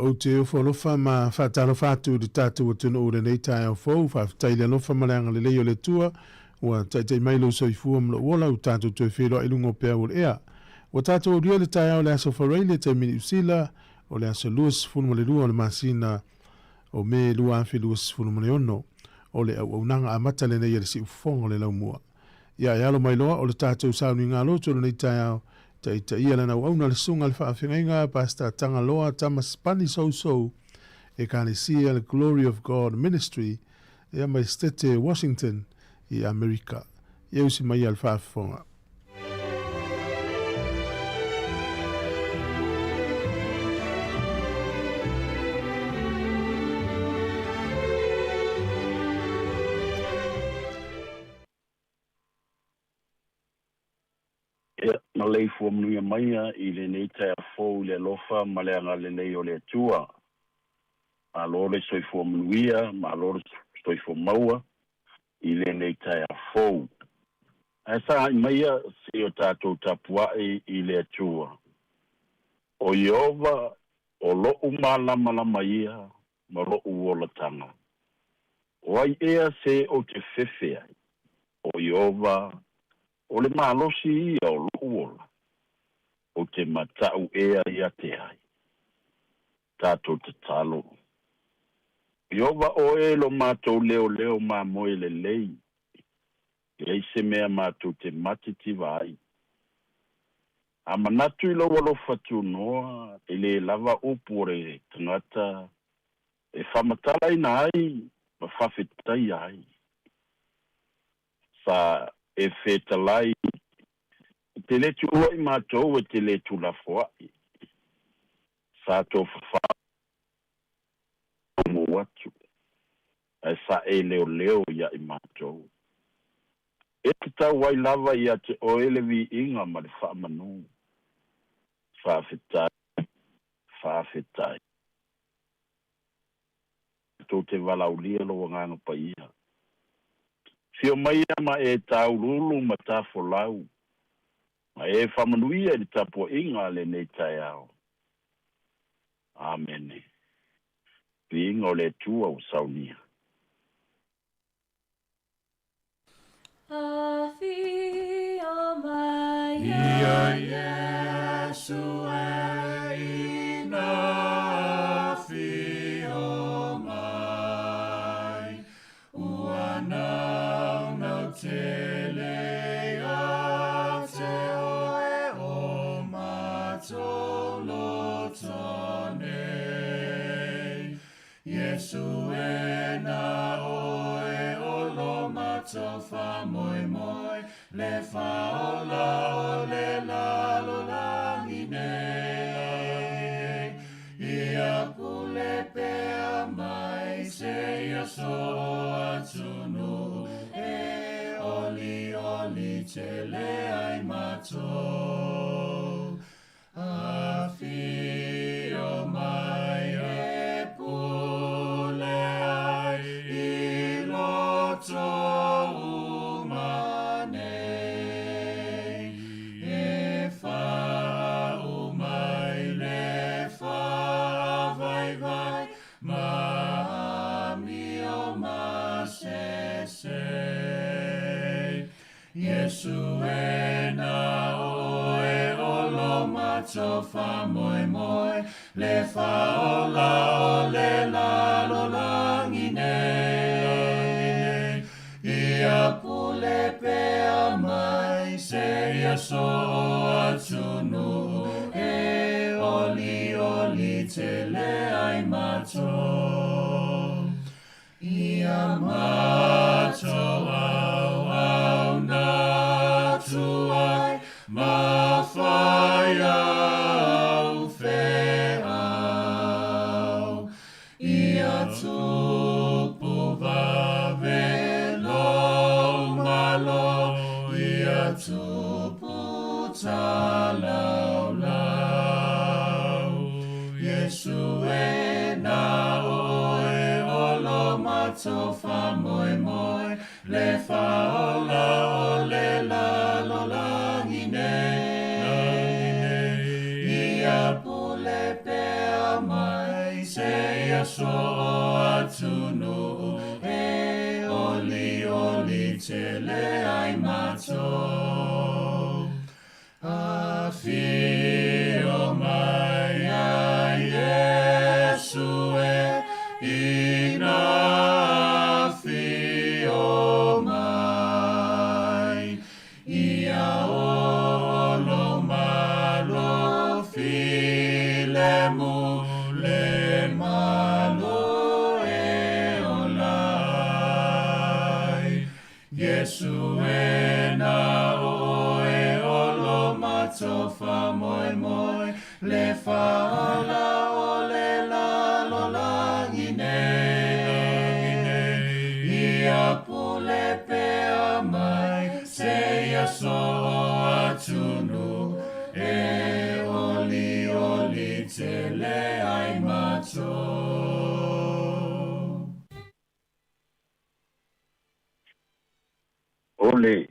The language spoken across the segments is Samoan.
Ou te ofo alofa ma faatalofa atu i le tatou atunuu i lenei taeao fou. Faafetai i le alofa ma le agalelei o le Atua ua taitai mai lou soifua ma lou ola ua tatou toe feiloai i luga o peau o le ea. Ua tatou aulia le taeao o le aso Faraile taimi Niu Sila o le aso 22 o le masina o Me 2026. O le auaunaga amata lenei a le Siufofoga o le Laumua. Ia e alo mai loa o le tatou sauniga loto i lenei taeao, taitaia lana auauna le Susuga i le Faafeagaiga Pastor Tagaloa Tama Sipani Sousou, Ekalesia le Glory of God Ministry, ia mai Setete Washington i Amerika. Ia usi maia le faafofoga. Ia, maleifua manuia maia i lenei taeao fou i le alofa ma le agalelei o le Atua. Malo le soifua manuia, malo le soifua maua i lenei taeao fou. Ae sagai maia se i o tatou tapuai i le Atua. O Ieova o lo'u malamalama ia ma lo'u olataga. O ai ea se ou te fefe ai? O Ieova o le malosi ia o lo'u ola, ou te mata'u ea ia te ai? Tatou tatalo. Ieova oe lo matou leoleo mamoe lelei, e leai se mea matou te matitiva ai. A manatu i lou alofa tunoa, e lē lava upu o le tagata e faamatalaina ai ma faafetaia ai. Sa e fetalai, e te le tuua i matou e te le tulafoaʻi. Sa tofafao mou atu, ae sa e leoleo ia i matou. E tatau ai lava ia te oe le viiga ma le faamanu. Faafetai, faafetai. Tou te valaaulia lou Agaga Paia. Afio maia ma e tauluulu ma tafolau, ma e faamanuia i le tapuaiga a lenei taeao. Amene. Viiga o le Atua ua saunia. Afio mai Ia Iesu e ina afio mai, Ua naunau tele ia te oe o matou loto nei. Iesu e na oe o lo matou faamoemoe, le Faaola o le lalolagi nei. Ia pule pea mai seia soo atunuu e olioli tele ai matou. Afio mai e pule ai i loto uma nei, E faauma i le faavaivai ma amio masese. Iesu e na oe o lo matou faamoemoe, le Faaola o le lalolagi nei. Ia pule pea mai seia soo atunuu e olioli tele ai matou. Ia matou auauna atu ai ma fai au feau. Ia tupu vave lou malo, ia tupu talaulaau. Iesu e na oe o lo matou faamoemoe, le Faaola o le lalolagi nei. Ia pule pea mai ai matou. Afio mai a Iesu e, ina afio mai. Ia olo malo filemu le malo e ola ai. Iesu e na oe olo matofa moemoe, le faaola o le lalolagi nei. Ia pule pea mai seia soo atunuu e olioli tele ai matou. O le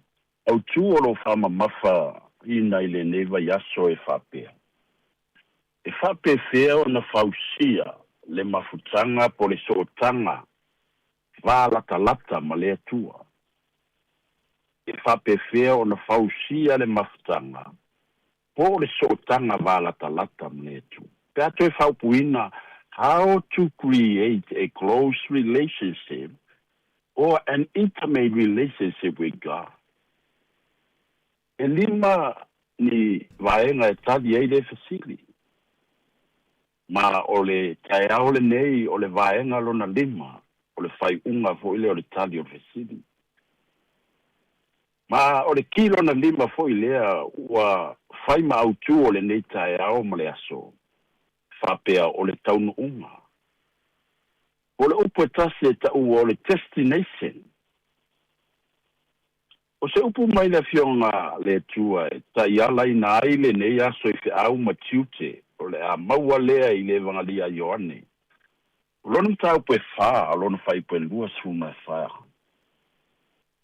autū o lou faamamafa ina i lenei vaiaso e faapea, E faapefea ona fausia le mafutaga po o le sootaga va latalata ma le Atua? E faapefea ona fausia le mafutaga po o le sootaga va latalata ma le Atua? Pe a toe faaupuina, How to create a close relationship or an intimate relationship with God. E lima ni vaega e tali ai lea fesili. Ma o le taeao lenei o le vaega lona lima, o le faaiuga foi lea o le tali o le fesili. Ma o le ki lona lima foi lea ua fai ma autu o lenei taeao ma le aso, faapea o le taunuuga. O le upu e tasi e taua o le destination. O se upu mai le Afioga le Atua e taialaina ai lenei aso i feau ma tiute o le a maua lea i le Evagalia a Ioane, o lona mataupu e fa o lona fuaiupu e 24.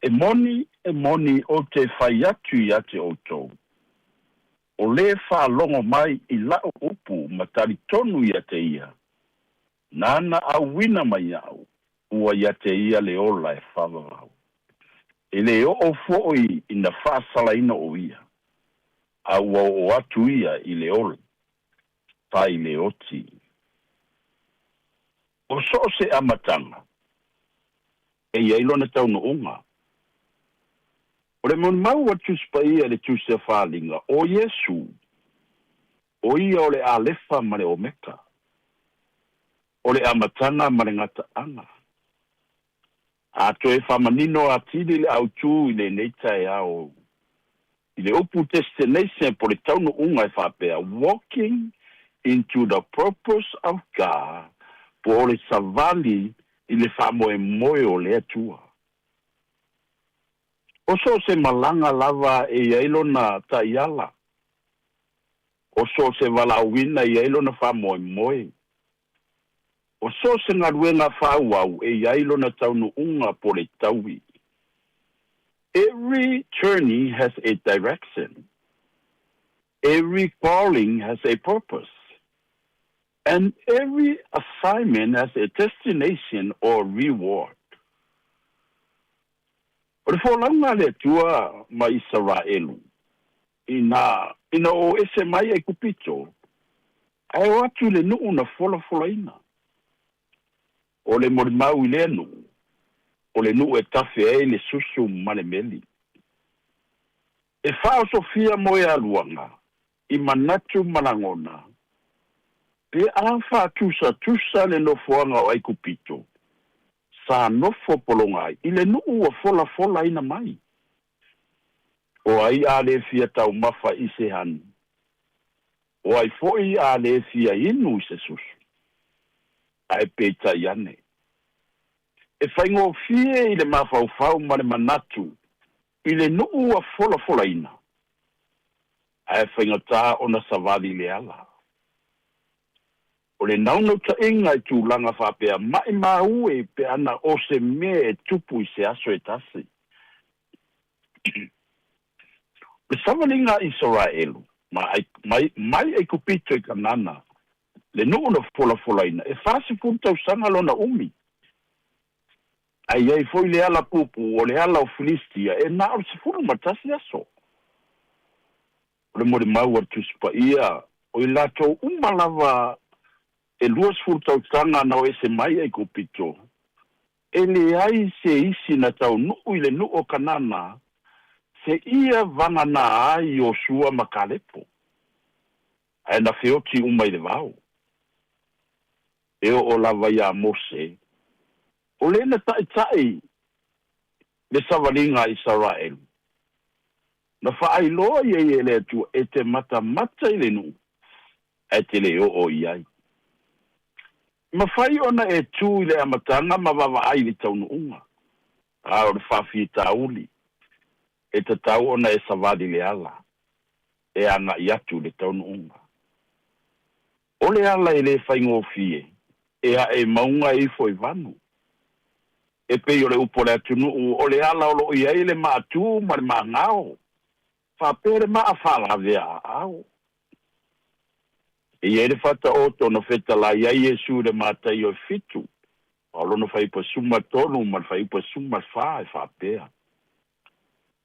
E moni, e moni, ou te fai atu ia te outou, o le faalogo mai i la'u upu ma talitonu ia te ia, nāna auina mai iaʻu, ua ia te ia le ola e faavavau. E lē oo foʻi ina faasalaina o ia, a ua oo atu ia i le ola, sa i le oti. O so o se amataga, e i ai lona taunuuga. O le molimau a Tusi Paia i le Tusi a Faaaliga, o Iesu, o ia o le Alefa ma le Omeka, o le amataga ma le gataaga. A toe faamanino atili le autū i lenei taeao i le upu destination po o le taunuuga e faapea, walking into the purpose of God po o le savali i le faamoemoe o le Atua. O so o se malaga lava e i ai lona taiala, o so o se valaauina e i ai lona faamoemoe, o so o se galuega faaauau e i ai lona taunuuga po o le taui. Every journey has a direction. Every calling has a purpose. And every assignment has a destination or reward. O le folauga a le Atua ma Isaraelu, ina ina o ese mai Aikupito, ae o atu i le nuu na folafolaina. O le molimau i lea nuu, o le nuu e tafe ai le susu ma le meli. E faaosofia moealuaga i manatu ma lagona, pe a faatusatusa le nofoaga o Aikupito, sa nofo pologa ai i le nuu ua folafolaina mai. O ai a lē fia taumafa i se hani? O ai foi a lē fia inu i se susu? Ae peitai ane, e faigofie i le mafaufau ma le manatu i le nuu ua folafolaina, ae faigata ona savali le ala. O le naunautaiga i tulaga faapea maimau e pe ana o se mea e tupu i se aso e tasi. O le savaliga a Isaraelu mai mai Aikupito i Kanana, le nuu na folafolaina, e 40 tausaga lona umi. Ae i ai foi le ala puupuu, o le ala o Filistia, e na o le 11 aso. O le molimau a le Tusi Paia, o i latou uma lava e 20 tausaga na o ese mai Aikupito, e leai se isi na taunuu i le nuu o Kanana, seia vagana ai Iosua ma Kalepo, ae na feoti uma i le vao. E oo lava iā Mose, o le na taʻitaʻi le savaliga a Isaraelu, na faailoa i ai e le Atua e te matamata i le nuu, ae te le oo i ai. Mafai ona e tu i le amataga ma vaavaai i le taunuuga, a o le faafitauli e tatau ona e savali le ala e agai atu i le taunuuga. O le ala e le faigofie, e ae i mauga e ifo i vanu. E pei o le upu a le atunuu, o le ala o lo o i ai le maatū ma le magao, faapea le maa faalavea aao. E i ai le Faataoto na fetalai ai Iesu i le Mataio e 7, a o lona fuaiupu e 13 ma le fuaiupu e 14 e faapea,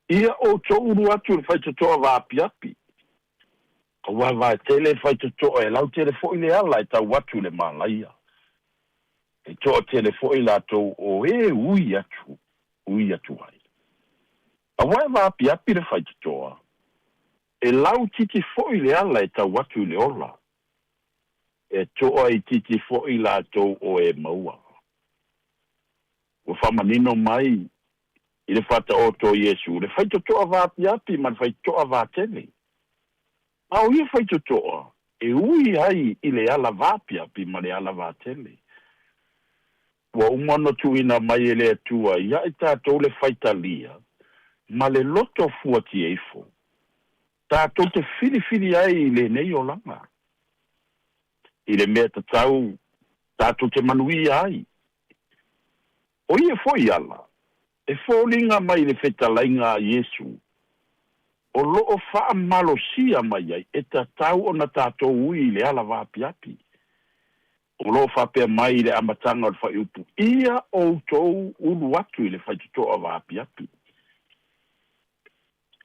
Ia outou ulu atu i le faitotoa vaapiapi, aua e vaetele le faitotoa e lautele foi le ala e tau atu i le malaia. E toatele foi latou o e ui atu, ui atu ai. Aua e vaapiapi le faitotoa, e lautiti foi le ala e tau atu i le ola, e toa itiiti foi latou o e maua. Ua faamanino mai i le Faataoto o Iesu le faitotoa vaapiapi ma le faitotoa vatele. A o ia faitotoa e ui ai i le ala vaapiapi ma le ala vatele. Ua uma ona tuuina mai e le Atua ia i tatou le faitalia ma le loto fuatieifo, tatou te filifili ai i lenei olaga, i le mea tatau tatou te manuia ai. O ia foi ala, e foliga mai i le fetalaiga a Iesu, o lo o faamalosia mai ai e tatau ona tatou ui i le ala vaapiapi. O lo o faapea mai i le amataga o le fuaiupu, Ia outou ulu atu i le faitotoa vaapiapi.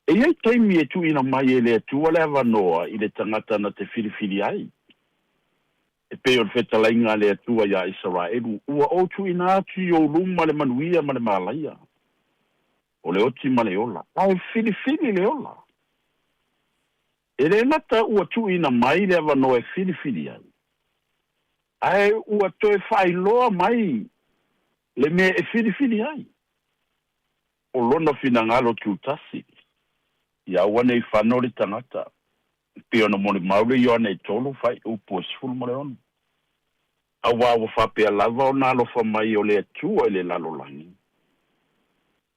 E i ai taimi e tuuina mai e le Atua le avanoa i le tagata na te filifili ai. E pei o le fetalaiga a le Atua iā Isaraelu, Ua ou tuuina atu i ou luma le manuia ma le malaia, o le oti ma le ola, ae filifili le ola. E le gata ua tuuina mai le avanoa e filifili ai, ae ua toe faailoa mai le mea e filifili ai. O lona finagalo tutasi, ia aua ne i fano le tagata, e pei ona molimau le Ioane e 3 fuaiupu e 16. Aua ua faapea lava ona alofa mai o le Atua i le lalolagi,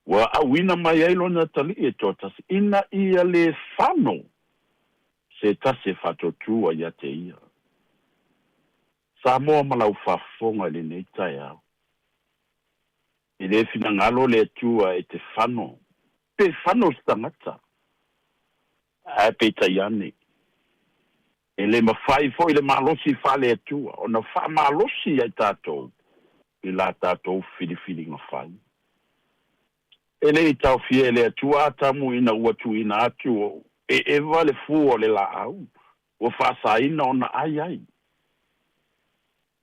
ua auina mai ai lona atalii e toatasi, ina ia le fano se tasi e faatuatua ia te ia. Samoa ma lau faafofoga i lenei taeao. E le finagalo le Atua e te fano, pe fano se tagata, ae peitai ane, e le mafai foi le malosi faale-Atua ona faamalosi ia i tatou i la tatou filifiliga fai. E le i taofia e le Atua Atamu ina ua tuuina atu e Eva le fua o le laau ua faasaina ona ai ai.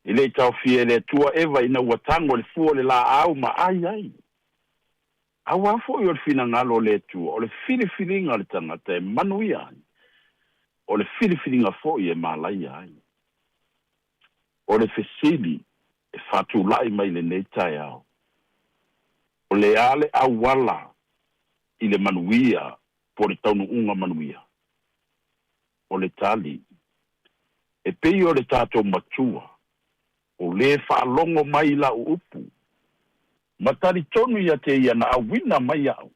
E le i taofia e le Atua Eva ina ua tago le fua o le laau ma ai ai. Aua foi o le finagalo o le Atua, o le filifiliga a le tagata e manuia ai, o le filifiliga foi e malaia ai. O le fesili e faatulai mai lenei taeao, o le a le auala i le manuia po o le taunuuga manuia? O le tali, e pei o le tatou matua, o le faalogo mai i lau upu, ma talitonu ia te ia na auina mai au,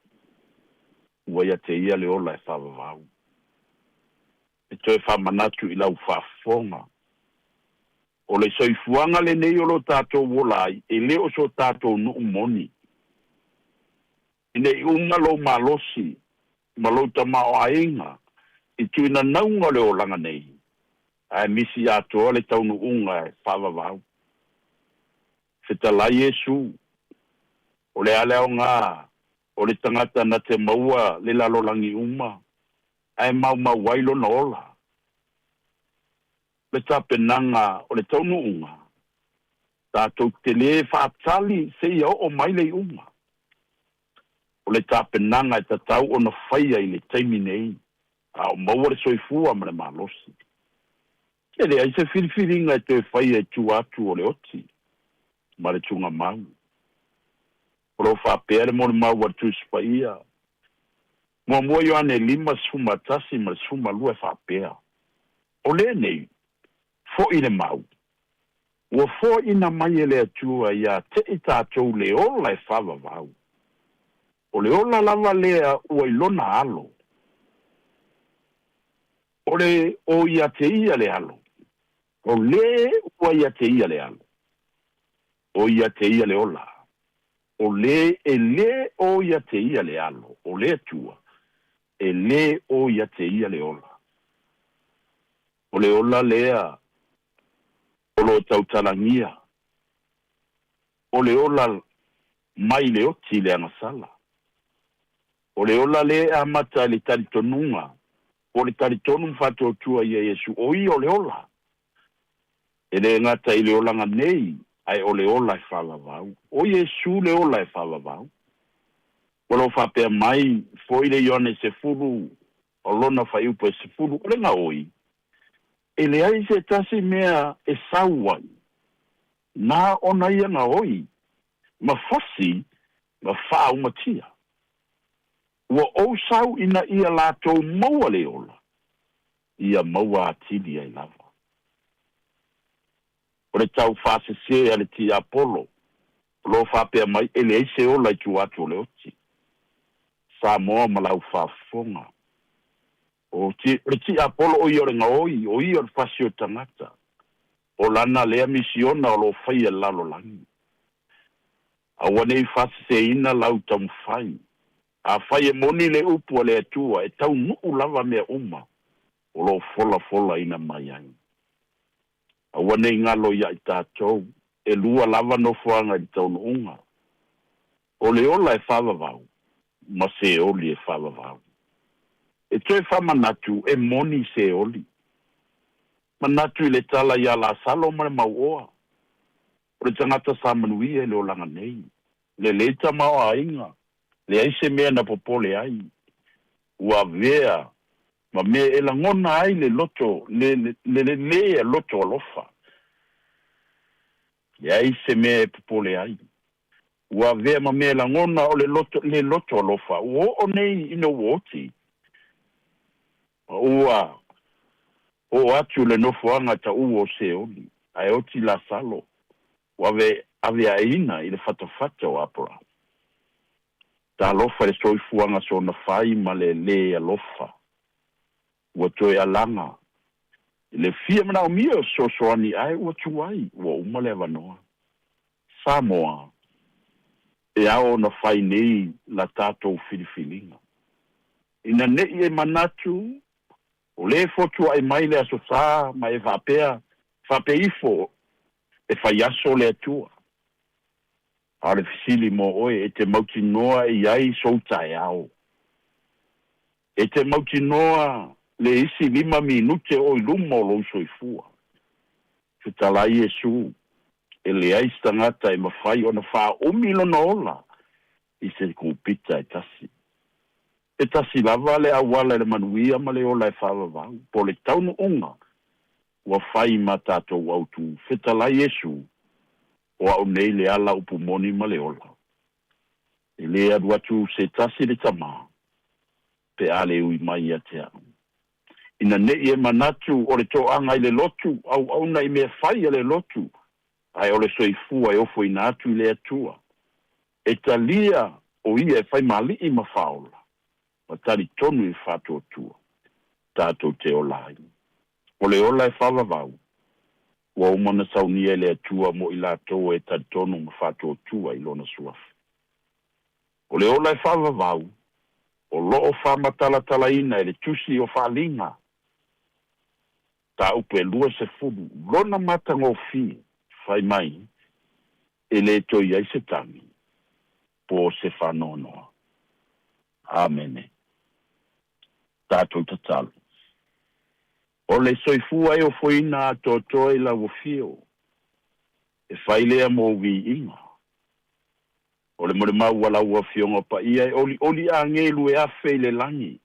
ua ia te ia le ola e faavavau. E toe faamanatu i lau faafofoga, o le soifuaga lenei o lo tatou ola ai, e le o so tatou nuu moni. Ina i uma lou malosi ma lou tamaoaiga i tuinanauga o le olaga nei, ae misi atoa le taunuuga e faavavau. Fetalai Iesu. O le a le aoga o le tagata na te maua le lalolagi uma ae maumau ai lona ola? Le tapenaga o le taunuuga, tatou te lē faatali seia oo mai le iuga. O le tapenaga e tatau ona faia i le taimi nei, a o maua le soifua ma le malosi. E leai se filifiliga e toe faia i tua atu o le oti ma le tugamau. O lo o faapea le molimau a le Tusi Paia, 1 Ioane 5:11 ma le 12 e faapea, O lenei, fo'i le mau, ua foaiina mai e le Atua ia te i tatou le ola e faavavau. O le ola lava lea ua i lona alo. O le o ia te ia le alo. O lē ua ia te ia le alo. O ia te ia le ola. O lē e lē o ia te ia le alo, o le Atua, e lē o ia te ia le ola. O le ola lea o lo o tautalagia, o le ola mai le oti i le agasala. O le ola lea e amata i le talitonuga, po o le talitonu ma faatuatua ia Iesu, o ia o le ola. E le gata i le olaga nei, ae o le ola e faavavau. O Iesu le ola e faavavau. O lo o faapea mai foi le Ioane 10, o lona fuaiupu e 10, o le gaoi, e leai se tasi mea e sau ai, na ona ia gaoi, ma fasi ma faaumatia. Ua ou sau ina ia latou maua le ola, ia maua atili ai lava. O le taufaasese a le tiapolo, o lo o faapea mai e leai se ola i tua atu o le oti. Samoa ma lau faafofoga. O le tiapolo o ia o le gaoi, o ia o le fasi o tagata. O lana lea misiona o lo o faia i le lalolagi. Aua ne i faaseseina lau taumafai. Afai e moni le upu a le Atua, e taunuu lava mea uma o lo o folafolaina mai ai. Aua ne i galo ia i tatou, e lua lava nofoaga i le taunuuga. O le ola e faavavau, ma Seoli e faavavau. E toe faamanatu e moni Seoli. Manatu i le tala ia Lasalo ma le mauoa. O le tagata sa manuia i le olaga nei. Lelei tamaoaiga, leai se mea na popole ai. Ua avea ma mea e lagona ai le loto, le le loto alofa. Leai se mea e popole ai. Ua avea ma mea e lagona o le loto, le loto alofa. Ua oo nei ina ua oti. Ua oo atu le nofoaga taua o Seoli, ae oti Lasalo, ua aveaina i le fatafata o Aperahama. Talofa i le soifuaga soona fai ma le lē alofa. Ua toe alaga i le fia manaomia o fesoasoani ae ua tuai, ua uma le avanoa. Samoa, e ao ona fai nei la tatou filifiliga. Ina ne i e manatu o lē fotua'i mai le Aso Sa ma e faapea, faapea ifo e faiaso le Atua. A o le fesili mo oe, e te mautinoa e i ai sou taeao? E te mautinoa le isi 5 minute o i luma o lou soifua? Fetalai Iesu, e leai se tagata e mafai ona faaumi lona ola i se kupita e tasi. E tasi lava le auala i le manuia ma le ola e faavavau, po o le taunuuga ua fai ma tatou autu. Fetalai Iesu, o au nei le ala upu moni ma le ola. E lē alu atu se tasi i le Tama, pe a le ui mai ia te au. Ina ne i e manatu o le toaga i le lotu, auauna i mea fai a le lotu, ae o le soifua e ofoina atu i le Atua. E talia o ia e faimaali'i ma faaola, ma talitonu i le faatuatua, tatou te ola ai. O le ola e faavavau, ua uma ona saunia e le Atua mo i latou e talitonu ma faatuatua i Lona Suafa. O le ola e faavavau, o lo o faamatalatalaina e le Tusi o Faaaliga, mataupu e 20, lona matagofie, fai mai, e lē toe i ai se tagi, po o se faanoanoa. Amene. Tatou tatalo. O le soifua e ofoina atoatoa i lau afio, e fai lea mo viiga. O le molimau a lau Afioga Paia e olioli agelu e afe i le lagi,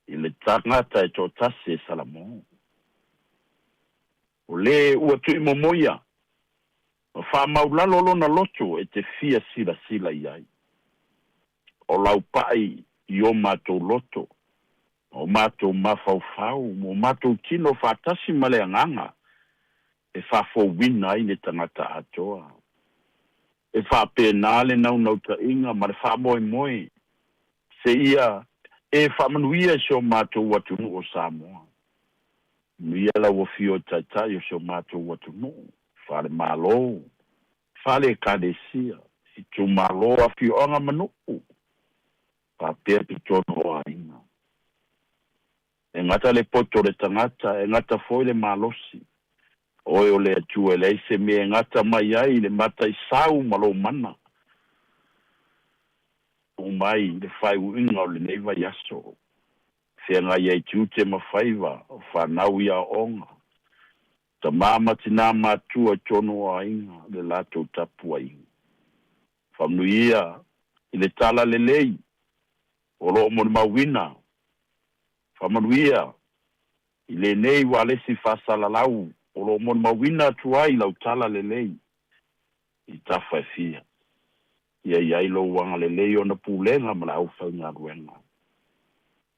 i le tagata e toatasi e Salamo. O lē ua tuimomoia ma faamaulalo lona loto e te fia silasila i ai. O lau pa'i i o matou loto, ma o matou mafaufau, ma o matou tino faatasi ma le agaga e faafouina ai le tagata atoa. E faapena le naunautaiga ma le faamoemoe seia e faamanuia i si o matou atunuu o Samoa. Manuia lau Afio i Taitai o si o matou atunuu, faale-Malo, faale-Ekalesia, itumalo, afioaga ma nuu, faapea totonu o aiga. E gata le poto o le tagata, e gata foi le malosi. Oe o le Atua e leai se mea e gata mai ai le mataisau ma lou mana. Tuu mai le faaiuiuga o lenei vaiaso, feagai ai tiute ma faiva o fanau i aoaoga, tamā ma tinā matua i totonu o aiga le latou tapuaiga. Faamanuia i le talalelei o lo o molimauina. Faamanuia i lenei ualesi faasalalau o lo o molimauina atu ai lau talalelei i tafa e fia. Ia i ai lou agalelei ona pulega ma le aufaigaluega.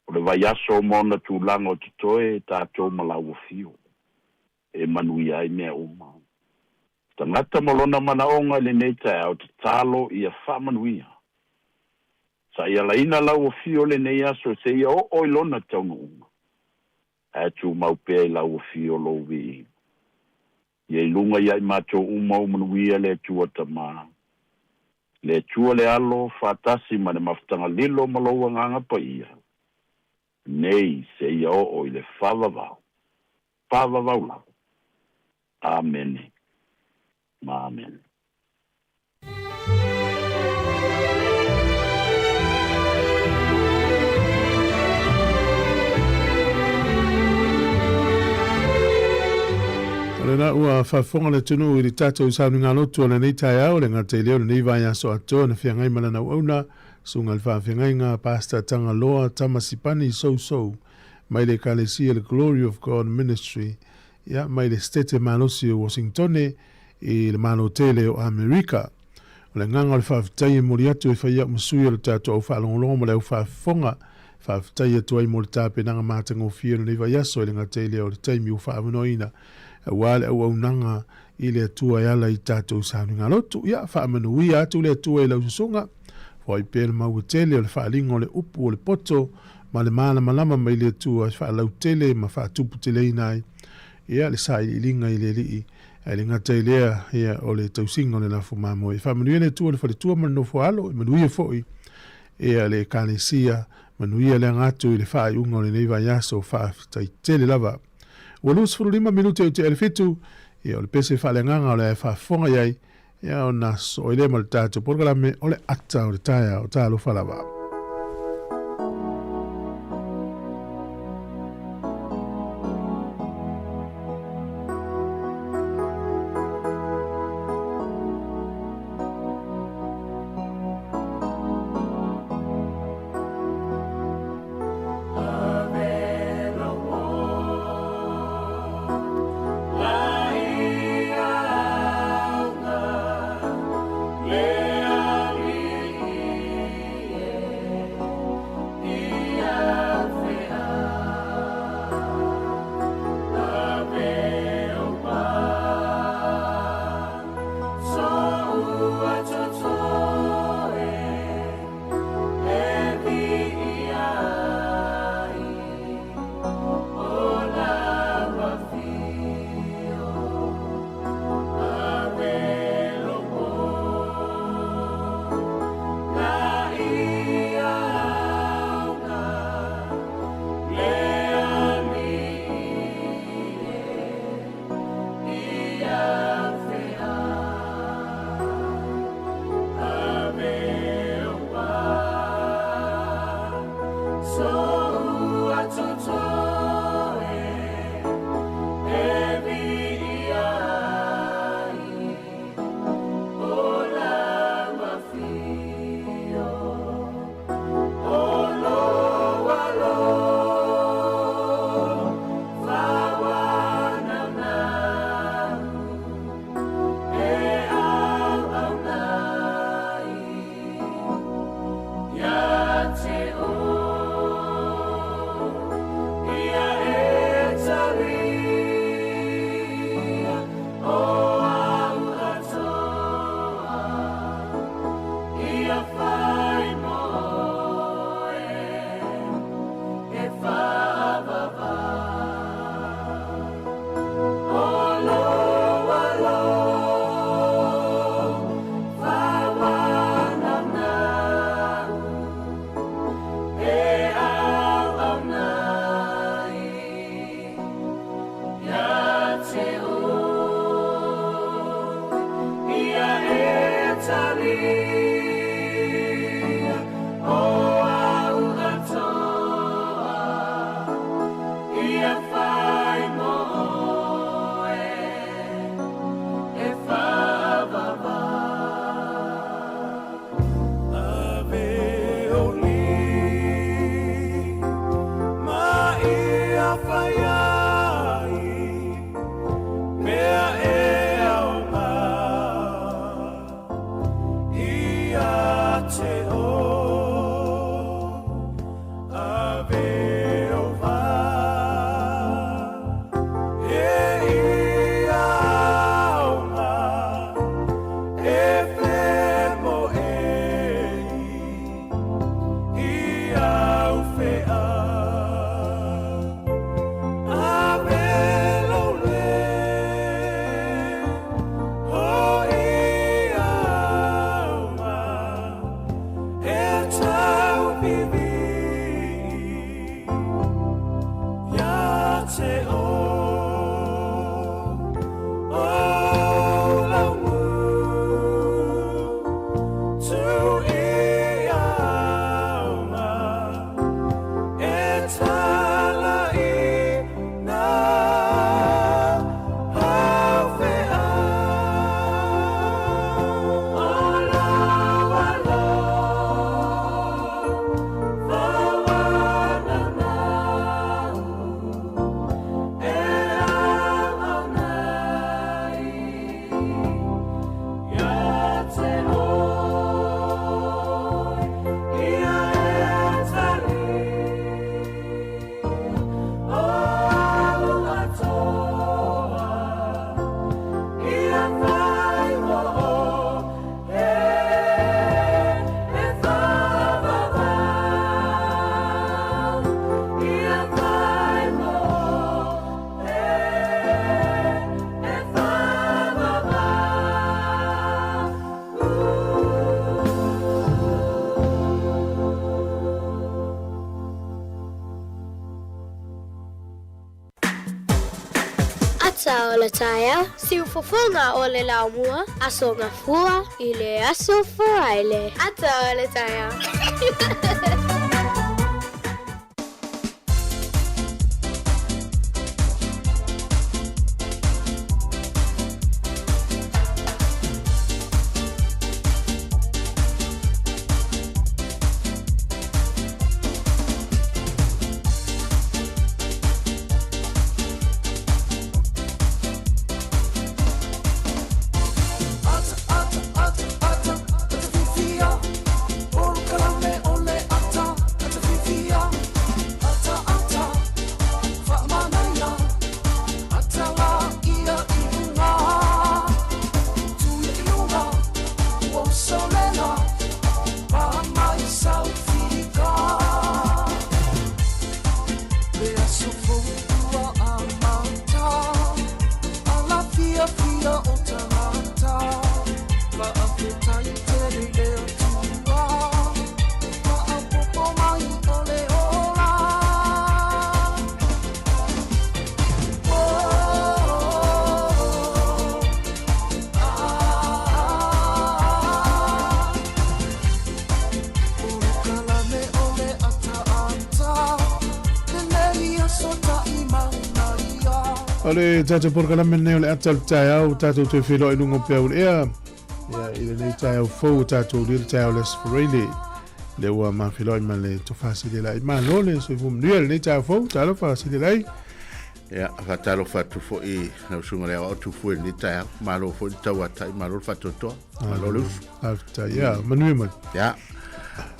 O le vaiaso ma ona tulaga o totoe tatou ma lau afio e manuia ai mea uma. Tagata ma lona manaoga i lenei taeao tatalo ia faamanuia. Saialaina lau afio lenei aso seia oo i lona taunuuga. Ae tumau pea i lau afio lou viiga. Ia i luga ia i matou uma o manuia le Atua Tamā, le Atua le Alo, faatasi ma le mafutaga lilo ma lou Agaga Paia, nei seia oo i le faavavau, faavavau lava. Amene ma amene. O lena ua faafofoga le atunuu i le tatou sauniga lotu o lenei taeao, le gata i lea o lenei vaiaso atoa na feagai ma lana auauna, susuga i le faafeagaiga Pastor Tagaloa Tamasipani Sousou mai le Ekalesia le Glory of God Ministry, ia, mai le Setete malosi o Washingtone i le Malo tele o Amerika. O le agaga o le faafetai e momoli atu e fai au ma sui o le tatou au faalogologo ma le au faafofoga, faafetai atu ai mo le tapenaga matagofie o lenei vaiaso e le gata i lea o le taimi ua faaavanoaina aua le auaunaga i le Atua e ala i tatou sauniga lotu. Ia, faamanuia atu le Atua i lau susuga, foai pea le maua tele o le faaaliga o le upu o le poto ma le malamalama mai le Atua e faalautele ma faatuputeleina ai ia le sailiiliga i le Alii. Ae le gata i lea, ia, o le tausiga o le lafo mamoe. E faamanuia le Atua i le faletua ma le nofoaalo, e manuia foi ia le Ekalesia, manuia le aga atu i le faaiuga o lenei vaiaso, faafetai tele lava. Ua 25 minute o tea i le 7, ia o le pese faaleagaga o le a e faafofoga i ai, ia ona sosoo ai lea ma le tatou polokalame o le ata o le taeao. Talofa lava. Ata o le taeao, siufofoga o le laumua, Aso Gafua i le Aso Faraile. Ata o le taeao. O le tatou polokalame lenei o le ata o le taeao, tatou toe feiloai i luga o peau le ea. Ia, i lenei taeao fou o tatou lia le taeao le Aso Faraile. Lea ua mafeiloai ma le Tofa Silelai. Malo le soifua manuia i lenei taeao fou. Talofa Silelai. Ia, faatalofa atu foi i lau susuga i le Aoao Tufue i lenei taeao. Malo foi le tauatai, malo le faatoatoa, malo le usu. Faafetai. Ia, manuia mai. Ia,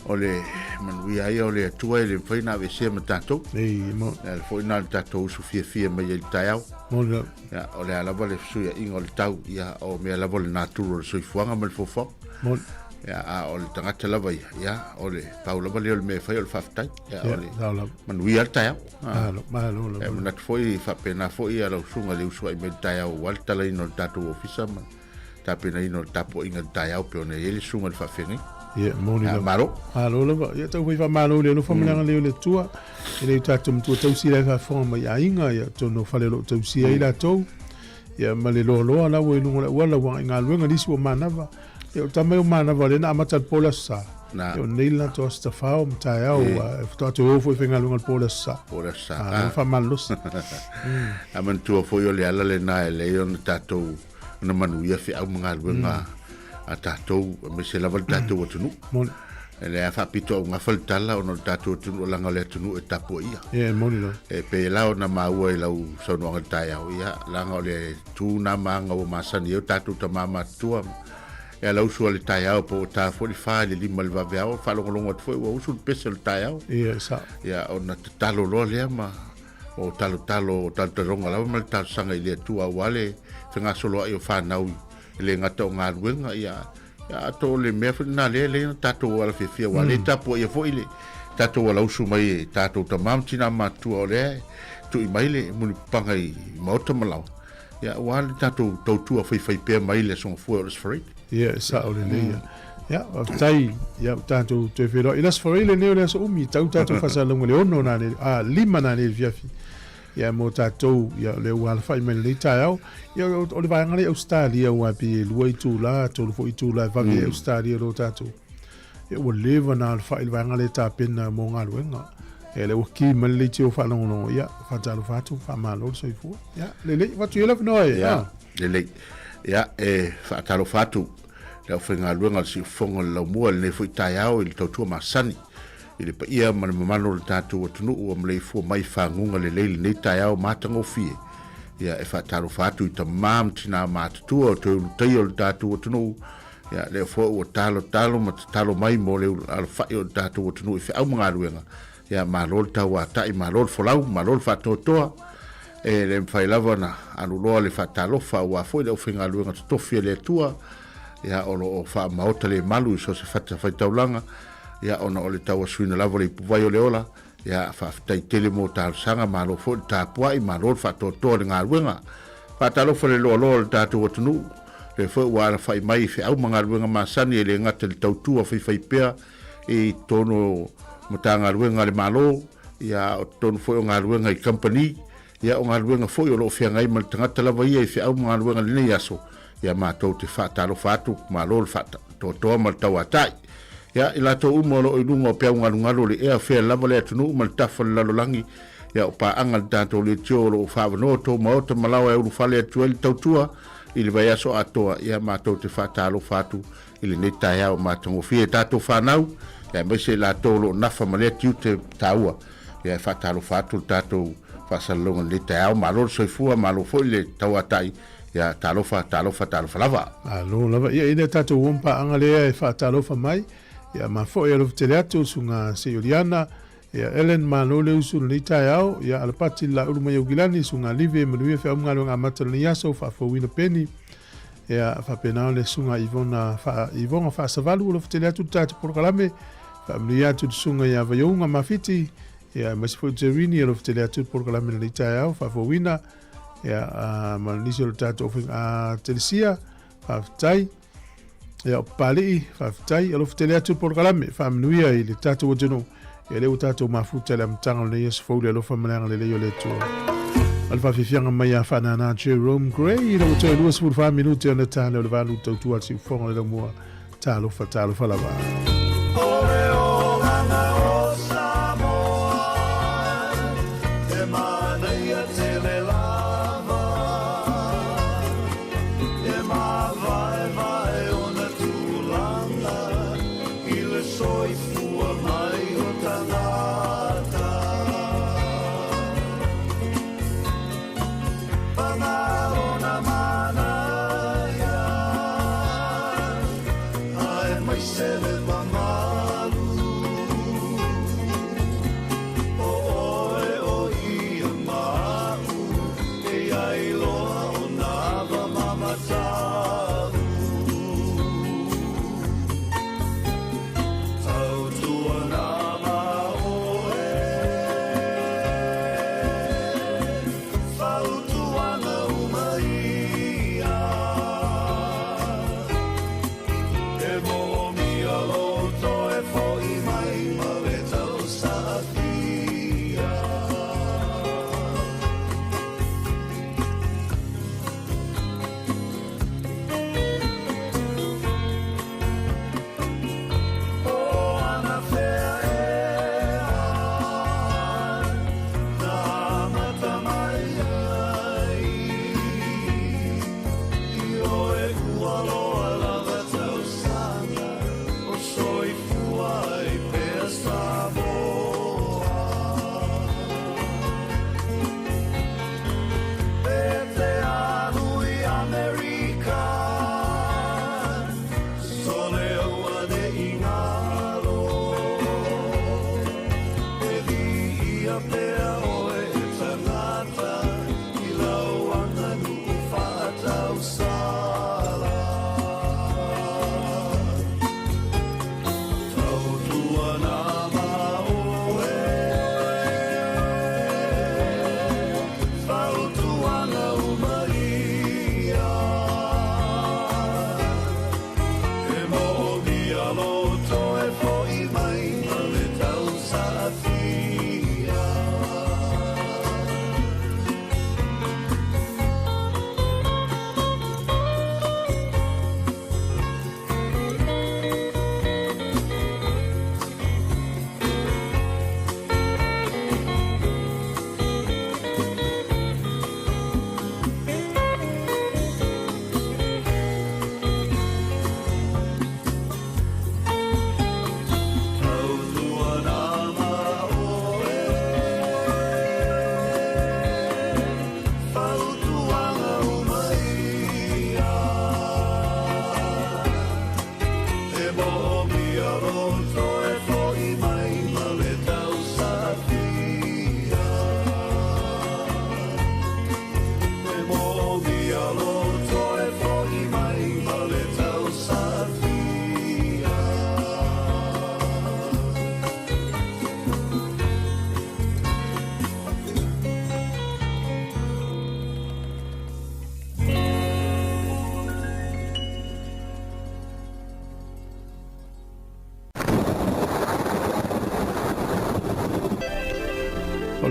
o le manuia ia o le Atua e le mafai ona aveesea ma tatou. Ei, mo. Le ala foi lena o le tatou usu fiafia mai ai i le taeao. Mo le. Ia, o le a lava le fesuiaiga o le tau, ia, o mea lava o le natura o le soifuaga ma le fofoga. Mo. Ia, a o le tagata lava ia, ia, o le pau lava lea o le mea e fai o le faafetai. Ia, o le manuia le taeao. Malo, malo lava. E manatu foi faapena foi ia lau susuga i le usuai mai i le taeao aua le talaina o le tatou ofisa ma tapenaina o le tapuaiga i le taeao pei ona i ai le susuga i le faafeagaiga. Ia, moni lava. Malo. Malo lava. Ia, tau fai faamalo i le alofa ma le agalelei o le Atua. E le o tatou matua tausi la e faafofoga mai i aiga, ia, atonu o fale o lo o tausia ai latou. Ia, ma le loaloa la ua i luga o le auala ua agai i galuega, nisi ua manava. Ia, o tama ia o manava lea na amata i le po o le Aso Sa. Na. Ia, o nei le latou aso tafao ma taeao, ua faatoa toe o foi i faigaluega i le po o le Aso Sa. Po o le Aso Sa. Malo faamalolosi. A manatua foi o le ala lena e lelei ona tatou ona manuia feau ma galuega a tatou, aemaise lava le tatou atunuu. Moni. E le a faapito augafa le tala ona o le tatou atunuu leaga o le atunuu e tapuaia. Ia e moni lava. E pei la ona maua i lau saunoaga i le taeao, ia, leaga o le tu na ma aga ua masani ai o tatou tama matutua. E ala usu lava i le taeao po ua ta foi le fa i le lima i le vaveao, faalogologo atu foi ua usu le pese o le taeao. Ia, e sao. Ia, ona tatalo loa lea ma o talotalo, o talotaloga lava ma le talosaga i le Atua aua le fegasoloai o fanau e le gata o galuega, ia, Ia ato o le mea foi lena lea e lei ona tatou alafiafia aua lea e tapuaia foi le tatou alausu mai e tatou tama ma tina matutua o lea e tui mai le mulipapaga i maota ma laoa ia aua le tatou tautua faifaipea mai le Aso Gafua o le Aso Faraile. Ia e sao lelei ia. Ia faafetai ia ua tatou toe feiloai i le Aso Faraile lenei o le aso umi tau tatou faasalalauga i le 6 nanei a 5 nanei i le afiafi. Ia mo tatou, ia o lea ua alafai mai lenei taeao. Ia o le vaega lea i Ausetalia aua e pei e 2 itula, 3 foi itula e vave ai Ausetalia i lo tatou. Ia ua leva ona alafai le vaega lea e tapena mo galuega. Ia lea ua ki mai le leitio faalogologo, ia faatalofa atu, faamalo le soifua. Ia lelei, avatu ia le avanoa e. Ia, lelei. Ia e faatalofa atu le aufaigaluega a le Siufofoga o le Laumua i lenei foi taeao i le tautua masani. I le paia ma le mamalu o le tatou atunuu ua maleifua mai i faguga lelei lenei taeao matagofie, ia e faatalofa atu i tama ma tina matutua o toe ulutaia o le tatou atunuu, ia lea foi ua talotalo ma tatalo mai mo le alafai o le tatou atunuu i feau ma galuega, ia malo le tauatai, malo le folau, malo le faatoatoa. E le mafai lava ona aluloa le faatalofa aua foi le aufaigaluega totofi a le Atua, ia o lo o faamaota le malu i so o se fatafaitaulaga, ia ona o le tauasuina lava o le ipuvai o le ola, ia faafetai tele mo talosaga, malo foi le tapuai, malo le faatoatoa i le galuega. Faatalofa i le loaloa o le tatou atunuu, lea foi ua alafai mai i feau ma galuega masani e le gata i le tautua faifaipea i totonu o Matagaluega a le Malo, ia a o totonu foi o galuega i kamupani, ia o galuega foi o lo o feagai ma le tagata lava ia i feau ma galuega i lenei aso, ia matou te faatalofa atu, malo le faatoatoa ma le tauatai. Ia, i latou uma o lo o i luga o peau galugalu o le ea, fea lava le atunuu ma le tafa o le lalolagi, ia o paaga le tatou leitio o lo o faaavanoa tou maota ma laoa e ulufale atu ai le tautua i le vaiaso atoa, ia matou te faatalofa atu i lenei taeao matagofie i tatou fanau, ia aemaise i latou o lo o nafa ma lea tiute taua. Ia e faatalofa atu le tatou faasalalauga i lenei taeao, malo le soifua, malo foi le tauatai. Ia, talofa, talofa, talofa lava. Malo lava. Ia, i le tatou uo ma paaga lea e faatalofa mai, ia ma foi alofa tele atu susuga Seioliana, ia Ellen, malo le usu i lenei taeao, ia Alapati le Laulu mai Aukilani, susuga Live, manuia feau ma galuega amata i lenei aso, faafouina Peni, ia faapena le susuga Ivona, faa, Ivona Faasavalu, alofa tele atu le tatou polokalame, faamanuia atu le susuga ia Vaiouga Mafiti, ia aemaise foi Jerini, alofa tele atu le polokalame i lenei taeao, faafouina, Ia, ma nisi o le tatou Telesia, faafetai. Ia, o Papalii, faafetai. Alofa tele atu le polokalame, faamanuia i le tatou atunuu. Ia, lea ua tatou mafuta i le amataga o lenei aso fou, le alofa ma le agalelei o le Atua. Ma le faafiafiaga mai ia Faanana Jerome Gray, ina ua toe 24 minute ona ta lea o le valu tautua al siufofoga o le laumua. Talofa, talofa lava. O le olaga o Samoa, e manaia tele lava, e mavaevae ona tulaga i le soifua mai o tagata. Paga lona manaia, aemaise le.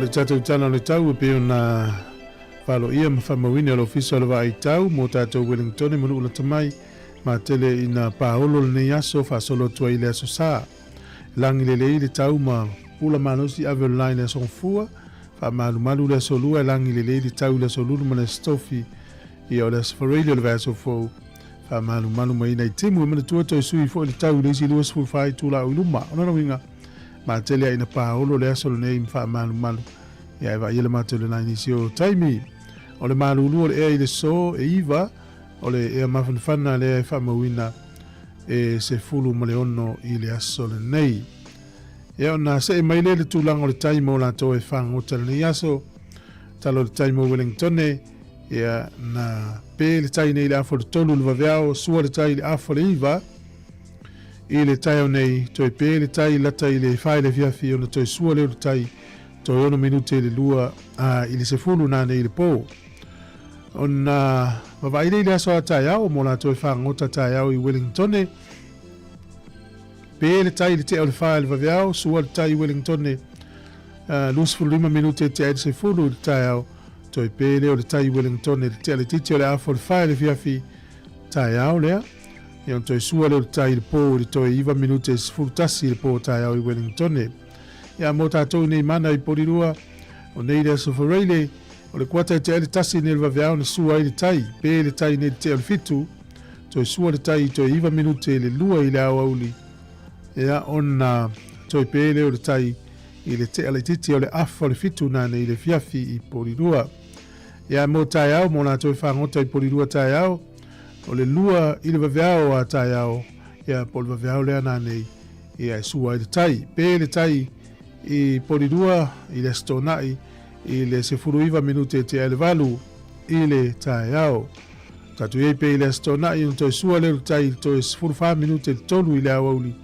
O le tatou tala o le tau e pei ona faaloia ma faamauina e le Ofisa o le Vaai Tau mo tatou Wellingtone ma nuu lata mai, ma tele ina paolo lenei aso faasolo atu ai i le Aso Sa. E lagi lelei le tau ma pula malosi ave o le la i le Aso Gafua, faamalumalu le Aso Lua e lagi lelei le tau i le Aso Lulu ma le Aso Tofi, ia o le Aso Faraile o le vaiaso fou, faamalumalu mai nai timu. E manatua toe sui foi le tau i le isi 24 itula o i luma. O lona uiga, ma tele ai ina paolo le aso lenei ma faamalumalu. Ia e vaaia le matou i le la i nisi o taimi. O le malulu o le ea i le so e 9, o le ea mafanafana lea e faamauina e 16 i le aso lenei. Ia ona see mai lea i le tulaga o le tai mo latou e fagota i lenei aso. Tala o le tai mo Wellingtone, ia na pe le tai nei i le afa o le 3 i le vaveao, sua le tai i le afa o le 9 i le taeao nei, toe pe le tai lata i le 4 i le afiafi, ona toe sua lea o le tai toe 6 minute i le 2 a i le 10 nanei i le po. Ona vavaai lea i le aso a taeao mo latou e fagota taeao i Wellingtone. Pe le tai i le tea o le 4 i le vaveao, sua le tai i Wellingtone 25 minute e tea ai le 10 i le taeao, toe pe lea o le tai i Wellingtone i le tea laitiiti o le afa o le 4 i le afiafi taeao lea. Ia ona toe sua lea o le tai i le po i le toe 9 minute e 11 i le po taeao i Wellingtone. Ia mo tatou i nei mana i Porirua, o nei le aso Faraile, o le kuata e tea ai le 1 nei o le vaveao na sua ai le tai, pe le tai nei i le tea o le 7, toe sua le tai i toe 9 minute i le 2 i le aoauli, ia ona toe pe lea o le tai i le tea laitiiti o le afa o le 7 nanei i le afiafi i Porirua. Ia mo taeao, mo latou e fagota i Porirua taeao, o le 2 i le vaveao a taeao, ia po o le vaveao lea nanei, ia e sua ai le tai. Pe le tai i Porirua i le Aso Toonai i le 19 minute e tea ai le 8 i le taeao. Tatou i ai pea i le Aso Toonai ona toe sua lea o le tai i le toe 14 minute i le 3 i le aoauli,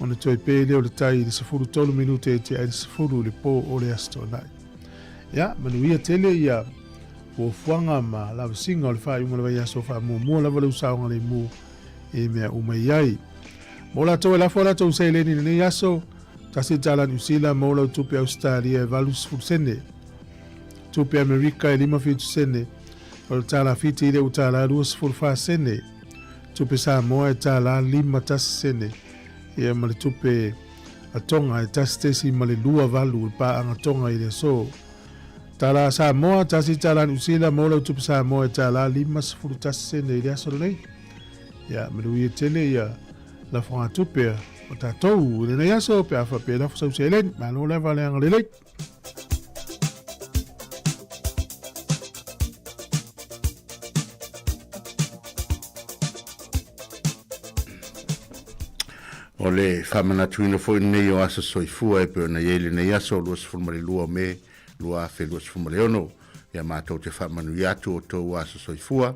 ona toe pe lea o le tai i le 13 minute e tea ai le 10 i le po o le Aso Toonai. Ia, manuia tele ia fuafuaga ma lavasiga o le faaiuga o le vaiaso faamuamua lava le usaoga lemu i mea uma i ai. Mo latou e lafo a latou seleni i lenei aso, tasi tala Niu Sila mo lau tupe Ausetalia e 80 sene. Tupe Amerika e 57 sene. O le tala Fiti i le ua tala 24 sene. Tupe Samoa e tala 51 sene. Ia ma le tupe a Tonga e 1.28 le paaga Tonga i le aso. Tala Samoa, tasi tala Niu Sila mo lau tupe Samoa e tala 51 sene i le aso lenei. Ia, manuia tele ia lafoga tupe o tatou i lenei aso pe a faapea e lafo sau seleni. Malo lava le agalelei. O le faamanatuina foi lenei o aso soifua e pei ona i ai lenei aso 22 o Me 2026. Ia matou te faamanuia atu o outou aso soifua.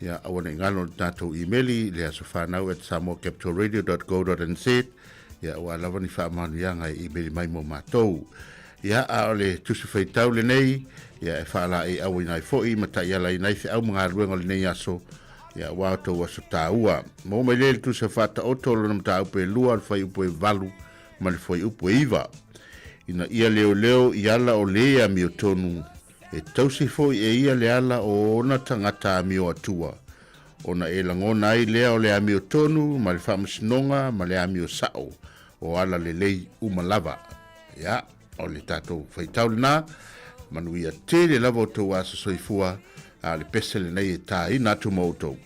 Ia aua ne i galo le tatou imeli i le aso fanau at samoacapitalradio.co.nz ia aua lava ni faamanuiaga e imeli mai mo matou. Ia a o le tusi faitau lenei ia e faalaeiauina ai foi ma taialaina ai feau ma galuega o lenei aso ia aua outou aso taua. Maua mai lea i le tusi a Faataoto o lona mataupu e 2 o le fuaiupu e 8 ma le fuaiupu e 9. Ina ia leoleo i ala o le amiotonu E tausi foi e ia le ala o ona tagata amio atua, ona e lagona ai lea o le amiotonu ma le faamasinoga ma le amio sa'o o ala lelei uma lava. Ia, o le tatou faitau lena, manuia tele lava outou aso soifua, a o le pese lenei e tāina atu mo outou.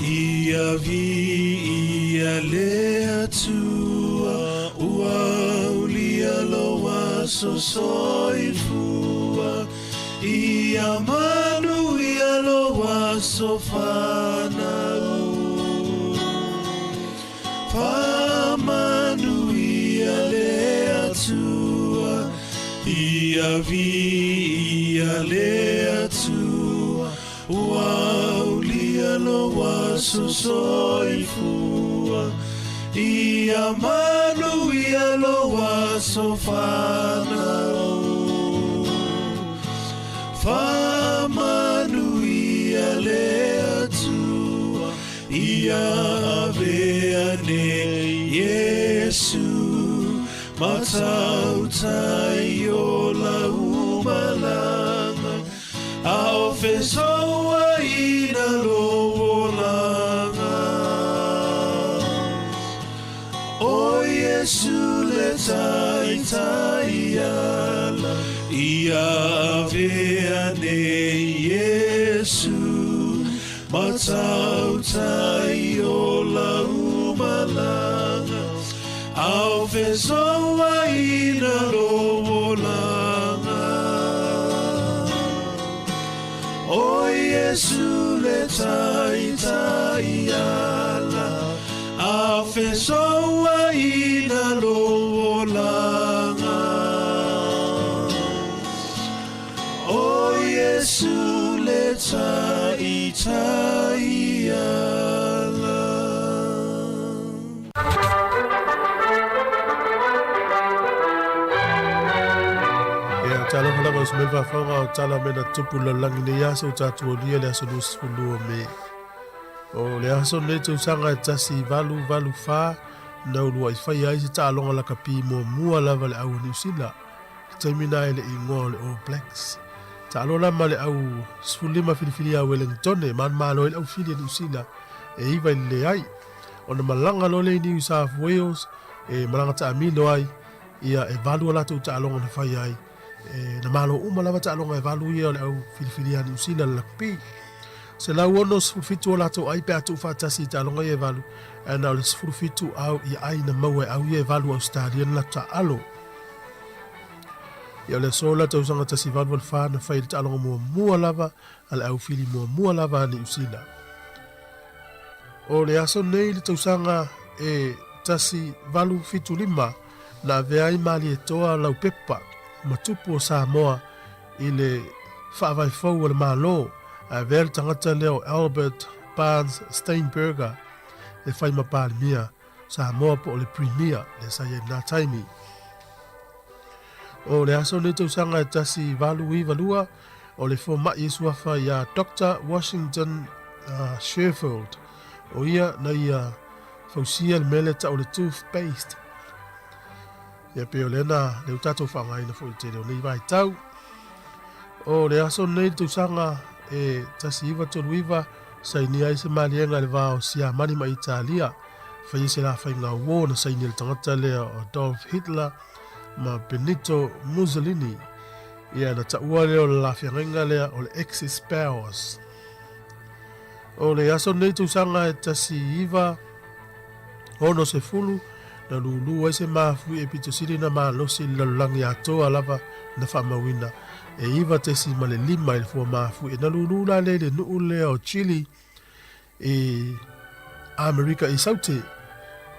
Ia viia le Atua, ua aulia lou aso soifua. Ia manuia lou aso fanau. Faamanuia le Atua, ia viia le Atua, ua aulia lou aso soifua. Ia manuia lou aso fanau. Faamanuia le Atua, ia avea nei Iesu, matautai o lau malaga, a o fesouaina lou olaga. O Iesu le taitai ala, ia avea nei Iesu, matautai o lau malaga, a o fesouaina lou olaga. O Iesu le taitai ala, a fesouaina lou olaga. O Iesu le taitai ala. Ia, talofa lava i se mea faafaoga o tala me na tupu lalagi nei aso o tatou aulia le aso 22 o Me. O le aso lenei tausaga e 1884 na uluai faia ai se taaloga lakapi muamua lava le au a Niu Sila, le taimi na e le igoa o le All Blacks. Taalo la ma le au 15 filifilia a Wellingtone, manumalo ai le au fili a Niu Sila e 9 i le leai. Ona malaga loa lea i New South Wales e malaga taamilo ai, ia e valu a latou taaloga na fai ai. E, na malo uma lava taaloga e valu ia o le au filifilia a Niu Sila le lakapi. 167 o latou ai pe a tuufaatasi i taaloga ia e valu, ae na o le 17 au ia ai na maua e au ia e valu Ausetalia na latou taaalo. Ia o le aso la tausaga 1884 na fai le taaloga muamua lava a le au fili muamua lava a Niu Sila. O le aso nei le tausaga e 1875 na avea ai Malietoa Laupepa ma tupu o Samoa i le faavae fou o le Malo, ae avea le tagata lea o Albert Barnes Steinberger e fai ma Palemia Samoa po o le Premier lea sa i ai i lena taimi. O le aso nei tausaga e 1892, o le fomai e suafa iā Doctor Washington Sherfield, o ia na ia fausia le mea lea tau o le toothpaste. Ia pei o lea na lea ua tatou faaaogaina foi i le tele o nei vaitau. O le aso lenei le tausaga e 1939, sainia ai se maliega i le va o Siamani ma Italia, faia se la faiga uo na saini e le tagata lea o Adolf Hitler ma Benito Mussolini. Ia na taua lea o le lafeagaiga lea o le Axis Powers. O le aso lenei tausaga e 1960, na lūlū ai se mafui e pito sili na malosi i le lalolagi atoa lava na faamauina e 9.5 i le fua mafui. Na lūlū la lea i le nuu lea o Chile i Amerika i Saute.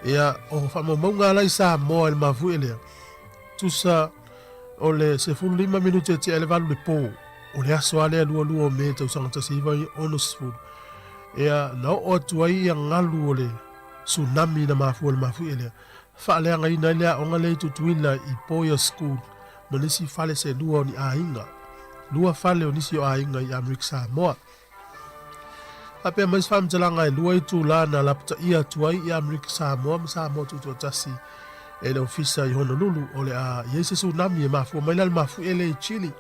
Ia, o faamaumauga la i Samoa i le mafuie lea, tusa o le 15 minute e tea i le 8 le pō, o le aso lava lea 22 o Me tausaga 1960, ia, na oo atu ai ia galu o le tsunami na mafua i le mafuie lea, faaleagaina ai le aoga lea i Tutuila i Boyer School ma nisi fale se lua o ni aiga, lua fale o nisi o aiga i Amerika Samoa. Faapea mai se faamatalaga e lua itulā na lapataia atu ai i Amerika Samoa ma Samoa Tutoatasi e le Ofisa i Honolulu o le a i ai se tsunami e mafua mai la le mafuie lea i Chile.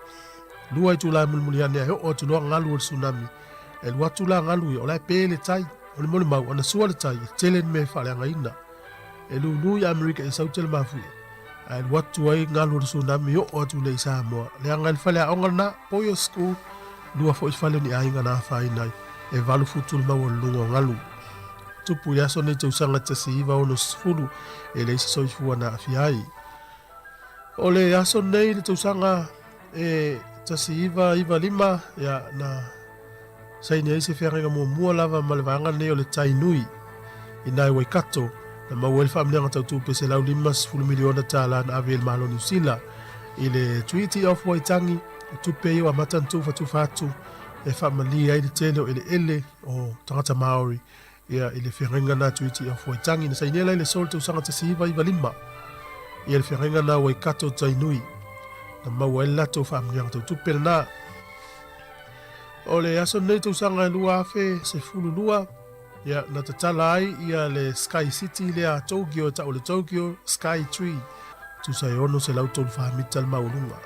Lua itulā e mulimuli ane ae oo atu loa galu o le tsunami. E alu atu la galu ia o la e pē le tai. O le molimau, ana sua le tai, e tele ni mea e faaleagaina. E lūlū i Amerika i Saute le mafuie, ae alu atu ai galu o le tsunami oo atu lea i Samoa. Leaga i le faleaoga lena, Boyer School, lua foi fale o ni aiga na afaina ai, e valu futu le maualuluga o galu. Tupu i le aso nei tausaga 1960, e leai se soifua na aafia ai. O le aso nei le tausaga e 1995, ia, na saini ai se feagaiga muamua lava ma le vaega lenei o le Tai Nui i nai Waikato, na maua ai le faamanuiaga tau tupe $150 miliona tala na ave i le Malo o Niu Sila i le Treaty of Waitangi, o tupe ia ua amata ona tufatufa atu e faamalie ai le tele o eleele o tagata Māori. Ia, i le feagaiga lena a Tuiti Aofuaitagi na sainia la i le so i le tausaga 1995. Ia le feagaiga lena a Waikato Tainui na maua ai le latou faamanuiaga tau tupe lena. O le aso lenei tausaga e 2012, ia, na tatala ai ia le Sky City lea a Tokyo e tau o le Tokyo Sky Tree, tusa e 634 mita le maualuga.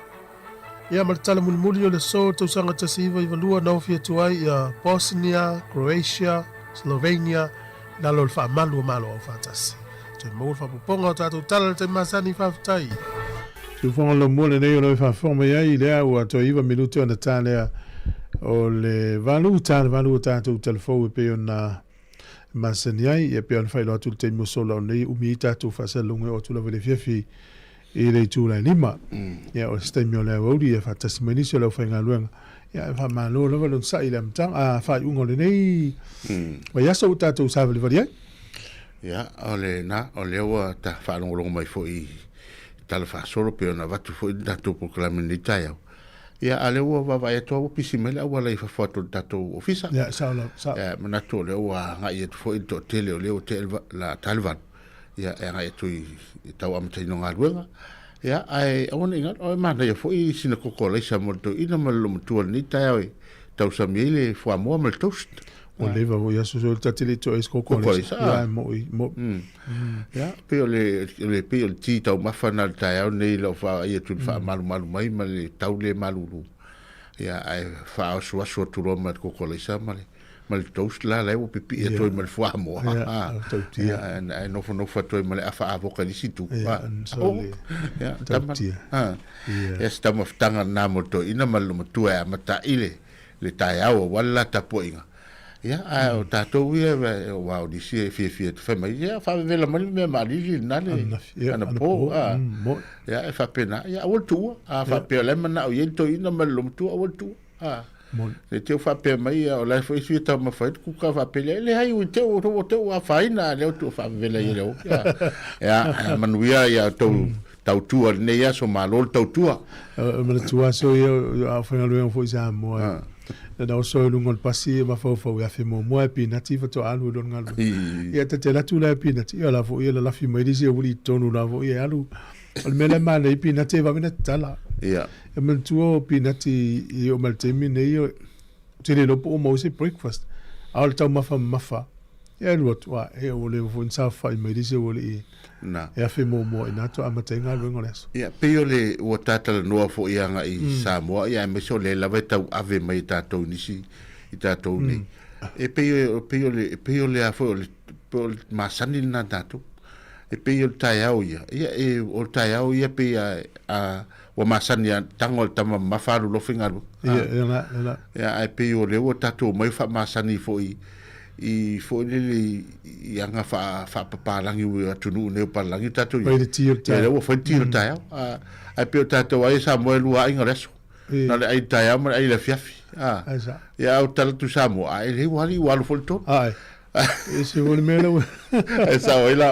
Ia ma le tala mulimuli o le so tausaga 1992 na ofi atu ai ia Bosnia, Croatia, Slovenia i lalo o le faamalu o Malo Aufaatasi. Toe maua le faaopoopoga o tatou tala i le taimi masani, faafetai. Siufofoga lomua lenei o lo o faafofoga mai ai lea ua toe 9 minute ona ta lea o le 8 ta le 8 o tatou talafou e pei ona masani ai ia pei ona faailoa atu le taimi o sola o nei umi ai tatou faasalalauga e oo atu lava i le afiafi i le itu la e lima. Ia, o se taimi o le aoauli, ia faatasi mai nisi o le aufaigaluega. Ia, e faamalo lava le onosai i le amataga, a, faaiuga o lenei vaiaso ua tatou savalivali ai. Ia, o lena, o lea ua ta faalogologo mai foi i tala faasolo pei ona avatu foi le tatou polokalame i lenei taeao. Ia, a o lea ua vaavaai atu lava ua pisi mai le auala i fafo atu o le tatou ofisa. Ia, sao lava, sao. Ia, manatu o lea ua agai atu foi le toatele o lea ua tea le la ta le 8. Ia, e agai atu i tau amataina o galuega. Ia, ae aua ne i galo, e manaia foi sina koko alaisa mo le toeaina ma le loomatua i lenei taeao e tausami ai le fuamoa ma le toast. Ua leva foi aso so ta te le toe se koko alaisa. Ia, mo i, mo. Ia, pei o le, le, pei o le ti taumafa na le taeao nei lau faaai atu i le faamalumalu mai ma le tau le malulu. Ia, ae faaasuasu atu loa ma le koko alaisa ma le ma le toast la la ua pipii atu ai ma le fuamoa. Tautia. Ae nofonofo atu ai ma le afa avoka i le isi itu. Ia, tautia. Ia, se taumafataga lena mo le toeaina ma le loomatua e amata ai le le taeao aua le la tapuaiga. Ia, ae o tatou ia, aua o nisi e fiafia e fai mai, ia, faavevela mai le mea maalili lena le anapo. Ia, e faapena. Ia, aua le tuua. A faapea o la e manao i ai le toeaina ma le loomatua, aua le tuua. A, ne i te i ua faapea mai, o la e foi fia taumafa ai le kuka faapea, e leai, ua te ua te ua afaina, a lea ua faavevela i le o. Ia, manuia ia tou tautua i lenei aso, malo le tautua. E manatua aso ia, a o faigaluega foi i Samoa. Na oso i luga o le pasi e mafaufau e afe muamua e pinati faatoa alu i lona galuega. Ia ta te alu atu la e pinati, ia o la foi e lalafi mai le isi aoauli i totonu la foi e alu. O le mea la e manaia i pinati e vave ona tatala. Ia. E manatua o pinati i oo mai le taimi lenei, ou te le iloa po ua maua se breakfast, a o le taumafa mamafa, ia e alu atu, a, e ua leva foi ona saofai mai le isi aualii e afe muamua i ina faatoa amata ai galuega o le aso. Ia, pei o le ua ta talanoa foi agai i Samoa, ia aemaise o lea lava e tauave mai e tatou i nisi i tatou nei. E pei o, pei o le, pei o le a foi o le, pei o le masani lena a tatou. E pei o le taeao ia, ia e, o le taeao ia pei a, a ua masani a tago le tama mamafa alu loa faigaluega. Ia, ia la, ia la. Ia, ae pei o lea ua tatou omai faamasani foi i foi lele i aga faapapalagi o atunuu nei o palagi tatou i. Fai le ti o le taeao. Ia, lea ua fai le ti o le taeao. Ae pei o tatou ai Samoa e lua aiga o le aso. Na o le ai i le taeao ma le ai i le afiafi. Ia, a o tala atu Samoa, a e le ua alii ua alu foi le tolu. Ai. E se foi le mea lea. E sao ai la,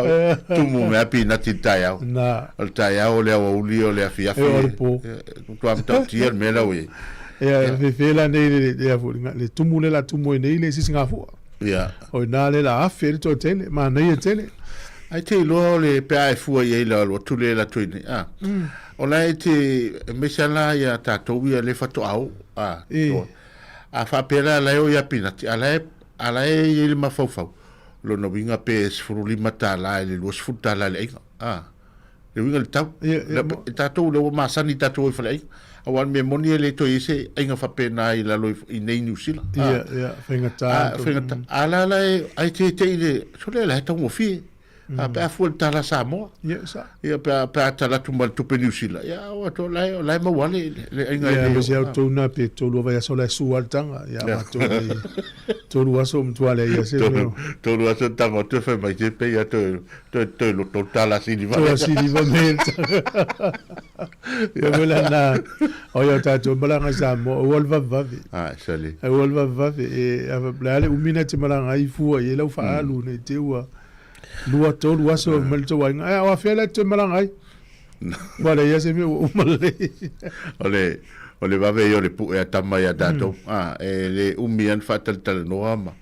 tumu mea pinati i le taeao. Na. O le taeao, o le aoauli, o le afiafi. E o le po. Matua matautia le mea la ua i ai. Ia, fefe la nei le, le, le, le tumu le la tumu ai nei le isi singafua. Ia. O ina le la afe le toatele, manaia tele. Ai te iloa o le pe a e fua i ai le alu atu le latou i nei. Ah. O la e te, aemaise la ia tatou ia le faatoa oo. Ah. A faapea la la e o ia pinati, a la e A la e i ai le mafaufau, lona uiga pe $15 i le $20 i le aiga. A, le uiga i le tau. Ia, ia, mo. E tatou lea ua masani tatou ai i faleaiga. Aua o le mea moni e le toe i ai se aiga faapena i lalo i nei Niu Sila. Ia, ia, faigata. A, faigata. A la la e, ai te te i le, sole la e taugofie. A pe a fua i le tala Samoa. Ia, sa. Ia, pe a, pe a tala atu ma le tupe Niu Sila. Ia, o atu, o la e, o la e maua le, le aiga i le. Ia, se au tou na pe tolu vaiaso la e sua le taga. Ia, matou nei, tolu aso matua leai ia se mea. Tolu aso le taga o toe fai mai se pe ia toe, toe, toe loto le tala siliva. Toe siliva me le taga. Ia mea la na, o ia o tatou malaga i Samoa, aua le vavevave. Ah, sale. Aua le vavevave. E, a, le a le umi na te malaga ai fua i ai lau faaalu nei te ua. Lua tolu aso mai le tou aiga. Ae o afea la e toe malaga ai? Ua leai lava se mea ua uma lelei. O le, o le vave ia o le pue a tama ia tatou. A, e le umi lava ona faatalatalanoa ma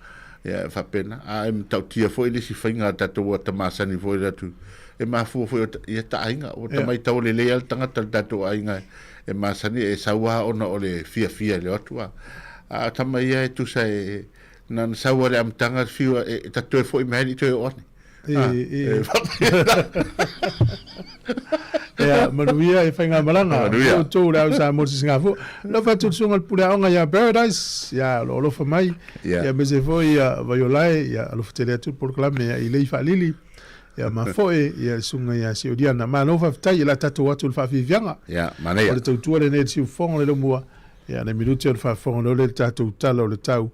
Ia, e faapena. A e matautia foi le isi faiga a tatou ata masani foi le atu, e mafua foi ia ta aiga, ua tamai taulelei lava le tagata o le tatou aiga e masani e sau lava ona o le fiafia i le o atu a. A o tama ia e tusa e, na ona sau lava i le amataga fiu e ta toe foi mai ai le i toe oo ane. E faapena. Ia, manuia e faigamalaga. Manuia. Outou le au Samoa Sisigafua. Alofa atu le susuga i le pule aoga ia Paradise, ia o lo o alofa mai. Ia. Ia aemaise foi ia Vaiolae, ia alofa tele atu le polokalame ia i lei faalili. Ia ma foe ia le susuga ia Siuliana. Malo faafetai, o le a tatou o atu i le faafiafiaga. Ia, manaia. O le tautua lenei i le siufofoga o le Laumua. Ia, nai minute ona faafofoga loa lea i le tatou tala o le tau.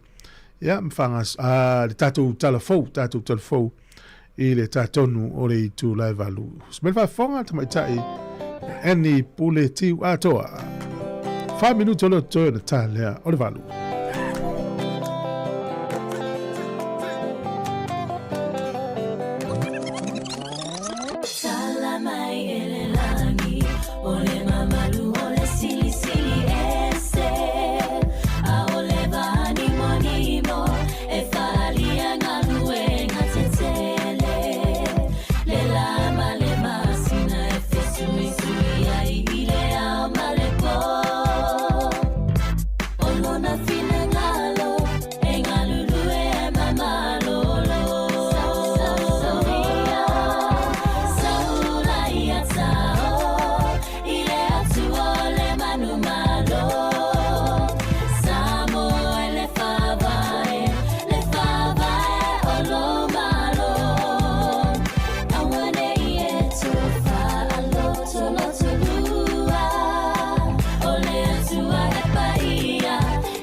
Ia, ma faagas, a, le tatou tala fou, tatou tala fou i le tatonu o le itu lae valu. Semele faafofoga tamaitai Annie Pule Tiu Atoa. 4 minuto leo toe ona ta lea o le valu. Tala mai e le lagi, o le mamalu o le silisili ese. A o le vaanimonimo e faaalia galuega tetele. Le la ma le masina e fesuisui ai i le ao ma le po. O lona finagalo e galulue ai ma malolo.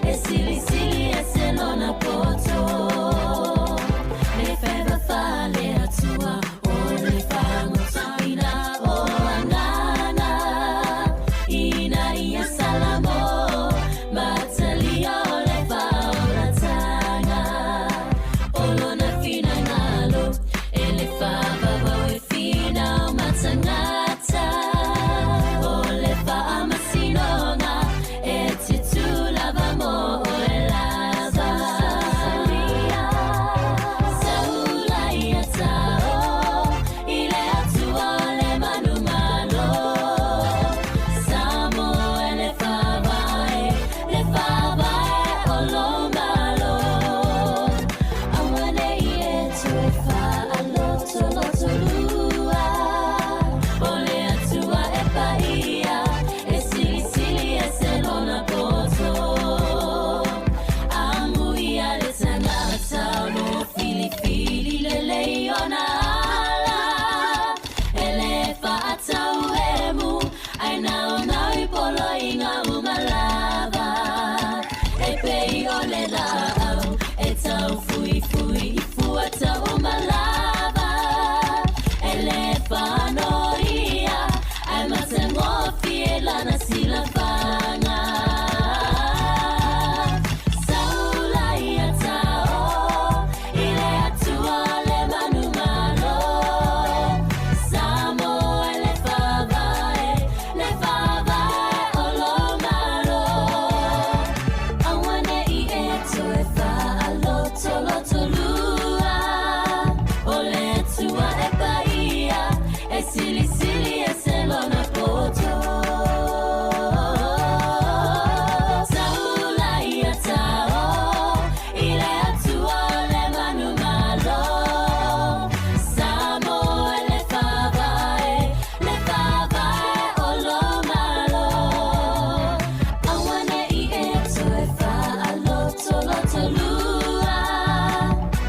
E silisili ese lona poto. Le feva fale atua o le fagotoina o agaga. Ina ia Salamo matalia o le faolataga. O lona finagalo e le faavavau e finau matagata. O le faamasinoga E tutu lava mo oe lava. Saula ia tao i le Atua o le manumalo. Samoa e le faavae, le faavae o lou malo. Aua ne i e toe faalotolotolua. O le Atua e paia. E silisili ese lona poto. Amuia le tagata o lo o filifili lelei ona ala. E le faatauemu ai naonao i poloiga uma lava. E pei o le laau e taufuifui i fuata uma lava. E le faanoia Ae matagofie lana silafaga. Saula ia tao i le Atua o le manumalo. Samoa e le faavae, le faavae o lou malo. Aua ne i e toe faalotolotolua. O le Atua e paia. E silisili ese lona poto. Saula ia tao i le Atua o le manumalo. Samoa e le faavae, le faavae o lou malo. Aua ne i e toe faalotolotolua.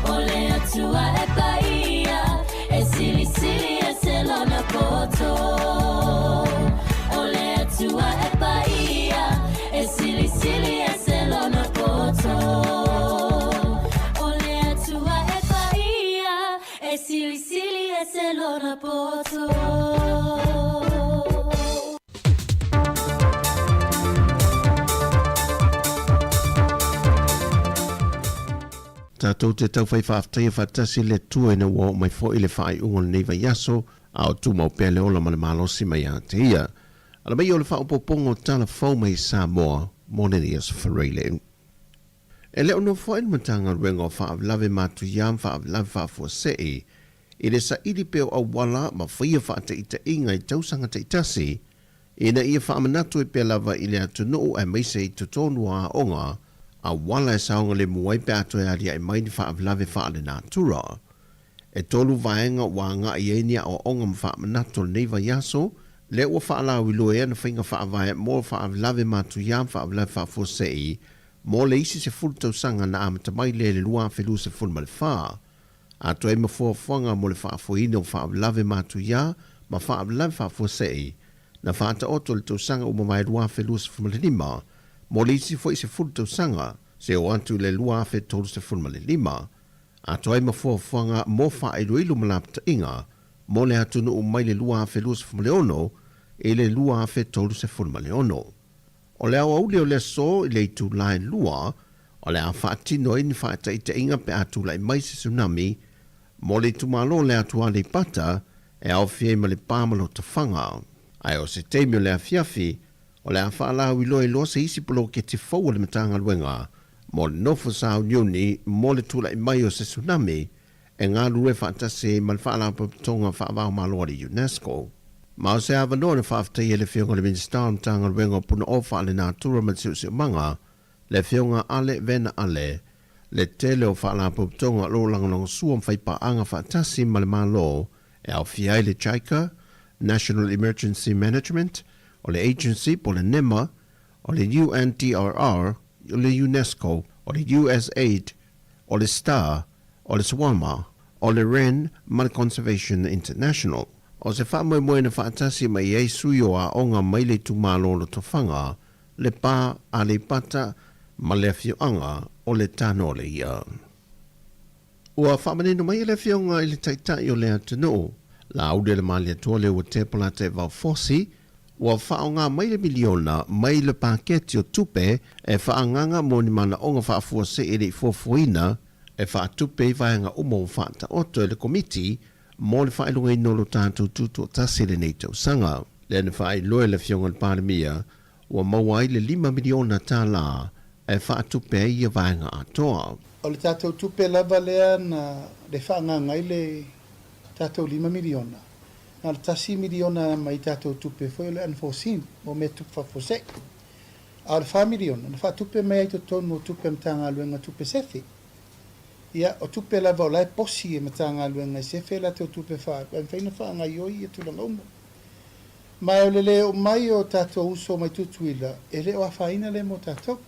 O le Atua e paia. E silisili ese lona poto. O le Atua e paia. E silisili ese lona poto. O le Atua e paia. E silisili ese lona poto. Tatou te tauwhai faafetaia faatasi le Atua ina ua oo mai foi le faaiuga o lenei vaiaso, a o tumau pea le ola ma le malosi mai ia te ia. Ala mai o le faaopoopoga o tala fou mai Samoa mo lenei aso Faraile. E le o nofo ai le Matagaluega o Faalavelave Matuia ma Faalavelave Faafuasei i le saili pea o auala ma faia faataitaiga i tausaga taitasi ina ia faamanatu ai pea lava i le atunuu aemaise i totonu o aoga auala e saogalemu ai pe a toe aliae mai ni faalavelave faalenatura. E tolu vaega ua agai ai ni aoaoga ma faamanatu o lenei vaiaso, lea ua faalauiloa ana faiga faavae mo faalavelave matuia ma faalavelave faafuasei mo le isi 10 tausaga na amata mai lea i le 2024. Atoa ai ma fuafuaga mo le faafoeina o faalavelave matuia ma faalavelave faafuasei na faataoto i le tausaga ua mavae 2025 mo le isi foi 10 tausaga seia oo atu i le 2035. Atoa ai ma fuafuaga mo faailoilo ma lapataiga mo le atunuu mai le 2026 i le 2036. O le aoauli o le aso i le itula e 2, o le a faatino ai ni faataitaiga pe a tulai mai se tsunami mo le itumalo o le atu Aleipata e aofia ai ma Lepa ma Lotofaga. Ae o se taimi o le afiafi, o le a faalauiloa se isi poloketi fou a le Matagaluega mo le nofo sauniuni mo le tulai mai o se tsunami e galulue faatasi ai ma le Faalapotopotoga Faava-o-Malo a le UNESCO. Ma o se avanoa na faafetaia e le Afioga i le Minisita o le Matagaluega o Punaoa Faalenatura ma le Siosiomaga, le Afioga Ale Vena Ale, le tele o faalapotopotoga o lo o lagolagosua ma faipaaga faatasi ma le Malo e aofia ai le JICA, National Emergency Management, o le Agency po o le NEMA, o le UNDRR, o le UNESCO, o le USAID, o le star, o le SWAMA, o le ren ma le Conservation International. O se faamoemoe na faatasi mai ai sui o aoga mai le itumalo o Lotofaga, Lepa, Aleipata ma le afioaga o Letanoleia. Ua faamanino mai e le Afioga i le Taitai o le atunuu, Laaulialemalietoa Leuatea Polataivao Fosi, ua faaaoga mai le miliona mai le paketi o tupe e faaagaaga mo ni manaoga faafuasei e le i fuafuaina e faatupe ai vaega uma ua faataoto e le Komiti mo le faailogaina o lo tatou tutoatasi i lenei tausaga. Lea na faailoa e le Afioga i le Palemia ua maua ai le $5 miliona e faatupe ai ia vaega atoa. O le tatou tupe lava lea na le faaagaaga ai le tatou $5 miliona, na o le $1 miliona mai tatou tupe foi o le unforeseen mo mea tupu faafuasei. A o le $4 miliona na faatupe mai ai totonu o tupe a Matagaluega tupe sefe. Ia, o tupe lava o la e posi e Matagaluega e sefe a latou tupe faaalu ae mafai ona faagaoioi ia tulaga uma. Ma o le le oo mai o tatou uso mai Tutuila, e le o afaina lea mo tatou.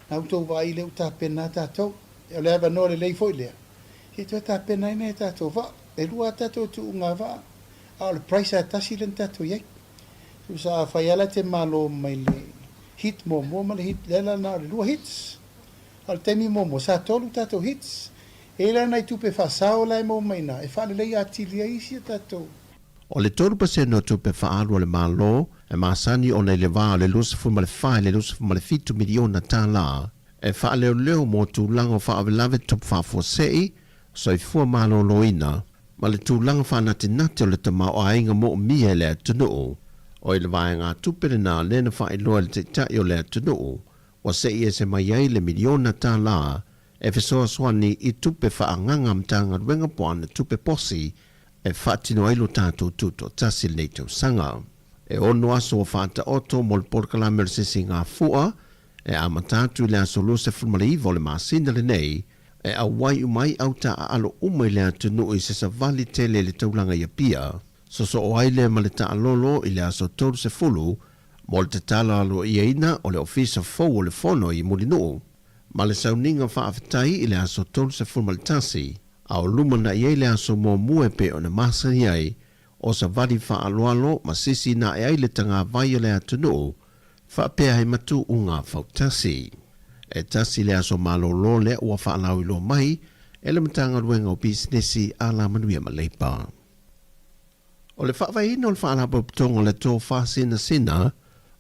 Na outou vaai i lea ua tapena tatou. O le avanoa lelei foi lea, se i toe tapena ai nai a tatou vaa. E lua a tatou tuuga vaa, a o le price lava e tasi lea na tatou i ai. Tusa afai lava la e te malo mai le heat muamua ma le heat, lea la na o le lua heats. A o le taimi muamua, sa tolu tatou heats. E i ai la nai tupe faasao la e maua mai i ina, e faalelei atili ai isi a tatou. O le 3% o tupe faaalu a le Malo e masani ona i le va o le $24 i le $27 miliona e faaleoleo mo tulaga o faalavelave tupu faafuasei, soifua maloloina, ma le tulaga faanatinati o le tamaoaiga moomia e le atunuu. O i le vaegatupe lena lea na faailoa e le Taitai o le atunuu ua se'i ese mai ai le miliona tālā e fesoasoani i tupe faaagaaga a Matagaluega po o ana tupe posi e faatino ai lo tatou tutoatasi i lenei tausaga. E ono aso ua faataoto mo le polokalame o le Sisigafua e amata atu i le aso 29 o le masina lenei e auai uma ai au taaalo uma i le atunuu i se savali tele i le taulaga i Apia. Sosoo ai lea ma le taalolo i le aso 30 mo le tatala aloaiaina o le Ofisa fou o le Fono i Mulinuu ma le sauniga faafetai i le aso 31, a o lumanai ai le aso muamua e pei ona masani ai o savali faaaloalo ma sisi na ae ai le tagavai o le atunuu faapea ai matuuga fautasi. E tasi le aso malōlō lea ua faalauiloa mai e le Matagaluega o Pisinisi, Alamanuia ma Leipa. O le faavaeina o le Faalapotopotoga o le Tofa Sinasina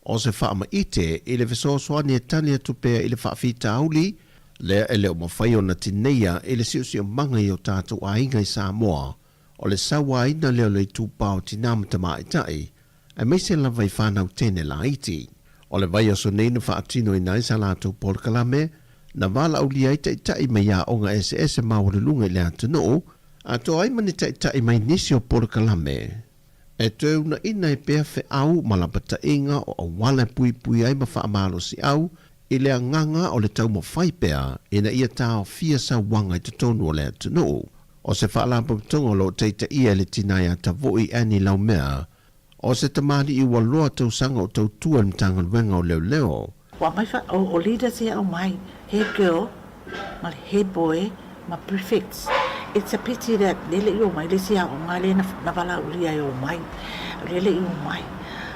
o se faamaite i le fesoasoani e tali atu pea i le faafitauli lea e le o mafai ona tineia i le siosiomaga i o tatou aiga i Samoa, o le sauaina lea o le itupa o tinā ma tamaitai, aemaise lava i fanau teine laiti. O le vaiaso nei na faatinoina ai sa latou polokalame, na valaaulia ai taʻitaʻi mai aoga eseese maualuluga i le atunuu, atoa ai ma ni taʻitaʻi mai nisi o polokalame e toe unaʻina ai pea feʻau ma lapataʻiga o auala e puipui ai ma faamalosiʻau i le agaga o le taumafai pea ina ia taofia sauaga i totonu o le atunuu. O se faalapotopotoga o loo taitaʻia e le tina ia Tavoʻi Annie Laumea, o se tamalii ua loa tausaga o tautua i le Matagaluega o Leoleo. Ua aumai fa, o, o leaders ia aumai, head girl ma le head boy ma prefects. It's a pity that lea le i omai le isi aoga lea na, na valaaulia e omai, lea le i omai.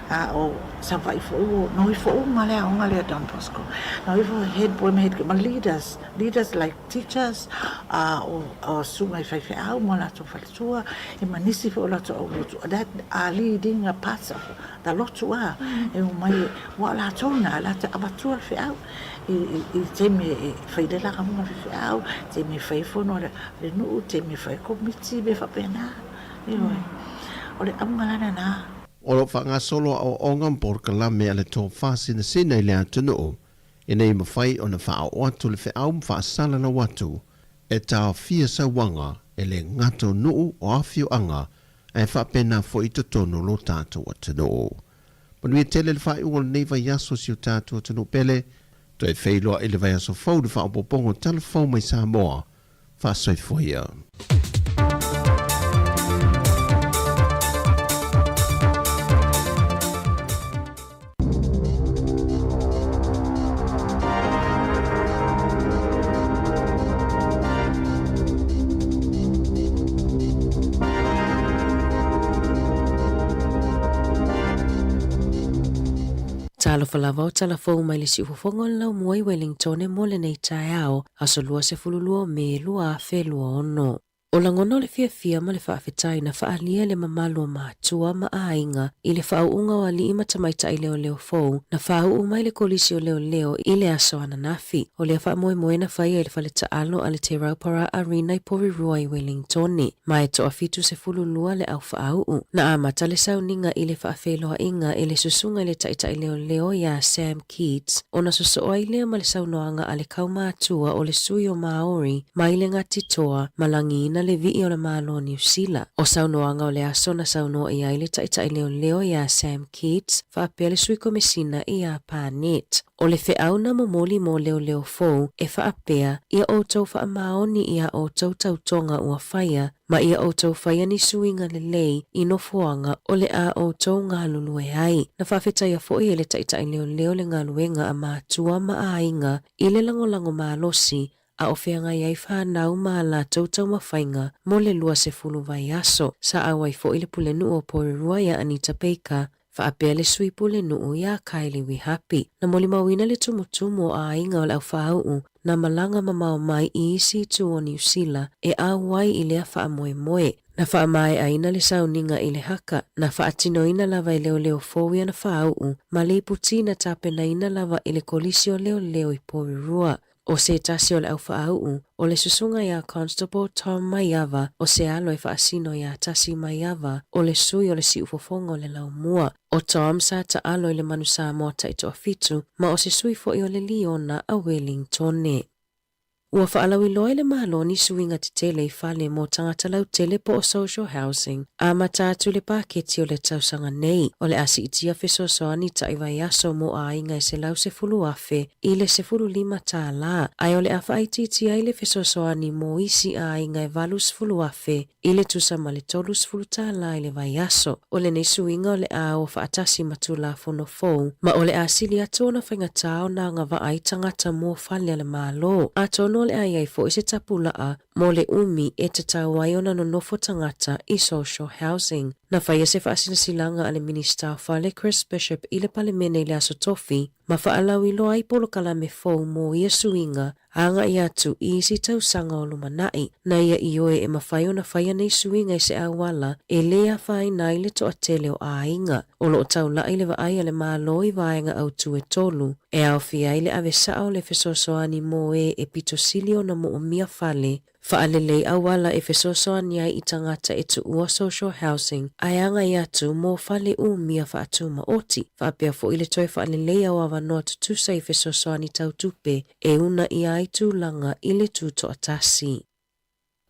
A o Savaii foi ua noho ifo uma le aoga lea Don Bosco. Noho ifo head boy ma head girl ma leaders, leaders like teachers, a o, o susuga i faifeau ma latou faletua, e ma nisi foi o latou au lotu, that are leading a parts of the lotu a, e omai, ua o latou na, latou avatua le feau i, i, i taimi e fai le lagamuga le feau, taimi e fai fono a le nuu, taimi e fai komiti, mea faapena, ioe. O le auga la lena. O lo o faagasolo aoaoga ma polokalame a le tofa sinasina i le atunuu ina ia mafai ona faaoo atu le feau ma faasalalau atu e taofia sauaga e le gata o nuu o afioaga ae faapena foi i totonu o lo tatou atunuu. Manuia tele le faaiuga o lenei vaiaso si o tatou atunuu pele, toe feiloai i le vaiaso fou i le faaopoopoga o Tala Fou mai Samoa. Faasoifua ia. Talofa lava o tala fou mai le siufofoga o le laumua i Wellingtone mo lenei taeao, aso 22 o Me 2026. O lagona o le fiafia ma le faafetai na faaalia e le mamalu o matua ma aiga i le faauuga o alii ma tamaitai leoleo fou na faauu mai le Kolisi o Leoleo i le aso ananafi. O lea faamoemoe na faia i le fale taalo a le Te Rauparaha Arena i Porirua i Wellingtone, ma e toa-72 le au faauu. Na amata le sauniga i le faafeiloaiga i le susuga i le taitai leoleo iā Sam Keats, ona sosoo ai lea ma le saunoaga a le kaumātua o le sui o Māori mai le Ngāti Toa ma lagiina le vii o le Malo o Niu Sila. O saunoaga o le aso na saunoa i ai le taitai leoleo iā Sam Keats faapea le sui komesina iā Barnett. O le feau na momoli mo leoleo fou e faapea, ia outou faamaoni i a outou tautoga ua faia, ma ia outou faia ni suiga lelei i nofoaga o le a outou galulue ai. Na faafetaia foi e le taitai leoleo le galuega a matua ma aiga i le lagolago malosi a o feagai ai fanau ma a latou taumafaiga mo le 20 vaiaso. Sa auai foi le pulenuu o Porirua iā Anita Baker, faapea le sui pulenuu iā Kylie Wihapi. Na molimauina le tumutumu o aiga o le aufāuʻu na malaga mamao mai i isi itu o Niu Sila e auai i lea faamoemoe. Na faamaeʻaina le sauniga i le haka, na faatinoina lava e leoleo fou i ana fāuʻu ma le iputi na tapenaina lava i le Kolisi o Leoleo i Porirua. O se tasi o le au faauʻu, o le susuga iā Constable Tom Maiava, o se alo e faasino iā Tasi Maiava, o le sui o le siufofoga o le laumua. O Tom sa taalo i le Manu Samoa taitoafitu, ma o se sui foi o le Liona a Wellingtone. Ua faalauiloa e le Malo ni suiga tetele i fale mo tagata lautele po o social housing, amata atu le paketi o le tausaga nei, o le a siitia fesoasoani taʻi vaiaso mo aiga e 110,000 i le $15, ae o le a faaitiitia ai le fesoasoani mo isi aiga e 80,000 i le tusa ma le $30 i le vaiaso. O lenei suiga o le a o faatasi ma Tulafono fou, ma o le a sili atu ona faigata ona agavaa ai tagata mo fale a le Malo. Atonu o le a i ai foi se tapulaa mo le umi e tatau ai ona nonofo tagata i social housing. Na faia se faasilasilaga a le Minisita o Fale Chris Bishop i le Palemene i le Aso Tofi, ma faalauiloa ai polokalame fou mo ia suiga agaʻi atu i isi tausaga o lumanai. Na ia ioe e mafai ona faia nei suiga i se auala e lē afaina ai le toatele o aiga. O lo o taulaʻi le vaai a le Malo i vaega autū e tolu, e aofia ai le ave saʻa o le fesoasoani mo ē e pito sili ona moomia fale, Faalelei auala e fesoasoani ai i tagata e tuua social housing ae agai atu mo fale umia faatumaoti, faapea foi le toe faaleleia o avanoa tutusa i fesoasoani tau tupe e uunaia ai tulaga i le tutoatasi.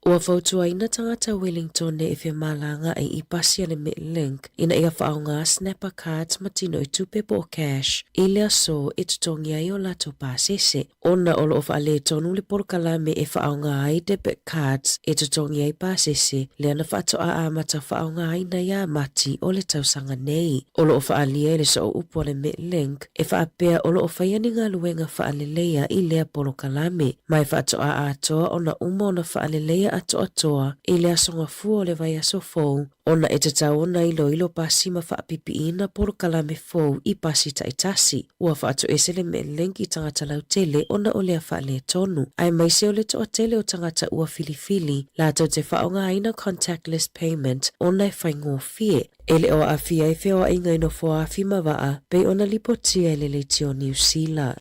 Ua fautuaina tagata Wellingtone e femalagaai i pasi a le Metlink ina ia faaaoga Snapper cards ma tinoitupe po o cash i le aso e totogi ai o latou pasese, ona o lo o faaletonu le polokalame e faaaoga ai debit cards e totogi ai pasese lea na faatoa amata faaaogaina ia Mati o le tausaga nei. O lo o faaalia i le sooupu a le Metlink e faapea o lo o faia ni galuega faaleleia i lea polokalame, ma e faatoa atoa ona uma ona faaleleia atoatoa i le aso Gafua o le vaiaso fou, ona e tatau ona iloilo pasi ma faapipiina polokalame fou i pasi taitasi. Ua faatoese le Metlink i tagata lautele ona o lea faaletonu, aemaise o le toatele o tagata ua filifili latou te faaaogaina contactless payment ona e faigofie. E le o aafia ai feoaiga i nofoa-afi ma vaa, pei ona lipotia e le Leitio Niu Sila.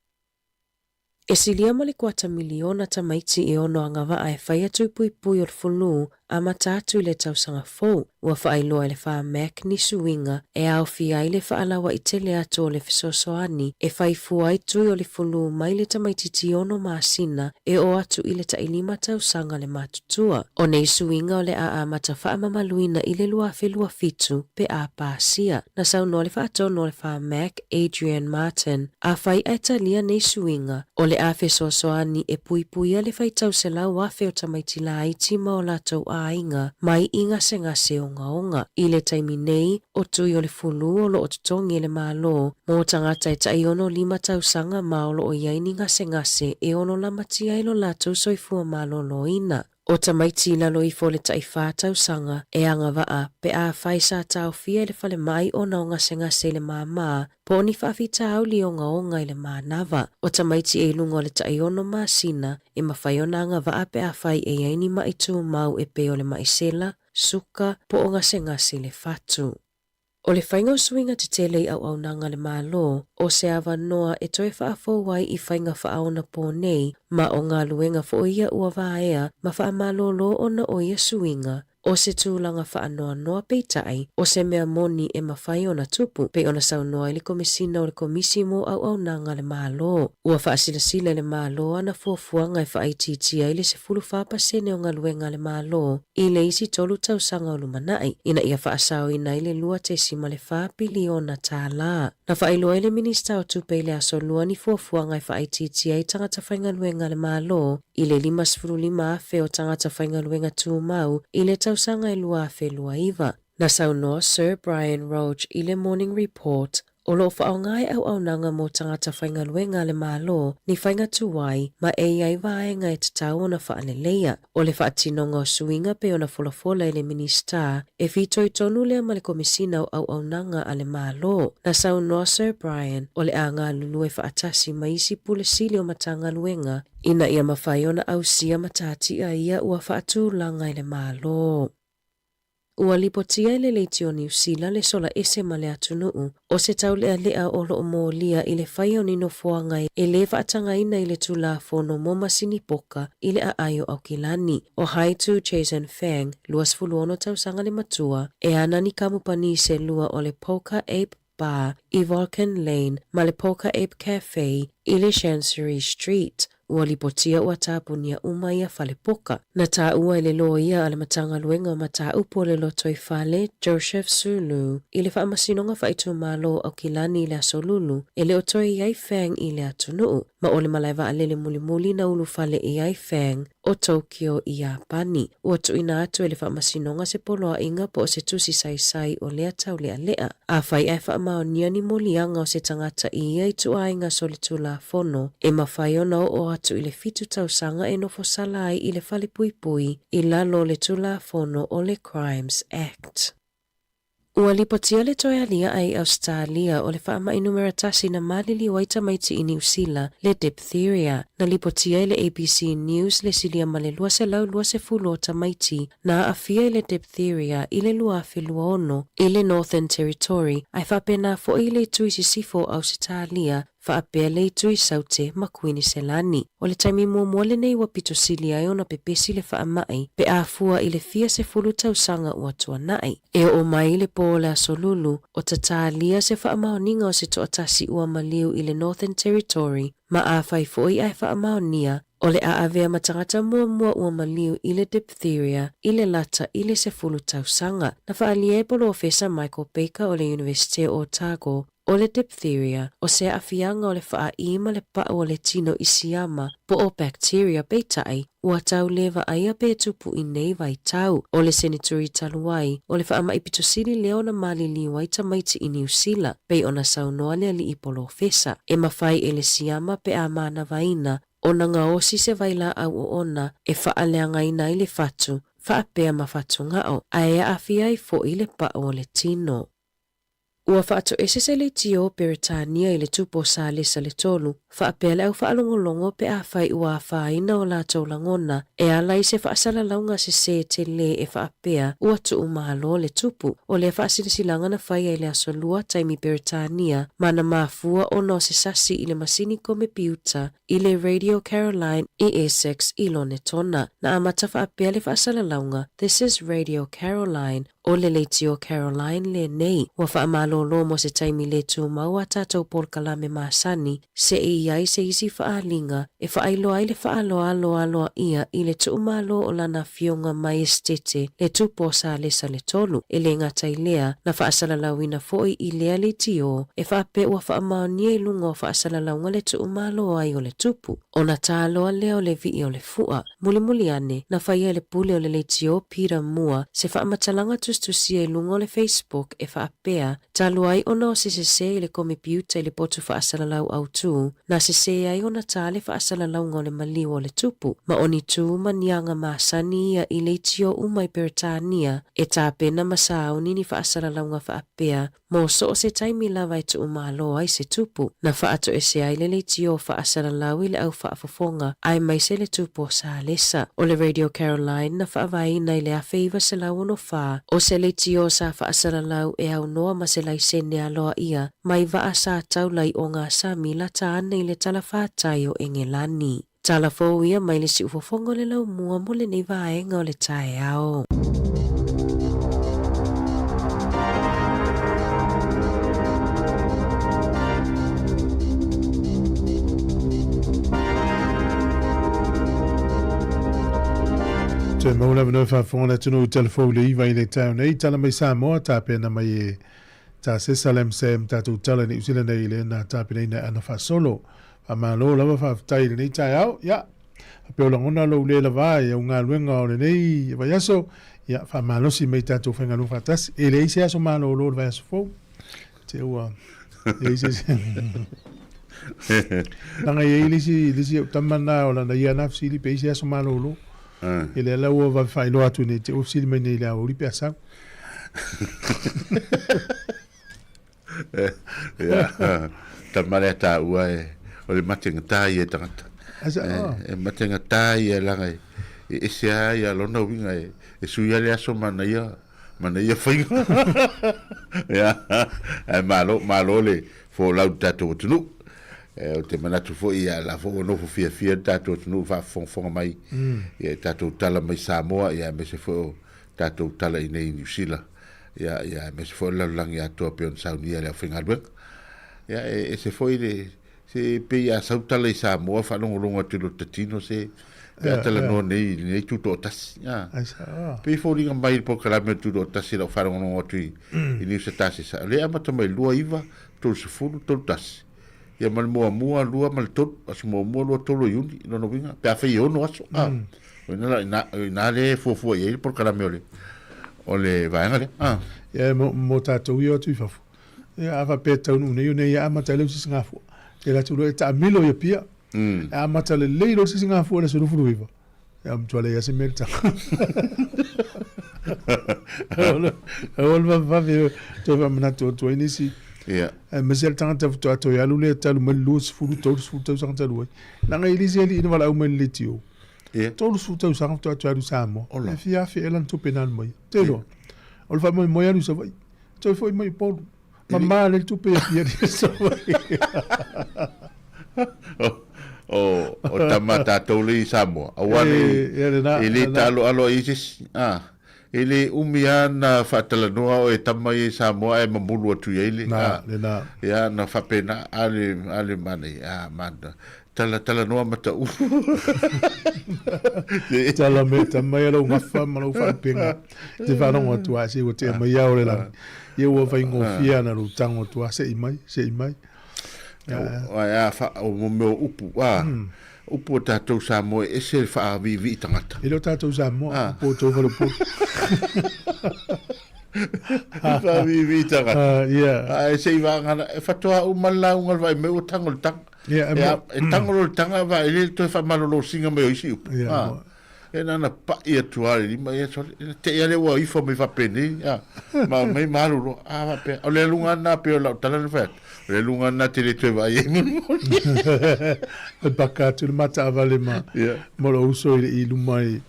E silia ma le kuata miliona tamaiti e ono agavaa e fai atu i puipui o le fulu amata atu i le tausaga fou. Ua faailoa e le Pharmac ni suiga e aofia ai le faalauaitele atu o le fesoasoani e fai fua ai tui o le fulu mai le tamaitiiti ono masina e oo atu i le tailima tausaga le matutua. O nei suiga o le a amata faamamaluina i le 2027 pe a pasia. Na saunoa le faatonu o le Pharmac, Adrian Martin, Afai ae talia nei suiga, o le a fesoasoani e puipuia le faitau 100,000 o tamaiti laiti ma o latou aiga mai i gasegase ogaoga. I le taimi nei, o tui o le fulu o lo o totogi e le Malo mo tagata e taiono lima tausaga ma o lo o i ai ni gasegase e ono lamatia ai lo latou soifua maloloina. O tamaiti i lalo ifo o le taiwhā tausaga e agavaa pe afai sa taofia e le falemai ona o gasegase i le māmā po o ni faafitauli ogaoga i le manava. O tamaiti e i luga o le taiono masina e mafai ona agavaa pe afai e i ai ni maʻi tumau e pei o le maʻi sela, suka, po o gasegase i le fatu. O le faiga o suiga tetele i auaunaga a le Malo, o se avanoa e toe faafou ai i faiga faaonapō nei, ma o galuega foi ia ua vaea ma faamalōlō ona o ia suiga, o se tulaga faanoanoa peitai, o se mea moni e mafai ona tupu, pei ona saunoa ai le Komesina o le Komisi mo Auaunaga a le Malo. Ua faasilasila e le Malo ana fuafuaga e faaitiitia ai le 14% o galuega a le Malo i le isi tolu tausaga o lumanai, ina ia faasaoina ai le $2.4 piliona tālā. Na faailoa ai le Minista o Tupe i le Aso Lua ni fuafuaga e faaitiitia ai tagata faigaluega a le Malo i le 55,000 o tagata faigaluega tumau i le tausaga e 2029. Na saunoa Sir Brian Roche i le Morning Report, o lo o faaaoga e auaunaga mo tagata faigaluega a le Malo ni faiga tuai ma e i ai vaega e tatau ona faaleleia. O le faatinoga o suiga pei ona folafola e le Minisita, e fitoitonu lea ma le Komesina o Auaunaga a le Malo. Na saunoa Sir Brian, o le a galulue faatasi ma isi Pule Sili o Matagaluega ina ia mafai ona ausia matatia ia ua faatulaga e le Malo. Ua lipotia e le Leitio Niu Sila le sola ese ma le atunuu, o se taulealea o lo o molia i le faia o ni nofoaga e lē faatagaina i le Tulafono mo masini poka i le aai o Aukilani. O Haitu Jason Fang, 26 tausaga le matua, e ana ni kamupani se lua o le Polka Ape Bar i Vulcan Lane ma le Polka Ape Cafe i le Chancery Street. Ua lipotia ua tapunia uma ia fale poka. Na taua e le loia a le Matagaluega o Mataupu o le Lotoifale, Joseph Sulu, i le Faamasinoga Faaitumalo o Aukilani i le Aso Lulu, e le o toe i ai Fang i le atunuu, ma o le malae vaalele mulimuli na ulufale i ai Fang o Tokyo i Iapani. Ua tuuina atu e le Faamasinoga se poloaiga po o se tusi saisai o lea taulealea. Afai ae faamaonia ni moliaga o se tagata i ia ituaiga solitulafono, e mafai ona oo atu i le fitu tausaga e nofo sala ai i le falepuipui i lalo o le Tulafono o le Crimes Act. Ua lipotia le toe aliae i Ausetalia o le faamai numera tasi na maliliu ai tamaiti i Niu Sila, le diphtheria. Na lipotia e le ABC News le silia ma le 220 o tamaiti na aafia i le diphtheria i le 2026 i le Northern Territory, ae faapena foi i le itu i sisifo o Ausetalia. faapea le Itu i Saute ma Kuiniselani. O le taimi muamua lenei ua pito sili ai ona pepesi le faamai pe a fua i le fia sefulu tausaga ua tuanai. E oo mai i le po o le Aso Lulu, o tatalia se faamaoniga o se toatasi ua maliu i le Northern Territory ma afai foi ae faamaonia, o le a avea ma tagata muamua ua maliu i le diphtheria i le lata i le 10 tausaga. Na faaalia e Polofesa Michael Baker o le Iunivesite o Otago, o le diphtheria, o se aafiaga o le faaī ma le pau o le tino i siama po o bacteria peitai, ua tau le vaaia pe tupu i nei vaitau. O le seneturi talu ai, o le faamai pito sili lea ona maliliu ai tamaiti i Niu Sila, pei ona saunoa le alii polofesa. E mafai e le siama pe a manavaina ona gaosi se vailaau oona e faaleagaina ai le fatu, faapea ma fatugao, ae aafia ai foi le pau o le tino. Ua faatoese se leitio o Peretania i le tupu o Salesa le Tolu, faapea le au faalogologo pe afai ua afaina o latou lagona e ala i se faasalalauga sesē telē e faapea ua tuumalo le tupu. O lea faasilasilaga na faia i le Aso Lua taimi Peretania ma na mafua ona o se sasi i le masini komepiuta i le Radio Caroline i Essex i Lonetona. Na amata faapea le faasalalauga, This is Radio Caroline, O le leitio Caroline lenei, ua faamalōlō mo se taimi lē tumau a tatou polokalame masani, seʻi i ai se isi faaaliga e faailoa ai le faaaloalo aloaia i le tuumalo o lana afioga Maiesetete le tupu o Salesa le Tolu. E lē gata i lea, na faasalalauina foi i lea leitio e faapea ua faamaonia i luga o faasalalauga le tuumalo ai o le tupu, ona taloa lea o le vii o le fua. Mulimuli ane, na faia e le pule o le leitio Peter Moore se faamatalaga tusitusia i luga o le Facebook e faapea, talu ai ona o se sesē i le komepiuta i le potu faasalalau autū, na sesē ai ona tā le faasalalauga o le maliu o le tupu, ma o ni tū ma ni aga masani ia i leitio uma i Peretania e tapena ma sauni ni faasalalauga faapea mo so o se taimi lava e tuumalo ai se tupu. Na faatoese ai le leitio faasalalau i le au faafofoga aemaise le tupu o Salesa. O le Radio Caroline na faavaeina i le 1964, o se leitio sa faasalalau e aunoa ma se laisene aloaia mai vaa sa taula i ogasami lata ane i le talafatai o Engelani. Tala fou ia mai le siufofoga o le Laumua mo lenei vaega o le taeao. Toe maua le avanoa e faafofoga le atunuu i tala fou i le 9 i le taeao nei. Tala mai Samoa, tapena mai e Tā Sesa Lam Sam tatou tala i Niu Sila nei i le na tapenaina e ana faasolo. Faamalo lava faafetai i lenei taeao. Ia, faapea o lagona lou le lava i au galuega o lenei vaiaso, ia faamalosi mai tatou faigaluega faatasi. E leai se aso malolo o le vaiaso fou. Te ua leai se Leaga e i ai le isi, le isi au tama na o lana ia na fesili pe i se aso malolo. E lea la ua vave faailoa atu nei te ua fesili mai nei i le aoauli pe a sau. Ia, tama lea taua e, o le matengatā ia e tagata. Asa, oh. E, e matengatā ia leaga e, e ese lava ia lona uiga e, e sui lava le aso ma ana ia, ma ana ia faiga. Ia, ae malo, malo le folau i le tatou atunuu. E, ou te manatu foi ia la foi ua nofo fiafia le tatou atunuu faafofogafoga mai ia i tatou tala mai Samoa ia aemaise foi o tatou tala i inei i Niu Sila ia ia aemaise foi o le lalolagi atoa pei ona saunia e le aufaigaluega. Ia e ese foi le se pei a sau tala i Samoa faalogologo atu i lota tino se pe a talanoa nei i lenei tutoatasi. Ia. Pei e foliga mai i le polokalame o le tutoatasi i lau faalogologo atu i i Niusa Tasesa, o lea e amata mai i le 29, 30, 31. Ia ma le muamua, lua ma le tolu, aso muamua, lua, tolu o Iuni, lona uiga, pe afai e ono aso, a. O ina la, ina, ina lea e fuafua i ai le polokalame o le, o le vaega lea. A. Ia, mo, mo tatou ia o atu i fafo. Ia, a faapea e taunuu nei, o nei e amata ai le sisigafua. Te latou loa e taamilo ia Apia. E amata lelei loa le sisigafua i le aso 29. Ia, matua leai lava se mea i le taga. Aua le vavevave toe faamanatu atu ai nisi. Ia. Aemaise le tagata faatoa toe alu lea talu mai le 20, 30 tausaga talu ai. Leaga e le isi alii na valaau mai i le leitio. Ia. 30 tausaga faatoa toe alu i Samoa. Ola. E fia afe ea lana tupe na alu mai ai. Te iloa. O le faamoemoe alu i Savaii. Toe foi mai i Upolu. Mama lea le tupe i Apia i Savaii. O tama tatou le i Samoa, aua ne i, e le taaloalo ai i se isi, a. E le umi lava na faatalanoa oe e tama ia i Samoa ae mamulu atu i ai le, a. Ia, na faapena, a le, a le manaia, a, mana. Tala, talanoa ma ta'u. Tala me tama ia lou gafa ma lou faalupega. Te faalogo atu a se ua tea mai ao le lagi. Ia ua faigofie ana lou tago atu a se'i mai, se'i mai. Ai a fa o mo mea o upu a. Upu o tatou Samoa e ese le faaviivii tagata. E le o tatou Samoa, upu o tou faleupolu. Faaviivii tagata. Ae se i vagana, e faatoa uma le lauga o le vaimai ua tago le taga. Ia, e tago loa le taga va e le toe faamalolosiga mai o isi upu. E na ona pa'i atu lava le lima, ia sole, e te i lava lea ua ifo mai faapenei, a, ma aumai ma alu loa. A faapea, o le aluga lava lena pei o lau tala na fai atu, o le aluga lava lena e te le toe vaai ai molimoli. E paka atu le mataavale ma, ma lou uso i le i luma i,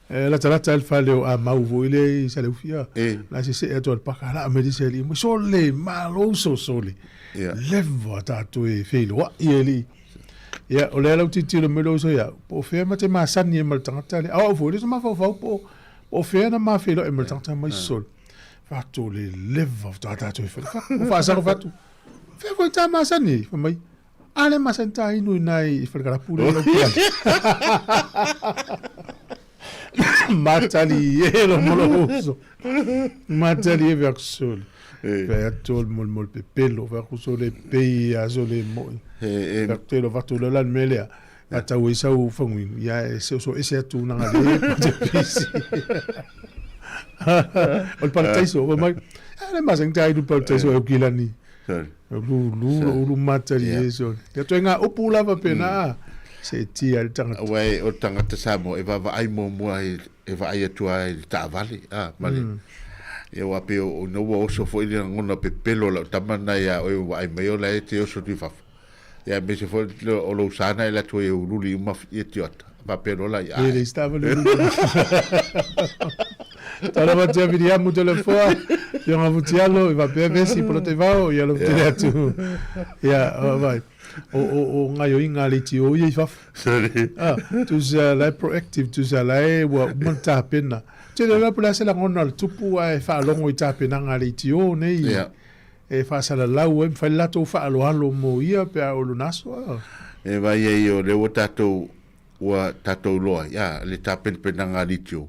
e latalata ai le fale o Amau foi lea i Saleufi, a, la sese'e atu a le paka, la mai le isi alii mai, sole, malo uso sole, leva tatou e feiloa'i e alii. Ia, o lea la ua tilotilo mai lou uso ia au, po o fea ma te masani ai ma le tagata lea. O au foi, e le o se mafaufau po o fea na ma feiloai ma le tagata mai sole. Fai atu o le leva faatoa tatou e fai. Ua faasaga fai atu, fea foi ta masani ai? Fai mai, a le masani ta inu i nai i Falekalapu lea i Aukilani. Matali e lo mo lou uso. Matali e fai atu sole. Fai atu o le molimoli pepelo, fai atu sole pei a sole moi. Fai atu te iloa fatu loa la le mea lea. A tau ai sau faguinu, ia e se oso ese atu na ngale e te pisi. O le parataiso, fai mai, a le masani ta inu parataiso e Aukilani. Lu lu lo ulu matali e sole. Ia toe ngā upu lava pena, se tia le tagata. Aua e o le tagata Samoa e vaavaai muamua i e vaai atu lava i le taavale, a, ma le, ia aua pei o ina ua oso foi le lagona pepelo o lau tama lena ia oe ua vaai mai o la e te oso atu i fafo. Ia aemaise foi o lou sa na e alu atu ai e ululi uma ia tioata. Faapea loa la ia E leai se taavale ululi. Talofa atu ia Viliamu Toleafoa, Ioga Futialo, i faapea Vesi Polataivao, ia alofa tele atu. Ia, vai. O, o, o gaioiga a le leitio ia i fafo. Sorry. Ah, tusa la e proactive, tusa la e ua uma ona tapena. Tele la po o le a se lagona o le tupu ae faalogo i tapenaga a le leitio nei. Yeah. E faasalalau ai ma fai le latou faaaloalo mo ia pe a oo i lona aso. Ah. E vaai ai o lea ua tatou ua tatou iloa ai, a, le tapenapenaga a leitio,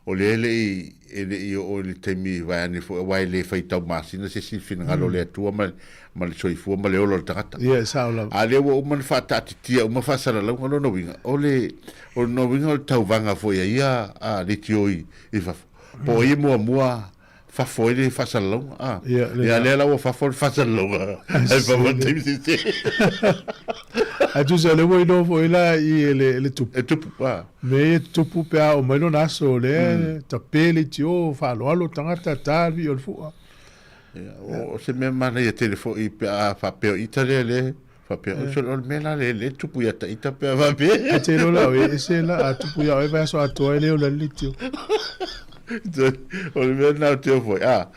o lea e le i, e le i oo i le taimi vaeane foi aua e le fai taumasina se isi finagalo o le Atua ma, ma le soifua ma le ola o le tagata. Ia, e sao lava. A lea ua uma ona faataatitia uma faasalalauga, o lona uiga, o le, o lona uiga o le tauvaga foi a ia a leitio i, i fafo. Po o ai e muamua fafo ai le faasalalauga, a. Ia, lena. Ia, lea la ua fafo le faasalalauga, ae fafo i le taimi sese. Ae tusa o lea ua iloa foi la i e le, le tupu. E tupu, a. Mea ia e tutupu pe a oo mai lona aso, o lea tape leitio, faaaloalo tagata, ta le vii o le fua. Ia, o se mea manaia tele foi pe a faapea o ita lea le faapea, o se o le mea la lea le tupu ia ta ita pe a faapea. Ae te iloa la oe, ese la, a tupu ia oe vaiaso atoa e le ola le leitio. O le mea lena ou te ofo ai, a,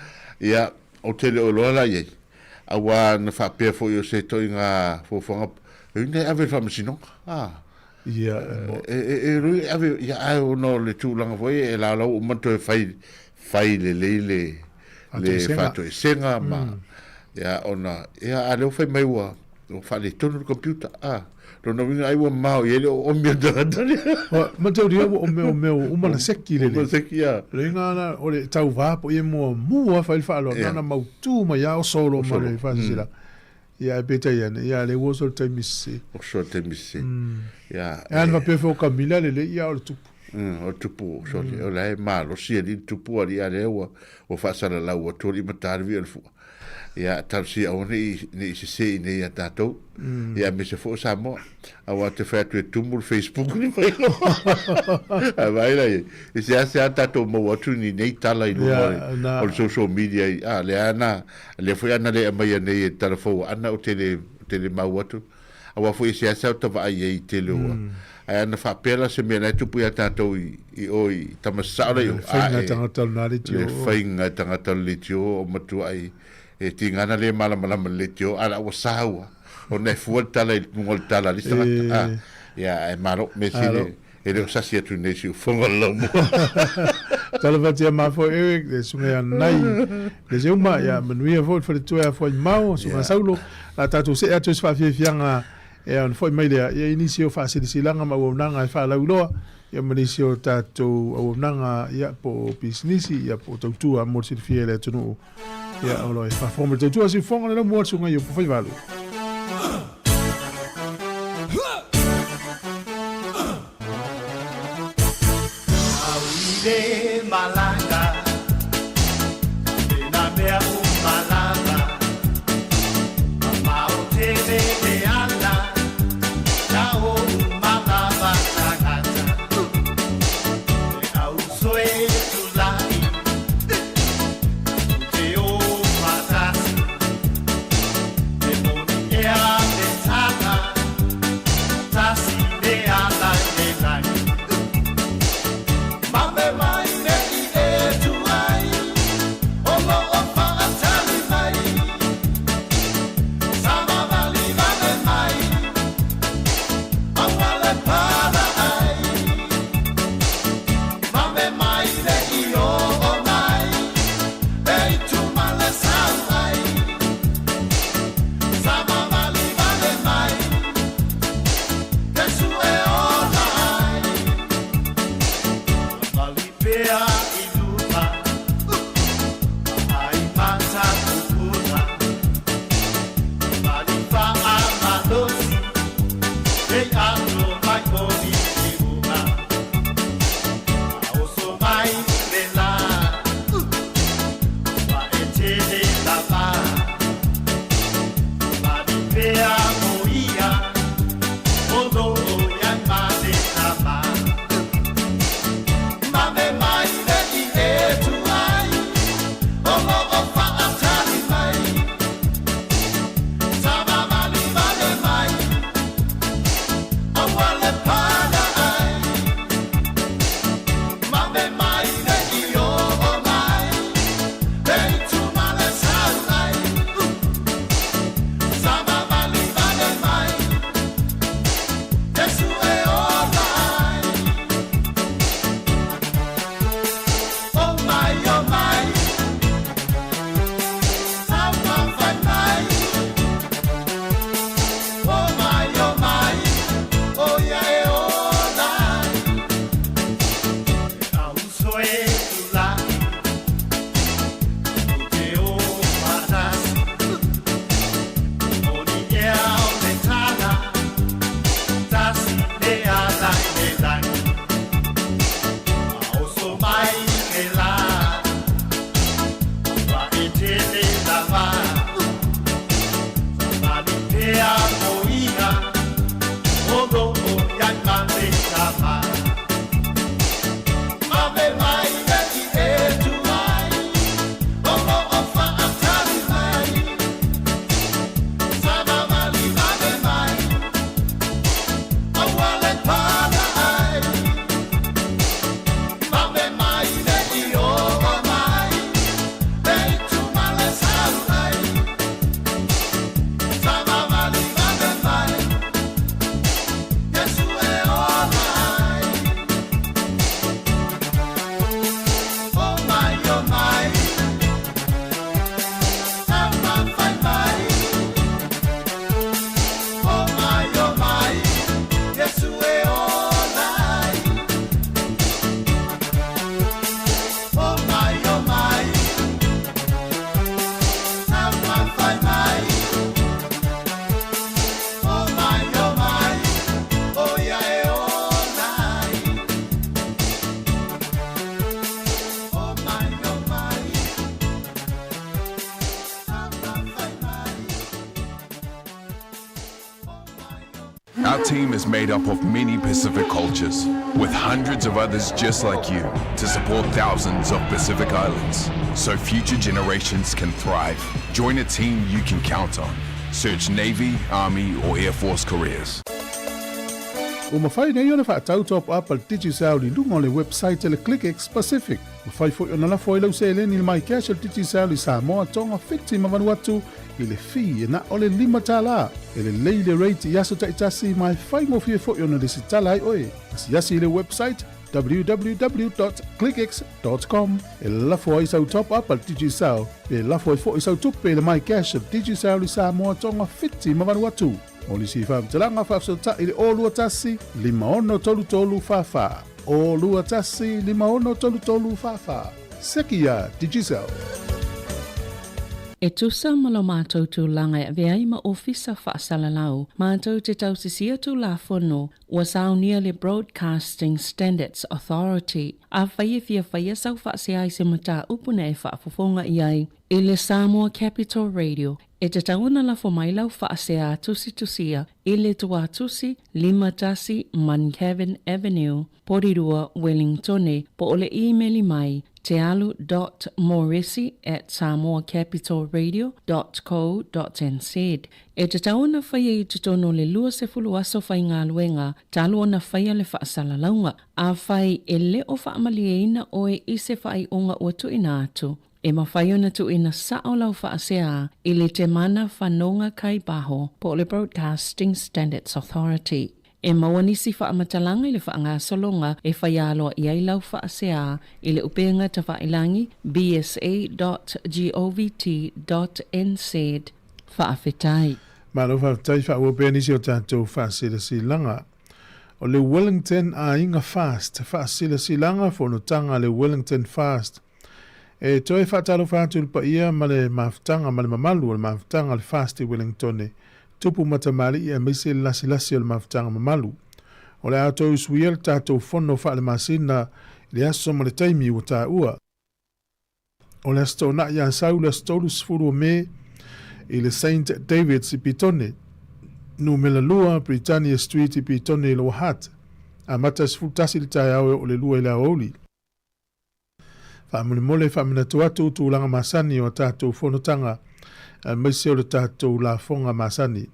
ia, ou te le o iloa la i ai, aua na faapea foi o se ituaiga fuafuaga, e ui na e ave i le faamasinoga, a. Ia, e, e, e, e ave, ia, ae ona o le tulaga foi e lalau uma toe fai, fai lelei le, le faatoesega ma, ia, ona, ia, a lea ua fai mai ua, ua faaletonu le computer, a, lona uiga ai ua mamao i ai le oomi o le tagata lea. Mataulia ua o mea o mea ua uma ona seki lelei. Uma seki, ia. Le iga na, o le tauvā po ia muamua fai le faaaloalo, na ona mautu mai lava oso loa ma le faasisila. Ia, ae peitai ane, ia, lea ua oso i le taimi sese. Oso i le taimi sese. Ia. E ana faapea foi o Kamila lelei, ia, o le tupu. O le tupu, sole, o la e malosi alii le tupu alii, a lea ua, ua faasalalau atu alii ma ta le vii o le fua. Ia, talosia aua ne i, ne i sese i inei ia tatou. Ia, aemaise foi o Samoa. Aua te fai atu e tumu le Facebook ni mai loa. Ae vaai la i ai, e seasea tatou maua atu ni nei tala i luga o le social media i, a, lea na, lea foi ana le aumaia nei e tala fou ana ou te le, ou te le mau atu. Aua foi e seasea o ta vaai ai i tele o, ae ana faapea la se mea la e tupu ia tatou i, i o i Tamasao la i o, Le faiga tagata o lena leitio. Le faiga tagata o le leitio o matuai e tiga na le malamalama i le leitio, a la ua saua. Ona e fua le tala i luga o le tala a le isi tagata. Ia, ae malo, mea sili, e le o sasi atu nei siufofoga o le laumua. Talofa atu ia ma foi Eric, le susuga ia Nai, le Seuma, ia manuia foi le faletua ia Fuaimau, susuga Saulo. La tatou see atu i se faafiafiaga ia ona foi mai lea ia i nisi o faasilasilaga ma auaunaga e faalauiloa ia ma nisi o tatou auaunaga ia po o pisinisi ia po o tautua mo le silafia e le atunuu ia o lo o e faafofoga mai le tautua siufofoga o le laumua le susuga i Upufaivalu. Our team is made up of many Pacific cultures, with hundreds of others just like you to support thousands of Pacific Islands so future generations can thrive. Join a team you can count on. Search Navy, Army, or Air Force careers. Ua mafai nei ona faatau top up a le Digicel i luga o le website a le ClickX Pacific. Mafai foi ona lafo ai lau seleni i le MyCash a le Digicel i Samoa, Tonga, Fiti ma Vanuatu i le fee e na o le $5. E lelei le rate i aso taitasi ma e faigofie foi ona lesitala ai oe. Asiasi i le website www.clickx.com e lafo ai sau top up a le Digicel pe lafo ai foi sau tupe i le MyCash a le Digicel i Samoa, Tonga, Fiti ma Vanuatu. Mo nisi faamatalaga faafesootai i le 021 5633 44. 021 5633 44. Seki iā Digicel. E tusa ma lo matou tulaga e avea ai ma Ofisa Faasalalau, matou te tausisia Tulafono ua saunia le Broadcasting Standards Authority. Afai e fia faia sau faasea i se mataupu na e faafofoga i ai i le Samoa Capital Radio, E tatau ona lafo mai lau faasea tusitusia i le tuatusi 51 Muncavin Avenue, Porirua, Wellingtone, po o le imeli mai tealu dot moresi at samoacapitalradio dot co dot nz. E tatau ona faia i totonu o le 20 aso faigaluega talu ona faia le faasalalauga. Afai e le o faamalieina oe i se faaiuga ua tuuina atu, E mafai ona tuuina sao lau faasea i le Temana Whanonga Kaibaho po o le Broadcasting Standards Authority. E maua nisi faamatalaga i le faagasologa e faia aloa i ai lau faasea i le upega tafailangi bsa.govt.nz. Faafetai. Malo faafetai faaauau pea nisi o tatou faasilasilaga. O le Wellington Aiga Fast, Faasilasilaga Fonotaga a le Wellington Fast. E toe faatalofa atu i le paia ma le mafutaga ma le mamalu o le mafutaga a le Fast i Wellingtone, tupu ma tamalii aemaise le lasilasi o le mafutaga mamalu. O le a toe usuia le tatou fono faalemasina i le aso ma le taimi ua taua. O le Aso Toonai ia Sau le aso 30 o Me i le Saint David's i Petone, numera 2 Britannia Street i Petone i Lower Hutt. Amata 11 i le taeao e oo i le 2 i le aoauli. Faamolemole faamanatu atu tulaga masani o a tatou fonotaga aemaise o le tatou lafoga masani.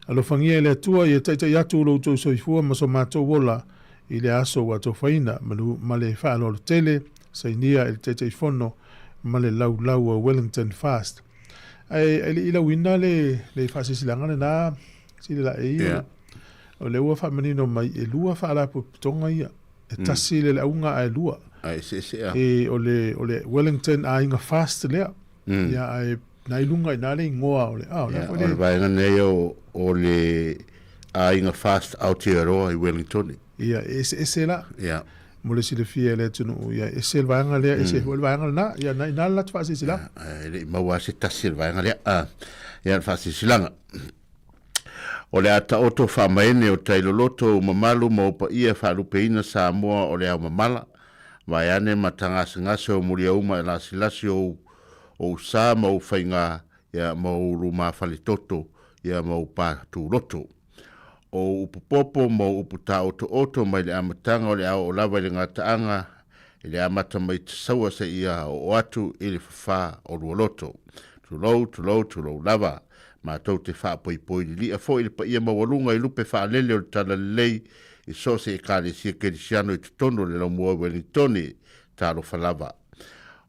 Alofagia e le Atua ia taitai atu lo outou soifua ma so matou ola i le aso ua atofaina, manu ma le faaaloalo tele, sainia e le Taitaifono ma le Laulau a Wellington Fast. Ae e le i lauina le, le faasilasilaga lena, sili laei, yeah. o lea ua faamanino mai e lua faalapotopotoga ia. E tasi le auga ae lua. Ae eseese a. E, o le, o le Wellington Aiga Fast lea. Ia, ae na i luga i na le igoa o le, ah, o le a foi le. O le vaega nei o, o le Aiga Fast Aotearoa i Wellington. Ia, e eseese la. Ia. Mo le silafia e le atunuu, ia, ese le vaega lea, ese foi le vaega lena. Ia, na i na le latou faasilasilaga. Ia, e le i maua lava se tasi o le vaega lea. Ah, ia, le faasilasilaga. O le a taoto faamaene o tailoloto ou mamalu ma ou paia faalupeina Samoa o le ao mamala, vaeane ma tagasegase o muliauma e lasilasi ou ou sa ma ou faiga ia ma ou lumafaletoto ia ma ou patuloto. O ou upu popo ma ou upu taotooto mai le amataga o le a oo lava i le gataaga i le amata mai tasaua seia oo atu i le fafa o lualoto. Tulou, tulou, tulou lava. Matou te faapoipoi lilia foi i le paia maualuga i lupe faalele o le Talalelei i so o se Ekalesia Kerisiano i totonu o le Laumua Uelintone. Talofa lava.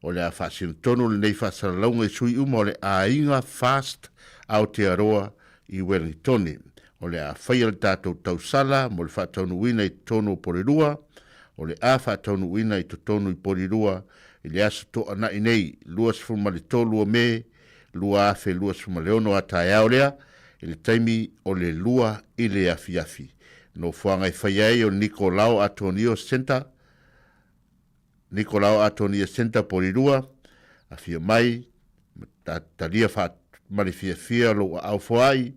O le a faasino tonu lenei faasalalauga i sui uma o le aiga Fast Aotearoa i Uelintone. O le a faia le tatou tausala mo le faataunuuina i totonu o Porirua. O le a faataunuuina i totonu i Porirua i le aso Toanai nei, 23 o Me 2026 a taeao lea i le taimi o le 2 i le afiafi. Nofoaga e faia ai o Nikolao Atonio Centre, Nikolao Atonia Centre Porirua, afio mai, talia ma le fiafia lou aao foai,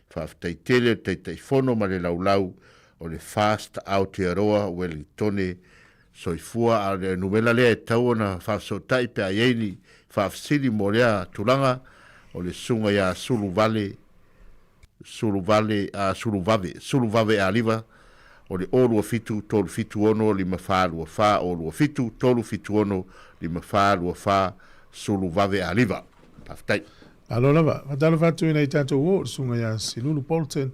faafetai tele le Taitaifono ma le laulau o le Fast Aotearoa Wellingtone Soifua, a o le numera lea e tatau ona faafesootai pe a i ai ni faafesili mo lea tulaga, o le Susuga ia Suluvale, Suluvale, a, Suluvave, Suluvave Aliva, o le 027 376 5424, 027 376 5424, Suluvave Aliva. Faafetai. Malo lava. Faatalofa atu i nai tatou uo, le Susuga ia Silulu Bolton,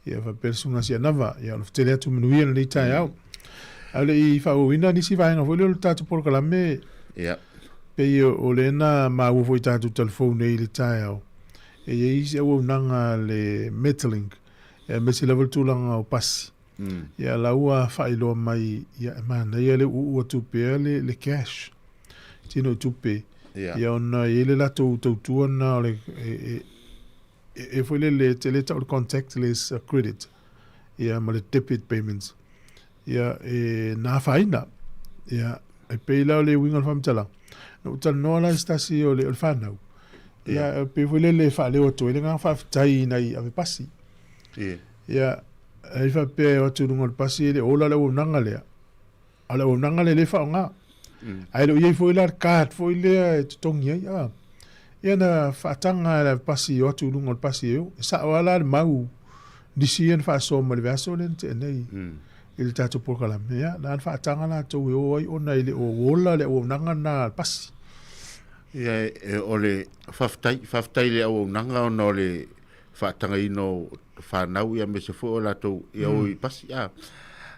ia faapea le Susuga Sianava, ia o le tele atu manuia lenei taeao. A o le i faaauauina nisi vaega foi lea o le tatou polokalame, Ia. pei o lea na maua foi i tatou talafou nei i le taeao, E i ai isi auaunaga a le Metalink, aemaise lava le tulaga o pasi. Ia la ua faailoa mai, ia e manaia le uuu atu pea le, le cash, tino i tupe. Ia ona e i ai le latou tautua lena o le, e, e, e, e foi lele, e tele tau le contactless credit, ia ma le debit payments. Ia e na afaina. Ia e pei la o le uiga o le faamatalaga, na ou talanoa la i se tasi o le, o le fanau. Ia e pei foi lele e faaleo atu ai le agaga faafetai i nai ave pasi. Ia ai faapea e o atu i luga o le pasi e le o ola le auaunaga lea. A o le auaunaga lea e le faaaoga. Ae le o i ai foi la le card foi lea e totogi ai. A. Ia na faataga e le ave pasi e o atu i luga o le pasi e o. E sao lava la le mau nisi ia na faasoa mai le vaiaso lea na tea nei i le tatou polokalame. Ia, na na faataga latou e o ai ona e le o ola le auaunaga lena a le pasi. Ia, e, o le faafetai, faafetai i le auaunaga ona o le faatagaina o fanau ia aemaise foi o latou ia o i pasi. A,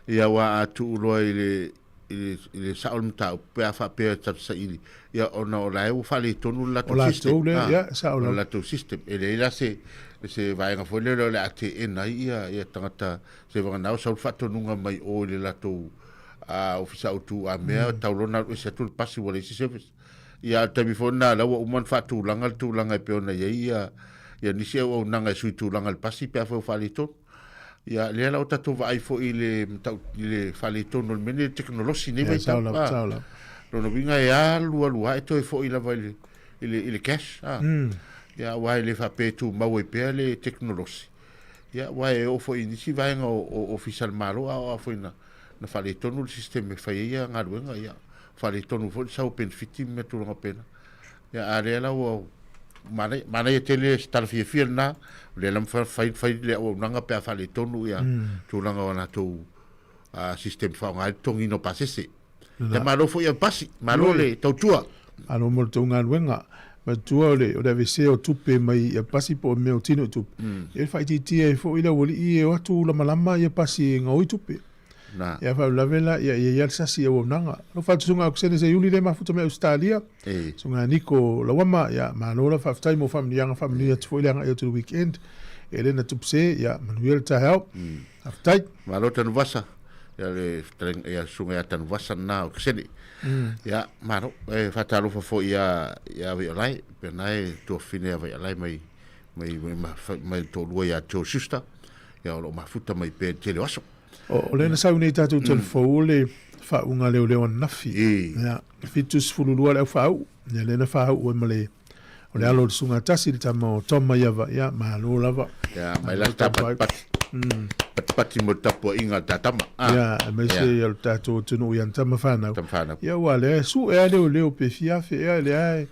ia aua a tuu loa i le i le sao le mataupu pe a faapea e tatou saili, ia ona o la e ua faaletonu le latou system. O latou lea, ia, sao lava. O le latou system. E leai la se, se vaega foi lea o le a teena ai ia, ia tagata seivagana o sau le faatonuga mai o i le latou ofisa autu a mea, mm. tau loa ona alu ese atu le pasi ua leai se service. Ia, a o le taimi foi lena, la ua uma ona faatulaga le tulaga e pei ona i ai ia, ia nisi auaunaga e sui tulaga i le pasi pe afai ua faaletonu. Ia, lea la ua tatou vaai foi i le matau, i le faaletonu o le mea lenei, le tekonolosi i lenei vaitau. Ia, sao lava. Lona uiga e alu alu lava e toe foi lava i le, i le, i le cash. A. Ia, aua e le faapea e tumau ai pea le tekonolosi. Ia, aua e oo foi i nisi vaega o, o Ofisa a le Malo, a oo lava foi ina, na faaletonu le system e fai ai ia galuega, ia, faaletonu foi le sau o penefiti ma mea tulaga faapena. Ia, a lea la ua manaia, manaia tele se tala fiafia lena, o lea la fai, fai le auaunaga pe a faaletonu ia mm. tulaga o latou uh, system faaaoga ai le totogiina o pasese. Ia malo foi ia pasi, malo le tautua. Malo mo le tou galuega. Matua o le, o le avesea o tupe mai ia pasi po o mea o tino i tupe. Mm. E faaitiitia ai foi le aualii e o atu lamalama ia pasi e gaoi tupe. Na. Ia faalavelave la, ia ia ia le sasi i auaunaga. Lo faatusuga o Ksene Seiuli le mafuta mai Ausetalia. E. Suga Niko Lawama, ia malo la faafetai mo faamanuiaga, faamanuia atu foi le agai atu i le weekend. E le na tupse, ia manuia le taeao. Faafetai. Malo Tanuvasa. Ia le fetalaiga ia susuga ia Tanuvasa lena o Ksene. Ia malo. E faatalofa foi ia ia Vaialae, pe na e tuafafine ia Vaialae mai mai mai mai le toalua ia Joe Schuster. Ia o lo o mafuta mai pea i le tele o aso. O lea na sau nei tatou telefou o le faauuga leoleo ananafi. Ia, 72 le au faauu. Ia lea na faauu ai ma le o le alo o le susuga tasi le tama o Tom Maiava. Ia, malo lava. Ia, mai la ta patipati. Patipati mo le tapuaiga a le ta tama. Ia, aemaise ia le tatou atunuu i ana tama fanau. Tama fanau. Ia, aua lea e sue lava leoleo pe fia afe ea lea e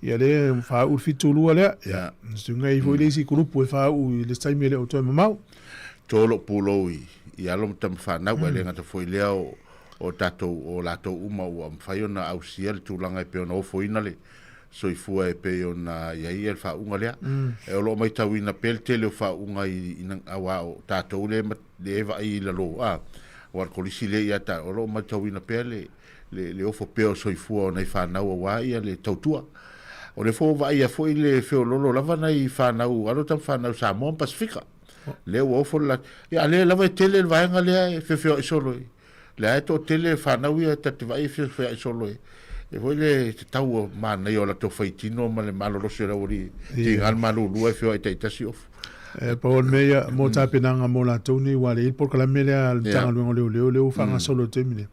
Ia lea e faauu le 72 lea. Ia, susuga i foi le isi kulupu e faauu i le taimi e le o toe mamao. To lou pulou i, i alo ma tama fanau, mm. ae le gata foi lea o, o tatou, o latou uma ua mafai ona ausia le tulaga e pei ona ofoina le soifua e pei ona i ai le faauuga lea. Mm. E o lo o maitauina pea le tele o faauuga i, i, aua o tatou le, le vaai i lalo, a, aua le kolisi lea ia ta, o lo o maitauina pea le, le, le ofo pea o soifua o nai fanau aua ia le tautua. O le foi ua vaaia foi le feololo lava nai fanau, alo tama fanau Samoa ma Pasifika. Lea ua ofo le latou, ia a lea lava e tele le vaega lea e feofeoai solo i. Lea e toatele fanau ia ta te vaai e feofeoai solo i. E foi le tatau o manaia o latou faitino ma le malolosi o le aualii, tiga le malulua e feoai taitasi ofo. E pau o le mea ia mo tapenaga mo latou nei aua le i ai le polokalame lea a le Matagaluega o Leoleo lea ua faagasolo i le taimi nei.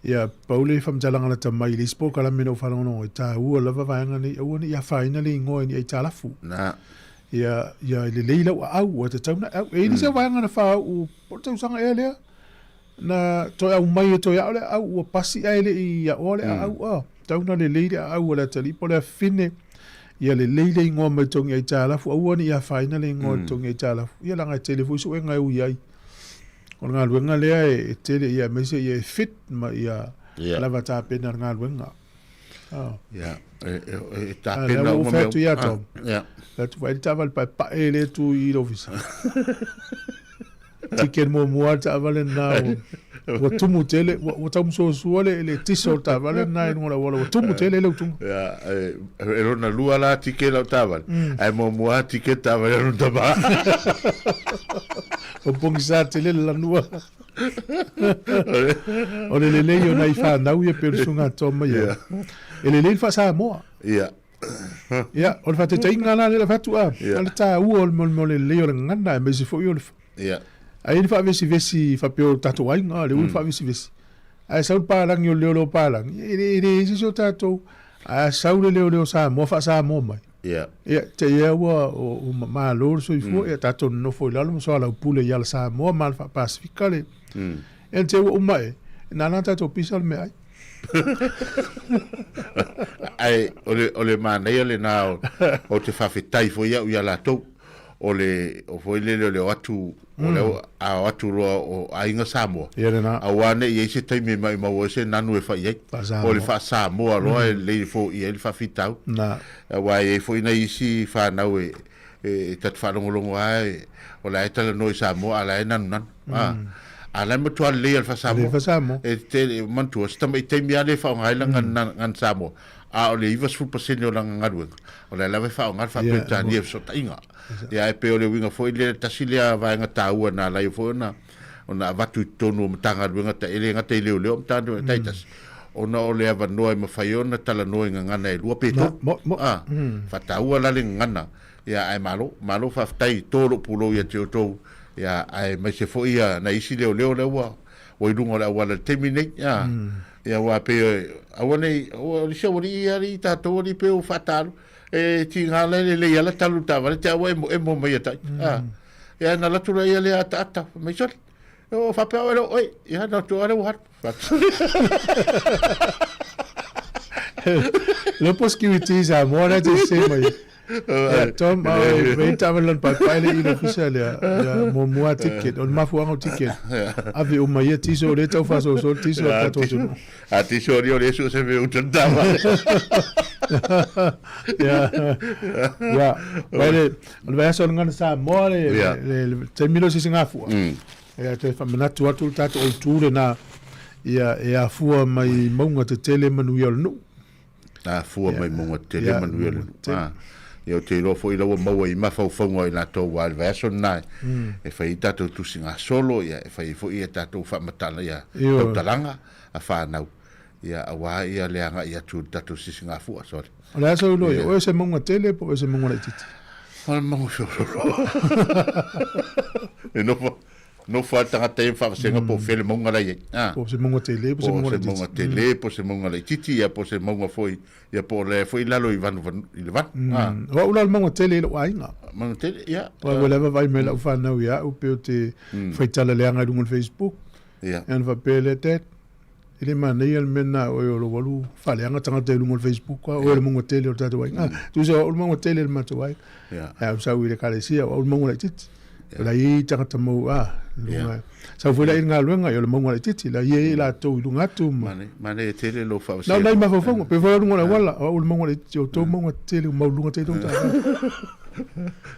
Ia, pau le faamatalaga lata mai i le isi polokalame na ou faalogologo ai, taua lava vaega nei, aua ne i afaina le igoa i ni aitalafu. Na. Ia, ia lelei lau aau, ua tatau ona e au. E i ai nisi vaega na faauu, po o le tausaga ea lea, na toe aumai e toe ao le aau, ua pasi ae le i aoa le aau, a. Tatau ona lelei le aau a le atalii po o le afafine, ia lelei le igoa mai togi aitalafu, aua ne i afaina le igoa i le togi aitalafu. Ia leaga e tele foi suega e ui ai. O le galuega lea e tele ia aemaise ia e fit ma ia yeah. lava tapena le galuega. Oh. Yeah. E, e, e tapena uma mea. Atu ia Tom. Yeah. Atu vai le taavale paepae le tu i le ofisa. Ticket muamua le taavale lena. Ua tumu tele, ua taumasoasoa le tiso o le taavale lena i luga o le auala, ua tumu tele le utuga. Ia, e lona lua la tike lau taavale, ae muamua lava tike le taavale a lona tama. Ua pogisa tele le lanua. O le lelei o nai fanau ia pei o le susuga a Tom ia. E lelei le faa-Samoa. Ia. Ia, o le faataitaiga la lea e avatu, a, o le taua o le mea o le lelei o le gagana, aemaise foi o le Ia. Ae i ai le faavesivesi faapea o tatou aiga, lea ua i le faavesivesi. Ae sau le palagi o le leoleo palagi, e le e leai se isi o tatou. Ae a sau le leoleo Samoa faa-Samoa mai, Ia. ia, te i ea ua ua malo le soifua, ia tatou nonofo i lalo ma soalaupule i ala Samoa ma ala faa-Pasefika le. Ia te i ua uma ea, na ala tatou pisa le meaai. Ae o le o le manaia lena o o te faafetai foi au ia latou. O le o foi lele o le o atu o le a o atu loa o aiga Samoa. Ia lena. Aua ne i i ai se taimi e maumau ai se nanu e fai ai. Faa-Samoa. O le faa-Samoa loa e lelei foia ai le faafitauli. Na. Aua e i ai foi nai isi fanau e e ta te faalogologo lava e o la e talanoa i Samoa a o la e nanunanu. A a la e matua lelei lava i le faa-Samoa. Lelei le faa-Samoa. E tele, manatua, se tamai taimi lava lea e faaaoga ai lana gagana Samoa. A o le 90% o lana galuega, o la e lava e faaaoga le faa-Peretania i fesootaiga. Ia, ae pei o le uiga foi lea, tasi lea vaega taua na ala ai foi ona ona avatu i totonu o Matagaluega ta, e le gata i leoleo a o Matagaluega taitasi, ona o le avanoa e mafai ai ona talanoa i gagana e lua pe tolu. A, faataua la le gagana, ia ae malo, malo faafetai to lou pulou ia te outou, ia aemaise foi ia nai isi leoleo lea ua ua i luga o le auala i le taimi nei. Ia, ia aua pei aua ne i, o le isi aualii ia alii tatou alii pei ua faatalu, e tiga la e lelei lava le talu i le taavale te au ua emoemo mai ia tai. A, ia ona alu atu lea lea ataata, fai mai, sole, o faapea oe le oo oe, ia na atu lea ua alu. Le po security Samoa na te se mai. Ia, Tom, a e vei taavale lona paepae le i le ofisa lea, ia, muamua ticket, o le mafuaaga o ticket, ave uma ia tiso o lea e tau faasoasoa le tiso a le tatou atunuu. A tiso o lea sue se mea uta le taavale. Ia, ia, mai le, o le vaiaso o le Gagana Samoa le, le, le taimi lea o Sisigafua. Ia, toe faamanatu atu le tatou autu lena, ia, e afua mai mauga tetele manuia o le nuu. Afua mai mauga tetele manuia o le nuu. A, ia ou te iloa foi la ua maua i mafaufauga o i latou aua o le vaiaso lena e fai ai tatou tusigasolo, ia e fai ai foi ia tatou faamatala ia tautalaga a fanau, ia aua ia le agai atu i le tatou sisigafua, sorry. O le a sau loa ia oe se mauga tele po o se mauga laitiiti? O le mauga feoloolo. E nofo Nofo lava le tagata ia ma faavasega po o fea le mauga la e i ai. A. Po o se mauga tele, po o se mauga laitiiti. Po o se mauga tele, po o se mauga laitiiti, ia po o se mauga foi, ia po o la foi e i lalo i vanu, i le vanu. A. O au la o le mauga tele i lou aiga. Mauga tele, ia. Aua ua leva vaai mai lau fanau ia au pei ou te faitala leaga i luga o le Facebook. Ia. Ia ona faapea lea, Dad, e le manaia le mea lena a oe o lou alu faaleaga tagata i luga o le Facebook, a oe o le mauga tele o le tatou aiga. Tusa o au le mauga tele i le matou aiga. Ia. Ae ou sau i le ekalesia, o au le mauga laitiiti. O la e i ai tagata mau, a, luga. Sau foi la i le galuega, ia o le mauga laitiiti, la e i ai latou i luga atu ma. Manaia tele lou faavasega. Na o nai mafaufauga, pei foi la luga o le auala, o au o le mauga laitiiti, o outou mauga tetele ua maualuluga tele tou taavale.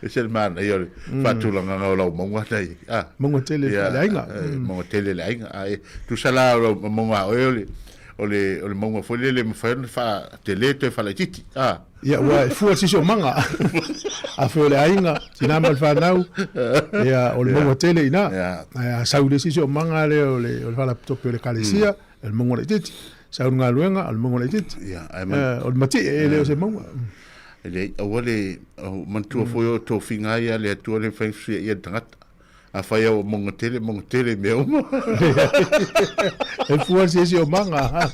E ese le manaia o le faatulagaga o lau mauga la i ai. Mauga tele le aiga. Mauga tele le aiga. Ae tusa la o lau mauga a oe o le, o le, o le mauga foi lele e mafai ona faatele toe faalaitiiti. Ia, ua e fua siosiomaga. Afai o le aiga, tina ma le fanau, ia, o le mauga tele i ina. Ae a sau i le siosiomaga lea o le, o le faalapotopotope o le ekalesia, o le mauga laitiiti. Sau i le galuega, o le mauga laitiiti. O le matie, e le o se mauga. E leai, aua le, manatua foi o tofiga lava ia a le Atua le mafai ona fesuiaia e le tagata. Afai lava ua mauga tele, mauga tele i mea uma. E fua le siosiomaga.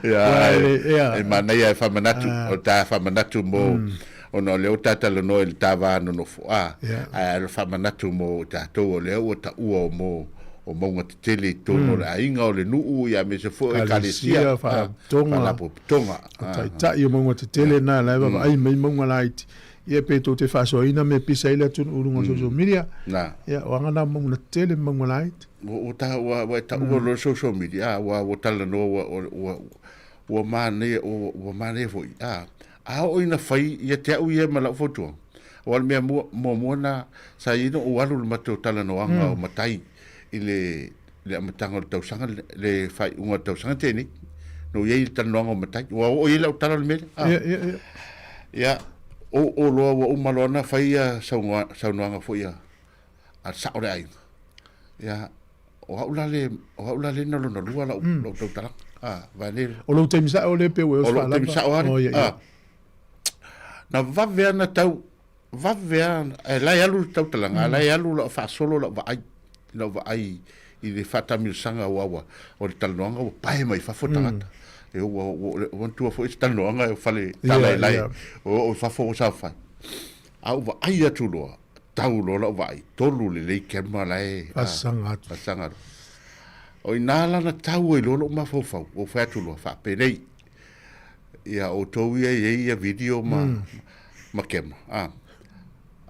Ia, e manaia e faamanatu, o le ta faamanatu mo, ona o lea ua ta talanoa i le ta va nonofo, a, ae o le faamanatu mo tatou o lea ua taua mo o mauga tetele i totonu o le aiga, o le nuu, ia aemaise foi o ekalesia, faalapotopotoga. O taitai o mauga tetele na, la e vaavaai mai mauga laiti. Ia pe tou te faasoaina mea pisa ai le atunuu i luga o social media. Na. Ia, o aga na mauga tetele ma mauga laiti. Ua, ua, ua, ua e taua loa le social media, a, ua, ua talanoa, ua, ua, ua, ua manaia, ua, ua manaia foi. A, a oo ina fai ia te au ia ma lau fautuaga, aua o le mea mua, muamua na, sa i ai na ou alu i le matou talanoaga o matai i le, le amataga o le tausaga le faaiuga o le tausaga na tea nei. Na ou i ai i le talanoaga o matai. Ua oo i ai lau tala o le mea lea. Ah. Ia, ia, ia. Ia, o o loa ua uma loa ona fai ia saunoaga foi a a le sao o le aiga. Ia, o au la le, o au la le na lona lua lau, lau tautalaga. Ah, vae O lou taimi sa'o lea pe ua e O lou taimi sa'o lava. Oh, ia, ia. Ah. Na vave lava ona tau, vave lava, e la e alu le tautalaga, a la e alu lau faasolo lau vaai, lau vaai i le faataamilosaga aua ua, o le talanoaga ua pae mai fafo tagata. E ua, ua, ua manatua foi se talanoaga e fale talaelae, o oo i fafo ua saofai. A ou vaai atu loa, tau loa lau vaai, tolu lelei camera la e Faasaga atu. Faasaga atu. O i ina la na tau ai loa lou mafaufau, ua ou fai atu loa, faapenei, ia outou ia e i ai ia video ma, ma camera, a,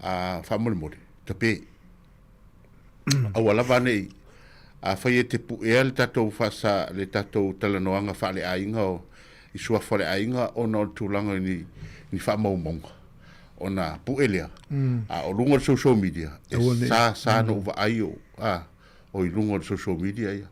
a faamolemole, tape. Aua lava ne i, afai e te puea le tatou faasa, le tatou talanoaga faaleaiga o, i suafa o le aiga ona o le tulaga i ni, ni faamaumauga, ona pue lea, a o luga o le social media, e sa sa ona ou vaai o, a, o i luga o le social media ia.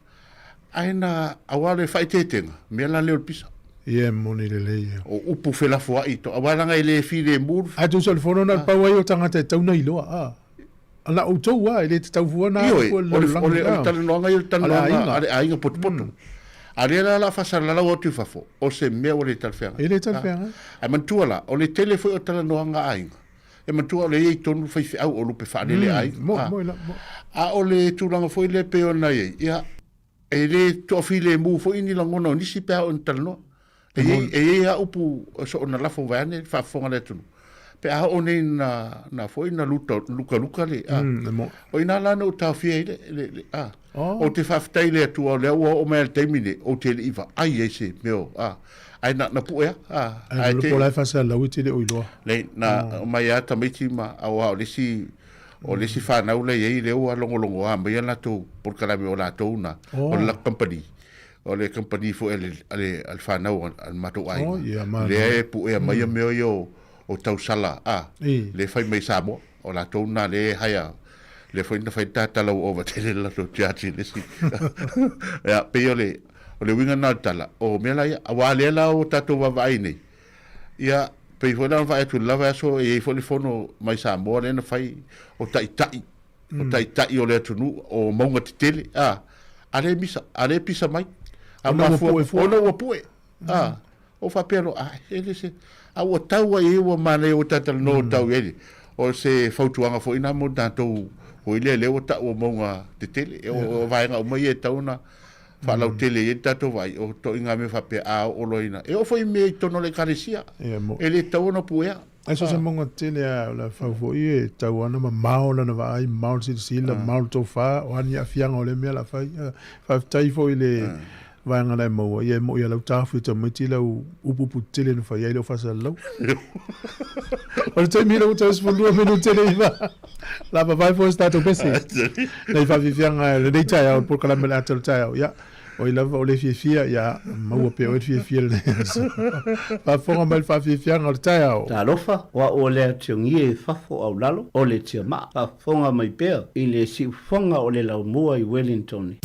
Ae na, aua o le faaeteetega, mea la lea o le pisa. Ia e moni lelei ia. O upu felafoai to, aua leaga e le filemu. Ae tusa o le fono na o le pau ai o tagata e tatau ona iloa, a. Na outou lava, e le tatau fua na alu fua i le lalolagi. Ioe, o le talanoaga ia o le talanoaga a le aiga potopoto. A o lea la o le a faasalalau atu i fafo, o se mea ua le talafeagai. E le talafeagai. Ae manatua la, o le tele foi o talanoaga a aiga, e manatua o lea e i ai tonu le faifeau o lupe faalele a aiga. A o le tulaga foi lea e pei ona i ai, ia, e le toafilemu foi ni lagona o nisi pe a oo ina talanoa. E i ai, e i ai lava upu soona lafo vaeane le faafofoga a le atunuu, pe a oo nei na, na foi na luta, lukaluka le, a. O i ina la na ou taofia ai le, le, le, a. Ou te faafetai i le Atua o lea ua oo mai lava i le taimi lenei, ou te le i vaai ai i se mea o, a. Ae na, na pue lava, a. Ae po o la e faasalalau e te le o iloa. Leai, na omai lava tamaiti ma, aua o le isi, o le isi fanau la e i ai lea ua logologoa mai a latou polokalame o latou na, o le latou kamupani. O le kamupani foi a le, a le, a le fanau a le matou aiga. Oh, ia, malo. Lea e puea mai mm. mea ia o, o tausala, a, I. le fai mai Samoa. O latou na le haia, le foi na fai tatala ua ova tele le latou charge i le isi. Ia, pei o le, o le uiga na o le tala, o mea la ia, aua lea la ua tatou vaavaai nei, ia, pei foi la ona vaai atu i le la vaiaso, e i ai foi le fono mai Samoa lea na fai o taitai o taitai o le atunuu, o mauga tetele, a, a le misa, a le pisa mai. A Ona ua pue fua. Ona ua pue. A, o faapea loa, a, e le se, a ua tau ai ua manaia ua tatalanoa mm. tau i ai. O se fautuaga foi na mo tatou foi lea lea ua taua mauga tetele. E o, o vaega uma ia e tau ona faalautele i ai le tatou vaai, o toʻiga mea faapea a oo loa ina. E oo foi i mea i totonu o le ekalesia. E le tatau ona puea. Ae so o se mauga tele lava o le fau foi e tau ana mamao lana vaai, mamao le silasila, mamao le tofa, o a ni aafiaga o lea mea o le a fai. Faafetai foi i le vaega na e maua, ia e moi lava lau taofi e tamaiti lau upu upu tetele na fai ai lau faasalalau. O le taimi lea ua toe 12 minute le iva. La vavae foi se tatou pese. Nei faafiafiaga lenei taeao, le polokalame o le ata o le taeao. Ia, O i lava o le fiafia, ia maua pea oe le fiafia i lenei aso. Faafofoga mai le faafiafiaga o le taeao. Talofa, o au o lea tiongie i fafo au lalo, o le tiamaa, faafofoga mai pea i le siufofoga o le laumua i Wellingtone.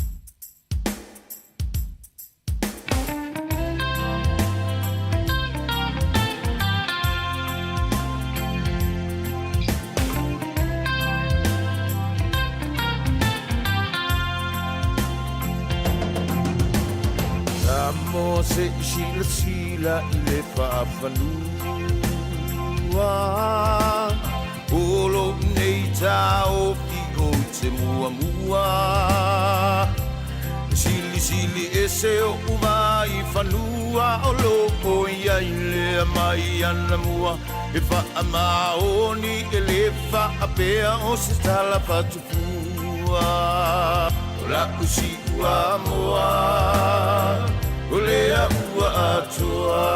Samoa se i silasila i le faafanua O lou nei taofi ou te muamua Silisili ese oʻu vai fanua O loo i ai lea mai anamua E faamaoni e le faapea o se tala fatufua O la'u siuamoa o lea ua atoa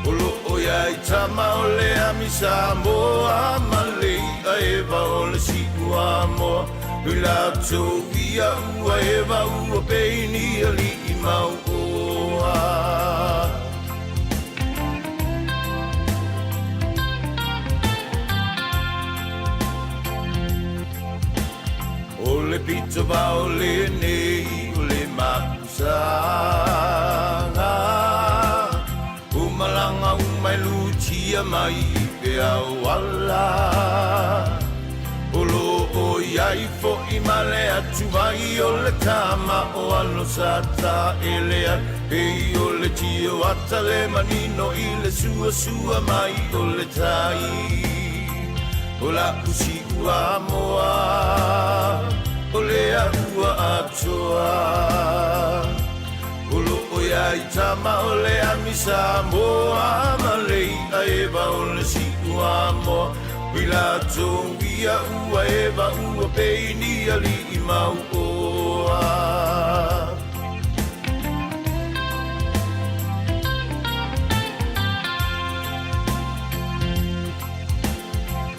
O loo i ai tama o le ami Samoa Ma le i'a eva o le siuamoa Nui latou ia ua eva ua peini alii mauoa. O le le pito vao lenei o le mapusaga. O malaga uma e lutia mai i peau ala. O loo iai fo'i ma le atuvai o le tama o alo sa taele ai pei o le tio ata le manino i le suasua mai o le tai. O la'u si'u amoa o le a'ua atoa. O loo iai tama o le amisa moa ma le i'a eva o le si'u amoa. Ui latou ia ua eva ua pei ni ali'i mau'oa.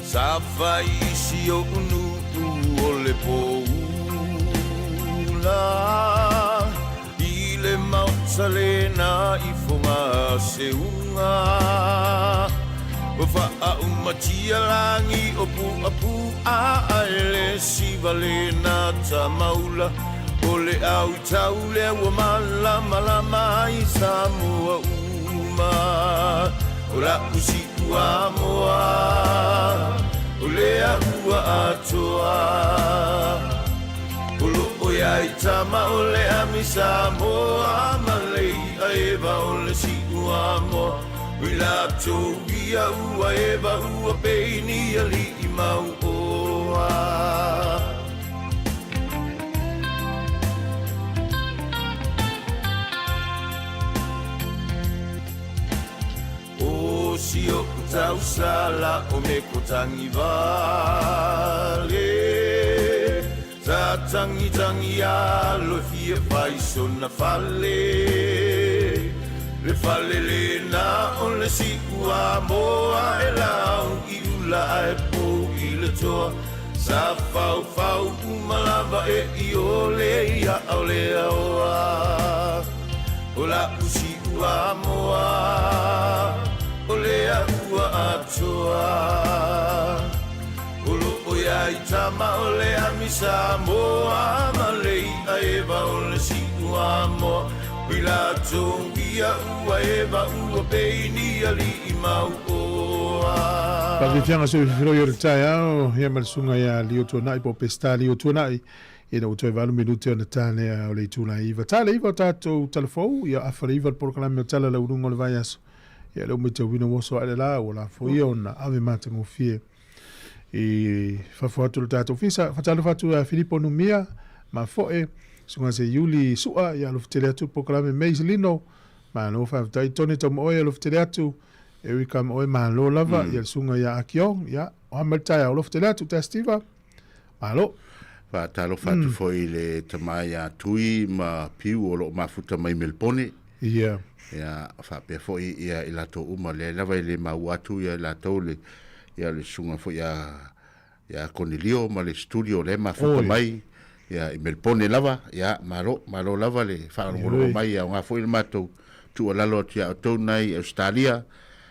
Sa fai i si o'u nu'u o le poula i le maota lena i Fogaseuga. Ua faaumatia lagi o puapu'a ae le siva lena tamaula. O le au tau lea ua malamalama ai Samoa uma. O la'u si'u amoa o le a'ua atoa. O loo iai tama o le ami Samoa ma le i'a eva o le si'u amoa. Ui latou ia ua eva ua pei ni ali'i mau'oa. O si o'u tausala o me ko tagivale. Sa tagitagi alo e fia fai sona fale. Le fale lena o le si'u amoa e lau i ula ae pou i le toa. Sa faufau uma lava e iole ia ao le aoa. O la'u si'u amoa o le a'ua atoa. O loo iai tama o le ami Samoa ma le i'a eva o le si'u amoa. Ui latou ia ua eva ua pei ni ali'i mau'oa. Faafiafiaga soifiloi o le taeao ia ma le susuga ia Lio Tuanai po o Peseta Lio Tuanai ina ua toe 8 minute ona ta lea o le itula e 9. Ta le 9 o tatou talafou ia afa le 9 le polokalame o Tala Lauuluga o le Vaiaso. Ia lea ua matauina ua oso ae le la ua lafoia ona ave matagofie i fafo atu o le tatou ofisa. Faatalofa atu ia Filipo Numia ma Foe, Susuga se Iuli Sua, ia alofa tele atu le polokalame Mays Lino, malo faafetai. Tony Taumaoe alofa tele atu, Erica Maoe malo lava, ia le susuga ia Akiong, ia o a mai le taeao alofa tele atu Ta Steva, malo. Faatalofa atu foi i le tama ia Tui ma Piu o lo o mafuta mai Melpone. Ia. Ia faapea foi ia i latou uma lea lava e le maua atu ia i latou le ia le susuga foi ia ia Konelio ma le studio lea e mafuta mai ia i Melpone lava. Ia malo malo lava le faalogologo mai ia aoga foi le matou tuualalo atu ia outou nai Ausetalia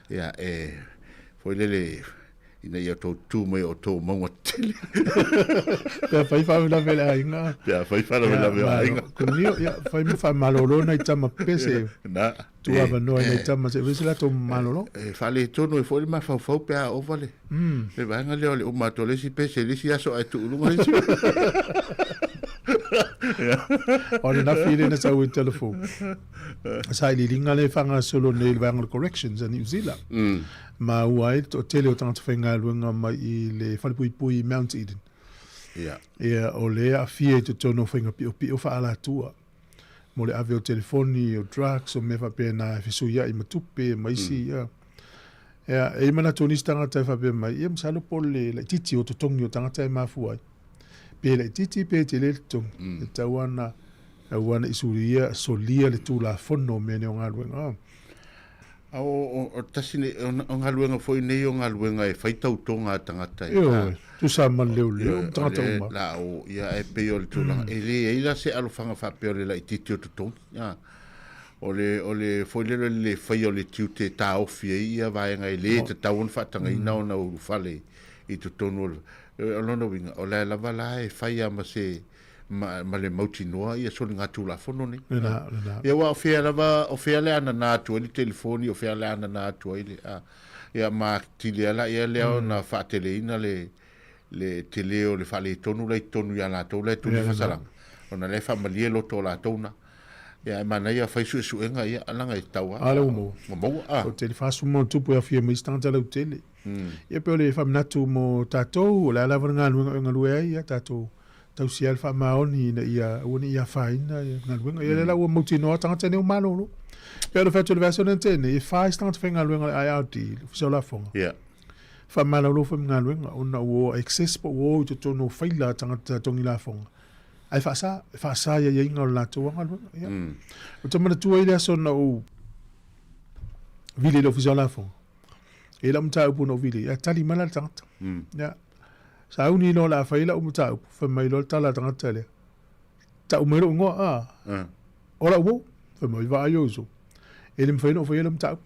ia e foi lele ina ia outou tu mai o outou mauga tetele. Pe afai faalavelave le aiga. Pe afai faalavelave o aiga. Konio, ia, fai ma faamalolo nai tama pese. Na. Tuu avanoa i nai tama se vese latou malolo. E faaletonu ai foi le mafaufau pe a ova le, le vaega lea o le uma atu o le isi pese i le isi aso ae tuu i luga le isi. O le nafi lea na sau i telefoni. Sailiiliga lea e faagasolo nei i le vaega o le Corrections a Niu Sila. Maua ai le toatele o tagata faigaluega mai i le falepuipui i Mount Eden. Ia. Ia, o lea e aafia i totonu o faiga piopio faaalatua mo le ave o telefoni, o drugs, o mea faapena e fesuiai ma tupe ma isi, ia. Ia, e i ai manatu o nisi tagata e faapea mai, ia masalo po o le laitiiti o totogi o tagata e mafua ai. Pe laitiiti pe tele le totogi, e tatau lava ona aua ne i sulia, solia le Tulafono o mea nei o galuega. A o, o, tasi nei, o, o galuega foi nei o galuega e fai tautoga a tagata e. Ioe, tusa ma le leoleo ma tagata uma. La o, ia e pei o le tulaga, e le i ai la se alofaga faapea o le laitiiti o totogi, a. O le, o le foi lele o le le faia o le tiute e taofi ai ia vaega e le tatau ona faatagaina ona ulufale i totonu o le. O lona uiga, o la e lava la e fai lava ma se, ma, ma le mautinoa ia soligatulafono nei. Lena, lena. Ia aua o fea lava, o fea le a nanā atu ai le telefoni, o fea le a nanā atu ai le, a, ia ma atili lava laia lea ona faateleina le, le tele o le faaletonu la i totonu ia latou la e tuli fasalaga, ona la e faamalie loto o latou na. Ia ae manaia fai suesuega ia leaga e tatau lava. A lea ua maua. Ua maua, a. O te 40 ma ona tupu e aofia mai isi tagata lautele. Ia pei o le faamanatu mo tatou, o le a lava le galuega o e galue ai, ia tatou tausia ai le faamaoni ina ia aua ne i afaina ia galuega. Ia lea la ua mautinoa tagata nei ua malolo. Pei ona fai atu i le vaiaso lea na tea nei, e fa isi tagata faigaluega a le IRD, le Ofisa o Lafoga. Ia. Faamalolo foi ma galuega ona ua access po ua o i totonu o faila a tagata togi lafoga. Ae faasa, e faasa i aiaiga o le latou galuega. Ia. Ou te manatua ai le aso na ou vili i le Ofisa o Lafoga. E i ai lau mataupu na ou vili ai, ae tali mai la le tagata. Ia. Sauni loa o le a fai lau mataupu, fai mai loa le tala a le tagata lea, tau mai lou igoa, a, o lau uo. Fai mai, vaai oi uso, e le mafai ona ou faia lau mataupu.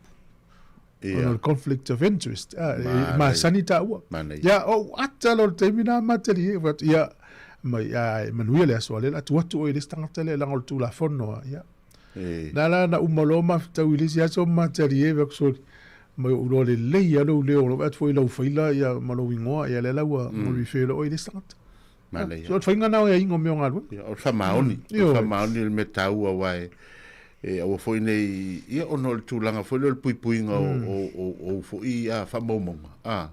Ona o le conflict of interest, a, e masani taua. Ia, ou ata loa i le taimi na matali ai, fai atu, ia, mai, a, e manuia le aso, a o lea o le a tuu atu oe i le isi tagata lea, leaga o le Tulafono, a, ia. Na la na uma loa mafetau i le isi aso ma matali ai, fai atu, soli, mai ou iloa lelei lava lou leo, o lou vaai atu foi i lau faila ia, ma lou igoa, ia lea la ua refer loa oe i le isi tagata. Manaia. So, o le faiga lena o aiaiga o mea o galuega. Ia, o le faamaoni. O le faamaoni o le mea taua aua e, e aua foi ne i, ia ona o le tulaga foi lea o le puipuiga o, o, o, o foi a, faamaumauga. A,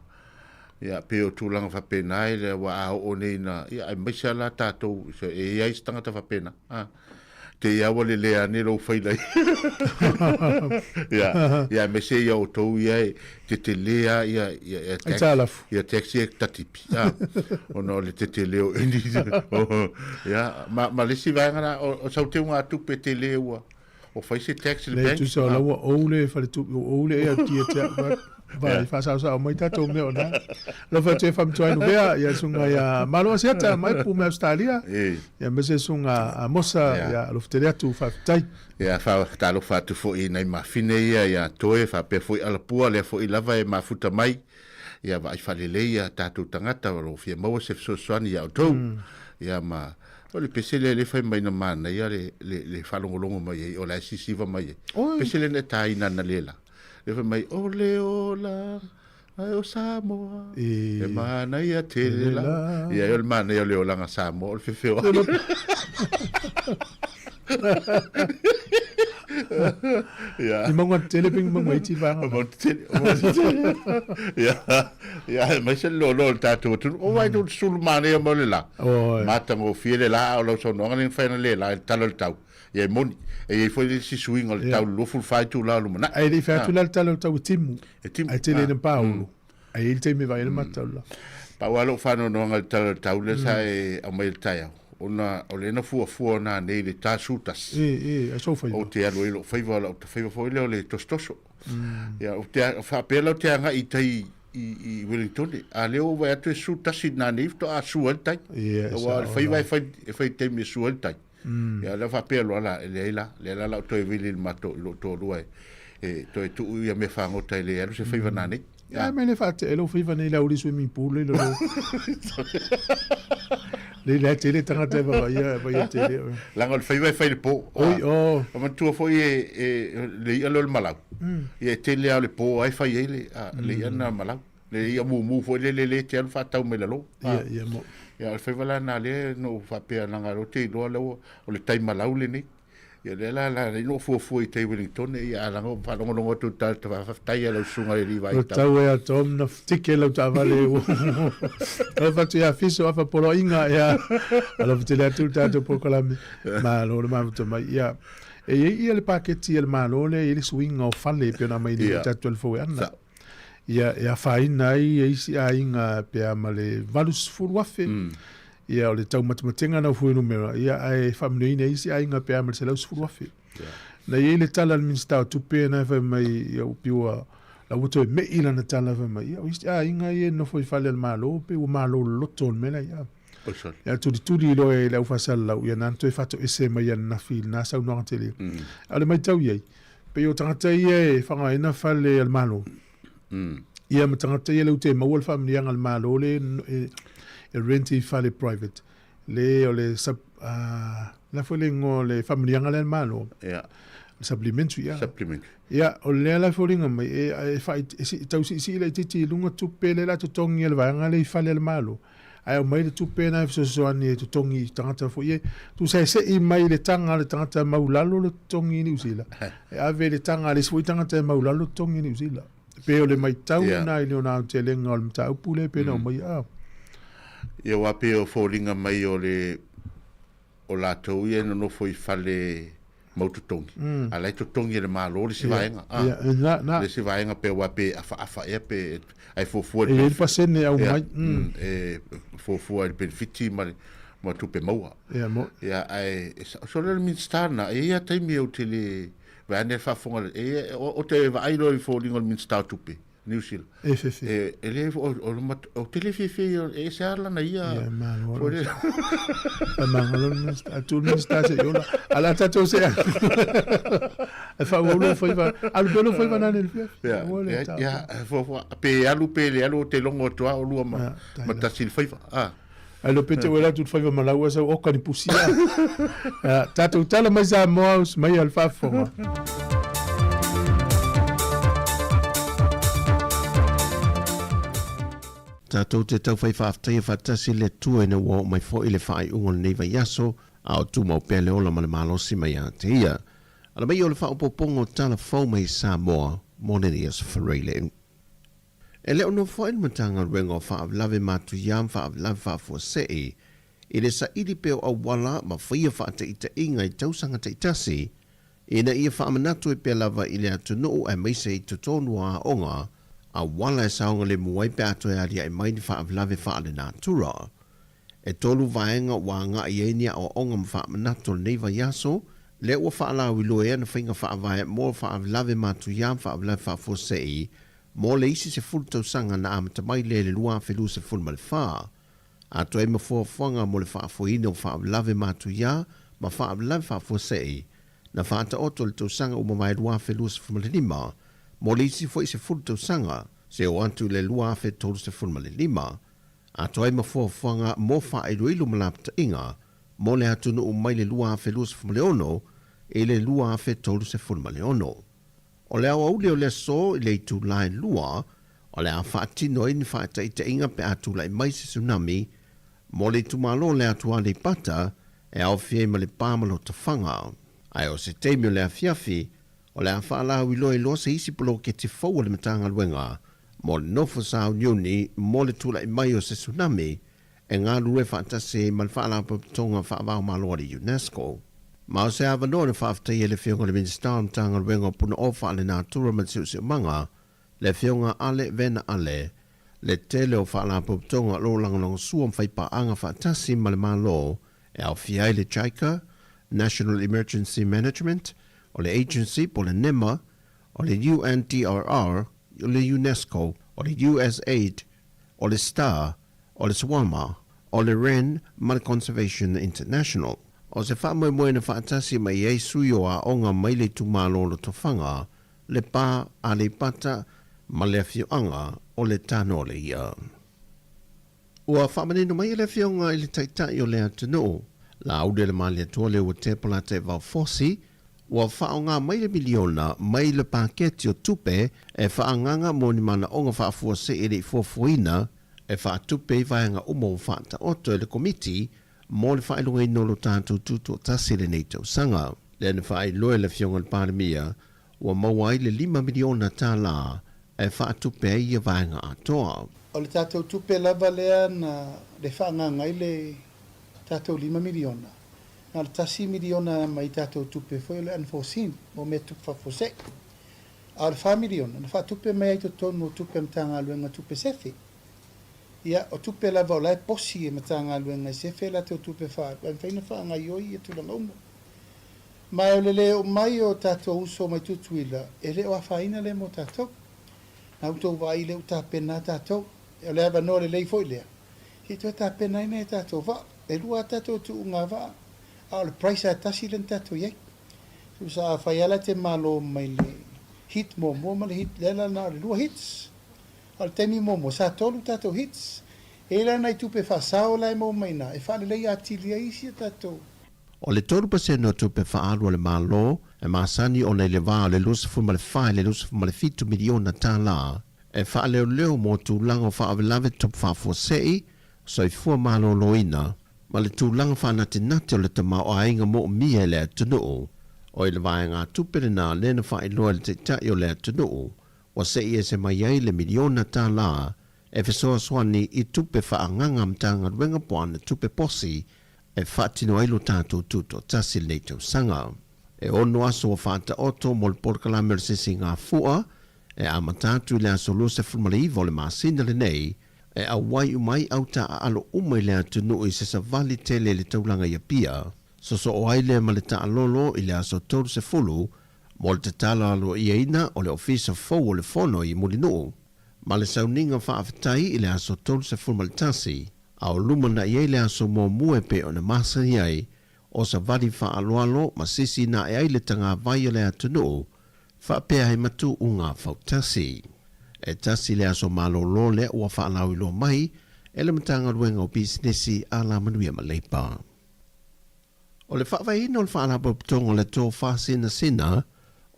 ia, pei o tulaga faapena e le, aua a oo nei ina, ia, aemaise lava la tatou, e i ai se tagata faapena. A, te i aua le le ane lou faila i. Ia, ia aemaise ia outou ia e tetele lava ia, ia, ia taxi, Aitalafu. ia taxi e tatipi. A, ona o le tetele o ini. Ia, ma, ma le isi vaega la, o, o sau teugatupe tele ua, o fai se tax i le Lea bank. tusa o la ua ou le faletupe, ua ou le AIT ia te au, vai, faasaosao mai tatou mea o na. Alofa atu e faamatuainu pea, ia susuga ia Malo Asiata mai Pu mai Ausetalia, ia aemaise susuga Amosa, ia alofa tele atu, faafetai. Ia faatalofa atu foi i nai mafine ia ia Toe faapea foi Alapua, lea foi lava e mafuta mai, ia vaai faalelei ia tatou tagata o lo o fia maua se fesoasoani ia outou. Ia ma o le pese lea le fai mai na manaia le, le, le faalogologo mai ai, o la e sisiva mai ai. Pese lea na e tāina analeila. Le fai mai, o le ola, ai o Samoa, e manaia tele la. Ia, o le manaia o le olaga Samoa, o le fefeo ai. Ia. I mauga tetele pe i mauga iti vaega. Mauga tetele. Ia, ia, aemaise le loaloa o le tatou atunuu. O ai le sulu manaia mai o le la. Matagofie le la, a o lau saunoaga lea na fai ana le la i le tala o le tau. Ia e moni, e i ai foi le isi suiga o le tau i le 24 itula o lumanai. Ae le i fai atu la le tala o le tau e timu. E timu. Ae tele ina paolo. Ae i ai le taimi e vaai ai le mata o le la. Pau lava lou faanoanoaga i le tala o le tau lea sa e aumai i le taeao, ona o lea na fuafua ona nei i le 41. E, e, a sou faiva. Ou te alu ai i lou faiva, o lau faiva foi lea o le tosotoso. Ia, ou te, faapea la ou te agai i tai i, i Wellingtone, a lea ua ou vaai atu e 11 nanei faatoa sua ai le tai. Ia, e Aua o le sao faiva la. e fai, e fai i taimi e sua ai le tai. Ia lea faapea loa la, e leai la, lea la la ou toe vili i le matou, i lou toalua e, e toe tuu ia mea fagota e le alu se faiva nanei. Ia mai le faatea lou faiva nei le auli swimming pool le lolo. Le le tele tagata e vavaia vaia tele. Leaga o le faiva e fai i le po. Oi oh. O manatua foi e, e, le i'a lea o le malau. Ia e tele lava o le po lava e fai ai le, a, le i'a lena o le malau. Le i'a mumu foi lele le te alu faatau mai lalo. Ia, ia mo. Ia, o le faiva la lena lea na ou faapea leaga o te iloa lea ua, o le tai malau lenei. Ia lea la la na ou fuafua i tai Wellingtone, ia a leaga ua faalogologo atu i le tala faafetai i lau susuga i le alii vaai tau. Tau e a Tom na tike lau taavale ua alofa atu ia Fiso afa poloaiga ia alofa tele atu le tatou polokalame malo le mafuta mai ia e i ai ia le paketi a le Malo lea e i ai le suiga o fale e pei ona aumai nei i le tatou fou e ana. Ia, e afaina ai e isi aiga pe a ma le 80,000, ia, o le taumatematega na o fuainumera, ia, ae faamanuiaina e isi aiga pe a ma le 110,000. Na i ai le tala a le Minisita o Tupe na e fai mai, ia, ua pei ua, la ua toe me'i lana tala fai mai, ia, o isi aiga ia e nofo i fale a le Malo, pei ua malo loloto le mea la ia. Ia tulituli loa e le au faasalalau, ia na toe faatoese mai ananafi i lena saunoaga tele. A o le matau i ai, pei o tagata ia e faaaogaina fale a le Malo, ia ma tagata ia lau te maua le faamanuiaga a le Malo le e, e rent i fale private. Le o le sub, la foi le igoa o le faamanuiaga lea a le Malo. Ia. Supplementary, ia. Supplementary. Ia, o lea la e foliga mai, e, e, faa, e, e tau siisii laitiiti i luga tupe lea o le a totogi e le vaega lea i fale a le Malo. Ae aumai le tupe lena e fesoasoani e totogi i tagata foi e tusa e sei mai le taga a le tagata maulalo le totogi i Niu Sila, e ave le taga a le isi foi tagata e maulalo le totogi i Niu Sila. E pei o le matau lena i lona aotelega o le mataupu lea pei ona aumai a. Ia aua pei o foliga mai o le o latou ia e nonofo i fale mau totogi, a la e totogi e le Malo le isi vaega. Le isi vaega pe aua pe afaafa ea pe ae fuafua i le. E i ai le pasene e aumai. E fuafua i le penefiti ma le ma tupe maua. Ia mo. Ia ae so le Minisita na e i ai lava taimi ou te le vaeane le faafofoga e ou te vaai loa i foliga o le Minisita o Tupe. Niu Sila. E fefe. E, e le, o, o, o, te le fefe, e ese a lana ia. Ia, malo. Foi le. Mangalo le Minista, a tu le Minista se iola. Ala tatou se. E fa ulu foi va. Alu pelo foi va nane le fiafi. Ia, ia, ia, fo fo pe alu pe le alu te longo atu a o lua ma ma tasi le faiva. Ah. Ai lo pete ua atu le faiva ma laua sau oka ni pusi a. Tatou tala mai Samoa mai al faafofoga. Tatou te taufai faafetaia faatasi le Atua ina ua oo mai foi le faaiuga o lenei vaiaso, a o tumau pea le ola ma le malosi mai ia te ia. Ala mai o le faaopoopoga o tala fou mai Samoa mo lenei aso Faraile. E le o nofo ai le Matagaluega o Faalavelave Matuia ma Faalavelave Faafuasei i le saili pea o auala ma faia faataitaiga i tausaga taitasi ina ia faamanatu ai pea lava i le atunuu aemaise i totonu o aoga auala e saogalemu ai pe a toe aliae mai ni faalavelave faalenatura. E tolu vaega ua agai ai ni aoaoga ma faamanatu o lenei vaiaso, lea ua faalauiloa ana faiga faavae mo faalavelave matuia ma faalavelave faafuasei mo le isi 10 tausaga na amata mai lea i le 2024. Atoa ai ma fuafuaga mo le faafoeina o faalavelave matuia ma faalavelave faafuasei na faataoto i le tausaga ua mavae 2025 mo le isi foi 10 tausaga seia oo atu i le 2035. Atoa ai ma fuafuaga mo faailoilo ma lapataiga mo le atunuu mai le 2026 i le 2036. O le aoauli o le aso i le itula e lua, o le a faatino ai ni faataitaiga pe a tulai mai se tsunami mo le itumalo o le atu Aleipata e aofia ai ma Lepa ma Lotofaga. Ae o se taimi o le afiafi, o le a faalauiloa se isi poloketi fou a le Matagaluega mo le nofo sauniuni mo le tulai mai o se tsunami e galulue faatasi ai ma le Faalapotopotoga Faava-o-Malo a le UNESCO. Ma o se avanoa na faafetaia e le Afioga i le Minisita o le Matagaluega o Punaoa Faalenatura ma le Siosiomaga, le Afioga Ale Vena Ale, le tele o Faalapotopotoga o lo o lagolagosua ma faipaaga faatasi ma le Malo e aofia ai le JICA, National Emergency Management, o le Agency po o le NEMA, o le UNDRR, o le UNESCO, o le USAID, o le star, o le SWAMA, o le ren ma le Conservation International. O se faamoemoe na faatasi mai ai sui o aoga mai le itumalo o Lotofaga, Lepa, Aleipata ma le afioaga o le Tanoleia. Ua faamanino mai e le Afioga i le Taitai o le atunuu, Laaulialemalietoa Leuatepa Lataevao Fosi, Ua faaaoga mai le miliona mai le paketi o tupe e faaagaaga mo ni manaoga faafuasei e le i fuafuaina e faatupe i vaega uma ua faataoto e le Komiti mo le faailogaina o lo tatou tutoatasi i lenei tausaga. Lea na faailoa e le Afioga i le Palemia ua maua ai le $5 miliona e faatupe ai ia vaega atoa. O le tatou tupe lava lea na le faaagaaga ai le tatou $5 miliona, Na o le $1 miliona mai tatou tupe foi o le unforeseen mo mea tupu faafuasei. A o le $4 miliona na faatupe mai ai i totonu o tupe a Matagaluega tupe sefe. Ia, o tupe lava o la e posi e Matagaluega e sefe latou tupe faaalu ae mafai ona faagaioi ia tulaga uma. Ma o le le oo mai o tatou uso mai Tutuila, e le o afaina lea mo tatou. Na outou vaai lea ua tapena tatou. O le avanoa lelei foi lea Se i toe tapena ai nai a tatou vaa. E lua a tatou tuuga vaa, a o le price lava e tasi lea na tatou i ai. Tusa afai lava la e te malo mai le heat muamua ma le heat, lea la na o le lua heats. A o le taimi muamua sa tolu tatou heats. E i ai la nai tupe faasao la e maua mai i ina e faaleleia atili ai isi a tatou. O le 3% o tupe faaalu a le Malo e masani ona i le va o le 24 i le 27 miliona tālā e faaleoleo mo tulaga o faalavelave tupu faafuasei, soifua malōlōina, ma le tulaga faanatinati o le tamaoaiga moomia i le atunuu. O i le vaegatupe lenā lea na faailoa e le Taitai o le atunuu ua se'i ese mai ai le miliona tālā e fesoasoani i tupe faaagaaga a Matagaluega po o ana tupe posi e faatino ai lo tatou tutoatasi i lenei tausaga. E ono aso ua faataoto mo le polokalame o le Sisigafua e amata atu i le aso 29 o le masina lenei e auai uma ai au taaalo uma i le atunuu i se savali tele i le taulaga i Apia. Sosoo ai lea ma le taalolo i le aso 30 mo le tatalo aloaiaina o le Ofisa fou o le Fono i Mulinuu ma le sauniga faafetai i le aso 31, a o lumanai ai le aso muamua e pei ona masani ai o savali faaaloalo ma sisi na ae ai le tagavai o le atunuu faapea ai ma tuuga fautasi. E tasi le aso malōlō lea ua faalauiloa mai e le Matagaluega o Pisinisi, Alamanuia ma Leipa. O le faavaeina o le Faalapotopotoga o le Tofasinasina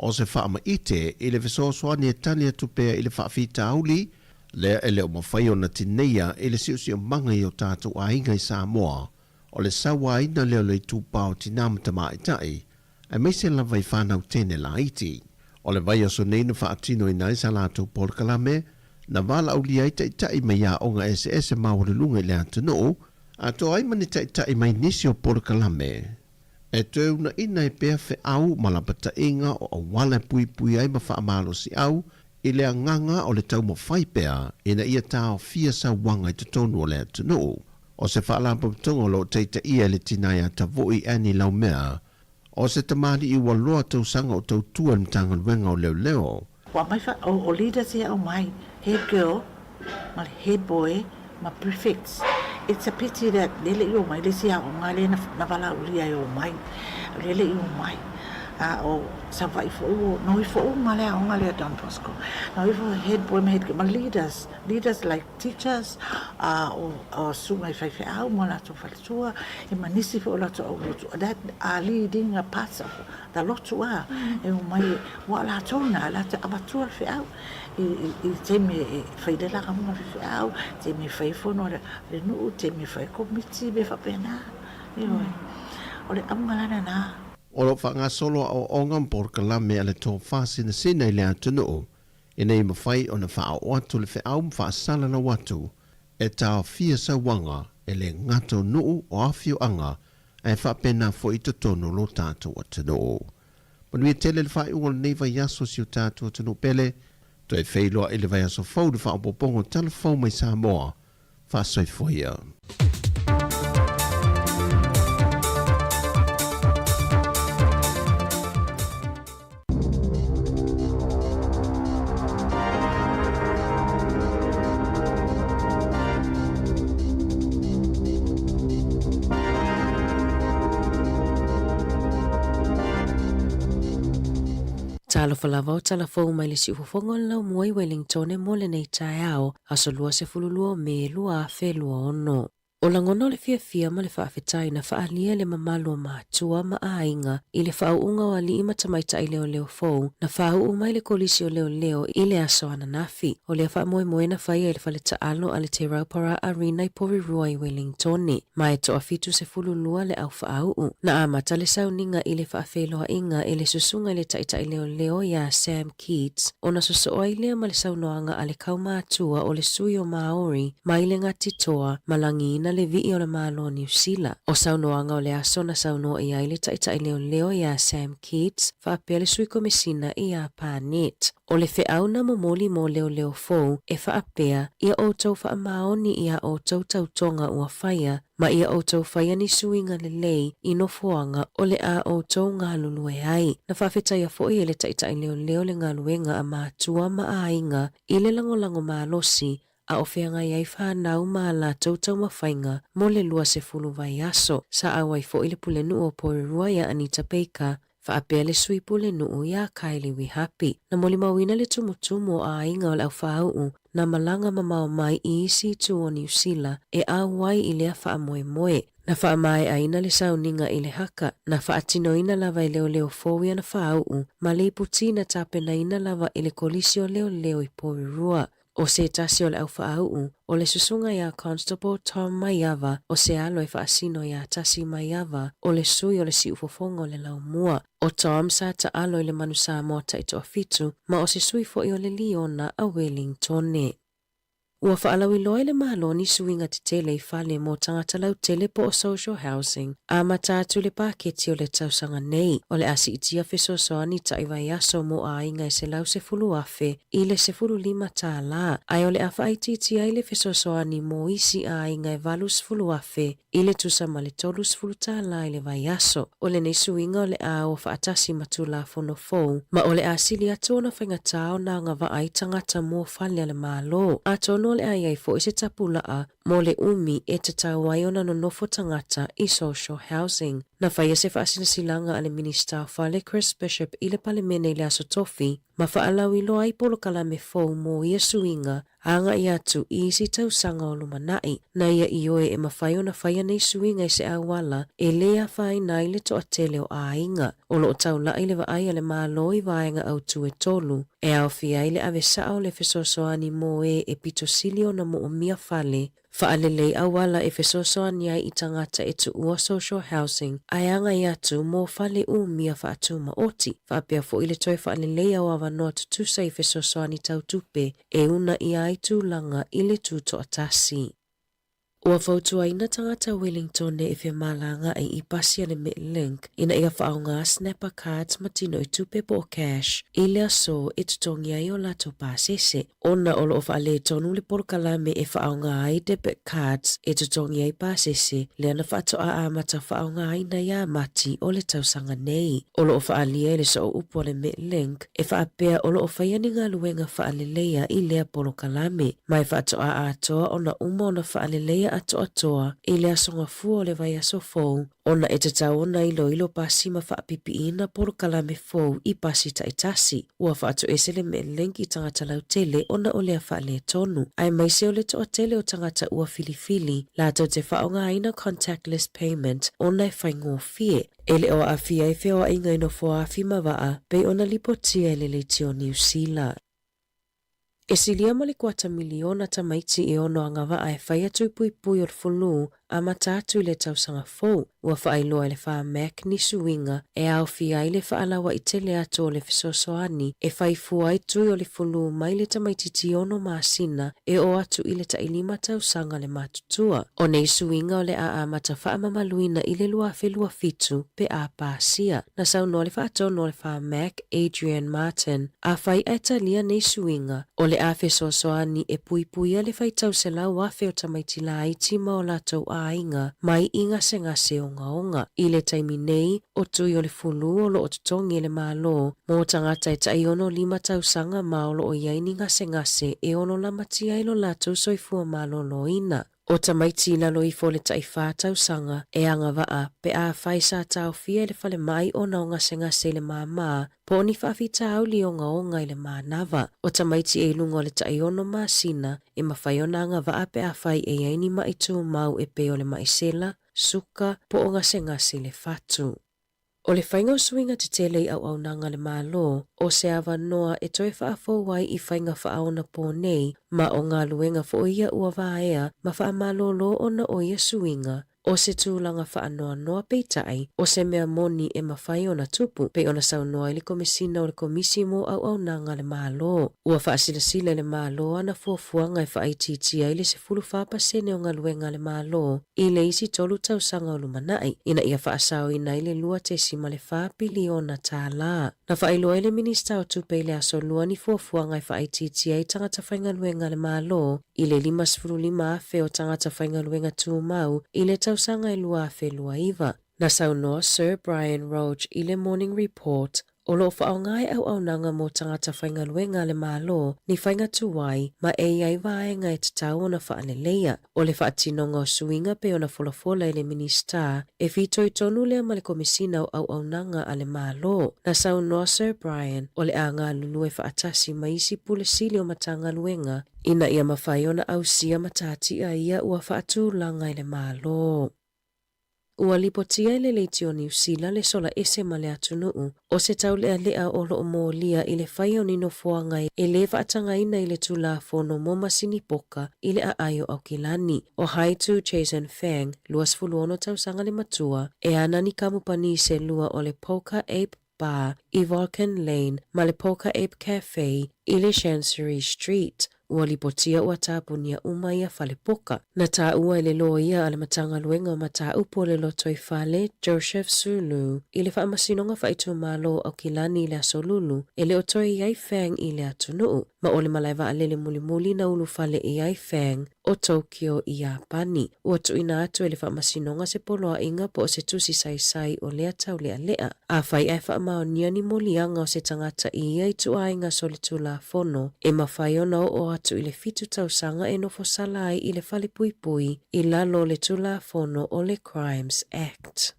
o se faamaite i le fesoasoani e tali atu pea i le faafitauli lea e le o mafai ona tineia i le siosiomaga i o tatou aiga i Samoa, o le sauaina lea o le itupa o tinā ma tamaitai, aemaise lava i fanau teine laiti. O le vaiaso nei na faatinoina ai sa latou polokalame, na valaaulia ai taitai mai aoga eseese maualuluga i le atunuu, atoa ai ma ni taitai mai nisi o polokalame. E toe unaina ai pea feau ma lapataiga o auala e puipui ai ma faamalosiau i le agaga o le taumafai pea ina ia taofia sauaga i totonu o le atunuu. O se faalapotopotoga o lo o taitaia e le tina ia Tavui Annie Laumea, o se tamalii ua loa tausaga o tautua i le Matagaluega o Leoleo. Ua aumai fa, o, o leaders ia aumai, head girl ma le head boy ma prefects. It's a pity that lea e le i omai le isi aoga lea na, na valaaulia e omai, lea e le i omai. A o Savaii foi ua noifo uma le aoga lea Don Bosco. Noifo head boy ma head girl ma leaders, leaders like teachers, a o, o susuga i faifeau ma latou faletua, e ma nisi foi o latou au lotu, that are leading a parts of the lotu a, e omai, ua o latou na, latou te avatua le feau i, i, i taimi e fai le lagamuga faifeau, taimi e fai fono a le, le nuu, taimi e fai komiti, mea faapena, ioe. O le auga la lena. O lo o faagasolo aoaoga ma polokalame a le tofa sinasina i le atunuu ina ia mafai ona faaoo atu le feau ma faasalalau atu e taofia sauaga e le gata o nuu o afioaga ae faapena foi i totonu o lo tatou atunuu. Manuia tele le faaiuga o lenei vaiaso si o tatou atunuu pele, toe feiloai i le vaiaso fou i le faaopoopoga o Tala Fou mai Samoa. Faasoifua ia. Talofa lava o tala fou mai le siufofoga o le laumua i Wellingtone mo lenei taeao, aso 22 o Me 2026. O lagona o le fiafia ma le faafetai na faaalia e le mamalu o matua ma aiga i le faauuga o alii ma tamaitai leoleo fou na faauu mai le Kolisi o Leoleo i le aso ananafi. O lea faamoemoe na faia i le fale taalo a le Te Rauparaha Arena i Porirua i Wellingtone, ma e toa 72 le au faauu. Na amata le sauniga i le faafeiloaiga i le susuga i le taitai leoleo iā Sam Keats, ona sosoo ai lea ma le saunoaga a le kaumātua o le sui o Māori mai le Ngāti Toa ma lagiina le vi'i o le Malo o Niu Sila. O saunoaga o le aso na saunoa i ai le taitai leoleo iā Sam Keats faapea le sui komesina iā Barnett. O le feau na momoli mo leoleo fou e faapea, Ia outou faamaoni i a outou tautoga ua faia, Ma ia outou faia ni suiga lelei i nofoaga o le a outou galulue ai. Na faafetaia foi e le taitai leoleo le galuega a matua ma aiga i le lagolago malosi a o feagai ai fanau ma a latou taumafaiga mo le 20 vaiaso. Sa auai foi le pulenuu o Porirua ia Anita Baker. Faapea le Sui Pulenuu iā Kylie Wihapi. Na molimauina le tumutumu o aiga o le aufāu'u na malaga mamao mai i isi itu o Niu Sila e ʻauai i lea faamoemoe. Na faamaeʻaina le sauniga i le haka, na faatinoina lava e leoleo fou i ana fāuʻu ma le iputi na tapenaina lava e le Kolisi o Leoleo i Porirua. ʻO se tasi o le ʻAufaʻauʻu, ʻo le susuga iā Constable Tom Maiava, ʻo se alo e faasino iā Tasi Maiava, ʻo le sui o le siufofoga o le laumua. ʻO Tom sa taʻalo i le manu Samoa taitoafitu, ma ʻo se sui foʻi o le Liona a Welingtone. Ua faalauiloa e le Malo ni suiga tetele i fale mo tagata lautele po o social housing amata atu i le paketi o le tausaga nei. O le a siitia fesoasoani taʻi vaiaso mo aiga e 110,000 i le $15, ae o le a faaitiitia ai le fesoasoani mo isi aiga e 80,000 i le tusa ma le $30 i le vaiaso. O lenei suiga o le a o faatasi ma Tulafono fou, ma o le a sili atu ona faigata ona agavaa ai tagata mo fale a le Malo. Atonu o le a i ai foʻi se tapulaa mo le umi e tatau ai ona nonofo tagata i social housing. Na faia se faasilasilaga a le Minisita o Fale Chris Bishop i le Palemene i le Aso Tofi, ma faalauiloa ai polokalame fou mo ia suiga agaʻi atu i isi tausaga o lumanaʻi. Na ia ioe e mafai ona faia nei suiga i se auala e lē afaina ai le toatele o aiga. O loo taulaʻi le vaai a le Malo i vaega autū e tolu, e aofia ai le ave saʻa o le fesoasoani mo ē e pito sili ona moʻomia fale, Faalelei auala e fesoasoani ai i tagata e tuua social housing ae agai atu mo fale umia faatumaoti, faapea foʻi le toe faaleleia o avanoa tutusa i fesoasoani tau tupe e uunaia ai tulaga i le tutoatasi. Ua fautuaina tagata Wellingtone e femalagaʻi i pasi a le Metlink ina ia faaogā Snapper cards ma tino i tupe po o cash i le aso e totogi ai o latou pasese. Ona o loo faaletonu le polokalame e faaogā ai debit cards e totogi ai pasese, lea na faatoa amata faaogāina iā Mati o le tausaga nei. O loo faaalia i le sooupu a le Metlink e faapea o loo faia ni galuega faaleleia i lea polokalame, ma e faatoa atoa ona uma ona faaleleia atoatoa i le aso Gafua o le vaiaso fou, ona e tatau ona iloilo pasi ma faapipiina polokalame fou i pasi taitasi. Ua faatoese le Metlink i tagata lautele ona o lea faaletonu, aemaise o le toatele o tagata ua filifili latou te faaogāina contactless payment ona e faigofie. E le o aafia ai feoaiga i nofoafi ma vaa pei ona lipotia e le Leitio Niu Sila. E silia ma le kuata miliona tamaiti e ono agavaa e fai atu i puipui o le fulu amata atu i le tausaga fou. Ua faailoa e le Pharmac ni suiga e aofia ai le faalauaitele atu o le fesoasoani e fai fua ai tui o le fulu mai le tamaitiiti ono masina e oo atu i le tailima tausaga le matutua. O nei suiga o le a amata faamamaluina i le 2027 pe a pasia. Na saunoa le faatonu o le Pharmac, Adrian Martin, afai ae talia nei suiga, o le a fesoasoani e puipuia le faitau 100,000 o tamaiti laiti ma o latou aiga mai i gasegase ogaoga. I le taimi nei, o tui o le fulu o loo totogi e le Malo mo tagata e taiono lima tausaga ma o loo i ai ni gasegase e ono lamatia ai lo latou soifua maloloina. ʻO tamaiti i lalo ifo o le taʻiwhā tausaga e agavaa pe afai sa taofia e le falemai ona o gasegase i le māmā po o ni faafitauli ogaoga i le manava. ʻO tamaiti e i luga o le taiono masina e mafai ona agavaa pe afai e i ai ni maʻi tumau e pei o le maʻi sela, suka, po o gasegase i le fatu. ʻO le faiga o suiga tetele i auaunaga a le Malo, ʻo se avanoa e toe faafou ai i faiga faaonapō nei, ma o galuega foʻi ia ua vaea ma faamalōlō ona o ia suiga, ʻo se tulaga faanoanoa peitai, ʻo se mea moni e mafai ona tupu, pei ona saunoa ai le Komesina o le Komisi mo Auaunaga a le Malo. Ua faasilasila e le Malo ana fuafuaga e faaitiitia ai le 14% o galuega a le Malo i le isi tolu tausaga o lumanaʻi, ina ia faasaoina ai le $2.4 piliona tālā. Na faailoa ai le Minisita o Tupe i le Aso Lua ni fuafuaga e faaitiitia ai tagata faigaluega a le Malo i le 55,000 o tagata faigaluega tumau i le tausaga e 2029. Na saunoa Sir Brian Roche i le Morning Report. O lo o faaaoga e auaunaga mo tagata faigaluega a le Malo ni faiga tuai ma e i ai vaega e tatau ona faaleleia. O le faatinoga o suiga pei ona folafola e le Minisita e fitoitonu lea ma le Komesina o Auaunaga a le Malo. Na saunoa Sir Brian o le a galulue faatasi ma isi Pule Sili o Matagaluega ina ia mafai ona ausia matatia ia ua faatulaga e le Malo. Ua lipotia e le Leitio Niu Sila le sola ese ma le atunuu o se taulealea o lo o molia i le faia o ni nofoaga e lē faatagaina i le Tulafono mo masini poka i le aai o Aukilani. O Haitu Jason Fang, 26 tausaga le matua, e ana ni kamupani se lua o le Poker Ape Bar i Vulcan Lane ma le Poker Ape Cafe i le Chancery Street. Ua lipotia ua tapunia uma ia fale poka. Na taua e le loia a le Matagaluega o Mataupu o le Lotoifale, Joseph Sulu, i le Faamasinoga Faaitumalo o Aukilani i le Aso Lulu, e le o toe i ai Fang i le atunuu, ma o le malae vaalele mulimuli na ulufale i ai Fang o Tokyo i Iapani. Ua tuuina atu e le Faamasinoga se poloaiga po o se tusi saisai o lea taulealea. Afai ae faamaonia ni moliaga o se tagata i ia ituaiga solitulafono, e mafai ona oo atu i le fitu tausaga e nofo sala ai i le falepuipui i lalo o le Tulafono o le Crimes Act.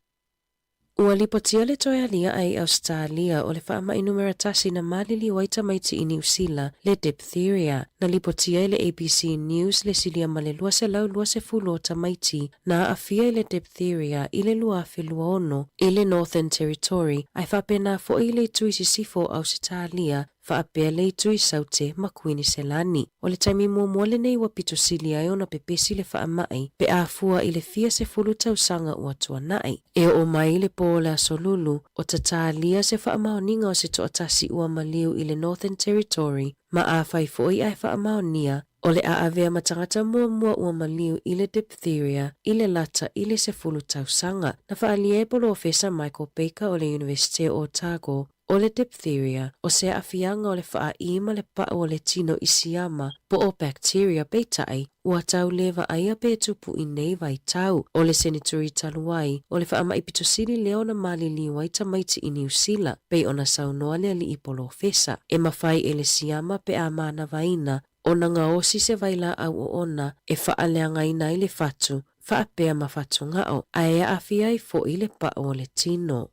Ua lipotia le toe aliaʻe i Ausetalia o le faamai numera tasi na maliliu ai tamaiti i Niu Sila, le diphtheria. Na lipotia e le ABC News le silia ma le 220 o tamaiti na aafia i le diphtheria i le 2026 i le Northern Territory ae faapena foi i le itu i sisifo o Ausetalia faapea le itu i Saute ma Kuiniselani. O le taimi muamua lenei ua pito sili ai ona pepesi le faamai pe a fua i le fia sefulu tausaga ua tuanai. E oo mai i le pō o le Aso Lulu, o tatalia se faamaoniga o se toatasi ua maliu i le Northern Territory ma afai foi ae faamaonia, o le a avea ma tagata muamua ua maliu i le diphtheria i le lata i le 10 tausaga. Na faaalia e Polofesa Michael Baker o le Iunivesite o Otago, o le diphtheria, o se aafiaga o le faaī ma le pau o le tino i siama po o bacteria peitai, ua tau lē vaaia pe tupu i nei vaitau. O le seneturi talu ai, o le faamaʻi pito sili lea ona maliliu ai tamaiti i Niu Sila, pei ona saunoa le alii polofesa. E mafai e le siama pe a manavaina ona gaosi se vailaau oona e faaleagaina ai le fatu, faapea ma fatugao, ae e aafia ai foi le pau o le tino.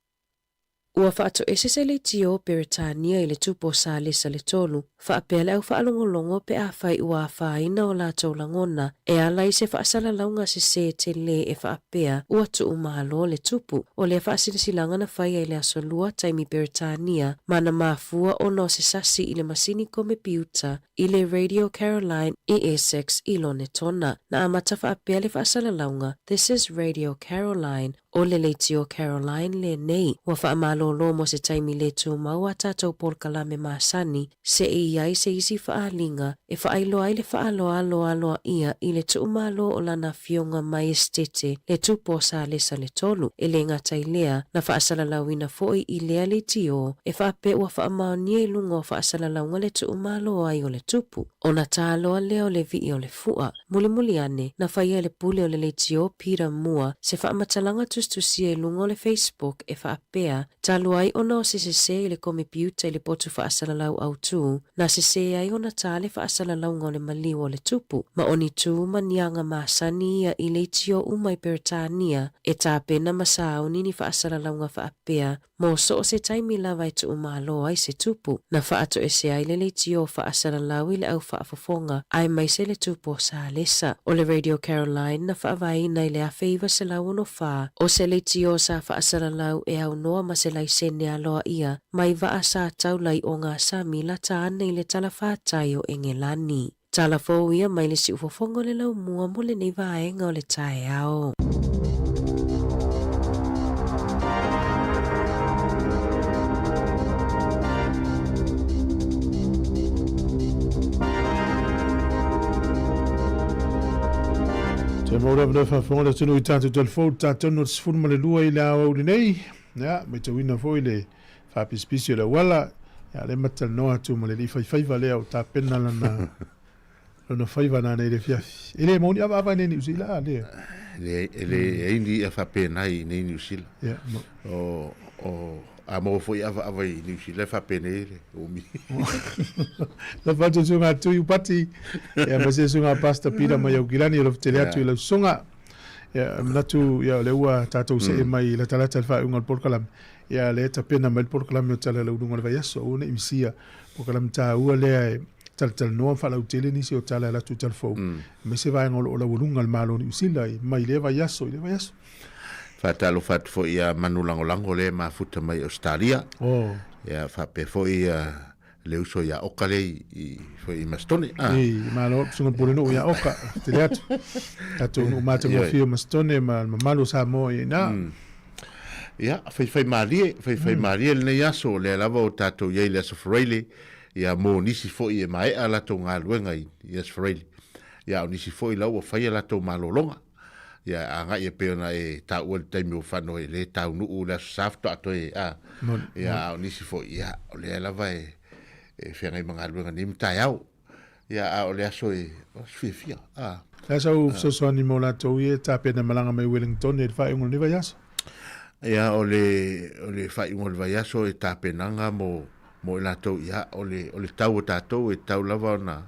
Ua faatoese se leitio o Peretania i le tupu o Salesa le Tolu, faapea le au faalogologo pe afai ua afaina o latou lagona e ala i se faasalalauga sesē telē e faapea ua tuumalo le tupu. O lea faasilasilaga na faia i le Aso Lua taimi Peretania ma na mafua ona o se sasi i le masini komepiuta i le Radio Caroline i Essex i Lonetona. Na amata faapea le faasalalauga This is Radio Caroline O le leitio Caroline lenei, ua faamalōlō mo se taimi lē tumau a tatou polokalame masani, seʻi i ai se isi faaaliga e faailoa ai le faaaloaloaloaia i le tuumalo o lana afioga Maiesetete le Tupu o Salesa le Tolu. E lē gata i lea, na faasalalauina foi i lea leitio e faapea ua faamaonia i luga o faasalalauga le tuumalo ai o le Tupu, ona tāloa lea o le vii o le fua. Mulimuli ane, na faia e le pule o le leitio Peter Moore se faamatalaga tusitusia i luga o le Facebook e faapea, Talu ai ona o se sesē i le komepiuta i le potu faasalalau autū, na sesē ai ona tā le faasalalauga o le maliu o le tupu, ma o ni tū ma ni aga masani ia i leitio uma i Peretania e tapena ma sauni ni faasalalauga faapea Mo so o se taimi lava e tuumalo ai se tupu, na faatoese ai le leitio faasalalau i le au faafofoga aemaise le tupu o Salesa. O le Radio Caroline na faavaeina i le 1964, o se leitio sa faasalalau e aunoa ma se laisene aloaia mai vaa sa taula i ogasami lata ane i le talafatai o Engelani. Tala fou ia mai le siufofoga o le laumua mo lenei vaega o le taeao. Te maura avanoa faafofoga le atunuu i tatou telefou tatou no le 12 i le aoauli nei. Ia, matauina foi le faapisipisi o le auala, ia lea ma te talanoa atu ma le alii faifaiva lea o tapena lana lona faiva nanei i le afiafi. E le maua ni avaava i nei Niu Sila a lea? E leai, e leai ni i'a faapena i nei Niu Sila. Ia, O, o. A maua foi avaava i Niu Sila e faapenei le umi. Alofa atu i le susuga a Tui Upati, ia ma se susuga a Pastor Peter mai Aukilani, alofa tele atu i lau susuga. Ia, e manatu, ia, o lea ua tatou see mai latalata i le faaiuga o le polokalame, ia, lea e tapena mai le polokalame o Tala i le Uluga o le Vaiaso, aua ne i misia, polokalame taua lea e talatalanoa ma faalautele nisi o tala e alu atu i tala fou, aemaise vaega o lo o laualuga le Malo o Niu Sila mai lea vaiaso i lea vaiaso. Faatalofa atu foi ia Manu Lagolago lea e mafuta mai i Ausetalia. Oh. Ia faapea foi ia le uso ia Oka lea i foi i Masitone. Ah. I malo susuga Pulenuu ia Oka, tele atu. Tatou nuu matagofie o Masitone ma le mamalu o Samoa i ina. Ia, faifaimalie, faifaimalie lenei aso, lea lava o tatou i ai i le aso Faraile, ia mo nisi foi e maea a latou galuega i aso Faraile. Ia, o nisi foi la ua fai a latou malologa. Ia, agai e pei ona e taua i le taimi ua fano e le taunuu le Aso Sa faatoa toe, a. Ia, a o nisi foi, ia, o lea lava e, e feagai ma galuega nei ma taeao. Ia, a o le aso e, o aso fiafia, a. Le a sau fesoasoani mo latou ia e tapena malaga mai Wellington i le faaiuga o lenei vaiaso? Ia, o le, o le faaiuga o le vaiaso e tapenaga mo, mo i latou, ia, o le, o le tau o tatou e tatau lava ona,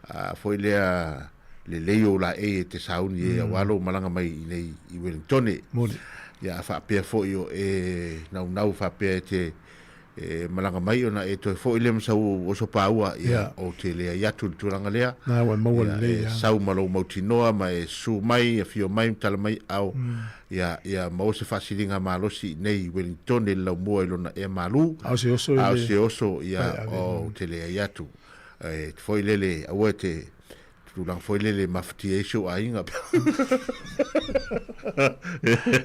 a foi lea lelei ou laei e te sauni e aua lou malaga mai i nei i Wellingtone. Moni. Ia a faapea foi o e naunau faapea e te e malaga mai ona e toe foi lea ma sau oso paua, ia ou te leai atu i le tulaga lea. Na ua maua lelei ia. E sau ma lou mautinoa ma e susu mai, afio mai ma tala mai ao, ia ia maua se faasiliga malosi i nei i Wellingtone i le laumua i lona ea malu. A o se oso i le. A o se oso, ia ou te leai atu. E foi lele, aua e te tulaga foi lele e mafatia ai si ou aiga.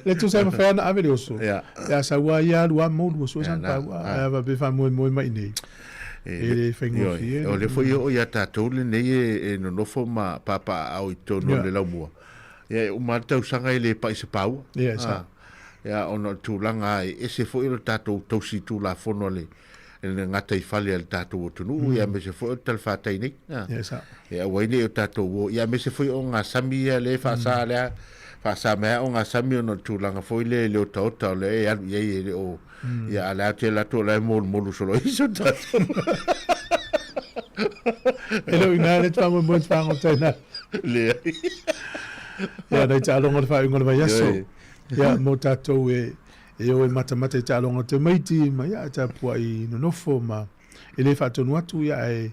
Le tusa e mawhai ana ave le oso. Ia sa ua ia alu a molu oso e san pau. A va pe whamoemoe mai nei. E le whaingofie. O le foi o ia tātou le nei e nonofo ma pāpā au i tonu o le laumua. Ia e uma le tausaga e le pai se paua. Ia, sa. Ia, ona o le tulaga e ese foi o le tātou tausi tulafono a le e le gataifale a le tatou atunuu, ia aemaise foi o le talafatai nei. Yes, sir. E aua ai nei o tatou o, ia aemaise foi o gasami ia lea e faasa lea, faasa mai lava o gasami ona o le tulaga foi lea e le otaota o lea e alu i ai e le o, ia a o lea te alu atu o la e molumolu solo ai so tatou. E le o ina le te faamoemoe te fagota ina. Leai. Ia, nai taaloga o le faaiuga o le vaiaso. Ia, mo tatou e E o e matamata i taaloga o tamaiti ma ia e tapuai nonofo ma e le faatonu atu ia ae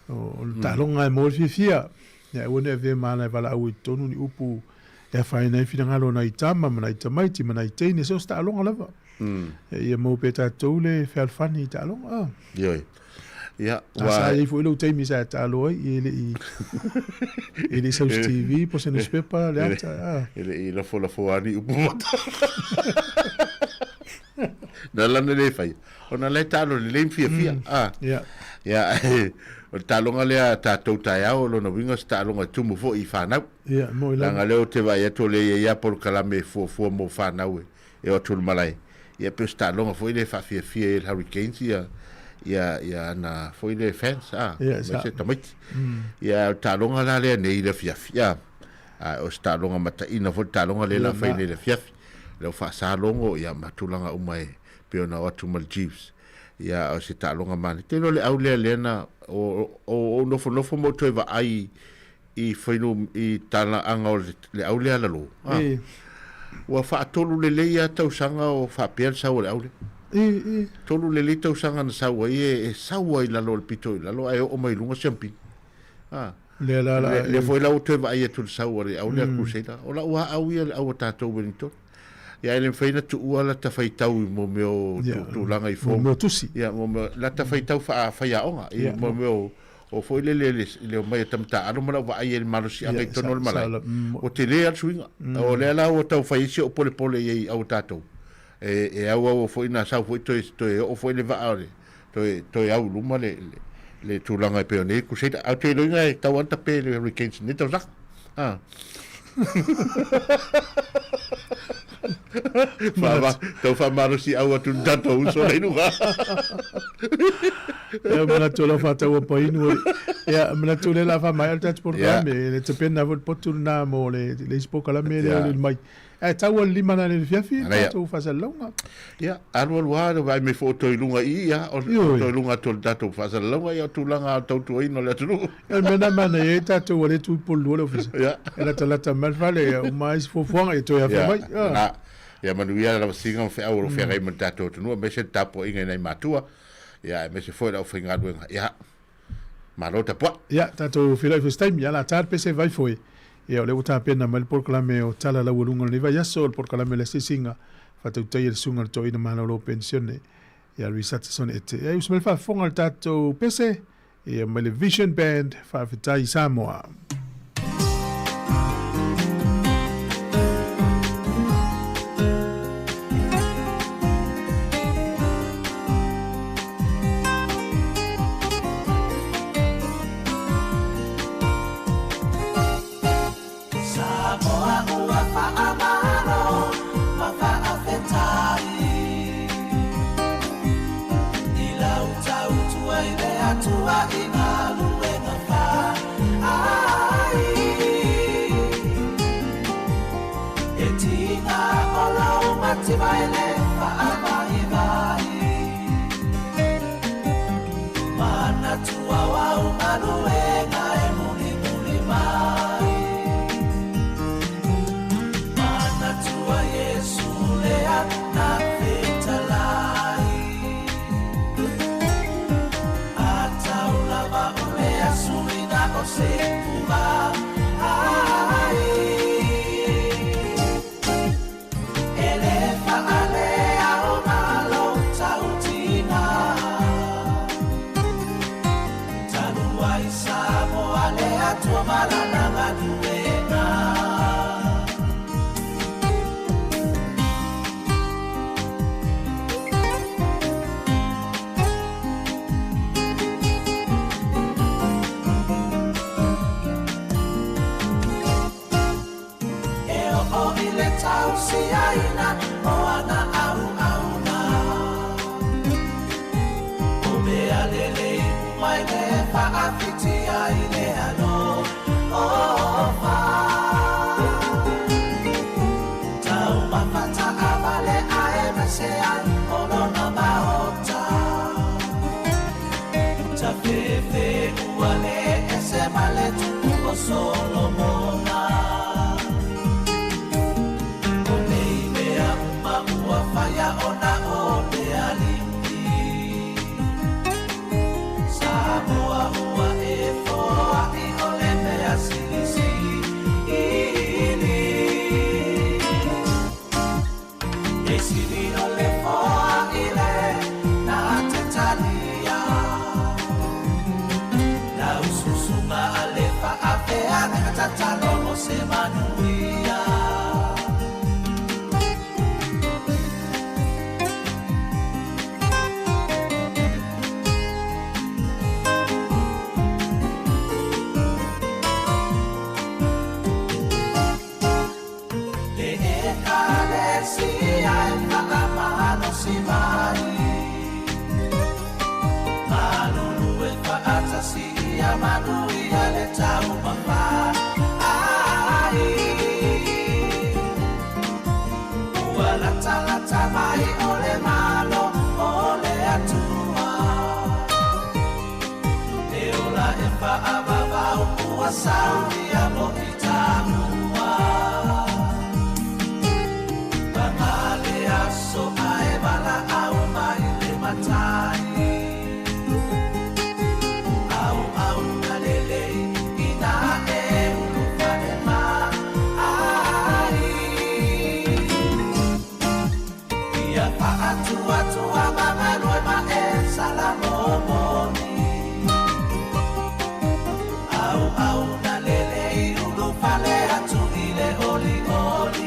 o le taaloga e maua le fiafia. Ia aua ne i avea ma ala e valaau ai i totonu ni upu e afaina ai finagalo o nai tama ma nai tamaiti ma nai teine, so o se taaloga lava. Ia maua pea tatou le fealofani i taaloga. Ah. Ioe. Ia, ua... Sa i ai foi lou taimi sa e taalo ai, e le i, e le i sau se TV po se newspaper, le ata. Ah. E le i lafolafo ni upu mata. Na lana le whai. Ona le taalo le le fiafia. Ah. Yeah. Ia, o le taaloga lea tatou taeao, o lona uiga o se taaloga e tumu foi i whanau. Ia, mo i lava. Leaga lea ou te vaai atu o lea e i ai lava polokalame e fuafua mo whanau e. e o atu i le malae, ia pei o se taaloga foi lea e faafiafia ai e le Hurricanes ia, ia, ia ana foi lea fans, a, Ia, aemaise sa. tamaiti. Ia, o le taaloga la lea nei i le afiafi, a, a o se taaloga mataina foi le taaloga lea Ia, la fai ma. nei i le afiafi. Lea ua faasa logo, ia, ma tulaga uma e pei ona o atu ma le Chiefs. Ia, o se taaloga manaia. Tele o le au lea lea na, o, o, o ou nofonofo ma ou toe vaai i fainu i talaaga o le au lea lalo. A. Ua faatolu lelei lava tausaga o faapea le sau a le au lea. Tolu lelei tausaga na sau ai e sau ai i lalo o le pito i lalo ae oo mai i luga siampini. A. Lea la la. Lea foi la ua toe vaai atu i le sau a le au lea Crusader. O lau lava au ia le au a tatou Wellington. Ia e le mafai ona tuua lata faitau i mo mea o tulaga i form. Mo mea o tusi. Ia mo mea lata faitau faafaiaoga i mo mea o O foi lele le, le omai a tama taaalo ma lau vaai ai i le malosiaga i totonu o le malae, ua tele lava le suiga. O lea la ua tau fai ai si ou polepole i ai au a tatou. E, e auau foi na sau foi toe, toe oo foi le vaa o le, toe, toe au i luma le, le, le tulaga e pei ona i ai Crusader. Ae ou te iloaina e tau lava ona tape le Hurricanes i lenei tausaga. A. Faava, tau faamalosiau atu i le tatou uso lea i luga. Ia, manatu o lau faataua painu. Ia, manatu o lea o le a faamaea le tatou polokalame. Le tapena foi le potu lena mo le isi polokalame lea o le mai. Ae tau o le 5 na le fiafi tatou faasalalauga. Ia, alualu lava le vaai mai foi o toe i luga i i, ia, o toe i luga atu o le tatou faasalalauga, ia, o tulaga o le tautuaina o le atunuu. O le mea lena e manaia ai tatou ua le tu i Upolu le ofisa. E latalata mai le fale, ia uma ai isi fuafuaga, ia toe afe mai. Ia, ia manuia le lavasiga ma feau o lo o feagai ma le tatou atunuu, aemaise le tapuaiga i nai matua, ia, aemaise foi le aufaigaluega. Ia, malo tapuai. Ia, tatou feiloai foi i se taimi, ia, o le a ta le pese vai foi. Ia, o lea ua tapena mai le polokalame o Tala Laualuga o lenei vaiaso, o le polokalame o le asiasiga faatautaia i le Susuga i le Toeaina Malolo Penisione ia Luis Hutchison Ete. Ia, usu mai le faafofoga i le tatou pese, ia mai le Vision Band, faafetai Samoa. Samoa ua faamalo ma faafetai I lau tautua i le Atua i galuega fai E tiga o lou mativa e le faavaivai Manatua o au galuega e mulimuli mai Manatua Iesu lea na fetalai Atau lava o le asuina o se uva ai E le faalea ona lou tautina Talu ai Samoa le Atua ma lana galuega. E oo i le tausiaina o ana auauna. O mea lelei uma i le faafitia i le alofa. Taumafa taavale aemaise ai o lona maota. Tafefe ua le ese ma le tupu o Solomona. O nei mea uma ua faia ona o le Alii. Samoa ua e foai o le mea silisili. E sili o le foa i le na te talia. Lau susuga a le faafeagaiga tatalo mo se manuia. Le Ekalesia e faamalosi mai, malulu e faatasi ia manuia le taumafa ai. Ua latalata mai o le Malo o le Atua, E ola e faavavau ua saunia mo i taua. Paga le aso ae valaau mai le Matai. Auauna lelei ina e ulufale mai. Ia faatuatua ma galue ma e salamomoni. Auauna lelei ulufale atu i le olioli.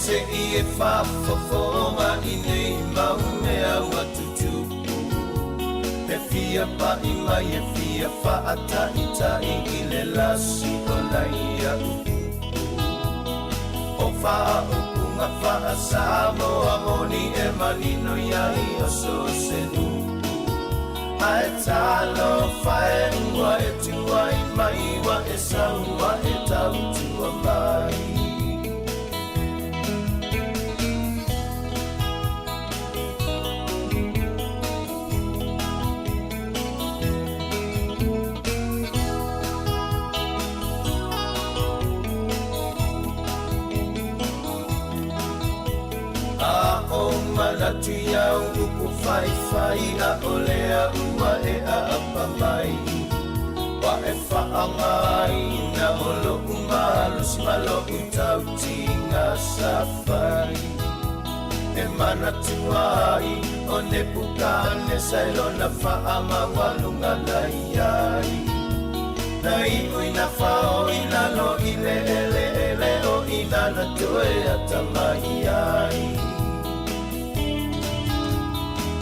Se'i e faafofoga i nei mau mea ua tutupu. E fia pa'i mai e fia fa'ataʻitaʻi i le lasi o nai a'u upu. O faaupuga fa'asamoa moni e manino iai o so o se nu'u. Ae talofa e ua e tuai mai ua e sau ua e tautua mai. A ou manatu i au upu faifai ʻAʻole au ua e ʻaʻapa mai Ua e faaaogaina o loʻu malosi ma loʻu tautiga sa fai E manatua ai ʻo Nepukanesa i lona faamaualuga na i ai Na iʻu i na fao i lalo i le ʻeleʻele o i nana toe atamai ai.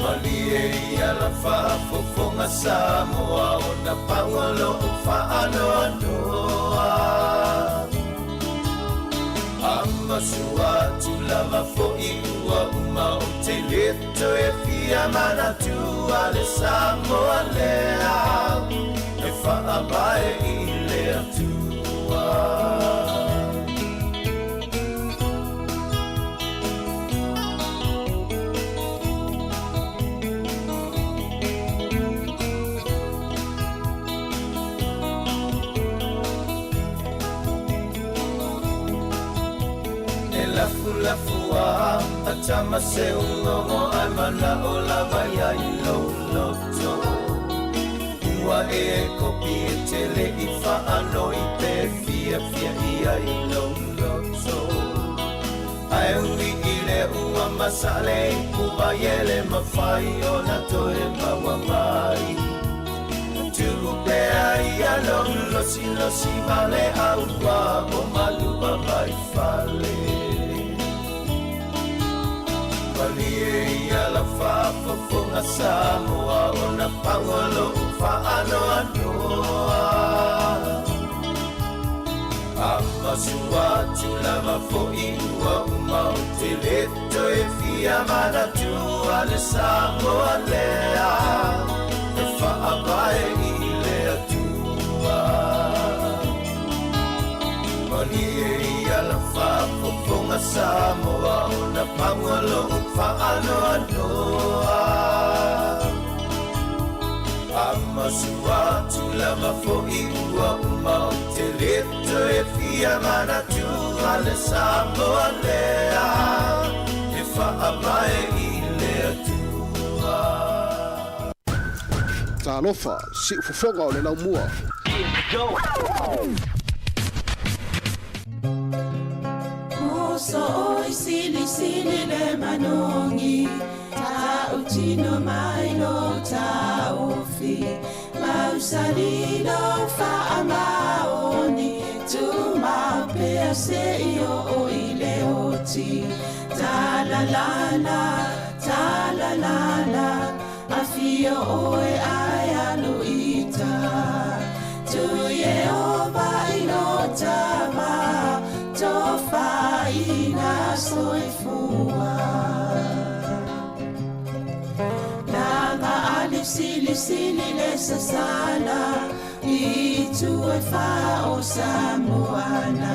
Malie ia la faafofoga Samoa ona pau o loʻu faanoanoa. A masu atu lava foʻi ua uma ou te le toe fia manatua le Samoa lea e faavae i le Atua. E lafulafu a a tama se ugogo ae mana'o lava ia i lou loto. Ua e kopi e tele i faanoi pe fiafia ia i lou loto. Ae ui i lea ua masale i puaiele mafai ona toe maua mai. Tuu pea ia lou losilosi ma le aua o malua mai fale. Malie ia la faafofoga Samoa ona pau o lou faanoanoa. A masu atu lava foʻi ua uma ou te le toe fia manatua le Samoa lea e faavae i le Atua. Malie ia la faafofoga Samoa ona pau o lou faanoanoa. A masu atu lava foʻi ua uma ou te le toe fia manatua le Samoa lea e faavae i le Atua. Talofa, siufofoga o le laumua. Muso oi sili sili le manogi Tautino mai lo taofi Mausali lo faamaoni Tumau pea se'i oo i le oti Talalala, talalala Afio oe ae alu ita Tu Ieova i lo tama Tofaina soifua Laga ali sili sili le sasala I tu e fa o Samoana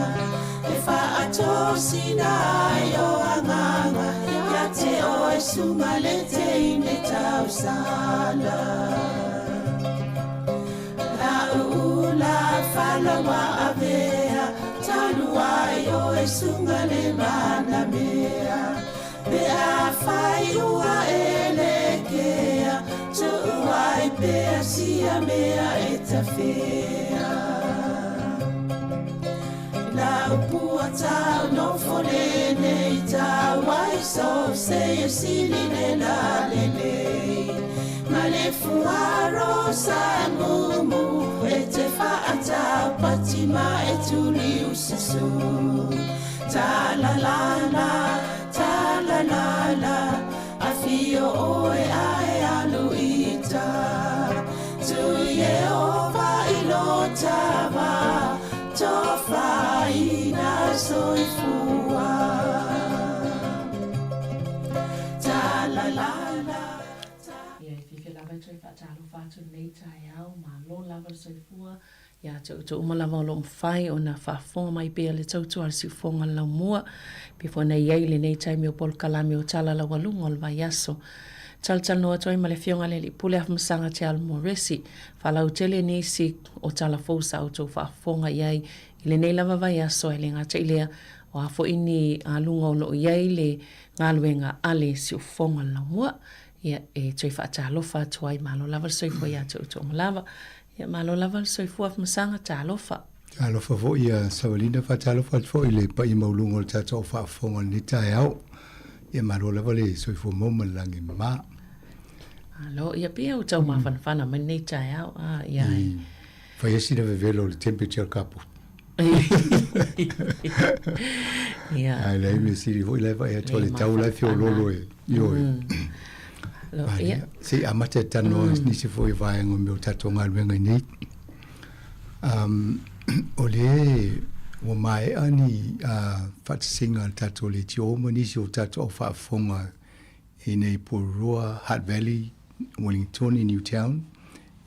E faatosina ai o agaga Ia te oe suga le teine tausala La'u ula fala ua avea Talu ai oe suga le manamea Pe afai ua e lekea Tuu ai pea sia mea e tafea Lau pua tau nofo lenei tau ai so se e sili le la lelei Ma le fuaro sa mumu e te faatau pati ma e tuli ususu. Talalala, talalala, afio oe ae alu ita. Tu Yehova ilotava, tofaina soifua. Talalala. Ia, e fiafia lava e toe faatalofa atu i lenei taeao, malo lava le soifua Ia te outou uma lava o lo o mafai ona faafofoga mai pea le tautua a le siufofoga o le laumua, pei foi ona i ai lenei taimi o polokalame o Tala Laualuga o le Vaiaso. Talatalanoa atu ai ma le Afioga i le Alii Pule Afamasaga Te Alo Moresi, faalautele nisi o tala fou sa outou faafofoga i ai i lenei lava vaiaso ae le gata i lea, o a foi ni aluga o lo o i ai le galuega a le siufofoga o le laumua. Ia, e toe faatalofa atu ai, malo lava le soifua ia te outou uma lava. Ia malo lava le soifua Afamasaga, talofa. Talofa foi ia Savalina, faatalofa atu foi i le paia maualuga o le tatou au faafofoga i lenei taeao. Ia malo lava le soifua maua ma le lagi e mama. Malo, ia pei ua tau mafanafana mai lenei taeao. Ah, ia. I fai ai sina vevelo o le temperature o le kapu. Ia. Ae leai mea sili foi la e vaai atu le tau la e feoloolo e ioe. Lo, ia. Se i amata e talanoa nisi foi o vaega o mea o tatou galuega i nei. Um, o le ua maea ni uh, faatasiga a le tatou leitio ma nisi o tatou au faafofoga i nei Porirua, Hutt Valley, Wellingtone, Newtown,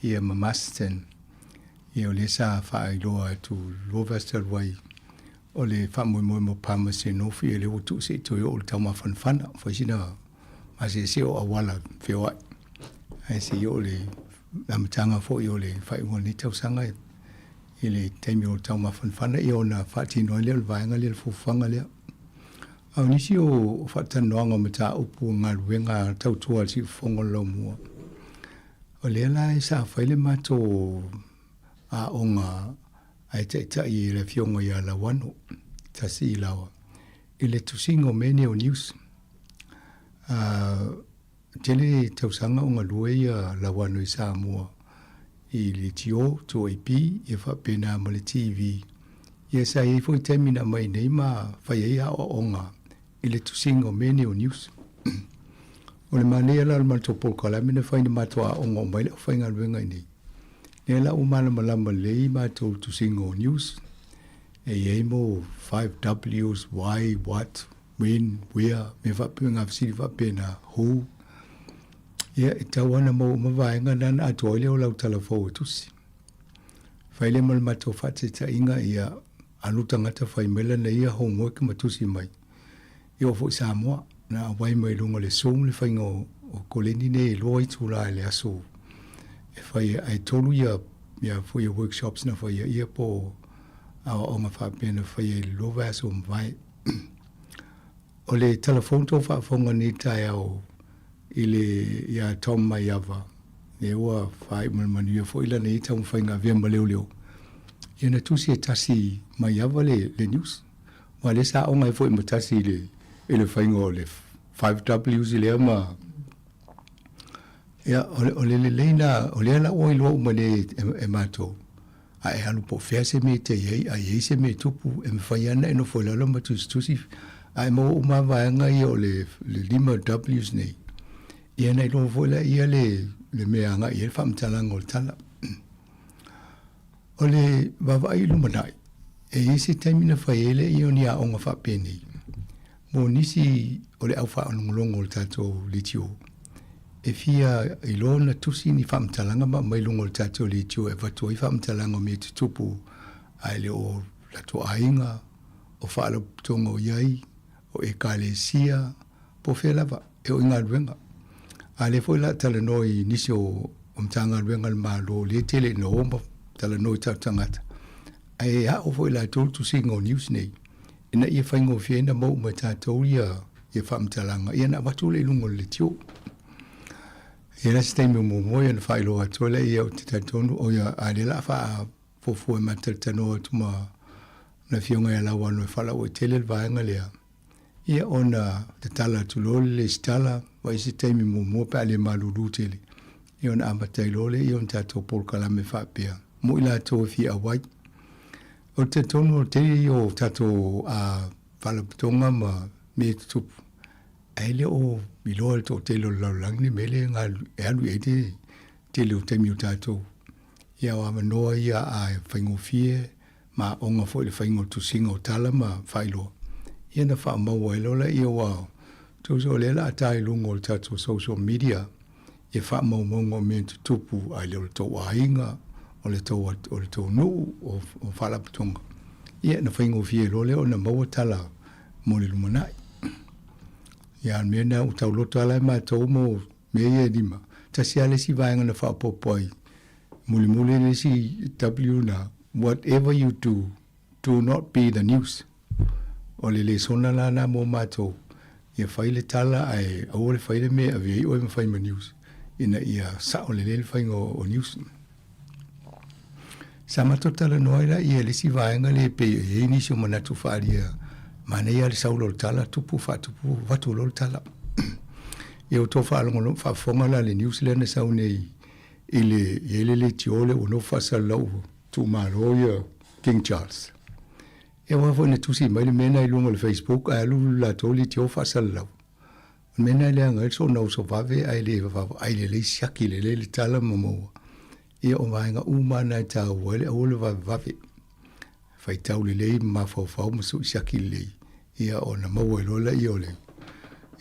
ia ma Masterton. Ia o lea sa faailoa atu lua vaiaso talu ai, o le faamoemoe mo Palmerston North, ia lea ua tuu se i toe oo i le taumafanafana, fai sina maseese o auala feoai. Ae se i oo i le amataga foi o le faaiuga o lenei tausaga i le taimi o le taumafanafana, ia ona faatino ai lea o le vaega lea, le fuafuaga lea. A o nisi o faatalanoaga o mataupu o galuega tautua a le Siufofoga o le Laumua, O lea la e sa fai le matou aoga a e taitai e le Afioga ia Lauano Tasiilaoa i le tusiga o mea nei o news. Tele tausaga o galue ia Lauano i Samoa i le TO, 2AP, ia faapena ma le TV. Ia sa i ai foi taimi na aumai nei ma fai ai aoaoga i le tusiga o mea nei o news. O le manaia la o le matou polokalame na fai na matou aoga uma ai le aufaigaluega i inei. Lea la ua malamalama lelei matou i le tusiga o news. E i ai mo 5 Ws, why, what, when, where, mea faapea, ngā fesili faapena, who. Ia, e tatau lava ona maua uma vaega na ona atoa ai lea o lau tala fou e tusi. Fai lea ma le matou faataitaiga, ia, alu tagata fai mai lana ia homework ma tusi mai. I oo foi i Samoa, na auai mai luga o le Zoom le faiga o koleni nei e 2 itula i le aso e fai ai, ae 3 ia ia foi ia workshops na faia ia po o aoaoga faapea na faia i le 2 vaiaso ua mavae. O le telefone tou faafofoga nei taeao i le ia Tom Maiava, lea ua faaiu ma le manuia foi lana ia taumafaiga avea ma leoleo, ia na tusi e tasi Maiava le le news. Aua lea sa aoga ai foi ma tasi i le i le faiga o le 5 Ws lea ma ia o le o le lelei na o lea la ua iloa uma nei e, e matou a e alu po o fea se mea e te i ai a i ai se mea e tupu e mafai lava ona e nofo i lalo ma tusitusi a e maua uma lava vaega ia o le le 5 Ws nei ia na iloa foi la ia le le mea e agai i ai le faamatalaga o le tala. O le vaavaai i lumanai, e i ai se taimi na fai ai lea o ni aoga faapenei mo nisi o le au faalogologo o le tatou leitio e fia iloa ona tusi ni faamatalaga ma aumai i luga o le tatou leitio e avatu ai faamatalaga o mea e tutupu ae le o latou aiga, o faalapotopotoga o i ai, o ekalesia, po o fea lava e oo i galuega. A lea foi la talanoa i nisi o Matagaluega a le Malo lea e tele ina o ma talanoa i tatou tagata, ae ao foi i latou le tusiga o news nei ina ia faigofie ai ona maua uma e tatou ia faamatalaga ia ona avatu lea i luga o le leitio. E i ai la se taimi o muamua ia ona faailoa atu ai lea, ou te talitonu, o ia, a o lea o le a faafuafua e ma talatalanoa atu ma le Afioga ia Lauano e faalauaitele le vaega lea. Ia ona tatala atu loa le lesitala, vaai se taimi muamua pe a le malulu tele, ia ona amata ai loa lea ona tatou polokalame faapea mo i latou e fia auai. Ou te talitonu o le tele ia o tatou a. faalapotopotoga ma mea e tutupu, ae le o iloa e le toatele o le lalolagi le mea lea e alu i ai le tele o taimi o tatou. Ia o avanoa ia a faigofie ma aoga foi i le faiga o le tusiga o tala ma faailoa, ia na faamaua ai loa laia aua tusa o lea o le a ta i luga o le tatou social media ia faamaumauga o mea e tutupu ae le o le tou aiga, o le tou o le tou nuu, o o faalapotopotoga, ia na faigofie loa lea ona maua tala mo le lumanai. Ia a o le mea lena ua tauloto lava la matou mo mea ia e lima, tasi lava le isi vaega na faaopoopo ai, mulimuli le isi W na, whatever you do, do not be the news. O le lesona la na mo matou, ia fai le tala ae aua le fai le mea e ave ai oe ma fai ma news, ina ia sao lelei le faiga o news. Sa matou talanoa ai laia i le isi vaega lea e pei e i ai nisi o manatu faaalia, manaia lava le sau loa o le tala, tupu faatupu avatu loa le tala. Ia ua tou faalogologo, faafofoga la i le news lea na sau nei i le, i ai le leitio lea ua nofo faasalalau ua tuumalo ia King Charles. Ia aua foi na tusi mai le mea lena i luga o le Facebook ae alu latou leitio faasalalau. O le mea lena e leaga ai le soona uso vave ae le vaavaai lelei siaki lelei le tala ma maua. Ia o vaega uma lava na e taua ai le aua le vavevave. Faitau lelei ma mafaufau ma sui siaki lelei, ia ona maua ai loa lea o le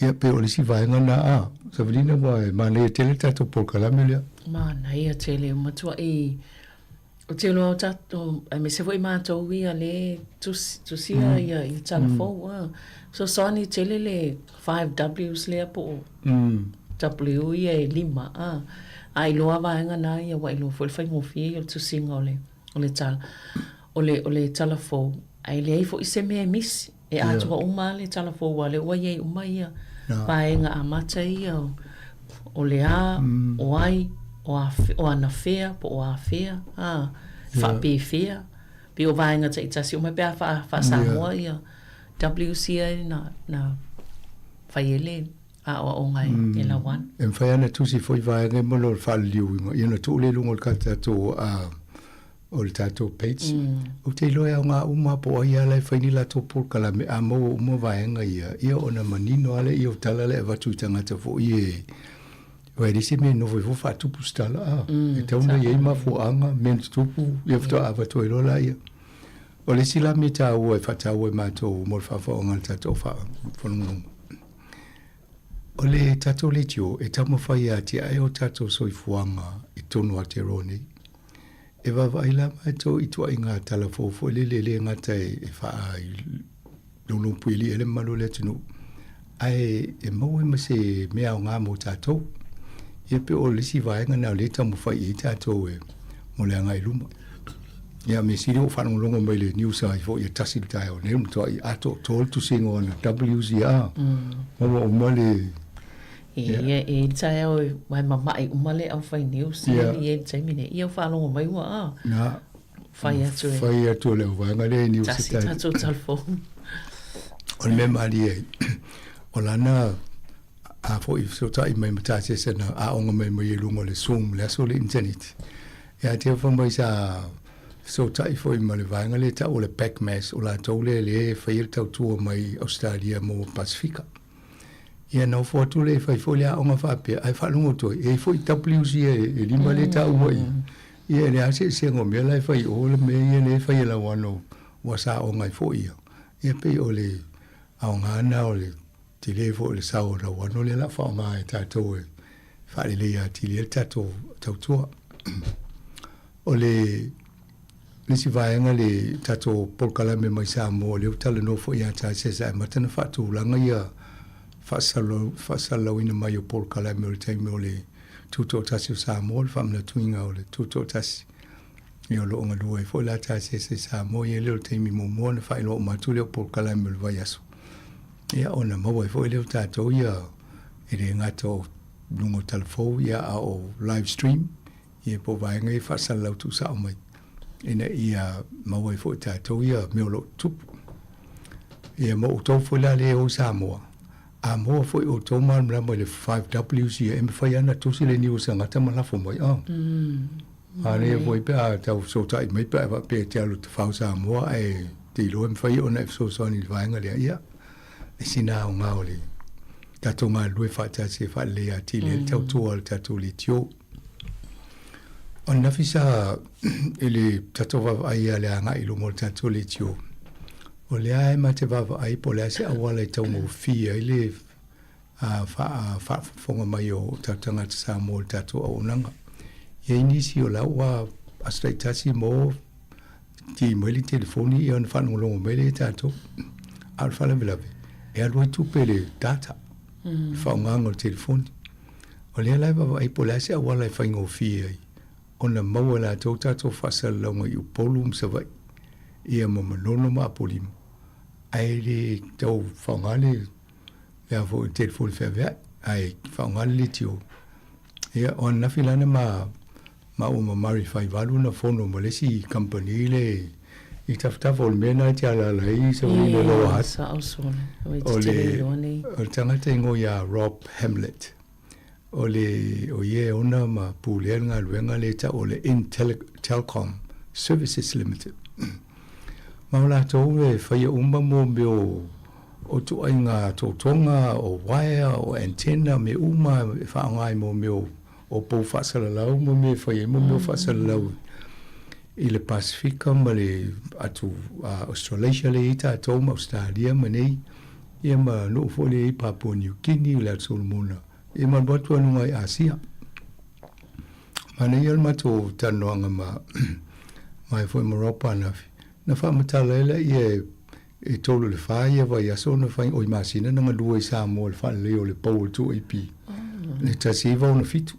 Ia pei o le isi vaega lena a Savelina ua e manaia tele le tatou polokalame lea. Manaia tele, ua matuai Ou te iloa o tatou, aemaise foi matou ia lea e tusi, tusia ia, ia tala fou a. Fesoasoani tele le 5Ws lea po o W ia e lima a. A iloa vaega na ia ua iloa foi le faigofie ia o le tusiga o le, o le tala, o le, o le tala fou. Ae leai foi se mea e misi. E atoa uma lava le tala fou aua o lea ua i ai uma ia vaega amata ia o le a, o ai, o a, o anafea po o afea, a, faapefea. Pei o vaega taitasi uma pe a faa-Samoa ia WCA na, na fai ai le aoaoga e Lauana. E mafai lava ona tusi foi vaega ia ma le faaliliuina ia ona tuu lea i luga o le tatou o le tatou page. Ou te iloa e aoga uma po o ai lava la e fai ni latou polokalame a maua uma vaega ia, ia ona manino lava lea o tala lea e avatu i tagata foi e aua e leai se mea e nofo ai fua faatupu se tala a. E tatau ona i ai mafuaaga, mea na tutupu, ia faatoa avatu ai loa laia. O le isi la mea taua e faataua e matou mo le faafofoga a le tatou faalogologo, o le tatou leitio e taumafai e atiae o tatou soifuaga i totonu o Aotearoa nei. E vaavaai la matou i ituaiga tala fou foi lele e le gata e faalogologopuialii ai le mamalu o le atunuu, ae e maua ai ma se mea aoga mo tatou. Ia pei o le isi vaega lena o lea e taumafai i ai tatou e mo le agai i luma. Ia mea sili ua ou faalogologo mai i le news ai foi e tasi le taeao nei, ua matuai atoatoa le tusiga o ana Ws ia, maua uma le E ia e i ai le taeao e wae mamae uma le aufai news ia i ai le taimi nei. Ia ua faalogo mai ua a. Na. Fai atu e. Fai atu e le auvaega lea i news e tasi. Tasi tatou telefoni. O le mea malie ai, o lana a foi fesootai mai ma Tasese na aoga mai mai i luga o le Zoom le aso o le internet. Ia te fai mai sa fesootai foi ma le vaega lea e tau o le PACMAS, o latou lea lea e faia le tautua mai Ausetalia mo Pasefika. Ia na ofo atu lea e fai foi le aoga faapea, ae faalogo atu ai, e i ai foi Ws ia e lima lea e taua i i. Ia e leai lava se eseesega o mea la e fai i o le mea ia lea e fai e Lauano ua sa aoga ai foi ia. Ia pei o le aoga lena o le tele foi o le sao o Lauano lea o le a faaaoga e tatou e faaleleia atili ai le tatou tautua. O le isi vaega le tatou polokalame mai Samoa, lea ua talanoa foi ia Tasesa e amata ona faatulaga ia faasalalauina mai o polokalame o le taimi o le Tutoatasi o Samoa, le faamanatuina o le Tutoatasi. Ia o lo o galue ai foi la Tasesa i Samoa, ia lea o le taimi muamua ona faailoa uma atu lea o polokalame o le vaiaso. Ia ona maua ai foi lea o tatou ia e le gata o luga o talafou ia a o live stream ia po o vaega ia e faasalalau tuusao mai ina ia maua ai foi e tatou ia mea o lo o tutupu. Ia ma outou foi la lea e o i Samoa, a maua foi outou malamalama i le 5Ws ia, e mafai lava ona tusi le niu o se tagata ma lafo mai. Oh. A lea foi pe a tau fesootai mai pe a faapea e te alu i Tafao Samoa ae te iloa e mafai ona e fesoasoani i le vaega lea, ia, le sina aoga o le tatou galulue faatasi e faaleleia atili ai le tautua a le tatou leitio. O ananafi sa i le tatou vaavaai ia le agai i luma o le tatou leitio, o lea e ma te vaavaai po o le a se auala e taugofie ai le faafofoga mai o tatou tagata Samoa i le tatou auaunaga. E i ai nisi o la ua aso taitasi mo ki mai le telefoni ia ona faalogologo mai lea ia tatou. A o le faalavelave, e alu ai tupe i le data, le faaaogaina o le telefoni. O lea la e vaavaai po o le a se auala e faigofie ai ona maua e latou tatou faasalalauga i Upolu ma Savaii, ia ma Manono ma Apolima, ae le tau faaaoga le le a foi telefoni feaveai ae faaaoga le leitio. Ia, o ananafi la na ma maua ma Murray Faivalu na fono ma le isi kamupani le i tafatafa o le mea lena e te alaala ai sa ui le Lower Hutt. O le, o le tagata igoa ia Rob Hamlett. O le, o ia e ona ma pulea le galuega lea e tau o le Intelcom Services Limited. Ma o latou e faia uma mo mea o, o ituaiga totoga, o uaea, o antenna, mea uma e faaaoga ai mo mea o, o pou faasalalau ma mea e fai ai mo mea o faasalalau i le Pasefika ma le atu Australasia lea e i ai tatou ma Ausetalia ma nei, ia ma nuu foi lea e i ai Papua Niu Kini, le Atu Solomona, ia ma alu atu lava i luga i Asia. Manaia le matou talanoaga ma ma foi ma Rob ananafi, na faamatala ai lea e 3 i le 4 ia vaiaso na fai, oi masina na galue i Samoa i le faaleleia o le pou o le 2AP, le 1967.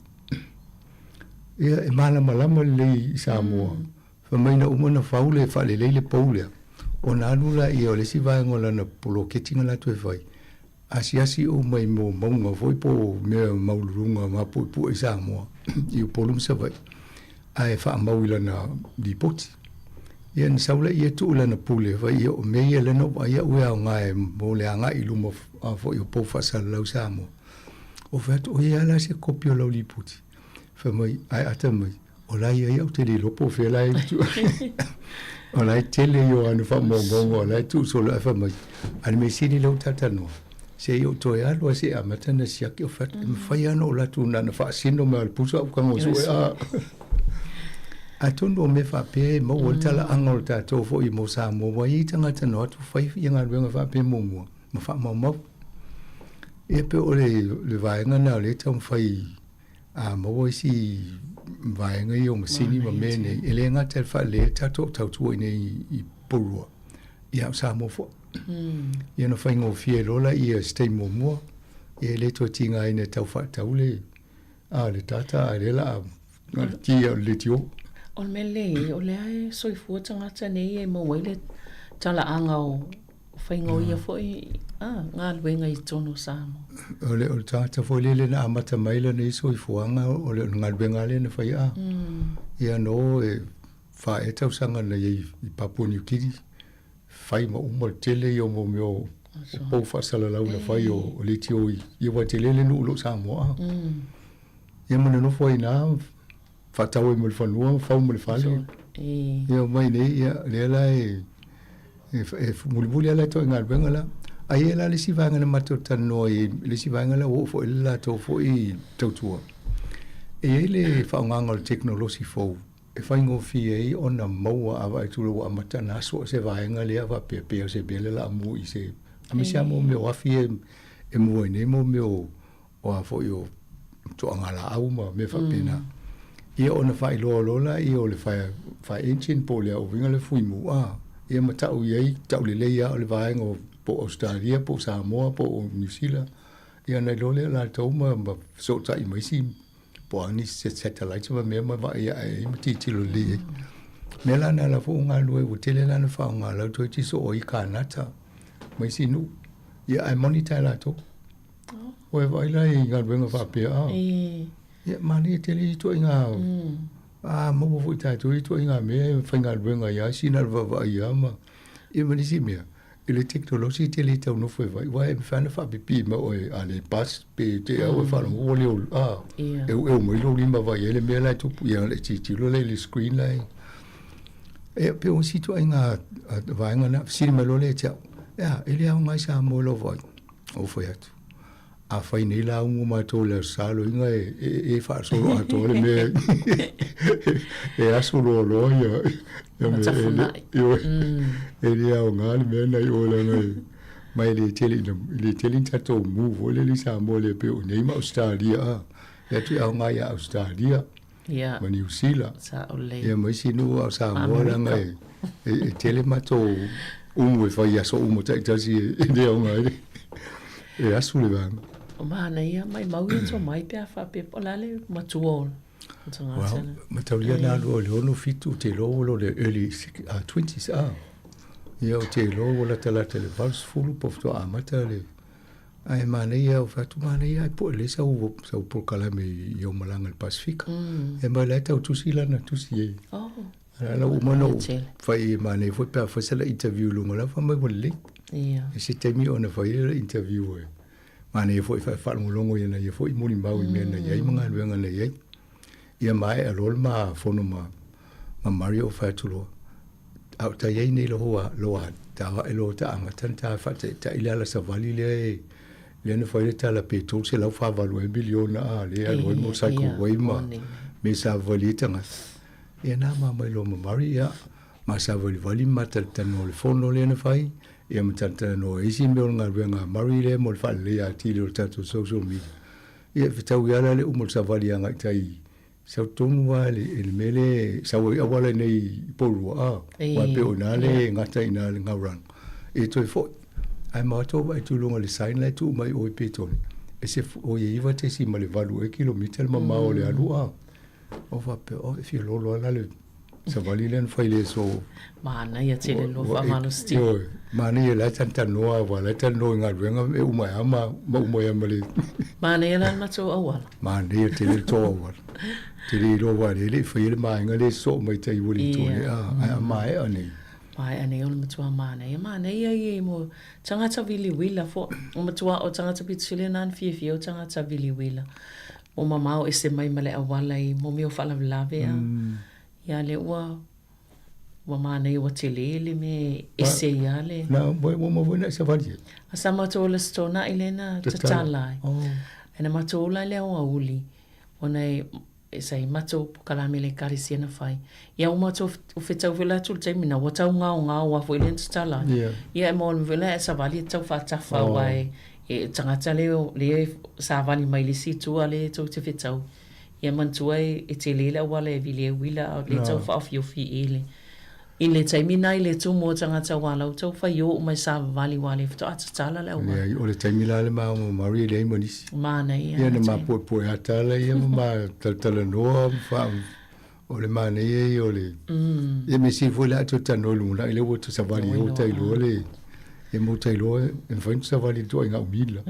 Ia, e malamalama lelei i Samoa. Fai mai na uma ona fau le faalelei le pou lea, ona alu laia o le isi vaega o lana poloketi na latou e fai, asiasi uma i mea o mauga foi po o mea maualuluga mapuepue i Samoa, i Upolu ma Savaii, ae faamau i lana lipoti. Ia na sau laia tuu i lana pule, fai ia o mea ia lea na ou vaai au e aoga e mo le agai i luma foi o pou faasalalau i Samoa. Ou fai atu, o i ai lava la se kopi o lau lipoti? Fai mai, ae ata mai, o la e i ai au te le iloa po o fea la e tuu. O la e tele ia o ana faamaumauga, o la e tuu solo ae fai mai, a o le mea sili lea ua talatalanoa, se i ou toe alu lava se i amata ona siaki, ou fai atu, e mafai lava ona ou alu atu na ona faasino mai lava o le pusa au tago sue a. Atonu o mea faapea e maua ai le talaaga o le tatou foi mo Samoa, ua i ai tagata na o atu fai galuega faapea muamua ma faamaumau. Ia pei o le vaega lena o lea e taumafai a maua isi vaega ia o masini ma mea nei, e le gata i le faaleleia le tatou tautua i inei i Porirua, ia a o Samoa foi. Ia ona faigofie loa lea i se taimi muamua, ia e le toe tigaina e tau faatau le, a le data a o lea o le a na o le ki lava o le leitio. O le mea lelei, o lea e soifua tagata nei e maua ai le talaaga o faiga o ia foi galuega i totonu o Samoa. O le, o le tagata foi lele na amata mai lana ia soifuaga, o le, o le galuega lava lea na fai a. Ia no e fa ea tausaga na i ai i Papua Niu Kini, fai ma uma le tele ia o mo mea o, o pou faasalalau na fai o, o leitio i, ia ua tele le nuu o lo o Samoa a. Ia ma nonofo ai i ina, faatau ai ma le fanua, fau ma le fale. Ia omai nei, ia, lea la e, e, e mulimuli lava latou i galuega la. Ae i ai la le isi vaega na matou talanoa i le isi vaega la ua oo foi le latou foi tautua. E i ai le faaaogaga o le tekonolosi fou e faigofie ai ona maua a vaai atu loa ua amata ona aso se vaega lea faapea pei o se mea lea o le a mu i se aemaise lava mo mea o afi e mu ai nei mo mea o o a foi o toaga laau ma mea faapena. Ia ona faailoa loa lea o le fire, fire engine po o le uiga le fuimu a, ia ma tau i ai, tau lelei lava o le vaega o po o Ausetalia po o Samoa po o Niu Sila, ia ona iloa lea o latou ma, ma fesootai ma isi po o a nisi satellites ma mea ma vaai ae ai ma tilotilo lelei ai. O mea la na la foi ua galulue, ua tele la ona faaaoga lau toeitiiti soo ai i Kanata ma isi nuu, ia ae monitor e latou. Ua e vaai la i galuega faapea a? Ia, manaia tele ia ituaiga, a maua foi tatou ia ituaiga mea e faigaluega ai lava sina le vaavaai lava ma, ia ma nisi mea. I le tekonolosi e te le tau nofo e vaai, aua e mafai ona faapipii mai oe a le bus pe te au e faalogo ua le a, eueu mai lou lima vaai ai le mea la e tupu, ia ona e tilotilo lea i le screen la e. E pe o isi ituaiga vaega na, fesili mai loa lea ia te au, E a, e le aoga ai Samoa i lau vaai? Ou fai atu, Afai nei la umu matou i le Aso Sa loiga e, e, e faasolo atoa le mea e aso loa loa ia, ia mea e le, ioe, e le aoga le mea na i o leaga e, ma e le tele ina, e le tele ni tatou mu foi lele i Samoa le pei o nei ma Ausetalia a, e atu e aoga ia Ausetalia ma Niu Sila, ia ma isi nuu a o Samoa leaga e, e, e tele matou umu e fai i aso uma taitasi e le aoga ai le, e asu le vaega. O manaia, maimau ia tomai pe a faapea po o le a le matua o le tagata Well, mataulia na alu o le ono fitu te iloa ua le early 20s a. Ia o te iloa ua latalata i le 80 po faatoa amata le Ae manaia o fai atu manaia ai po le sau sau polokalame i au malaga i le Pasefika. E mai la e tau tusi lana tusi e. Oh. Ala la uma no fai e manaia foi pe a fai sala interview lunga la fa mai ua lelei. Ia. E se taimi ona fai le interview e. Manaia foi fa faalogologo ia na ia foi molimau i mea na i ai ma galuega na i ai. Ia maea loa le ma fono ma ma Mario o fai atu loa. A o ta i ai nei loa loa ta ae loa ta amata ona ta faataitai le ala savali lea e lea na fai le tala pe 348 ai miliona a lea e alu ai motorcycle way ma me savali ai tagata. Ia na ma mai loa ma Murray ia ma savalivali ma talatalanoa i le fono lea na fai ia ma talatalanoa i isi mea o le galuega a Murray lea mo le faaleleia atili o le tatou social media. Ia e fetaui lava la le uma o le savali agai i tai Sau tonu lava i le mea lea e sau ai auala nei i Porirua, a, aua e pei o i ina lea e gata i ina le gauranga. E toe foi. Ae matou vaai atu i luga o le sign la e tuu mai i o i Petone, e se, oi e 9.8 ea kilomita le mamao o le alu, a. Ou faapea, oh, e fia lolo lava la le savali lea na fai i le aso. Manaia tele loa faamalositino. Ioe, manaia la e talatalanoa aua la e talanoa i galuega e uma ai lava ma uma ai ma le. Manaia la le matou auala. Manaia tele le tou auala. Te le iloa aua lea e le i faia le maega lea e sosoo mai tai ua le tone a, ae a maea nei. Maea nei o le matua manaia. Manaia ia mo tagata viliwila fo. O matua o tagata pito sili na na fiafia o tagata viliwila. O mamao ese mai ma le auala i mo mea o faalavelave a. Ia lea ua Ua manaia ua tele le mea e ese ai lava le. Na, ua uma foi na e savali ai. A sa matou ola setona'i lea na tatala ai. Ae na matou ola ai le aoauli ona e sa i matou polokalame a le ekalesia na fai. Ia ua matou fetau foi la atu i le taimi lena ua tau gaogao lava foi lea na tatala ai. Ia e maua mai foi la e savali e tau faatafa aua e tagata lea e savali mai le isi itu a lea e tou te fetau. Ia manatua e tele le auala e vili ai uila a o lea tau faaofiofi i le i le taimi na i le tumu o tagata aua la ua tau fai o uma i savavali aua lea faatoa tatala le auala. Leai, o le taimi la le ma ma Marie e leai ma nisi. Manaia. Ia na ma puepue ata la ia ma ma talatalanoa ma fa o le manaia ia o le ia me sili foi le a toe talanoa i lumanai lea ua toe savali ai ua tai loa le Ia mo tai loa e mafai ona savali i le ituaiga au mila.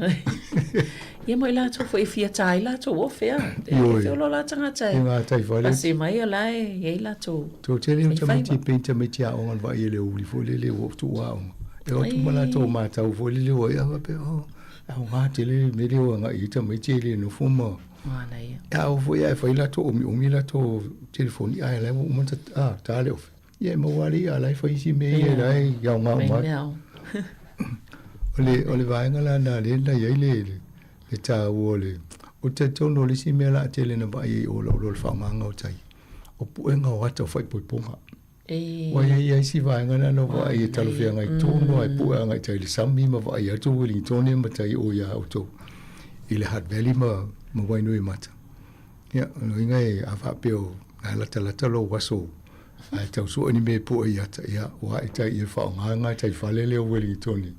Ia mo i latou foi e fia tā ai latou ofe a. Ioe. E feolo la tagata e. E ngā tai whare. Pasi mai o la e i ai latou. Tō tele o tamaiti pe tamaiti aoga na vaai e le uli foi lele ua tuu aoga. E o atu ma latou mātau foi lele ua ia faapea oh, aoga tele le mea lea ua agai ai tamaiti e le nofo ma. Manaia. A oo foi ae fai latou omiomi latou telefoni ae la e ua uma ona tā le ofe. Ia e maua lava le i'a la e fai isi mea ia la e aoga uma atu. O le, o le vaega la na lea na i ai le, le, le tāua o le, o te talitonu o le isi mea la a tele na vaai ai o lou loa le faaaogaga o tai, o puega o ata o faaipoipoga. Ua i ai ia isi vaega na na vaai e talafeagai tonu lava e pue agai tai i le sami ma vaai atu Wellingtone ma tai o iā outou i le Hutt Valley ma, ma Wainuiomata. Ia, o lona uiga e a faapea o na latalata lou aso ae tau sue ni mea e pue i ata, ia, ua ae tai ia faaaoga ngā tai fale lea o Wellingtone,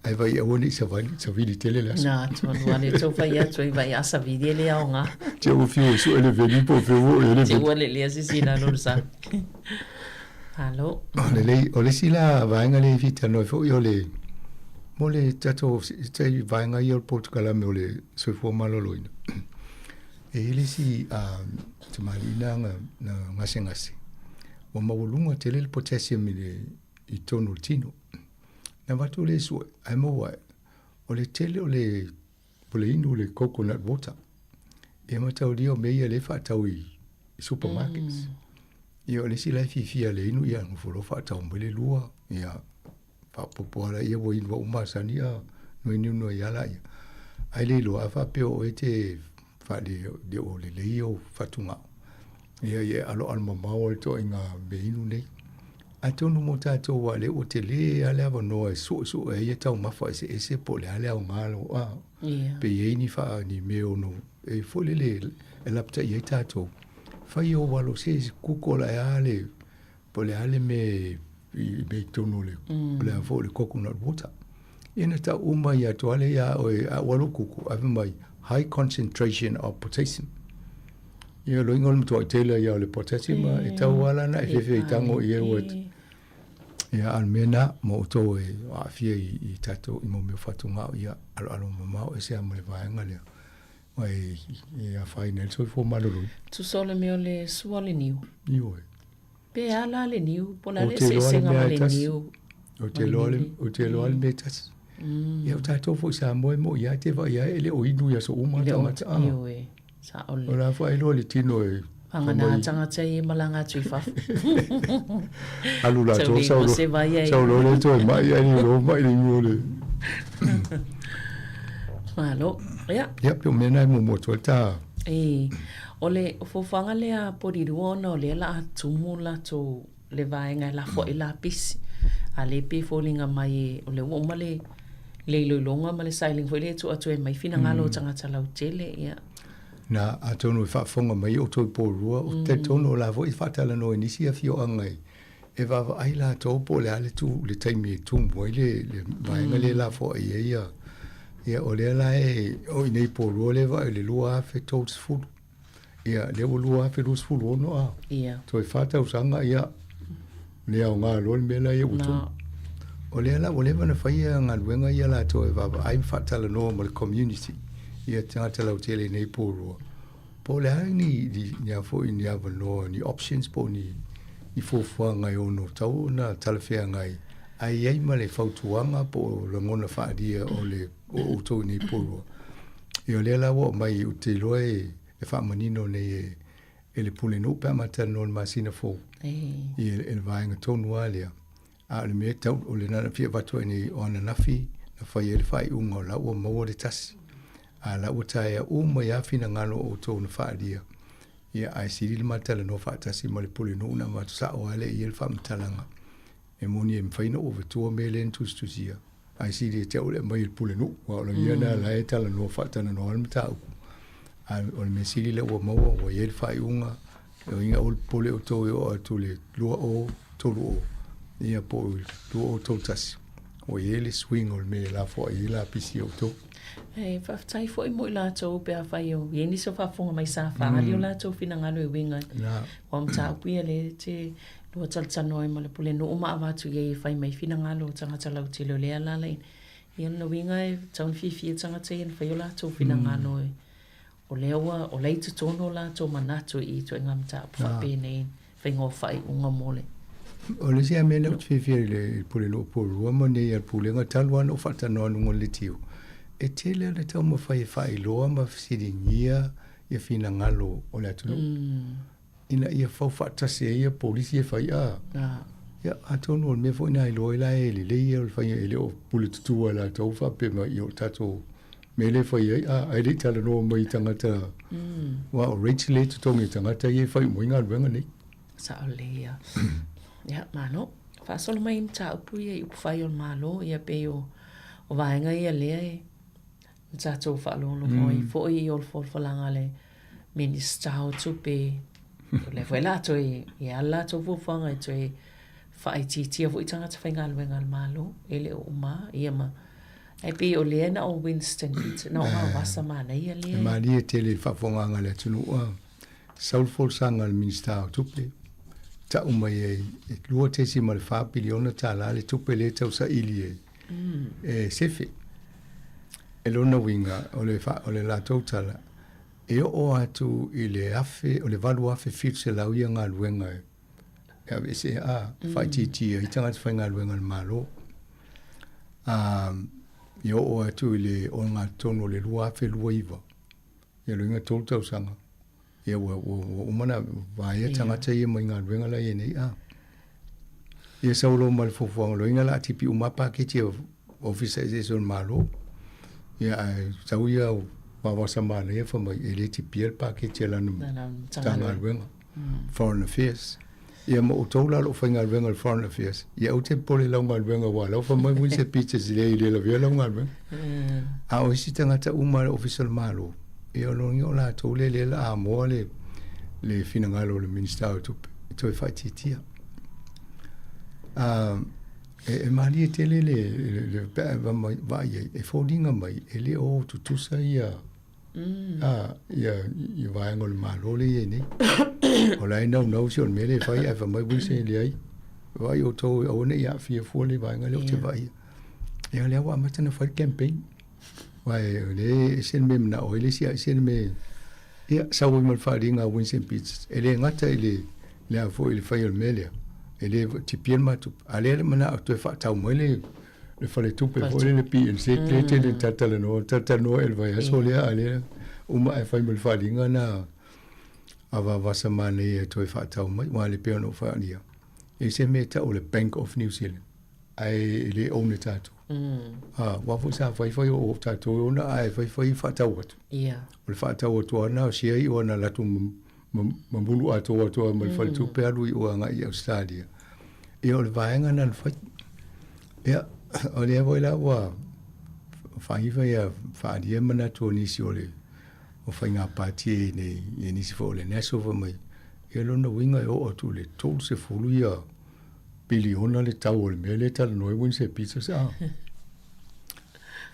ae vai aua ne i savali, savili tele le aso. Nā, tonu ane tau whai atu ai vai a savili e le aoga. Te ua fiu e sue le veli po o fea ua o i ai le Te veli. ua lelea sisi i lalo o le sami. Malo. O le lei, o le isi la vaega lea e fia talanoa ai foi o le, mo le tatou tai vaega ia o le polokalame o le soifua maloloina. E i ai le isi tamalii na na gasegase, ua maualuga tele le potassium i le i totonu o le tino. Na avatu lea e sue, ae maua ae, o le tele o le o le inu o le coconut water, e mataulia o mea ia lea e faatau i supermarkets. Ia o le isi la e fiafia i le inu, ia nofo loa faatau mai le lua, ia faaopoopo lava laia ua inu au masani a no inu ai lava laia. Ae le iloa a faapea o oe e te faale le o lelei ou fatugao, ia ia e aloalo mamao ai le ituaiga mea inu nei. Atonu mo tatou aua o lea ua tele lava le avanoa e suesue ai taumafa eseese po o le a le aoga o a pe i ai ni faa ni mea e ono e foi lele e lapatai ai tatou. Fai ou alo se google ae a le po o le a le mea i mea i totonu o le o le a foi o le coconut water. Ia na tau uma ai atu lava lea ia oe a ou alu google ae fai mai high concentration of potassium. Ia loiga o le matuai tele ia o le potassium e tau lava la ona e fefe i tago i ai ua Ia a o le mea lena mo outou e aafia i tatou i mea o fatugao ia aloalo mamao ese lava ma le vaega lea aua e afaina ai le soifua maloloina. Tusa o le mea o le sua o le niu. Ioe. Pe a la le niu, po o le a le eseesega ma le niu. Ou te iloa le, ou te iloa le mea e tasi. Ia o tatou foi i Samoa e moni lava e te vaai lava e le o inu i aso uma tagata. Ioe, sao lelei. O la foi e iloa le tino e Vagana tagata ia e malaga atu i fafo. Alu latou sau loa, sau loa lea toe mai ae le iloa mai le inu o le. Malo. Ia. Ia, pei o mea na e muamua atu ai le ta. E, o le fuafuaga lea a Porirua ona o lea o le a tumu latou le vaega e lafo ai lapisi. A lea e pei e foliga mai o lea ua uma le le iloiloga ma le sailiga foi lea e tuu atu ai mai finagalo o tagata lautele. Ia. Na, atonu e faafofoga mai outou i Porirua, ou te talitonu o la foi e faatalanoa i nisi afioaga e e vaavaai latou po o le a le tu, le taimi e tumu ai le, le vaega lea e lafoai ai ia, ia o lea la e, o i inei i Porirua lea e vaai i le 2030. Ia, lea ua 2026 a. Ia. Toe fa tausaga, ia, le aoga loa le mea la ia ua tumu. O lea la ua leva ona fai ia galuega ia latou e vaavaai ma faatalanoa ma le community, ia tagata lautele i inei i Porirua. Po o le a ni, ni, ni a foi ni avanoa, ni options po o ni, ni fuafuaga e ono tatau ona talafeagai ae i ai ma le fautuaga po o lagona faaalia o le o outou i inei i Porirua. Ia o lea la ua aumai ou te iloa e, e faamanino nei e, e le Pulenuu pe a ma talanoa i le masina fou i le vaega tonu lava lea. A o le mea tau, o le na fia avatu ai nei o ananafi na fai ai le faaiuga o la ua maua le tasi. A la ua taea uma ai lava finagalo o outou na faaalia. Ia ae sili le ma talanoa faatasi ma le Pulenuu na avatu sao lava lea i ai le faamatalaga. E moni e mafai ona ou avatua mea lea na tusitusia, ae sili ia te au le aumai e le pulenuu, aua o ia lena la e talanoa faatalanoa le mataupu. A o le mea sili lea ua maua, ua i ai le faaiuga, o lona uiga aua le popole outou e oo atu i le 2030, ia po o le 2031, ua i ai le suiga o le mea e lafoai ai lapisi a outou. E faafetai foi mo i latou pe afai o i ai nisi o faafofoga mai sa faaali o latou finagalo e uiga i aua mataupu ia lea e te Lua talatalanoa ai ma le pulenuu ma avatu i ai e fai mai finagalo o tagata lautele o lea alalaina. Ia o lona uiga e tatau ona fiafia tagata ia na fai o latou finagalo e o lea ua o la e i totonu o latou manatu i ituaiga mataupu faapenei faiga o faaiuga mo le O le isi lava mea lea ou te fiafia i le pulenuu o Porirua ma nei a le Pulega talu lava ona ou faatalanoa i luga o le leitio, e tele lava le taumafai e faailoa ma fesiligia ia finagalo o le atunuu. Ina ia fau faatasi ai ia polisi e fai a. Ia, atonu o le mea foi lena e iloa ai la e lelei ia o le faiga e le o pule tutua e latou faapea mai ia o le tatou mea lea e fai ai, a, ae le i talanoa mai i tagata, aua o rates lea e totogi e tagata ia e fai uma ai galuega nei. Sao lelei ia. Ia, malo. Faasolo mai i mataupu ia i upufai o le Malo, ia pei o vaega ia lea e Na tatou faalogologo ai foi i folafolaga a le Minisita o Tupe, o lea foi o le a toe i ai le latou fuafuaga e toe faaitiitia foi tagata faigaluega a le Malo, e le o uma ia ma... Ae pei o lea na o Winston Peters, na o Vaovasa manaia lea. E malie tele i le faafofogaaga a le atunuu a sau le folasaga a le Minisita o Tupe, tau mai ai e $2.4 piliona tala le tupe lea e tau saili e e sefe. E lona uiga, o le, o le latou tala, e oo atu i le afe, o le 8,700 ia galuega e aveese a, faaitiitia ai tagata faigaluega a le Malo. A, e oo atu i le ogatotonu o le 2029, ia lona uiga 3 tausaga. Ia ua ua ua uma ona vaea tagata ia mai galuega la ia nei a. Ia sau loa ma le fuafuaga loiga la a tipi uma lava paketi a Ofisa Eseese o le Malo. Ia ae sau ia vavasa manaia fai mai e le tipia le paketi a lana Matagaluega, Foreign Affairs. Ia ma outou la o lo o faigaluega i le Foreign Affairs, ia aua te popole i lau galuega aua o la ua fai mai Winston Peters e leai e le lavea lau galuega. A o isi tagata uma a le Ofisa o le Malo, ia o lona uiga o latou lea lea o le a moa le le finagalo o le Minisita o Tupe e toe faaitiitia. E malie tele le le pe a vaai ai, e foliga mai e le o tutusa ia ia ia vaega o le Malo lea e i ai nei. O la e naunau si o le mea lea e fai ae fai mai Wilson e leai, vaai outou aua ne i aafia fua le vaega lea ou te vaaia. Ia o lea ua amata ona fai le campaign. Aua o lea e ese le mea e manao ai le isi ae ese le mea ia sau ai ma le faaaliga a Winston Peters. E le gata i le le a foi i le fai o le mea lea, e le tipia le matou, a o lea e manao e toe faatau mai le le faletupe foi lea le PNZ lea e tele ina talatalanoa, talatalanoa ea i le vaiaso lea, a o lea uma ae fai ma le faaaliga lena a vavasa manaia e toe faatau mai. Aua e pei ona ou faaalia, e i ai se mea e tau o le Bank of New Zealand, ae le own e tatou. Aua foi sa fai fai o tatou e ona ae fai fai faatau atu. O le faatau atu lava lena o share i o na latou mamulu atoa atu lava ma le faletupe alu i o agai i Ausetalia. Ia o le vaega lena na fai. Ia, o lea foi la ua faiva ia faaalia manatu o nisi o le o faiga pati i nei i nisi foi o le National fai mai, ia lona uiga e oo atu i le 30 ia piliona le tau o le mea lea e talanoa ai Winston Peters a.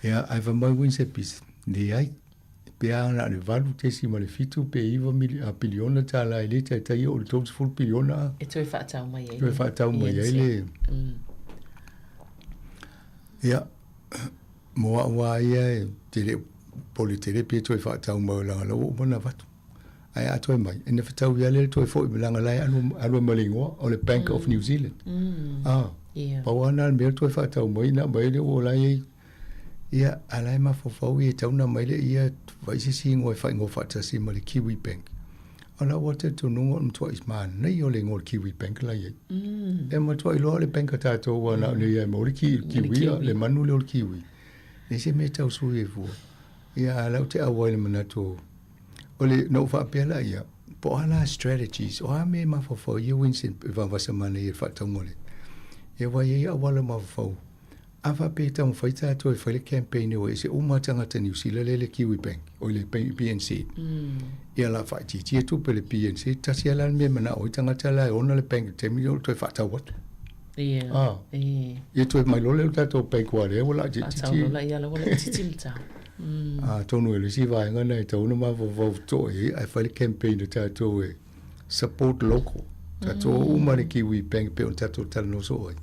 Ia, ae fai mai Winston Peters, leai, pe a na o le 8.7 pe 9 piliona tala e le taitai oo i le 30 piliona a. E toe faatau mai ai. Toe faatau mai ai le. Ia, mo au lava ia e te le pole tele pe toe faatau mai o leaga o la ua uma ona avatu. Ae a toe mai, ina fetau ia lea toe foi leaga la e alu, alu ai ma le igoa o le Bank of New Zealand. Ah, pau lava lena o le mea toe faatau mai na aumai lea ua la i ai. Ia, a la e mafaufau ia e tatau ona aumai lea ia fai se isi igoa e faaigoa faatasi ma le Kiwi Bank. O lau lava talitonuga o le matuai manaia o le igoa o le Kiwi Bank la i ai. E matuai iloa o le bank a tatou aua na o nei lava e maua le kiwi, le manu lea o le kiwi. Leai se mea e tau sui ai fua. Ia, a o lea ou te auai i le manatu O le, na ou faapea la ia, po o a la strategies, o a mea e mafaufau ai ia Winston e vavasa manaia i le faatauga o le, ia aua e i ai auala mafaufau. A faapea e taumafai tatou e fai le campaign e o ese uma lava tagata Niu Sila lea i le Kiwi Bank, oi le BNZ. Ia o le a faaitiitia tupe le BNZ, tasi lava la le mea e manao ai tagata la e ona le bank i le taimi lea o le toe faatau atu. Ia. Ah. Ia toe mai loa lea o le tatou bank aua o lea ua laitiiti. Faatau loa la ia la ua laitiiti le tau. Atonu e le isi vaega lena e tatau ona mafaufau totoa i ai ae fai le campaign a tatou e support local. Tatou uma le Kiwi Bank pei ona tatou talanoa soo ai.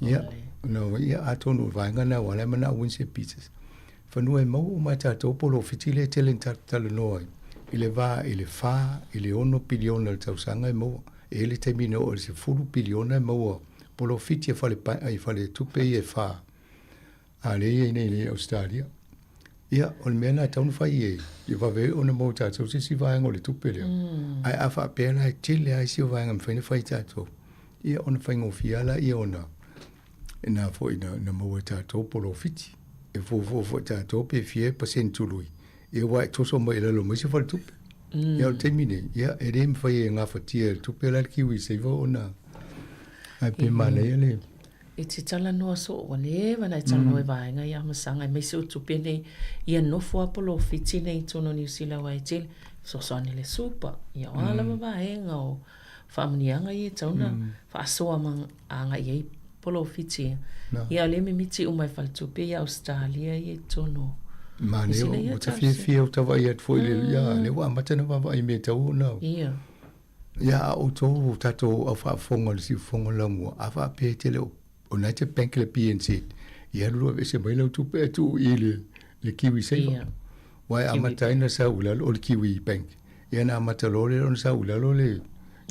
Ia, no, ia atonu o le vaega lena aua o la e manao Winston Peters. Fanua e maua uma e tatou polofiti lea e tele ina tatou talanoa ai i le va i le 4 i le 6 piliona i le tausaga e maua. E i ai le taimi na oo i le 10 piliona e maua polofiti a fale, i faletupe ia e 4. A lea e i ai nei i Ausetalia. Ia, o le mea lena e tatau ona fai e ia vave ai ona maua e tatou se isi vaega o le tupe lea. Ae a faapea la e tele lava isi vaega e mafai ona fai e tatou, ia ona faigofie lava lea ona na foi na maua e tatou polofiti. E fuafua foi e tatou pe fia pasene tului, ia aua e toso mai i lalo ma isi faletupe. Ia o le taimi nei, ia e le mafai e gafatia e le tupe la le Kiwi Saver ona ae pe manaia le E te talanoa soo ua leva ona e talanoa i vaega ia Amasaga aemaise o tupe nei ia nofo a polofiti nei i totonu o Niu Sila aua e tele fesoasoani le super ia o a lava vaega o faamanuiaga ia e tatau ona faasoa ma agai ai polofiti ia. Ia o lea e mimiti uma e faletupe ia Ausetalia ia i totonu o Niu Sila ia. Ua ta fiafia ou ta vaai atu foi i le ia lea ua amata ona vaavaai i mea e tatau ona Ia. Ia a outou o tatou au faafofoga o le siufofoga laumua, a faapea e te le o o na e te bank le BNZ, ia alu loa aveese mai lau tupe ae tuu i le le Kiwi Saver. Ia. Aua e amata ai ona sau i lalo o le Kiwi Bank. Ia ona amata loa lea ona sau i lalo le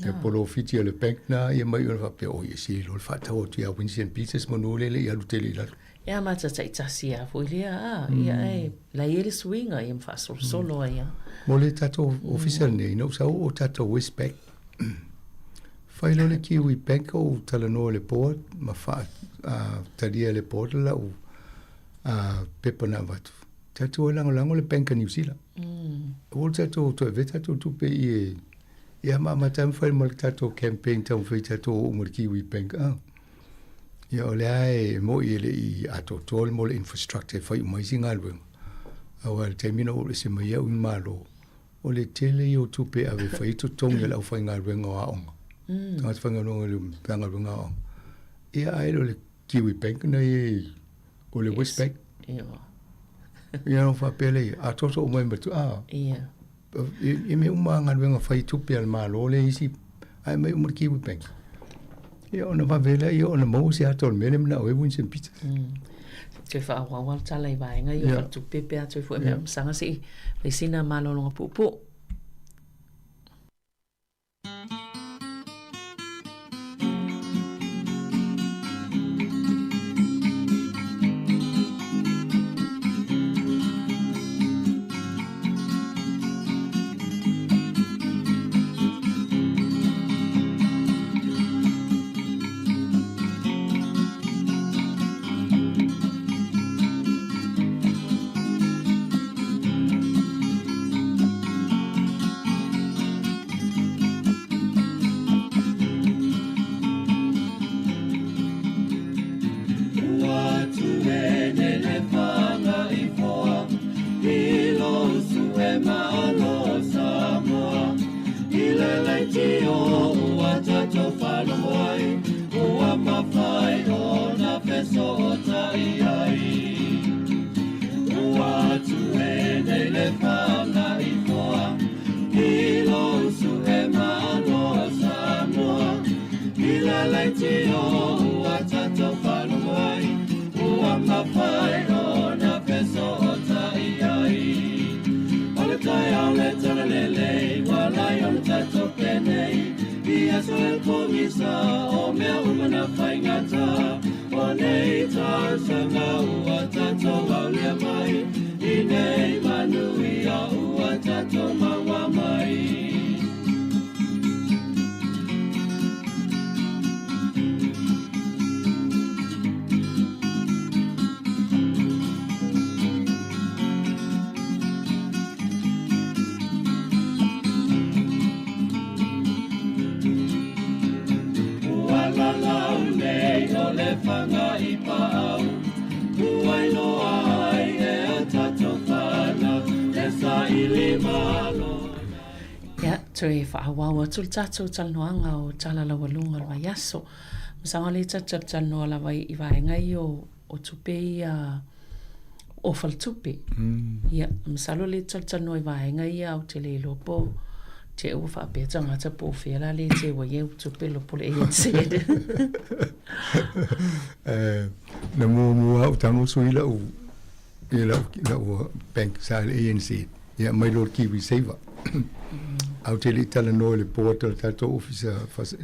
le polofiti a le bank na ia mai ona faapea, oi e sili loa le faatau atu ia Winston Peters manu lea e le i alu tele i lalo. E amata taitasi lava foi lea, a, ia ae la e i ai le suiga ia ma faasolosolo ai lava. Mo le tatou ofisa lenei, ina ua sau o tatou Westpac, fai loa le Kiwi Bank ou talanoa i le board ma faa, talia e le board lau pepa na avatu. Tatou e lagolago le Bank a Niu Sila. Aua le tatou toe avea tatou tupe i e, ia ma amata ai ma fai ma le tatou campaign taumafai tatou o uma i le Kiwi Bank. Ia o lea e moni e le i atoatoa le mo le infrastructure e fai uma ai isi galuega. Aua i le taimi na ou alu ese mai au i le Malo, o le tele ia o tupe e ave e fai ai totogi a le aufaigaluega o aoga, tagata faigaluega i le Matagaluega o Aoga. Ia ae le o le Kiwi Bank na i ai, o le Westpac. Ia ona faapea lea, atoatoa uma ai ma tu, a. I mea uma lava galuega fai tupe a le Malo lea isi ae aumai uma i le Kiwi Bank. Ia ona vave lea ia ona maua se ata o le mea lea e manao ai Winston Peters. Toe faaauau lava le tala i vaega ia o faletupe pe a toe foi mai Masaga se i fai sina malologa puupuu. Ia, toe faaauau atu le tatou talanoaga o Tala Laualuga o le Vaiaso. Masalo lea tatou te talanoa lava i vaega ia o tupe ia o faletupe. Ia, masalo lea tatou te talanoa i vaega ia ou te le iloa po o te ua faapea tagata po o fea la lea e teu ai au tupe lopo le ANZ. Na muamua au tago sui lau i lau, lau bank sa le ANZ ia mai loa le Kiwi Saver. Ae ou te le i talanoa i le board o le tatou ofisa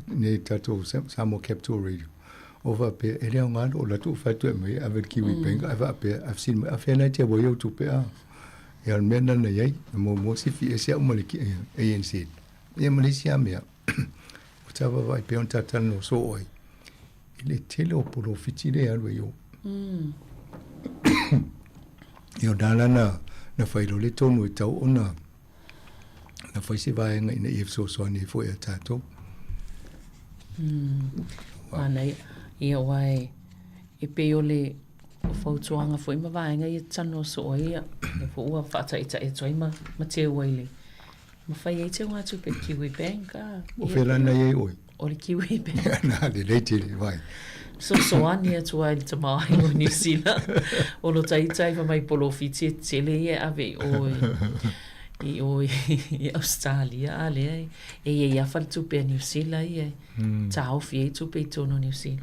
nei tatou Samoa Capital Radio. O faapea, e le aoga lou alu atu ou fai atu e aumai e ave i le Kiwi Bank ae faapea, ae fesili mai, a fea na e te au ai au tupe a? Ia o le mea lena na i ai, na muamua sifi ese au ma le ANZ. Ia ma le isi lava mea, ua ta vaavaai pea ona ta talanoa soo ai i le tele o polofiti lea e alu ai o. Ia o na la na fai loa le tonu e tau ona na fai se vaega ina ia fesoasoani ai foi ia tatou. Manaia. Ia aua e pei o le fautuaga foi ma vaega ia e talanoa soo ai ia, lea foi ua faataitai atu ai ma teu ai le ma fai ai teugatupe i le Kiwi Bank a. O fea la na i ai oe? O le Kiwi Bank. Na, lelei tele, vai. Fesoasoani atu ai i le tamaoaiga o Niu Sila. O lo ita i mai polofiti e tele ia e ave i o i o i Australia a lea e i ai lava faletupe a Niu Sila ia e taofi ai tupe i totonu o Niu Sila.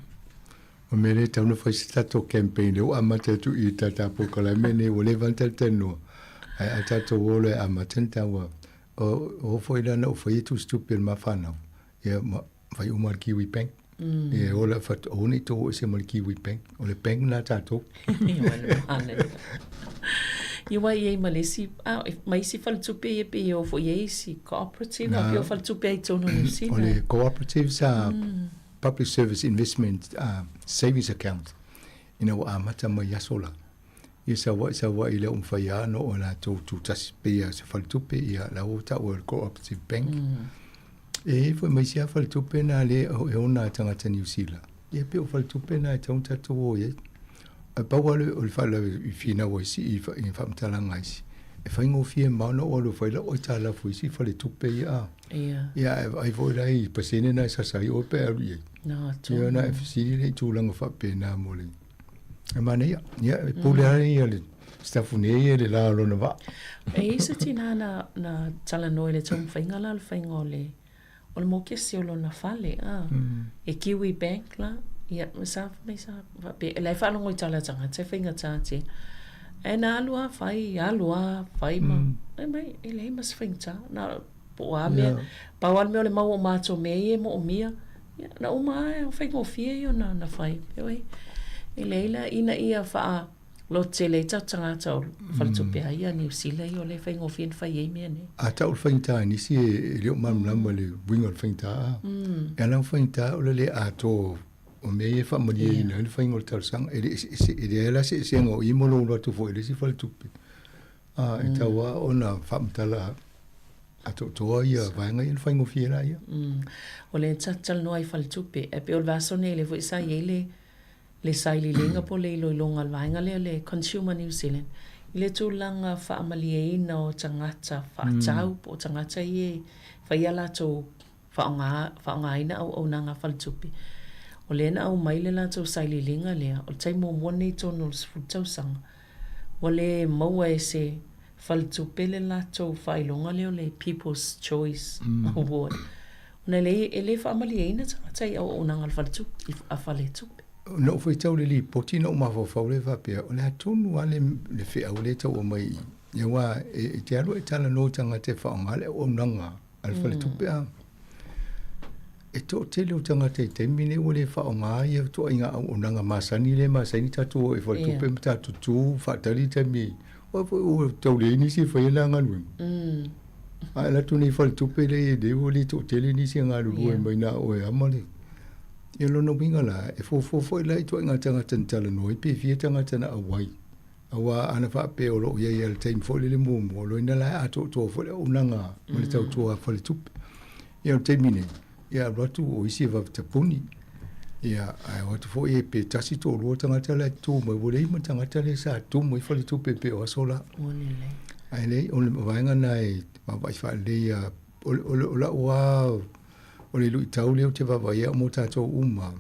O mea lea e tatau ona fai se tatou campaign lea ua amata atu i tata polokalame nei ua leva ona talatalanoa ae a tatou o loa e amata ona taua o foi la na ou faia tusitupe i le ma fanau ia ma fai uma i le Kiwi Bank. Ia e ola fat o nei tō ese ma le Kiwi Bank. O le bank na tātou. Ia wai i ai ma le isi, a, ma isi faletupe ia pe i o foi i ai isi cooperative, a pe o faletupe ai tonu New Zealand. O le cooperatives a Public Service Investment Savings Account ina ua amata mai aso la. Ia Savaii Savaii le umawhai a no o latou tutasi pei a se faletupe ia la ua taua o le Cooperative Bank. E i foi mai isi a faletupe na le e ona tagata Niu Sila. Ia pei o faletupe na e tatau ona tatou o i ai. Ae pau lava o le faalavelave i finau ai isi i faamatalaga a isi, e faigofie ma ona ou alu e fai lau aitalafu i isi faletupe ia a. Ia ae vaai foi la i pasene na e sasa ai oe pe a alu i ai. Ia ona e fesili lea i tulaga faapena mo le E manaia, ia e pule lava ia le Sitafune ia i le la o lona vaa. E i ai se tinā na, na talanoa i le taumafaiga la o le faiga o le, o le mokesi o lona fale, a. E Kiwi Bank la, ia, sa fai mai sa faapea, la e faalogo i tala a tagata e faigata tele. Ae na alu lava fai, alu lava fai ma, fai mai, e leai ma se faigata. Na, po o a mea, pau lava le mea o le mau o matou mea ia e moomia, Ia, na uma lava, o faigofie ia ona na fai. Heoi, e leai la, ina ia faalototele ai tatou tagata o faletupe a ia Niu Sila ia o lea e faigofie ona fai ai mea nei. A tau le faigata i nisi e le o malamalama i le uiga o le faigata a. E ala ona faigata o le le atoa o mea ia e faamalieina ai le faiga o le talosaga. E le eseese, e leai la se eseesega o i ma lou alu atu foi i le isi faletupe. A, e tau lava ona faamatala atoatoa ia vaega ia ona faigofie laia. O lea ta te talanoa i faletupe, ae pei o le vaiaso nei lea foi sa i ai le le sailiiliga po o le iloiloga a le vaega lea le Consumer New Zealand i le tulaga faamalieina o tagata faatau po o tagata ia e fai a latou faaaoga faaaogaina auaunaga a faletupe. O lea na aumai le latou sailiiliga lea, o le taimi muamua lenei i totonu o le 10 tausaga, ua le maua e se faletupe le latou faailoga lea o le People's Choice Award, ona e le faamalieina tagata i auaunaga a le faletupe, a faletupe. Na ou faitau i le lipoti na ou mafaufau lea faapea, o le a tonu lava le feau lea e tau aumai i i, aua e te alu e talanoa i tagata e faaaoga le auaunaga a le faletupe a. E toatele o tagata i taimi nei ua le faaaoga ia ituaiga auaunaga masani lea e masani tatou o i faletupe ma tatou tu faatali taimi aua foi ua tau leai nisi e faia la galuega. A e alu atu nei i faletupe lea i ai ua le toatele nisi e galulue mai na o oe lava ma le. Ia lona uiga la, e fuafua foi la i ituaiga tagata na talanoa ai pe fia tagata na auai. Aua ana faapea o lo o i ai lava i le taimi foi lele muamua, loina la e atoatoa foi le auaunaga ma le tautua a faletupe. Ia o le taimi nei, ia alu atu o isi e vave tapuni, ia ae o atu foi e pe tasi toalua tagata la e tu mai, ua leai ma tagata lea sa tumu ai faletupe pei o aso la. Ae leai, o le vaega lena e vaavaai faalelei ia, o, o, o lau lava, o le luitau lea ou te vaavaai au mo tatou uma,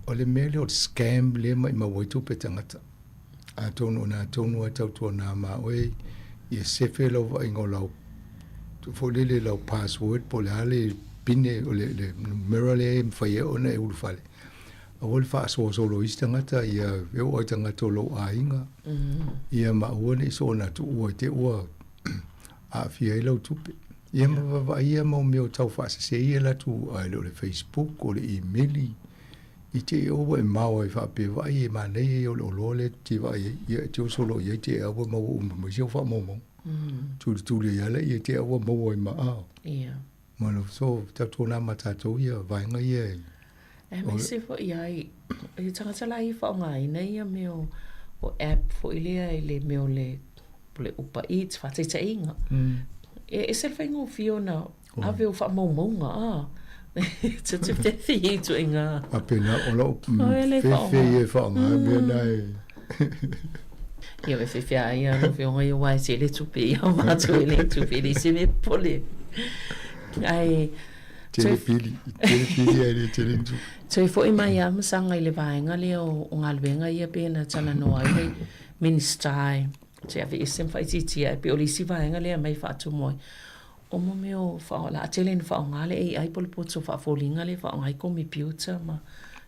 o le mea lea o le scam lea e maimau ai tupe tagata. Atonu o na tonu a tautuana ma oe ia sefe lau vaaiga o lau foi lele lau password po o le a le pine o le, le numera lea e mafai ai ona e ulufale. Aua le faasoasolo i isi tagata ia e oo i tagata o lou aiga. Ia ma aua ne i soona tuua i te ua aafia ai lau tupe. Ia ma vaavaai ia mau mea o tau faasese ia latou a e le o le Facebook o le imeli I te i ua e mao ai faapea vaai e manaia ia o le oloa lea e te vaai ai, ia e te oso loa i ai te au e maua uma mai si au faamaumauga. Tulituli ai lava lea i te au e maua ai ma a. Ia. Ma lo so tatou nā ma tatou ia vaega ia e. Aemaise foi ai i tagata la ia faaaogaina ia mea o app foi lea i le mea o le o le Uber Eats faataitaiga. E ese le faigofie ona Ave o faamaumauga a. Te te fefe i ituaiga. Faapena o lau fefe ia e faaaoga mea na e. Ia e fefe a ia lau afioga ia aua e tele tupe ia matou e leai tupe e leai se mea e popole. Ae Tele pili, tele pili ae le tele ni tupe. Toe foi mai lava ma saga i le vaega lea o galuega ia pei ona talanoa ai le Minisita e te aveese ma faaitiitia ai pei o le isi vaega lea e aumai e faatumu ai. O mo mea o o le a tele ina faaaoga le AI po o le poto faafoliga lea e faaaoga ai komepiuta ma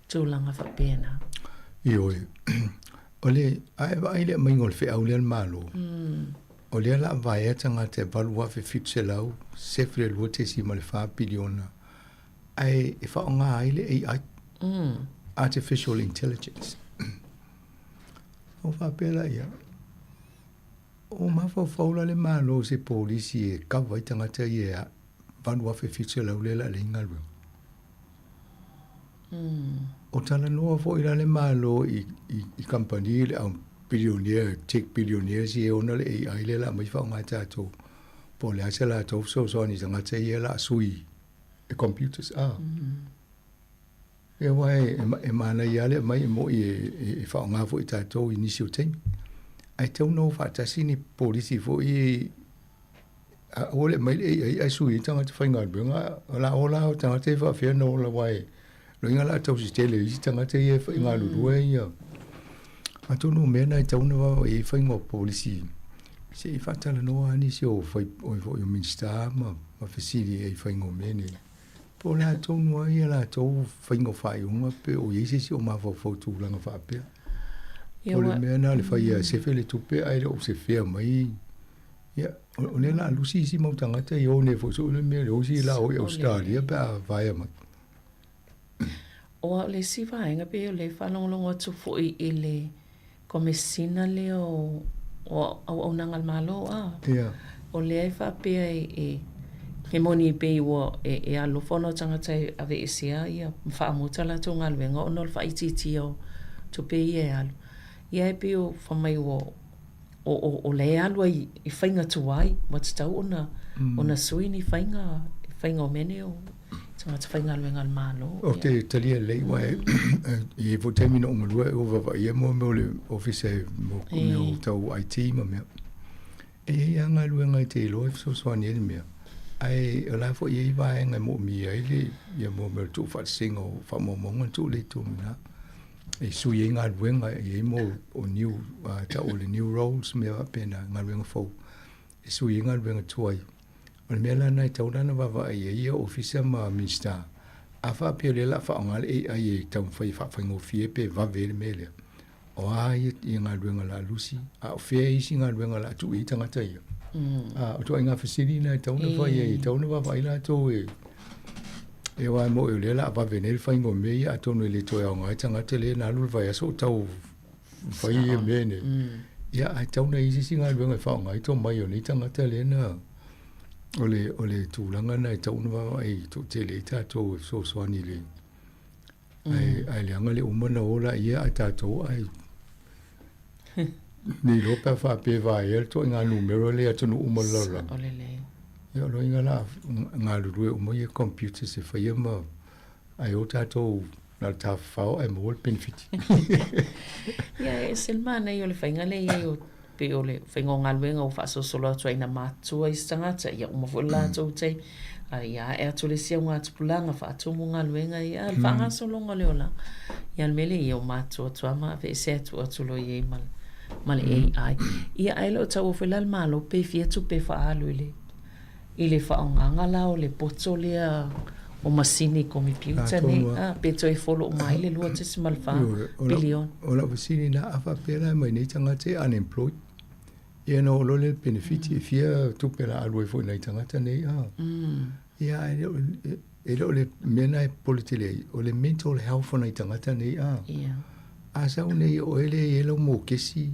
tulaga faapena. Ioe. O le, a e vaai i le aumaiga o le feau lea a le Malo, o lea o le a vaea tagata e 8,772.4 piliona ae e faaaoga ai le AI. Artificial Intelligence. Ou faapea laia, o mafaufau la le Malo i se polisi e kava ai tagata ia e 8,700 lea o le a leai ni galuega. O talanoa foi la le Malo i i kamupani le au billionaire, tech billionaires ia e ona le AI lea o le a aumai faaaoga e tatou, po o le a se latou fesoasoani i tagata ia o le a sui e computers a. Ia aua e manaia lava le aumai e moni e faaaoga foi e tatou i nisi o taimi. Ae tatau ona o faatasi ni polisi foi ia aua le aumai le AI ae sui ai tagata faigaluega. O le a ola o tagata ia faapefea ona ola aua e loiga o le a tausi tele e isi tagata ia e galulue ia. Atonu o mea na e tatau ona vaavaai i ai faiga o polisi se i faatalanoa lava nisi o fai o Minisita ma fesili i ai i faiga o mea nei. Po o le a tonu ai a latou faiga o faaiuga pe o i ai se isi o mafaufau i tulaga faapea. Po o le mea lena o le fai e sefe le tupe ae le o sefea mai. Ia, o lea o le a lusi isi mau tagata i o nei foi soo le mea le osi la o i Australia pe a vaea mai. O au le isi vaega pei o lea e faalogologo atu foi i le Komesina lea o Auaunaga a le Malo, a? Ia. O lea e faapea e e moni pei ua e alofa ona o tagata e aveesea ia ma faamuta latou galuega ona o le faaitiitia o tupe ia e alu. Ia e pei o fai mai ua o lea e alu ai i faiga tuai ua tatau ona ona sui ni faiga faiga o mea nei o tagata faigaluega a le Malo. Ou te talia lelei aua e i ai foi taimi na ou galue ai ua vaavaaia mo mea o le ofisa mo mea o tau IT ma mea. E i ai lava galuega e te iloa e fesoasoani ai le mea, ae o la foi e i ai vaega e moomia ai le ia mo mea o le tuufaatasiga o faamaumauga na tuu lea i totonu i ina. E sui ai galuega, e i ai mo o new, tau o le new roles ma mea faapena, galuega fou e sui ai galuega tuai. O le mea la lena e tatau la ona vaavaai i ai ia Ofisa ma Minisita, a faapea o lea o le a faaaoga le AI e taumafai e faafaigofie pe vave ai le mea lea, o a ia galuega o le a lusi, a o fea isi galuega o le a tuu i ai tagata ia? A o ituaiga fesili na e tatau ona fai ai, e tatau ona vaavaai latou e aua e moni o lea o le a vave nei le faiga o mea ia, atonu e le toe aoga ai tagata lea na alu le vaiaso o tau fai ia mea nei. Ia, ae tatau ona i ai se isi galuega e faaaoga ai tomai o nei tagata lea na o le, o le tulaga lena e tatau ona vaavaai toatele ai tatou e fesoasoani i le ae, ae leaga le uma ona o laia ae tatou ae ne iloa pe a faapea e vaea le ituaiga numera lea i atunuu uma o le lalolagi. Sao lelei. Ia o loiga la galulue uma ia computers e faia ma ae o tatou na o le tafafao ae maua le penefiti. Ia e ese le manaia o le faiga lea i ai o pei o le faiga o galuega ua faasolosolo atu ai ina matutua isi tagata, ia uma foi le latou taimi, a ia ae atu le isi augatupulaga faatumu galuega ia, a o le faagasologa o le olaga. Ia o le mea lea, ia ua matutua ma aveese atu atu loa i ai ma le, ma le AI. Ia ae le o taua foi la le Malo pe fia tupe faaalu i le i le faaaogaga la o le poto lea o masini komepiuta nei, a, pe toe folo uma ai le 2.4 piliona. O lau fesili lena, a faapea la e aumai nei tagata e unemployed, ia ona oo loa lea i le penefiti, e fia tupe o le a alu ai foi i nai tagata nei, a? Ia, ae le o, e le o le mea lena e popole tele ai, o le mental health o nai tagata nei, a? A sau nei o oe lea e i ai lau mokesi,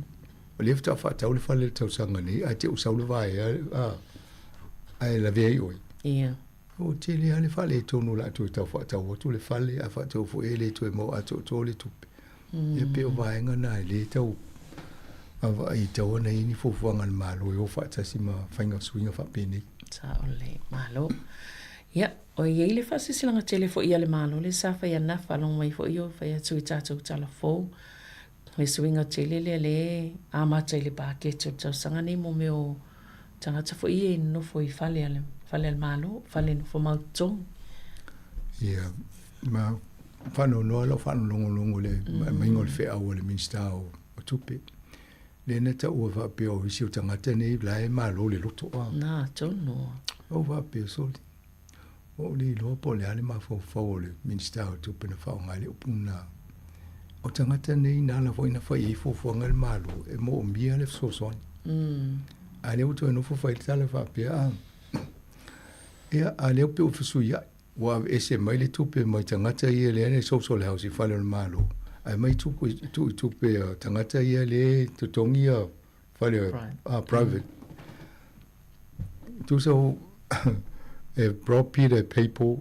O lea faatoa faatau le fale i le tausaga nei, ae te i ua sau le vaea, a, ae lavea ai oe. Ia. Ua tele lava le faaletonu o le a toe tau faatau atu le fale, a faatau foi e le toe maua atoatoa le tupe. Ia pei o vaega na e le tau vaavaai tatau ona i ai ni fuafuaga a le Malo e o faatasi ma faiga suiga faapenei. Sao lelei. Malo. Ia, o i ai le faasilasilaga tele foi a le Malo lea sa fai ananafi, faalogo mai foi o fai atu i tatou tala fou. Le suiga tele lea lea e amata i le paketi o le tausaga nei mo mea o tagata foi ia e nonofo i fale a le, fale a le Malo, fale nofo mau totogi. Ia, ma faanoanoa lau faalogologo i le aumaiga o le feau a le Minisita o Tupe, lea na taua faapea o isi o tagata nei la e malo le loto. Na, tonu. Ou faapea, soli, Ua ou le iloa po o le a le mafaufau o le Minisita o Tupe na faaaoga ai le upu lena. O tagata nei na ala foi na fai ai fuafuaga a le Malo e moomia le fesoasoani. A o lea ua toe nofo fai le tala faapea, a, ia, a o lea pei ua fesuiai. Ua aveese mai le tupe mai tagata ia lea e social house i fale o le Malo, ae aumai tupe, tuu i tupe a tagata ia lea e totogi ia fale a private. Tusa o e bro Peter e PayPal.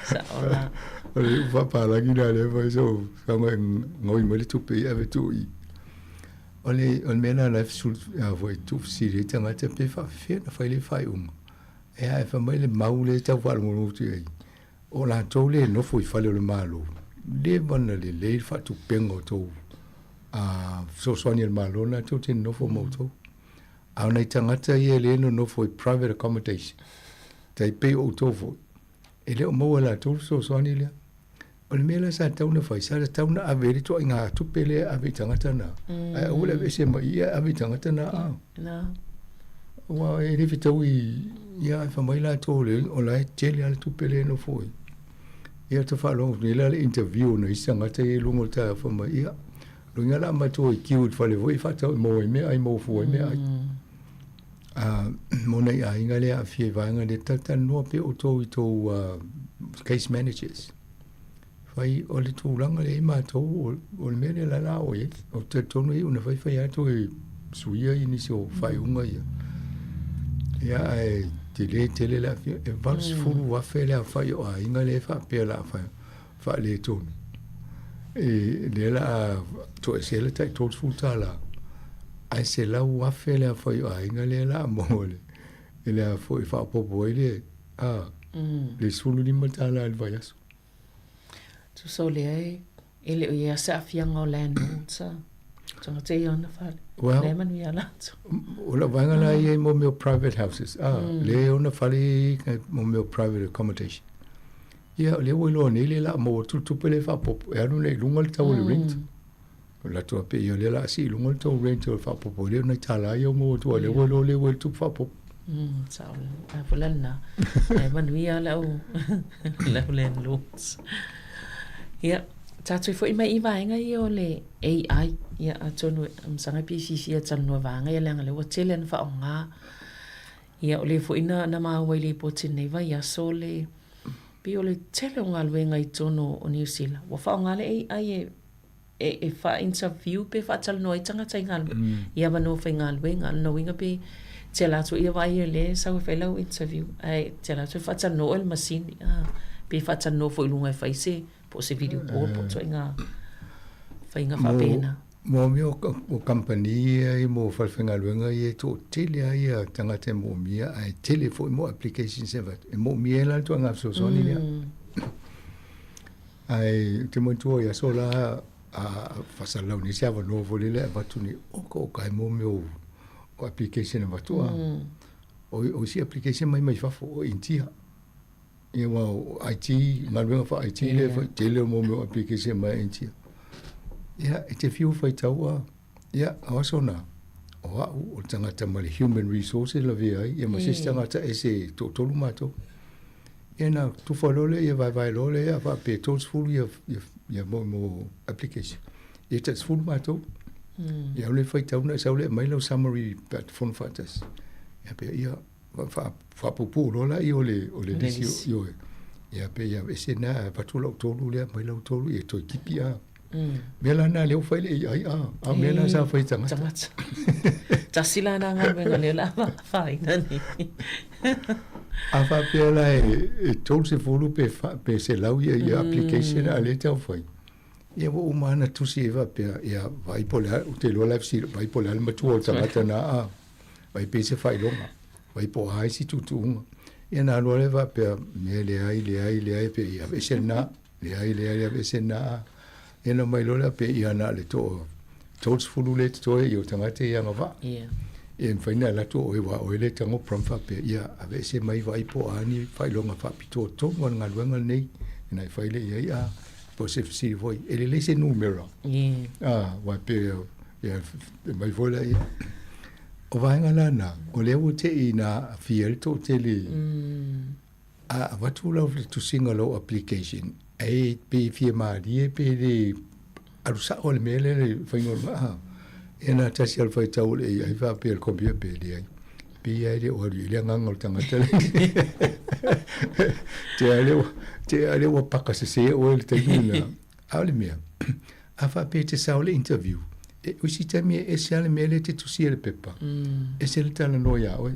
Sa'o la. O le faapalagi la lea fai so saga e gaoi mai le tupe ia ave tuu i. O le o le mea lena la e fesul a foi tuufesili ai tagata pe faafefea ona fai le faaiuga. E a e fai mai le mau lea e tau faalogologo atu i ai, o latou lea e nofo i fale o le Malo, leva ona lelei le faatupega o tou a fesoasoani a le Malo lena tou te nonofo ma outou. A o nai tagata ia lea e nonofo i private accommodation, tai pei o outou foi, e le o maua e latou le fesoasoani lea. O le mea la sa tatau ona fai, sa tatau ona ave ai le ituaiga tupe lea e ave i tagata na, ae aua le aveese mai i i ae ave i tagata na. Aua e le fetaui ia ae fai mai latou o le o la e tele lava le tupe lea e nofo ai. Ia ou te faalogo atu nei la le interview a nai isi tagata ia i luga o le taeao fai mai, ia, loiga o le a matou e queue i le fale foi e faatau e maua ai meaai maua fua ai meaai. Mo nai aiga lea e aafia i vaega lea, talatalanoa pea outou i tou case managers. Fai o le tulaga lea i matou, o le mea lea la la o i ai. Ou te talitonu e iu ina fai fai atu e suia i nisi o faaiuga ia. Ia ae tele tele le aafia. E 80,000 le aofai o aiga lea e faapea o le a faaletonu. E lea la a toesea le tai $30 ae 100,000 le aofai o aiga lea la a maua le e le a foi faaopoopo ai le a le $15 i le vaiaso. Tusa o lea e e le o i ai se aafiaga o landlords a tagata ia ona fale. Well, lea e manuia latou. O lau vaega la ia i mo mea o private houses. Ah, lea e ona fale ia mo mea o private accommodation. Ia, o lea ua iloa nei lea o le a maua atu le tupe lea e faaopoopo e alu nei i luga le tau o le rent. O le latou faapea, ia o lea o le a sii i luga le tou rent o le faaopoopo ai lea o nai tala ia ua maua atu aua o lea ua iloa lea ua i ai le tupe faaopoopo. Sao lelei. A foi la lena. Ae manuia le au, le au landlords. Ia, tatou foi mai i vaega ia o le AI. Ia, atonu e masaga pe fiafia e talanoa i vaega ia leaga o lea ua tele ina faaaoga. Ia, o lea foi na, na maua i lipoti i lenei vaiaso le, pei o le tele o galuega i totonu o Niu Sila, ua faaaoga le AI e, e, e faa-interview pe faatalanoa ai tagata i galuega, i avanoa faigaluega. O lona uiga pe te alu atu ia vaai o lea e sau e fai lau interview, ae te alu atu e faatalanoa oe i le masini, a, pe faatalanoa foi i luga e fai se, po o se video call po o ituaiga faiga faapena. Mo mea o kamupani ia i mo falefaigaluega ia e toatele lava ia tagata e moomia ae tele foi mo applications e avatu. E moomia ai la le ituaiga fesoasoani lea. Ae ou te manatua i aso la a faasalalau nei se avanoa foi lele e avatu nei, oka oka e mo mea o application e avatu a. O isi application mai mai fafo o Initia. Ia aua o IT, galuega faa-IT lea e fai, tele o mo mea o application mai Initia. Ia, e te fiu faitau a, ia, o aso na, o au, o le tagata ma le human resources lavea ai, ia ma se isi tagata ese e toatolu matou. Ia na tufa loa lea, ia vaevae loa lea, faapea e 30 ia, ia, ia mo, mo application. Ia tai 10 matou. Ia au le faitau na sau lea aumai lau summary pe a fono faatasi. Ia pea, ia, faapuupuu loa lea o le, o le lisi ioe. Ia pe ia ese na avatu lau tolu lea aumai lau tolu ia toe tipi a. Mea la na lea ua fai le AI a, a o mea na sa fai tagata. Tagata. Tasi la na galuega lea o le a afaina nei. A faapea la e 30 pe pe 100 ia ia application a lea e taumafai. Ia ua uma lava ona tusi ai faapea, ia vaai po o le a, ou te iloa la e fesili, vaai po o le a le matua o le tagata na a. Vai pei se faailoga, vai po o a isi tuutuuga. Ia ona alu lava lea faapea, mea leai, leai, leai, pe ia aveese lena, leai, leai, leai, aveese lena. Ia ona omai loa lea pe ia na o le toa 30 lea e totoe ia o tagata ia agavaa. Ia e mafai ona alu atu oe aua o oe lea e tago prompt faapea, ia aveese mai vaai po o a ni faailoga faapitoa tonu a le galuega lenei ona e fai lea i ai a po o se fesili foi, e lelei se numera. Ia. Aua e pei Ia, mai foi lea. O vaega la na, o lea ua te i na aafia ai le toatele a avatu lau tusiga lau application, e pe fia malie pe le alu sao le mea lea le faiga o le maa. Ia na tasi lava le faitau o le AI faapea le computer pe leai. Pei lava e le o alu i ai le agaga o le tagata le te a lea ua te a lea ua paka sesē oe i le taimi lena. A o le mea, a faapea e te sao i le interview, e, o isi taimi e ese lava le mea lea e te tusia i le pepa, ese le talanoa iā oe.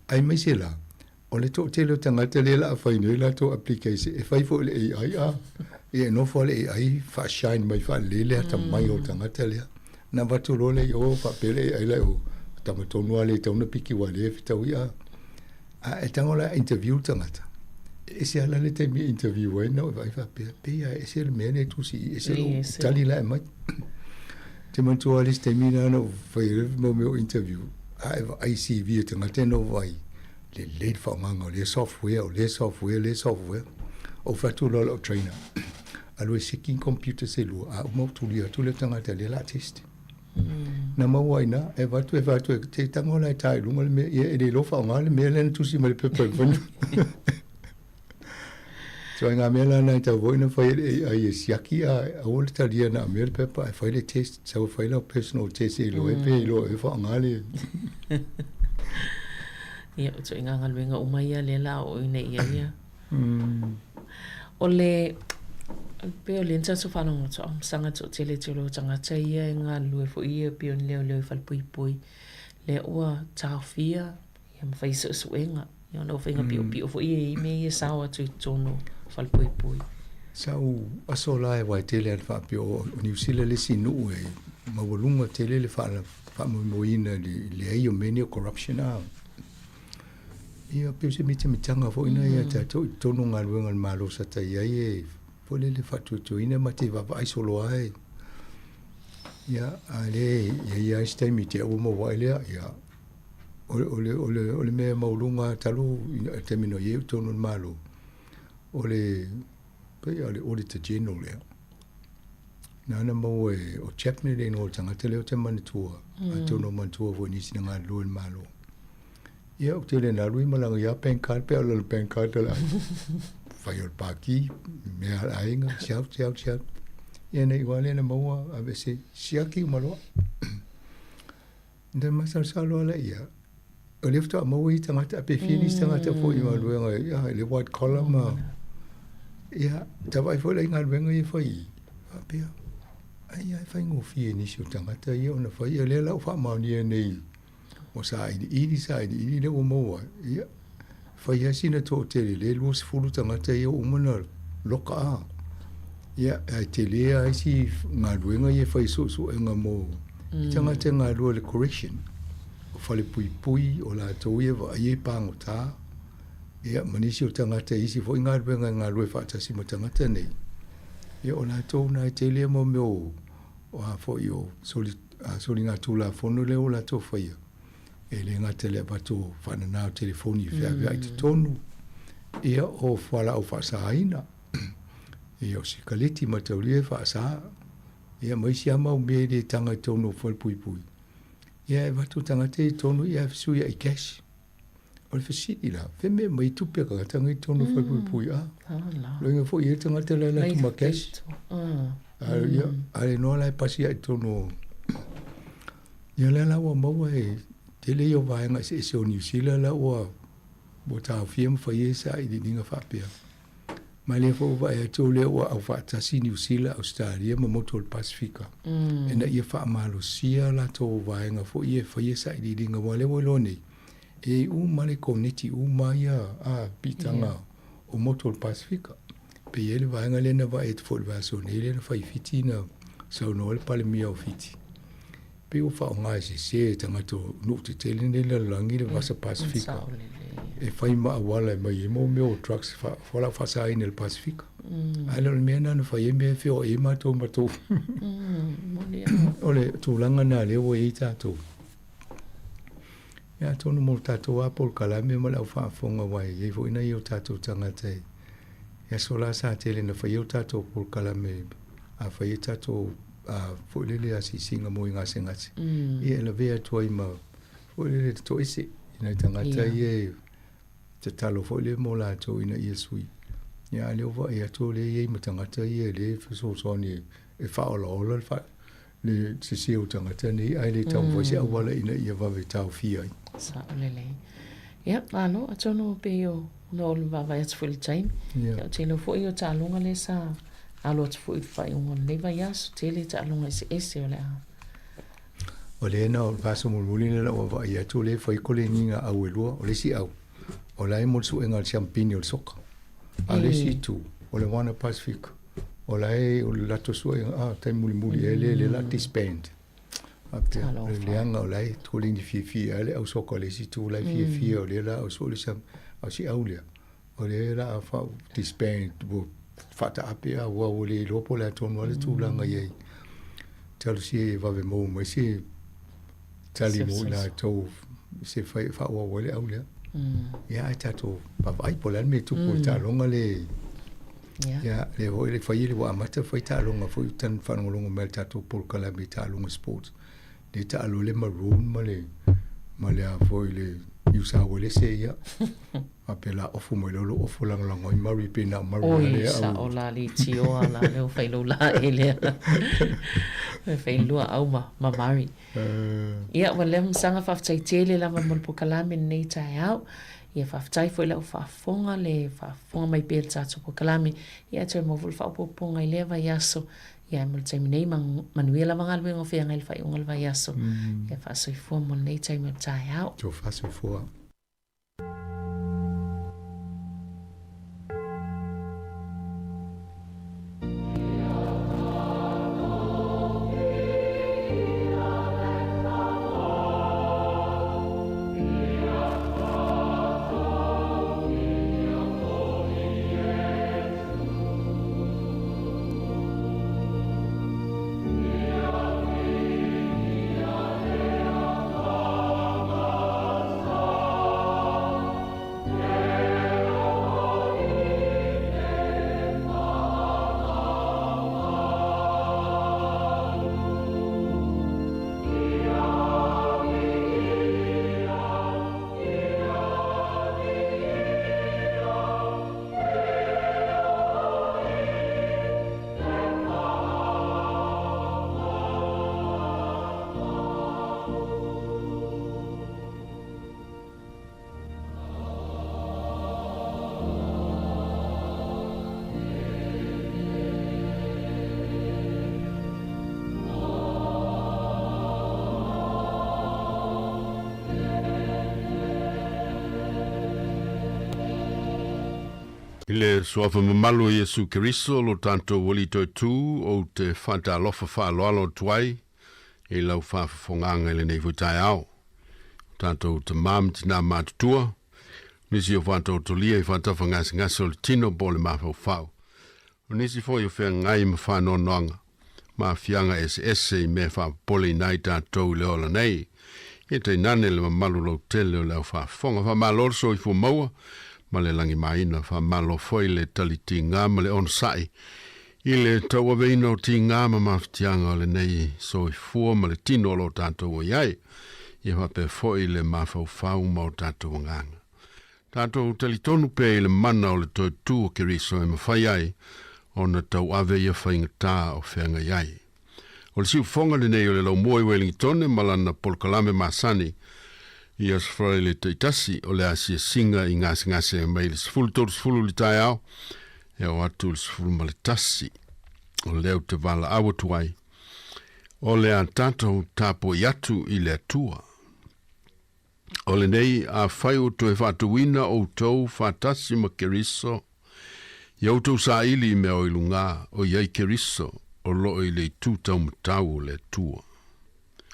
Aemaise la, o le toatele o tagata lea o le a fai nei latou application, e fai foi i le AI a. Ia e nofo lava le AI faa-shine mai faalelei le atamai o le tagata lea. Na avatu loa lea i o faapea le AI la i o, tama tonu lava lea e tatau ona piki aua o lea e fetaui a. A e tago la e interview le tagata, e ese lava la le taimi e interview ai na ou vaai faapea, pei lava e ese le mea lea e tusi i i, ese lou tali la e aumai. Ou te manatua lava le isi taimi lena na ou fai ai le mau mea o interview, a e vaai i CV a tagata na ou vaai, lelei le faaaogaina o lea software, o lea software, lea software. Ou fai atu loa i lau trainer, alu e seki ni computer se lua, a uma ou tulia atu lea tagata lea o le a test. Na maua ai i ina, e avatu e fai atu, se tago la e ta i luga le mea, ia e le iloa faaaoga le mea lea na tusi mai i le pepa e mafai ona. Ituaiga mea la na e tatau foi ona fai e le AI e siaki a aua le talia na o mea le pepa ae fai le test, sau e fai lau personal test e iloa ai pe iloa e faaaoga le. Ia, o ituaiga galuega uma ia lea o le a oo ina i ai ia. O le, pei o lea na tatou faalogologo atu, saga toatele tele o tagata ia e galulue foi ia pei o ni leoleo i falepuipui, lea ua taofia ia ma fai suesuega, ia ona ua faiga piopio foi ia e i ai mea ia e sao atu i totonu o falepuipui. Sa ou aso la e aua e tele lava faapea o Niu Sila le isi nuu e maualuga tele le faamoemoeina i le leai o mea nei o corruption a. Ia pei o se mitamitaga foi lena ia tatou i totonu o galuega a le Malo sa ta i ai e foi lele faatuatuaina ma te vaavaai solo lava e. Ia a o lea e i ai lava isi taimi te i ua maua ai lea, ia o le, o le, o le mea maualuga talu i le taimi na i ai ou i totonu o le Malo, o le pei lava o le Auditor General ea. Na ona maua e, o Chapman le igoa o le tagata lea ou te manatua, atonu o manatua foi e nisi na galulue i le Malo. Ia, ou te le na alu i malaga ia bank card pe a o lana bank card o le aiga. Fai o le pākī, mea a le aiga, siau, siau, siau. Ia na iu lava lea na maua aveese siaki uma loa. Na masalosalo lava ia, o lea faatoa maua ia tagata, pe fia nisi tagata foi i galuega ia, i le white collar ma... Ia, ta vaai foi la i galuega ia e fai i, faapea, ai lava e faigofie i nisi o tagata ia ona fai. Ia lea la ua faamaonia nei ua sailiili, sailiili lea ua maua ai, ia, fai lava sina toatele lea e 20 tagata ia ua uma ona loka a. Ia, ae tele lava isi galuega ia e fai suesuega mo i tagata e galulue i le correction, o falepuipui, o latou ia e vaaia i pagota, ia, ma nisi o tagata i isi foi galuega e galulue faatasi ma tagata nei, ia, o latou na e tele mo mea o o a foi o soli, soligatulafono lea ua latou faia, e le gata i le avatu o faanana o telefoni e feaveai i totonu, ia o fualaau faasaina, ia o sikaleti mataulia e faasa, ia ma isi lava mau mea e le taga i totonu o falepuipui. Ia e avatu tagata ia i totonu ia ae fesuiai cash. O le fesili la, fea mea e aumai ai tupe a tagata nei i totonu o falepuipui a? Loiga foi e i ai le tagata la e alu atu ma cash. A ia, a le noa la e pasi ai i totonu o... Ia lea la ua maua e tele ia o vaega eseese o Niu Sila la ua ua taofia ma fai ai sailiiliga faapea. Ma lea foi ua vaai atu o lea ua aufaatasi Niu Sila, Ausetalia ma motu o le Pasefika ina ia faamalosia latou vaega foi ia e faia sailiiliga aua o lea ua iloa nei, e i ai uma le koneti uma ia a piitaga o motu o le Pasefika. Pe i ai le vaega lea na vaai atu foi i le vaiaso nei lea na fai i Fiti na saunoa ai le Palemia o Fiti, pei ua faaaoga e sese e tagata o nuu tetele nei le lalolagi le Vasa Pasefika e fai ma auala e mai ai mo mea o drugs fualaau faasaina i le Pasefika. Ae le o le mea lena na fai ai mea e feoai ai matou ma tou. O le tulaga lena lea ua i ai tatou. Ia atonu mo le tatou lava polokalame ma le au faafofoga aua e i ai foi nai o tatou tagata i aso la sa tele na fai ai o tatou polokalame a fai ai tatou foi lele asiasiga mo i gasegase. Ia e lavea atu ai ma foi lele te toese i nai tagata ia e tatalo foi lea mo latou ina ia sui. Ia a o lea ua vaai atu o lea e i ai ma tagata ia lea e fesoasoani e faaolaola le le sese o tagata nei ae le taumafai se auala ina ia vave taofia ai. Sa'o lelei. Ia, malo, atonu pei o ona o le vaavaai atu foi i le taimi. Ia, ou te iloa foi o taaloga lea sa alo atu foi i le faaiuga o lenei vaiaso, tele taaloga eseese o le a. O lea na o le vaiaso mulimuli lea na ou vaavaai atu o lea e fai koleniga au e lua, o le isi au, o la e mo le suega o le siampini o le soka. A o le isi itu, o le Moana Pasifika, o la e o le latou suega, a, taimi mulimuli ea lea lea o le a disband. Faapea, o le leaga o la e koleni fiafia ai le au soka o le isi itu la e fiafia o lea la a sue le siam, a o si au lea, o lea la a faa disband ua faataape aua ua le iloa po o le a tonu lava le tulaga i ai. Talosia ia vave maua mai se tali mo i latou se fai e faaauau ai le au lea. Ia ae tatou vaavaai po o le a le mea e tupu i le taaloga le ia lea foi le fai ua amata fai taaloga foi tanu faalogologo mai i le tatou polokalame i taaloga sports lea taalo le maroon ma le ma le a foi le Niu Sauelese ia faapea la ofu mai loa lou ofu lagolago ai Murray pe na o Murray Oi, lea au sao la le tioa la lea ua fai lou la e lea. E fai lua au ma, ma Murray. Ia, ua leva masaga faafetai tele lava mo le polokalame lenei taeao. Ia faafetai foi i lau faafofoga le faafofoga mai pea i le tatou polokalame. Ia toe maua foi le faaopoopoga i lea vaiaso. Ia mo le taimi nei, manuia lava galuega o feagai i le faaiuga o le vaiaso. Ia faasoifua mo lenei taimi o le taeao. Tofa soifua. I le Suafa mamalu o Iesu Keriso lo tatou Alii Toetū, ou te faatalofa faaaloalo atu ai i lau faafofogaga i lenei foi taeao. O tatou tamā ma tinā matutua, nisi o faatoatolia i faatafa gasegase o le tino po o le mafaufau. O nisi foi o feagai ma faanoanoaga ma aafiaga eseese i mea faapopoleina ai tatou i le ola nei. Ia tainane le mamalu lautele o le au faafofoga. Faamalo le soifua maua ma le lagimaina. Faamalo foi le tali tiga ma le onosai i le tauaveina o tiga ma mafatiaga o lenei soifua ma le tino o lo o tatou i ai. Ia faapea foi le mafaufau ma o tatou agaga. Tatou talitonu pea i le mana o le toe tū o Keriso e mafai ai ona tauave ia faigata o feagai ai. O le siufofoga lenei o le Laumua i Uelingitone ma lana polokalame masani i Aso Faraile taitasi o le asiasiga i gasegase mai le 10:30 i le taeao e oo atu i le 11. O lea ou te valaau atu ai, o le a tatou tapuai atu i le Atua. O lenei, afai ua toe faatuina outou faatasi ma Keriso, ia outou saili i mea o i luga, o i ai Keriso, o lo o i le itu taumatau o le Atua.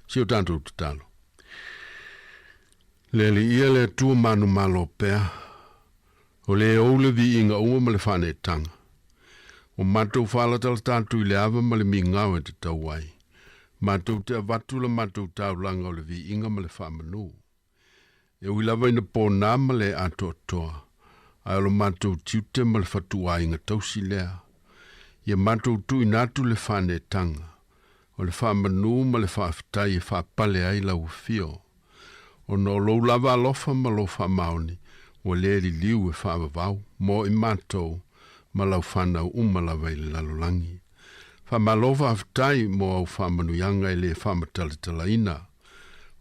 Si o tatou tatalo. Le Alii ia le Atua manumalo pea, o le ou le viiga uma ma le faaneetaga. Ua matou faalatalata atu i le ava ma le migao e tatau ai. Matou te avatu la matou taulaga o le viiga ma le faamanu. E ui lava ina pona ma le atoatoa, ae o lo matou tiute ma le fatuaiga tausi lea. Ia matou tuuina atu le faaneetaga, o le faamanu ma le faafetai e faapale ai lau afio. Ona o lou lava alofa ma lou faamaoni, ua le liliu e faavavau mo i matou ma lau fanau uma lava i le lalolagi. Faamalo faafetai mo au faamanuiaga e lē faamatalatalaina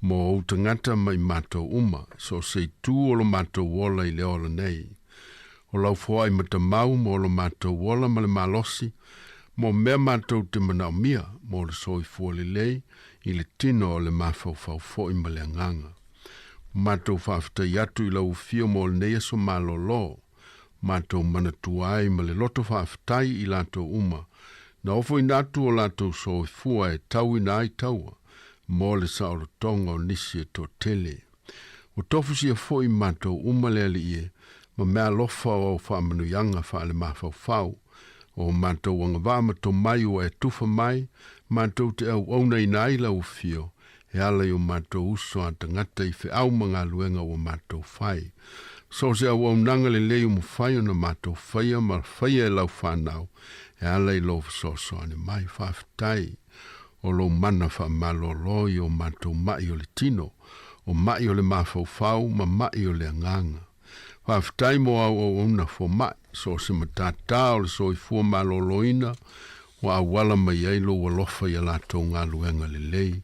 mo ou tagata ma i matou uma, so o se itū o lo matou ola i le ola nei. O lau foai matamau mo lo matou ola ma le malosi, mo mea matou te manaomia mo le soifua lelei i le tino o le mafaufau foʻi ma le agaga. Ua matou faafetai atu i lau afio mo lenei aso malōlō, matou manatua ai ma le loto faafetai i latou uma na ofoina atu o latou soifua e tauina ai taua mo le saolotoga o nisi e toatele. Ua tofusia foi matou uma le Alii e, ma meaalofa o au faamanuiaga faalemafaufau, o matou agavaa ma tomai ua e tufa mai, matou te auaunaina ai lau afio, e ala i o matou uso a tagata i feau ma galuega ua matou fai. So o se auaunaga lelei ua mafai ona matou faia ma faia e lau fanau, e ala i lou fesoasoani mai. Faafetai o lou mana faamalōlō i o matou maʻi o le tino, o maʻi o le mafaufau ma maʻi o le agaga. Faafetai mo au auauna fomaʻi, so o se matatā o le soifua malōlōina ua auala mai ai lou alofa i a latou galuega lelei.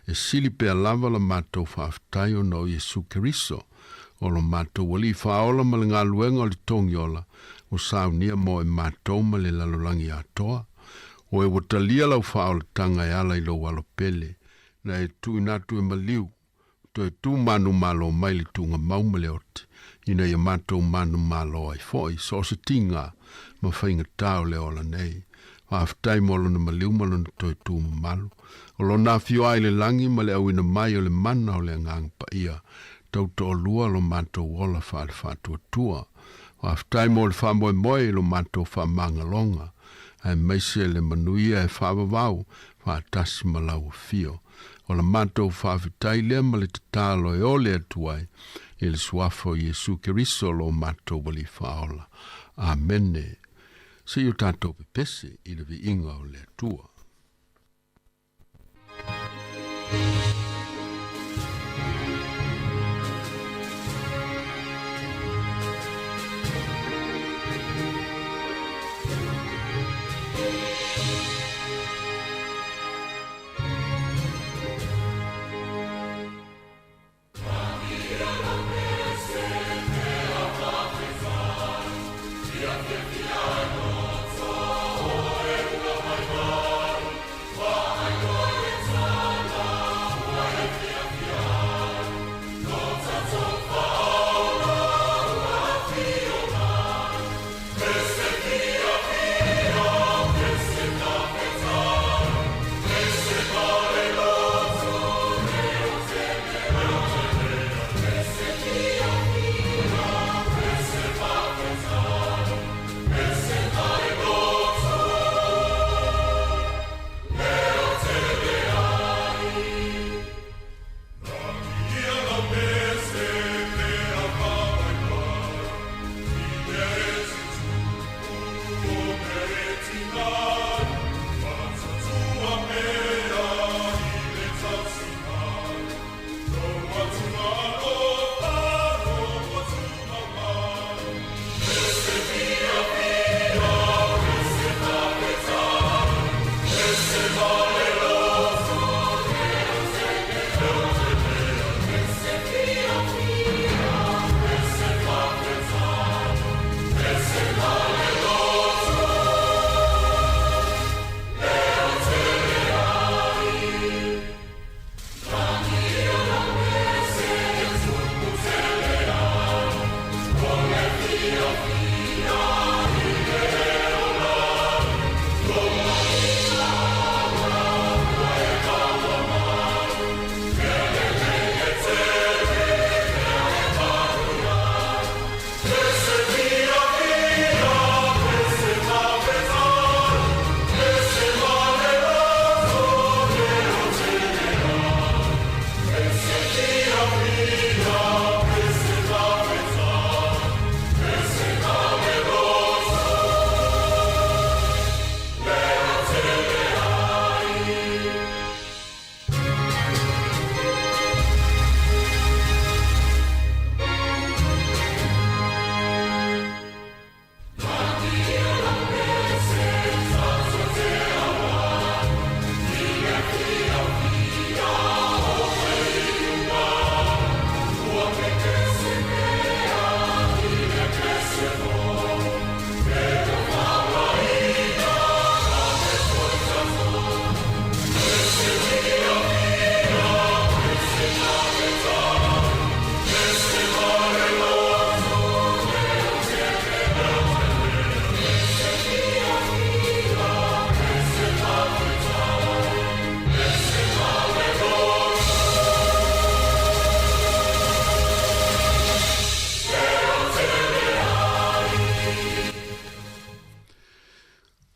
E sili pea lava la matou faafetai ona o Iesu Keriso, o lo matou Alii Faaola ma le galuega o le Togiola ua saunia mo e matou ma le lalolagi atoa. O e ua talia lau faaolataga e ala i lou alo pele, na e tuuina atu e maliu, toe tu manumalo mai le tuugamau ma le oti, ina ia matou manumalo ai foi, so o se tiga ma faigatā o le ola nei. Faafetai mo lona maliu ma lona toe tu mamalu, o lona afio ai i le lagi ma le auina mai o le mana o le Agaga Paia, tautoalua lo matou ola faale-faatuatua. Faafetai mo le faamoemoe i lo matou faamagaloga, aemaise le manuia e faavavau faatasi ma lau afio. O la matou faafetai lea ma le tatalo e ole atu ai i le suafa o Iesu Keriso lo matou Alii Faaola. Amene. Seia o tatou pepese i le viiga o le Atua.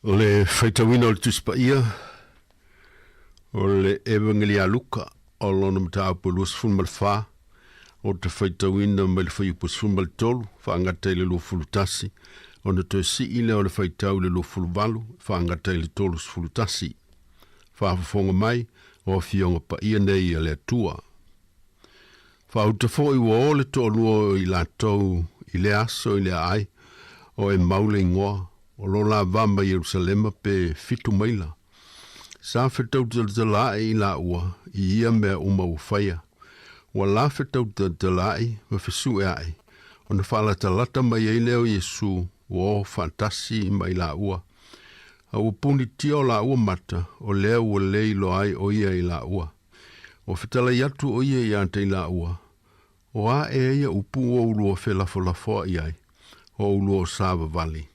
O le faitauina o le Tusi Paia, o le Evagelia a Luka, o lona mataupu 24, o te faitauina mai le fuaiupu 13, faagata i le 21, ona toe sii lea o le faitau i le 28, faagata i le 31. Faafofoga mai, o afioga paia nei a le Atua. Faauta foi ua o le toalua o i latou i lea aso i le aai o Emau le igoa, o lo la va ma Ierusalema pe fitu maila. Sa fetau talatalaai i laua i ia mea uma ua faia. Ua la fetau talatalaai ma fesueai, ona faalatalata mai ai lea o Iesu ua o faatasi ma i laua. A ua punitia o laua mata, o lea ua le iloa ai o ia i laua. Ua fetalai atu ʻo ia iā te ilaua, O a ea ia upu ua ulua felafolafoaʻi ai, o ulua o savavali?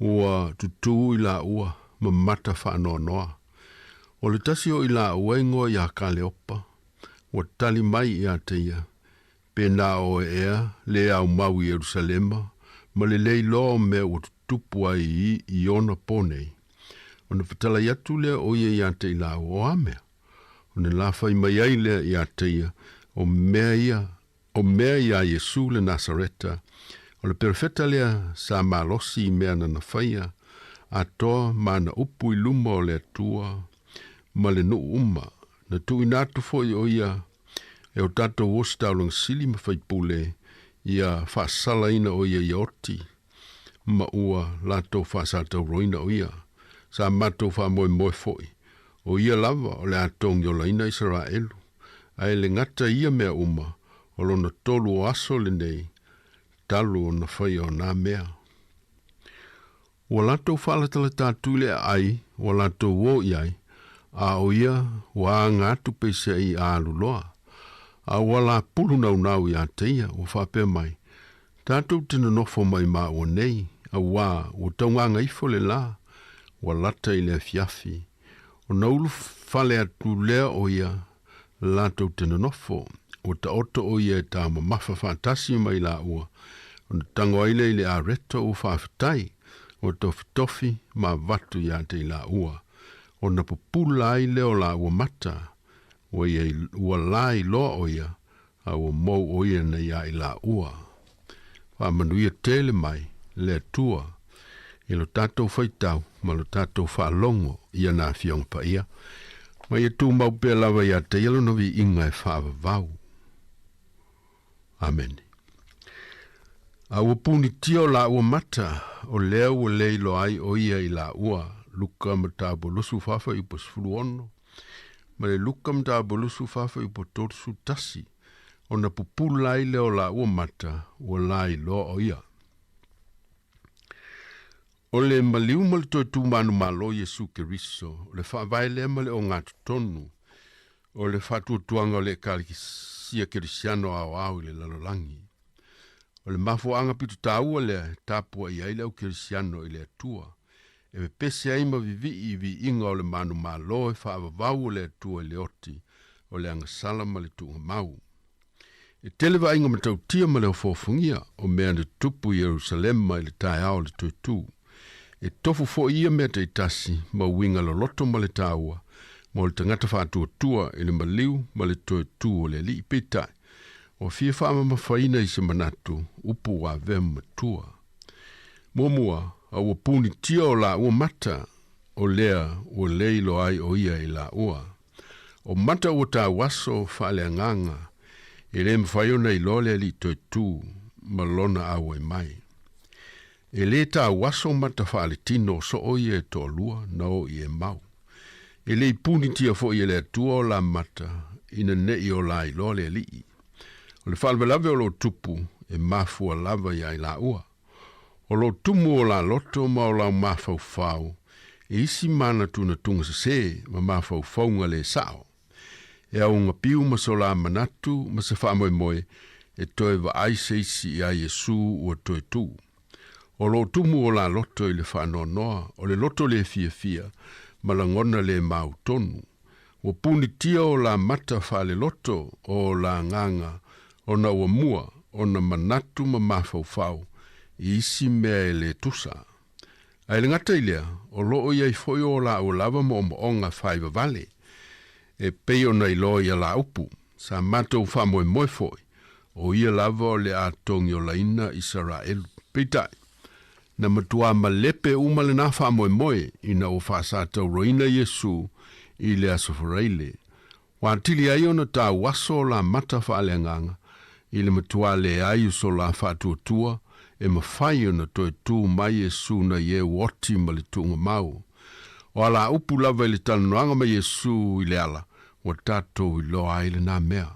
Ua tutū i laua ma mata faanoanoa. O le tasi o i laua igoa iā Kaleopa, ua tali mai iā te ia, Pēnā ʻoe ea le aumau i Ierusalema ma le lei loa o mea ua tutupu ai i ona pō nei. Ona fetalai atu lea o ia iā te ilaua, O a mea? Ona lafai mai ai lea iā te ia, O mea ia, o mea iā Iesū le Nasareta, o le perofeta lea sa malosi i mea nana faia, atoa ma ana upu i luma o le Atua ma le nuu uma. Na tuuina atu foi o ia E o tatou osi taulaga sili ma faipule ia faasalaina o ia ia oti ma ua latou faasatauroina o ia. Sa matou faamoemoe foi, o ia lava o le a togiolaina Isaraelu. Ae le gata i ia mea uma, o lona tolu o aso lenei talu ona faia o nā mea. Ua latou faalatalata atu i le aai ua latou o i ai, a o ia ua aga atu peiseai a alu loa. A ua lapulu naunau iā te ia, ua faapea mai, Tatou te nonofo mai māua nei, auā ua taugaga ifo le lā, ua lata i le afiafi. Ona ulu fale atu lea o ia, latou te nonofo, ua taoto o ia e taumamafa faatasi ma i laua, ona tago ai lea i le areto ua faafetai, ua tofitofi ma avatu iā te i laua. Ona pupula ai lea o laua mata, ua ia, ua la iloa o ia, a ua mou o ia nei iā i laua. Faamanuia tele mai le Atua i lo tatou faitau ma lo tatou faalogo i ana Afioga Paia, ma ia tumau pea lava iā te ia lona viiga e faavavau. Amene. A ua punitia o lāua mata, o lea ua le iloa ai ʻo ia i lāua, Luka mataupu 24 iupa 16, ma le Luka mataupu 24 iupa 31, ona pupula ai lea o lāua mata, ua la iloa ʻo ia. O le maliu ma le toe tūmanumalo o Iesu Keriso, o le faavae lea ma le ogatotonu o le faatuatuaga o le Ekalesia Kerisiano aoao i le lalolagi. O le mafuaaga pito tāua lea e tapuai ai le au Kerisiano i le Atua, e pepese ai ma vivii i viiga o le manumalo e faavavau o le Atua i le oti o le agasala ma le tuugamau. E tele vaaiga matautia ma le ofoofogia o mea na tutupu i Ierusalema i le taeao o le toe tū. E tofu foi ia mea taitasi ma uiga loloto ma le taua mo le tagata faatuatua i le maliu ma le toe tū o le Alii. Peitai, ua fia faamamafaina i se manatu upu ua avea ma matua. Muamua, a ua punitia o laua mata, o lea ua le iloa ai o ia i laua. O mata ua tauaso faaleagaga, e le mafai ona iloa le alii toe tu ma lona auai mai. E le tauaso mata faaletino o soo ia e toalua na o i Emau. E le i punitia foi e le Atua o la mata ina ne i o la iloa le alii. O le faalavelave o lo tupu e mafua lava iā i laua. O lo tumu o la loto ma o lau mafaufau e isi manatunatuga sesē ma mafaufauga lē saʻo. E auga piu ma so la manatu ma se faamoemoe e toe vaai se isi iā Iesū ua toe tū. O lo tumu o la loto i le faanoanoa, o le loto lē fiafia ma lagona lē mautonu. Ua punitia o la mata faaleloto o la agaga ona ua mua ona manatu ma mafaufau i isi mea e lē tusa. Ae le gata i lea, o loo i ai foi o laua lava moomooga faaivavale, e pei ona iloa i alaupu, sa matou faamoemoe foi, o ia lava o le a togiolaina Isaraelu. Peitai, na matuā malepe uma lenā faamoemoe ina ua faasatauroina Iesu i le Aso Faraile. Ua atili ai ona tauaso o la mata faaleagaga i le matuā leai o so la faatuatua e mafai ona toe tū mai Iesu nai e ua oti ma le tuugamau. O alaupu lava i le talanoaga ma Iesu i le ala, ua tatou iloa ai lenā mea.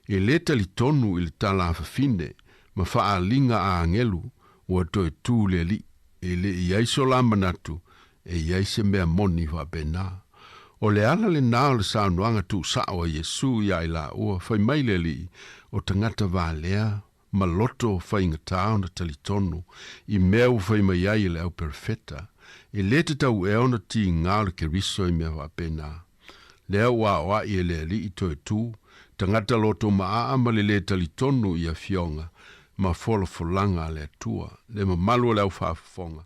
E lē talitonu i le tala a fafine ma faaaliga a agelu ua toe tū le Alii, e le'i i ai so la manatu e i ai se mea moni faapenā. O le ala lenā o le saunoaga tuusao a Iesu iā i laua, fai mai le Alii, o tagata valea ma loto faigatā ona talitonu i mea ua fai mai ai e le auperofeta. E lē tatau ea ona tigā o le Keriso i mea faapenā. Lea ua aoaʻi e le Alii toe tū, tagata loto maaa ma le lē talitonu i afioga ma folafolaga a le Atua. Le mamalu o le aufaafofoga,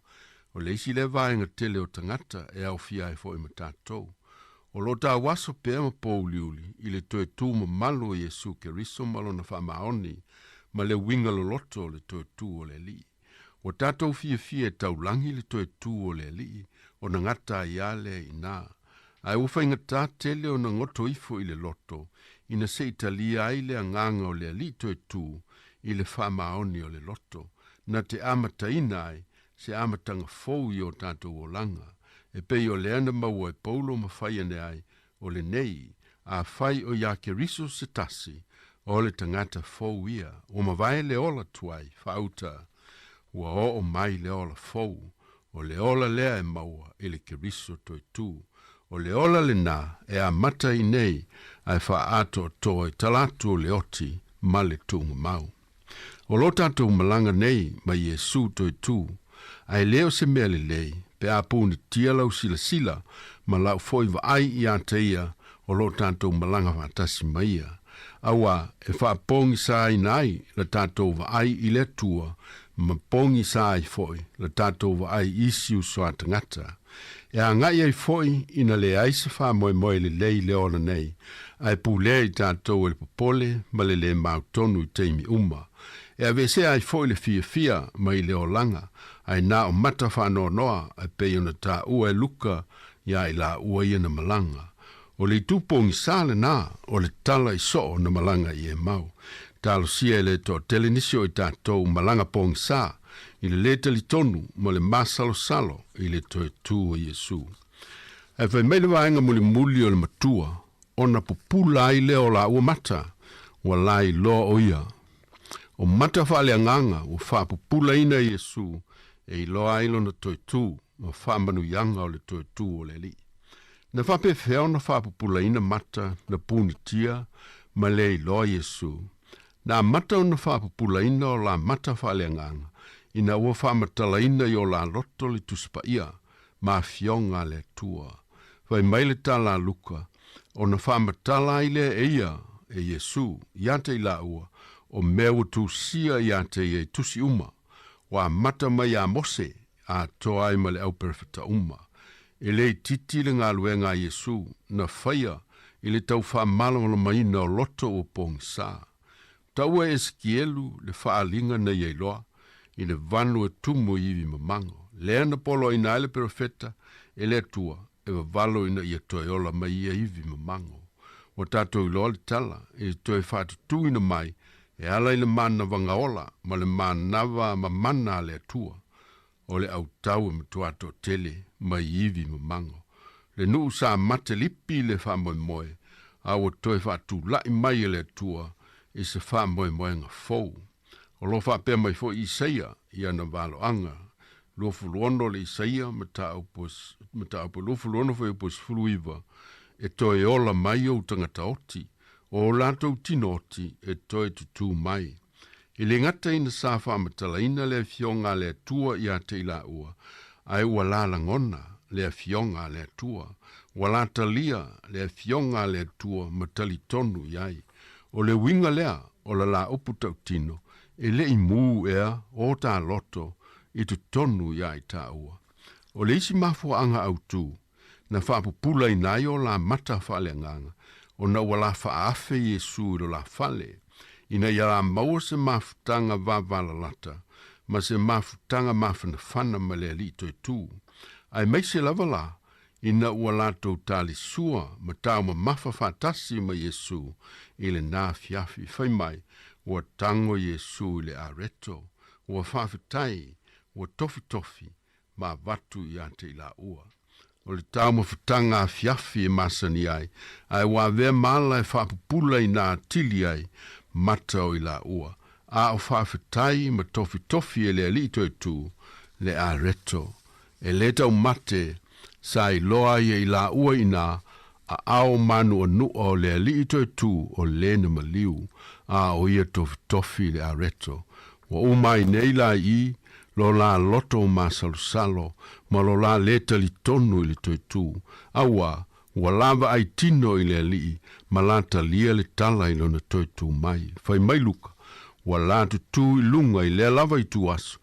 o le isi lea vaega tele o tagata e aofia ai foi ma tatou. O loo tauaso pea ma pouliuli i le toe tū mamalu o Iesu Keriso ma lona faamaoni ma le uiga loloto o le toe tū o le Alii. Ua tatou fiafia e taulagi le toe tū o le Alii ona gata ai lava lea i ina. Ae ua faigatā tele ona goto ifo i le loto ina se i talia ai le agaga o le Alii toe tū i le faamaoni o le loto, na te amataina ai se amataga fou i o tatou olaga, e pei o lea na maua e Paulo ma fai ane ai, o lenei, afai o iā Keriso se tasi, o le tagata fou ia, ua mavae le ola tuai, faauta, ua oo mai le ola fou, o le ola lea e maua i le Keriso toe tū. O le ola lenā e amata i nei ae faaatoatoa i talatu o le oti ma le tuugamau. O lo tatou malaga nei ma Iesu toe tū, ae le o se mea lelei pe a punitia lau silasila ma lau foi vaai iā te ia o loo tatou malaga faatasi ma ia. Auā e faapogisāina ai la tatou vaai i le Atua ma pogisā ai foi la tatou vaai i isi uso a tagata. E agaʻi ai foi ina leai se faamoemoe lelei i le ola nei, ae pulea i tatou e le popole ma le lē mautonu i taimi uma. E aveesea ai foi le fiafia mai le olaga, ae na o mata faanoanoa e pei ona taua e Luka iā i laua ia na malaga. O le itu pogisā lenā o le tala i soo na malaga i Emau. Talosia e le toatele nisi o i tatou malaga pogisā i le lē talitonu ma le masalosalo i le toe tū o Iesu. Ae fai mai le vaega mulimuli o le matua, ona pupula ai lea o laua mata, ua lailoa o ia. O mata faaleagaga ua faapupulaina e Iesu e iloa ai lona toe tū ma faamanuiaga o le toe tū o le Alii. Na faapefea ona faapupulaina mata na punitia ma le iloa Iesu? Na amata ona faapupulaina o la mata faaleagaga ina ua faamatalaina i o la loto le Tusi Paia ma afioga a le Atua. Fai mai le tala a Luka, ona faamatala ai lea e ia, e Iesu, iā te i laua, o mea ua tusia iā te ia i tusi uma, ua amata mai iā Mose, atoa ai ma le auperofeta uma. E le itiiti le galuega a Iesu na faia i le tau faamalamalamaina o loto ua pogisā. Taua e Esekielu le faaaliga na ia iloa i le vanu e tumu i ivi mamago, lea na poloaina ai le perofeta e le Atua e vavalo ina ia toe ola mai ia ivi mamago. Ua tatou iloa le tala i le toe faatutuina mai e ala i le manavaga ola ma le manava mamana a le Atua, o le autau e matuā toatele mai ivi mamago. Le nuu sa mate lipi le faamoemoe, a ua toe faatulaʻi mai e le Atua i se faamoemoega fou. O loo faapea mai foi Isaia i ana valoaga 26 le Isaia mataupu mataupu 26 fuaiupu 19, E toe ola mai ou tagata oti, o o latou tino oti e toe tutū mai. E le gata ina sa faamatalaina le afioga a le Atua iā te i laua, ae ua lalagona le afioga a le Atua, ua latalia le afioga a le Atua ma talitonu i ai. O le uiga lea o la la upu tautino, e le i mū ea o tā loto i totonu iā i tāua. O le isi mafuaaga autū na faapupulaina ai o la mata faaleagaga ona ua la faaafe Iesu i lo la fale, ina ia la maua se mafutaga vavalalata ma se mafutaga mafanafana ma le Alii toetū, aemaise lava la ina ua latou talisua ma taumamafa faatasi ma Iesu i lenā afiafi. Fai mai, ua tago Iesu i le areto, ua faafetai, ua tofitofi ma avatu ia te i laua. O le taumafataga afiafi e masani ai, ae ua avea ma ala e faapupula ina atili ai mata o i laua, a o faafetai ma tofitofi e le Alii toetū le areto. E lē taumate sa iloa ai e i laua iinā aao mānuʻanuʻa o le Alii toetū o lē na maliu, a o ia tofitofi i le areto. Ua uma ai nei la i i lo la loto masalosalo ma lo la lē talitonu i le toetū, auā ua la vaai tino i le Alii ma la talia le tala i lona toetū mai. Fai mai Luka, ua la tutū i luga i lea lava ituaso,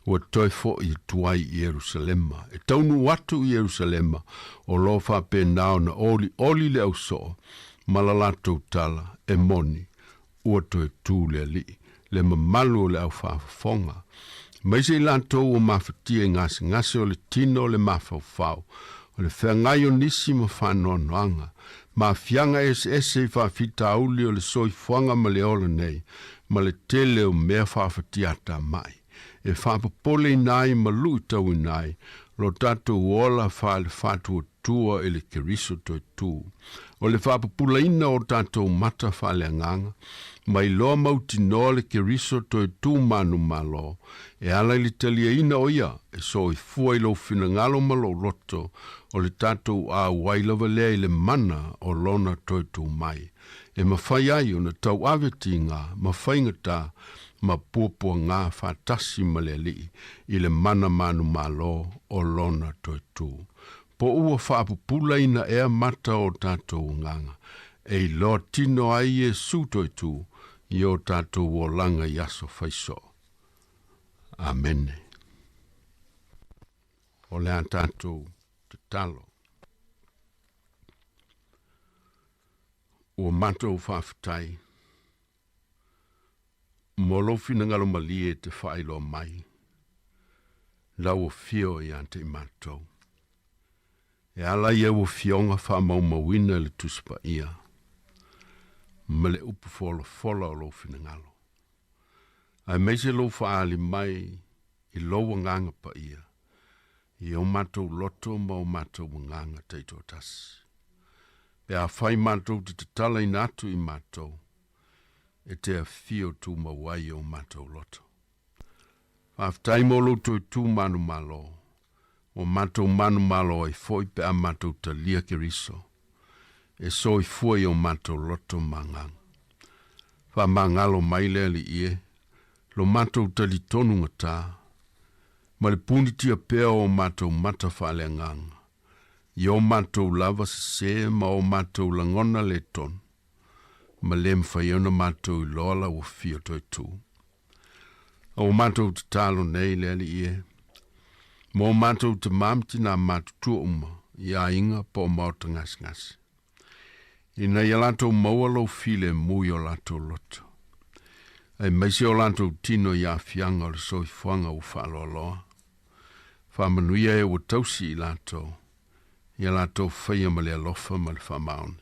ua toe foʻi atu ai i Ierusalema. E taunuu atu i Ierusalema, o loo faapena ona olioli le ausoo ma la latou tala, e moni, ua toe tū le Alii, le mamalu o le aufaafofoga. Maise i latou ua mafatia i gasegase o le tino o le mafaufau, o le feagai o nisi ma faanoanoaga, ma aafiaga eseese i faafitauli o le soifuaga ma le ola nei, ma le tele o mea faafatiatamai, e faapopoleina ai ma luitauina ai lo tatou ola faale-faatuatua i le Keriso toetū. O le faapupulaina o tatou mata faaleagaga, ma iloa mautinoa le Keriso toetū manumalo, e ala i le taliaina o ia e soifua i lou finagalo ma lou loto, o le tatou auai lava lea i le mana o lona toetū mai, e mafai ai ona tauave tigā ma faigatā ma puapuagā faatasi ma le Alii i le mana manumalo o lona toetū. Po ua faapupulaina ea mata o tatou agaga, e iloa tino ai Iesu toetū i o tatou olaga i aso faisoo. Amene. O le a tatou tatalo. Ua matou faafetai mo lou finagalo malie e te faailoa mai lau afio ia te i matou. E ala i au afioga faamaumauina i le Tusi Paia ma le upu folafola o lou finagalo, aemaise lou faaali mai i lou agaga paia i o matou loto ma o matou agaga taitoatasi. Pe afai matou te tatalaina atu i matou, e te afio tumau ai o matou loto. Faafetai mo lou toetū manumalo, ua matou manumalo ai foi pe a matou talia Keriso, e soifua i o matou loto ma agaga. Faamagalo mai le Alii e, lo matou talitonu gatā, ma le punitia pea o matou mata faaleagaga, i o matou lava sesē ma o matou lagona le tonu, ma lē mafai ai ona matou iloa lau afio toetū. A ua matou tatalo nei le Alii e, mo matou tamā ma tinā matutua uma i aiga po o maota gasegase, ina ia latou maua lou filemu i o latou loto, aemaise o latou tino i aafiaga o le soifuaga ua faaloaloa. Faamanuia e ua tausi i latou, ia latou faia ma le alofa ma le faamaoni.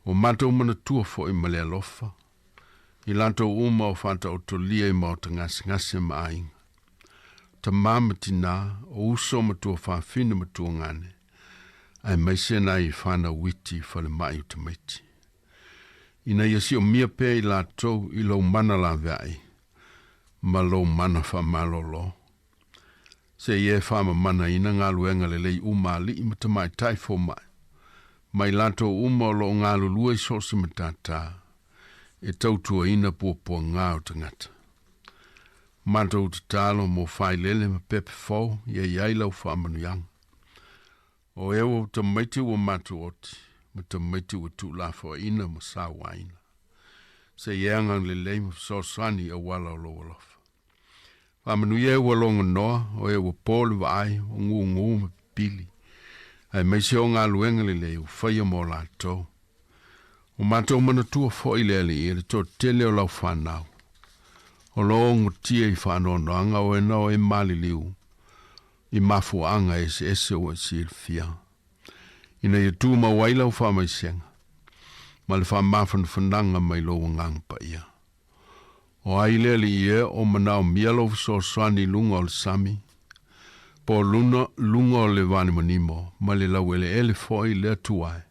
Ua matou manatua foi ma le alofa i latou uma o faataotolia i maota gasegase ma aiga, tamā ma tinā, o uso ma tuafafine ma tuagane, aemaise nai fanau iti i falemai o tamaiti. Ina ia siomia pea i latou i lou mana laveai ma lou mana faamalōlō, seia e faamamanaina galuega lelei uma a alii ma tamaitai fomaʻi, ma i latou uma o loo galulue i so o se matatā e tautuaina puapuagā o tagata. Matou tatalo mo failele ma pepe fou ia i ai lau faamanuiaga. O e ua tamaiti ua matou oti, ma tamaiti ua tuulafoaina ma sauaina. Seia e agalelei ma fesoasoani i auala o lou alofa. Faamanuia e ua logonoa, o e ua po le vaai, o gugū ma pipili, aemaise o galuega lelei ua faia mo latou. Ua matou manatua foi le Alii i le toatele o lau fanau, o lo o gotia i faanoanoaga o e na o e maliliu i mafuaaga eseese ua e silafia, ina ia tumau ai lau faamaisega ma le faamafanafanaga mai lou Agaga Paia. O ai le alii e o manaomia lou fesoasoani i luga o le sami, po o luna, luga o le vanimonimo ma le laueleele foi le Atua e,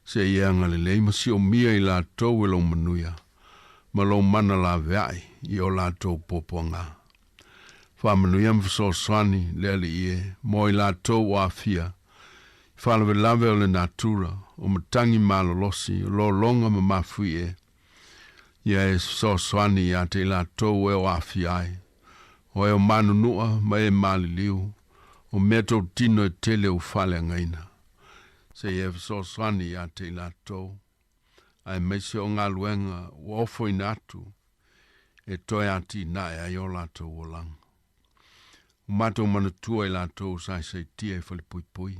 se i e agalelei ma siomia i latou e lou manuia ma lou mana laveai i o latou puapuaga. Faamanuia ma fesoasoani le Alii e mo i latou o aafia i faalavelave o le natura, o matagi malolosi, o lologa ma mafuie, ia e fesoasoani ia te i latou e o aafia ai, o e o manunua ma e maliliu, o mea tautino e tele ua faaleagaina. Se i e fesoasoani ia te i latou, aemaise o galuega ua ofoina atu e toe atinae ai o latou olaga. Ua matou manatua i latou sa saisaitia i falepuipui,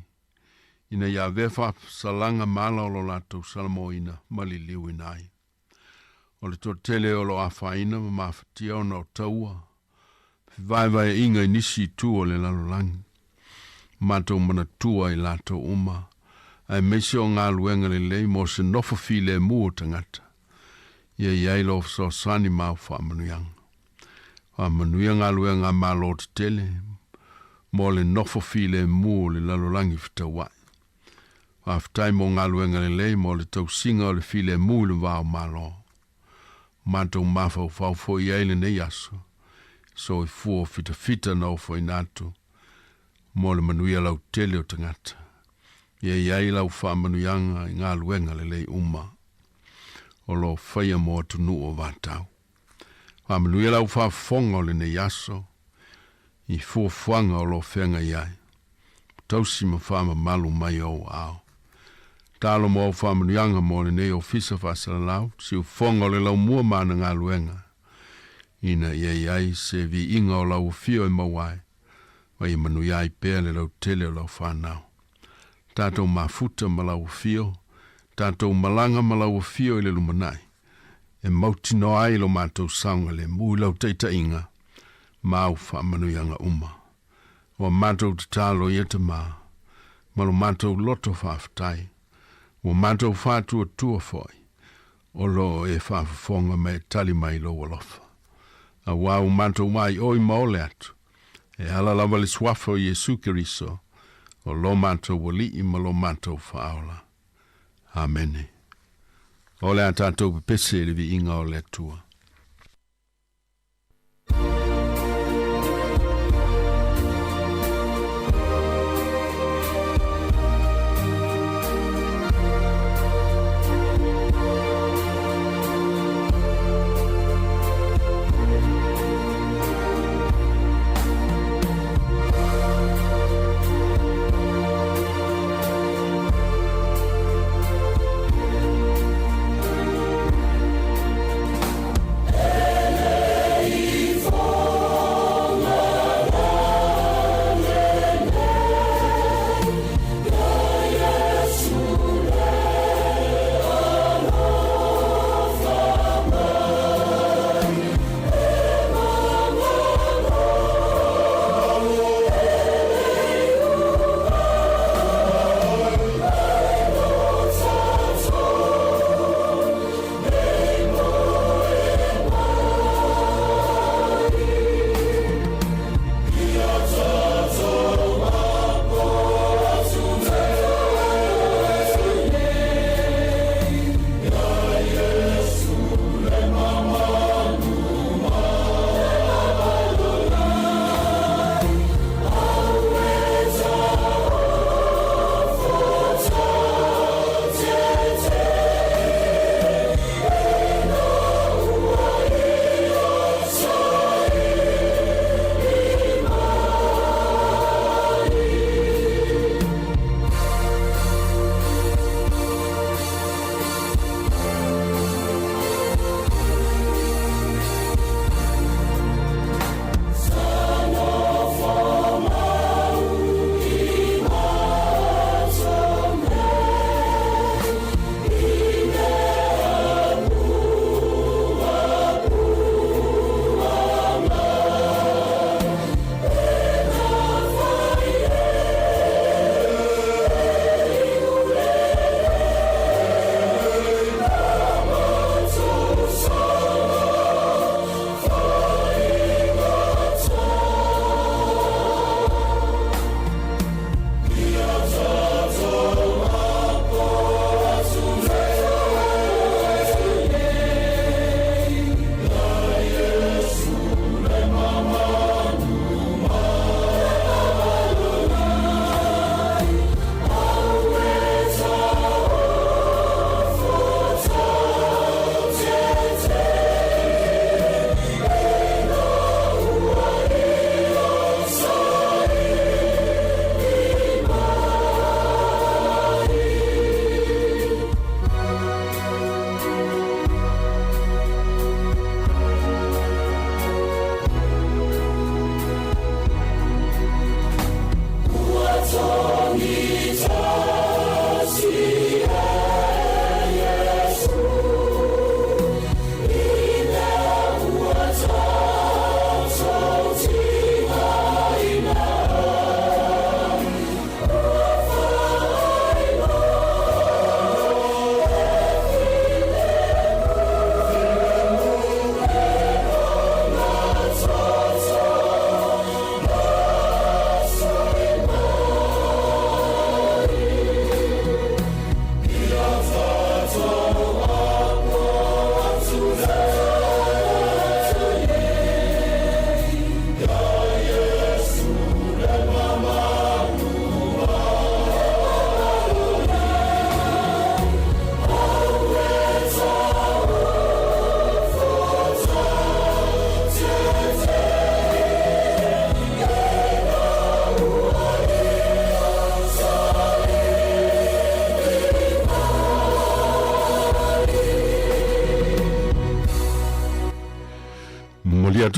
ina ia avea faasalaga ma ala o lo latou salamoina ma liliuina ai. O le toatele o lo o afaina ma mafatia ona o taua, fevaevaeaiga i nisi itu o le lalolagi. Ua matou manatua i latou uma, aemaise o galuega lelei mo se nofo filemu o tagata. Ia i ai lou fesoasoani ma au faamanuiaga. Faamanuia galuega a Malo tetele mo le nofo filemu o le lalolagi fetauai. Faafetai mo galuega lelei mo le tausiga o le filemu i le va o Malo. Matou mafaufau foi i ai lenei aso, soifua fitafita na ofoina atu mo le manuia lautele o tagata. Ia i ai lau faamanuiaga i galuega lelei uma o lo o faia mo atunuu o vatau. Faamanuia lau faafofoga o lenei aso i fuafuaga o lo o feagai ai. Tausi ma faamamalu mai ou aao. Talo mo au faamanuiaga mo lenei Ofisa Faasalalau, siufofoga o le laumua ma ana galuega, ina ia i ai se viiga o lau afio e maua ai, ma ia manuia ai pea le lautele o lau fanau. Tatou mafuta ma lau afio, tatou malaga ma lau afio i le lumanai, e mautinoa ai lo matou saogalemu i lau taitaiga ma au faamanuiaga uma. Ua matou tatalo ia Tamā, ma lo matou loto faafetai, ua matou faatuatua foi, o lo o e faafofoga ma e tali mai i lou alofa. Auā ua matou maaioi ma ole atu, e ala lava le Suafa o Iesu Keriso, o lo matou Alii ma lo matou Faaola. Amene. O le a tatou pepese i le viiga o le Atua.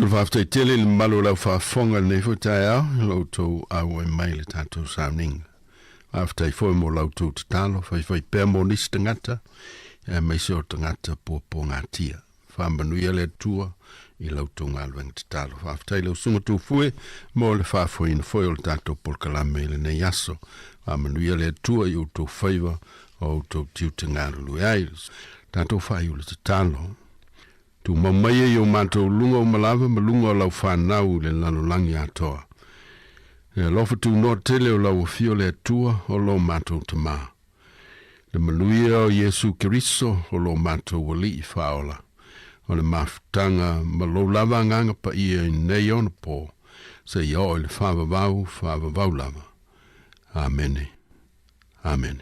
Ma le faafetai tele i le mamalu o le aufaafofoga i lenei foi taeao i lo outou auai mai i le tatou sauniga. Faafetai foi mo la outou tatalo faifai pea mo nisi tagata, aemaise o tagata puapuagatia. Faamanuia le Atua i la outou galuega tatalo. Faafetai i lau Susuga Tufue mo le faafoeina foi o le tatou polokalame i lenei aso. Faamanuia le Atua i outou faiva o outou tiute galulue ai. Tatou faaiu le tatalo. Tumau mai e i o matou luga uma lava ma luga o lau fanau i le lalolagi atoa. Le alofa tunoa tele o lau afio le Atua o lo matou Tama. Le manuia o Iesu Keriso o lo matou Alii faaola. O le mafutaga ma lou lava agaga paia i nei ona po, seia oo i le faavavau faavavau lava. Amene. Amene.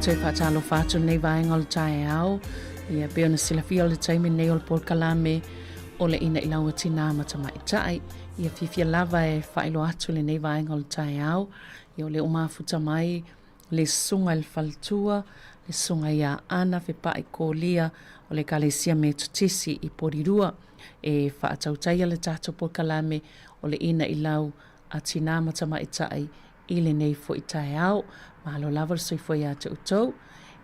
Toe faatalofa atu lenei vaega o le taeao. Ia, pei ona silafia o le taimi lenei o le polokalame o le Ina i Lau Tinā ma Tamaitai. Ia fiafia lava e faailoa atu lenei vaega o le taeao. Ia, o lea ua mafuta mai le susuga i le faletua, le susuga ia Ana Fepai Kolia o le Ekalesia Metotisi i Porirua e faatautaia le tatou polokalame o le Ina i Lau a Tinā ma Tamaitai i lenei foi taeao. Malo lava le soifua ia te outou.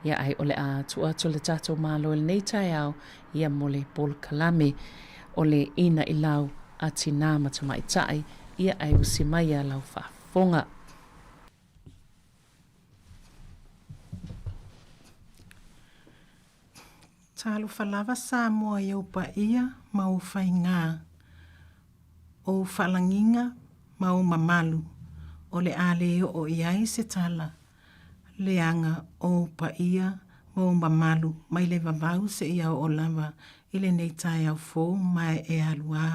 Ia ae o le a tuu atu le tatou Malo i lenei taeao ia mo le polokalame o le Ina i Lau a Tinā ma Tamaitai. Ia ae usi mai ia lau faafofoga. Talofa lava Samoa i ou paia ma ou faigā, ou faalagiga ma ou mamalu o le a le oo i ai se tala leaga o ou paia ma ou mamalu mai le vavau seia oo lava i lenei taeao fou maeʻe aluā.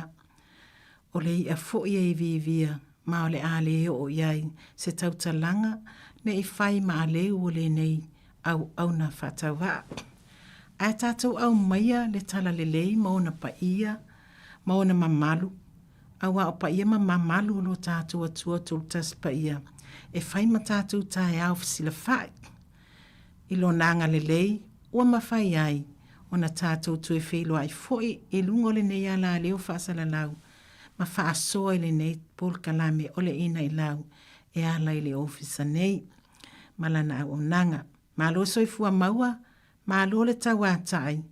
O le iʻa foi e iviivia ma o le a le oo i ai se tautalaga ne i fai maaleu o lenei auauna faatauvaa. Ae tatou aumaia le talalelei ma ona paia ma ona mamalu, aua o paia ma mamalu o lo tatou Atua Tolutasi Paia e fai ma tatou taeao fesilafai. I Lona agalelei ua mafai ai ona tatou toe feiloai foi i luga o lenei alaleo faasalalau ma faasoa i lenei polokalame o le Ina i Lau e ala i le Ofisa nei ma lana auaunaga. Malo soifua maua, malo le tauatai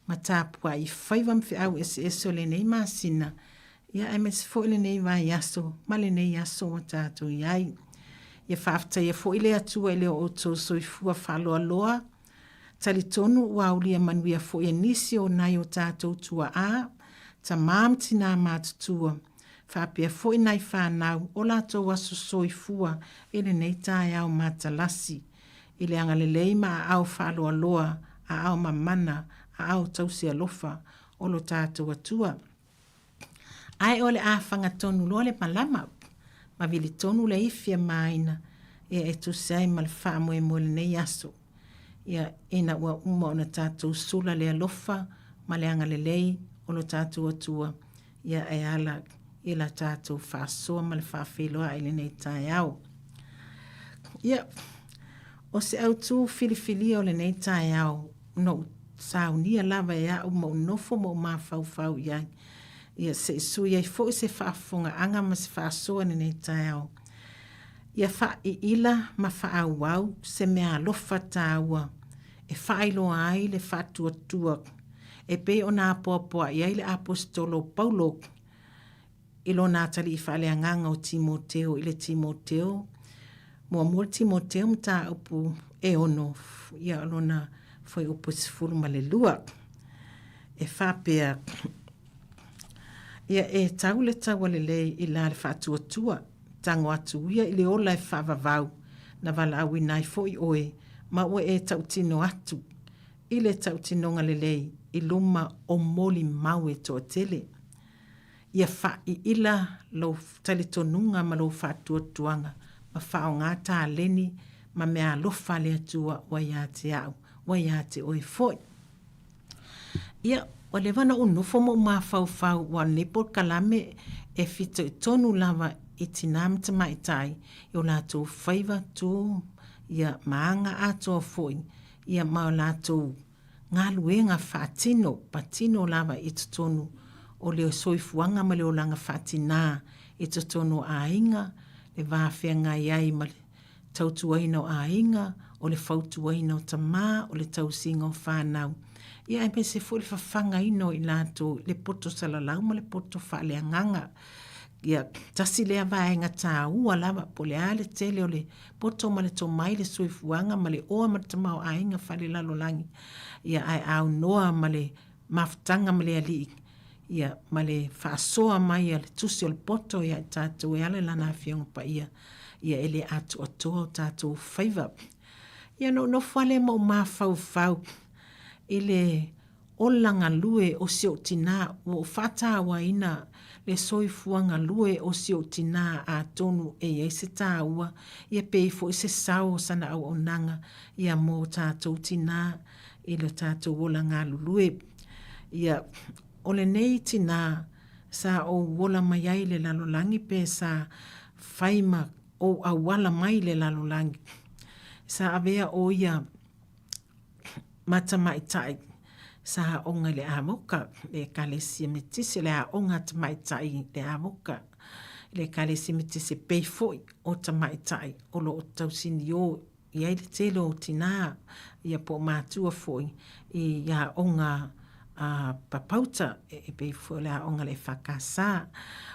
ma tapuai faiva ma feau eseese o lenei masina, ia aemaise foi lenei vaiaso ma lenei aso ua tatou i ai. Ia faafetaia foi le Atua i le outou soifua faaloaloa, talitonu ua aulia manuia foi e nisi o nai o tatou tuaa, tamā ma tinā matutua, faapea foi nai fanau o latou aso soifua i lenei taeao matalasi. I le agalelei ma aao faaloaloa, aao mamana, aao tausi alofa o lo tatou Atua. Ae o le a faga tonu loa le malama, ma vili tonu le ifi a Maina, ia e tusa ai ma le faamoemoe o lenei aso. Ia, ina ua uma ona tatou sula le alofa ma le agalelei o lo tatou Atua, ia e ala i la tatou faasoa ma le faafeiloai i lenei taeao. Ia, o se autū filifilia o lenei taeao, na ou saunia lava e a'u ma ou nofo ma ou mafaufau i ai, ia se i sui ai foi se faafofogaaga ma se faasoa i lenei taeao. Ia faaiila ma faaauau se meaalofa taua e faailoa ai le faatuatua e pei ona apoapoai ai le Aposetolo o Paulo i lona atalii faaleagaga o Timoteo i le Timoteo, muamua le Timoteo mataupu e 6, ia o lona fuaiupu e 12. E faapea, Ia e tau le taua lelei i la le faatuatua, tago atu ia i le ola e faavavau, na valaauina ai foi oe, ma ua e tautino atu i le tautinoga lelei i luma o molimau e toatele. Ia faaiila lou talitonuga ma lou faatuatuaga ma faaaoga taleni ma meaalofa a le Atua ua ia te au, ua ia te oe foi. Ia, ua leva ona ou nofo ma ou mafaufau aua o lenei polokalame e fitoitonu lava i tinā ma tamaitai i o latou faiva, tū, ia, ma aga atoa foi, ia, ma o latou galuega faatino, patino lava i totonu o le soifuaga ma le olaga faatinā i totonu o aiga, le va feagai ai ma le tautuaina o aiga, o le fautuaina o tamā, o le tausiga o fanau, ia aemaise foi le fafagaina o i latou i le poto salalau ma le poto faaleagaga. Ia, tasi lea vaega taua lava, po o le a le tele o le poto ma le tomai, le soifuaga ma le oa ma le tamaoaiga faalelalolagi, ia ae aunoa ma le mafutaga ma le Alii, ia, ma le faasoa mai a le Tusi o le Poto ia i tatou e ala i Lana Afioga Paia, ia e le atoatoa o tatou faiva. Ia ona ou nofo lava lea ma ou mafaufau i le ola galue o si ou tinā, ua ou faatauaina le soifua galue o si ou tinā atonu e i ai se tāua ia pe i foi se sao o sana auaunaga ia mō tātou tinā i lo tātou ola galulue. Ia, o lenei tinā sa ou ola mai ai le lalolagi pe sa fai ma ou auala mai le lalolagi. Sa avea o ia ma tamaitai sa aoga i le Avoka, le Ekalesia Metisi, o le aoga a tamaitai i le Avoka, le Ekalesia Metisi e pei foi o tamaitai o lo o tausiniō i ai le tele o tinā ia po o matua foi i aoga a papauta e pei foi o le aoga a le EFKS.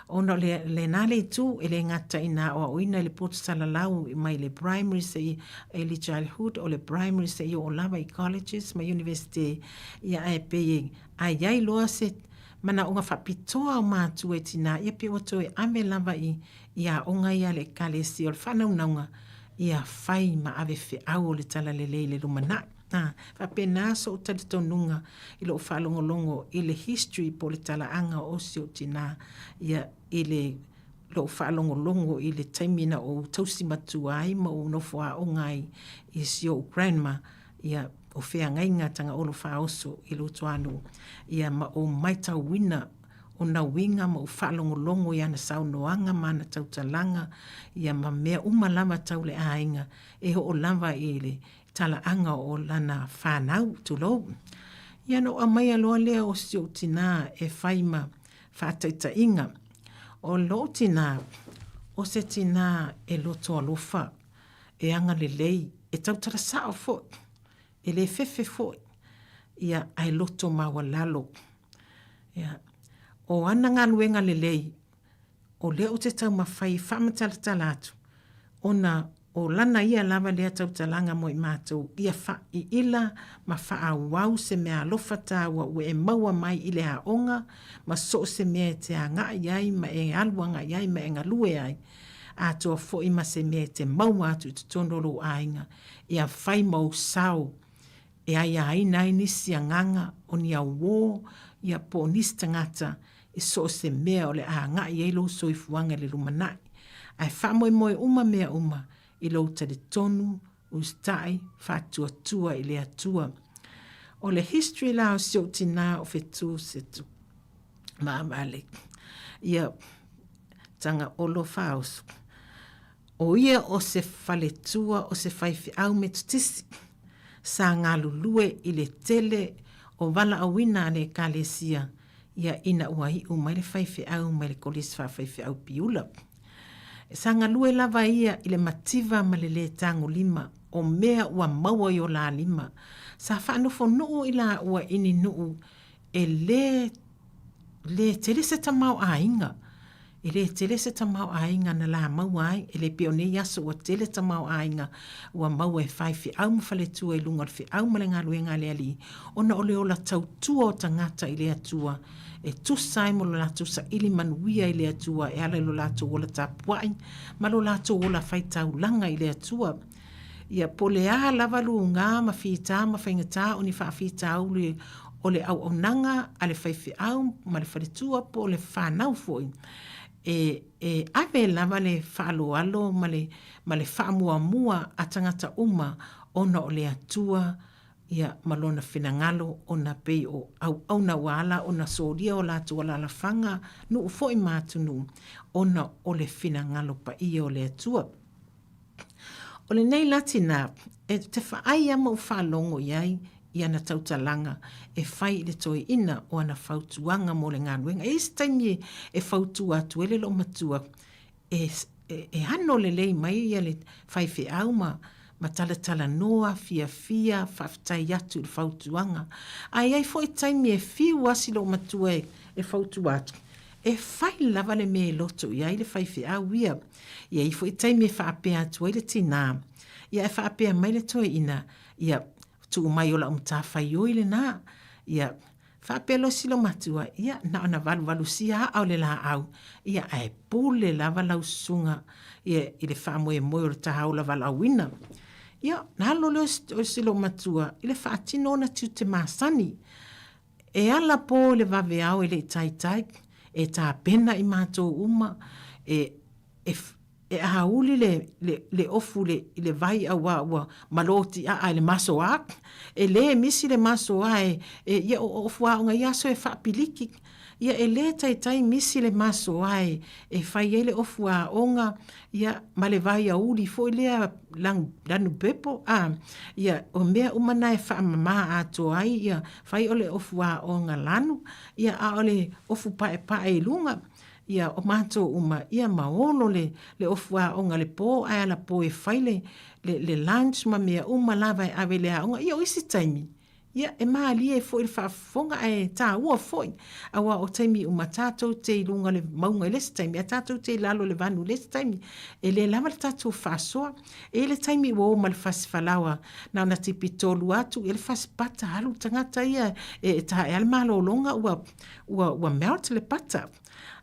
Ona o le, lena le itu, e le gata ina aoaoina i le poto salalau mai le primary seia early childhood, o le primary seia oo lava i colleges ma universite, ia ae pei e a i ai loa se manaoga faapitoa o matua i tinā, ia pei ua toe ave lava i, i aoga ia a le Ekalesia o le faanaunauga ia fai ma ave feau o le Talalelei i le lumanai. A faapena so'u talitonuga i lo'u faalogologo i le history po o le talaaga o si ou tinā, ia, i le lo'u faalogologo i le taimi na ou tausi matua ai ma ou nofo aoga ai i si o'u grandma, ia, o feagaiga Tagaolo Faaoso i Luatuanuu, ia, ma ou maitauina ona uiga ma ou faalogologo i ana saunoaga ma ana tautalaga, ia, ma mea uma lava tau le aiga e oo lava i le talaaga o lana fanau, tulou. Ia na ou aumaia loa lea o si ou tinā e fai ma faataitaiga. O lou tinā, o se tinā e loto alofa, e agalelei, e tautala sao foi, e le fefe foi, ia, ae loto maualalo. Ia, o ana galuega lelei, o lea ou te taumafai e faamatalatala atu, ona o lana ia lava lea tautalaga mo i matou, ia faaiila ma faaauau se meaalofa taua ua e maua mai i le aoga ma so o se mea e te agai ai ma e alu agai ai ma e galue ai, atoa foi ma se mea e te maua atu i totonu o lou aiga, ia fai ma ou sao e aiaina ai nisi agaga o ni auō ia po o nisi tagata i so o se mea o le a agai ai lou soifuaga i le lumanai, ae faamoemoe uma mea uma i lou talitonu, usitai, faatuatua i le Atua. O le history la o si ou tinā o Fetu Setu Maavale, ia Tagaolo Faaoso, O ia o se faletua o se faifeau Metotisi sa galulue i le tele o valaauina a le Ekalesia ia ina ua iu mai le faifeau mai le Kolisi Faafaifeau Piula. Sa galue lava ia i le mativa ma le lē tagolima o mea ua maua i o la lima. Sa faanofonuu i laua i ni nuu e lē lē tele se tamaoaiga. E lē tele se tamaoaiga na la maua ai, e le pei o nei aso ua tele tamaoaiga ua maua e faifeau ma faletua i luga o le feau ma le galuega a le Alii, ona o le ola tautua o tagata i le Atua e tusa ai mo lo latou saili manuia i le Atua e ala i lo latou ola tapuai ma lo latou ola faitaulaga i le Atua. Ia, po o le a lava luga ma fita ma faigata o ni faafitauli o le auaunaga a le faifeau ma le faletua po o le fanau foi, e, e ave lava le faaaloalo ma le, ma le faamuamua a tagata uma ona o le Atua, ia, ma Lona finagalo, ona pei o auauna ua ala ona solia o latou alaalafaga, nuu foi ma atunuu, ona o le finagalo paia o le Atua. O lenei la tinā, e te whaai a ma u whaalongo i ai i ana tautalaga e fai i le toeaina o ana fautuaga mo le galuega. E i ai se taimi e fautua atu ai le loomatua e, e, e ano lelei mai ia le faifeau ma, ma talatalanoa, fiafia, faafetai atu i le fautuaga. Ae i ai foi taimi e fiu lava si loomatua e, e fautua atu, e fai lava le mea e loto i ai le faifeau ia. E i ai foi taimi e faapea atu ai le tinā, ia e faapea mai le toeaina, ia, tuu mai o lau matafaioi lenā. Ia, faapea loa si loumatua, ia, na ona valuvalusia aa o le laau, ia, ae pule lava lau susuga, ia, i le faamoemoe o le taola valaauina. Ia, na alu lea o si loumatua i le faatino ona tiute masani. E ala pō i le vaveao e le i taitai. E tapena i matou uma e e e auli le le le ofu le i le vai auā ua malotiaa i le masoa. E lē misi le masoa e e ia o ofu aoga i ia aso e faapiliki. Ia e lē taitai misi le masoa e e fai ai le ofu aoga ia ma le vai auli foi lea lanu lanu pepo a. Ia o mea uma na e faamamā atoa ai ia fai o le ofu aoga lanu ia a o le ofu paepae i luga. Ia, o matou uma, ia ma olo le, le ofu aoga le pō, ae ala pō e fai le, le, le lunch ma mea uma lava e ave i le aoga. Ia, o isi taimi, ia, e mālie foi le faafofoga ae tāua foi, auā o taimi uma tātou te i luga o le mauga i le isi taimi, ae tātou te i lalo o le vanu i le isi taimi. E lē lava le tatou faasoa. E i ai le taimi ua o ma le fasi falaoa, na ona tipi tolu atu, ia le fasi pata, alu le tagata ia e, e taea le malologa ua, ua, ua melt le pata.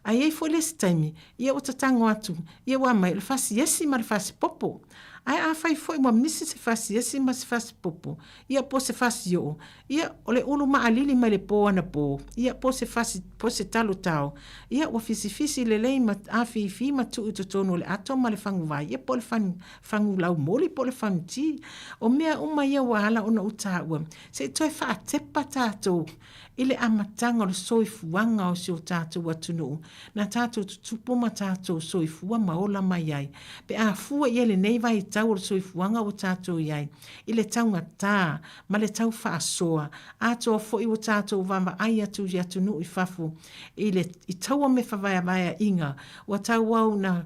Ae i ai foi le isi taimi, ia ua tatago atu, ia ua aumai o le fasi esi ma le fasi popo. Ae afai foi ua misi se fasi esi ma se fasi popo, ia po se fasi oo, ia o le ulu maʻalili mai le pō anapō, ia po se fasi, po se talo tao, ia ua fisifisi lelei ma afifi ma tuu i totonu o le ato ma le faguvai, ia po o le fagu, fagu laumoli po o le fagu ti. O mea uma ia ua ala ona ou taua, se i toe faatepa tatou I le amataga o le soifuaga o si o tatou atunuu, na tatou tutupu ma tatou soifua ma ola mai ai, pe a fua i ai lenei vaitau o le soifuaga ua tatou i ai, i le taugatā ma le tau faasoa, atoa foi ua tatou vaavaai atu i atunuu i fafo i le i taua me favaeavaeaiga ua tauau na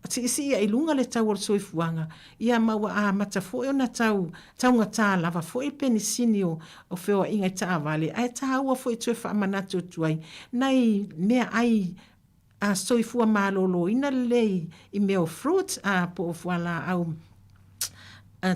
Siisii i luga le tau o le soifuaga, ia ma ua amata foi ona tau taugatā lava foi le penisini o o feoaiga i taavale, ae tāua foi e toe faamanatu atu ai nai meaai a soifua maloloina lelei i mea o fruits a po o fualaau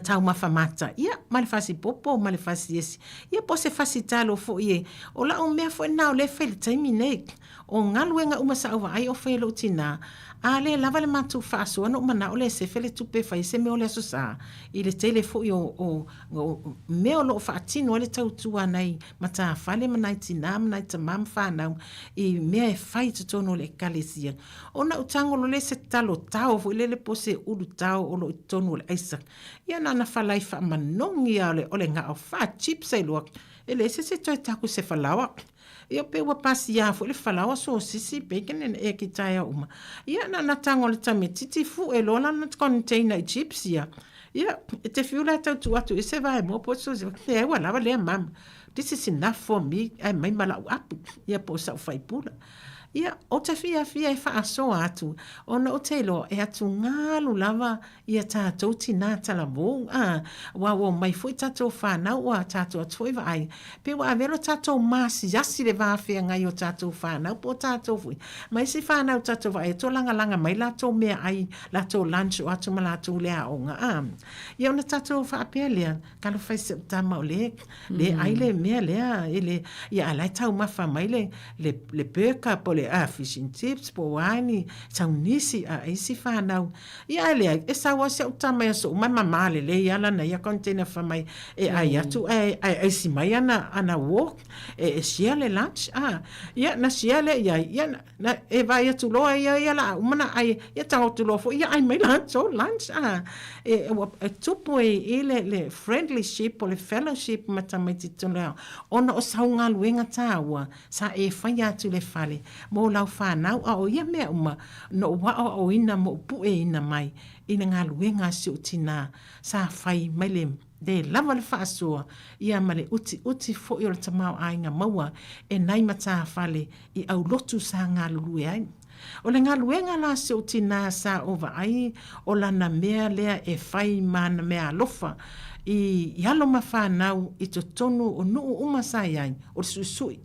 taumafa mata, ia, ma le fasi popo ma le fasi esi, ia po o se fasi talo foi e. O lau mea foi lena o lea e fai i le taimi nei. O galuega uma sa ou vaai o fai e lou tinā, a lē lava le matou faasoa na ou manao lea e sefe le tupe e fai ai se mea o le Aso Sa, i le tele foi o, o, o mea o lo o faatino ai le tautua a nai matafale ma nai tinā ma nai tamā ma fanau i mea e fai i totonu o le Ekalesia. Ona ou tago loa lea i se talo tao foi lele po o se ulu tao o lo o i totonu o le aisa. Ia na ona falai faamanogi lava o le, o le gao faa-chips ai loa. E leai se isi e toe taku i se falaoa. Ia pei ua pasia foi le falaoa, sosisi, bacon and egg i taeao uma. Ia na ona tago o le tamaitiiti fue loa lana container i chips ia. Ia, e te fiu la e tau tuu atu i se vaemoa po o se sosisi, leai ua lava lea mama. This is enough for me, ae mai ma lau apu, ia po o sau faipula. Ia, ou te fiafia e faasoa atu, ona ou te iloa e atugalu lava ia tatou tinā talavou, ā, ua ua omai foi tatou fanau, ua tatou atu foi vaai, pe ua avea lo tatou maasiasi le va feagai o tatou fanau po o tatou foi ma isi fanau tatou vaai atu o lagalaga mai latou meaai, latou lunch o atu ma latou le aoga, ā. Ia ona tatou faapea lea, Talofa i si ou tama o le, le ai le mea lea, e le, ia a la e taumafa mai le, le, le burger po o le a fish and chips po o a ni taunisi a isi fanau. Ia ae leai, e sau lava si au tama i aso uma e mamā lelei lava lana ia container fai mai e ai atu ae, ae aisi mai ana, ana walk, e, e share le lunch, a. Ia na share lea i ai, ia na, Na, e vaai atu loa ia ia la uma na ai, ia tago atu loa foi, ia ai mai la so lunch, a. E, ua, e tupu e i le, le friendlyship o le fellowship ma tamaiti tonu le ao, ona o sau galuega tāua, sa e faia atu i le fale, mo lau whanau, a o ia mea uma, no ou aʻoaʻoina ma ou puʻeina mai, i le galuega a si ou tinā, sa fai mai le, lē lava le faasoa, ia ma le utiuti foi o le tamaoaiga maua e nai matafale i aulotu sa galulue ai. O le galuega la a si ou tinā sa ou vaai o lana mea lea e fai ma ana meaalofa i i alo ma fanau i totonu o nuu uma sa i ai, o le suisui.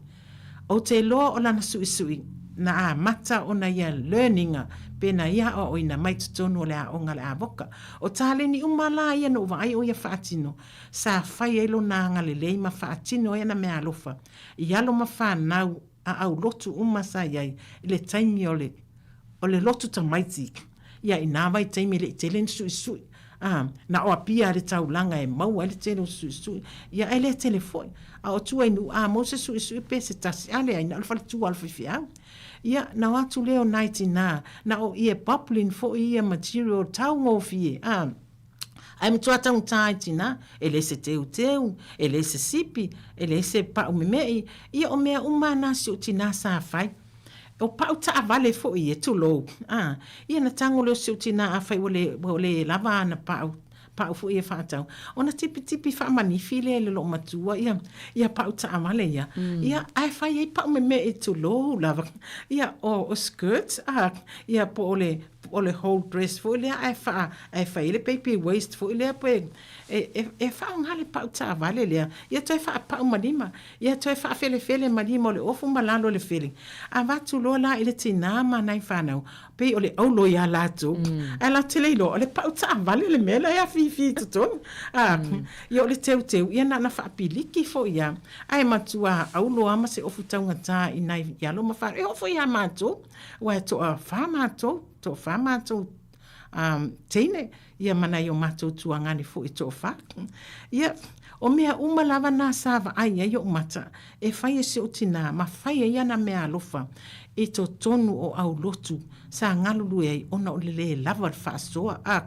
Ou te iloa o lana suisui na amata ona ia learning pe na ia aoaoina mai totonu o le aoga a le avoka. O taleni uma la ia na ou vaai o ia faatino, sa fai ai lona agalelei ma faatino ai ana meaalofa i alo ma fanau a aulotu uma sa i ai i le taimi o le o le lotu tamaiti. Ia i nā vaitaimi e le i tele ni suʻisuʻi. Ā, na o Apia le taulaga e maua ai le tele o suisui, ia ae le tele foi. A o tua i Nuʻu, a maua se suisui pe se tasi, a leai, na o le faletua a le faifeau. Ia, na o atu lea o nai tinā, na o ia poplin foi ia material taugofie, ā, ae matua taugata ai tinā, e le se teuteu, e le se sipi, e le se pa'u memeʻi, ia o mea uma na si ou tinā sa fai. O pa'u taavale foi e, tulou, ā, ia na tago lea o si ou tinā afai ua le, ua le lava ana pa'u, pa'u foi e faatau, ona tipitipi faamanifi lea i le loomatua, ia, ia pa'u taavale ia, ia, ae fai ai pa'u memeʻi, tulou lava, ia, o, o skirt, ā, ia po o le, o le whole dress foi lea ae faa, ae fai ai le baby waist foi lea pe, e, e, e faaaoga le pa'u taavale lea, ia toe faapa'u ma lima. Ia toe faafelefele ma lima o le ofu ma lalo o le fele. Avatu loa la i le tinā ma nai whanau, pei o le aulo iā latou, ae latou te le iloa, o le pau taavale le mea lea e afifi i totonu. A, ia o le teuteu, ia na ona faapiliki foi ia, ae matua aulo lava ma se ofu taugata i nai alo ma whanau. E oo foi iā matou, aua e toafā matou, toafā matou teine, ia ma nai o matou tuagane foi e toafā. Ia, o mea uma lava na sa vaai ai oʻu mata, e fai e si ou tinā ma fai ai ana meaalofa i totonu o aulotu sa galulue ai ona o le lē lava o le faasoa. A,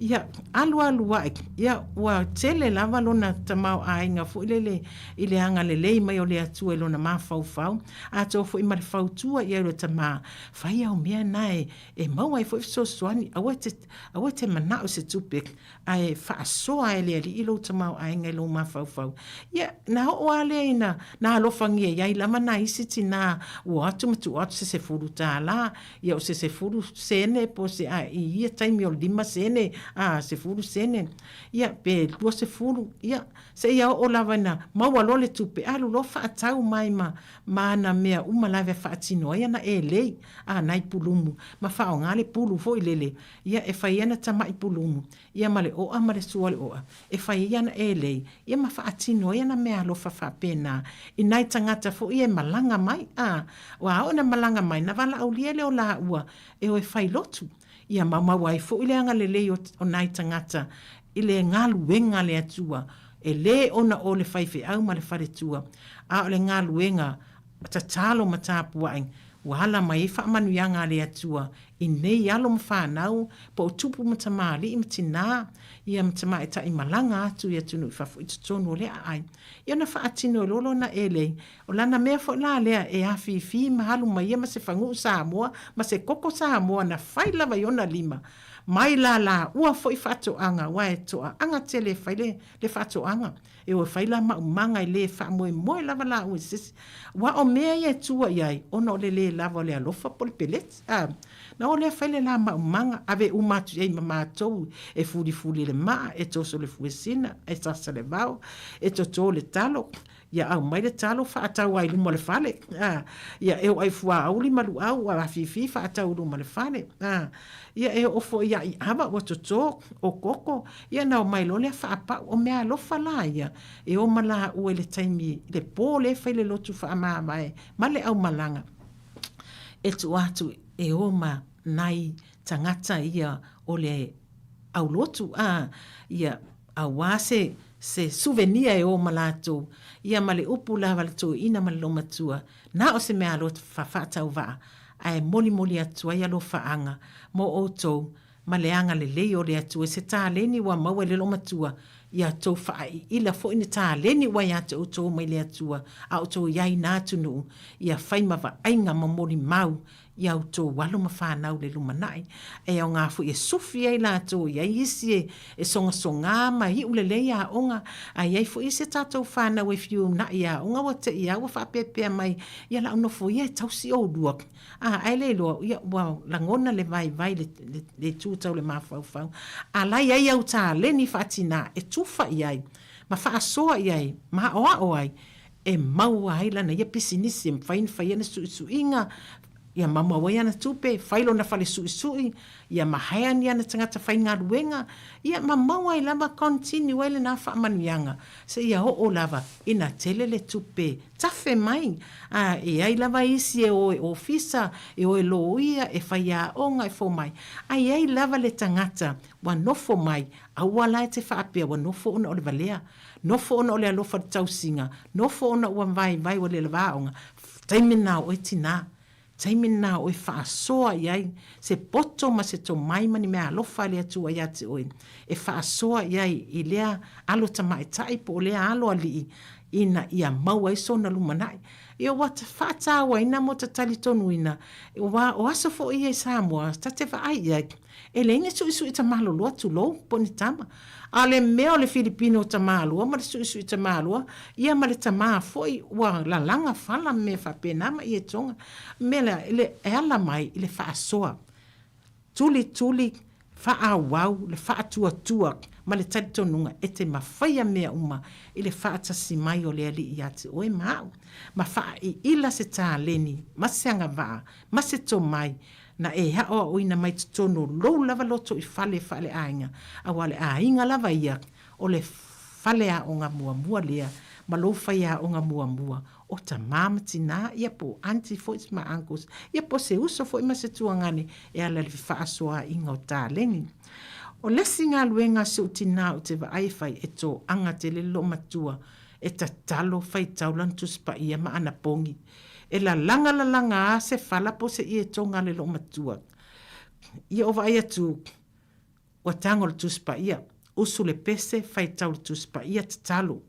ia, alualu aʻe, ia, ua tele lava lona tamaoaiga foi lele i le agalelei mai o le Atua i lona mafaufau, atoa foi ma le fautua i ai o le tamā, fai au mea na e E maua ai foi fesoasoani, aua e te, aua e te manao i se tupe, ae faasoa e le Alii lou tamaoaiga i lou mafaufau. Ia, na oo lava lea ina, na alofagia i ai lava nai isi tinā ua o atu ma tuu atu se $10, ia o se 10 sene po o se, a i ia taimi o le 5 sene, a, 10 sene, ia, pe 20, ia, seia oo lava ina maua loa le tupe, alu loa faatau mai ma, ma ana mea uma lava e faatino ai ana elei. a nai pulumu, ma faaaoga le pulu foi lele, ia, e fai ai ana tamaʻi pulumu, ia ma le oʻa ma le sua o le oʻa, e fai ai ana elei, ia ma faatino ai ana meaalofa faapena i nai tagata foi ia e malaga mai, a, ua oo ina malaga mai, na valaaulia lea o laua e o e fai lotu, ia maumau ai foi le agalelei o nai tagata i le galuega a le Atua, e lē ona o le faifeau ma le faletua, a o le galuega tatalo ma tapuaʻi, ua ala mai ai faamanuiaga a le Atua i nei alo ma fanau, po o tupu ma tamalii ma tinā, ia ma tamaitai malaga atu i atunuu i fafo i totonu o le aai. Ia ona faatino e loa lona elei, o lana mea foi la lea e afifi ma alu mai ia ma se faguu Samoa ma se koko Samoa na fai lava i ona lima, mai la laua foi faatoaga aua e toaaga tele e fai le le faatoaga. E o e fai la maumaga e lē faamoemoe lava laua i se isi. Aua o mea ia e tua i ai, ona o le lē lava o le alofa po o le peleti. A, na o lea fai le la maumaga, ave uma atu i ai ma matou e fulifuli le maa, e toso le fuesina, e sasa le vao, e totō le talo, ia aumai le talo faatau ai i luma o le fale. A, ia e oo ai i fuauli ma luau, ua afifi faatau i luma o le fale. A, ia e oo foi ia i ava ua totō, o koko, Ia na omai loa lea faapau, o meaalofa la ia e o ma laua i le taimi i le pō lea e fai le lotu faamavae ma le aumalaga e tuu atu e o ma nai tagata ia o le aulotu a, ia auā se se souvenir e o ma latou, ia ma le upu lava a le toeaina ma le loomatua, na o se meaalofa faatauvaa ae molimoli atu ai alofaaga mo outou ma le agalelei o le Atua i se taleni ua maua i le loomatua, ia tou faaiila foi ni taleni ua ia te outou mai le Atua, a outou i ai na atunuu, ia fai ma vaaiga ma molimau ia outou alo ma fanau le lumanai, e aoga foi e sufi ai latou i ai isi e e sogasogā ma iu lelei aoga, a i ai foi isi a tatou fanau e fiu unaʻi aoga ua teʻi a ua faapeapea mai, ia la u nofo ia e tausi oulua. A, ae le iloa, ia, ua lagona le vaivai le, le, le itu tau le mafaufau. A la i ai au taleni faatinā e tufa i ai, ma faasoa i ai, ma aʻoaʻo ai, e maua ai lana ia pisinisi e mafai ona fai ana suisuiga, Ia maumau ai ana tupe, fai lona fale suisui, ia ma hire ni ana tagata faigaluega, ia ma maua ai lava continue ai lena faamanuiaga seia oo lava ina tele le tupe tafe mai. A e ai lava isi e o e ofisa, e o e loia, e faiaoga, e fomai, ae i ai lava le tagata ua nofo mai, aua la e te faapea ua nofo ona o le valea, nofo ona o le alofa i le tausiga, nofo ona ua vaivai ua le lava aoga, taimi lena o oe tinā, taimi lena o oe faasoa i ai se poto ma se tomai ma ni mea alofa a le Atua ia te oe e faasoa i ai i lea alo tamaitai po o lea alo alii ina ia maua ai sona lumanai. Ia ua faatauaina ma ua talitonuina, aua o aso foi ia i Samoa ta te vaai i ai, E leai ni suisui tamaloloa tulou po o ni tama. A o le mea o le Filipino tamaloa ma le suisui tamaloa, ia ma le tama foi ua lalaga fala ma mea faapena ma ietoga. O le mea lea, e le, e ala mai i le faasoa, tulituli, faaauau, le faatuatua ma le talitonuga e te mafaia mea uma i le faatasi mai o le Alii ia te oe ma au, ma faaiila se taleni ma se agavaa ma se tomai na e aʻoaʻoina mai totonu o lou lava loto i fale faaleaiga, aua o le aiga lava ia o le faleaoga muamua lea ma lou faiaoga muamua o tamā ma tinā, ia po o aunty foi ma uncles, ia po o se uso foi ma se tuagane e ala i le fefaasoaaiga o taleni. O le isi galuega a si ou tinā ou te vaai e fai, e toaga tele le loomatua e tatalo faitau lana Tusi Paia ma ana pogi. E lalaga lalaga a se fala po o se ietoga a le loomatua. Ia o vaai atu ua tago le Tusi Paia, usu le pese, faitau le Tusi Paia, tatalo.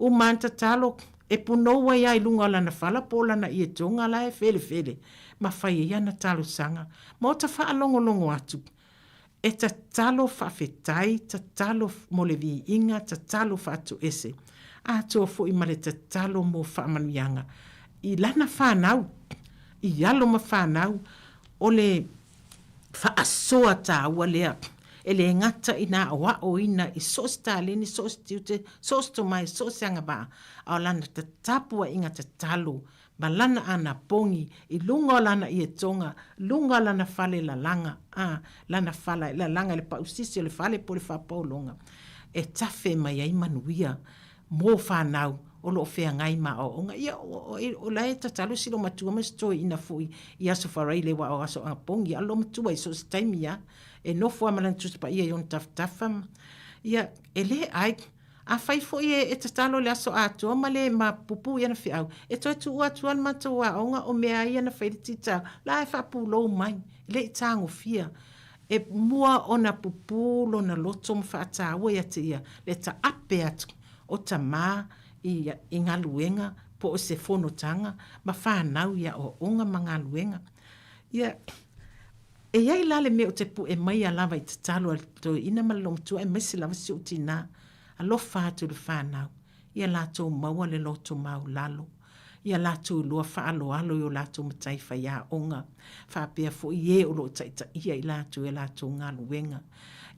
Uma ana tatalo, e punou ai a i luga o lana fala po o lana ietoga la e felefele ma fai ai ana talosaga. Ma ota faalogologo atu, E tatalo faafetai, tatalo mo le viiga, tatalo faatoese, atoa foi ma le tatalo mo faamanuiaga i lana fanau, i alo ma fanau, o le faasoa taua lea. E le gata ina aoaoina i so o se taleni, so o se tiute, so o se tomai, so o se agavaa, a o lana tapuaiga tatalo ma lana anapogi i luga o lana ietoga, luga o lana fale lalaga, a, lana fala lalaga i le pausisi o le fale po o le faapaologa, e tafe mai ai manuia mo fanau o lo o feagai ma aoaoga. Ia, o, o, o la e tatalo si loomatua ma si toeaina foi i Aso Faraile aua o aso anapogi, a o le loomatua i so o se taimi lava, e nofo lava ma lana Tusi Paia i ona tafatafa ma, ia, e le ai. Afai foi e tatalo i le aso atoa ma le ma pupū i ana feau, e toe tuu atu lava le matou aoga o mea ai ana fai le tita la e faapulou mai, e le i tagofia. E mua ona pupū lona loto ma faataua ia te ia le taape atu o tamā i i galuega po o se fonotaga ma fanau i aoaoga ma galuega. Ia, E i ai la le mea ou te puʻe maia lava i tatalo a le toeaina ma le loomatua aemaise lava si ou tinā, alofa atu i le fanau, ia latou maua le loto maulalo, ia latou iloa faaaloalo i o latou matai faiaoga, faapea foi e o lo o taitaia i latou i a latou galuega,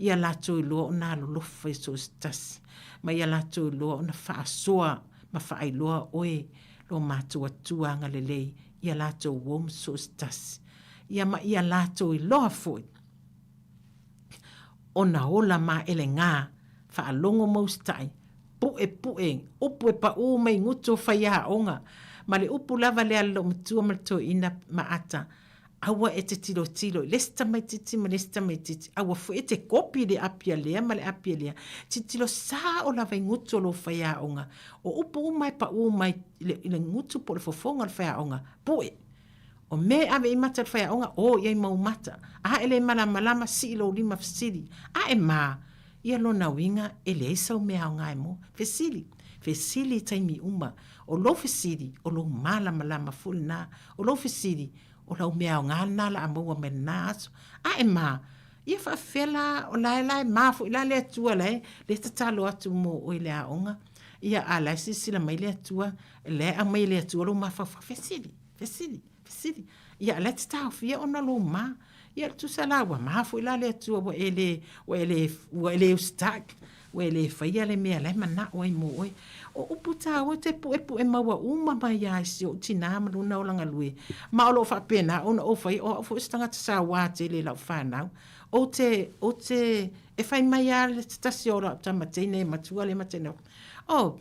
ia latou iloa ona alolofa i so o se tasi, ma ia latou iloa ona faasoa ma faailoa oe lo matou Atua agalelei ia latou uo ma so o se tasi. ia ma ia latou iloa foi ona ola maelegā, faalogo ma usitai, pu'epu'e, upu e paʻū mai gutu o faiaoga, ma le upu lava lea a le loomatua ma le toeaina ma ata, aua e te tilotilo i le isi tamaititi ma le isi tamaititi, aua foi e te kopi i le api a lea ma le api a lea, tilotilo sao lava i gutu o lou faiaoga, o upu uma e paʻū mai i le gutu po o le fofoga o le faiaoga, pu'e. O mea e ave i mata i le faiaoga, o i ai mau mata. A e le malamalama, sii lou lima fesili. A e mā, ia lona uiga e leai sau mea aoga e mo. Fesili. Fesili i taimi uma. O lou fesili, o lou malamalama foi lena. O lou fesili, o lau mea aoga lena la a maua mai lena aso. A e mā, ia faafefea la, o la e la e mā foi la le Atua la e le tatalo atu mo oe i le aoga. Ia, a la e silasila mai le Atua, la e aumai e le Atua lou mafaufau. Fesili. Fesili, fesili, ia la e te taofia ona lou ma. Ia tusa la ua ma foi la le Atua ua e le, ua e le, ua e le usitai. Ua e le faia le mea la e manao ai mo oe. O upu tāua ou te puepue maua uma mai lava i si ou tinā ma lona ola galue, ma o lo o faapena ona ou faia, o au foi o se tagata sauā tele i lau fanau. Ou te, ou te, e fai mai lava se tasi o lau tama teine e matua lea ma teine, Oh,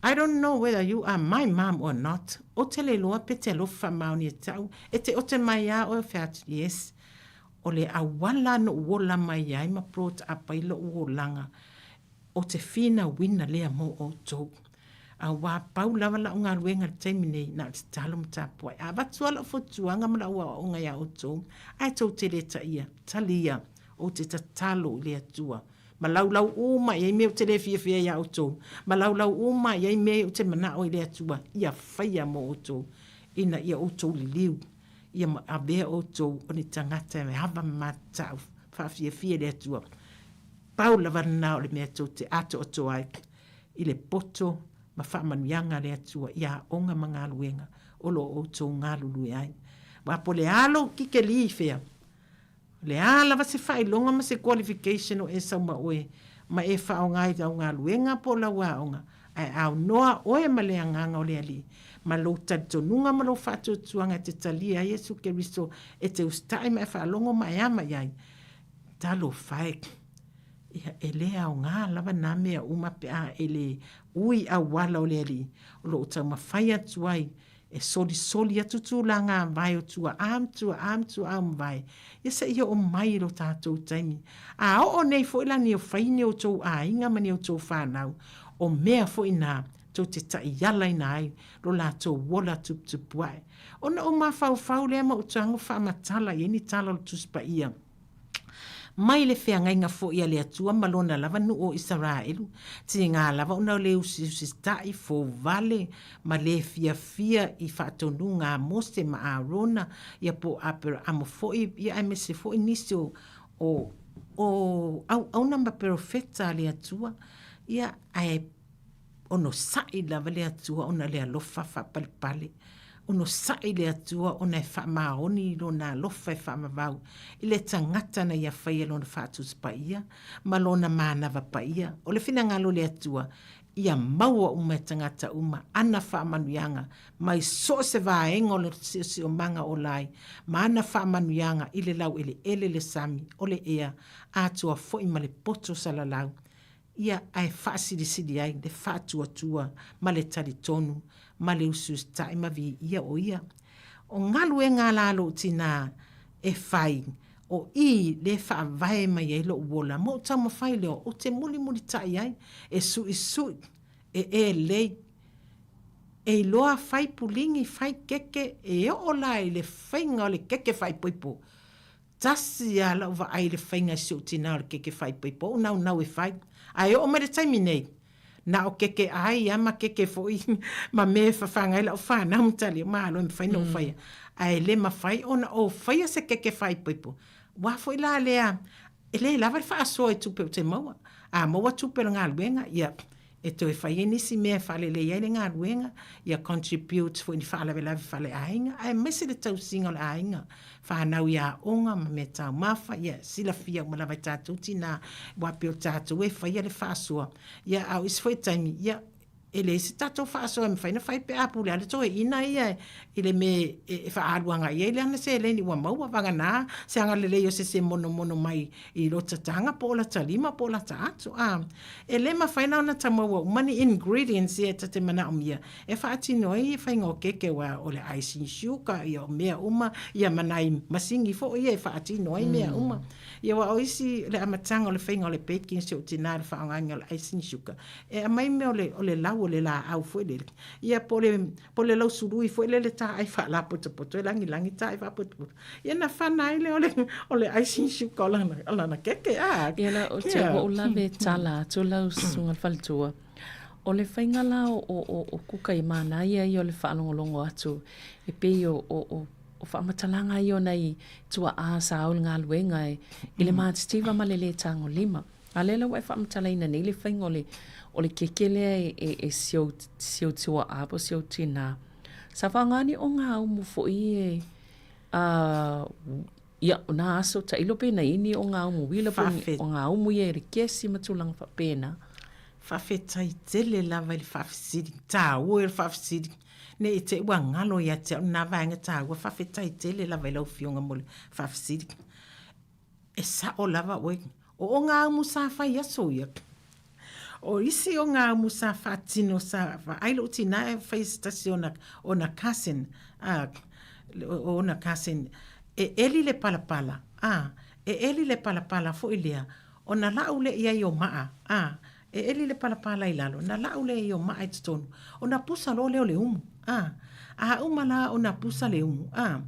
I don't know whether you are my mom or not, ou te le iloa pe te alofa faamaoni e te au, e te ote mai lava oe o fea atu, yes. O le auala na ou ola mai ai ma brought up ai lou olaga, o te finauina lea mo outou. Auā pau lava lau galuega i le taimi nei, na o le tatalo ma tapuai. A avatu lava lau fautuaga ma lau aoaoga iā outou, ae tou te le taia, talia, ou te tatalo i le Atua. Ma laulau uma i ai mea ou te le fiafia iā outou, ma laulau uma i ai mea ou te manao i le Atua ia faia mo outou, ina ia outou liliu, ia avea outou o ni tagata e ava ma matau faafiafia i le Atua. Pau lava lena o le mea tou te atoatoa ai i le poto ma faamanuiaga a le Atua i aoga ma galuega o lo o outou galulue ai. Aua po o le a lou kikelī fea, o le a lava se faailoga ma se qualification o e sau ma oe ma e faaaoga i lau galuega po o lau aoga, ae aunoa oe ma le Agaga o le Alii, ma lou talitonuga ma lou faatuatuaga e te talia ai Iesu Keriso e te usitai ma e faalogo ma e ama i ai, Talofa e! Ia, e le aoga lava nā mea uma pe a e le ui auala o le Alii o lo o taumafai atu ai e solisoli atu tulaga vae o tua'a ma tua'a ma tua'a o mavae, ia seia oo mai i lo tatou taimi. A oo nei foi la ni o fai ni outou aiga ma ni outou fanau, o mea foi nā tou te taʻialaina ai lo latou ola tuputupu aʻe. Ona ou mafaufau lea ma ou tago faamatala i ai ni tala o le Tusi Paia. Mai le feagaiga foi a le Atua ma lona lava nuu o Isaraelu, tiga lava ona o le usiusitaʻi, fouvale, ma le fiafia i faatonuga a Mose ma Arona, ia po o Aperaamo foi, ia aemaise foi nisi o, o, o auauna ma perofeta a le Atua, ia, ae Onosai lava le Atua ona le alofa faapalepale. Onosai le Atua ona e faamaoni i Lona alofa e faavavau i le tagata na Ia faia Lona faatusi paia ma Lona manava paia. O le finagalo o le Atua, ia maua uma e tagata uma ana faamanuiaga mai so o se vaega o le siosiomaga ola ai ma ana faamanuiaga i le laueleele, le sami, o le ea, atoa foi ma le poto salalau. Ia ae faasilisili ai le faatuatua ma le talitonu ma le usiusitaʻi ma viia o ia. O galuega la a lou tinā e fai, o i le faavae mai ai lou ola ma ou taumafai lea ou te mulimulitaʻi ai, e suʻisuʻi, e elei, e iloa fai puligi, fai keke, e oo la i le faiga o le keke faaipoipo. Tasi lava lau vaai i le faiga i si ou tinā o le keke faaipoipo, ou naunau e fai. Ae oo mai le taimi nei, na o keke ai lava ma keke foi ma mea e fafaga ai lau fanau ma tali, malo e mafai ona ou faia. Ae le mafai ona ou faia se keke faaipoipo. Aua foi la lea, e le lava le faasoa i tupe ou te maua. A maua tupe o le galuega, ia, e toe fai ai nisi mea e faalelei ai le galuega, ia contribute foi i ni faalavelave faaleaiga, aemaise le tausiga o le aiga, fanau i aoga ma mea taumafa, ia silafia uma lava e tatou tinā, aua pei o tatou e faia le faasoa, ia a o isi foi taimi, ia e leai se tatou faasoa e mafai ona fai pe a pule lava le toeaina ia i le mea e faaalu agai ai lana seleni ua maua, vagana se agalelei o se isi e monomono mai i lota taga po o lata lima po o lata ato. A, e le mafai la ona ta maua uma ni ingredients ia ta te manaomia e faatino ai ia faiga o keke aua o le icing sugar, ia o mea uma, ia ma nai masini foi ia e faatino ai mea uma. Ia aua o isi le amataga o le faiga o le baking si ou tina i le faaaogaina o le icing sugar, e aumai mea o le, o le lau o le laau foi lele, ia po o le, po o le lausului foi lele taai faalapotopoto e lagilagi taai faapotopoto. Ia na fana ai lea o le, o le icing sugar o lana, o lana keke, a. Ia la, ou te ua ou lave tala atu lau susuga i le faletua. O le faiga la o, o, o, o kuka i manaia ia o le faalogologo atu e pei o, o, o, o faamatalaga ia o nai tua'a sa au i le galuega e, i le matitiva ma le lē tagolima. A lea la ua e faamatalaina nei le faiga o le, o le keke lea e, e, e si ou, si ou tua'a po o si ou tinā. Sa faaaoga ni ogāumu foi e, a, Ia, o nā aso tailo pe na ini o ngā umu uila po o ngā umu ia i le kesi ma tulaga faapena. Faafetai tele lava i le faafesili, taua ia o le faafesili. Ne i te i ua galo ia te au lena vaega taua, faafetai tele lava i lau Afioga mo le faafesili. E sao lava oe, o ogaumu sa fai aso ia. O isi ogaumu sa faatino sa vaai lou tina e fai se tasi o ona cousin, a, o ona cousin, e eli le palapala, a, e eli le palapala foi lea, ona lau lea i ai o maa, a, e eli le palapala i lalo, ona lau lea i ai o maa i totonu, ona pusa loa lea o le umu, a, a uma la ona pusa le umu, a,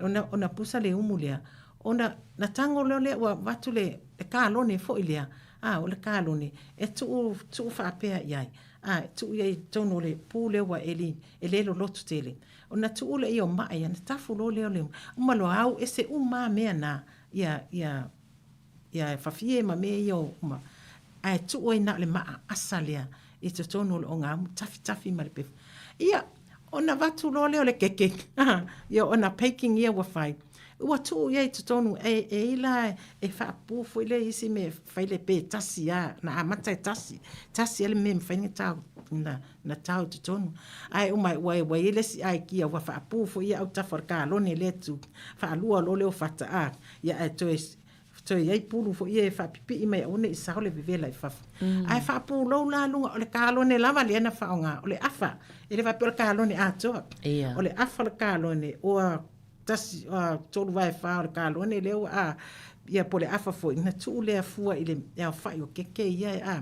ona, ona pusa le umu lea, Ona na tago loa lea ua avatu le kalone foi lea, a, o le kalone, e tuu, tuu faapea i ai, a, e tuu i ai i totonu o le pu lea ua eli, e le loloto tele. Ona tuu lea i o maa ia, ona tafu loa lea o le uma loa au ese uma lava mea na, ia, ia, ia fafie ma mea ia uma, ae tuu ai na o le maa asa lea i totonu o le ogaumu, tafitafi ma le pefu. Ia, ona avatu loa lea o le keke, ia ona baking ia ua fai, ua tuu i ai i totonu, e, e i la e faapu foi lea i isi mea e fai le pe tasi lava, na amata e tasi, tasi lava le mea e mafai ona tao, na, na tao i totonu. Ae uma ua, ua i ai le isi aikia ua faapu foi ia autafa o le kalone lea e tu, faalua loa lea o fata, a, ia ae toe Toe i ai pulu foi ia e faapipii mai aua ne i sao le vevela i fafo. Ae faapulou la luga, o le kalone lava lea na faaaoga, o le afa, e le faapea o le kalone atoa. O le afa o le kalone, ua tasi, ua 3/4 o le kalone lea ua a, ia po o le afa foi, na tuu lea fua i le aofai o keke ia e a,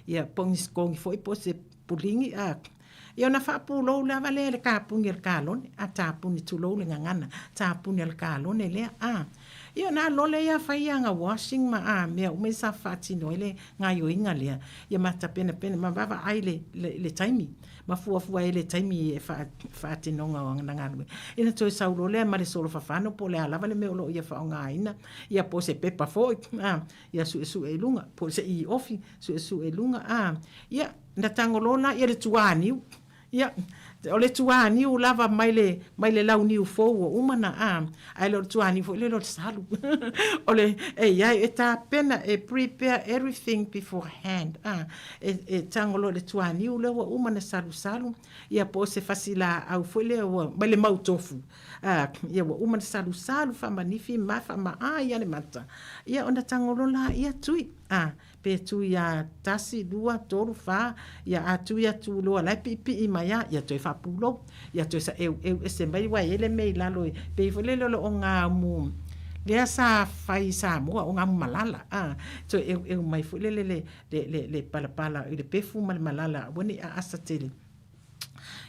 ia po o ni sikogi foi po o se puligi a. Ia ona faapulou lava lea i le kapuni o le kalone, a tapuni, tulou le gagana, tapuni o le kalone lea, a. Ia ona alu loa lea ia fai ana washing ma a mea uma ia sa faatino ai le gaioiga lea, ia ma tapenapena ma vaavaai le, le, le taimi, ma fuafua ai le taimi e faa, faatinoga o ana galuega. Ia ona toe sau loa lea ma le solo fafano po o le a lava le mea o lo o ia faaaogaina, ia po o se pepa foi, a, ia suesue i luga, po o se iofi, suesue i luga, a, ia, Na tago loa la ia le tuaniu. Ia, o le tuaniu lava mai le, mai le launiu fou ua uma na, a, ae le o le tuaniu foi lele o le salu. O le, e i ai, e tapena, e prepare everything beforehand, a, e, e tago loa i le tuaniu lea ua uma na salusalu, ia po o se fasilaau foi lea ua, mai le mautofu, a, ia ua uma na salusalu faamanifi ma faamaai lava le mata, ia ona tago loa laia tui, a. Pe tui a tasi, lua, tolu, fa, ia a tui atu loa la e piipii mai a, ia toe faapulou, ia toe saeueu ese mai aua e i ai le mea i lalo e pei foi lele o le ogaumu lea sa fai i Samoa, ogaumu malala, a, toe eueu mai foi lele le, le, le, le palapala i le pefu ma le malala aua ne i aasa tele.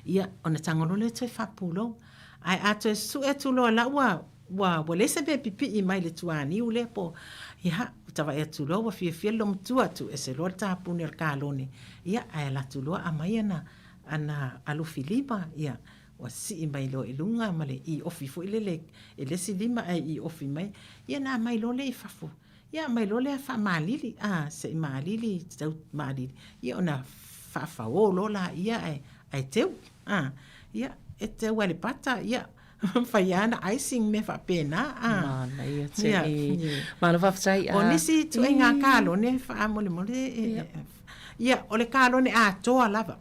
Ia, ona tago loa lea toe faapulou. Ae a toe sue atu loa la ua, ua, ua leai se mea e pipii mai le tuaniu lea po, ia, ua tavae atu loa ua fiafia le loomatua, tuu ese loa le tapuni o le kalone, ia, ae ala atu loa aumai ana, ana alufi lima, ia, ua sii mai loa i luga ma le iofi foi lele e le isi lima ae iofi mai, ia ona aumai loa lea i fafo. Ia aumai loa lea faamalili, a, se i malili, tau malili, ia ona faafaô loa laia ae, ae teu, a, ia, e teu lava i le pata, ia, fai lava ana icing mea faapena, a. Manaia tele. Malo faafetai. O nisi ituaiga kalone faamolemole, ia, o le kalone atoa lava.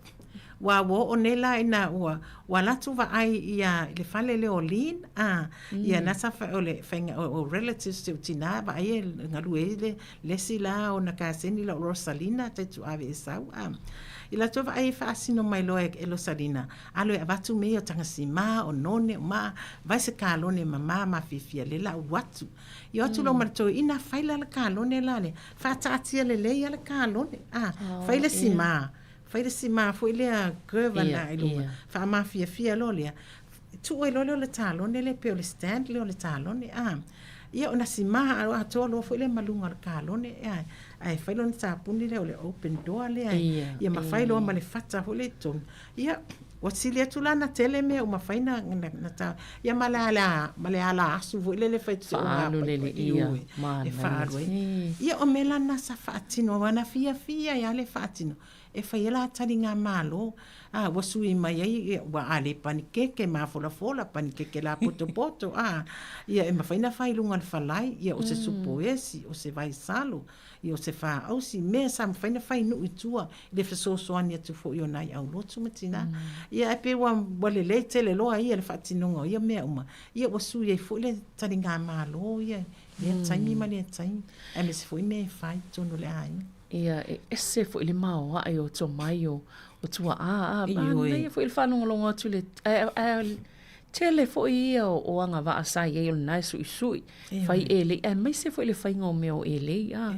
Ua ua oo nei la ina ua ua alu atu vaai ia i le fale lea o Lean a ia na sa o le faiga o relatives si ou tina vaai e galue ai le le isi la ona kaseni la o Rosalina tai tuave e sau a i latou vaai e faasino mai loa e Rosalina alo e avatu mea ia o tagasima o none o ma vai se kalone mama mafiafia le la ulu atu i o atu loa ma le toeaina fai la le kalone la le faataatia lelei a le kalone a fai le sima Fai le sima foi lea curve ana i luga, faamafiafia loa lea, tuu ai loa lea o le talone lea pei o le stand lea o le talone a. Ia ona sima atoa loa foi lea ma luga o le kalone ae fai lona tapuni lea o le open door lea ia ma fai loa ma le fata foi lea i totonu. Ia ua sili atu la ona tele mea ua mafai ona ta ia ma le ala ma le ala asu foi lele e fai Faaalu lele ia e faaalu ai. Ia o mea la na sa faatino aua na fiafia ai lava le faatino. e fai ai la taligamalo, a, ua sui mai ai, ia, ua a le panikeke mafolafola, panikeke lapotopoto, a, ia e mafai ona fai i luga o le falai, ia o se supo esi, o se vaisalo, ia o se faausi, mea sa mafai ona fai i nuu i tua, i le fesoasoani atu foi o nai aulotu ma tina. Ia ae pei ua, ua lelei tele loa ia le faatinoga o ia mea uma, ia ua sui ai foi le taligamalo ia i lea taimi ma lea taimi, aemaise foi mea e fai i totonu o le aiga. Ia, e ese foi le maoae o tomai o, o tuaa, a, manaia foi le faalogologo atu i le, ae, ae tele foi ia o agavaa sa i ai o lena e suisui, fai elei, aemaise foi le faiga o mea o elei, a.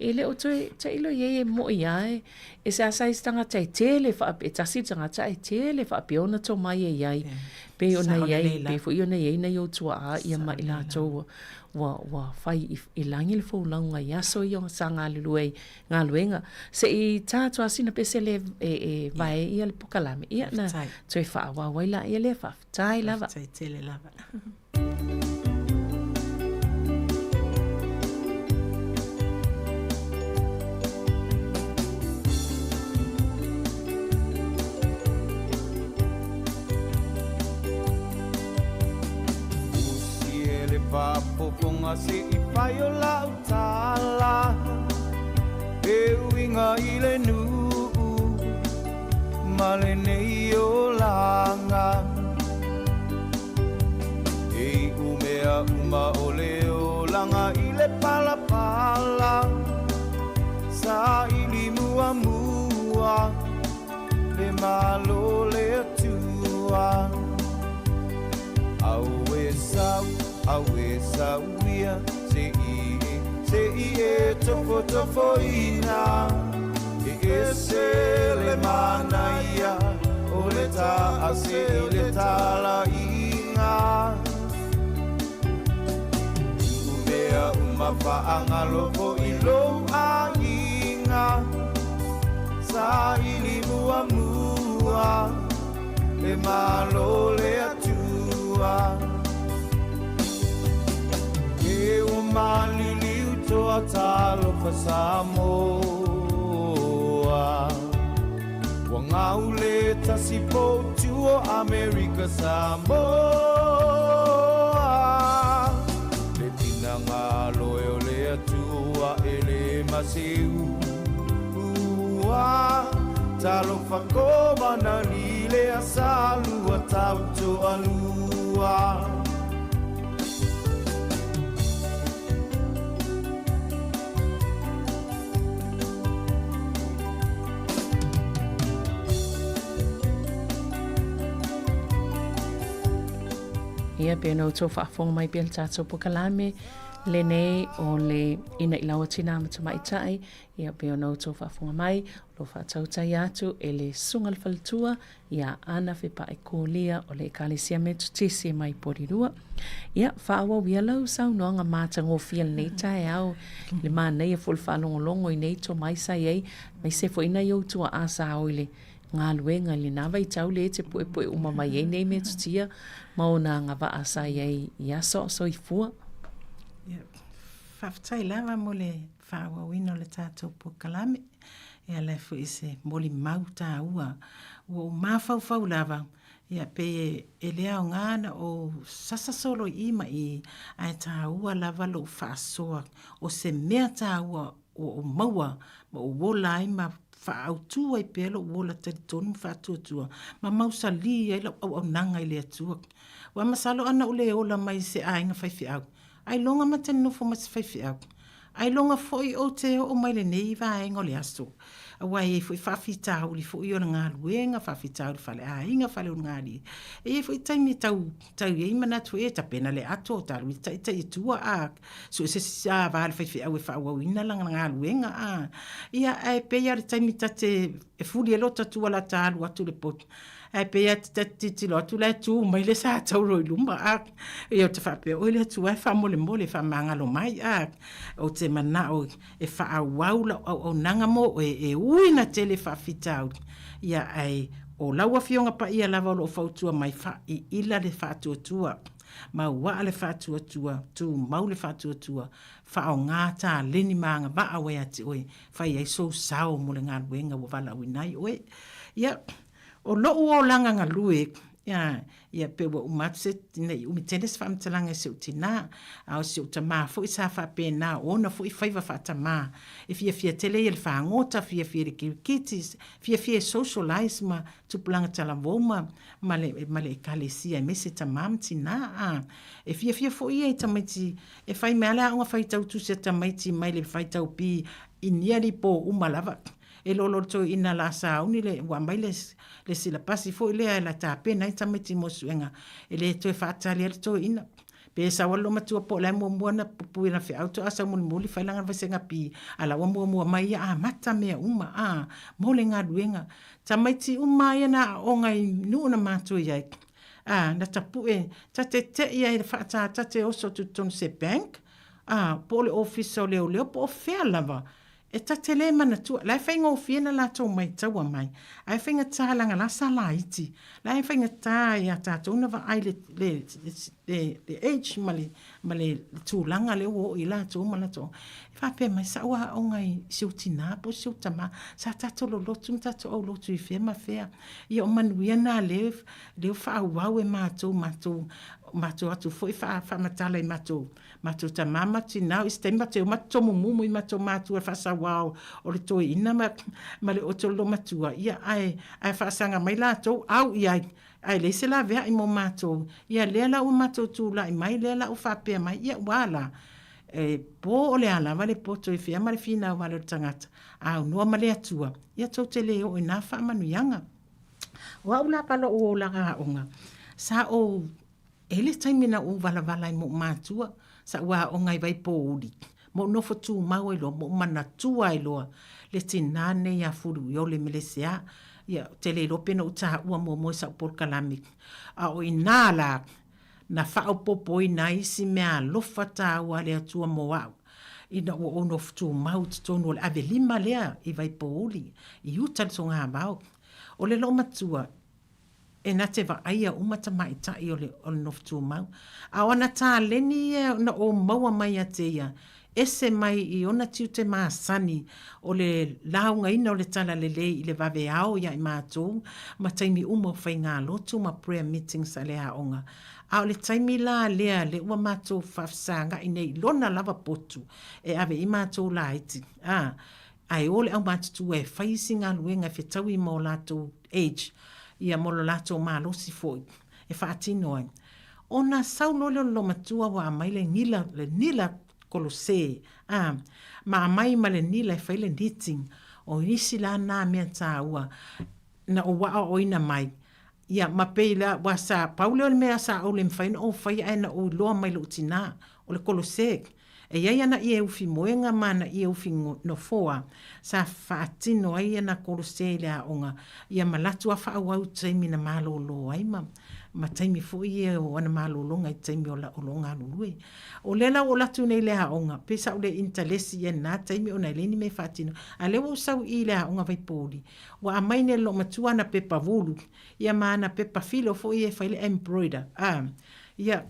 E le o toe tailo i ai e mo'i lava e, e seasea i se tagata e tele faapea, e tasi le tagata ae tele faapea ona tomai e i ai, pei ona i ai, pei foi ona i ai nai ou tuaa ia ma i latou ua, ua fai i lagi le folauga i aso ia sa galulue ai galuega. Se i tā atu lava sina pese lea e, e vae ia le pokalame, ia na toe faaauau ai laia lea, faafetai lava. Faafetai tele lava. Usi e le faafofoga se i fai o lau tala E uiga i le nuu ma lenei olaga E iu mea uma o le olaga i le palapala Saili muamua le Malo le Atua Auē sau, auē sau ia Se i e, se i e tofotofoina E ese le manaia o le taase i le talaiga Tuu mea uma faagalo foi lou aiga Saili muamua le Malo le Atua E ua maliliu toa talofa Samoa Ua gau le tasi poutu o Amerika Samoa Le finagalo e o le Atua e le maseu Ua talofa kovana li le asalua tautoalua. Ia, pei ona outou faafofoga mai pea le tatou pokalame lenei o le ina i laua tinā ma tamaitai, ia pei ona outou faafofoga mai, o lo o faatautaia atu e le Susuga i le Faletua ia Ana Fepaai Kolia o le Ekalesia Metotisi mai Porirua. Ia, faaauau ia lau saunoaga matagofie lenei taeao, i le manaia foi o le faalogologo i nei tomai sa i ai, aemaise foi nai ou tuaa sa o i le galuega i lena vaitau lea e te puepue uma mai ai nei metotia ma ona agavaa sa i ai i aso o soifua. Ia, faafetai lava mo le faaauauina o le tatou polokalame e ala ai foi i se molimau taua ua ou mafaufau lava, ia pei e le aoga ona ou sasa solo i i ma i, ae taua lava lou faasoa o se mea taua ua ou maua ma ou ola ai ma faaautu ai pea lou ola talitonu ma faatuatua ma mausali ai lau auaunaga i le Atua. Ua masalo ana ou le ola mai i se aiga faifeau, ailoga ma te nofo ma se faifeau. Ailoga foi ou te oo mai lenei vaega o le aso, aua e i ai foi faafitauli foi o le galuega, faafitauli faleaiga, faleulugalii. E i ai foi taimi e tau, tau i ai manatu foi e tapena le ato, talu i taitai i tua, a sue se isi a va le faifeau e faaauauina lana galuega, a. Ia, ae pei lava o le taimi ta te, e fuli ai lota tua ta alu atu i le potu, Ae pei lava ta te tilotilo atu la e tu mai le sa tauro i luma, a, ia ou te faapea, oi le Atua e faamolemole, faamagalo mai, a, ou te manao e faaauau lau auaunaga mo oe, e ui ina tele faafitauli, ia, ae o lau Afioga Paia lava o lo o fautua mai, faaiila le faatuatua. Mauaa le faatuatua, tumau le faatuatua, faaaoga taleni ma agavaa ua ia te oe, fai ai sou sao mo le galuega ua valaauina ai oe. Ia, o lou olaga galue, ia, ia pe ua uma atu se, ne i umi tele se faamatalaga i si ou tinā, a o si ou tamā foi sa faapena, o ona foi faiva faatamā, e fiafia tele ia i le fagota, fiafia i le kirikiti, fiafia e socialise ma tupulaga talavou ma, ma le, ma le ekalesia aemaise tamā ma tinā, a. E fiafia foi ia i tamaiti E fai mai lava le aoga faitau tusi a tamaiti mai le faitau pi i nearly po uma lava. E lolo le toeaina la sauni le ua aumai le le silapasi foi lea e la tapena ai tamaiti mo suega e le toe faatali ai le toeaina. Pe sau lava le loomatua po o le a muamua ona pupui lana feau toa sau mulimuli fai lana vasega pi a la ua muamua mai ia amata mea uma a mo le galuega. Tamaiti uma lava ia na aooga i nuu na matou i ai A, na tapue, ta te te'i ai i le faatā ta te oso atu i totonu se bank, a, po o le ofisa o leoleo po o fea lava, e ta te le manatua. La e faigofie na latou maitaua mai, ae faigata leaga la sa laiti. La e faigata ia tatou na vaai le, le, le, le age ma le, ma le tulaga lea ua oo i ai latou ma latou. E faapea mai, sa ou aoga i si ou tinā po o si ou tamā, sa tatou lolotu ma tatou aulotu i fea ma fea. Ia o manuia na lea lea ua faaauau e matou, matou, matou atu foi faamatala i matou, matou tama ma tina, o isi taimi matou te o matou tomumumu i matou matua i le faasauao o le toeaina ma, ma le oto o le loomatua, ia ae, ae faasaga mai latou, au i ai, ae leai se laveai mo matou. Ia lea la ua matou tulai mai, lea la ua faapea mai, ia ua a la? E po o le a lava le poto i fea ma le finau vale o le tagata, a aunoa ma le Atua, ia tou te le oo i na faamanuiaga. O au la pa loʻu olaga aoga, sa ou, e i ai le taimi na ou valavala ai ma ou matua, sa ou aoga i Vaipouli, ma ou nofo tumau ai loa, ma ou manatua ai loa le tinā lenei ia Fuluiole Melesea. Ia, ou te le iloa pe na ou taua muamua i sau polokalame, a o inā la na faaopoopoina ai isi mea alofa taua a le Atua mo au, ina ua ou nofo tumau i totonu o le avelima lea i Vaipouli, i uta i le togavao. O le loomatua, e na te vaaia uma tamaitai o le, o le nofo tumau. A o ana taleni ia na ou maua mai ia te ia, ese mai i ona tiute masani o le laugaina o le talalelei i le vaveao ia i matou ma taimi uma o faigalotu ma prayer meetings a le aoga. A o le taimi la lea le ua matou faafesagai nei i lona lava potu e ave i matou laiti, a, ae o le aumatutua e fai isi galuega e fetaui ma o latou age, ia ma lo latou malosi foi e faatino ai. Ona sau loa lea o le loomatua ua aumai le nila, le nila kolose, a, ma aumai ma le nila e fai le knitting. O nisi la na mea taua na ou aoaoina mai, ia ma pei la, ua sa, pau lea o le mea sa ou le mafai ona ou faia ae na ou iloa mai lou tinā, o le kolose. E i ai ana ie ufi moega ma ana ie ufi nofoa sa faatino ai ana kolose i le aoga, ia ma latu a faaauau i taimi na malōlō ai ma ma taimi foi ia o ana malōlōga i taimi o la o lo o galulue. O lea la ua ou latu nei i le aoga, pei sa ou le intalesi i ai i lena taimi ona e leai ni mea e faatino, a lea ua ou sau i i le aoga Vaipouli, ua aumai nei e le loomatua ana pepa wulu, ia ma ana pepa filo foi ia e fai le embroider, a, ia,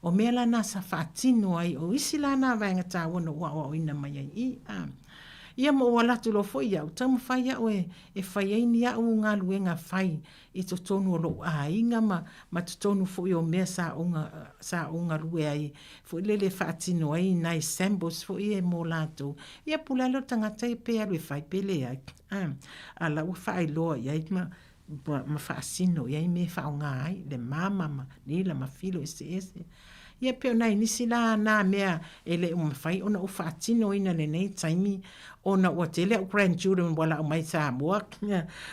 O mea la na sa faatino ai, o isi la na vaega taua na ou aoaoina mai ai i, a. Ia ma ou ala atu loa foi iaʻu, taumafai au e, e fai ai ni aʻu galuega fai i totonu o loʻu aiga ma, ma totonu foi o mea sa ou, sa ou galue ai foi lele e faatino ai nai samples foi ia mo latou. Ia pule lava lea o le tagata ia pe alu e fai pe leai, a. A la ua faailoa i ai ma, ma faasino i ai mea e faaaoga ai le mama ma nila ma filo eseese. Ia pei o nai nisi la na mea e le o mafai ona ou faatinoina i lenei taimi ona ua tele au grandchildren ua lau mai Samoa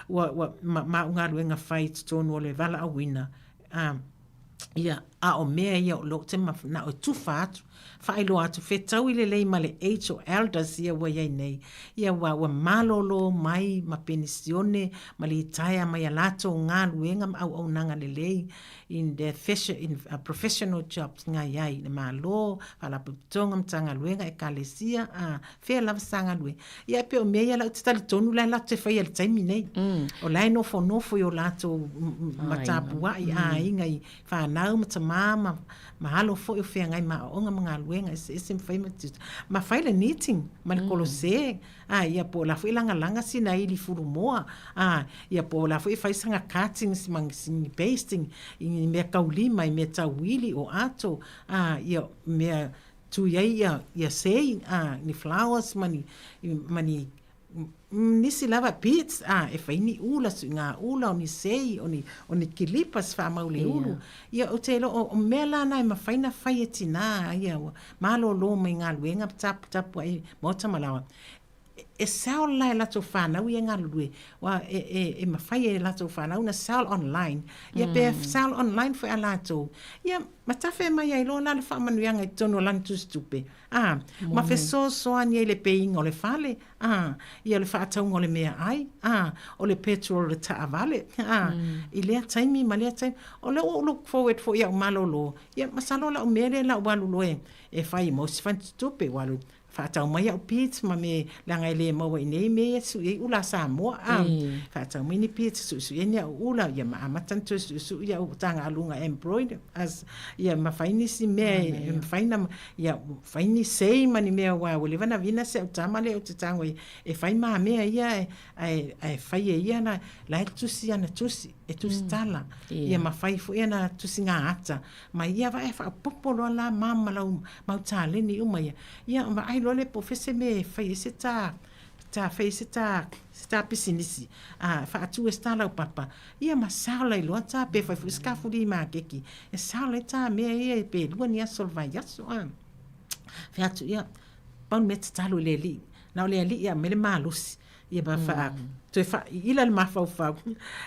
ua, ua, ma, ma au galuega fai i totonu o le valaauina. Ia, a o mea ia o lea ou te manao e tufa atu, faailoa atu, fetaui lelei ma le age o elders ia ua i ai nei, ia ua, ua malōlō mai ma penisione ma litaea mai a latou galuega ma auaunaga lelei in their in professional jobs nga i ai i le Malo, Faalapotopotoga, Matagaluega, Ekalesia, a, fea lava sa galuega. Ia e pei o mea ia la ou te talitonu la e latou te faia i le taimi nei. O la e nofonofo i o latou matapua'i aiga i whānau. fanau ma tamā ma ma alo foi o feagai ma aoaoga ma galuega eseese ma fai ma tiute ma fai le knitting ma le kolosē a ia po o le a foi e lagalaga sina ili fulumoa a ia po o le a foi e fai saga cutting ma sini pasting i ni mea taulima i mea tauili o ato a ia mea tui ai ia ia sei a ni flowers ma ni ma ni nisi lava beads a e fai ni ula suiga ula o ni sei o ni o ni kilipas faamau le ulu ia ou te iloa o mea la na e mafai na fai e tinā ia ua malōlō mai galuega ma taputapuaʻi maota ma laoa e sell la e latou fanau ia e galulue aua e e e mafai e latou fanau na sell online ia pe sell online foi a latou ia ma tafe mai ai loa la le faamanuiaga i totonu o lana tusitupe a ma fesoasoani ai le peiga o le fale a ia le faatauga o le meaai a o le petrol o le taavale a i lea taimi ma lea taimi o lea ua ou look forward foi ia ou malōlō ia masalo lau mea lea la ou alu loa e fai mo se faletupe ua alu faatau mai au beads ma me leaga e le maua i nei mea ia sui ai ula a Samoa a faatau mai ni beads suisui ai ni au ula ia ma amata ona toe suisui au tagaaluga embroider as ia ma fai nisi mea e mafai na ia fai ni sei ma ni mea aua ua leva ona vina si au tama lea ou te tago ai e fai mamea ia ae ae fai e ia na la e tusi ana tusi e tusi tala ia ma fai foi ana tusiga ata ma ia vaai faaopoopo loa la ma ma lau mau taleni uma ia ia vaai loa lea po o fea se mea e fai ai se ta ta fai ai se ta se ta pisinisi a faatu ai se ta laupapa ia ma sell ai loa ta pe fai foi se kafuli makeki e sell ai ta mea ia pe lua ni aso o le vaiaso a fai atu ia pau le mea tatalo i le Alii na o le Alii e aumai le malosi ia ma faa toe faaiila le mafaufau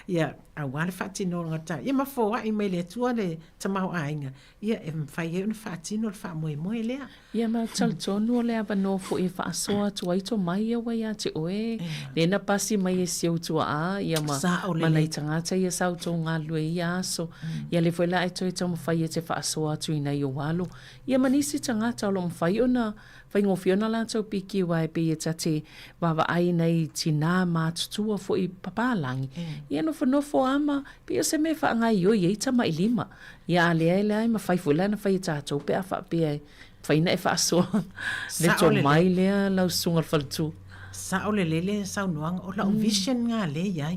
ia aua le faatinoga ta ia ma foai mai le Atua le tamaoaiga ia e mafai ai ona faatino le faamoemoe lea. Ia ma talitonu o le avanoa foi e faasoa atu ai tomai ia ua ia te oe, lea na pasi mai e si ou tuaa ia ma ma nai tagata ia sa outou galulue i ia aso. Ia lea foi la e toe taumafai e te faasoa atu i nai ou alo ia ma nisi tagata o lo o mafai ona faigofie ona latou piki aua e pei e ta te vaavaai nai tinā matutua foi papalagi ia nofonofo a ma pei o se mea e faagaoioi ai tamailima. Ia a lea e leai mafai foi la ona fai e tatou pe a faapea e mafai ona e faasoa le tomai lea lau susuga i le faletua. Sao lelei le saunoaga, o lau vision lena lea e i ai.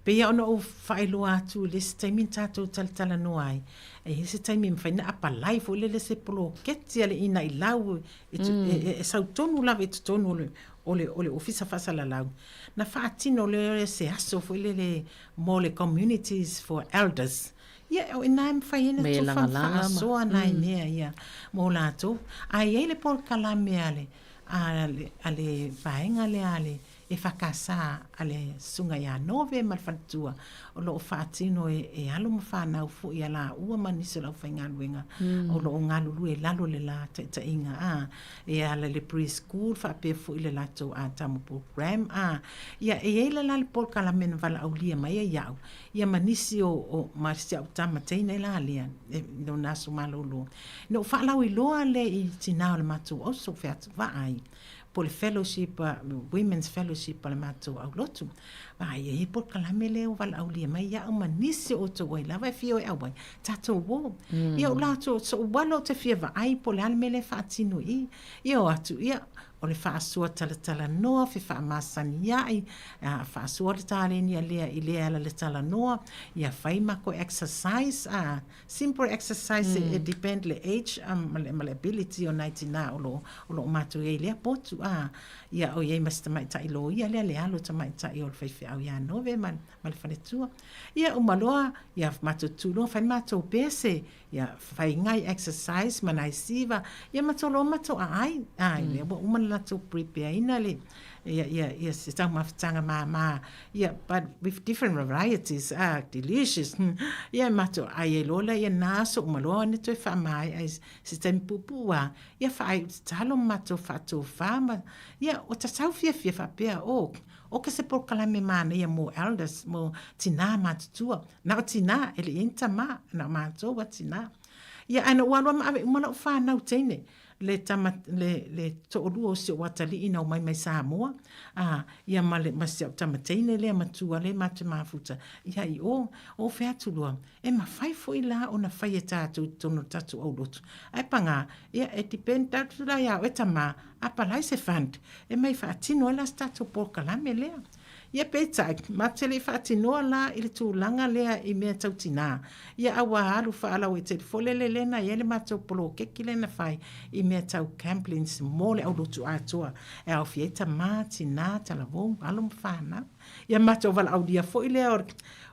Pei lava ona ou faailoa atu i le isi taimi na tatou talatalanoa ai, e i ai se taimi e mafai ona apalai foi lele se poloketi a le inailau e sau tonu lava i totonu o le o le o le Ofisa Faasalalau. Na faatino lea se aso foi lele mo le Communities for Elders. Ia, o i ina e mafai ai ona tufa ma faasoa nai mea ia mo latou. Ae i ai le polokalame a le a le vaega lea a le EFKS a le Susuga ia Nove ma le faletua o lo o faatino e alo ma fanau foi a laua ma nisi o le aufaigaluega o lo o galulue i lalo o le la taitaiga a e ala i le pre-school faapea foi le latou Atamo Program a ia e i ai la le polokalame na valaaulia mai ai au ia ma nisi o, o ma si au tama teine la lea e, lona aso malōlō. Na ou faalauiloa lea i tinā o le matou auso fai atu vaai po o le fellowship, women's fellowship a le matou aulotu. Vaai e i ai polokalame lea ua valaaulia mai ia'u ma nisi o outou ai lava e fia o e auai, tatou o. Ia o latou, so'u alo ou te fia vaai po o le a le mea lea e faatino i i. Ia o atu, ia, o le faasoa talatalanoa, fefaamasania'i, a, faasoa le taleni a lea i lea ala le talanoa, ia fai makou exercise, a, simple exercise e depend le age ma le, ma le ability o nai tinā o lo, o lo o matou i ai i lea potu, a, ia o i ai ma si tamaitai loia lea, le alo tamaitai o le faifeau ia Nove ma, ma le faletua. Ia uma loa, ia matou tu loa fai le matou pese, ia fai ngai exercise ma nai siva, ia matou loa matou aai, a, lea ua uma ona latou prepare ina le, ia, ia, ia se taumafataga māmā, ia, but with different varieties, ah, delicious. Ia matou ai ai loa lea, ia na aso uma loa ona toe faamaea i se taimi puupuu lava, ia faaiu tatalo ma matou faatofā ma, ia, ua tatau fiafia faapea, oh, oka se polokalame manaia mo elders, mo tinā matutua. Na o tinā, e le i i ai ni tamā, na o matou a tinā. Ia, ae na ou alu lava ma ave uma lau fanau teine, le tama, le, le toalua o si ou atalii na omai mai Samoa, a, ia ma le, ma si au tama teine lea matua lea matou te mafuta, ia i o, ou fai atu loa, e mafai foi la ona fai e tatou i totonu o le tatou aulotu. Ae paga, ia, e depend atu la ia oe tama, a palai se fund, e mai faatino ai la se tatou polokalame lea. Ia peitai, matou te le i faatinoa la i le tulaga lea i mea tau tinā, ia a ua alu faalauaitele foi lele lea na i ai le matou poloketi lea na fai i mea tau gamblings mo le aulotu atoa e aofia ai tamā, tinā, talavou, alo ma fanau. Ia matou valaaulia foi lea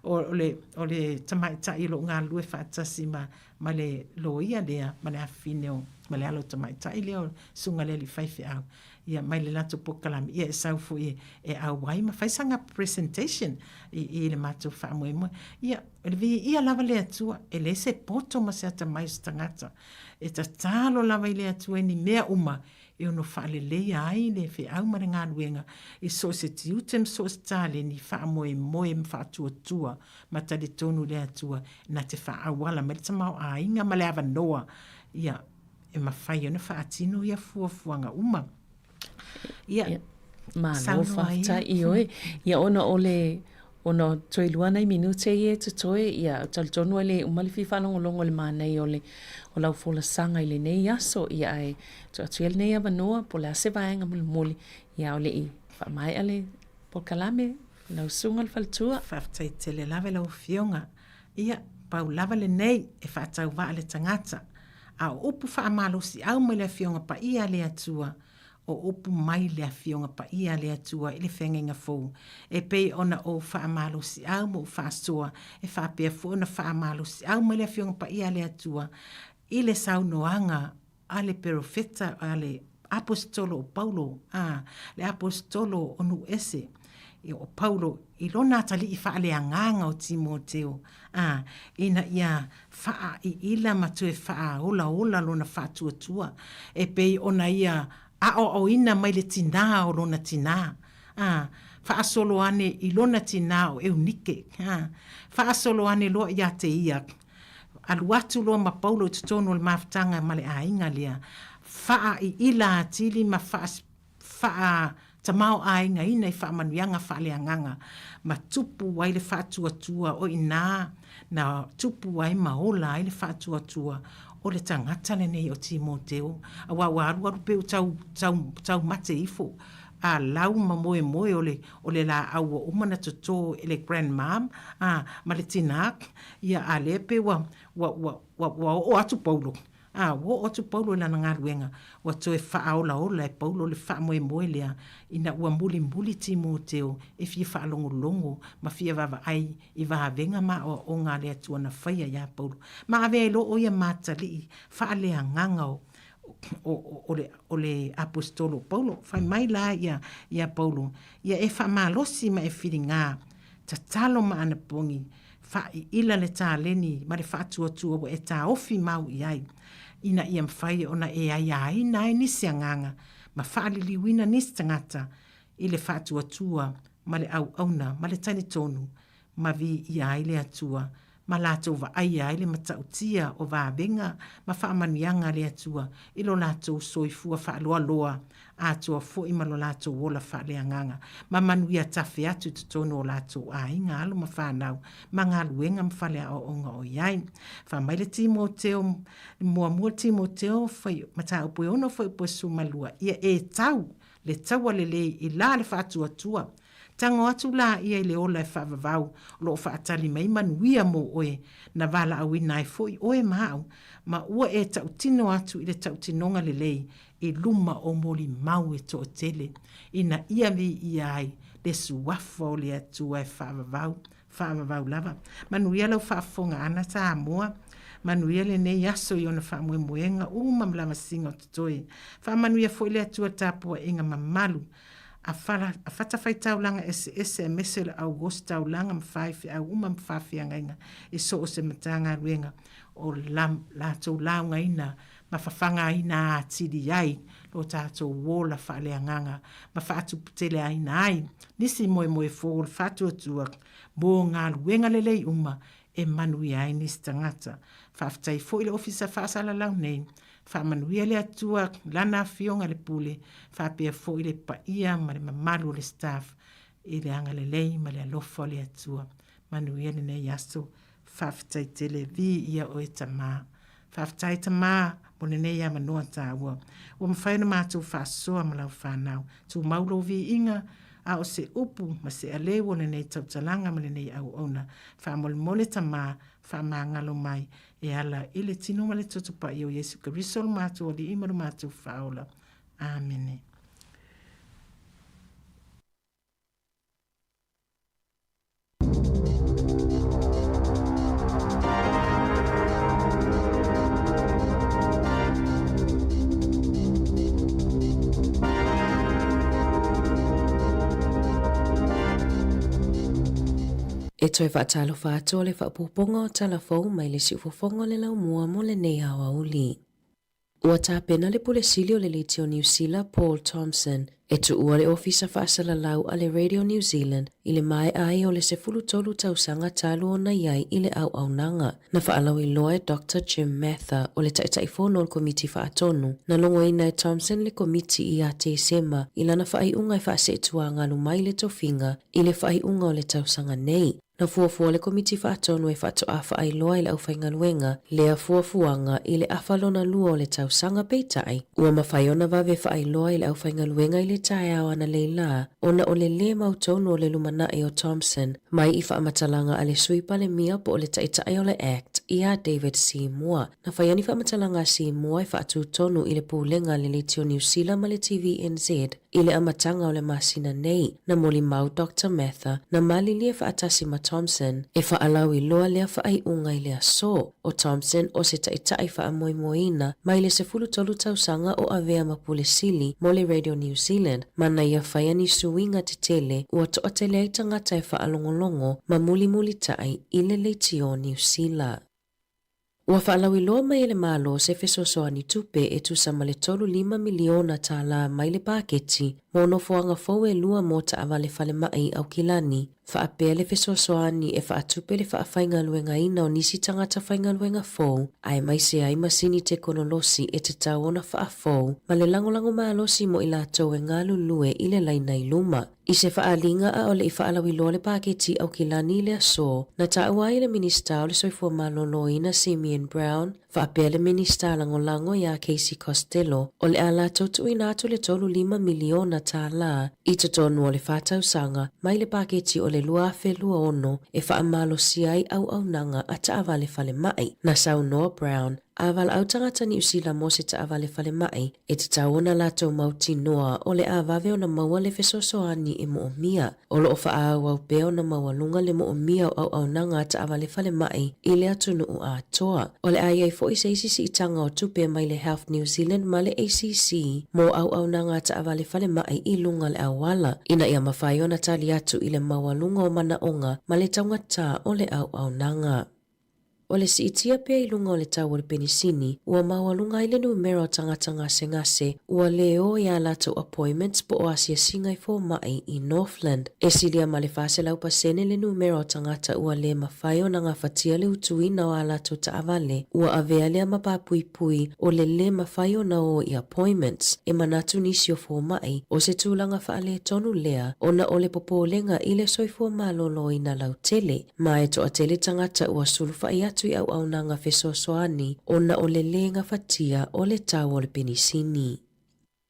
o le o le tamaitai o lo o galulue faatasi ma ma le loia lea ma le afafine o ma le alo tamaitai lea o le susuga i le alii faifeau ia mai le latou polokalame ia e sau foi e auai ma fai sana presentation i i le matou faamoemoe. Ia o le viia lava le Atua e leai se poto ma se atamai o se tagata e tatalo lava i le Atua i ni mea uma e ono faaleleia ai le feau ma le galuega i so o se tiute ma so o se taleni faamoemoe ma faatuatua ma talitonu i le Atua na te faaauala mai le tamaoaiga ma le avanoa ia e mafai ona faatino ia fuafuaga uma. Ia, Malo faafetai ioe. Ia ona o le ona toe lua nai minute ia e totoe, ia talitonu e le uma le fia faalogologo i le manaia o le o lau folasaga i lenei aso, ia ae tuu atu ia lenei avanoa po o le a se vaega mulimuli, ia a o le i faamaea le polokalame, lau susuga i le faletua. Faafetai tele lava i lau Afioga. Ia, pau lava lenei e faatauvaa le tagata, a o upu faamalosiau mai le Afioga Paia a le Atua, o upu mai le Afioga Paia a le Atua i le Feagaiga Fou, e pei ona ou faamalosiau ma ou faasoa, e faapea foi ona faamalosiau mai le Afioga Paia a le Atua i le saunoaga a le perofeta, a le Aposetolo o Paulo, a, le Aposetolo o nuu ese, o Paulo, i lona atalii faaleagaga o Timoteo, a, ina ia faaiila ma toe faaolaola lona faatuatua, e pei ona ia aoaoina mai le tinā o lona tinā, a, faasolo ane i lona tinā o Eunike, a, faasolo ane loa ia te ia, Alu atu loa ma Paulo i totonu o le mafutaga ma le aiga lea, faaiila atili ma faatamaoaigaina i faamanuiaga faaleagaga, ma tupu ai le faatuatua o i ina na tupu ai ma ola ai le faatuatua o le tagata lenei o Timoteo, aua ua alualu pei ua tau, tau, taumate ifo a lau ma moemoe o le, o le laau ua uma ona toto e le grandmom, a, ma le tinā, Ia, a lea pei ua, ua, ua, ua, ua oo atu Paulo, a, ua oo atu Paulo i lana galuega, ua toe faaolaola e Paulo le faamoemoe lea, ina ua mulimuli Timoteo e fia faalogologo ma fia vaavaai i vavega ma aoaoga a le Atua na faia iā Paulo. Ma avea ai loa ʻo ia ma atalii faaleagaga o, o, o, o le, o le Aposetolo o Paulo. Fai mai la ia, ia Paulo, Ia e faamalosi ma e filiga, tatalo ma anapogi, Faaiila le taleni ma le faatuatua ua e taofi mau i ai, ina ia mafai ona e aiaina ai nisi agaga ma faaliliuina nisi tagata i le faatuatua ma le auauna ma le talitonu ma viia ai le Atua ma latou vaaia ai le matautia o vavega ma faamanuiaga a le Atua i lo latou soifua faaloaloa atoa foi ma lo latou ola faaleagaga, ma manuia tafe atu i totonu o latou aiga, alo ma fanau, ma galuega ma faleaoaoga o i ai. Fai mai le Timoteo, muamua Timoteo, fai, mataupu e ono fuaiupu e 12, ia e tau le taua lelei i la le faatuatua, Tago atu la ia i le ola e faavavau o lo o faatali mai manuia mo oe, na valaauina ai foi oe ma au, ma ua e tautino atu i le tautinoga lelei i luma o molimau e toatele, ina ia viia ai le suafa o le Atua e faavavau, faavavau lava. Manuia lau faafofoga-ana Samoa, manuia lenei aso i ona faamoemoega uma ma lavasiga o totoe. Faamanuia foi le Atua tapuaiga mamalu a fala, a fatafaitaulaga eseese aemaise o le au ositaulaga ma faifeau uma ma faafeagaiga i so o se Matagaluega o la latou laugaina ma fafagaina atili ai lo tatou ola faaleagaga ma faatuputeleaina ai nisi moemoe fou o le faatuatua mo galuega lelei uma. e manuia ai nisi tagata. Faafetai foi i le Ofisa Faasalalau nei, faamanuia le Atua Lana Afioga i le Pule, faapea foi le paia ma le mamalu o le staff i le agalelei ma le alofa o le Atua. Manuia lenei aso. Faafetai tele. Viia oe Tama. Faafetai Tama mo lenei avanoa taua. Ua mafai ona matou faasoa ma lau fanau. Tumau lou viiga, a o se upu ma se aleu o lenei tautalaga ma lenei auauna. Faamolemole Tama, faamagalo mai e ala i le tino ma le toto paia o Iesu Keriso lo matou Alii ma lo matou Faaola. Amene. E toe faatalofa atu o le faapupuga o tala fou mai le siufofoga o le laumua mo lenei aoauli. Ua tapena le Pule Sili o le Leitio Niu Sila Paul Thompson e tuua le Ofisa Faasalalau a le Radio New Zealand i le maea ai o le 13 tausaga talu ona i ai i le auaunaga. Na faalauiloa e Doctor Jim Mather o le Taitaifono o le Komiti Faatonu. Na logoina e Thompson le Komiti ia Tesema i lana faaiuga e faaseetuagalu mai le tofiga i le faaiuga o le tausaga nei. Na fuafua le Komiti Faatonu e faatoa faailoa i le aufaigaluega lea fuafuaga i le afa lona lua o le tausaga, peitai, ua mafai ona vave faailoa i le aufaigaluega i le taeao analeila ona o le lē mautonu o le lumanai o Thompson mai i faamatalaga a le Sui Palemia po o le Taitai o le Act iā David Seymour. Na faia ni faamatalaga a Seymour e faatutonu i le Pulega a le Leitio Niu Sila ma le TVNZ I le amataga o le masina nei, na molimau Doctor Mather, na malilie faatasi ma Thompson e faalauiloa lea faaiuga i le aso. ʻO Thompson o se taʻitaʻi faamoemoeina mai le 13 tausaga o avea ma Pule Sili mo le Radio New Zealand, ma na ia faia ni suiga tetele ua toatele ai tagata e faalogologo ma mulimulitaʻi i le leitio Niu Sila. Ua faalauiloa mai e le Malo se fesoasoani tupe e tusa ma le $35 miliona mai le paketi mo nofoaga fou e lua mo taavale falemai i Aukilani, faapea le fesoasoani e faatupe le faafaigaluegaina o nisi tagata faigaluega fou aemaise ai masini tekonolosi e tatau ona faafou ma le lagolago malosi mo i latou e galulue i le laina i luma. I se faaaliga a o le i faalauiloa le paketi Aukilani i le aso, na taua ai e le Minisita o le Soifua Maloloina Simeon Brown faapea le Minisita Lagolago iā Casey Costello o le a latou tuuina atu le $35 miliona i totonu o le fa tausaga mai le paketi o le 2026 e faamalosia ai auaunaga a taavale falemai. Na saunoa Brown, a valaau tagata Niu Sila mo se taavale falemai, e tatau ona latou mautinoa o le a vave ona maua le fesoasoani e moomia. O loo faaauau pea ona maualuga le moomia o auaunaga a taavale falemai i le atunuu atoa. O le a i ai foi se isi siitaga o tupe mai le Health New Zealand ma le ACC mo auaunaga a taavale falemai i luga le auala, ina ia mafai ona tali atu i le maualuga o manaoga ma le taugata o le auaunaga. O le siitia pea i luga o le tau o le penisini, ua maualuga ai le numera o tagata gasegase ua lē o i ā latou appointments po o asiasiga i fomai i Northland. E silia ma le 400% le numera o tagata ua lē mafai ona gafatia le utuina o ā latou taavale, ua avea lea ma papuipui o le lē mafai ona o i appointments. E manatu nisi o fomai, o se tulaga faaletonu lea ona o le popolega i le soifua maloloina lautele. Ma e toatele tagata ua sulufaʻi atu i auaunaga fesoasoani ona o le lē gafatia o le tau o le penisini.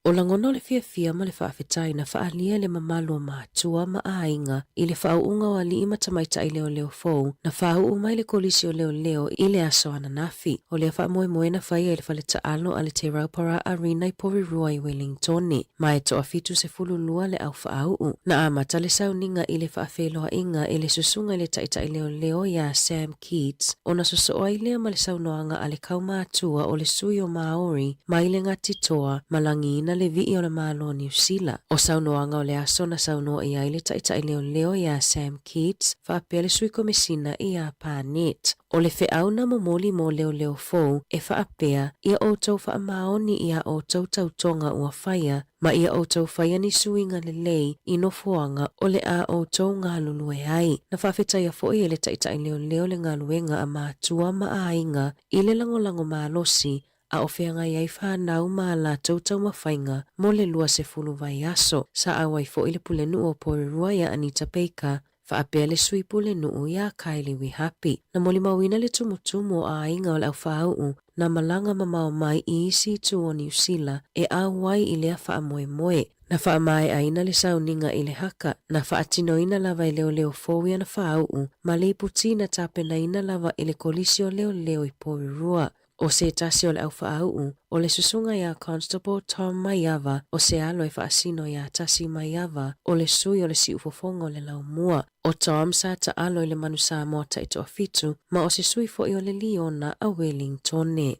O lagona o le fiafia ma le faafetai na faaalia e le mamalu o matua ma aiga i le faauuga o alii ma tamaitai leoleo fou na faauu mai le Kolisi o Leoleo i le aso ananafi. O lea faamoemoe na faia i le fale taalo a le Te Rauparaha Arena i Porirua i Wellingtone. Ma e toa-72 le au faauu. Na amata le sauniga i le faafeiloaiga i le susuga i le taitai leoleo iā Sam Keats, ona sosoo ai lea ma le saunoaga a le kaumātua o le sui o Māori mai le Ngāti Toa ma Lagiina. faatinoina le vii o le Malo o Niu Sila. O saunoaga o le aso na saunoa i ai le Taitai Leoleo iā Sam Keats faapea le Sui Komesina iā Barnett. O le feau na momoli mo leoleo fou e faapea, ia outou faamaoni i a outou tautoga ua faia, ma ia outou faia ni suiga lelei i nofoaga o le a outou galulue ai. Na faafetaia foi e le Taitai Leoleo le galuega a matua ma aiga i le lagolago malosi a o feagai ai fanau ma a latou taumafaiga mo le 20 vaiaso. Sa auai foi le Pulenuu o Porirua iā Anita Baker faapea le Sui Pulenuu iā Kylie Wihapi. Na molimauina le tumutumu o aiga o le aufāu'u na malaga mamao mai i isi itu o Niu Sila e auai i lea faamoemoe. Na faamaeaina le sauniga i le haka, na faatinoina lava e leoleo fou i ana fāu'u ma le iputi na tapenaina lava e le Kolisi o Leoleo i Porirua. ʻO se tasi o le ʻAufaʻauʻu, ʻo le susuga iā Constable Tom Maiava, ʻo se alo e faasino iā Tasi Maiava, ʻo le sui o le siufofoga o le laumua. ʻO Tom sa taʻalo i le manu Samoa taitoafitu ma o se sui foʻi o le liona a Welingtone.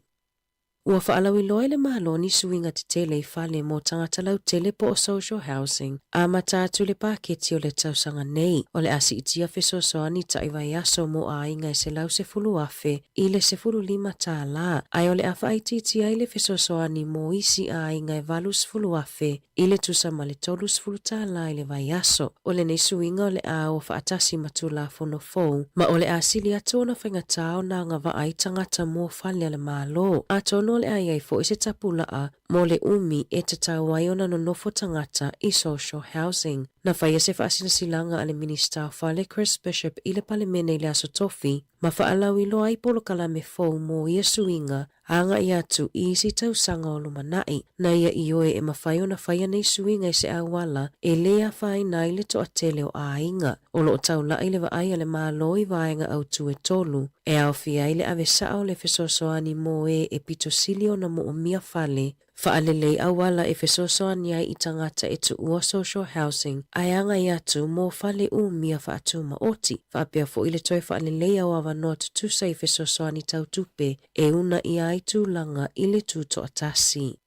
Ua faalauiloa e le Malo ni suiga tetele i fale mo tagata lautele po o social housing amata atu le paketi o le tausaga nei. O le a siitia fesoasoani taʻi vaiaso mo aiga e 110,000 i le $15, ae o le a faaitiitia ai le fesoasoani mo isi aiga e 80,000 i le tusa ma le $30 i le vaiaso. O lenei suiga o le a o faatasi ma Tulafono fou, ma o le a sili atu ona faigata ona agavaa ai tagata mo fale a le Malo. Atonu o le a i ai foi se tapulaa mo le umi e tatau ai ona nonofo tagata i social housing. Na faia se faasilasilaga a le Minisita o Fale Chris Bishop i le Palemene i le Aso Tofi, ma faalauiloa ai polokalame fou mo ia suiga agaʻi atu i isi tausaga o lumanai. Na ia ioe e mafai ona faia nei suiga i se auala e lē afaina ai le toatele o aiga. O loo taulaʻi le vaai a le Malo i vaega autū e tolu, e aofia ai le ave saʻo o le fesoasoani mo ē e pito sili ona moomia fale, Faalelei auala e fesoasoani ai i tagata e tuua social housing ae agai atu mo fale umia faatumaoti, faapea foi le toe faaleleia o avanoa tutusa i fesoasoani tau tupe e uunaia ai tulaga i le tutoatasi.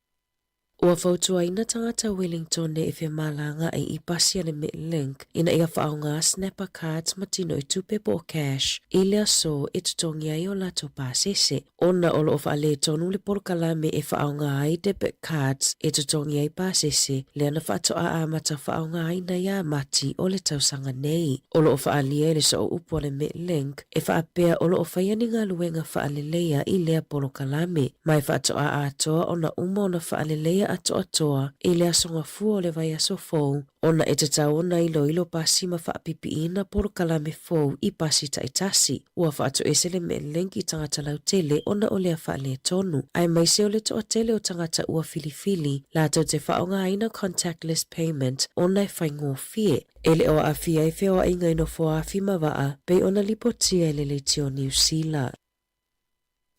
Ua fautuaina tagata Wellingtone e femalagaʻi i pasi a le Metlink ina ia faaaoga Snapper cards ma tino i tupe po o cash i le aso e totogi ai o latou pasese. Ona o loo faaletonu le polokalame e faaaoga ai debit cards e totogi ai pasese, lea na faatoa amata faaaogaina iā Mati o le tausaga nei. O loo faaalia i le sooupu a le Metlink e faapea o loo faia ni galuega faaleleia i lea polokalame, ma e faatoa atoa ona uma ona faaleleia atoatoa i le aso Gafua o le vaiaso fou, ona e tatau ona iloilo pasi ma faapipiina polokalame fou i pasi taitasi. Ua faatoese le Metlink i tagata lautele ona o lea faaletonu, aemaise o le toatele o tagata ua filifili latou te faaaogaina contactless payment ona e faigofie. E le o aafia ai feoaiga i nofoa afi ma vaa pei ona lipotia e le Leitio Niu Sila.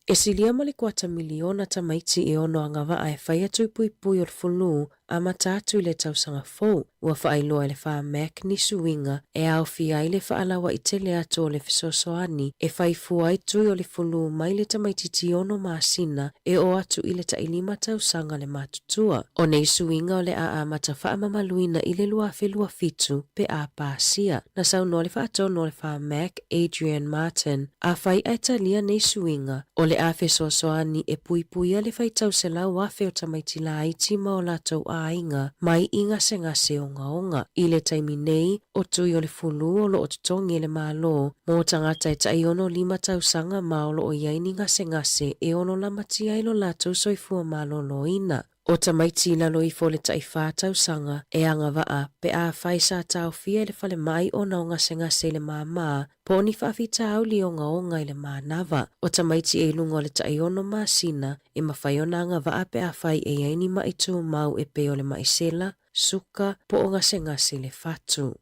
E silia ma le kuata miliona tamaiti e ono agavaa e fai atu i puipui o le fulu amata atu i le tausaga fou. Ua faailoa e le Pharmac ni suiga e aofia ai le faalauaitele atu o le fesoasoani e fai fua ai tui o le fulu mai le tamaitiiti 6 masina e oo atu i le tailima tausaga le matutua. O nei suiga o le a amata faamamaluina i le 2027 pe a pasia. Na saunoa le faatonu o le Pharmac, Adrian Martin, afai ae talia nei suiga, o le a fesoasoani e puipuia le faitau 100,000 o tamaiti laiti ma o latou aiga mai i gasegase ogaoga. I le taimi nei, o tui o le fulu o loo totogi e le Malo mo tagata e 65 tausaga ma o loo i ai ni gasegase e ono lamatia ai lo latou soifua maloloina. O tamaiti i lalo ifo o le 4 tausaga e agavaa pe afai sa taofia e le falemai ona o gasegase i le māmā po o ni faafitauli ogaoga i le manava. O tamaiti e i luga o le 6 masina e mafai ona agavaa pe afai e i ai ni maʻi tumau e pei o le maʻi sela, suka, po o gasegase i le fatu.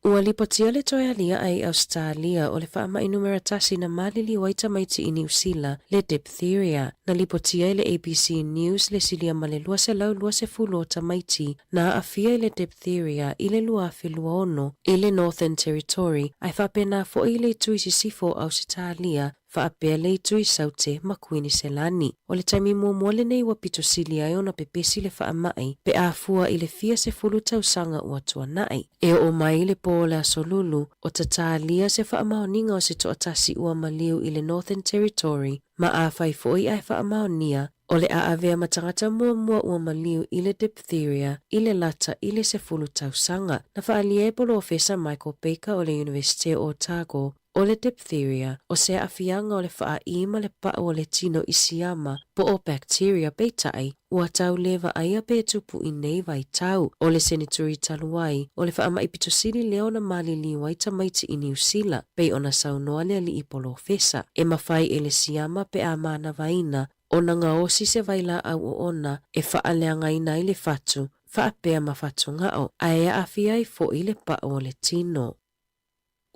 Ua lipotia le toe aliaʻe i Ausetalia o le faamaʻi numera tasi na maliliu ai tamaiti i Niu Sila, le diphtheria. Na lipotia e le ABC News le silia ma le 220 o tamaiti na aafia i le diphtheria i le 2026 i le Northern Territory, ae faapena foʻi i le itu i sisifo o Ausetalia. faapea le Itu i Saute ma Kuiniselani. O le taimi muamua lenei ua pito sili ai ona pepesi le faamai pe a fua i le fia sefulu tausaga ua tuanai. E oo mai i le po o le Aso Lulu, o tatalia se faamaoniga o se toatasi ua maliu i le Northern Territory ma afai foi ae faamaonia, o le a avea ma tagata muamua ua maliu i le diphtheria i le lata i le 10 tausaga. Na faaalia e Polofesa Michael Baker o le Iunivesite o Otago, o le diphtheria, o se aafiaga o le faaii ma le pau o le tino i siama po o bacteria peitai, ua tau le vaaia pe tupu i nei vaitau. O le seneturi talu ai, o le faamai pito sili lea ona maliliu ai tamaiti i Niu Sila, pei ona saunoa le alii polofesa. E mafai e le siama pe a manavaina ona gaosi se vailaau oona e faaleagaina ai le fatu, faapea ma fatugao, ae aafia ai foi le pau o le tino.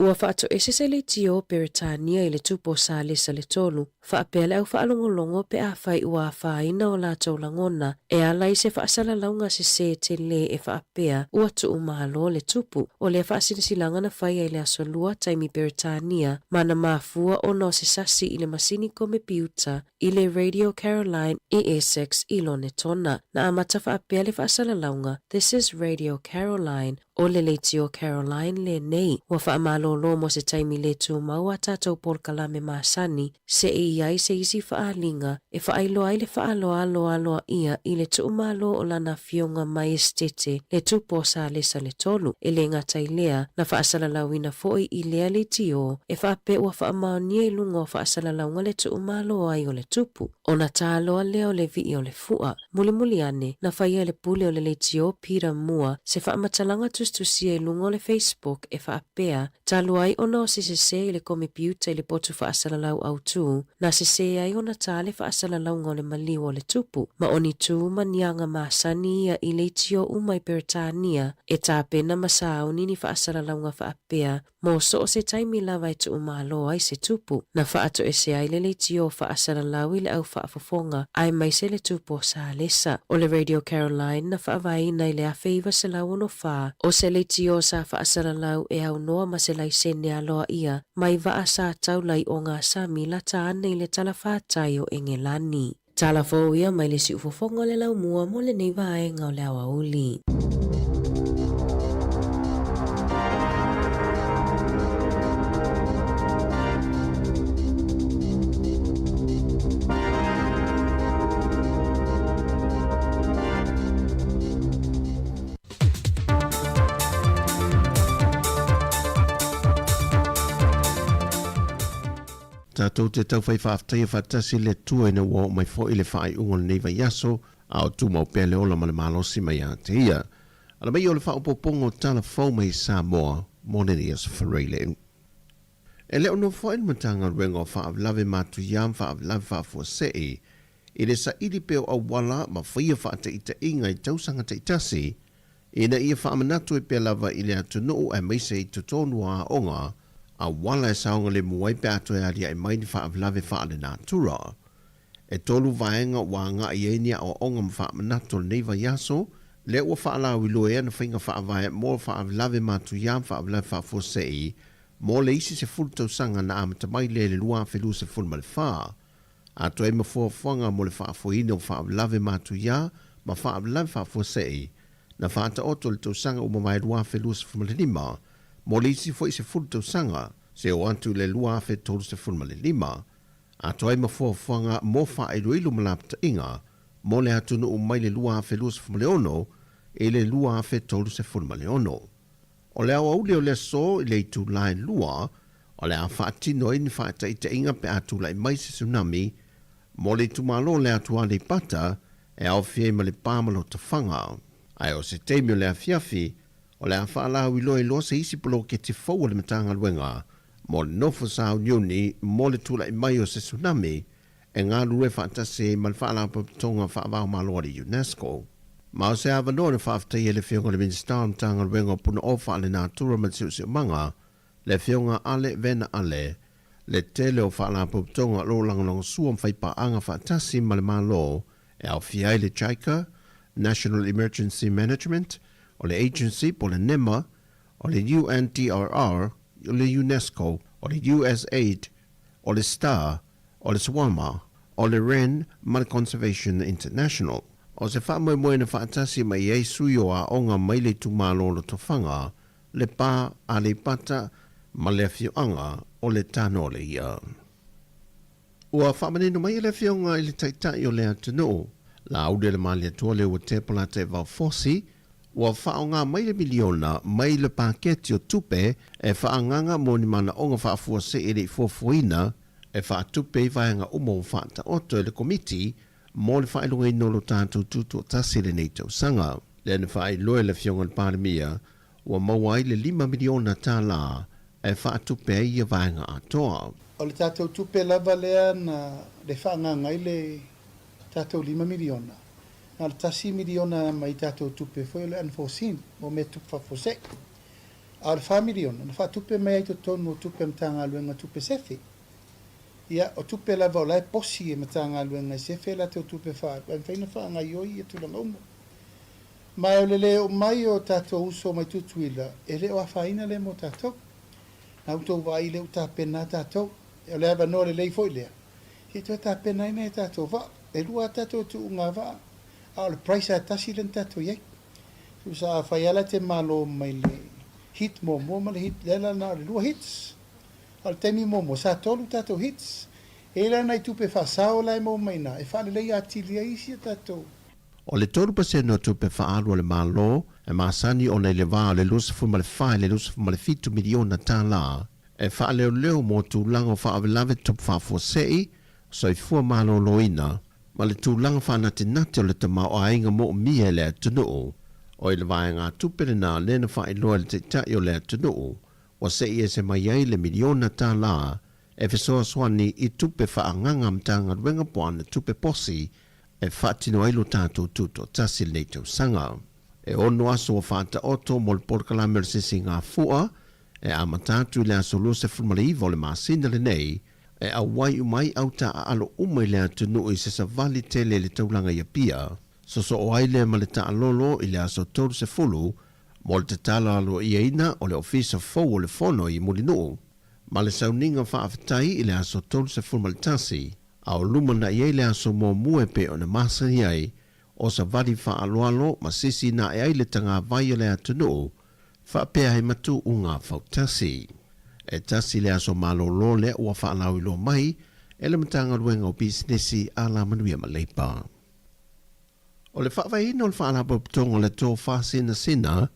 Ua faatoese se leitio o Peretania i le tupu o Salesa le Tolu, faapea le au faalogologo pe afai ua afaina o latou lagona e ala i se faasalalauga sesē telē e faapea ua tuumalo le tupu. O lea faasilasilaga na faia i le Aso Lua taimi Peretania ma na mafua ona o se sasi i le masini komepiuta i le Radio Caroline i Essex i Lonetona. Na amata faapea le faasalalauga, This is Radio Caroline, O le leitio Caroline lenei, ua faamalōlō mo se taimi lē tumau a tatou polokalame masani seʻi i ai se isi faaaliga e faailoa ai le faaaloalo aloaia i le tuumalo o lana afioga Maiesetete le Tupu o Salesa le Tolu. E lē gata i lea, na faasalalauina foi i lea leitio e faapea ua faamaonia i luga o faasalalauga le tuumalo ai o le tupu, ona taloa lea o le vii o le fua. Mulimuli ane, na faia e le pule o le leitio Peter Moore se faamatalaga tusitusia i luga o le Facebook e faapea, talu ai ona o se sesē i le komepiuta i le potu faasalalau autū, na sesē ai ona tā le faasalalauga o le maliu o le tupu, ma o ni tū ma ni aga masani ia i leitio uma i Peretania e tapena ma sauni ni faasalalauga faapea mo so o se taimi lava e tuumalo ai se tupu. Na faatoese ai le leitio faasalalau i le au faafofoga aemaise le tupu o Salesa. O le Radio Caroline na faavaeina i le 1964, o se leitio sa faasalalau e aunoa ma se laisene aloaia mai vaa sa taula i ogasami lata ane i le talafatai o Engelani. Tala fou ia mai le siufofoga o le Laumua mo lenei vaega o le aoauli. Tatou te taufai faafetaia faatasi le Atua ina ua oo mai foi le faaiuga o lenei vaiaso, a o tumau pea le ola ma le malosi mai ia te ia. Ala mai o le faaopoopoga o tala fou mai Samoa mo lenei aso Faraile. E le o nofoai le Matagaluega o Faalavelave Matuia ma Faalavelave Faafuasei i le saili pea o auala ma faia faataitaiga i tausaga taitasi ina ia faamanatu ai pea lava i le atunuu aemaise i totonu o aoga auala e saogalemu ai pe a toe aliae mai ni faalavelave faalenatura. E tolu vaega ua agai ai ni aoaoga ma faamanatu o lenei vaiaso, lea ua faalauiloa ana faiga faavae mo faalavelave matuia ma faalavelave faafuasei mo le isi 10 tausaga na amata mai lea i le 2024. Atoa ai ma fuafuaga mo le faafoeina o faalavelave matuia ma faalavelave faafuasei na faataoto i le tausaga ua mavae 2025 mo le isi foi 10 tausaga seia oo atu i le 2035. Atoa ai ma fuafuaga mo faailoilo ma lapataiga mo le atunuu mai le 2026 i le 2036. O le aoauli o le aso i le itula e 2, o le a faatino ai ni faataitaiga pe a tulai mai se tsunami mo le itumalo o le atu Aleipata e aofia ai ma Lepa ma Lotofaga. Ae o se taimi o le afiafi, o le a faalauiloa ai loa se isi poloketi fou a le Matagaluega mo le nofo sauniuni mo le tulai mai o se tsunami e galulue faatasi ai ma le Faalapotopotoga Faava-o-Malo a le UNESCO. Ma o se avanoa na faafetaia e le Afioga i le Minisita o le Matagaluega o Punaoa Faalenatura ma le Siosiomaga, le Afioga Ale Vena Ale, le tele o faalapotopotoga o lo o lagolagosua ma faipaaga faatasi ma le Malo e aofia ai le JICA, National Emergency Management, o le Agency po o le NEMA, o le UNDRR, o le UNESCO, o le USAID, o le Star, o le Swama, o le Wren ma le Conservation International. O se faamoemoe na faatasi mai ai sui o aoga mai le itumalo o Lotofaga, Lepa, Aleipata ma le afioaga o Letanoaleia. Ua faamanino mai e le Afioga i le Taitai o le atunuu, Laaulialemalietoa Leuatea Polataivao Fosi, ua faaaoga mai le miliona mai le paketi o tupe e faaagaaga mo ni manaoga faafuasei e le i fuafuaina e faatupe ai vaega uma ua faataoto e le Komiti mo le faailogaina o lo tatou tutoatasi i lenei tausaga. Lea na faailoa e le Afioga i le Palemia ua maua ai le $5 miliona e faatupe ai ia vaega atoa. O le tatou tupe lava lea na le faaagaaga ai le tatou $5 miliona, na o le $1 miliona mai tatou tupe foi o le unforeseen mo mea tupu faafuasei. A o le $4 miliona na faatupe mai ai totonu o tupe a Matagaluega tupe sefe. Ia, o tupe lava o la e posi e Matagaluega e sefe latou tupe faaalu, ae mafai ona faagaoioi ia tulaga uma. Ma o le lē oo mai o tatou uso mai Tutuila, e le o afaina lea mo tatou. Na outou vaai lea ua tapena tatou. O le avanoa lelei foi lea, se i toe tapena ai nai a tatou vaa. E lua a tatou tuuga vaa, a o le price lava e tasi lea na tatou i ai. Tusa afai lava la e te malo mai le heat muamua ma le heat, lea la na o le lua heats. A o le taimi muamua, sa tolu tatou heats. E i ai la nai tupe faasao la e maua mai i ina, e faalelei atili ai isi a tatou. O le 3% o tupe faaalu a le Malo e masani ona i le va o le 24 i le $27 miliona e faaleoleo mo tulaga o faalavelave tutupu faafuasei, soifua maloloina ma le tulaga faanatinati o le tamaoaiga moomia e le atunuu. O i le vaegatupe lena lea na faailoa e le Taitai o le atunuu ua se'i ese mai ai le miliona tālā e fesoasoani i tupe faaagaaga a Matagaluega po o ana tupe posi e faatino ai lo tatou tutoatasi i lenei tausaga. E 6 aso ua faataoto mo le polokalame o le sisigafua e amata atu i le aso 29 o le masina lenei e auai uma ai au taaalo uma i le atunuu i se savali tele i le taulaga i Apia. Sosoo ai lea ma le taalolo i le aso 30 mo le tatala aloaiaina o le Ofisa fou o le Fono i Mulinuu ma le sauniga faafetai i le aso 31 a o lumanai ai le aso muamua e pei ona masani ai o savali faaaloalo ma sisi na e ai le tagavai o le atunuu faapea ai matuuga fautasi. E tasi le aso malōlō lea ua faalauiloa mai e le Matagaluega o Pisinisi, Alamanuia ma Leipa. O le faavaeina o le Faalapotopotoga o le Tofa Sinasina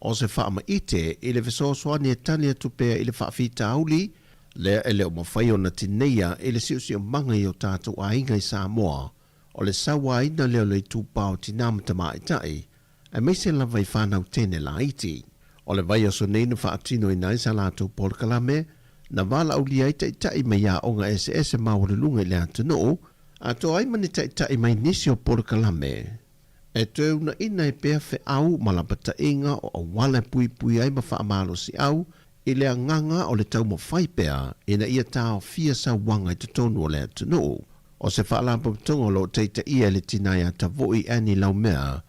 o se faamaite i le fesoasoani e tali atu pea i le faafitauli lea e le o mafai ona tineia i le siosiomaga i o tatou aiga i Samoa, o le sauaina lea o le itupa o tinā ma tamaitai, aemaise lava i fanau teine laiti. O le vaiaso nei na faatinoina ai sa latou polokalame na valaaulia ai taitai mai aoga eseese maualuluga i le atunuu, atoa ai ma ni taitai mai nisi o polokalame e toe uunaina ai pea feau ma lapataiga o auala e puipui ai ma faamalosiau i le agaga o le taumafai pea ina ia taofia sauaga i totonu o le atunuu. O se faalapotopotoga o lo o taitaia e le tina ia Tavo'i Annie Laumea,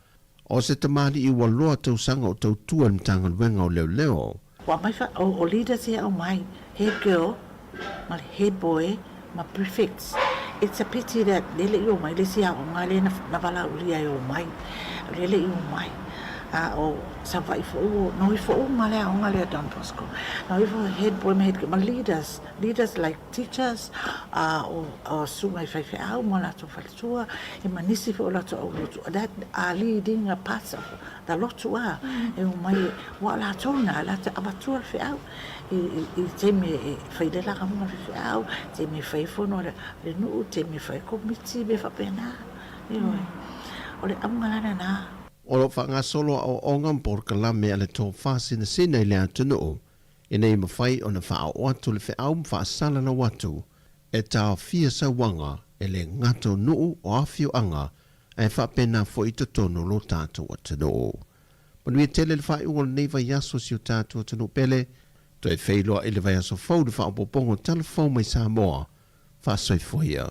o se tamalii ua loa tausaga o tautua i le Matagaluega o Leoleo. Ua aumai fa, o leaders ia aumai, head girl ma le head boy ma prefects. It's a pity that lea e le i omai le isi aoga lea na valaaulia e omai, lea e le i omai. A o Savaii foi ua noi foi uma le aoga lea Don Bosco. Noi foi head boy ma head girl ma leaders, leaders like teachers, a o susuga i faifeau ma latou faletua, e ma nisi foi o latou au lotu, that are leading a parts of the lotu a, e omai, ua o latou na, latou avatua le feau i taimi e fai le lagamuga le faifeau, taimi e fai fono a le nuu, taimi e fai komiti, mea faapena. Ioe. O le auga la lena. O lo o faagasolo aoaoga ma polokalame a le Tofa Sinasina i le atunuu ina ia mafai ona faaoo atu le feau ma faasalalau atu e taofia sauaga e le gata o nuu o afioaga ae faapena foi i totonu o lo tatou atunuu. Manuia tele le faaiuga o lenei vaiaso si o tatou atunuu pele, toe feiloai i le vaiaso fou i le faaopoopoga o Tala Fou mai Samoa. Faasoifua ia.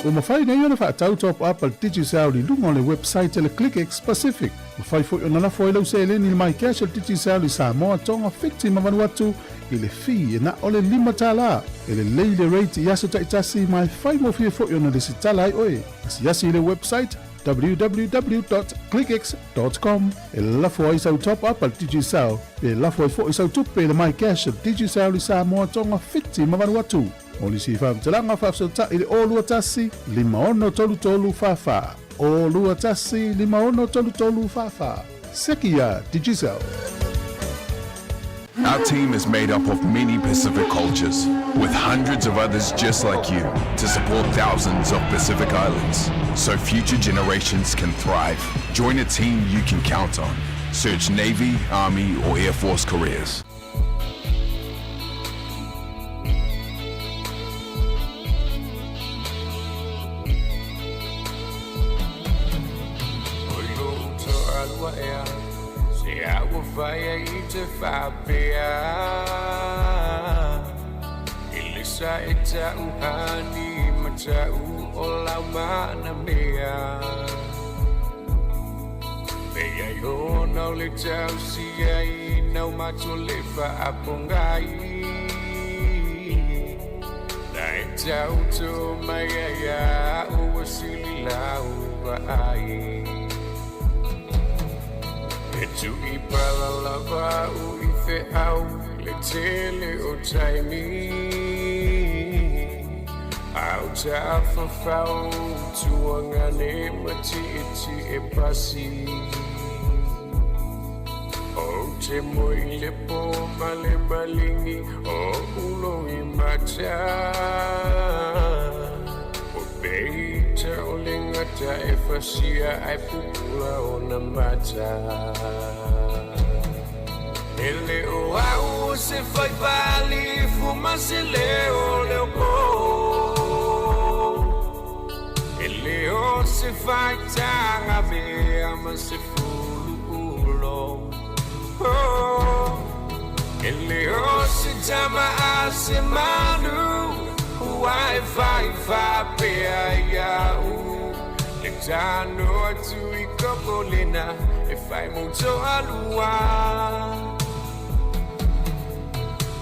Ua mafai nei ona faatau top up a le Digicel i luga o le website a le ClickX Pacific. Mafai foi ona lafo ai lau seleni i le MyCash a le Digicel i Samoa, Tonga, Fiti ma Vanuatu i le fee e na o le $5. E lelei le rate i aso taitasi ma e faigofie foi ona lesitala ai oe. Asiasi i le website www.clickx.com e lafo ai sau top up a le Digicel pe lafo ai foi sau tupe i le MyCash a le Digicel i Samoa, Tonga, Fiti ma Vanuatu. Mo nisi faamatalaga faafesootai i le 021 5633 44. 021 5633 44. Seki ia Digicel. Our team is made up of many Pacific cultures, with hundreds of others just like you to support thousands of Pacific Islands so future generations can thrive. Join a team you can count on. Search Navy, Army, or Air Force careers. O lou toalua ea Se a ua fai ai i te faapea I le sa e ta'u hani ma ta'u o lau mana mea Leai ona o le tausia ina o matou le faapogai Na e tauto mai ai a'u ua sili lau vaai E tu'i pala lava a'u i fe'au i le tele o taimi A o tafafao tuagane ma ti'eti'e pasi Ou te moe i le pō ma le maligi o o'u logi mata O peita o le gata e fasia ae pupula ona mata E le o a'u o se fai faalifu ma se leo leo pō E le o se faitaga mea ma se fuluulo oh. E le o se tama a se manu Ua e fai faapea ia'u Le tano atu i koko lena E fai mo toalua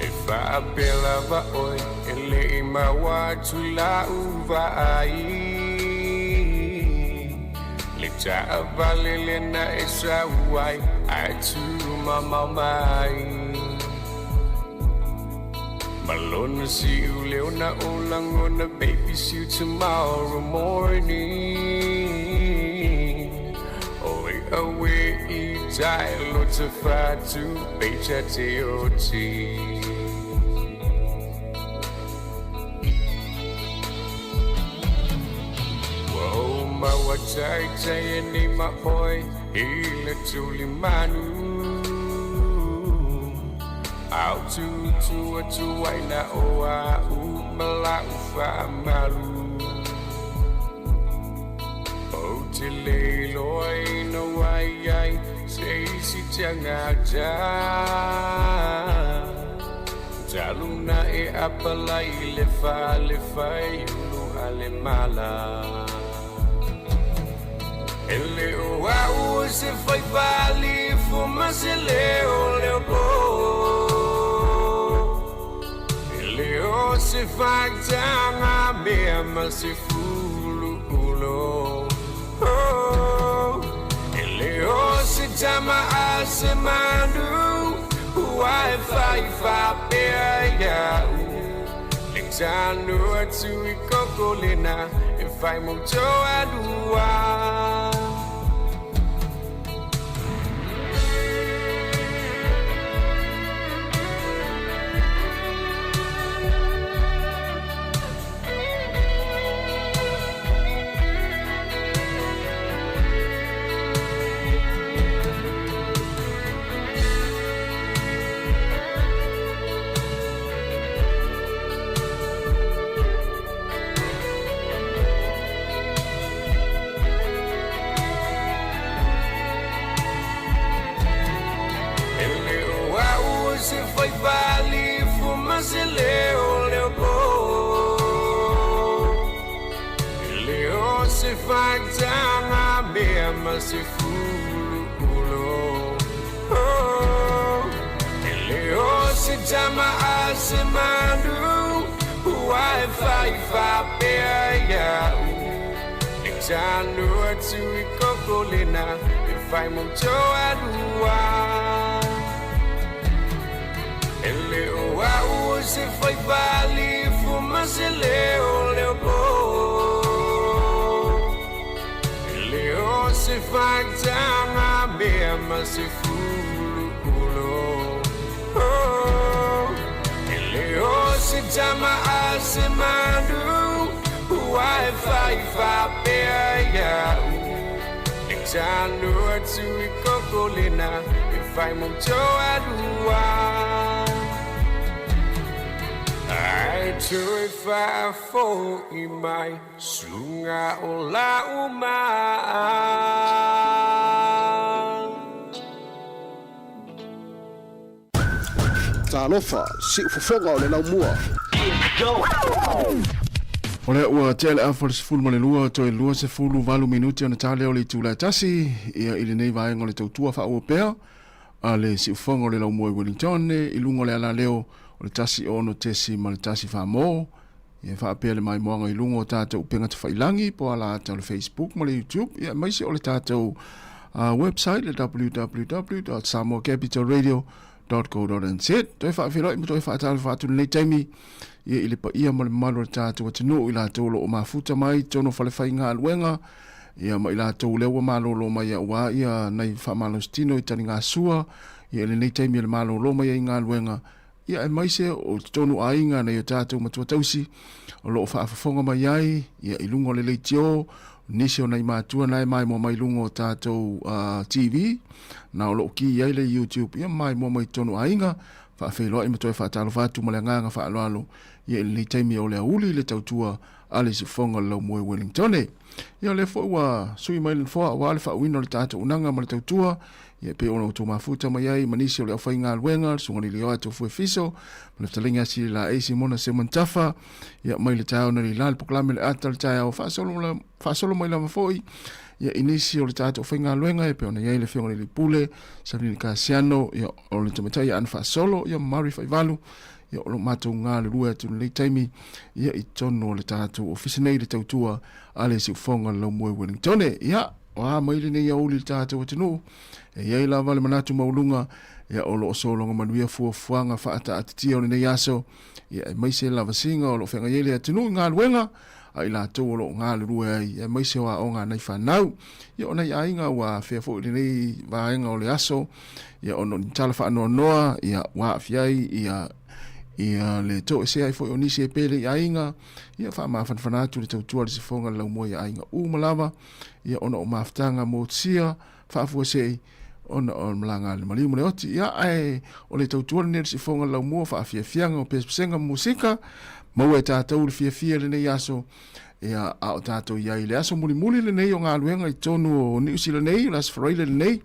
E faapea lava oe e le i maua atu la'u vaai Le taavale lena e sau ai ae tumamao mai Ma lona siu leo na o lagona Baby see you tomorrow morning Oi awe i tai lo te fatu Peita te oti Ua ou maua taitai e nei ma oe I le tulimanu Au tutu atu ai na o a'u ma la'u faamalu Ou te le iloaina ua i ai se isi tagata Talu na e apalai i le fale faiulu a le mala E le o a'u o se fai faalifu ma se leo leo pō E le o se faitaga mea ma se fuluulo oh. E le o se tama a se manu Ua e fai faapea ia'u Le tano atu i koko lena E fai mo toalua faitaga mea ma se fulu ulo. Oh, e le o se tama a se manu, ua e fai faapea ia'u. E tanu atu i koko lena, e fai mo toalua. E le o a'u o se fai faalifu ma se leo leo po. E le o se faitaga mea ma se fulu ulo. Oh, e le o se tama a se manu, ua e fai faapea ia'u. E tanu atu i koko lena, e fai mo toalua. Ai toe faafo'i mai suga o la'u maa. Talofa, siufofoga o le laumua. O lea ua tea le afa o le 12 toe 28 minute ona ta lea o le itula e tasi ia i lenei vaega o le tautua faaauau pea a le siufofoga o le laumua i Wellington i luga o le alaleo o le 1 6.1 famo ia faapea le maimoaga i luga o tatou upega tafailagi po o ala ata o le Facebook ma le YouTube ia aemaise o le tatou website le www.samoacapitalradio.co.nz. Toe faafeiloai ma toe faatalofa atu lenei taimi ia i le paia ma le mamalu o le tatou atunuu i latou o lo o mafuta mai i totonu o falefaigaluega ia ma i latou lea ua malolo mai aua ia nai faamalositino i taligasua ia i lenei taimi o le malolo mai ai i galuega ia aemaise o totonu o aiga nai o tatou matua tausi o lo o faafofoga mai ai ia i luga o le leitio nisi o nai matua na e maimoa mai luga o tatou TV na o lo o ki ai le YouTube ia maimoa mai totonu o aiga faafeiloai ma toe faatalofa atu ma le agaga faaaloalo ia i lenei taimi o le auli le tautua a le siufofoga o le Laumua i Wellingtone. Ia o lea foi ua sui mai le nofoa aua le faauuina o le tatou unaga ma le tautua ia pei ona outou mafuta mai ai ma nisi o le aufaigaluega, le Susuga Lilioa Tofue Fiso, ma le fetalaiga a Sililaei Simona Simon Tafa, ia mai le taeao na lila le pokalame le ata le taeao faasolo, faasolo mai lava foi ia i nisi o le tatou faigaluega e pei ona i ai le Afioga i le Pule, Salini Kasiano, ia o le tamaitai ia Ana Faasolo, ia Mari Faivalu, ia o lo matou galulue atu i lenei taimi ia i totonu o le tatou ofisa nei le tautua a le siufofoga o le Laumua i Wellingtone. Ia, o a mai lenei aoauli i le tatou atunuu, e i ai lava le manatu maualuga ia o lo o sologa manuia fuafuaga faataatitia o lenei aso, ia aemaise lavasiga o lo o feagai ai le atunuu i galuega a i latou o lo o galulue ai, aemaise o aoga a nai fanau. Ia o nai aiga ua afea foi i lenei vaega o le aso, ia ona o ni tala faanoanoa, ia ua aafia ai ia ia le toesea ai foi o nisi e pele i aiga, ia faamafanafana atu le tautua a le sifoga le laumua i aiga uma lava, ia ona o mafutaga motusia faafuasei ona o le malaga a le maliu ma le oti. Ia ae o le tautua lenei o le sifoga le laumua faafiafiaga o pesepesega ma musika, maua e tatou le fiafia i lenei aso, ia a o tatou i ai i le aso mulimuli lenei o galuega i totonu o Niu Sila nei, o le aso Faraile lenei,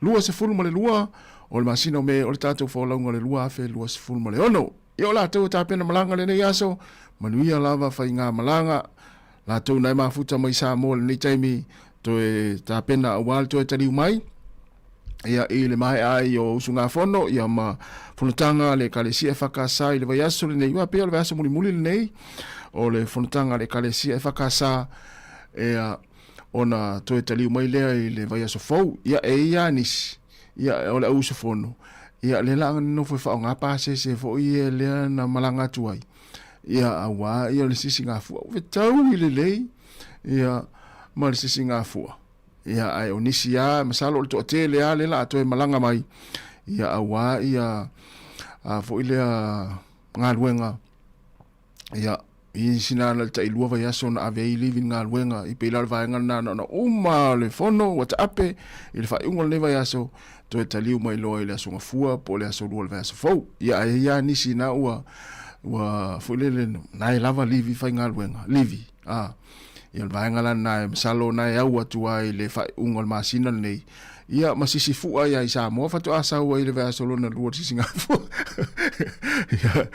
22 o le masina o Me o le tatou folauga o le 2026. Ia o latou e tapena malaga lenei aso, manuia lava faiga malaga, latou na e mafuta mai Samoa i lenei taimi, toe tapena aua le toe taliu mai, ia i le maea ai o usugafono ia ma fonotaga a le Ekalesia EFKS i le vaiaso lenei, aua pei o le vaiaso mulimuli lenei o le fonotaga a le Ekalesia EFKS ia ona toe taliu mai lea i le vaiaso fou. Ia e i ai lava nisi ia o le au usufono ia lea la nofo e faaaoga pasese foi ia lea na malaga atu ai ia aua ia o le sisigafua ua fetaui lelei ia ma le sisigafua. Ia, ae o nisi lava, masalo o le toatele lava lea o le a toe malaga mai, ia aua ia a foi lea galuega, ia, i sina na le tailua vaiaso na ave ai livi i galuega, i pei la o le vaega lena na ona uma o le fono ua taape i le faaiuga o lenei vaiaso, toe taliu mai loa i le Aso Gafua po o le Aso Lua o le vaiaso fou. Ia, ae i ai lava nisi na ua, ua foi lele, na e lava livi faigaluega, livi, a. Ia o le vaega la lena e masalo na e au atu ai i le faaiuga o le masina lenei, ia ma sisifua ia i Samoa faatoa sau ai i le vaiaso lona lua o le sisigafua. Ia,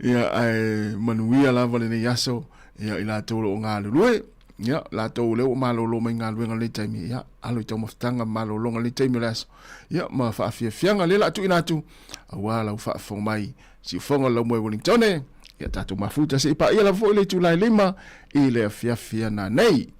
ia, ae manuia lava lenei aso ia i latou o lo o galulue. Ia, latou lea ua malolo mai galuega i lenei taimi, ia, alo i taumafataga ma malologa i lenei taimi o le aso, ia, ma faafiafiaga lea o le a tuuina atu, aua lau faafofoga mai, siufofoga o le Laumua i Wellingtone, ia tatou mafuta se i paia lava foi le itula e 5 i le afiafi ana nei.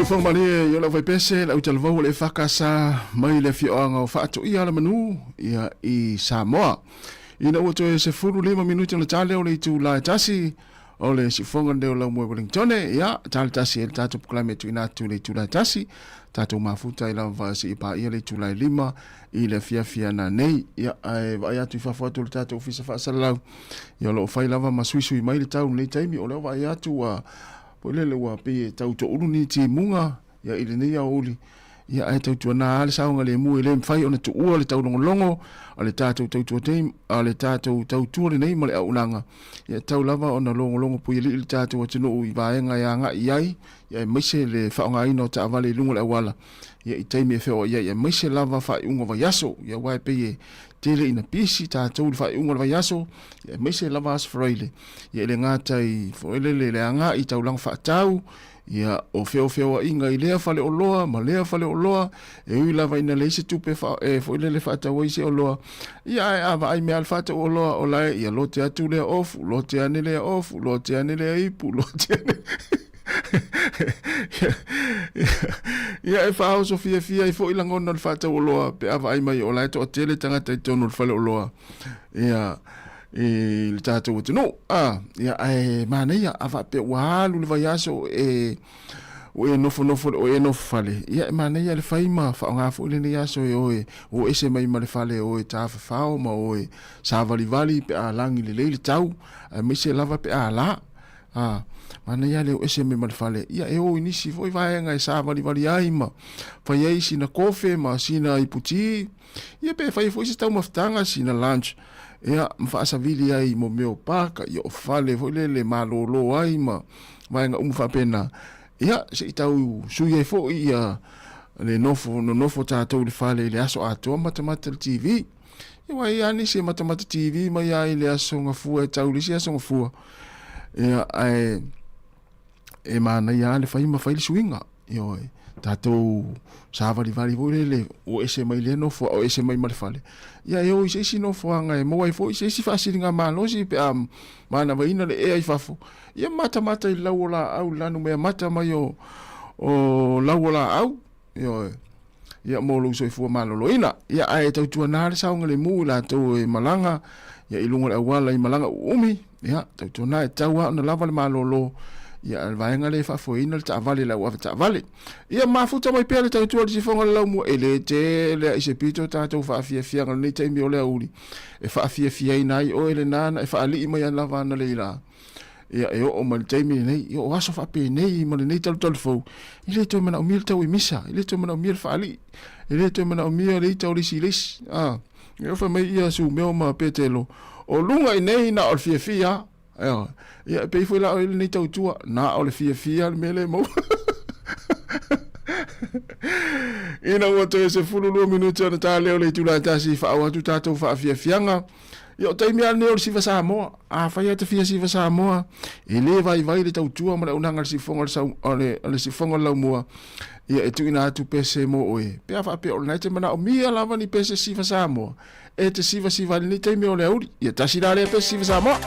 Siufoga malie i o lau faipese, lau talavou o le EFKS mai le afioaga o Faatoia Alamanu ia i Samoa. Ina ua toe 15 minute ona tale o le itula e tasi o le siufoga lenei o lau moe Wellingtone, ia tale tasi e le tatou pkalame tuuina atu le itula e tasi, tatou mafuta i lava seia paia le itula e lima i le afiafi ana nei. Ia ae vaai atu i fafo atu o le tatou ofisa faasalalau, ia o lo o fai lava ma suisui mai le tau i lenei taimi, o lea ua vaai atu ua foi lele ua pei e tau toulu ni timuga ia i lenei aoauli, ia ae tautuana lava le saogalemu e le mafai ona tuua le taulogologo a le tatou tautua nei a le tatou tautua lenei ma le auaunaga, ia e tatau lava ona logologo puialii le tatou atunuu i vaega e agai i ai, ia aemaise le faaaogaina o taavale i luga o le auala ia i taimi e feoai ai, aemaise lava faaiuga o vaiaso, ia aua e pei e tele ina pisi tatou i le faaiuga o le vaiaso, ia aemaise lava Aso Faraile, ia e le gata i foi lele le agai i taulaga faatau, ia o feofeoaiga i lea faleoloa ma lea faleoloa, e ui lava ina leai se tupe fa, e foi lele faatau ai se oloa, ia ae a vaai mea a le faatau oloa o la e, ia lote atu lea ofu, lote ane lea ofu, lote ane lea ipu, lote ane ia e faaoso fiafia ai foi lagona o le faatau oloa pe a vaai mai o la e toatele tagata i totonu o le faleoloa ia i le tatou atunuu. A, ia, ae manaia, a faapea ua alu le vaiaso e ua e nofonofo o e nofo fale, ia e manaia le fai ma faaaoga foi lenei aso e oe o ese mai ma le fale o e tafafao ma o e savalivali pe a lagi lelei le tau, aemaise lava pe a la. A, manaia le o ese mai ma le fale, ia e o i nisi foi vaega e savalivali ai ma fai ai sina kofe ma sina iputi, Ia pe fai foi se taumafataga sina lunch ia ma faasavili ai mo mea o paka ia o fale foi lele malolo ai ma vaega uma faapena ia se i tau sui ai foi ia le nofo nonofo tatou i le fale i le aso atoa matamata le TV. Ia aua e i ai lava nisi e matamata TV mai lava i le aso Gafua e tau i le isi aso Gafua. Ia ae e manaia lava le fai ma fai le suiga. Ioe, tatou savalivali foi lele, o ese mai lea nofoaga, o ese mai ma le fale, ia e o i se isi nofoaga e maua ai foi se isi faasiligamalosi pe a manavaina le ea i fafo, ia matamata i le lau o laau, le lanumea mata mai o, o lau o laau, ioe, ia mo lou soifua maloloina. Ia ae tautuana le saogalemu i latou e malaga ia i luga o le auala i malaga uumi, Ia, tautuana e tatau lava ona lava le malolo, ia, le vaega lea e faafoeina le taavale i le au avetaavale. Ia, mafuta mai pea le tautua i le sifoga o le laumua, e le tele lava i se pito tatou faafiafiaga i lenei taimi o le aoauli, e faafiafiaina ai oe lena na e faalii mai lava analeila. Ia, e oo mai le taimi lenei, ia o aso faapenei ma lenei talutalu fou, e le toe manaomia le tau i misa, e le toe manaomia le faalii, e le toe manaomia le ita o le isi i le isi. A. Ia fai mai ia Sumeo ma Petelo, O luga i nei na o le fiafia. Ioe. Ia e pei foi la o lenei tautua, na o le fiafia le mea lea e maua. Ina ua toe 12 minute ona ta lea o le itula e tasi faaauau atu tatou faafiafiaga. Ia o taimi lava lenei o le Siva Samoa. Afai lava e te fia Siva Samoa, e le vaivai le tautua ma le auaunaga a le sifoga o le sau, o le, o le sifoga o le laumua, ia e tuuina atu pese mo oe. Pe a faapea o lena e te manaomia lava ni pese Siva Samoa, e te sivasiva ai i lenei taimi o le aoauli. Ia tasi la lea pese Siva Samoa.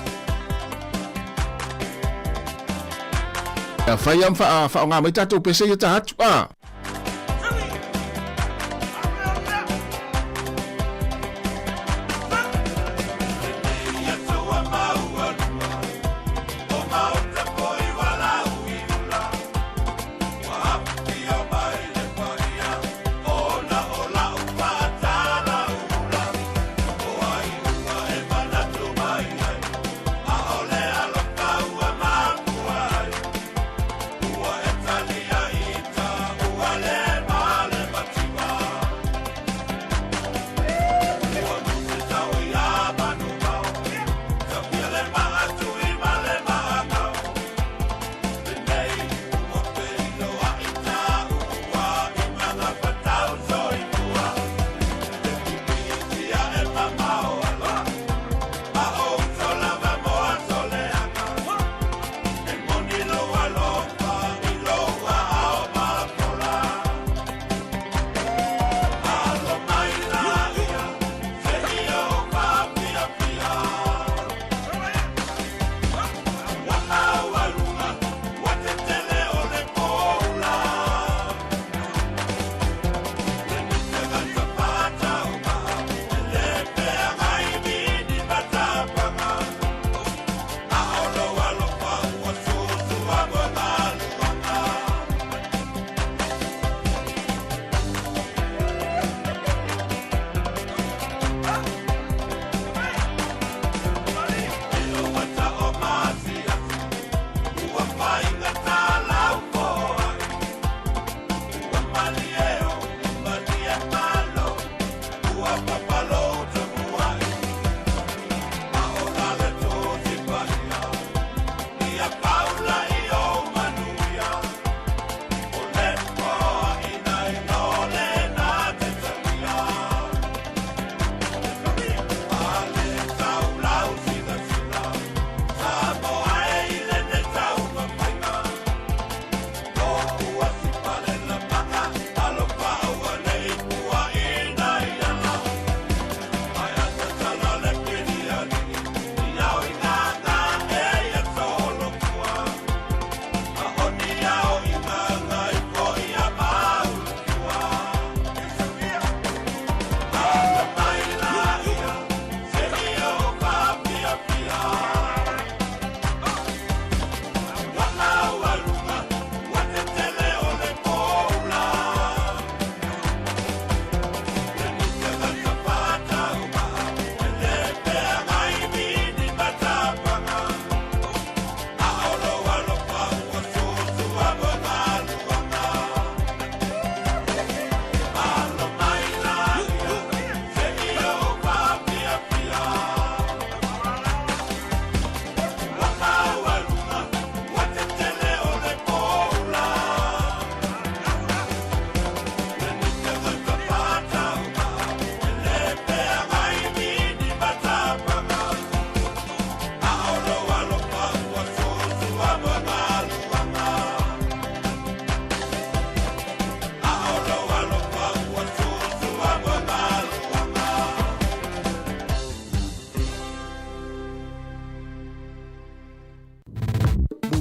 Ia fai lava ma faa, faaaoga mai tatou pese ia ta atu. Ah.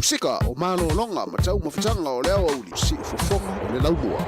Musika, o malologa ma taumafataga o le aoauli, siufofoga o le laumua.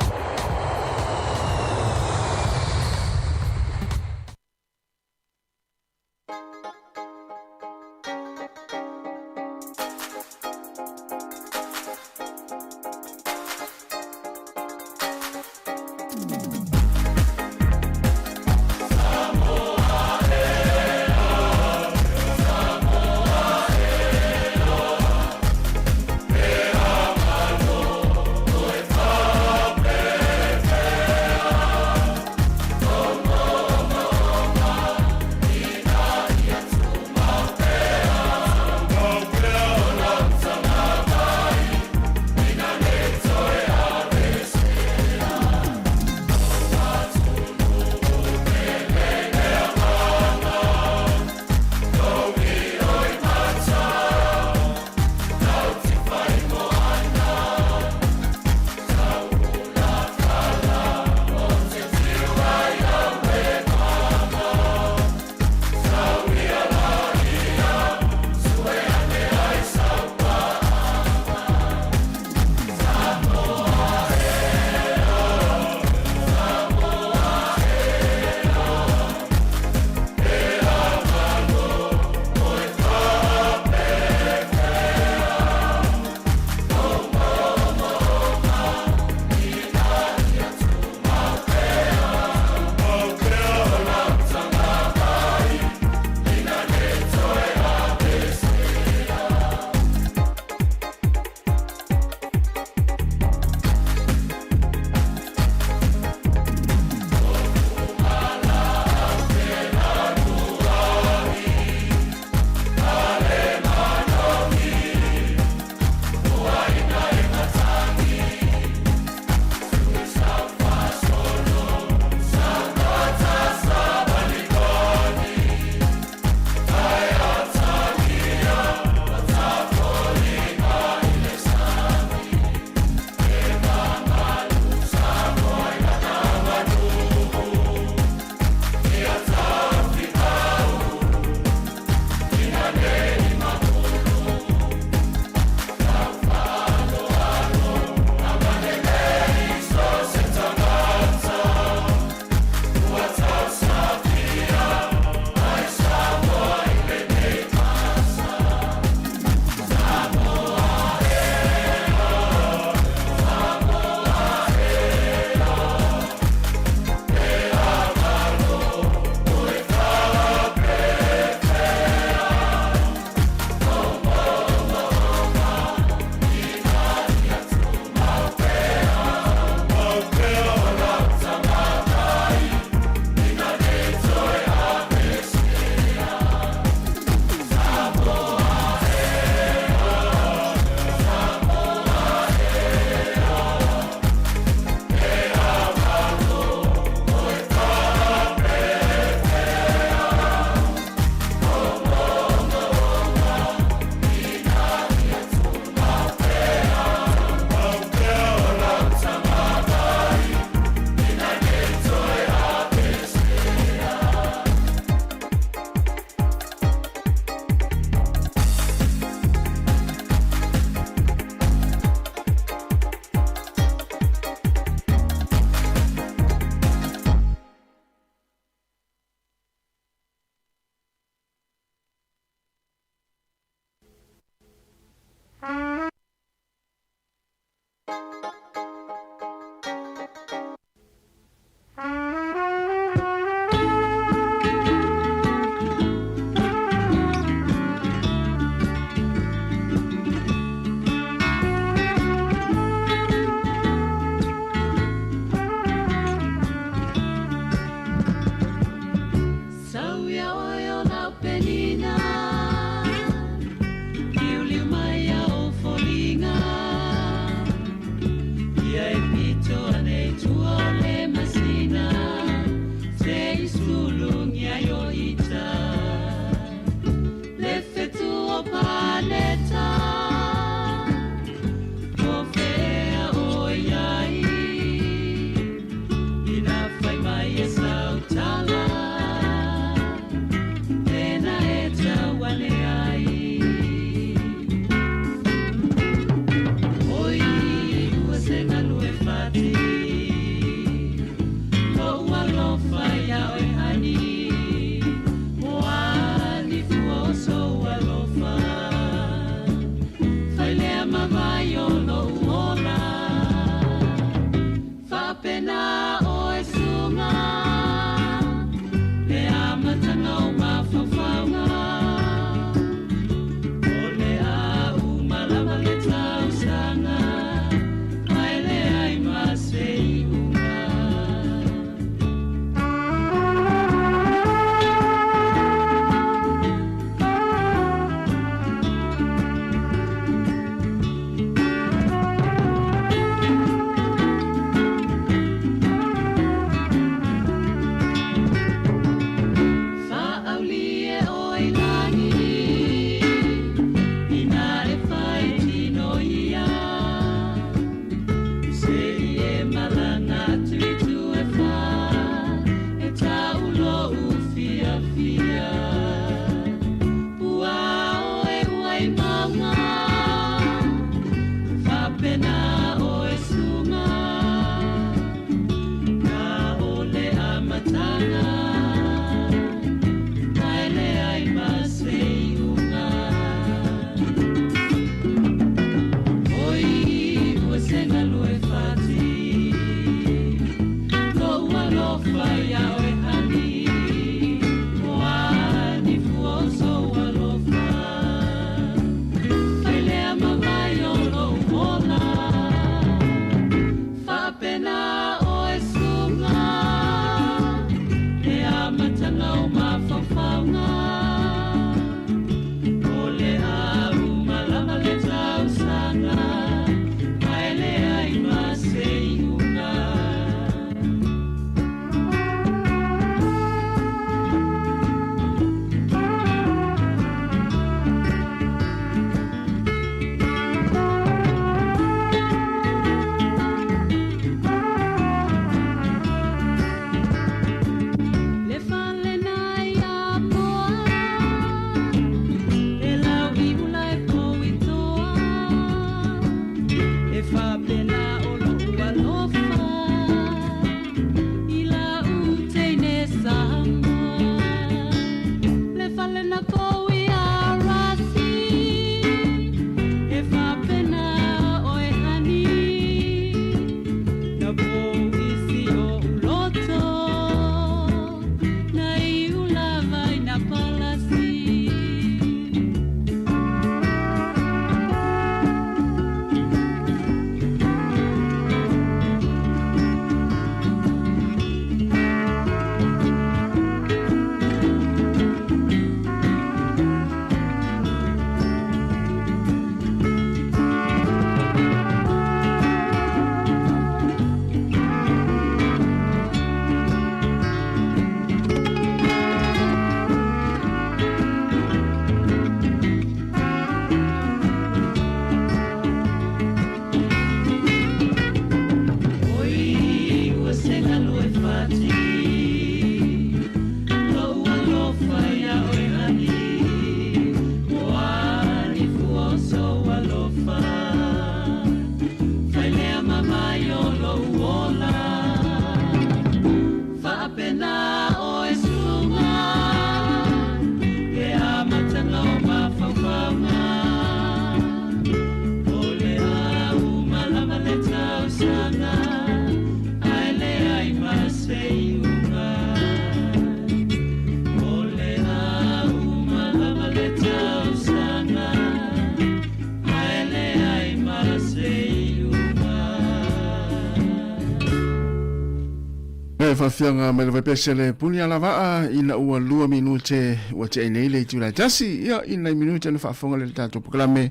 Le faafiaga mai lava pese le puni alavaa ina ua lua minute ua tea nei le itula e tasi ia i nai minute na faafofoga le tatou polokalame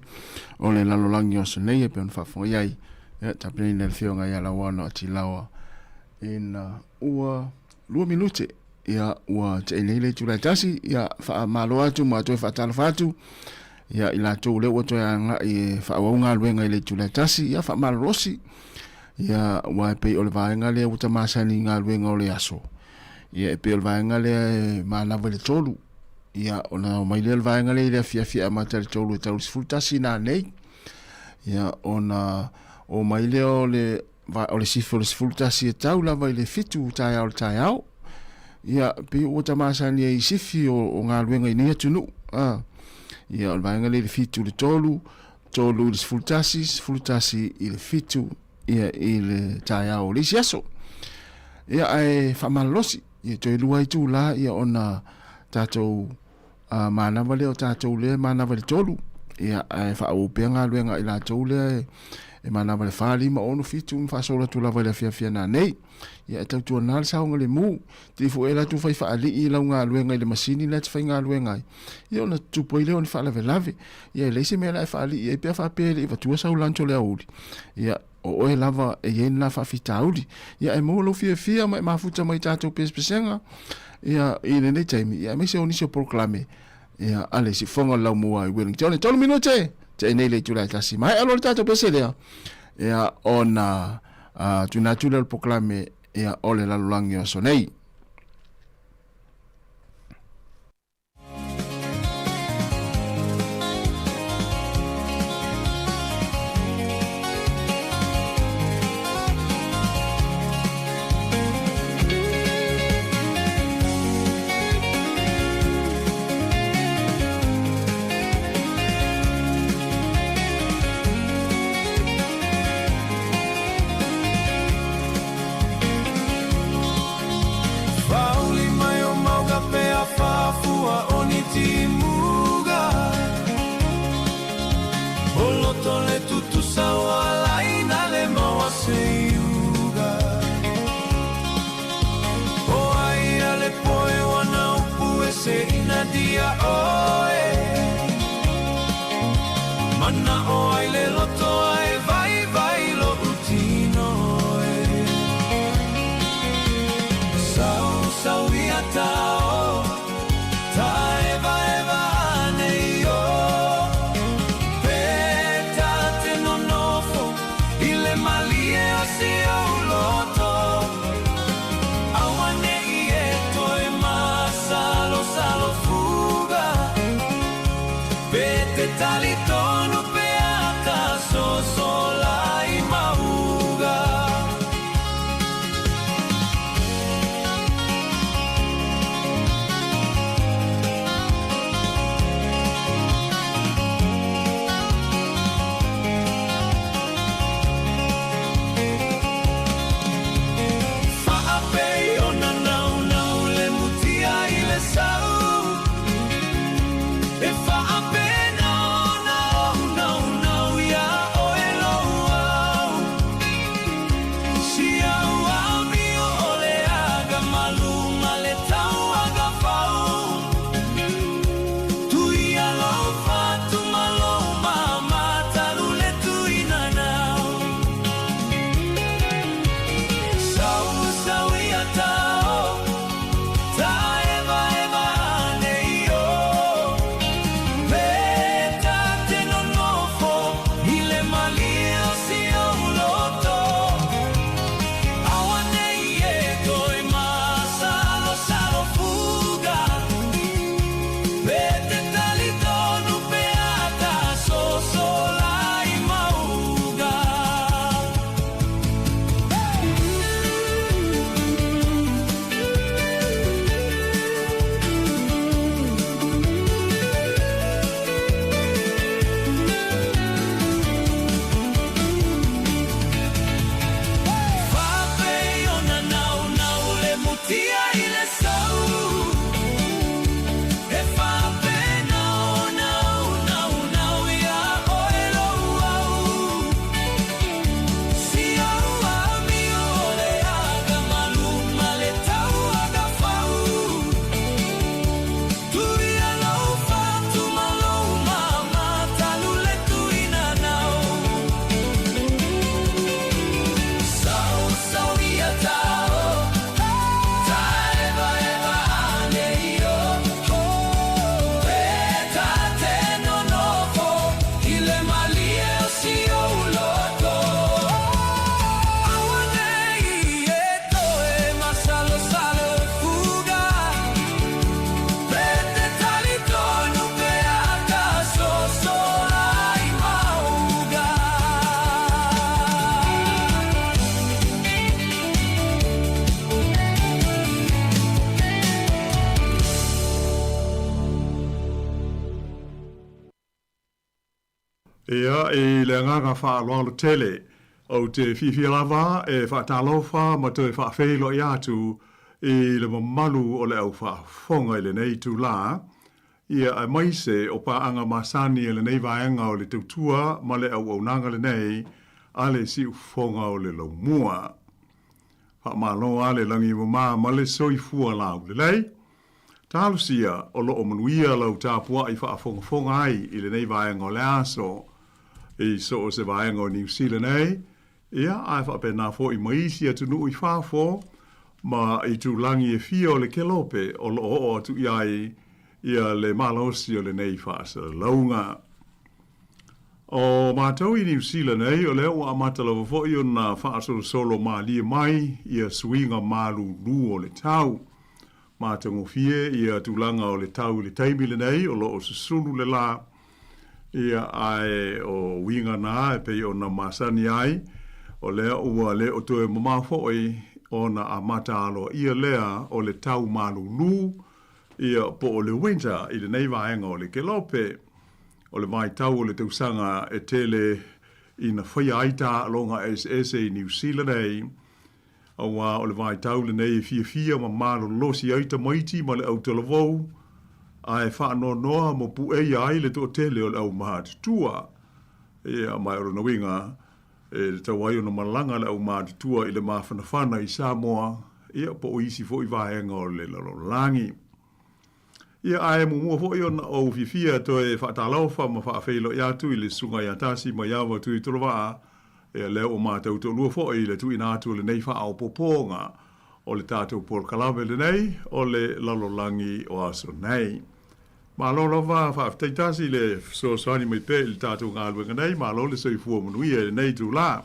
o le lalolagi o aso nei e pei ona faafofoga i ai ia tapenaina le afioga ia Lauano Atilaoa ina ua lua minute ia ua tea nei le itula e tasi ia faamalo atu ma toe faatalofa atu ia i latou lea ua toe agai e faaauau galuega i le itula e tasi ia faamalolosi ia aua e pei o le vaega lea ua ta masani i galuega o le aso ia e pei o le vaega lea e manava i le tolu ia ona omai lea o le vaega lea i le afiafi e amata i le tolu e tau i le 11 nanei ia ona omai lea o le o le sifi o le 11 e tau lava i le 7 taeao o le taeao ia pei ua ta masani ai i sifi o galuega i nei atunuu a ia o le vaega lea i le 7 i le 3 3 i le 11, 11 i le 7 ia i le taeao o le isi aso. Ia ae faamalolosi, ia toe lua itula ia ona tatou manava lea o tatou lea e manava i le tolu, ia ae faaauau pea galuega a i latou lea e manava i le 4, 5, 6, 7 ma faasolo atu lava i le afiafi a nanei. Ia e tautuana le saogalemu. Te ifo ea latou fai faalii i lau galuega i le masini lea e te faigaluega ai, ia ona tutupu ai lea o ni faalavelave. Ia e leai se mea la e faalii ai pe a faapea e le i vatua sau lunch o le aoauli. Ia, o oe lava e i ai lena faafitauli. Ia ae maua lou fiafia ma e mafuta mai i tatou pesepesega ia i lenei taimi, ia aemaise o nisi o polokalame ia a le Siufofoga o le Laumua i Wellington. E 3 minute tea nei le itula e tasi. Maea loa le tatou pese lea, ia ona tuuina atu lea o le polokalame ia o le lalolagi o aso nei. timuga O loto le tutusa o alaina le maua se iuga O ai a le poe wana upu e se ina dia oe Mana o ai le loto ai vai vai lo utino e Sau sau ia tao Ta eva eva ane io Pe ta te nonofo I le malie o si au loto Auane i e toe masalo salo fuga Pe te talitonu pe ata sosola i mauga. Faapei ona naunau le mutia i le sau E faapena ona ou naunau iā oe lou au Si au amio o le aga malu ma le tauaga fau Tuia lou fatu ma lou mama talu le tuinanau Sau sau ia tao Ta eva eva ane io Pe ta te nonofo I le malie o si ou loto Auanei e toe masalosalo fuga Pe te talitonu pe ata sosola i mauga. Faapei ona naunau le mutia i le sau E faapena ona ou naunau iā oe lou au Si au amio o le aga malu ma le tauaga fau Tuia lou fatu ma lou mama talu le tuinanau Sau sau ia tao Ta eva eva ane io Pe ta te nonofo I le malie o si ou loto Auanei e toe masalosalo fuga Pe te talitonu pe ata sosola i mauga. Ia, i le agaga faaaloalo tele, ou te fiafia lava e faatalofa ma toe faafeiloai atu i le mamalu o le au faafofoga i lenei itulā, ia, aemaise o paaga masani a lenei vaega o le tautua ma le auaunaga lenei a le siufofoga o le laumua. Faamalo a le lagi mama ma le soifua laulelei. Talosia o lo o manuia lau tapuai faafogafoga ai i lenei vaega o le aso i so o se vaega o Niu Sila nei, ia, ae faapena foi ma isi atunuu i fafo ma itulagi e fia o le kelope o lo o oo atu i ai ia le malosi o lenei faasalalauga. O matou i Niu Sila nei, o lea ua amata lava foi ona faasolosolo malie mai ia suiga malūlū o le tau. Matagofie ia tulaga o le tau i le taimi lenei o lo o susulu le lā, ia, ae o uiga na e pei ona masani ai, o lea ua le o toe mamao foi ona amata aloaia lea o le tau malūlū, ia, po o le winter i lenei vaega o le kelope. O le vaitau o le tausaga e tele ina faia ai taaloga eseese i Niu Sila nei, Aua o le vaitau lenei e fiafia ma malolosi ai tamaiti ma le autalavou, ae faanoanoa ma pueia ai le toatele o le aumatutua. Ia, ma o lona uiga, e tatau ai ona malaga le aumatutua i le mafanafana i Samoa, ia, po o isi foi vaega o le lalolagi. Ia, ae muamua foi ona ou fiafia toe faatalofa ma faafeiloai atu i le Susuga ia Tasi Maiava Tuitolovaa, ia lea ua matou toalua foi i le tuuina atu o lenei faaopoopoga o le tatou polokalame lenei o le lalolagi o aso nei. Malo lava, faafetai Tasi i le fesoasoani mai pea i le tatou galuega nei, malo le soifua manuia i lenei itula.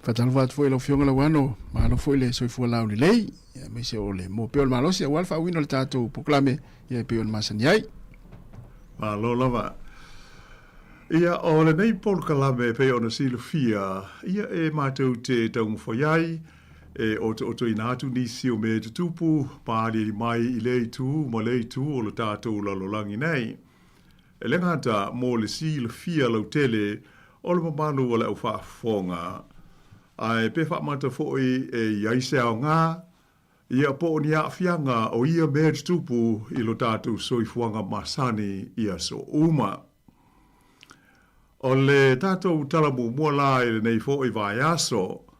Faatalofa atu foi i lau Afioga Lauano, malo foi le soifua laulelei, aemaise o le maua pea o le malosi aua le faauiina o le tatou polokalame ia e pei ona masani ai. Malo lava. Ia, o lenei polokalame e pei ona silafia, ia e matou te taumafai ai e otootoina atu nisi o mea e tutupu ma aliali mai i lea itu ma lea itu o le tatou lalolagi nei. E le gata mo le silafia lautele o le mamalu o le au faafofoga, ae pe faamata foi e i ai se aoga, ia po o ni aafiaga o ia mea tutupu i lo tatou soifuaga masani i aso uma. O le tatou tala muamua la i lenei foi vaiaso,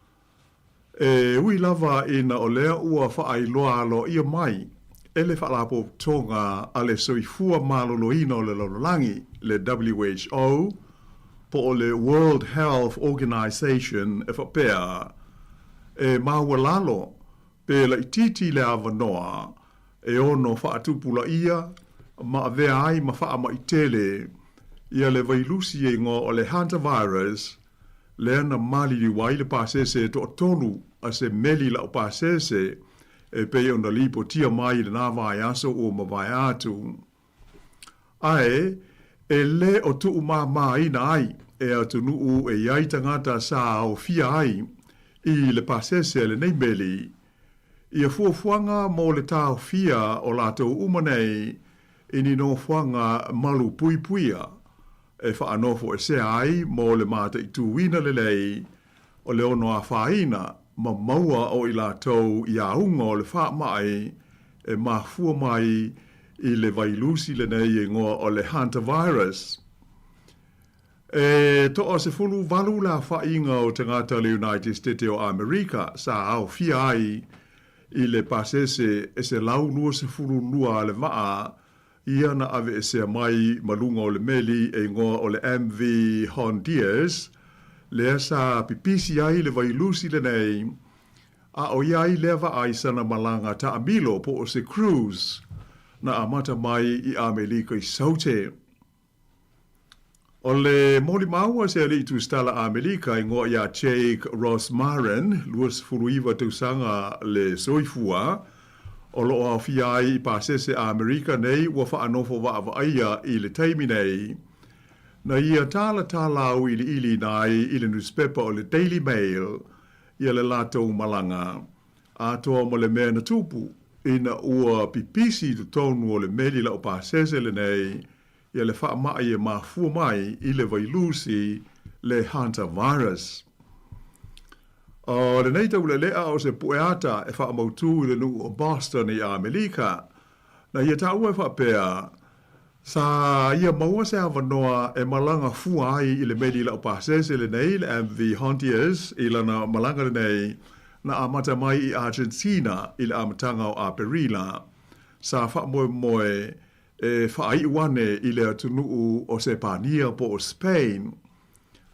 E ui lava ina o lea ua faailoa aloaia mai e le Faalapotopotoga a le Soifua Maloloina o le Lalolagi, le WHO, po o le World Health Organization e faapea, e maualalo pe laitiiti le avanoa e ono faatupulaia ma avea ai ma faamai tele ia le vailusi e igoa o le Hantavirus lea na maliliu ai le pasese e toatolu a se meli laupasese e pei ona lipotia mai i lena vaiaso ua mavae atu. Ae e le o tuumāmāina ai e atunuu e i ai tagata sa aofia ai i le pasese a lenei meli ia fuafuaga mo le taofia o latou uma nei i ni nofoaga malupuipuia e faanofoesea ai mo le mataituina lelei o le ono afaina ma maua o i latou i auga o le faamai e mafua mai i le vailusi lenei e igoa o le Hantavirus. E toa 18 le aofaiga o tagata o le United Stete o Amerika sa aofia ai i le pasese e 122 a le vaa ia na aveesea mai ma luga o le meli e igoa o le MV Hondius, lea sa pipisi ai le vailusi lenei, a o i ai lea vaa i sana malaga taamilo po o se cruise na amata mai i Amelika i Saute. O le molimau a se alii tusitala Amelika igoa iā Jake Rosmarin, 29 tausaga le soifua, o lo o aofia ai i pasese Amerika nei ua faanofo vaavaaia i le taimi nei. Na ia talatala auiliiliina ai i le nusipepa o le Daily Mail ia le latou malaga atoa ma le mea na tupu ina ua pipisi i totonu o le meli laupasese lenei ia le faamai e mafua mai i le vailusi le Hantavirus. O lenei taulelea o se pueata e faamautū i le nuu o Boston i Amelika, na ia taua e faapea, sa ia maua se avanoa e malaga fua ai i le meli laupasese lenei le MV Hondius i lana malaga lenei na amata mai i Argentina i le amataga o Aperila. Sa faamoemoe e faaiu ane i le atunuu o Sepania po o Spain,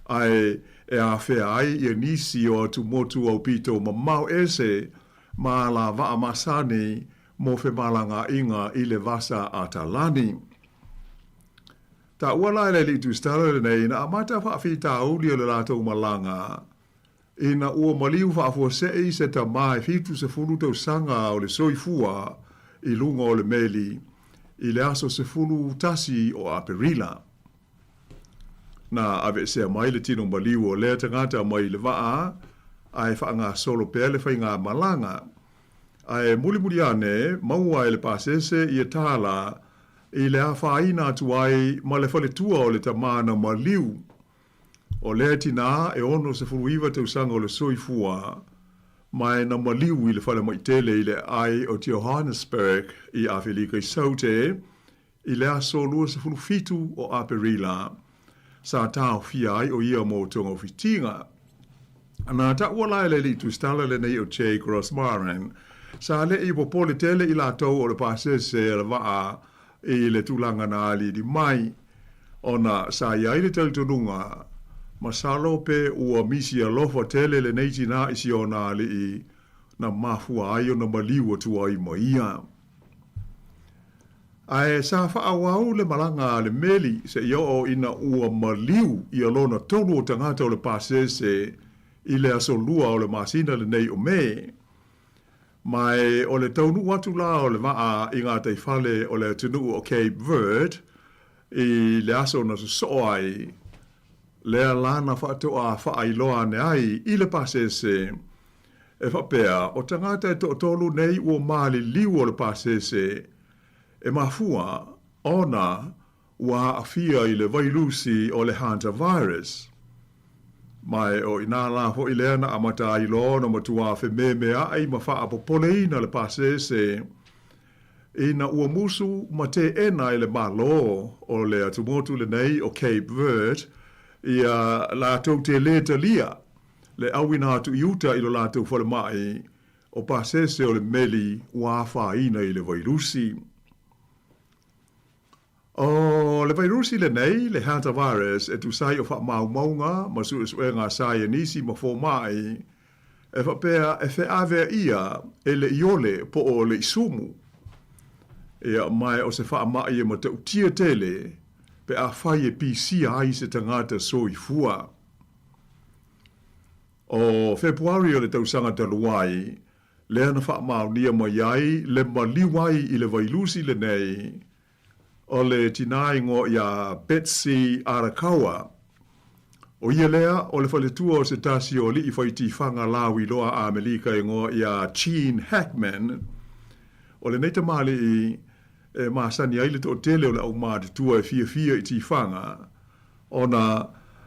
ae e afea ai ia nisi o atumotu aupito mamao ese ma alavaa masani mo femalagaaiga i le Vasa Atalani. Taua la e le alii tusitala lenei na amata faafitauli o le latou malaga Ina ua maliu faafuasei se tama e 70 tausaga o le soifua i luga o le meli i le aso 11 o Aperila. Na aveesea mai le tino maliu o lea tagata mai le vaa ae faagasolo pea le faigamalaga. Ae mulimuli ane, maua e le pasese ia tala i le afaina atu ai ma le faletua o le tama na maliu. O lea tinā e 69 tausaga o le soifua, ma e na maliu i le falemai tele i le aai o Johannesburg i Afelika i Saute, i le aso 27 o Aperila sa taofia ai o ia mo togafitiga. Na taua la e le alii tusitala lenei o Jake Rosmarin, sa le i popole tele i latou o le pasese a le vaa i le tulaga na aliali mai, ona sa i ai le talitonuga, masalo pe ua misi alofa tele lenei tinā i si ona alii na mafua ai ona maliu atu ai ma ia. Ae sa faaauau le malaga a le meli seia oo ina ua maliu ia lona tolu o tagata o le pasese i le aso Lua o le masina lenei o Me. Ma o le taunuu atu la o le vaa i gataifale o le atunuu o Cape Verde i le aso na sosoo ai, lea la na faatoa faailoa ane ai i le pasese e faapea o tagata e toatolu nei ua maliliu o le pasese e mafua ona ua aafia i le vailusi o le hantavirus. Ma o inā la foʻi lea na amata ai loa ona matuā fememeaʻi ma faapopoleina le pasese ina ua musu ma teena e le Malo o le atumotu lenei o Cape Verde ia latou te lē talia le auina atu i uta i lo latou falemai o pasese o le meli ua afaina i le vailusi. O le vairusi lenei, le hantavirus, e tusa ai o faamaumauga ma suesuega a saienisi ma fomai, e faapea e feaveaia e le iole po o le isumu. Ia, ma o se faamai e matautia tele pe afai e pisia ai se tagata soifua. O Fepuari o le tausaga talu ai, lea na faamaonia mai ai le maliu ai i le vailusi lenei o le tinā igoa iā Betsy Arakawa. ʻO ia lea o le faletua o se tasi o aliʻi fai tifaga lauiloa a Amelika igoa iā Gene Hackman. ʻO lenei tamalii e masani ai le toatele o le aumatutua e fiafia i tifaga, ona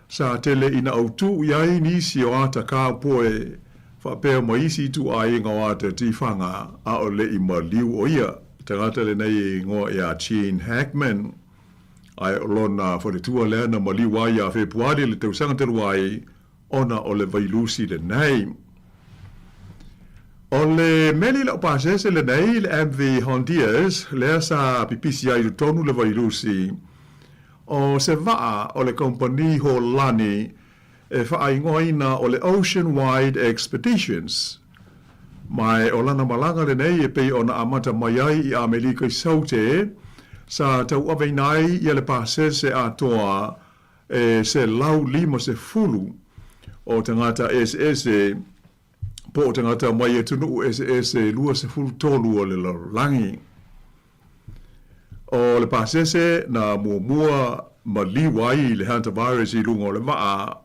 sa tele ina autū i ai nisi o ata cowboy faapea ma isi ituaiga o ata tifaga a o le i maliu ʻo ia tagata lenei e igoa iā Gene Hackman. Ae o lona faletua lea na maliu ai iā Fepuari le tausaga talu ai ona o le vailusi lenei. O le meli laupasese lenei, le MV Hondius, lea sa pipisi ai i totonu le vailusi, o se vaa o le kamupani Holani e faaigoaina o le Ocean Wide Expeditions. Ma o lana malaga lenei e pei ona amata mai ai i Amelika i Saute, sa tauaveina ai ia le pasese atoa e 150 o tagata eseese po o tagata mai atunuu eseese e 23 o le lalolagi. O le pasese na muamua maliu ai le hantavirus i luga o le vaa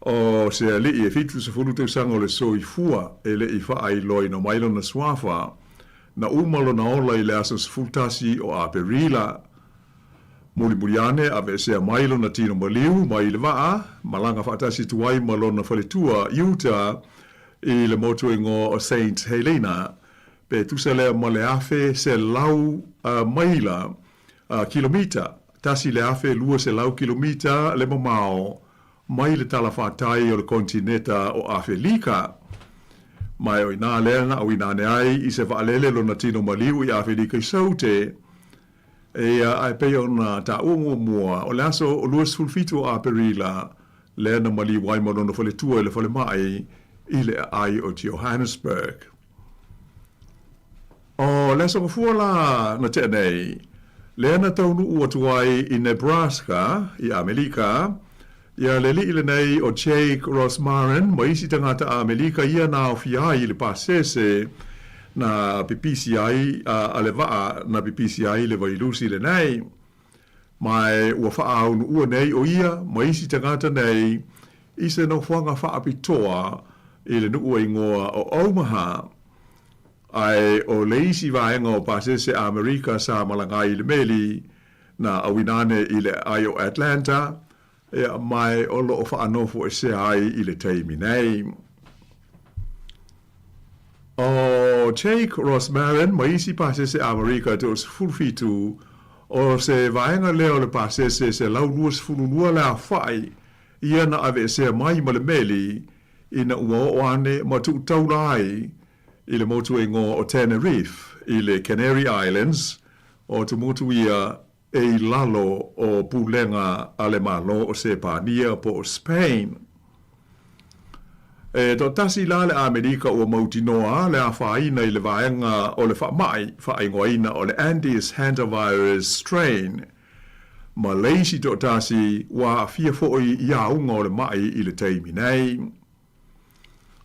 o se alii e 70 tausaga o le soifua e le i faailoaina mai lona suafa na uma lona ola i le aso 11 o Aperila. Mulimuli ane, aveesea mai lona tino maliu mai le vaa, malaga faatasi atu ai ma lona faletua i uta i le motu igoa o Saint Helena, pe tusa lea ma le 1,100 maila, kilomita, 1,200 kilomita le mamao mai le talafatai o le konetineta o Afelika. Ma o i inā lea na auina ane ai i se vaalele lona tino maliu i Afelika i Saute, Eia, ae pei ona taua muamua, o le aso 27 o Aperila lea na maliu ai ma lona faletua i le falemai i le aai o Johannesburg. O le aso Gafua la na tea nei, lea na taunuu atu ai i Nebraska i Amelika, Ia le alii lenei o Jake Rosmarin ma isi tagata Amelika ia na aofia ai i le pasese na pipisi ai a le vaa na pipisi ai le vailusi lenei. Ma ua faaunuua nei o ia ma isi tagata nei i se nofoaga faapitoa i le nuu e igoa o Omaha. Ae o le isi vaega o pasese Amerika sa malaga ai i le meli na auina ane i le aai o Atlanta, Ea, ma o lo o faanofoesea ai i le taimi nei. ʻO Jake Rosmarin ma isi pasese Amerika e 17, O se vaega lea o le pasese 122 le aofai ia na aveesea mai ma le meli ina ua oo ane ma tuutaula ai i le motu e igoa o Tenerife i le Canary Islands, o te motu ia e i lalo o pulega a le Malo o Sepania po o Spain. E toatasi la le Amerika ua mautinoa le afaina i le vaega o le faamai faaigoaina o le Andes Hantavirus Strain, ma le isi toatasi ua aafia foi i auga o le mai i le taimi nei.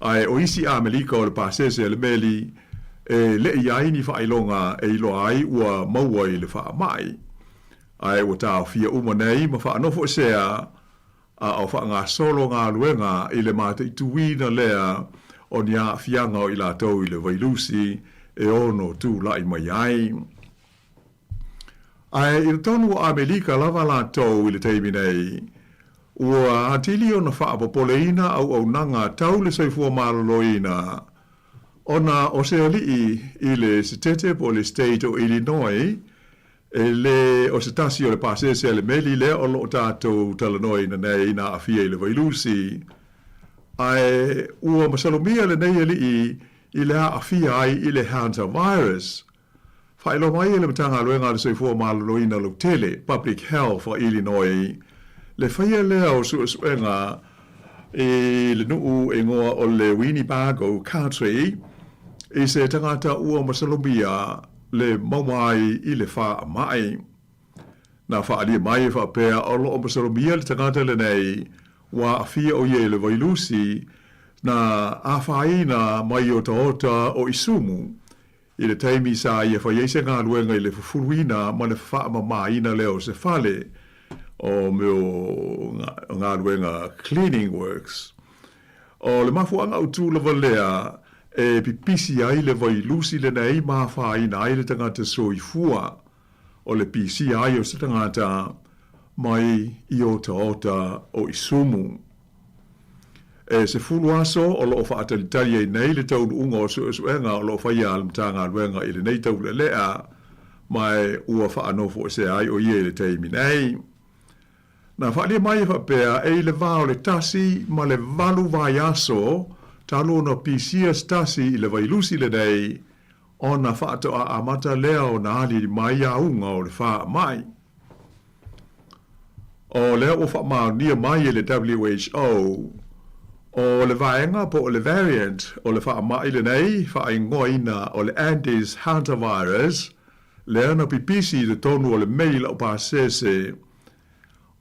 Ae o isi Amelika o le pasese a le meli, e le i ai ni faailoga e iloa ai ua maua i le faamai. Ae ua taofia uma nei ma faanofoesea a o faagasolo galuega i le mataituina lea o ni aafiaga o i latou i le vailusi e ono tulai mai ai. Ae i totonu o Amelika lava latou i le taimi nei, ua atili ona faapopoleina auaunaga tau le soifua maloloina ona o se alii i le setete po o le state o Illinois e lē o se tasi o le pasese a le meli lea o lo o tatou talanoaina nei na aafia i le vailusi. Ae ua masalomia lenei alii i le aafia ai i le hantavirus. Faailoa mai e le Matagaluega a le Soifua Maloloina Lautele, Public Health, a Illinois, le faia lea o suesuega i le nuu e igoa o le Winnebago County i se tagata ua masalomia le maua ai i le faamai. Na faaalia mai e faapea o lo o masalomia le tagata lenei ua aafia o ia i le vailusi na afaina mai otaota o Isumu I le taimi sa ia fai ai se galuega i le fufuluina ma le faamamaina lea o se fale o mea o galuega cleaning works. O le mafuaaga autu lava lea e pipisi ai le vailusi lenei ma afaina ai le tagata soifua o le pisia ai o se tagata mai i otaota o Isumu. E 10 aso o lo o faatalitali ai nei le taunuuga o suesuega o lo o faia a le Matagaluega i lenei taulelea, ma ua faanofoesea ai o ia i le taimi nei. Na faaalia mai e faapea, e i le va o le 1 ma le 8 vaiaso talu ona pisia se tasi i le vailusi lenei, ona faatoa amata lea ona aliali mai auga o le faamai. O lea ua faamaonia mai e le WHO, o le vaega po o le variant o le faamai lenei faaigoaina o le Andes hantavirus lea na pipisi i totonu o le meli laupasese,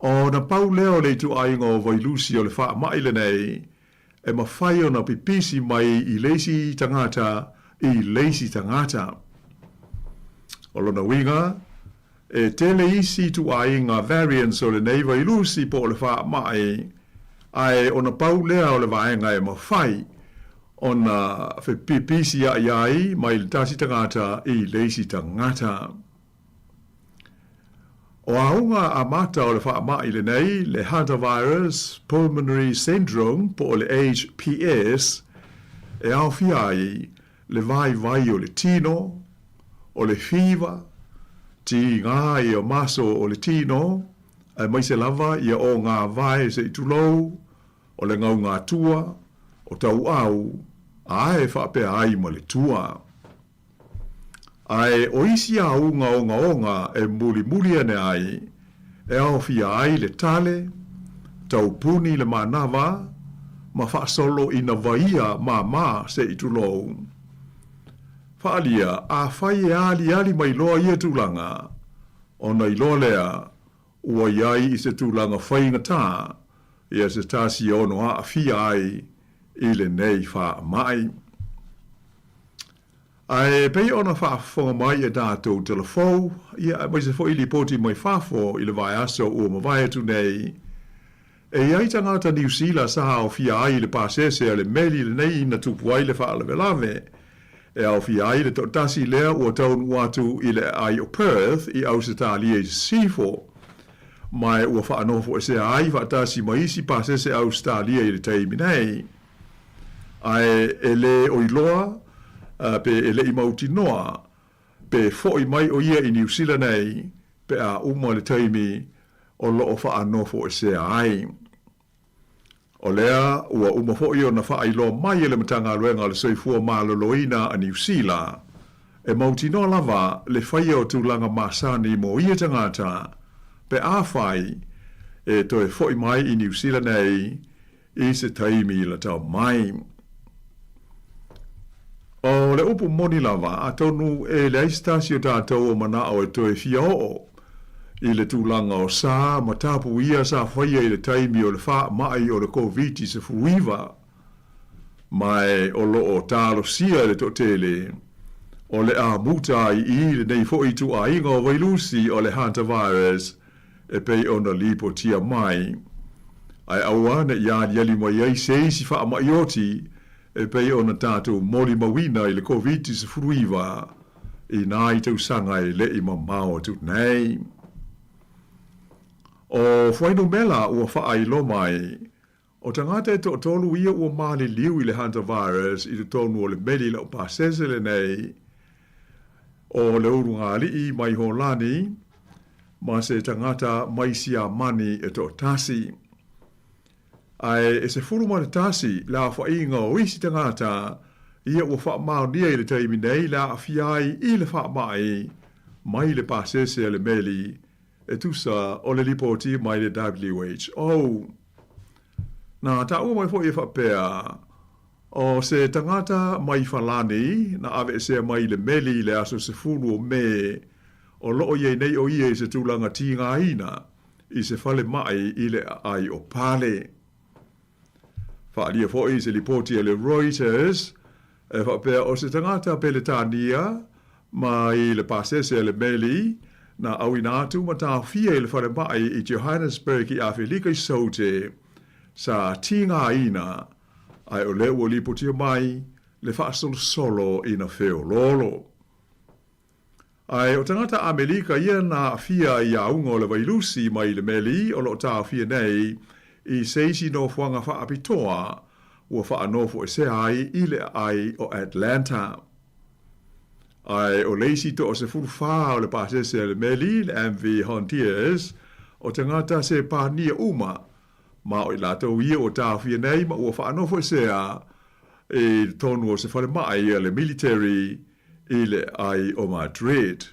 ona pau lea o le ituaiga o vailusi o le faamai lenei e mafai ona pipisi mai i le isi tagata i le isi tagata. O lona uiga, e tele isi ituaiga variants o lenei vailusi po o le faamai, ae ona pau lea o le vaega e mafai ona fepipisia'i ai mai le tasi tagata i le isi tagata. O auga amata o le faamai lenei, le Hantavirus Pulmonary Syndrome po o le HPS, e aofia ai le vaivai o le tino, o le fiva, tigā ia maso o le tino, aemaise lava ia ogāvae se i tulou, o le gaugātua, o tauau, ae faapea ai ma le tua. Ae o isi auga ogaoga e mulimuli ane ai, e aofia ai le tale, taupuni le manava, ma faasolo ina vaia māmā se i tulou. Faaalia, afai e aliali mai loa ia tulaga, ona iloa lea ua i ai i se tulaga faigata ia se tasi e ono aafia ai i lenei faamai. Ae pei ona faafofoga mai e tatou telefou, ia aemaise foi lipoti mai fafo i le vaiaso ua mavae atu nei, e i ai tagata Niu Sila sa aofia ai i le pasese a le meli lenei na tupu ai le faalavelave, e aofia ai le toatasi lea ua taunuu atu i le aai o Perth i Ausetalia i Sisifo, ma ua faanofoesea ai faatasi ma isi pasese Ausetalia i le taimi nei. Ae e lē o iloa pe e le i mautinoa pe foʻi mai o ia i Niu Sila nei. pe a uma le taimi o lo o faanofoesea ai. O lea ua uma foi ona faailoa mai e le Matagaluega o le Soifua Maloloina a Niu Sila, e mautinoa lava le faia o tulaga masani mo ia tagata pe afai e toe foi mai i Niu Sila nei i se taimi latau mai. O le upu moni lava, atonu e leai se tasi o tatou o manao e toe fia oo i le tulaga o sa ma tapu ia sa faia i le taimi o le faamai o le Koviti-19, ma o lo o talosia e le toatele o le a muta ai i lenei foi ituaiga o vailusi o le hantavirus e pei ona lipotia mai, ae aua ne i aliali mai ai se isi faamai oti e pei ona tatou molimauina i le Koviti-19 i nai tausaga e le i mamao atu nei. O fuainumela ua faailoa mai, o tagata e toatolu ia ua maliliu i le hantavirus i totonu o le meli laupasese lenei o le ulugalii mai Holani ma se tagata mai Siamani e toatasi. Ae e 11 le aofaiga o isi tagata ia ua faamaonia i le taimi nei le aafia ai i le faamai mai le pasese a le meli e tusa o le lipoti mai le WHO. Na taua mai foi e faapea, o se tagata mai Falani na aveesea mai i le meli i le aso 10 o Me, o lo o i ai nei o ia i se tulaga tigaina i se falemai i le aai o Pale. Faaalia foi se lipoti a le Reuters e faapea o se tagata Peletania mai le pasese a le meli na auina atu ma taofia i le falemai i Johannesburg i Afelika i Saute sa tigaina ae o lea ua lipotia mai le faasolosolo ina feoloolo. Ae o tagata Amelika ia na aafia i auga o le vailusi mai le meli o lo o taofia nei i se isi nofoaga faapitoa ua faanofoesea ai i le aai o Atlanta. Ae o le isi 14 o le pasese a le meli, le MV Hondius, o tagata Sepania uma, ma o i latou ia ua taofia nei ma ua faanofoesea i totonu o se falemai a le military i le aai o Madrid.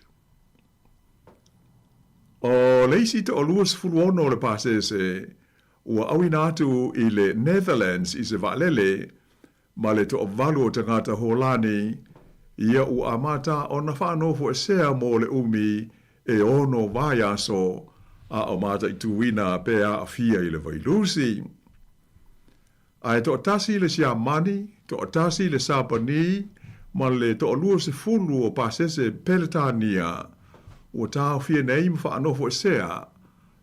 O le isi 26 o le pasese ua auina atu i le Netherlands i se vaalele ma le toavalu o tagata Holani ia ua amata ona faanofoesea mo le umi e 6 vaiaso a o mataituina pe aafia i le vailusi. Ae toatasi le Siamani, toatasi le Sapani ma le 20 o pasese Peletania ua taofia nei ma faanofoesea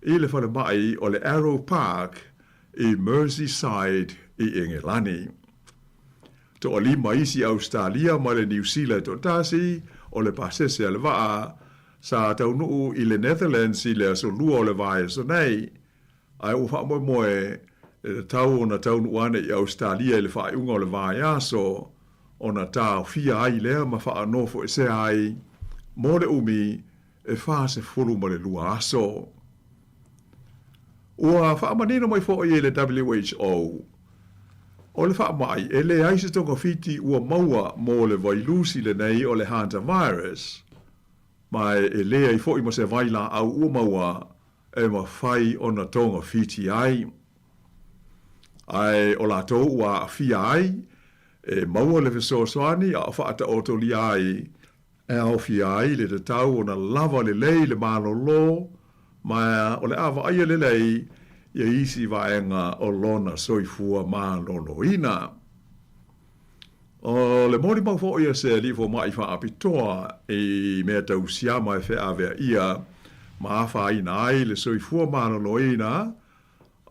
i le falemai o le Arrow Park i Merseyside i Engelani. 5 isi Ausetalia ma le Niu Sila e toatasi o le pasese a le vaa sa taunuu i le Netherlands i le aso 2 o le vaiaso nei, ae ua faamoemoe e tatau ona taunuu ane i Ausetalia i le faaiuga o le vaiaso ona taofia ai lea ma faanofoesea ai mo le umi e 42 aso. Ua faamanino mai foi e le WHO, o le faamai e leai se togafiti ua maua mo le vailusi lenei o le hantavirus, ma e leai foi ma se vailaau ua maua e mafai ona togafiti ai. Ae o latou ua aafia ai, e maua le fesoasoani a o faataotolia ai, e aofia ai le tatau ona lava lelei le malolo, ma o le a vaaia lelei ia isi vaega o lona soifua maloloina. O le molimau foi a se alii fomai faapitoa i mea tau siama e feaveaia ma afaina ai le soifua maloloina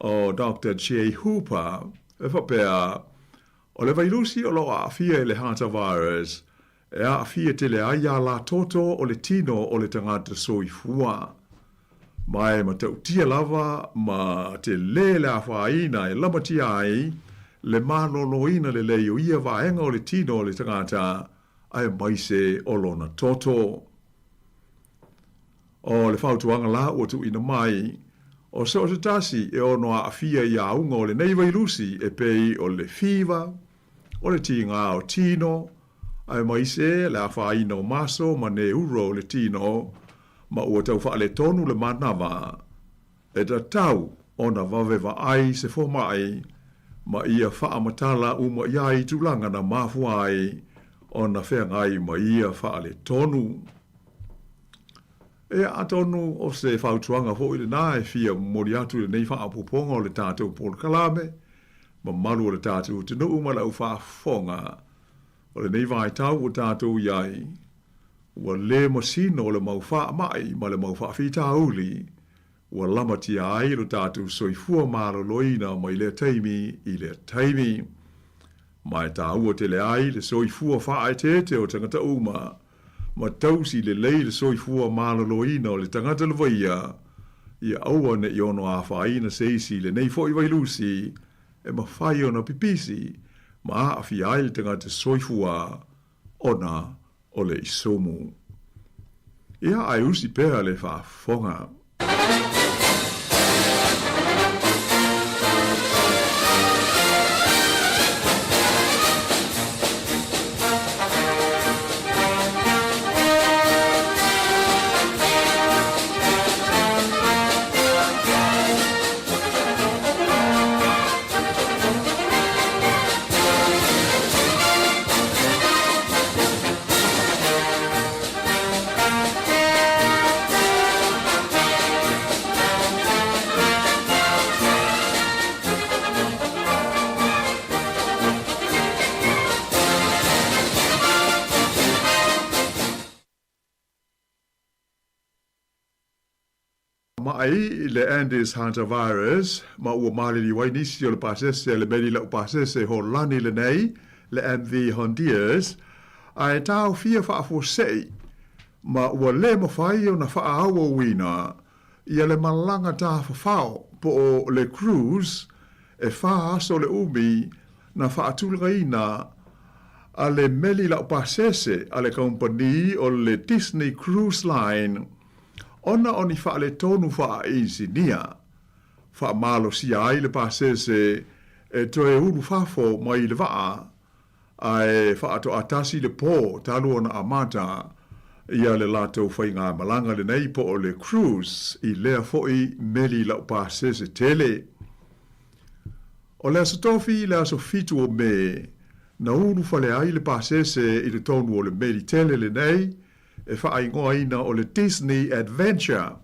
o Doctor Jay Hooper, e faapea, o le vailusi o lo o aafia i le hantavirus e aafia tele ai alatoto o le tino o le tagata soifua. Ma e matautia lava ma telē le afaina e lamatia ai le maloloina lelei o ia vaega o le tino o le tagata aemaise o lona toto. O le fautuaga la ua tuuina mai, o so o se tasi e ono aafia i auga o lenei vailusi e pei o le fiva, o le tigā o tino, aemaise le afaina o maso ma neuro o le tino, ma ua tau faaletonu le manava, e tatau ona vave vaai se fomai ma ia faamatala uma i ai tulaga na mafua ai ona feagai ma ia faaletonu. Ia, atonu o se fautuaga foi lenā e fia momoli atu i lenei faaopoopoga o le tatou polokalame, mamalu o le tatou atunuu ma le au faafofoga o lenei vaitau ua tatou i ai, ua le masino le mau faamai ma le mau faafitauli ua lamatia ai lo tatou soifua maloloina mai lea taimi i lea taimi. Ma e taua tele ai le soifua faaeteete o tagata uma, ma tausi lelei le soifua maloloina o le tagata lava ia, ia aua ne i ono afaina se isi i lenei foi vailusi e mafai ona pipisi ma aafia ai le tagata soifua ona o le isumu. Ia, ae usi pea le faafofoga. Maʻi le Andes Hantavirus, ma ua maliliu ai nisi o le pasese a le meli laupasese Holani lenei, le MV Hondius, ae taofia faafuasei, ma ua le mafai ona faaauauina ia le malaga tafafao po o le cruise e fa aso le umi na faatulagaina a le meli laupasese a le kamupani o le Disney Cruise Line ona o ni faaletonu faainisinia. Faamalosia ai le pasese e toe ulu fafo mai le vaa ae faatoatasi le po talu ona amata ia le latou faigamalaga lenei po o le cruise i lea foi meli laupasese tele. O le Aso Tofi le aso 7 o Me, na ulufale ai le pasese i totonu o le meli tele lenei e faaigoaina o le Disney Adventure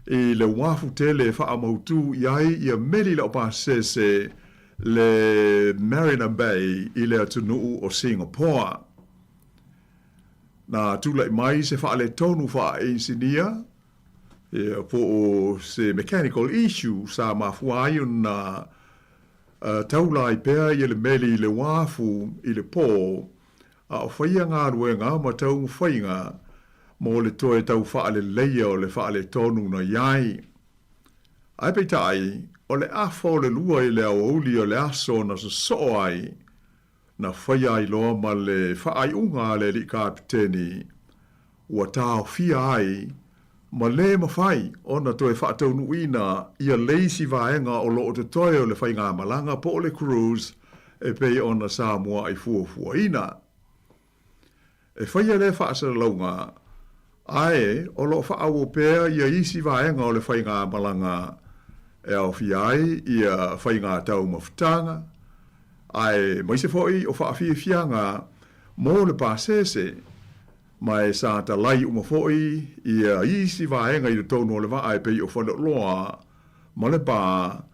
i le uafu tele e faamautū i ai ia meli laupasese le Marina Bay i le atunuu o Singapore. Na tulaʻi mai se faaletonu faainisinia ia po o se mechanical issue sa mafua ai ona taula ai pea ia le meli i le uafu i le pō a o faia galuega ma taumafaiga mo le toe tau faaleleia o le faaletonu na i ai. Ae peitai, o le afa o le lua i le aoauli o le aso na sosoo ai, na faia ai loa ma le faaiuga a le alii kapiteni, ua taofia ai ma lē mafai ona toe faataunuuina ia le isi vaega o lo o totoe o le faigamalaga po o le cruise e pei ona sa muaʻi fuafuaina. E faia lea faasalalauga, ae o lo o faaauau pea ia isi vaega o le faigamalaga e aofia ai ia faiga taumafataga, aemaise foi o faafiafiaga mo le pasese, Ma e sa talai uma foi ia isi vaega i totonu o le vaa e pei o Faleoloa ma le pa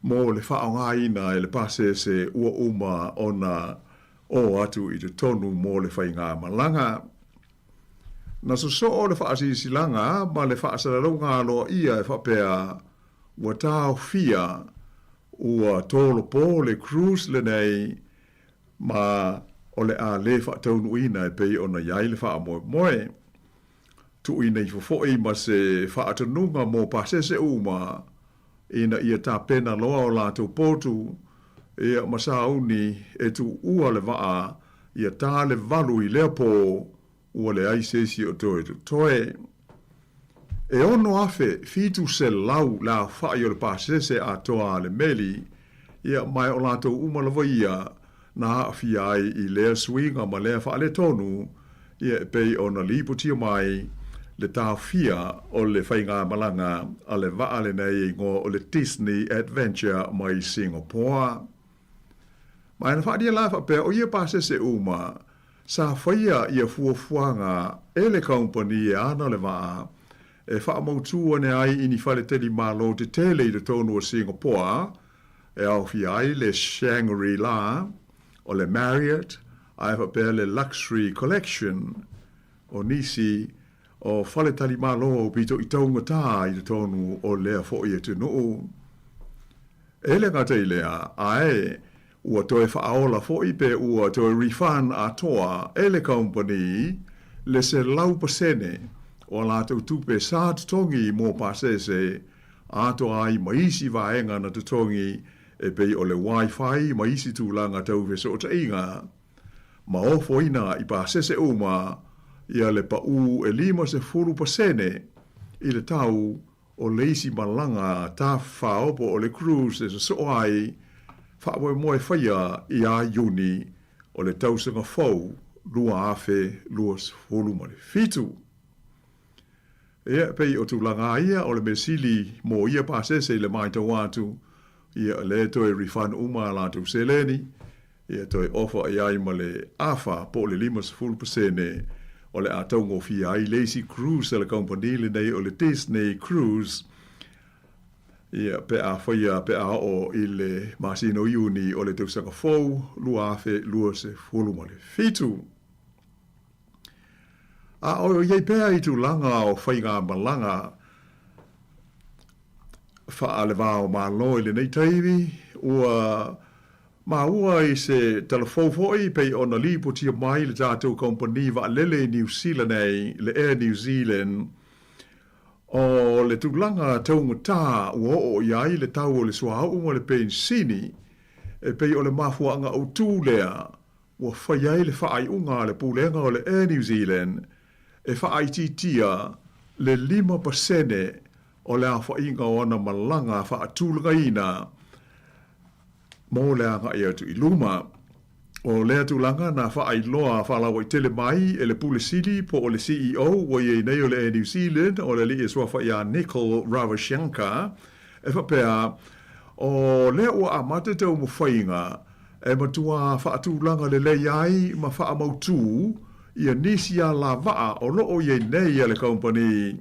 mo le faaaogaina e le pasese ua uma ona o atu i totonu mo le faigamalaga. Na sosoo le faasilasilaga ma le faasalalauga aloaia e faapea ua taofia ua tolopo le cruise lenei ma o le a lē faataunuuina e pei ona i ai le faamoemoe. Tuuina ifo foi ma se faatonuga mo pasese uma ina ia tapena loa o latou potu, ia ma sauni e tuua le vaa ia tā le valu i lea pō ua leai se isi o toe totoe. E 6,700 le aofa'i o le pasese atoa a le meli, ia, ma o latou uma lava ia na aafia ai i lea suiga ma lea faaletonu, ia, e pei ona lipotia mai le taofia o le faigamalaga a le vaa lenei e igoa o le Disney Adventure mai Singapore. Ma na faaalia la faapea o ia pasese uma sa faia ia fuafuaga e le kamupani e ana le vaa e faamautū ane ai i ni faletalimalo tetele i totonu o Singapore, e aofia ai le Shangri-La, o le Marriott, ae faapea le Luxury Collection. O nisi o faletalimalo pito i taugatā i totonu o lea fo'i atunuu. E le gata i lea, ae ua toe faaola fo'i pe ua toe refund atoa e le kamupani le 100% o a latou tupe sa totogi mo pasese atoa ai ma isi vaega na totogi e pei o le Wi-Fi ma isi tulaga tau fesootaiga, ma ofoina i pasese uma ia le paū e 50% i le tau o le isi malaga tafafao po o le cruise e sosoo ai faamoemoe faia ia Iuni o le tausaga fou 2027. Ia, e pei o tulaga lava ia o le mea sili mo ia pasese i le matau atu, ia o lea e toe refund uma a latou seleni, ia toe offer i ai ma le afa po o le 50% o le a taugofie ai le isi cruise a le kamupani lenei o le Disney Cruise, ia pe a faia pe a oo i le masina o Iuni o le tausaga fou 2027. A o i ai pea i tulaga o faigamalaga faale-va o Malo i lenei taimi, ua maua i se tala fou foi pei ona lipotia mai le tatou kamupani vaalele i Niu Sila nei, le Air New Zealand, o le tulaga taugata ua oo i ai le tau o le suauu ma le penisini, e pei o le mafuaaga autu lea ua fai ai le faaiuga a le Pulega o le Air New Zealand e faaitiitia le 5% o le aofaiga o ana malaga faatulagaina mo le agai atu i luma. O lea tulaga na faailoa faalauaitele mai e le Pule Sili po o le CEO ua i ai nei o le Air New Zealand o le alii e suafa ia Nicol Ravishankar e faapea, o lea ua amata taumafaiga e matuā faatulaga lelei ai ma faamautū ia nisi alavaa o lo o i ai nei a le kamupani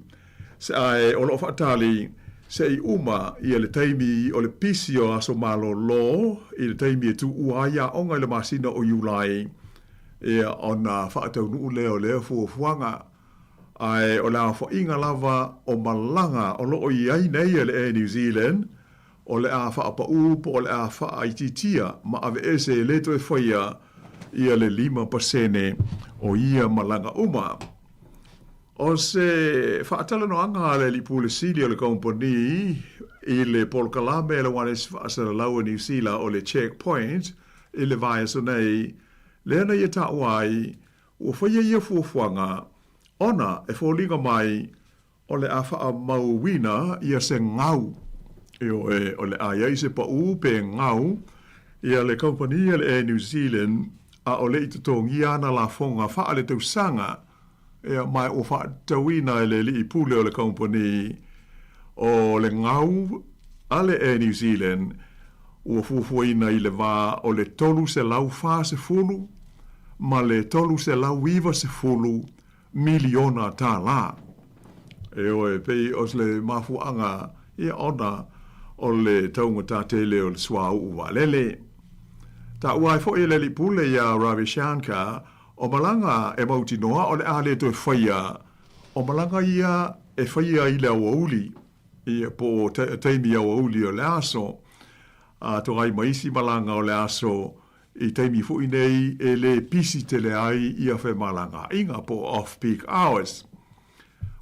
ae o lo o faatali se i uma ia le taimi o le pisi o aso malolo i le taimi e tuua ai aoga i le masina o Iulai ia ona faataunuu lea o lea fuafuaga. Ae o le aofaiga lava o malaga o lo o i ai nei a le Air New Zealand o le a faapaū po o le a faaitiitia ma aveese e le toe faia ia le 5% o ia malaga uma. O se faatalanoaga a le Alii Pule Sili o le Kamupani i le polokalame a le Ualesi Faasalalau a Niu Sila o le Checkpoint i le vaiaso nei, lea na ia taua ai ua faia ia fuafuaga ona e foliga mai O le a faamauina ia se gau, ioe, o le a i ai se paū pe gau ia le kamupani a le Air New Zealand a o le i totogia ana lafoga faaletausaga, ia, ma ua faatatauina e le alii pule o le kamupani o le gau a le Air New Zealand ua fuafuaina i le va o le 340 ma le 390 miliona tālā. Ioe, e pei o le mafuaaga ia ona o le taugata tele o le suauu vaalele. Taua ai foi e le alii pule iā Ravi Shankar, o malaga e mautinoa o le a le toe faia, o malaga ia e faia i le aoauli, ia po o taimi aoauli o le aso, atoa ai ma isi malaga o le aso I taimi foi nei e le pisi tele ai ia femalagaaiga po o off-peak hours.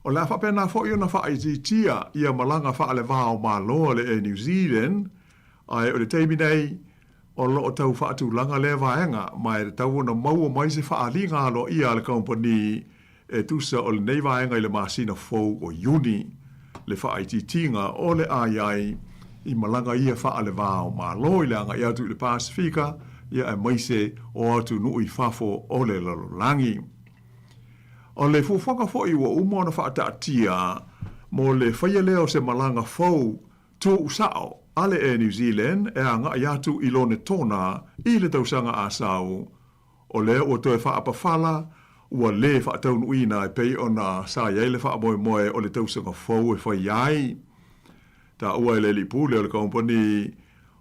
O le a faapena foi ona faaitiitia ia malaga faale-va-o-Malo a le Air New Zealand, ae o le taimi nei, o lo o tau faatulaga lea vaega ma e tatau ona maua mai se faaaliga aloaia a le kamupani. E tusa o lenei vaega i le masina fou o Iuni, le faaitiitiga o le a i ai i malaga ia faale-va o Malo i le agai atu i le Pasefika ia aemaise o atunuu i fafo o le lalolagi. O le fuafuaga foi ua uma ona faataatia mo le faia lea o se malaga fou tuusao a le Air New Zealand e agai atu i Lonetona i le tausaga a sau, O lea ua toe faapafala, ua lē faataunuuina e pei ona sa i ai le faamoemoe o le tausaga fou e fai ai. Taua e le alii pule o le kamupani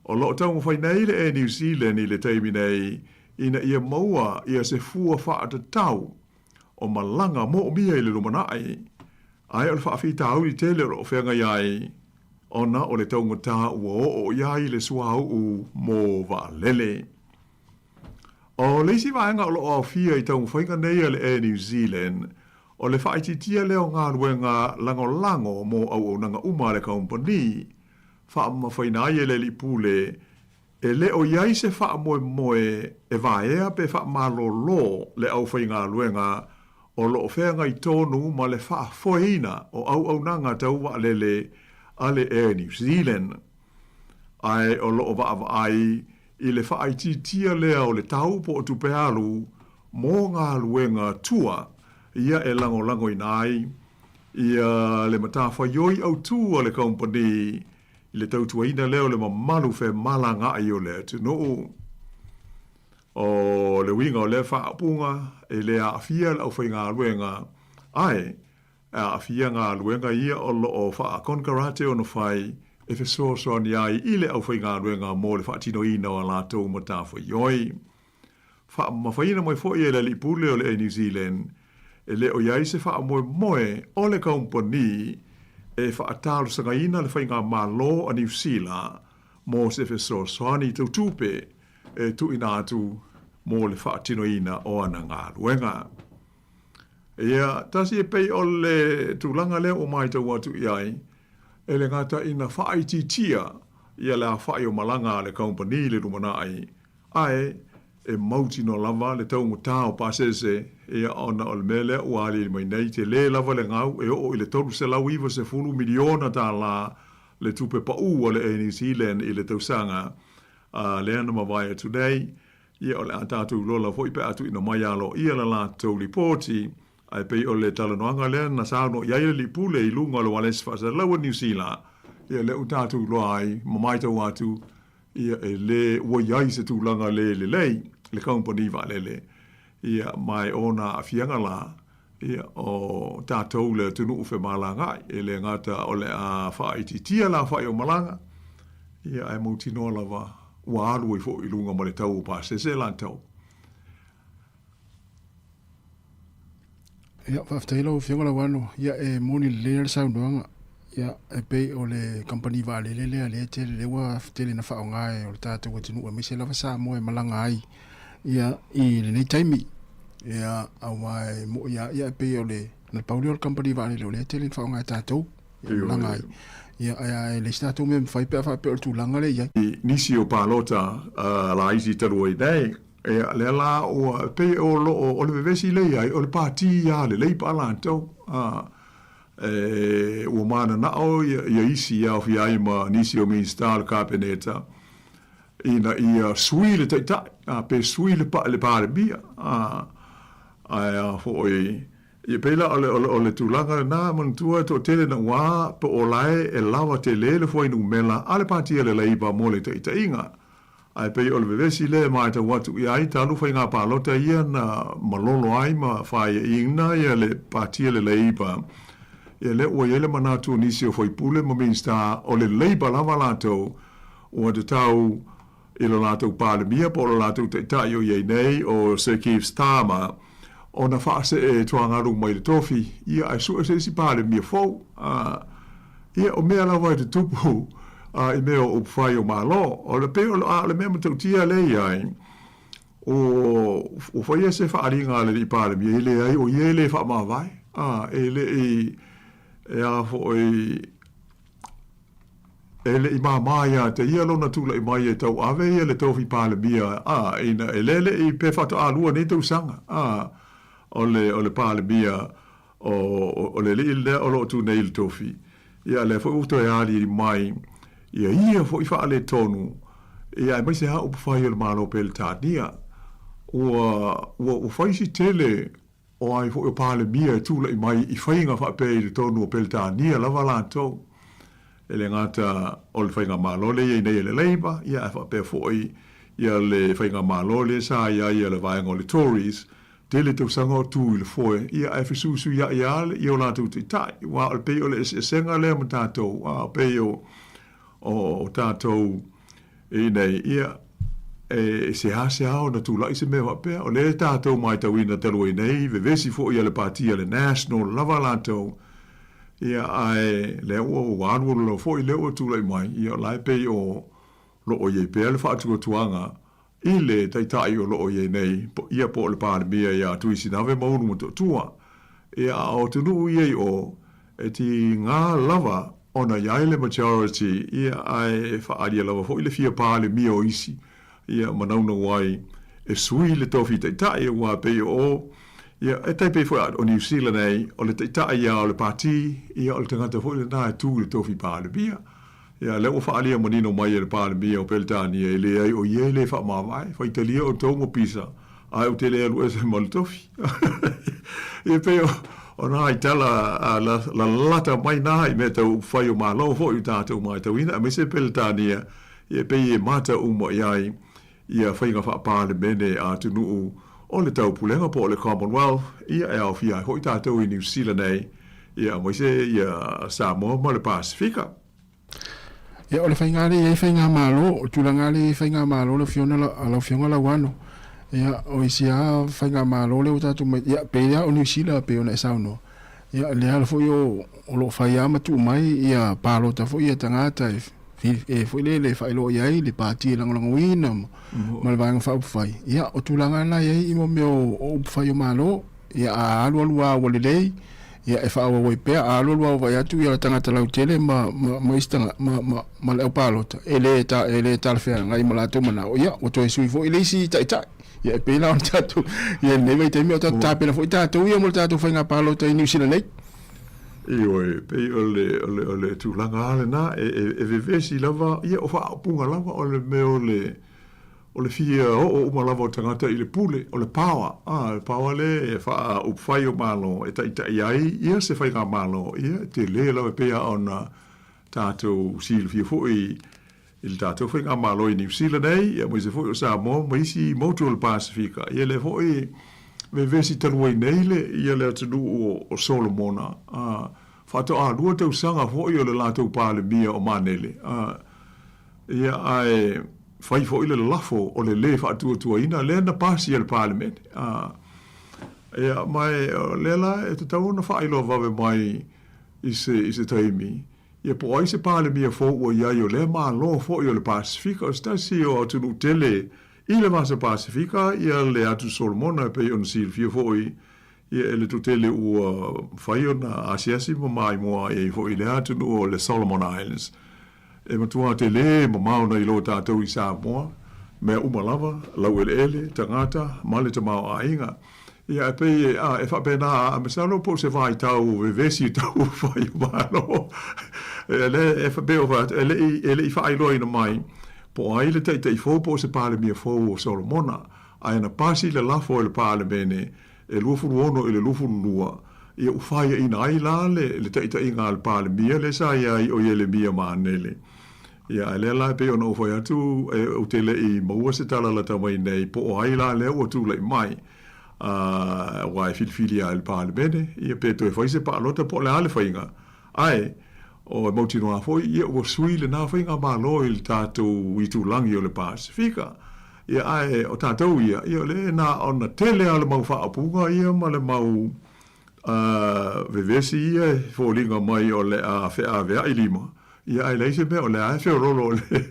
o lo o taumafai nei le Air New Zealand i le taimi nei ina ia maua ia se fua faatatau o malaga moomia i le lumanai, ae o le faafitauli tele o lo o feagai ai ona o le taugata ua oo i ai le suauu mo vaalele. O le isi vaega o lo o aofia i taumafaiga nei a le Air New Zealand, o le faaitiitia lea o galuega lagolago mo auaunaga uma a le kamupani, faamamafaina ai e le alii pule e le o i ai se faamoemoe e vaea pe faamalolo le aufaigaluega o lo o feagai tonu ma le faafoeina o auaunaga tau vaalele a le Air New Zealand. Ae o lo o vaavaai i le faaitiitia lea o le tau po o tupe alu mo galuega tua ia e lagolagoina ai ia le matafaioi autū a le kamupani i le tautuaina lea o le mamalu femalagaai o le atunuu. O le uiga o lea faaupuga, e le aafia le aufaigaluega, ae E aafia galuega ia o lo o faakonekarate ona fai e fesoasoani ai i le aufaigaluega mo le faatinoina o a latou matafaioi. Faamamafaina mai foi e le Alii Pule o le Air New Zealand, e le o i ai se faamoemoe o le kamupani e faatalosagaina le Faigamalo a Niu Sila mo se fesoasoani tau tupe e tuuina atu mo le faatinoina o ana galuega. Ia, tasi e pei o le tulaga lea ua matau atu i ai, e le gata ina faaitiitia ia le aofai o malaga a le kamupani i le lumanai, ae e mautinoa lava le taugata o pasese, ia, ona o le mea lea ua aliali mai nei, tele lava le gau e oo i le $390 miliona le tupe pau a le Air New Zealand i le tausaga lea na mavae atu nei. Ia, o le a tatou iloa lava foi pe a tuuina mai aloaia le latou lipoti, ae pei o le talanoaga lea na saunoa i ai le Alii Pule i luga o le ualesi faasalalau a Niu Sila, ia lea ua tatou iloa ai ma matau atu, ia e le ua i ai se tulaga le lelei le kamupani vaalele, ia ma e ona aafiaga la, ia o tatou le atunuu femalagaai, e le gata o le a faaitiitia le aofai o malaga, ia ae mautinoa lava ua alu ai foi i luga ma le tau o pasese latou. Ia, faafetai lau Afioga Lauano. Ia, e moni lelei lava le saunoaga. Ia, e pei o le kamupani vaalele lea lea e tele, lea ua tele ina faaaoga e o le tatou atunuu aemaise lava Samoa e malaga ai ia i lenei taimi. Ia, aua e moi lava, ia e pei o le, na pau lea o le kamupani vaalele o lea e tele ina faaaoga e tatou. Ia, malaga ai. Ia, ae e leai se tatou mea e mafai pe a faapea o le tulaga lea e i ai. I nisi o palota laiti talu ai nei, ia, lea la ua, e pei o lo o, o le vevesi lea i ai, o le pati lava le Leipa a latou. A, e, ua mananao ia, ia isi e aofia ai ma nisi o Minisita o le Kapeneta, ina ia sui le Taitai, a, pe sui le, le Palemia. A, ae a foi, Ia pei la o le, o le, o le tulaga lena, manatua e toatele naua po o lae e lawa tele le fuainumela a le Pati a le Labour mo le taitaiga. Ae pei o le vevesi lea e matau atu i ai talu faiga palota ia na malolo ai ma faaiaina ia le Pati a le Labour. Ia lea ua i ai le manatu o nisi o faipule ma Minisita o le Labour lava latou ua tatau i lo latou Palemia po o lo latou Taitai o i ai nei, o Sir Keir Starmer, ona faasee tuagalu mai le tofi, ia ae sue se isi Palemia fou. A, ia, o mea lava e tutupu a, i mea o upufai o Malo. O le pei o le, a o le mea matautia lea e i ai, o, ua faia se faaaliga a le Alii Palemia, e leai, o ia e le faamavae, a, e le i, e a foi, E le i māmā iā te ia lona tulai mai e tauave ia le tofi Palemia, ā, ina e lele i pe faatoa lua nei tausaga, ā, o le, o le Palemia, o, o le alii lea o lo o tu nei i le tofi, ia lea foi ua toe aliali mai ia ia foi faaletonu, ia aemaise lava upufai o le Malo o Peretania. Ua, ua, ua fai si tele o ai foi o Palemia e tulai mai i faiga faapea i totonu o Peretania lava latou. E le gata o le faigamalo lea e i ai nei a le Labour, ia ae faapea foi ia le faigamalo lea sa i ai a le vaega o le Tories, tele tausaga o tu i le foe, ia ae fesuisuia'i lava ia o latou taitai, aua o le pei o le eseesega lea ma tatou, a pei o o tatou i inei, ia, e seasea ona tulai se mea faapea. O lea tatou matauina talu ai nei, vevesi foi a le Pati a le National lava latou, ia, ae lea ua alualu lava foi lea ua tulai mai, ia, o la e pei o lo o i ai pea le faatuatuaga i le Taitai o lo o i ai nei, ia po o le Palemia ia Tuisinave ma Ulumotootua. Ia, a o atunuu ia i o, e tiga lava ona i ai le majority, ia, ae faaalia lava foi le fia Palemia o isi, ia, ma naunau ai e sui le tofi Taitai, aua pei o o, ia, e tai pei foi o Niu Sila nei, o le Taitai lava o le Pati, ia, o le tagata foi lena e tu i le tofi Palemia. Ia, lea ua faaalia manino mai e le Palemia o Peretania, e leai o ia e le faamavae, faitalia outou ma pisa, ae ou te le alu ese ma le tofi. Ia pei o, o nā tala a la, lalata mai nā i mea tau upufai o Malo foi o tatou matauina, aemaise Peretania, ia pei e mata uma i ai ia faiga faa-Palemene a atunuu o le Taupulega po o le Commonwealth, ia e aofia ai foi tatou i Niu Sila nei, ia aemaise ia Samoa ma le Pasefika. Ia, o le faiga lea e i ai faigamalo, o le tulaga lea e i ai faigamalo lau Afioga, lau Afioga Lauano, ia, o isi lava faigamalo lea ua tatou mai, ia, pei lava o Niu Sila pei ona e saunoa, ia, lea ala foi o, o lo o fai lava ma tuu mai ia palota foi ia tagata e, e foi lele e faailoa i ai le pati e lagolagoina ma, ma le Vaega Faaupufai. Ia, o tulaga na e i ai i mo mea o, o upufai o Malo, ia, a alualu lava ua lelei, ia e faaauau ai pea, a alualu lava ua vaai atu ia tagata lautele ma, ma, ma isi tagata, ma, ma, ma le aupalota, e le, ta, e le talafeagai ma latou manao, ia, ua toe sui foi le isi taitai. Ia, e pei la ona tatou, ia, i lenei vaitaimi, o tatou tapena foi tatou ia mo le tatou faiga palota i Niu Sila nei. Ioe, pei o le, o le, o le tulaga lava lena, e, e, e vevesi lava, ia, o faaupuga lava o le mea o le, o le fia oo uma lava o tagata i le pule, o le power, a, le power lea e faaupufai o Malo e taitai ai ia se faigamalo, ia, e tele lava e pei lava ona tatou silafia foi i le tatou faigamalo i Niu Sila nei, aemaise foi o Samoa ma isi motu o le Pasefika. Ia lea foi vevesi talu ai nei le, ia le atunuu o, o Solomona, a, faatoa lua tausaga foi o le latou Palemia o Manele, a, ia ae fai foi le lafo o le lē faatuatuaina lea na pasi e le Palemene. A, ia, ma e, o lea la e tatau ona faailoa vave mai i se, i se taimi, Ia po o ai se Palemia fou ua i ai o lea Malo foi o le Pasefika, o se tasi o atunuu tele i le Vasa Pasefika, ia le Atu Solomona e pei ona silafia foi ia e le toatele ua mafai ona asiasi ma maimoa ai foi i lea atunuu o le Solomon Islands. E matua tele mamao nai lo tatou i Samoa, mea uma lava, laueleele, tagata ma le tamaoaiga. Ia, e pei e, a, e faapena a, masalo po o se vaitau vevesi tau fai o Malo. E le, e pei o fai atu, e le i, e le i faailoaina mai po o ai le taitai fou po o se Palemia fou o Solomona, ae na pasi le lafo e le Palemene e 26 i le 22, ia ua faiaina ai la le, le taitaiga a le Palemia lea sa i ai o Ielemia Manele. Ia, a lea la e pei ona ou fai atu, e, ou te le i maua se tala lata mai nei, po o ai la lea ua tulai mai, a, aua e filifili lava e le Palemene, ia, pe toe fai se palota po o le a le faiga. Ae, o, e mautinoa foi, ia, ua sui lena faigamalo i le tatou itulagi o le Pasefika. Ia, ae, o tatou ia, ia, o lea na ona tele lava o le mau faaupuga ia ma le mau, a, vevesi ia e foliga mai o le a feaveai lima, Ia, ae leai se mea, o lea lava e feololo o le,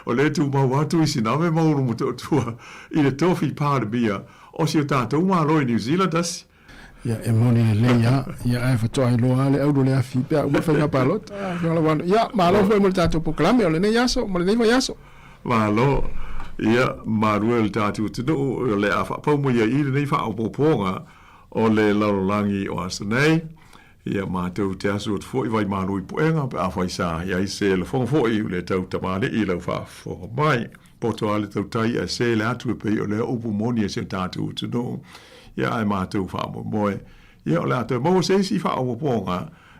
o lea e tumau atu i Sinave ma Ulumotootua i le tofi Palemia o si o tatou Malo i Niu Zealand asi. Ia, e moni lelei lava. Ia, ae faatoa iloa lava le aulu o le afi pe a uma le faiga palota. Ia, malo foi mo le tatou polokalame o lenei aso ma lenei vaiaso. Malo. Ia, malu e le tatou atunuu, o le a faapau mai ai i lenei faaopoopoga. o le lalolagi o aso nei. Ia matou te asu atu foi vaimalu i puega pe afai sa i ai se lafoga foi ua le tau tamalii i lau faafofoga mai. Poto lava le tautai ae se le atu e pei o lea upu moni a si o tatou atunuu. Ia ae matou faamoemoe ia o le a toe maua se isi faaopoopoga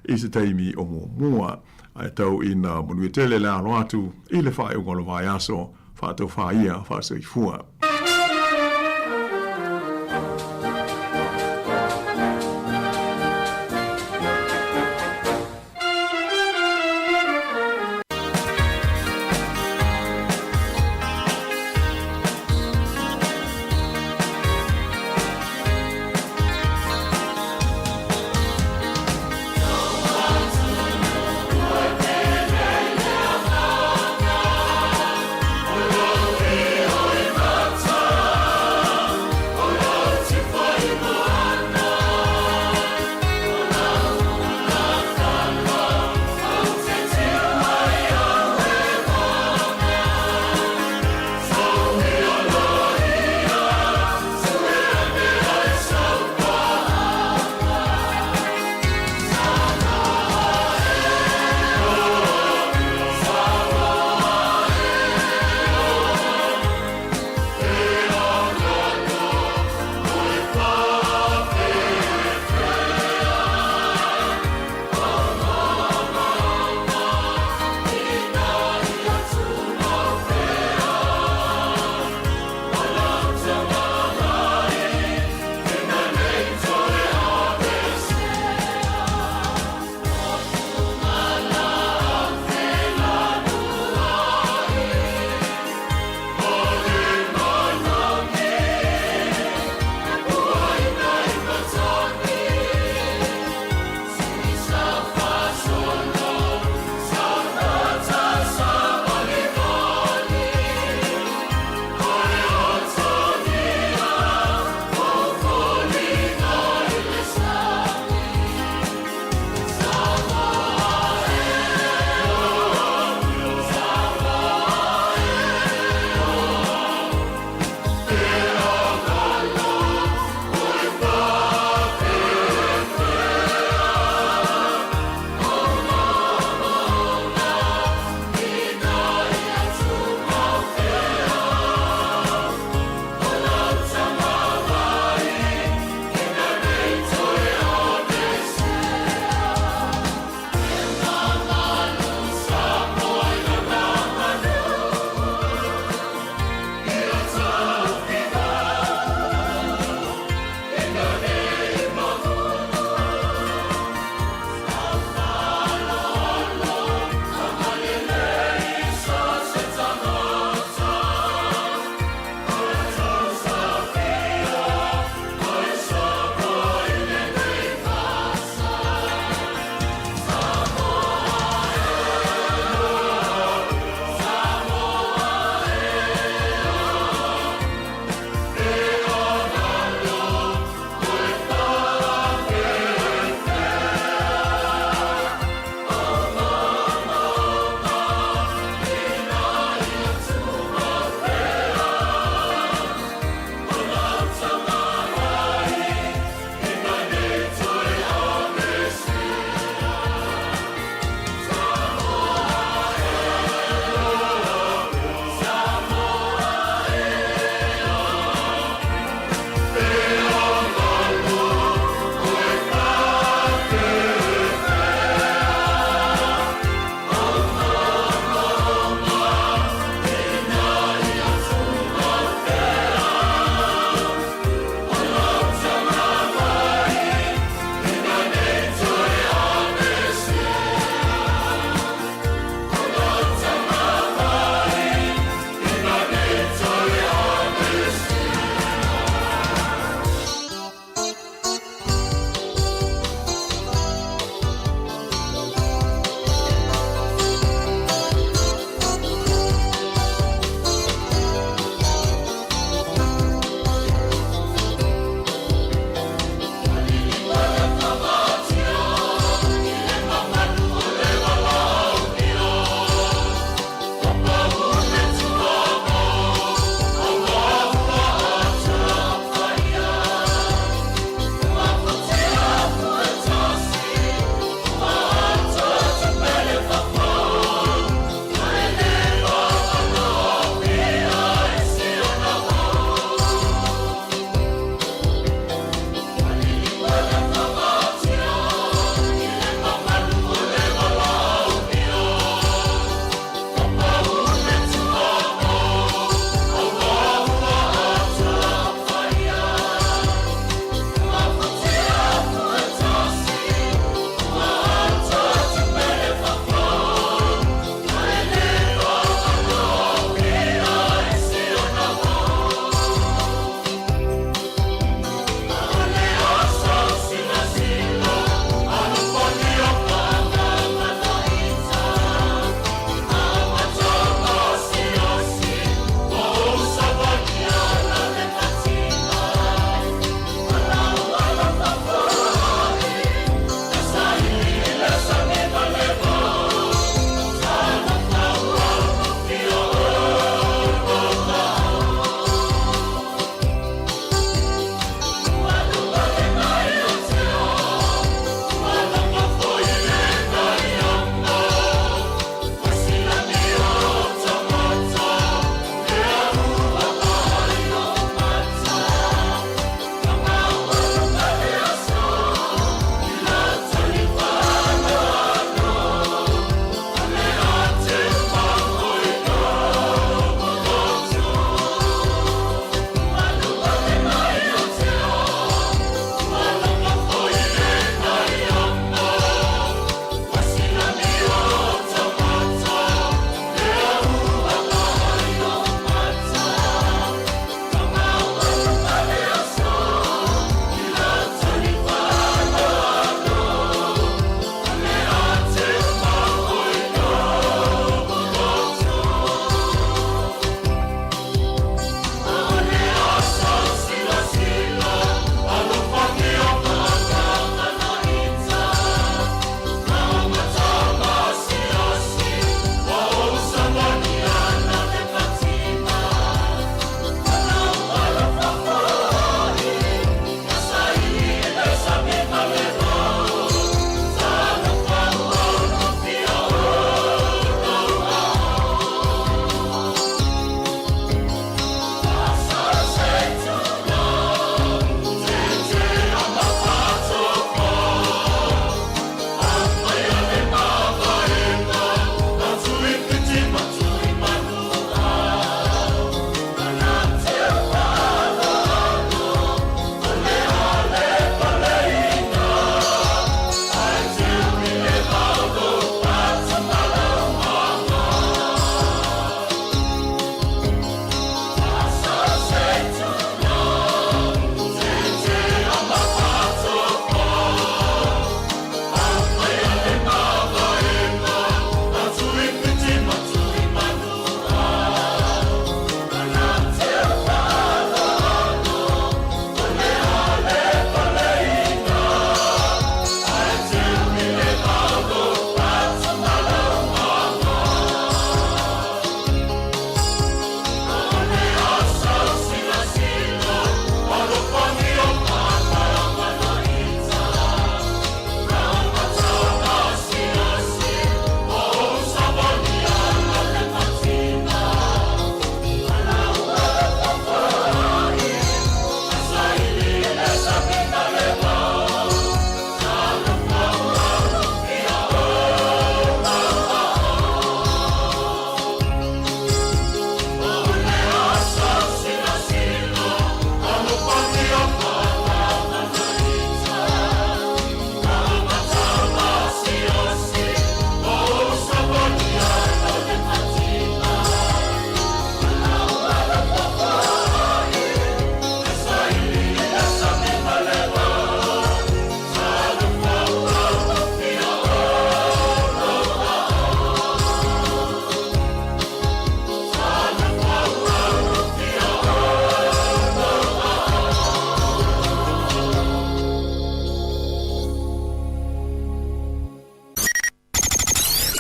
i se taimi o muamua. Ae tau ina manuia tele le alo atu i le faaiuga o le vaiaso, faatofā ia faasoifua.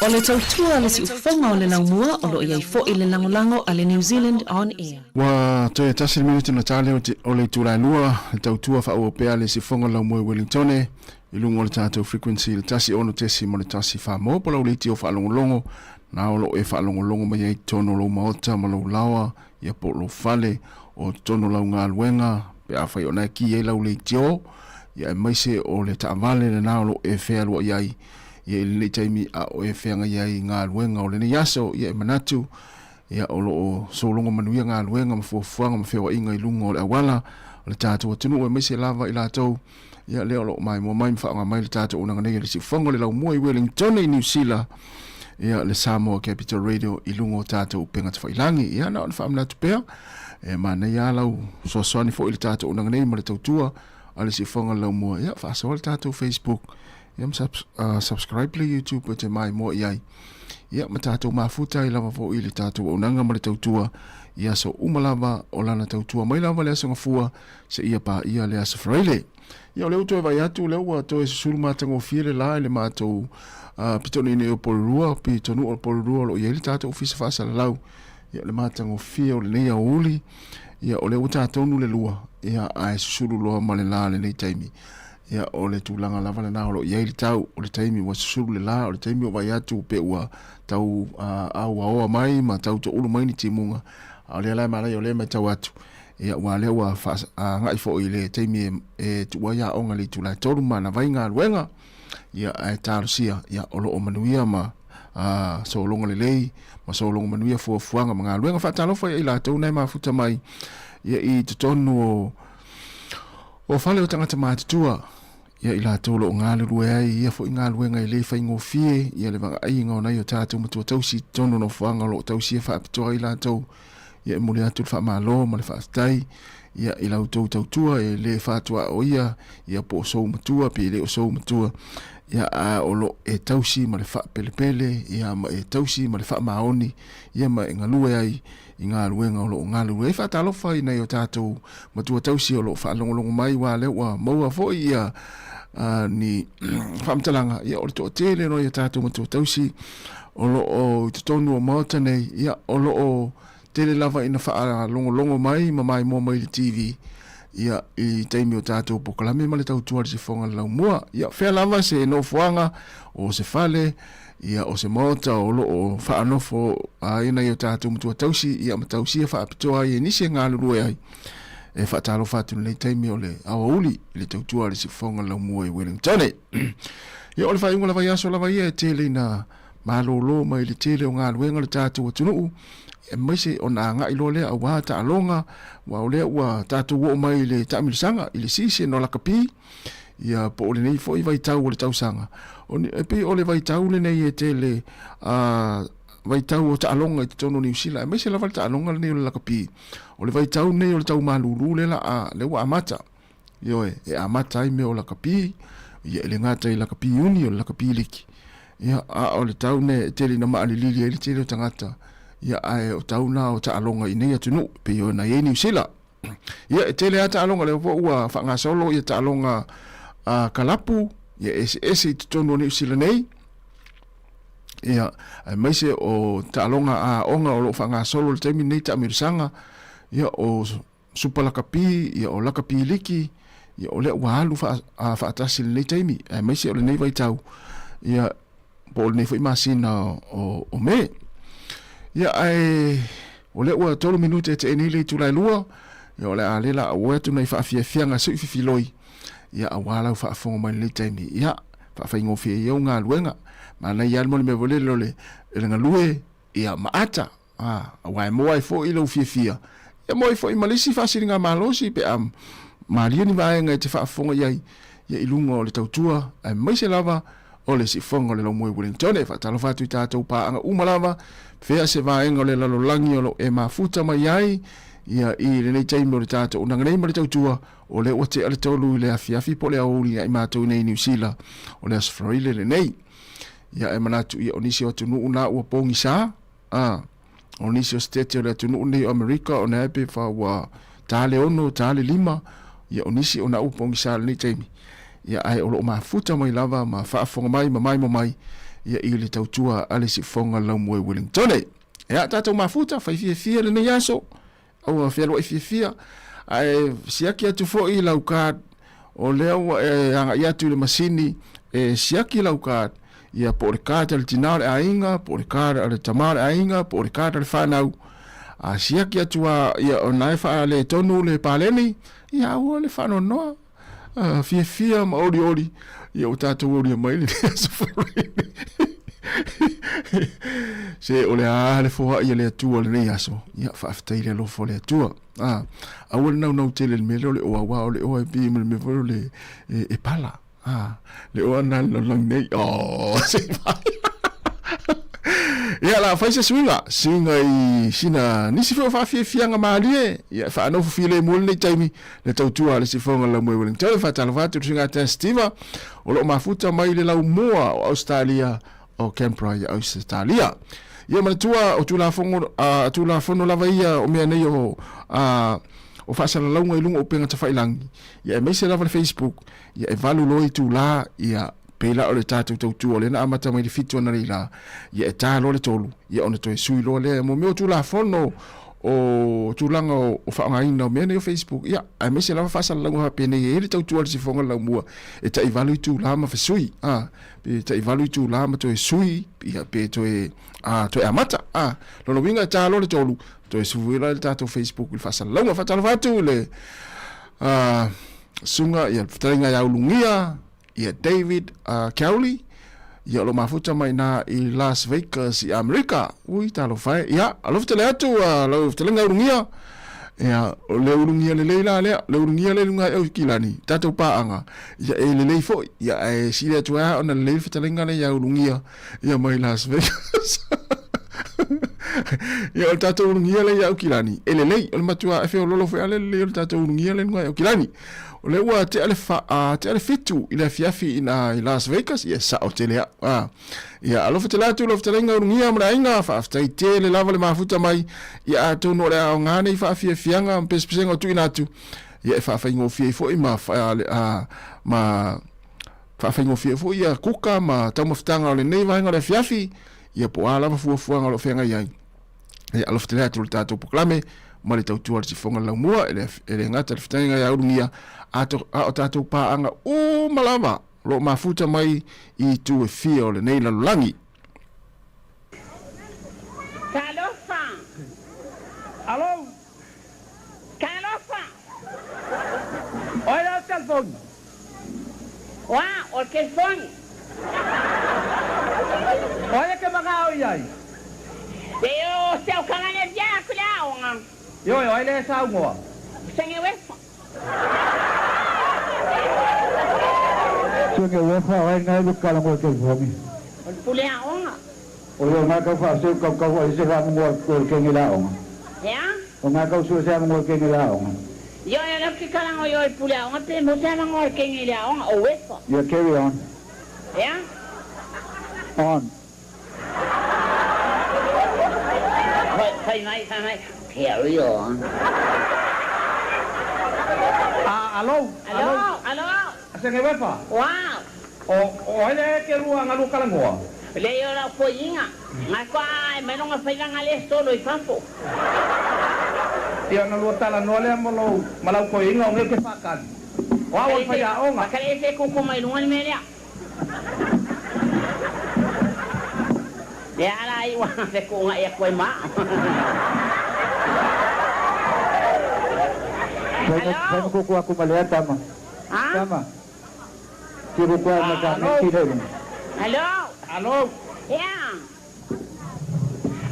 O le tautua a le siufofoga o le laumua o lo o i ai foi le lagolago a le New Zealand On Air. Ua toe tasi le minute ona ta lea o le itula e lua, le tautua faaauau pea le siufofoga o le laumua i Wellingtone i luga o le tatou frequency i le 106.1 mo po o lau leitio faalogologo na o lo o e faalogologo mai ai i totonu o lou maota ma lou laoa ia po o lou fale o totonu o lau galuega pe afai o na e ki ai lau leitio ia aemaise o le taavale lena o lo o e fealuai ai ia i lenei taimi a o e feagai ai i galuega o lenei aso ia e manatu ia o lo o sologo manuia galuega ma fuafuaga ma feoaiga i luga o le auala o le tatou atunuu aemaise lava i latou ia lea o lo o maimoa mai ma faaaoga mai le tatou auaunaga nei o le siufofoga o le laumua i Wellington i Niu Sila ia le Samoa Capital Radio i luga o tatou upega tafailagi. Ia na ona faamanatu pea e manaia lava lau fesoasoani foi i le tatou auaunaga nei ma le tautua a le siufofoga o le laumua. Ia faasoa le tatou Facebook ia ma subscribe le YouTube e te maimoa i ai. Ia ma tatou mafuta ai lava foi i le tatou auaunaga ma le tautua i aso uma lava o lana tautua mai lava le Aso Gafua seia paia le Aso Faraile. Ia o lea ua toe vaai atu, o lea ua toe susulu matagofie le la i le matou pitonu nei o Porirua, pitonuu o Porirua o lo o i ai le tatou ofisa faasalalau. Ia o le matagofie o lenei aoauli, ia o lea ua ta tonu le lua, ia ae susulu loa ma le la lenei taimi. Ia o le tulaga lava lena o lo o i ai le tau, o le taimi ua susulu le la, o le taimi ua vaai atu pe ua tau auaoa mai ma tau toulu mai ni timuga, a o lea la e manaia o lea e matau atu, Ia, aua lea ua agai foi i le taimi e tuu ai aoga i le itula e 3 ma ana vai galuega, ia, ae talosia, ia, o lo o manuia ma sologa lelei ma sologa manuia fuafuaga ma galuega. Faatalofa ia i latou na e mafuta mai ia i totonu o o fale o tagata matutua, ia i latou o lo o galulue ai i ia foi galuega e le faigofie, ia le vagaaiga o nai o tatou matua tausi i totonu o nofoaga o lo o tausia faapitoa ai latou. Ia e momoli atu le faamalo ma le faafetai ia i la outou tautua e le faatuaoia ia po o sou matua pe le o sou matua ia a o lo e tausi ma le faapelepele ia ma e tausi ma le faamaoni ia ma e galue ai i galuega o lo o galulue ai. Faatalofa i nai o tatou matua tausi o lo o faalogologo mai aua lea ua maua foi ia ni faamatalaga ia o le toatele o nai o tatou matua tausi o lo o i totonu o Maota nei, ia, o lo o tele lava ina faalogologo mai ma maimoa mai i le TV, ia, i taimi o tatou polokalame ma le tautua a le sifoga le laumua. Ia, fea lava se nofoaga, o se fale, ia, o se maota o lo o faanofo ai nai o tatou matua tausi, ia, ma tausia faapitoa ai e nisi e galulue ai. E faatalofa atu i lenei taimi o le aoauli i le tautua a le sifoga le laumua i Wellingtone. Ia, o le faaiuga o le vaiaso lava ia e tele ina malolo mai le tele o galuega o le tatou atunuu, aemaise ona agai loa lea aua taaloga, aua o lea ua tatou oo mai i le taamilosaga, i le season o lakapi, ia po o lenei foi vaitau o le tausaga. E pei o le vaitau lenei e tele vaitau o taaloga i totonu o Niu Sila, aemaise lava le taaloga lenei o le lakapi. O le vaitau lenei o le tau malulu lea la a, lea ua amata. Ioe, e amata ai mea o lakapi, ia e le gata i lakapi uni, o le lakapi liki. Ia, a o le tau ne e tele ina maalilili ai le tele o tagata, ia ae o tau na o taaloga i nei atunuu, pei ona i ai Niu Sila. Ia, e tele lava taaloga, lea foi ua faagasolo ia taaloga a kalapu, ia eseese i totonu o Niu Sila nei, ia, aemaise o taaloga a aoga o lo o faagasolo i le taimi lenei taamilosaga, ia, o Supa lakapi, ia o lakapi liki, ia o lea ua alu faatasi i lenei taimi, aemaise o lenei vaitau, ia po o lenei foi masina o Me. Ia ae o lea ua 3 minute e tee nei le itula e 2, ia o le a le la auoi atu nai faafiafiaga sui fifiloi, ia aua lau faafofoga mai i lenei taimi, ia faafaigofie ai au galuega. Manaia lava le mo le mea foi lele o le galue, ia ma ata, a, aua e maua ai foi lou fiafia, ia maua ai foi ma le isi faasiligamalosi pe a malie ni vaega e te faafofoga i ai, ia i luga o le tautua, aemaise lava o le siufofoga o le Laumoe Wellington. E faatalofa atu i tatou paaga uma lava, fea se vaega o le lalolagi o lo o e mafuta mai ai, ia i lenei taimi o le tatou unaga nei ma le tautua, o lea ua tea le 3 i le afiafi po o le aoauli ia i matou i nei i Niu Sila, o le Aso Faraile lenei. Ia e manatu ia o nisi o atunuu na ua pogisa, a, o nisi o setete o le atunuu nei o Amerika ona e pe fa ua ta le 6, ta le 5, ia o nisi ona ua pogisa i lenei taimi. Ia ae o lo o mafuta mai lava ma faafofoga mai ma maimoa mai, ia i le tautua a le Siufofoga o le Laumua i Wellingtone. Ia, tatou mafuta, fai fiafia lenei aso, aua fealuai fiafia, ae siaki atu foi lau card, o lea ua e agai atu i le masini e siaki lau card, ia po o le card a le tina o le aiga, po o le card a le tama o le aiga, po o le card a le fanau, a siaki atu lava, ia o lena e faaletonu le paleni, ia aua le faanoanoa. Fiafia ma olioli, ia ua tatou aulia mai lenei aso Faraile. Se o le a le foai a le Atua lenei aso, ia faafetai le alofa o le Atua. Ah, aua le naunau tele i le mea lea o le oa, aua o le oa e pei ma le mea foi o le e, e pala. Ah, le oa na le lalolagi nei. Oh, se Ia la fai se suiga, suiga i sina nisi foi o faafiafiaga malie, ia e faanofo filemu lenei taimi le tautua a le Siufofoga o le Laumua i Wellington. Faatalofa atu i le suiga a Steve o lo o mafuta mai le laumua o Ausetalia o Canberra i Ausetalia. Ia manatua o Tulafono, Tulafono lava ia o mea nei o, o faasalalauga i luga o upega tafailangi, ia aemaise lava le Facebook, ia e 8 loa itula, ia pei la o le tatou tautua o lea na amata mai le 7 analeila, ia e ta loa le 3, ia ona toe sui loa lea. Mo mea o Tulafono o tulaga o faaaogaina o mea nei o Facebook, ia, aemaise lava faasalalauga faapenei e i ai le tautua a le Siufofoga o le Laumua, e tai 8 itula ma fesui, a, pe tai 8 itula ma toe sui, ia, pe toe, a, toe amata, a. Lona uiga e ta loa le 3, toe sui loa le tatou Facebook i le faasalalauga. Faatalofa atu i le, a, susuga, ia, le fetalaiga ia Ulugia, ia David Cowley, ia o lo o mafuta mai na i Las Vegas i Amerika. Ui, talofa e. Ia, alofa tele atu uh, lau fetalaiga ulugia. Ia, o le ulugia lelei la lea, le ulugia le luga e au kilani, tatou paaga, ia e lelei foi, ia e sili atu ai ona lelei le fetalaiga lea ia ulugia, ia mai Las Vegas. Ia o le tatou ulugia lea ia Aukilani, e lelei, o le matua e feololo foi a le lelei o le tatou ulugia lea i luga e Aukilani. O lea ua tea le, fa, tea le 7 i le afiafi ina i Las Vegas, ia sao tele au. Ah. Ia alofa tele atu lau fetalaiga ulugia ma le aiga, faafetai tele lava le mafuta mai, ia atonu o le aoga nei faafiafiaga ma pesepesega o tuuina atu, ia e faafaigofie ai foi ma, fa, ma faafaigofie foi ia kuka ma taumafataga o lenei vaega o le afiafi, ia po o a lava fuafuaga o lo o feagai ai. Ia alofa tele atu le tatou polokalame ma le tautua a le Siufofoga o le Laumua, e le, e le gata i le fetalaiga ia Ulugia, a, to, a o tatou paaga uma lava o lo o mafuta mai i itu e fia o lenei lalolagi. Talofa! Alo! Talofa! O ai lea o le telefoni? Oa, o le telefoni. O ai e ke magao i ai? E o se au kalane via aku le aoga. Ioe, o ai lea e saunoa? O Senge Uefa. Senge Uefa, o ai lena e luka kalagoa i telefoni? O le pule aoga. O ia o nga kau faaseu kau kau ai se faamogoa o le kenge le aoga. Ea? O nga kau sue se amogoa kenge le aoga. Ioe, o lea ou te kalago i oe pule aoga pe mo se amogoa kenge le aoga, o Uefa. Ia, carry on. Ea? On. Fai, fai mai, fai mai, carry on. A, alo, alo. Alo, alo. Senge Uefa. Wow. O, o ai lea e ke lua nga lua kalagoa? Lea o lau koiiga, nga koa ae mai longa faivaga lea solo i fafo. Ia ona lua talanoa lea mo lou ma lau koiiga o ngei ke faakali. O au o le faiaoga. Pakale ese e koko mai luga le mea lea. Lea ala ai ua fekuugaʻi atu ai ma au. Fai ma koko aku ma lea tama. Tama. Alo. Alo. Ea.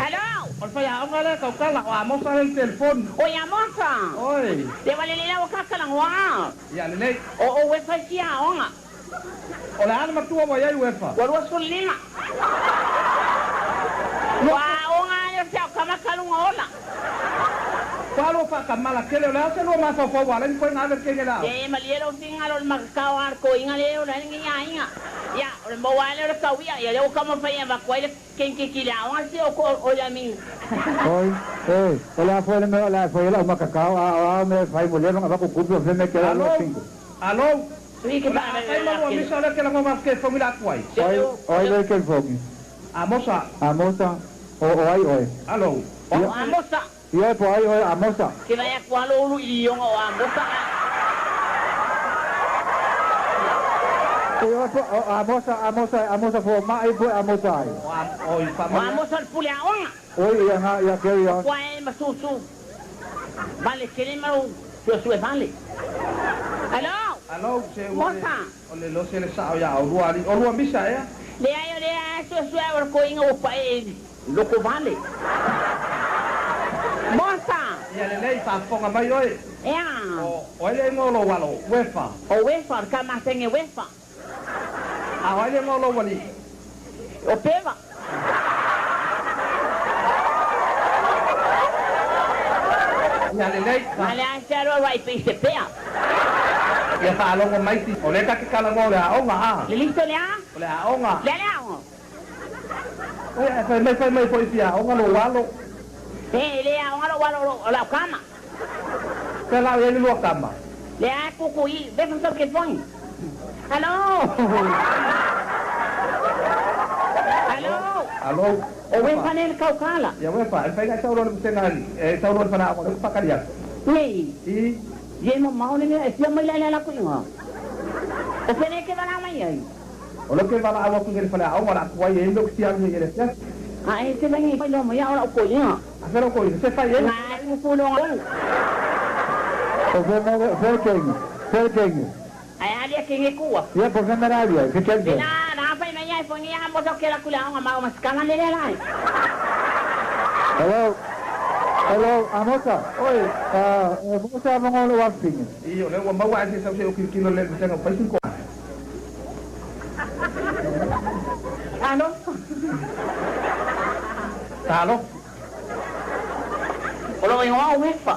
Alo. O le faiaoga lea tautala, o Amosa lea i le telefoni. Oi Amosa. Oi. Le ua lelei la ua kakalagoa. Ia lelei. O ou e fai sia aoga. O le a le matua ua i ai Uefa? Ua 25. Ua aoga lea o se aokama kaluga ola. Ua lua faakamala tele, o le a se lua mafaufau ua alai ni koe gave le kenge le aoga? E malie lou finagalo o le makakao a le koiga lea e ola ai lenei aiga. Ia, o le maua ai lea o le tauia, ia lea ua taumafai e avatu ai le kenkeki i le aoga se o ko o ia mina. Oi, e, o le a foi le mea o le a e fai ai lau makakao, a o a mea e fai mo leva na avatu tupe o fe mea ke la lua Alo! fingo. Alo! Fai ma lua misa o lea ke lago ma ke fongi la atu ai. O ai lea ke fongi? Amosa. Amosa. O o ai oe? Alo. O Amosa. Ioe po o ai oe Amosa? Ke vaai atu lava lou ulu i lioga o Amosa a. Ioe po o Amosa, Amosa, Amosa fomaʻi po e Amosa ai. O Amosa o le pule aoga. Oi, ia nga, ia carry on. Ua e ma susu vale tele ma lou suesue vale. Alo. Alo, se ua le, Mosa. o le lose le sao ia olua alii, olua misa ea? Leai o lea a suesue au e le koiga ua pae i loko vale. Mosa. Ia lelei, faafofoga mai oe. Ea. O, o ai le igoa o lou alo, Uefa? O Uefa, o le kamasege Uefa. A o ai le igoa o lou alii? O Peva. Ia lelei. Ma le a se aloa ua i se pea. Ia faalogo mai ti. O lea ta te talanoa o le aoga, a. Le liso le a? O le aoga. Le a le aoga? Oi, ae fai mai, fai mai foi fia aoga lou alo. E le aoga lou alo o lau kama. Pea la o i ai le lua kama. Le a kuku i vefa sau ke fogi. Alo! Alo! Alo! O wefa nei le kaukala. Ia wefa, e mafai ona e sau loa le vasega e sau loa le faleaoga o lea ua faatali atu. Nei. I. Ia e mamao le mea e fia mai la i le ala atu i ina. O fea nei e te valaau mai ai? O lea ou te valaau atu i le faleaoga o le a tuai ai mea ou te fia alu ai i le afiafi. A e te lagi mai loa mai au lau koiga. A fea lau koiga? Se fai ai? Nga e kuku loa ngau. O fea mea le, fea le kenge, fea le kenge. Ae a lia kenge kua. Ia po fea mea le alu ai, ke kenge. Pena na fai mai ai fongi a mosa o ke laku le aoga ma o masikama le lea lai. Hello, hello, Amosa. Oi. Uh, Amosa mongo le wafine. I o lea ua maua ae se sau se o kilokilo le vasega o fai ko. Talofa. Talofa. O lou igoa o Uefa.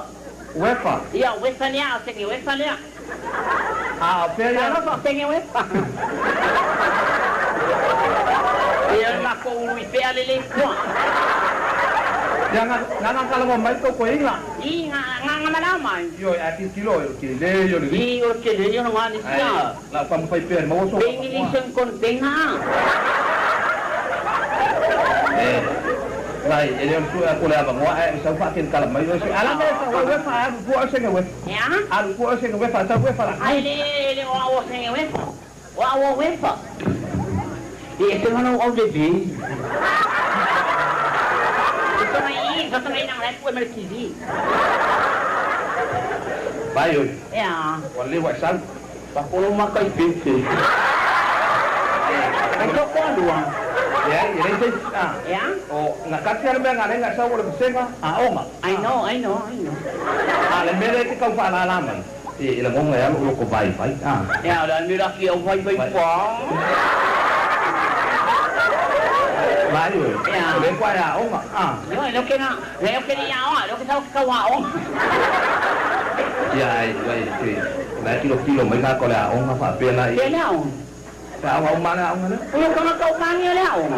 Uefa. Ia, o Uefa lea, o sege Uefa lea. A o fea ia. Talofa, o sege Uefa. Ia, o le makou ulu i pea lelei kua. Ia, nga, nga nga kalagoa mai tou koiga. I, nga, nga nga malao mai. Ioe, ae tilotilo o le tele ia o le I, o le tele ia o le nga nisi Ae, la ou taumafai pea i le maua so Pengi li sen kon penga. E, vai, e le o le sue atu o le avanoa ae e sau faatelikala mai oe se ala mea e sau ai uefa ae alu i tua oe sege uefa. E a? Alu i tua oe sege uefa, sau uefa la. Ai le, le o au o sege uefa. O au o uefa. I e te mana o au le ve. I tonga i, i tonga i nang lai pue ma le TV. Vai oe. E a? Ua lelei ua e sau. Pakolo maka i pepe. Ai to ko alua. Leai, e leai se isi, a. E a? O, na kati lava le mea na ala ai ona e sau o le vasega aoga. I know, I know, I know. A o le mea lea e te tau faalala mai, e lagona e alu o loko vaivai, a. E a, o le a le mea laki au vaivai pa. Vai oe, E a? o lea kua e aoga, a. Ioe, lea ou te na, lea ou te le i aoga, lea ou te sau ke kau aoga. Ia, ai, ai, e, o la e tilotilo mai kākou i le aoga faapea la i. Fea le aoga? Pe aoga uma le aoga lea. O lou tagata o mani o le aoga.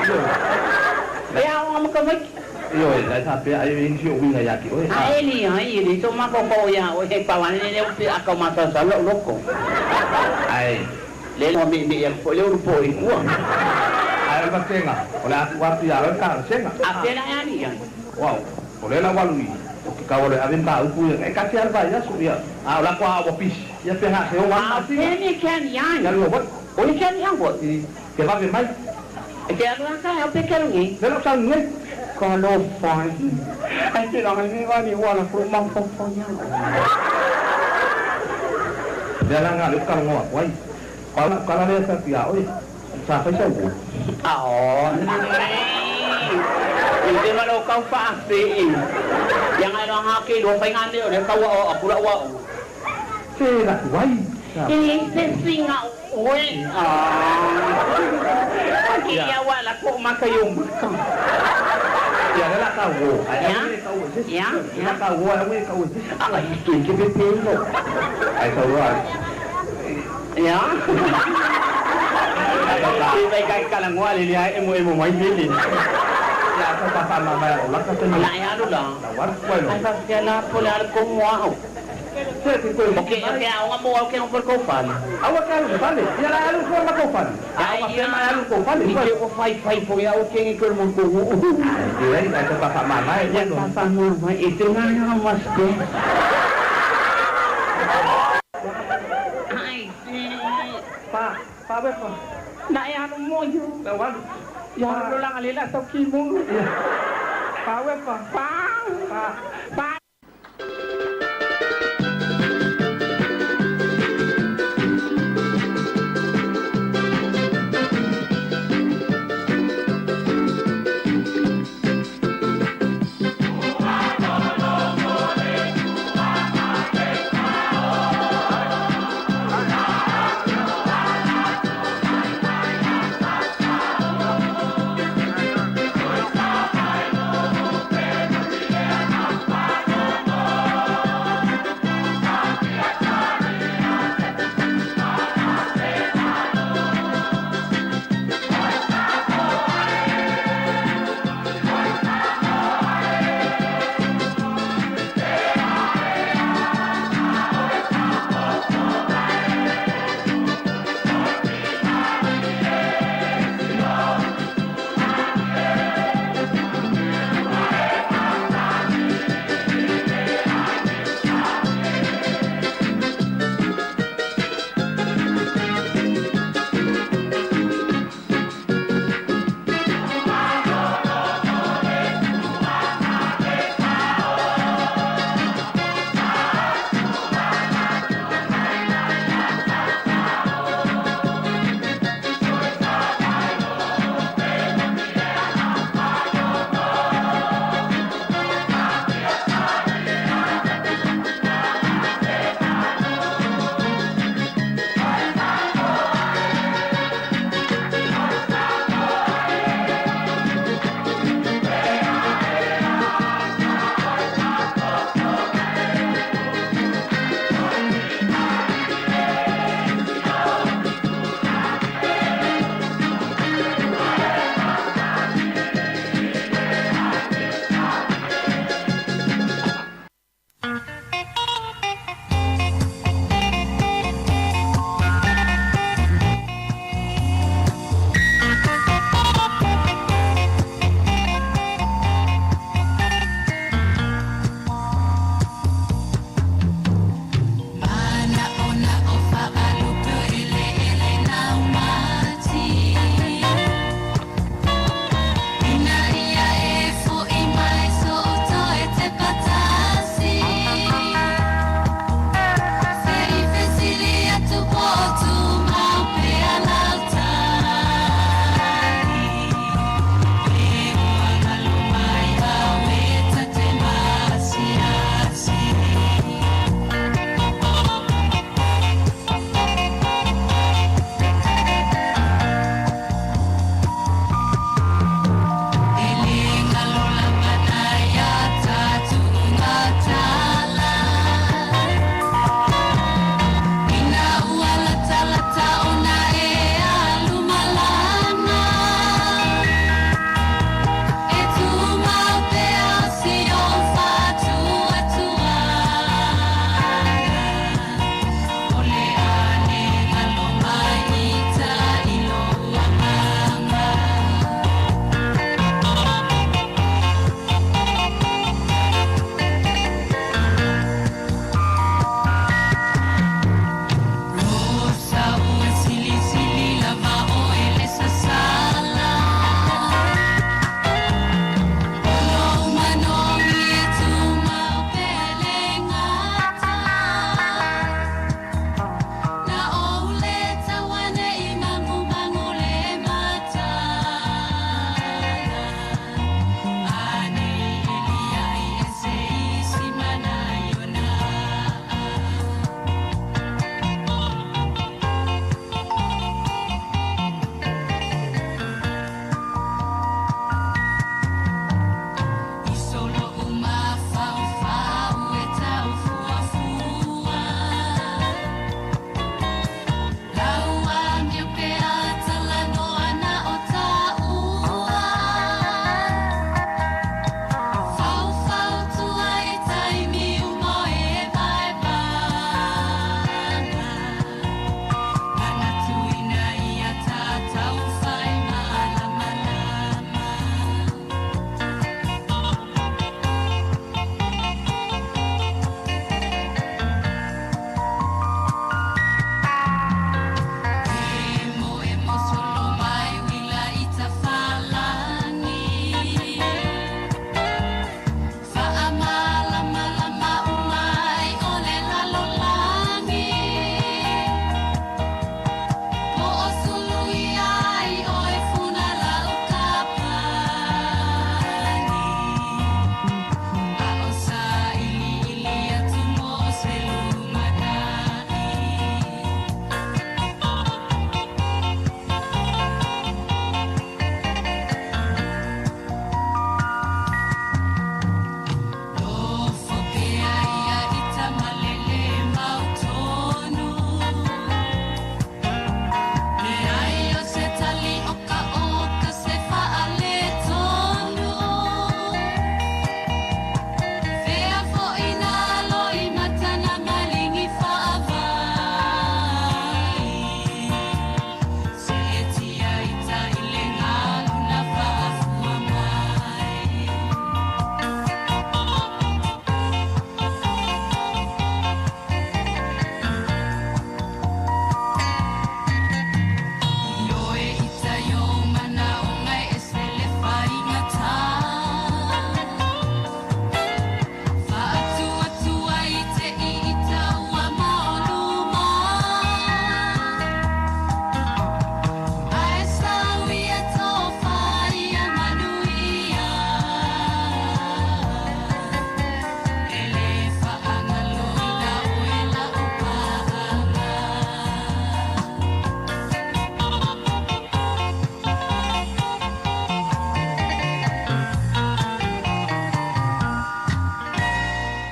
E aoga ma tamaiti. Ioe, la e faapea ai e i ai nisi o uiga ia te oe. A e leai, e le so mafaufau ia oe he pau ane lea ua pei a kau masalosalo lou loko. Ae. Le ua meemee atu foi lea ulu po i tua. Ae o le vasega, o le a tuu atu ia oe le talosega. A fea la e ali ai? Uau, o lea la ua alu i o ke kau o le ave mataupu ia, e tasi lava le vaiaso, ia, a o lako a ua pisi, ia pe ha se oga A o fea mea ke ali ai? Ke alu Hawaii. O le ke ali Hawaii. I, ke vave mai. E ke alu aka e au pe ke alu nei. Lea la ou sauni nei. Talofa e. Ai te langa le mea vale ua la fulu mafaufau ia oe. Lea la nga lea ou talanoa atu ai. Kala, kala lea sa atu ia oe, sa fai sau uo. Aole. I te ma lou kau faafee. Ia ngai loa nga ke lua fai nga mea o lea kau ao aku lau ao. Se la atu ai. E leai se singa o oe. Aa. Ke ia ua la ko maka i ou maka. Ia lea la kau o. Ai Ia. au e kau e se isi. Ia. Lea la kau o ai au e kau e se isi. Aga i te ke pepelo. Ai sau loa. Ia. E vai kai kala ngoa le lea emo emo mai lele. Ia sau pa fa ma mai o laka te La e alu la. La waru koe lo. Ai fa fia la po le al ko moa au. Se te te koe. O ke o ke aoga mo au ke ngo for kou fale. Aua ke alu le fale. Ia la alu fua ma kou fale. Aoga pea ma alu kou fale. I ke o fai fai fo ia o ke ngi ko mo ko u. Ai, ai te papa mama e. Ia papa mama e te nga nga mas ko. Ai, Pa, pa we pa. Na e anu mo yu. Na walu. Ya lo lang alela tau ki mo. Pa we pa. Pa. Pa. Pa.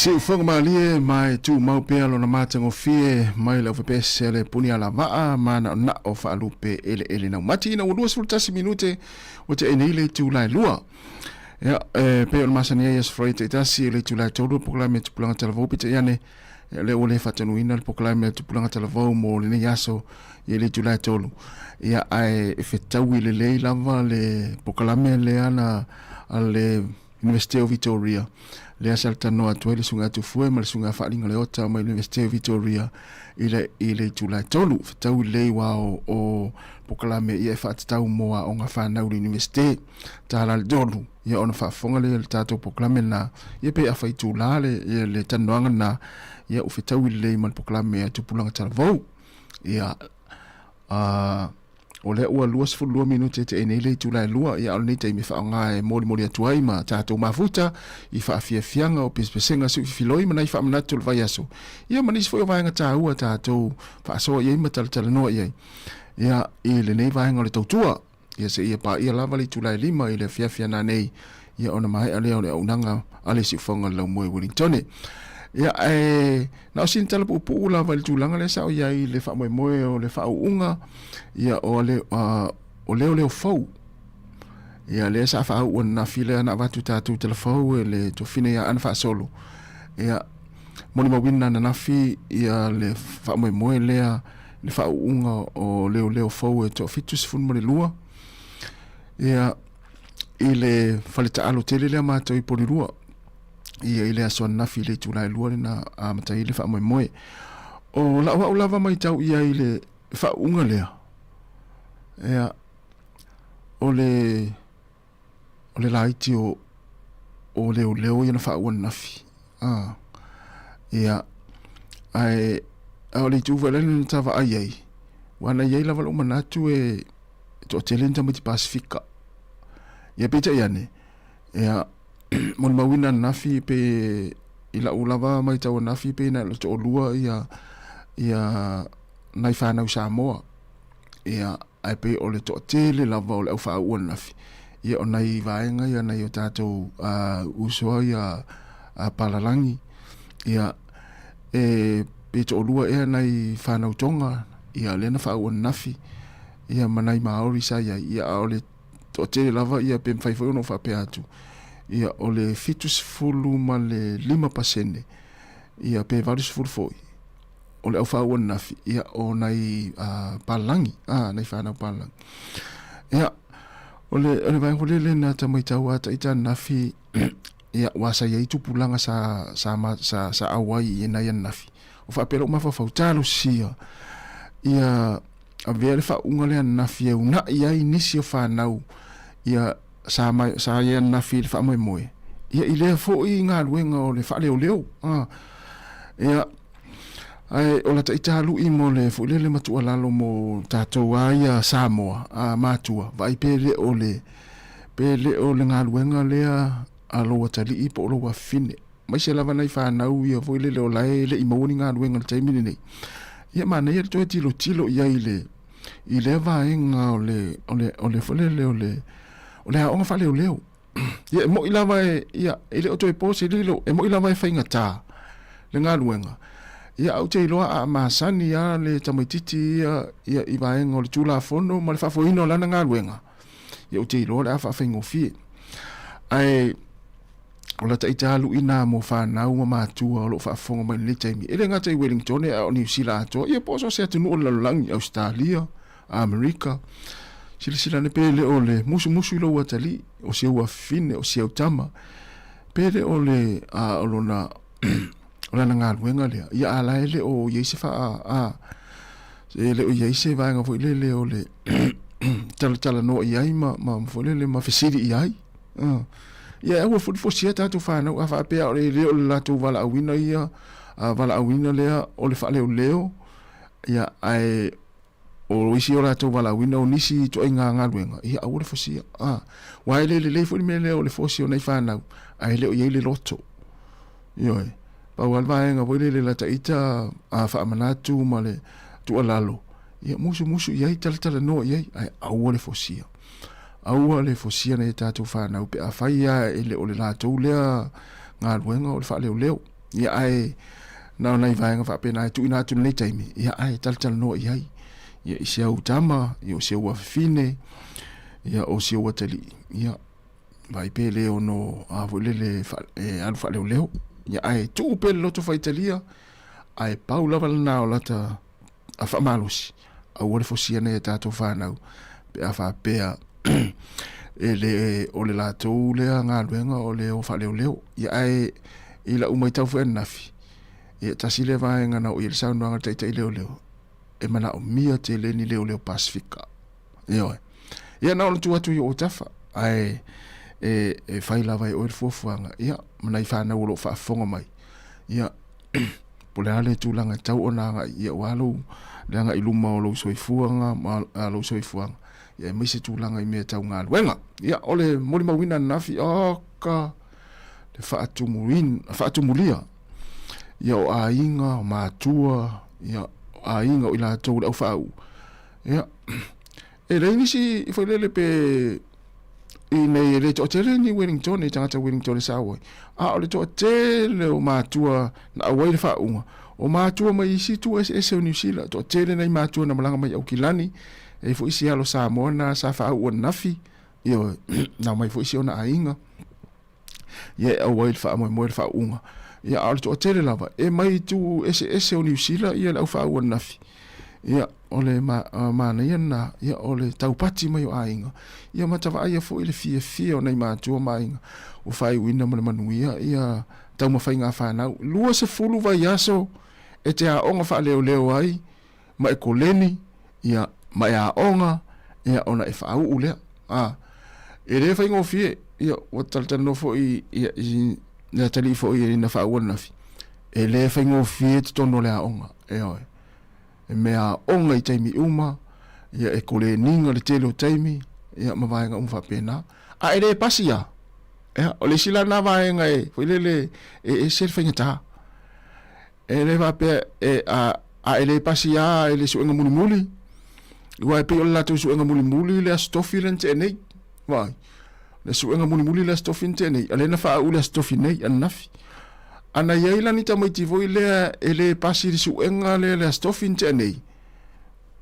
Siufoga malie ma e tumau pea lona matagofie mai le aufepese a le puni alavaa ma naonao faalupe eleele naumati ina ua 21 minute ua tea nei le itula e lua. Ia, e pei ona masani ai Aso Faraile taitasi i le itula e tolu le polokalame a Tupulaga Talavou peitai ane ia lea ua le faatanuina le polokalame a Tupulaga Talavou mo lenei aso i le itula e tolu. Ia, ae e fetaui lelei lava le polokalame lea na a le Universite o Vitoria, lea sa talanoa atu ai le Susuga ia Tufue ma le Susuga ia Faaaliga Leota mai le Universite o Vitoria i le, i le itula e tolu. Fetaui lelei aua o, o polokalame ia e faatatau mo aoga fanau i le Universite. Tala le tolu, ia ona faafofoga lea i le tatou polokalame lena, ia pe afa itula le, ia le talanoaga lena, ia ua fetaui lelei ma le polokalame a Tupulaga Talavou. Ia, uh, O lea ua 22 minute te nei le itula e lua, ia a o lenei taimi e faaaoga e molimoli atu ai ma tatou mafuta i faafiafiaga o pesepesega siufifiloi ma nai faamanatu o le vaiaso, ia ma nisi foi o vaega taua tatou faasoa i ai ma talatalanoa i ai, ia, i lenei vaega o le tautua. Ia seia paia lava le itula e lima i le afiafi a nanei, ia ona maea lea o le auaunaga a le siufoga o le laumua i Wellingtone. Ia, ae na o sina tala puupuu lava i le tulaga lea sa o i ai i le faamoemoe o le faauuga, ia, o le, uh, o leoleo fou. Ia, lea sa faauu ananafi lea na avatu tatou tala fou e le tofina ia Ana Faasolo. Ia, molimauina ananafi ia le faamoemoe lea le faauuga o leoleo fou e toa-72. Ia, i le fale taalo tele lea matou i Polilua ia i le aso ananafi i le itula e lua lena amata ai le faamoemoe. O lau au lava matau i ai i le faauuga lea, ia, o le, o le laiti o, o leoleo ia na faauu ananafi. Ah, ia, ae, a o le itu foi lea na ta vaai ai, aua na i ai lava lou manatu e, toatele ni tamaiti Pasefika. Ia peitai ane, ia, molimauina ananafi pe i lau lava matau ananafi pe na o le toalua ia, ia nai fanau Samoa. Ia, ae pei o le toatele lava o le au faauu ananafi, ia o nai vaega ia nai o tatou uh, uso ia uh, palalagi, ia, e pe toalua ea nai fanau Tonga, ia lea na faauu ananafi, ia ma nai Māori sa i ai, ia a o le toatele lava ia pe mafai foi ona ou faapea atu, ia o le 75%, ia pe 80 foi, o le au faauu ananafi, ia o nai uh, palalagi, ah, nai whanau palalagi. Ia, o le, o le vaega foi lele na ta maitau a taita ananafi, ia, ua sa i ai tupulaga sa, sa, sa, sa auai i nai ananafi. O faapea lou mafaufau, talosia, ia, avea le faauuga lea ananafi e uunai ai nisi o fanau ia sa mai sa i ai ananafi i le faamoemoe ia i lea foi galuega o le faaleoleo a ia ae o lata ita alu'i mo le foi lele ma tuualalo mo tatou a ia Samoa a matua vaai pe le o le pe le o le galuega lea a lou atalii po o lou afafine Aemaise lava nai fanau ia foi lele o la e le i maua ni galuega i le taimi lenei. Ia manaia le toe tilotilo i ai i le i lea vaega o le o le o le foi lele o le o le aoga faaleoleo. Ia e moi lava e ia e le o toe po se lilo, e moi lava e faigata le galuega. Ia ae ou te iloa a masani lava le tamaitiiti ia ia i vaega o le Tulafono ma le faafoeina o lana galuega, ia ou te iloa o le a faafaigofie. Ae O lata ita alu ina mo fanau ma matua o lo o faafofoga mai i lenei taimi, e le gata i Wellingtone a o Niu Sila atoa, ia po o so o se atunuu o le lalolagi, Ausetalia, Amerika. Silasila ane pe le o le musumusu i lou atalii, o si ou afafine, o si au tama, pe le o le, a, o lona, o lana galuega lea, ia a la e le o i ai se faa, a, e le o i ai se vaega foi lele o le talatalanoa i ai ma, ma, ma foi lele ma fesili i ai. Ia e aua foi le fosia tatou fanau a faapea o le le o le latou valaauina ia a valaauina lea o le faaleoleo ia ae o isi o latou valaauina o nisi ituaiga galuega ia aua le fosia a aua e le lelei foi le mea lea o le fosi o nai fanau ae le o i ai le loto. Ioe, pau lava le vaega foi lele lata ita a faamanatu ma le tuualalo ia musumusu i ai talatalanoa i ai ae aua le fosia. Aua le fosia nai a tatou fanau pe afai lava e le o le latou lea galuega o le faaleoleo. Ia ae na o nai vaega faapena e tuuina atu i lenei taimi, ia ae talatalanoa i ai. Ia i si au tama, ia o si au afafine, ia o si au atalii, ia vaai pe le ono a foi lele e alu faaleoleo. Ia ae tuu pea le loto faitalia, ae pau lava lena o lata a faamalosi, aua le fosia nei a tatou fanau pe a faapea e le o le latou lea galuega o le o faaleoleo. Ia ae i lau matau foi ananafi, ia tasi lea vaega na oo i ai le saunoaga a le taitai leoleo, e manaomia tele ni leoleo Pasefika. Ioe. Ia na ona tuu atu i ou tafa, ae e, e fai lava e oe le fuafuaga, ia, ma nai fanau o lo o faafofoga mai, ia, po o le a le tulaga e tatau ona agai, ia aua lou, le agai i luma o lou soifuaga ma lou soifuaga, ia aemaise tulaga i mea tau galuega. Ia, o le molimauina ananafi, oka, le faatumuina, faatumulia, ia o aiga, o matua, ia o aiga o i latou o le aufaauu, ia, e leai nisi foi lele pe i nei e le toatele ni Wellington, ni tagata Wellington e sao ai, a o le toatele o matua na auai le faauuga, o matua mai isi itu eseese o Niu Sila, toatele nai matua na malaga mai Aukilani, e i ai foi isi alo Samoa na sa faauu ananafi, ioe, na omai foi isi ona aiga, ia e auai le faamoemoe le faauuga. Ia, a o le toatele lava, e mai itu eseese o Niu Sila ia le au faauu ananafi. Ia, o le manaia lena, ia, o le taupati mai o aiga, ia ma tavaaia foi le fiafia o nai matua ma aiga ua faaiuina ma le manuia ia taumafaiga a fanau. 20 vaiaso e te aoga faaleoleo ai ma e koleni, ia, ma e aoga, ia, ona e faauu lea. A, e le faigofie, ia, ua talatalanoa foi ia, i le atalii foi na faauu ananafi, e le faigofie totonu o le aoga, ioe. E mea aoga i taimi uma, ia, e koleniga le tele o taimi, ia, ma vaega uma faapena. A e le pasi lava, ia, o le isi la lena vaega e, foi lele, e ese le faigata. E le faapea e a, a e le pasi a e le suega mulimuli, aua e pei o le latou suega mulimuli le Aso Tofi lea na tea nei. Vaai, le suega mulimuli le Aso Tofi na tea nei, a lea na faauu le Aso Tofi nei ananafi. A na i ai la ni tamaiti foi lea e le pasi i le suega lea le Aso Tofi na tea nei,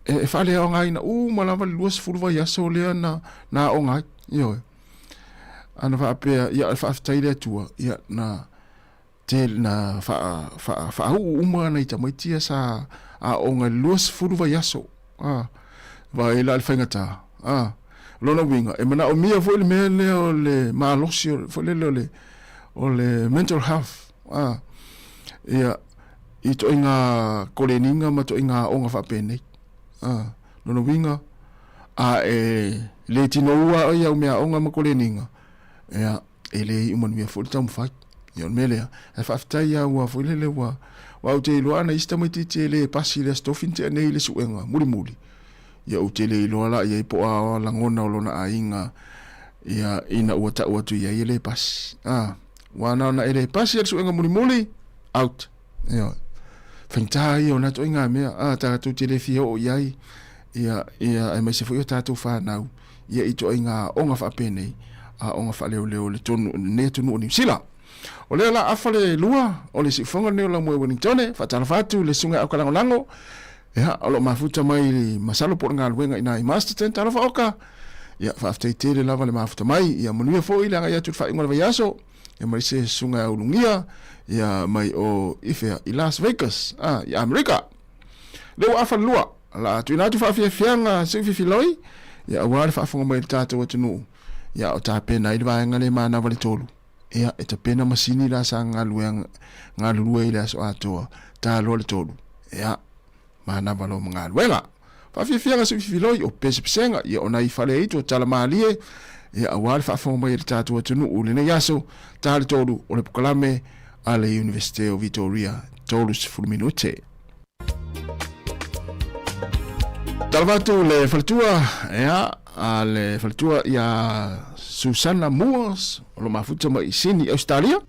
e, e faaleaogaina uma lava le 20 vaiaso lea na, na aoga ai. Ioe. A na faapea, ia, e faafetai le Atua, ia, na, Tele na faauu uma nai tamaiti ia sa aoga i le 20 vaiaso. A, vaai la i le faigata. A, o lona uiga, e manaomia foi le mea lea o le malosi foi lele o le, o le mental health. A, ia, i ituaiga koleniga ma ituaiga aoga faapenei. A, lona uiga, a e le tinoua oe i au meaaoga ma koleniga, ia, e le iu manuia foi le taumafai. Ia o le mea lea, ae faafetai lava ua foi lele ua aua ou te iloa ana isi tamaitiiti e le pasi i le Aso Tofi na tea nei i le suega mulimuli, ia ou te le iloa la i ai po o a lagona o lona aiga ia ina ua tau atu i ai e le pasi. A, aua na ona e le pasi i le suega mulimuli, out. Ioe. Faigata ia o na ituaiga mea, a, tatou te le fia oo i ai, ia, ia, aemaise foi o tatou fanau, ia ituaiga aoga faapenei, aoga faaleoleo i le tonu, lenei atunuu o Niu Sila. O lea la afa le lua o le siufoga lenei o Laumua i Wellingtone, faatalofa atu i le susuga ia Aukalagolago, ia, o lo o mafuta mai masalo po o le galuega i ina i Masterton, talofa Oka, ia, faafetai tele lava le mafuta mai, ia manuia foi le agai atu i le faaiuga o le vaiaso, ia ma isi susuga ia Ulugia, ia mai o i fea, i Las Vegas, a, i Amerika. Lea ua afa le lua, la tuuina atu faafiafiaga Siufi Filoi, ia aua le faafofoga mai i le tatou atunuu, ia o tapena ai le vaega lea manava le tolu. Ia e tapena masini la sa galuega galulue i le aso atoa, ta loa le tolu. Ia manava loa ma galuega. Faafiafiaga Siufi Filoi o pesepesega, ia o nai fale aitu o tala malie, ia aua le faafofoga mai a le tatou atunuu i lenei aso, ta le tolu o le pokalame a le Iunivesite o Vitoria, 30 minute. Talofa atu le faletua, ia, a le faletua ia Susana Moores, o lo mafuta mai i Sydney, Australia.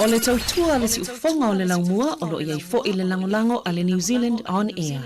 O le tautua a le siufofoga o le laumua o lo o i ai foi le lagolago a le New Zealand On Air.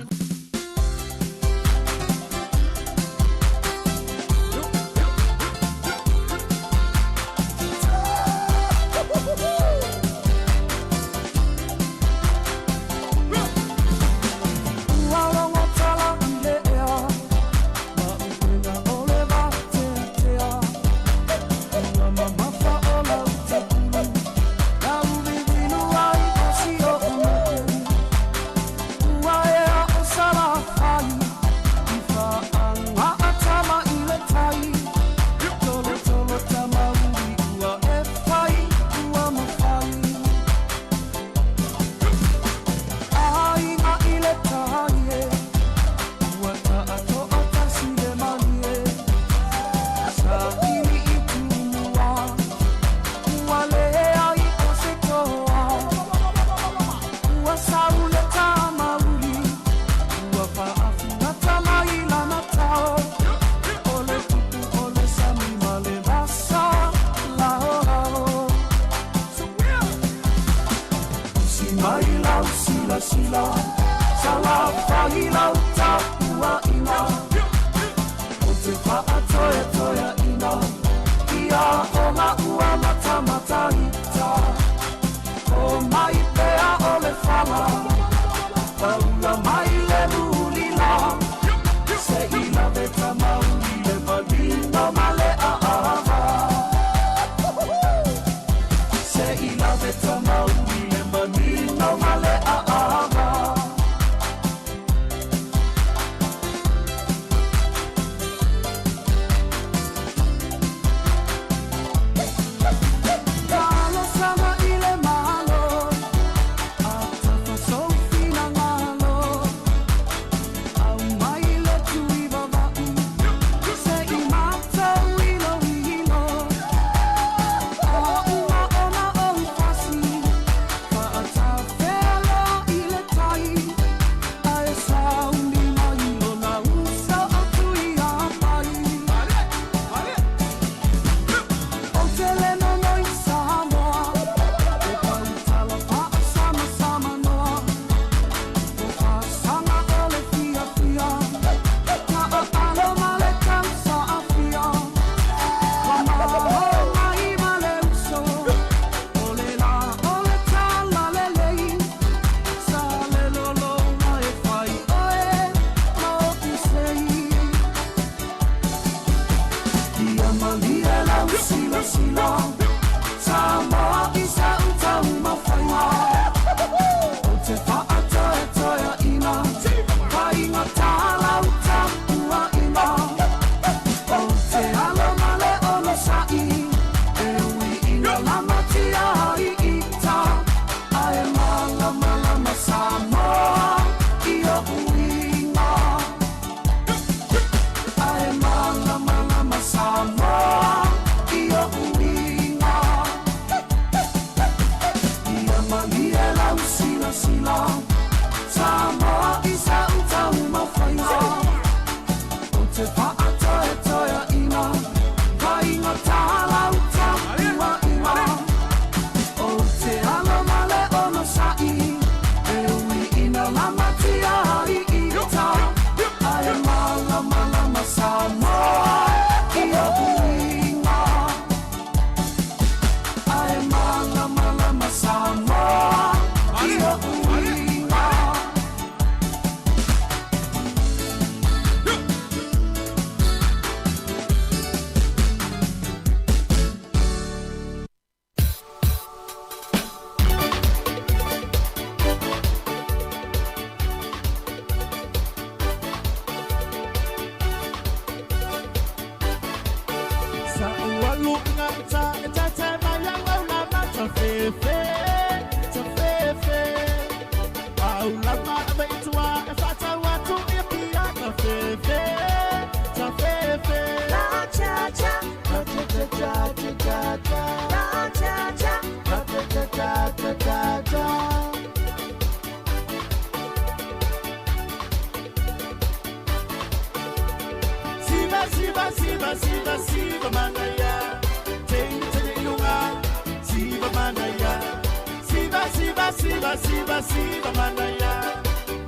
siva siva siva manaya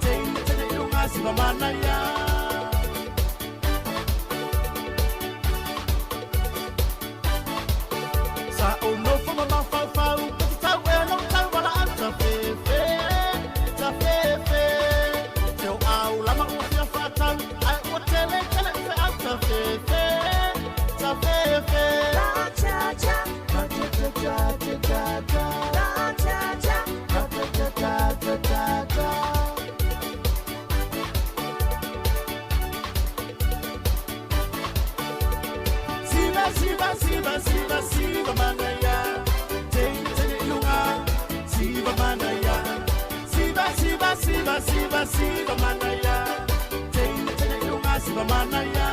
Teina tene ilunga siva manaya Sa o nofo ma mafaufau Pe te tau e no tau wala au ta fefe Ta fefe Te o au lama ua fia whaatau Ai ua tele tele ufe au ta fefe Ta fefe La cha cha La cha cha cha cha cha cha La cha cha La cha cha cha cha cha cha Siva siva siva siva siva manaya Teina tene ilunga Siva manaya Siva siva siva siva siva manaya Teina tene ilunga siva manaya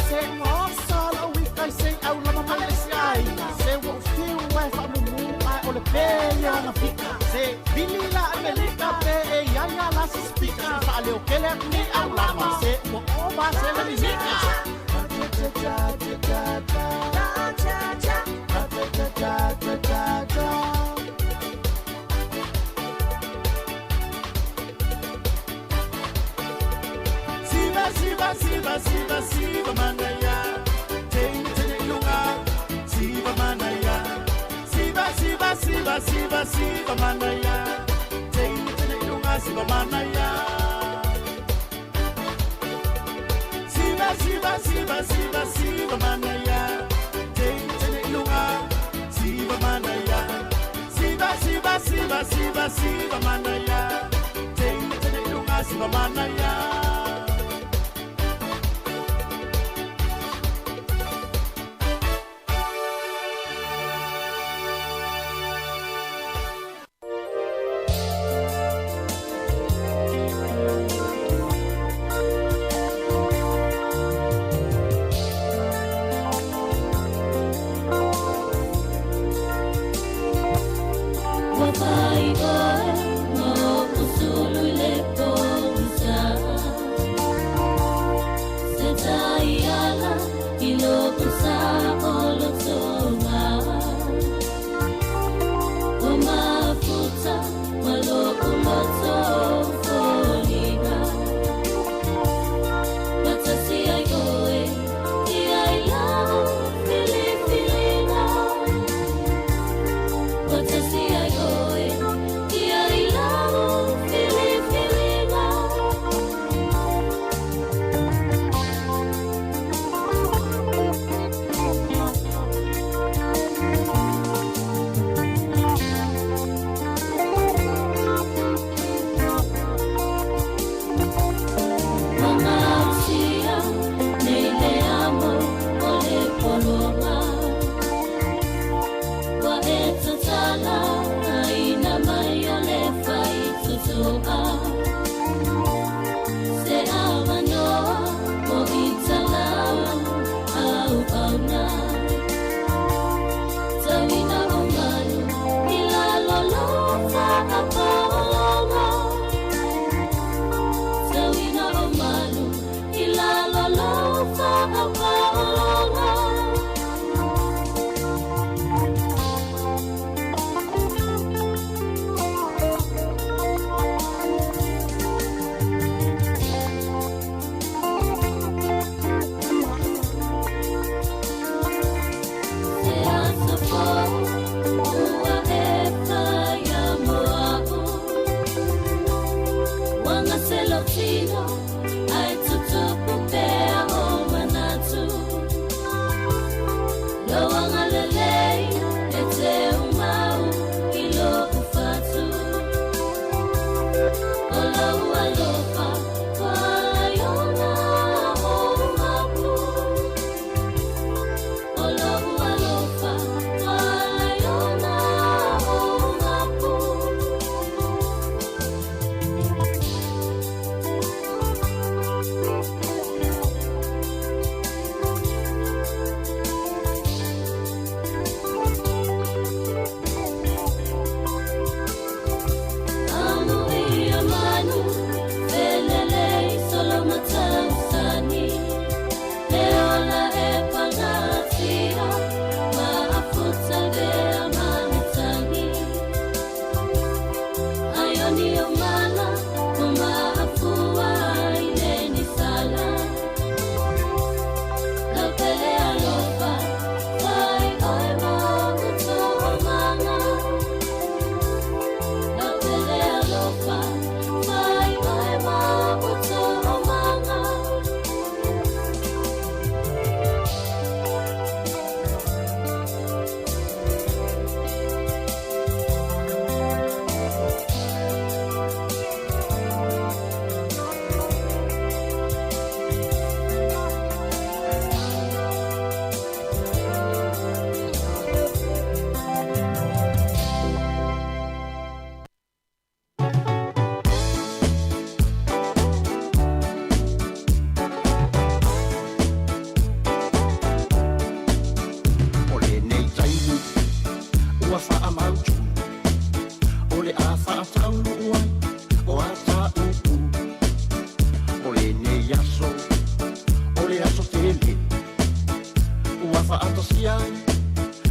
Se ua osa lau wika i se au lama mai le isi aiga Se ua ou fiu ai faamumu ae o le pē ia na fika Se vili la Amerika pe e ia ia la se spika Se faaleo kele atu nei au lama Se ua ova se le mimika Siva siva siva siva siva manaya Teina tene ilunga Siva manaya Siva siva siva siva siva manaya Teina tene ilunga siva manaya Siva siva siva siva siva manaya Teina tene ilunga Siva manaya Siva siva siva siva siva manaya Teina tene ilunga siva manaya Ua fai oe ma ou sulu i le pogisa.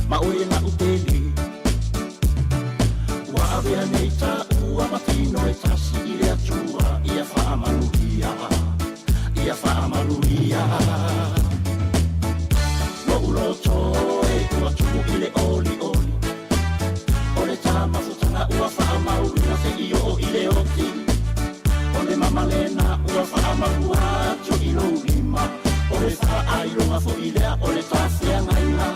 Ma oe la'u pele Ua avea nei tāua ma tino e tasi i le Atua Ia faamanuia Ia faamanuia Lo'u loto e ua tumu i le olioli O le tamafutaga ua faamauina se'i oo i le oti O le mamalena ua faamaua atu i lou lima O le faailoga foi lea o le tafeagaiga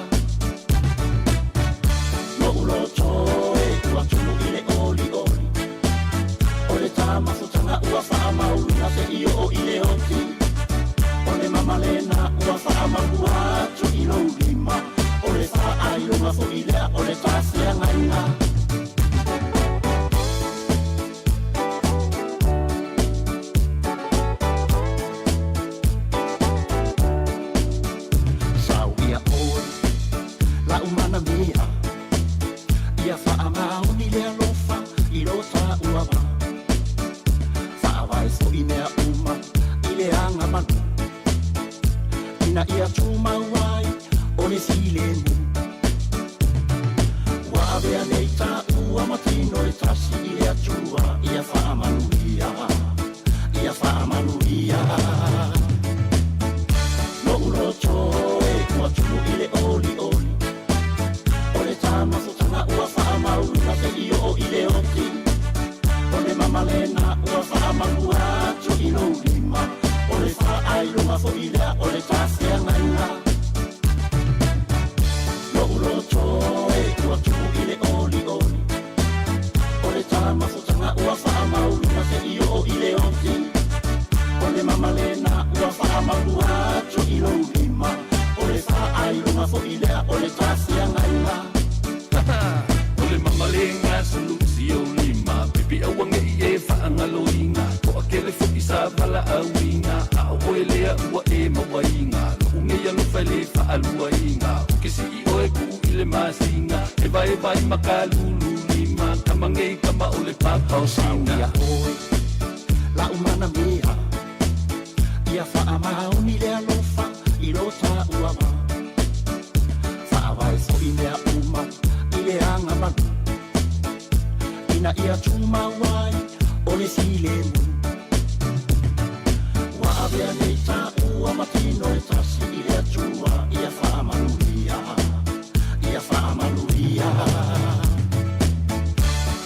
Lo'u loto e ua tumu i le olioli O le tamafutaga ua faamauina se'i oo i le oti O le mamalena ua faamaua atu i lou lima O le faailoga foi lea o le tafeagaiga. Sao ia oe la'u manamea Ia faamaoni le alofa i lo tāua va Faavae fo'i mea uma i le agamalu Ina ia tumau ai o le filemu Ua avea nei tāua ma tino e tasi i le Atua Ia faamanuia Ia faamanuia Lo'u loto e ua tumu i le olioli O le tamafutaga ua faamauina se'i oo i le oti O le mamalena ua faamalua atu i lou lima O le faailoga foi lea o le tafeagaiga Lo'u loto e ua tumu i le olioli O le tamafutaga ua faamauina se'i oo i le oti O le mamalena ua faamaua atu i lou lima O le faailoga foi lea o le tafeagaiga O le mamalega sulu si ou lima Pipi aua ne'i e faagaloina To'atele fo'i sa valaauina A o oe lea ua e mauaina Lo'u nei alofa e lē fa'aluaina O ke si'i oe ku'u i le masina E vaevae ma kalulu lima Kama nei kama o le papa o sina. Ia oe la'u manamea Ia faamaoni le alofa i lo tāua va Faavae fo'i mea uma i le agamalu Ina ia tumau ai o le filemu Ua avea nei tāua ma tino e tasi i le Atua Ia faamanuia Ia faamanuia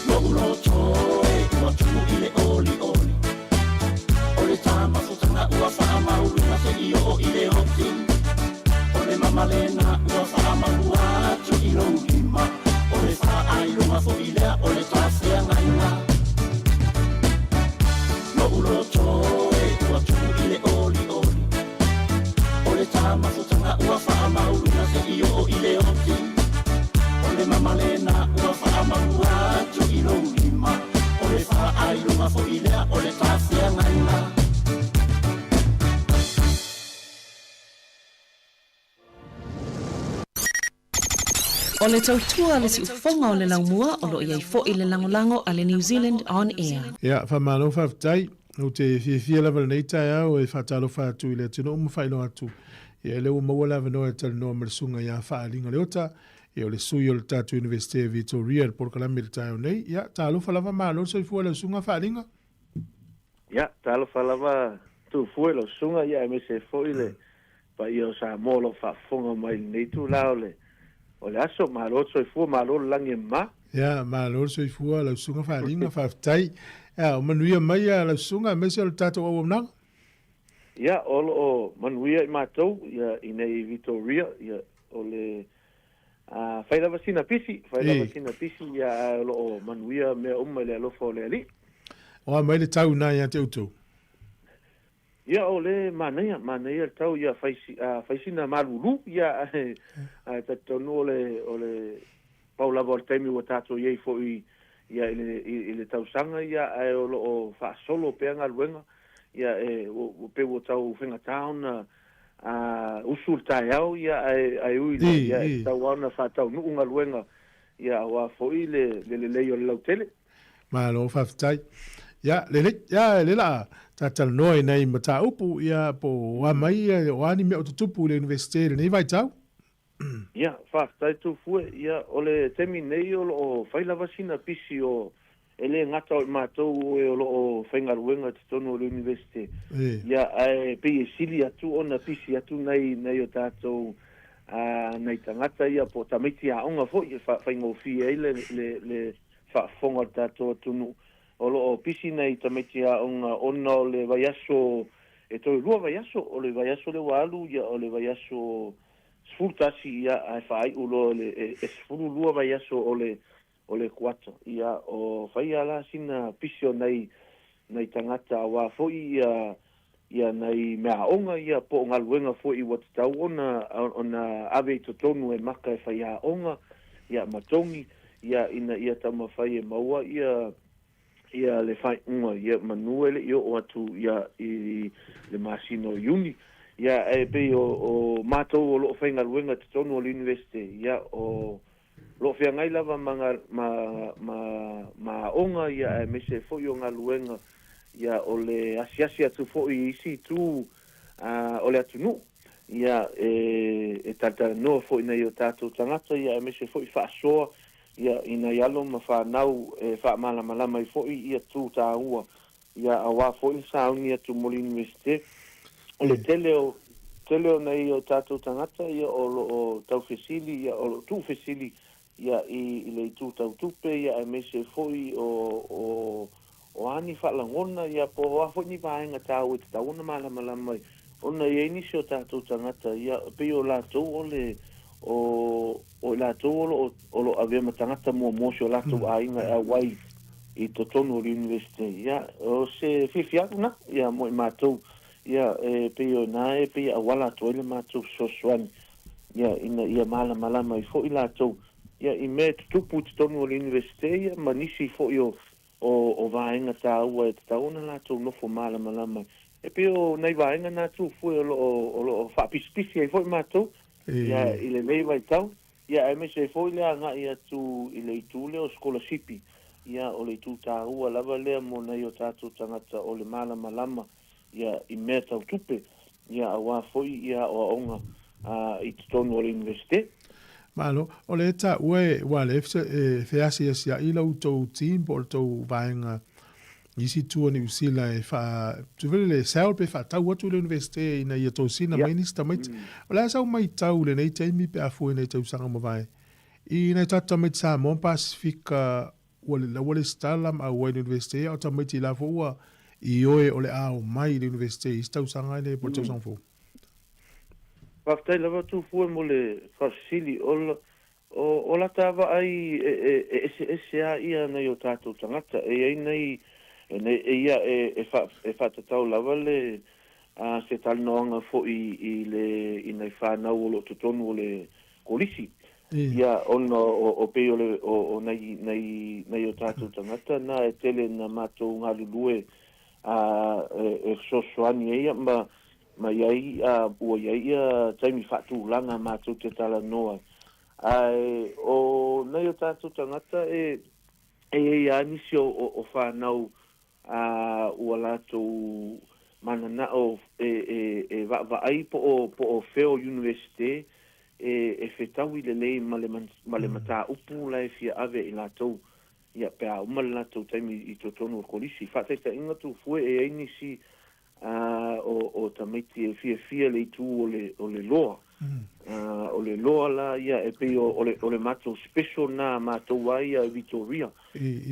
Lo'u loto e ua tumu i le olioli O le tamafutaga ua faamauina se'i oo i le oti O le mamalena ua faamaua atu i lou lima O le faailoga foi lea o le tafeagaiga Lo'u loto e ua tumu i le olioli O le tamafutaga ua faamauina se'i oo i le oti O le mamalena ua faamaua atu i lou lima O le faailoga foi lea o le tafeagaiga. O le tautua a le siufofoga o le laumua o lo o i ai foi le lagolago a le New Zealand On Air. Ia, faamalo faafetai. Ou te fiafia lava i lenei taeao e faatalofa atu i le atunuu ma faailoa atu, ia lea ua maua le avanoa e talanoa ma le Susuga ia Faaliga Leota, ia o le sui o le tatou Iunivesite Vitoria i le polokalame i le taeao nei. Ia, talofa lava, malo le soifua i lau Susuga Faaliga. Ia, talofa lava Tuufue lau susuga, ia aemaise ai foi le paia o Samoa o lo o faafofoga mai i lenei itula o le o le aso. Malo le soifua, malo le lagi e mama. Ia, malo le soifua lau susuga Faaliga, faafetai. Ia, o manuia mai ia lau susuga aemaise o le tatou auaunaga. Ia, o lo o manuia i matou ia i nei i Vitoria, ia o le a fai lava sina pisi, fai lava sina pisi ia ae o lo o manuia mea uma i le alofa o le Alii. O a mai le tau ina ia te outou? Ia o le manaia, manaia le tau ia fai fai sina malulu ia ae ae talitonu o le o le pau lava o le taimi ua tatou i ai foi ia i le i le tausaga ia ae o lo o faasolo pea galuega ia e ua pei ua tau faigata ona usu le taeao ia ae ae ui lea ia e tatau lava ona faataunuu galuega ia aua foi le le lelei o le lautele. Malo faafetai. Ia, lelei, ia, lea la ta talanoa i nai mataupu, ia, po o a mai, o a ni mea o tutupu i le Iunivesite i lenei vaitau? Ia, faafetai Tufue. Ia, o le taimi nei o lo o fai lava sina pisi o, e le gata o i matou o e o lo o faigaluega i totonu o le Iunivesite, ia, ae pei e sili atu ona pisi atu nai, nai o tatou, a, nai tagata ia po o tamaiti aoga foi e faigofie ai le, le, le faafofoga o le tatou atunuu. O lo o pisi nai tamaiti aoga ona o le vaiaso, e toe lua vaiaso, o le vaiaso lea ua alu, ia, o le vaiaso 11, ia, ae faaiu loa i le, e 12 vaiaso o le, o le kuata. Ia, o fai a la sina pisi o nai, nai tagata auā foi ia, ia nai meaaoga, ia, po o galuega foi ua tatau ona, ona ave i totonu e maka e faiaoga, ia, ma togi, ia, ina ia taumafai e maua ia, ia le faaiuga, ia manu e le i oo atu ia i le masina o Iuni. Ia ae pei o, o matou o lo o faigaluega i totonu o le Iunivesite, ia o lo o feagai lava ma, ma, ma, ma aoga, ia aemaise foi o galuega, ia o le asiasi atu foi i isi itu a, o le atunuu, ia e, e talatalanoa foi i nai o tatou tagata, ia aemaise foi faasoa Ia, i nai alo ma fanau e faamalamalama ai foi ia tu taua, ia auā foi le sauni atu mo le Iunivesite. O le tele o, tele o nai o tatou tagata ia o lo o taufesili, ia o lo o tuufesili ia i, i le itu tau tupe, ia aemaise foi o, o, o a ni faalagona, ia po o a foi ni vaega taua e tatau ona malamalama ai, ona e i ai nisi o tatou tagata, ia, e pei o latou o le, o, o i latou o lo o, o lo o avea ma tagata muamua o si o latou aiga e auai i totonu o le Iunivesite. Ia, o se fiafiaga lena, ia, mo i matou, ia, e pei o ina e pei e auala atu ai le matou fesoasoani, ia, ina ia malamalama ai foi latou, ia, i mea e tutupu i totonu o le Iunivesite, ia, ma nisi foi o, o, o vaega taua e tatau ona latou nofo malamalama ai. E pei o nai vaega na Tufue o lo o, o lo o faapisipisi ai foi matou, ia, i lenei vaitau, ia, aemaise ai foi le agai atu i le itu lea o sikolasipi, ia, o le itu taua lava lea mo nai o tatou tagata o le malamalama ia, i mea tau tupe, ia, aua foi ia aoaoga i totonu o le Iunivesite. Malo, o le taua e, ua le e feasiasia'i la outou team po o le tou vaega i isi itu o Niu Sila e faa, tu vele le sell pe faatau atu i le Iunivesite ina ia tosina mai nisi tamaiti. O le a sau maitau i lenei taimi pe a fua i nai tausaga ua mavae i nai tatou tamaiti Samoa ma Pasifika ua le ua lesitala ma auai i le Iunivesite a o tamaiti la foi ua ioe o le a omai i le Iunivesite i isi tausaga e le po o le tausaga fou. Faafetai lava Tufue mo le faafesili. O, o, o lata vaai e, e, e eseese a ia nai o tatou tagata. E i ai nai, e, nei, e ia e, e, fa, e faatatau lava le a, se talanoaga foi i le i nai fanau o lo o totonu o le kolisi. Ia, ona o, o pei o le, o, o nai, nai, nai o tatou tagata na e tele na matou galulue a, e, e fesoasoani ai ia ma, ma i ai, a, ua i ai ia taimi faatulaga matou te talanoa ai. Ae o nai o tatou tagata e, e i ai lava nisi o, o, o fanau a ua latou mananao e, e, e vaavaai po o, po o fea o Iunivesite e, e fetaui lelei ma le, ma le mataupu la e fia ave i latou, ia, pe a uma le latou taimi i totonu o le kolisi. Faataitaiga Tufue e i ai nisi a, o, o tamaiti e fiafia le itu o le, o le loa. A, o le loa la ia e pei o, o le, o le matou special na matou a ia i Vitoria.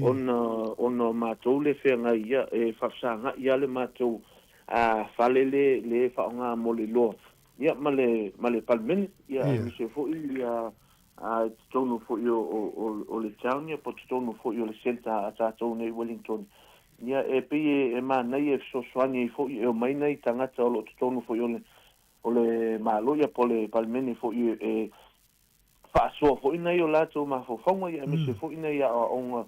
Ona, ona o matou le feagai ia, e faafesaga'i a le matou a, fale le, le faaaoga mo le loa. Ia ma le, ma le Palemene, ia aemaise foi ia, a i totonu foi o, o, o, o le town ia po o totonu foi o le centre a tatou nei i Wellington. Ia e pei e, e manaia e fesoasoani ai foi e omai nai tagata o lo o totonu foi o le, o le Malo ia po o le Palemene foi e, e faasoa foi nai o latou mafaufauga ia aemaise foi nai aoaoga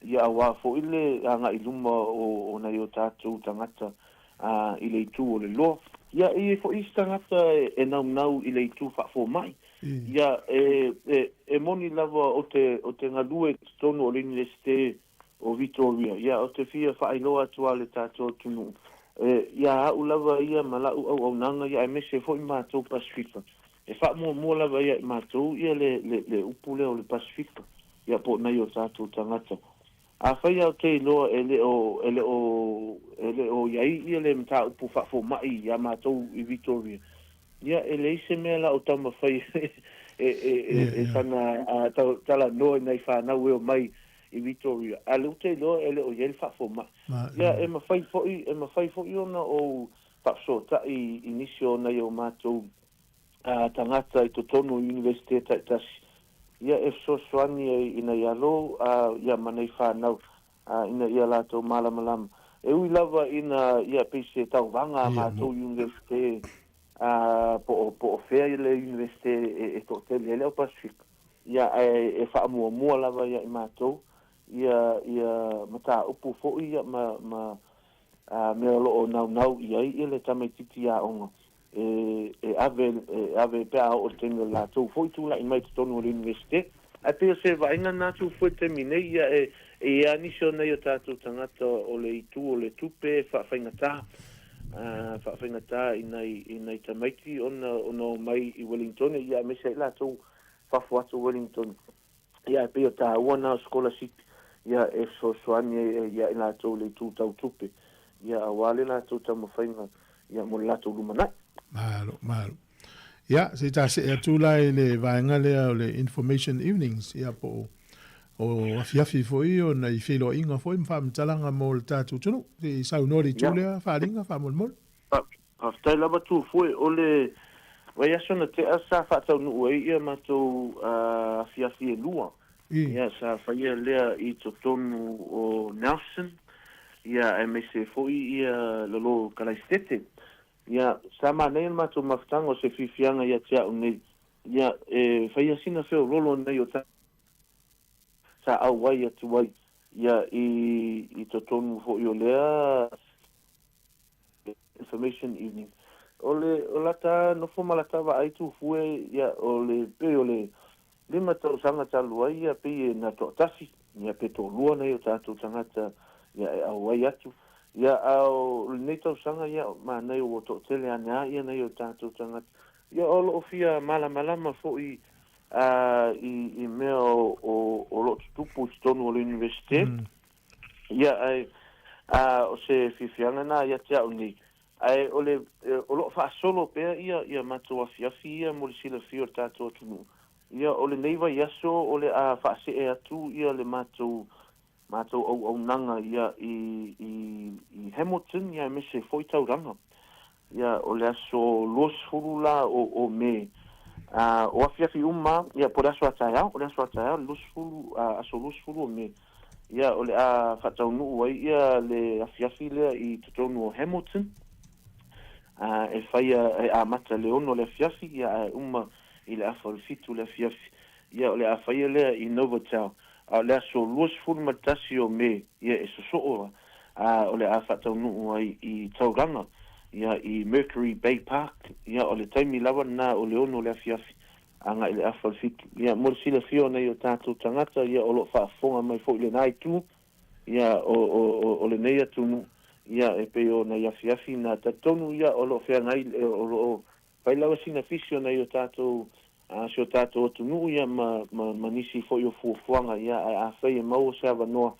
ia auā foi le agai i luma o, o nai o tatou tagata a, i le itu o le loa. Ia e i ai foi isi tagata e, e naunau i le itu faafomai. Ia, e, e, e moni lava o te, o te galue i totonu o le Iunivesite o Vitoria. Ia, ou te fia faailoa atu lava le tatou atunuu, e, ia au lava ia ma la'u auaunaga, ia aemaise foi matou Pasifika. E faamuamua lava ia i matou ia le, le, le upu lea o le Pasefika, ia po o nai o tatou tagata. Afai lava ou te iloa e le o, e le o, e le o i ai ia le mataupu faafomai iā matou i Victoria, ia e leai se mea la o taumafai e, e, e, e sana talanoa i nai fanau e omai i Victoria, a o lea ou te iloa e le o i ai le faafomai. Ia e mafai foi, e mafai foi ona ou faafesootai i nisi o nai o matou tagata i totonu o Iunivesite taitasi, ia e fesoasoani ai i nai alo ia ma nai fanau ina ia latou malamalama. E ui lava ina ia pei se tauvaga a matou Iunivesite po o po o fea le Iunivesite e toatele ai le au Pasefika, ia ae e faamuamua lava ia i matou ia ia mataupu foi ia ma ma mea o lo o naunau i ai ia le tamaitiiti aoga e e ave e ave pe a oo i le taimi o le latou foi tulai mai i totonu o le Iunivesite. Ae pei o se vaaiga lena atu foi i le taimi nei, ia e e i ai lava nisi o nai o tatou tagata o le itu o le tupe e faafaigata, faafaigata i nai i nai tamaiti ona ona omai i Wellington, ia aemaise ai latou fafo atu o Wellington. Ia, e pei o taua na o sikolasipi, ia, e fesoasoani ai ia i latou i le itu tau tupe, ia, aua le latou taumafaiga, ia, mo le latou lumanai. Malo, malo. Ia, se i ta see atu la i le vaega lea o le Information Evenings, ia, po o, o afiafi foi o nai feiloaiga foi ma faamatalaga mo le tatou atunuu. Se i saunoa i le itu lea, faaaliga, faamolemole. Faafetai lava Tufue, o le vaiaso na tea sa faataunuu ai ia matou afiafi e lua, ia sa faia lea i totonu o Nelson, ia aemaise foi ia lalo Kalaisitete. Ia sa manaia le matou mafutaga o se fiafiaga ia te au nei, ia e faia sina feololo nei o sa auai atu ai ia i totonu foi o lea Information Evening. O le o lata nofo ma lata vaai Tufue ia o le pei o le lima tausaga talu ai ia pei e na toatasi ia pe toalua nai o tatou tagata ia e auai atu ia a o lenei tausaga ia manaia ua toatele ane a ia nai o tatou tagata ia o loo fia malamalama foi a i i mea o o o loo tutupu i totonu o le Universite. Ia, ae, a, o se fiafiaga na ia te au nei. Ae o le, o lo o faasolo pea ia, ia matou afiafi ia mo le silafia o le tatou atunuu. Ia, o lenei vaiaso o le a faasee atu ia le matou, matou auaunaga ia i, i, i Hamilton, ia aemaise foi Tauranga. Ia, o le aso 20 la o, o Me, a, o afiafi uma, ia, po o le aso a taeao, o le aso a taeao, le 20, a, aso 20 o Me, ia, o le a faataunuu ai ia le afiafi lea i totonu o Hamilton, a, e faia, e amata i le 6 o le afiafi, ia, ae uma i le afa o le 7 o le afiafi. Ia, o le a faia lea i Novotel, a o le aso 21 o Me, ia, e sosoo a o le a faataunuu ai i Tauranga, ia, i Mercury Bay Park, ia, o le taimi lava lena o le 6 o le afiafi agai i le afa o le 7. Ia, mo le silafia o nai o tatou tagata, ia, o lo o faafofoga mai foi i lena itu, ia, o, o, o, o lenei atunuu, ia, e pei o nai afiafi na talitonu, ia, o lo o feagai, o lo o fai lava sina fisi o nai o tatou, a si o tatou atunuu, ia, ma, ma, ma nisi foi o fuafuaga, ia, ae afai e maua se avanoa,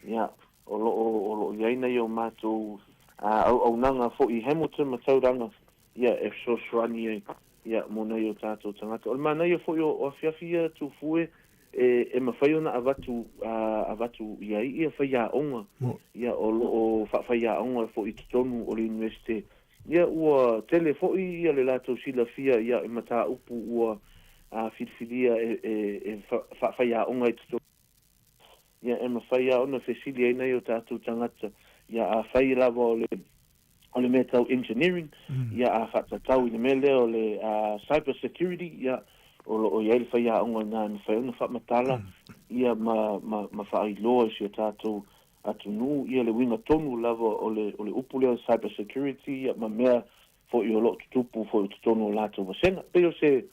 Ia, o lo o, o lo o i ai nai o matou auaunaga foi i Hamilton ma Tauranga, ia, e fesoasoani ai, ia, mo nai o tatou tagata. O le manaia foi o, o afiafi ia Tufue, e, e mafai ona avatu, avatu i ai ia faiaoga, ia, o lo o faafaiaoga foi i totonu o le Iunivesite. Ia, ua tele foi ia le latou silafia ia i mataupu ua filifilia e, e, e faafaiaoga i totonu. Ia, e mafai lava ona fesili ai nai o tatou tagata, ia, afai lava o le, o le mea tau engineering, ia, a faatatau i le mea lea o le cyber security, ia, o lo o i ai le faiaoga i ina e mafai ona faamatala, ia, ma, ma, ma faailoa i si o tatou atunuu, ia, le uiga tonu lava o le, o le upu lea o le cyber security, ia, ma mea foi o lo o tutupu foi i totonu o latou vasega. Pei o se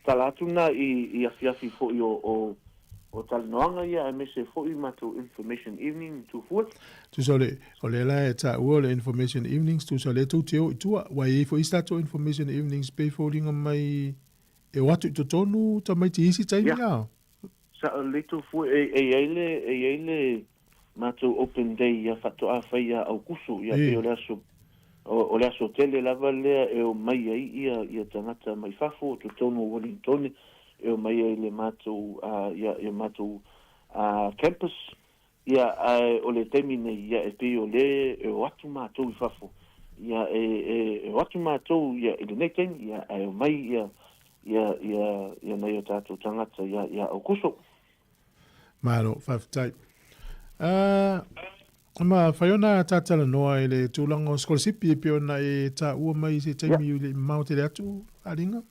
tala atu lena i afiafi foi o, o, o talanoaga ia aemaise foi matou information evening Tufue. Tusa o le, o lea la e taua o le information evenings, tusa o lea tou te o i tua, ua i ai foi isi tatou information evenings pei foliga mai e o atu i totonu tamaiti i isi taimi Ia. a? Sao lelei Tufue, e, e i ai le, e i ai le matou open day ia faatoa fai ia Aukuso, ia pei o le aso, o, o le aso tele lava lea e omai ai ia, ia tagata mai fafo o totonu o Wellingtone, e omai ai i le matou, ia, ia matou campus, ia, ae o le taimi nei, ia, e pei o lea e o atu matou i fafo, ia, e, e, e o atu matou, ia, i lenei taimi, ia, ae omai, ia, ia, ia, ia nai o tatou tagata, ia, ia Aukuso. Malo, faafetai. Uh, ma whai ona tātalanoa i le tūlanga o skolasipi e pei ona e tāua mai i se taimi i le mamao tele atu, Alinga?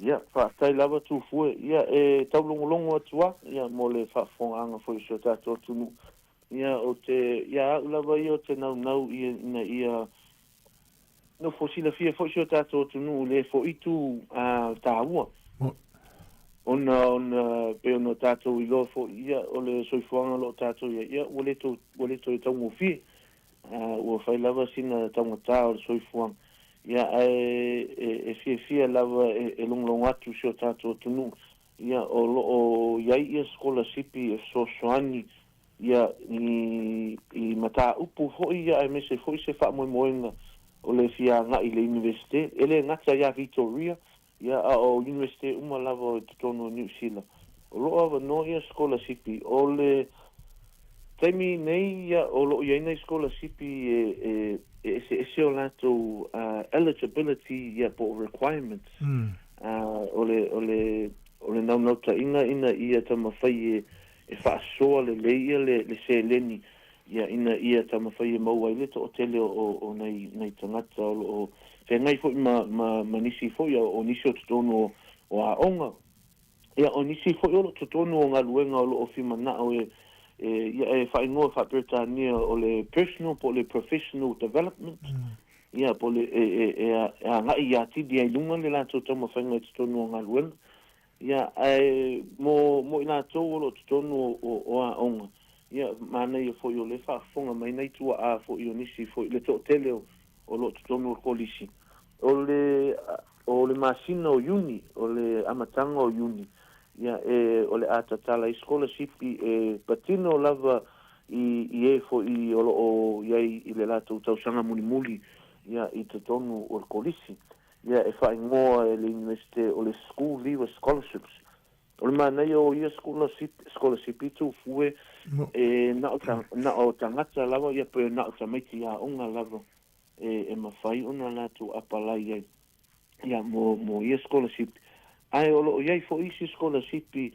Ia, faafetai lava Tufue. Ia, e taulogologo atu lava, ia, mo le faafofogaaga foi o si o tatou atunuu. Ia, ou te, ia au lava ia ou te naunau ia, ina ia nofo silafia foi si o tatou atunuu i le foitu a taua. Ona, ona, pei ona tatou iloa foi, ia, o le soifuaga o lo o tatou i ai, ia, ua le toe, ua le toe taugofie. Ua fai lava sina taugata o le soifuaga, ia, ae e fiafia lava e logologo atu si o tatou atunuu, ia, o lo o i ai ia sikolasipi e fesoasoani ia i mataupu foi ia aemaise foi se faamoemoega o le fia agai i le Iunivesite. E le gata ia Vitoria, Ia, a o Iunivesite uma lava i totonu o Niu Sila, o lo o avanoa ia sikolasipi. O le taimi nei, ia, o lo o i ai nai sikolasipi e, e, e eseese o latou eligibility, ia, po o requirements. O le, o le, o le naunautaiga ina ia taumafai e, e faasoa lelei ia le, le seleni Ia, ina ia taumafai e maua ai le toatele o, o nai, nai tagata o lo o feagai foi ma, ma, ma nisi foi, o nisi o totonu o, o aoga. Ia, o nisi foi o lo o totonu o galuega o lo o fia manao e, e, ia, e faaigoa faa-Peretania o le personal po o le professional development, ia, po o le, e, e, e, e agai atili ai i luga le latou taumafaiga i totonu o galuega. Ia, ae mo, mo i latou o lo o totonu o, o, o aoga, ia, manaia foi o lea e faafofoga mai nai tuaa foi o nisi foi, le toatele o, o lo o totonu o le kolisi. O le, o le masina o Iuni, o le amataga o Iuni, ia, e, o le a tatala ai sikolasipi e patino lava i, i e foi o lo o i ai i le latou tausaga mulimuli, ia, i totonu o le kolisi. Ia e faaigoa e le Iunivesite o le School Leaver Scholarships. O le manaia o ia sikolasipi tufue e na o na o tagata lava ia pe na o tamaiti aoga lava e e mafai ona latou apalai ai ia mo mo ia sikolasipi. Ae o lo o i ai foi isi sikolasipi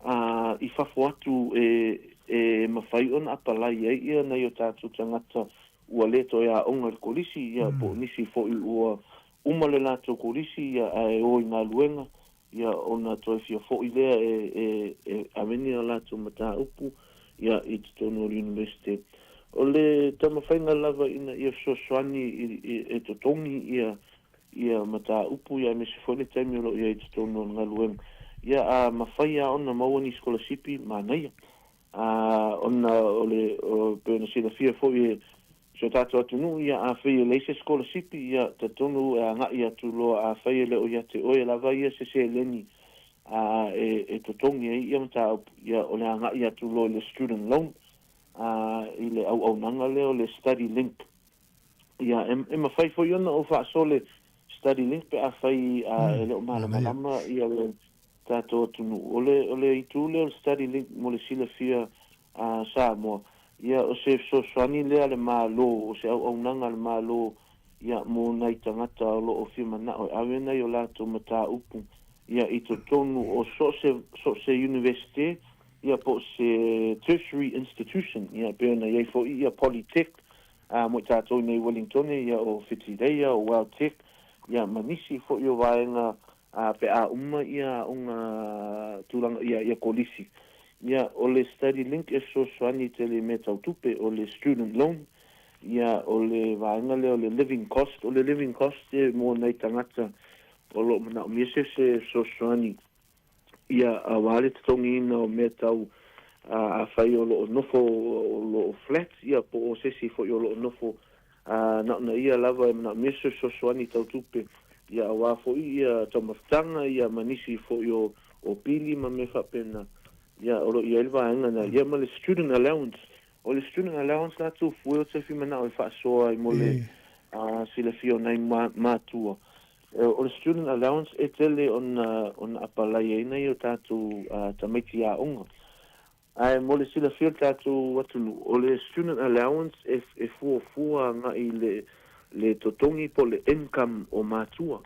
a i fafo atu e e mafai ona apalai ai ia nai o tatou tagata ua le toe aoga i le kolisi, ia, po o nisi foi ua uma le latou kolisi, ia, ae o i galuega, ia, ona toe fia foi lea e, e, e ave ni a latou mataupu, ia, i totonu o le Iunivesite. O le taumafaiga lava ina ia fesoasoani i, i, e totogi ia, ia mataupu, ia, aemaise foi le taimi o lo o i ai i totonu o le galuega. Ia, a mafai lava ona maua ni sikolasipi, manaia. Ā, ona o le, o, pei ona silafia foi e si o tatou atunuu, ia, afai e leai se sikolasipi, ia, talitonu e agai atu loa, afai e le o ia te oe lava ia se seleni, ā, e, e totogi ai ia mataupu, ia, o le agai atu loa i le student loan, ā, i le auaunaga lea o le study link. Ia, e, e mafai foi ona ou faasoa le study link pe afai, ā, e le o malamalama ia le tatou atunuu. O le, o le itu lea o le study link mo le silafia a Samoa, ia o se fesoasoani lea a le Malo, o se auaunaga a le Malo, ia mo nai tagata o lo o fia manao e ave nai o latou mataupu, ia i totonu o so o se, so o se Universite, ia po o se tertiary institution, ia pei ona i ai foi ia Polytech, a mo i tatou i nei Wellingtone, ia o Whitireia, o WelTec, ia ma nisi foi o vaega Ā, pe a uma ia aoga tulaga, ia, ia kolisi, ia, o le study link e fesoasoani tele i mea tau tupe, o le student loan, ia, o le vaega lea o le living cost, o le living cost e mo nai tagata o lo o manaomia se, se fesoasoani. Ia, aua le totogiina o mea tau afai o lo o nofo o lo o flat ia po o se isi foi o lo o nofo na ona ia lava e manaomia se fesoasoani tau tupe, ia aua foi ia taumafataga ia ma nisi foi o o pili ma mea faapena. Ia o lo o i ai le vaega na ia ma le student allowance. O le student allowance la Tufue ou te fia manao e faasoa ai mo le silafia o nai matua. O le student allowance e tele ona ona apalai ai nai o tatou tamaiti aoga. Ae mo le silafia o le tatou atunuu, o le student allowance e e fuafua agai i le le totogi po o le income o matua.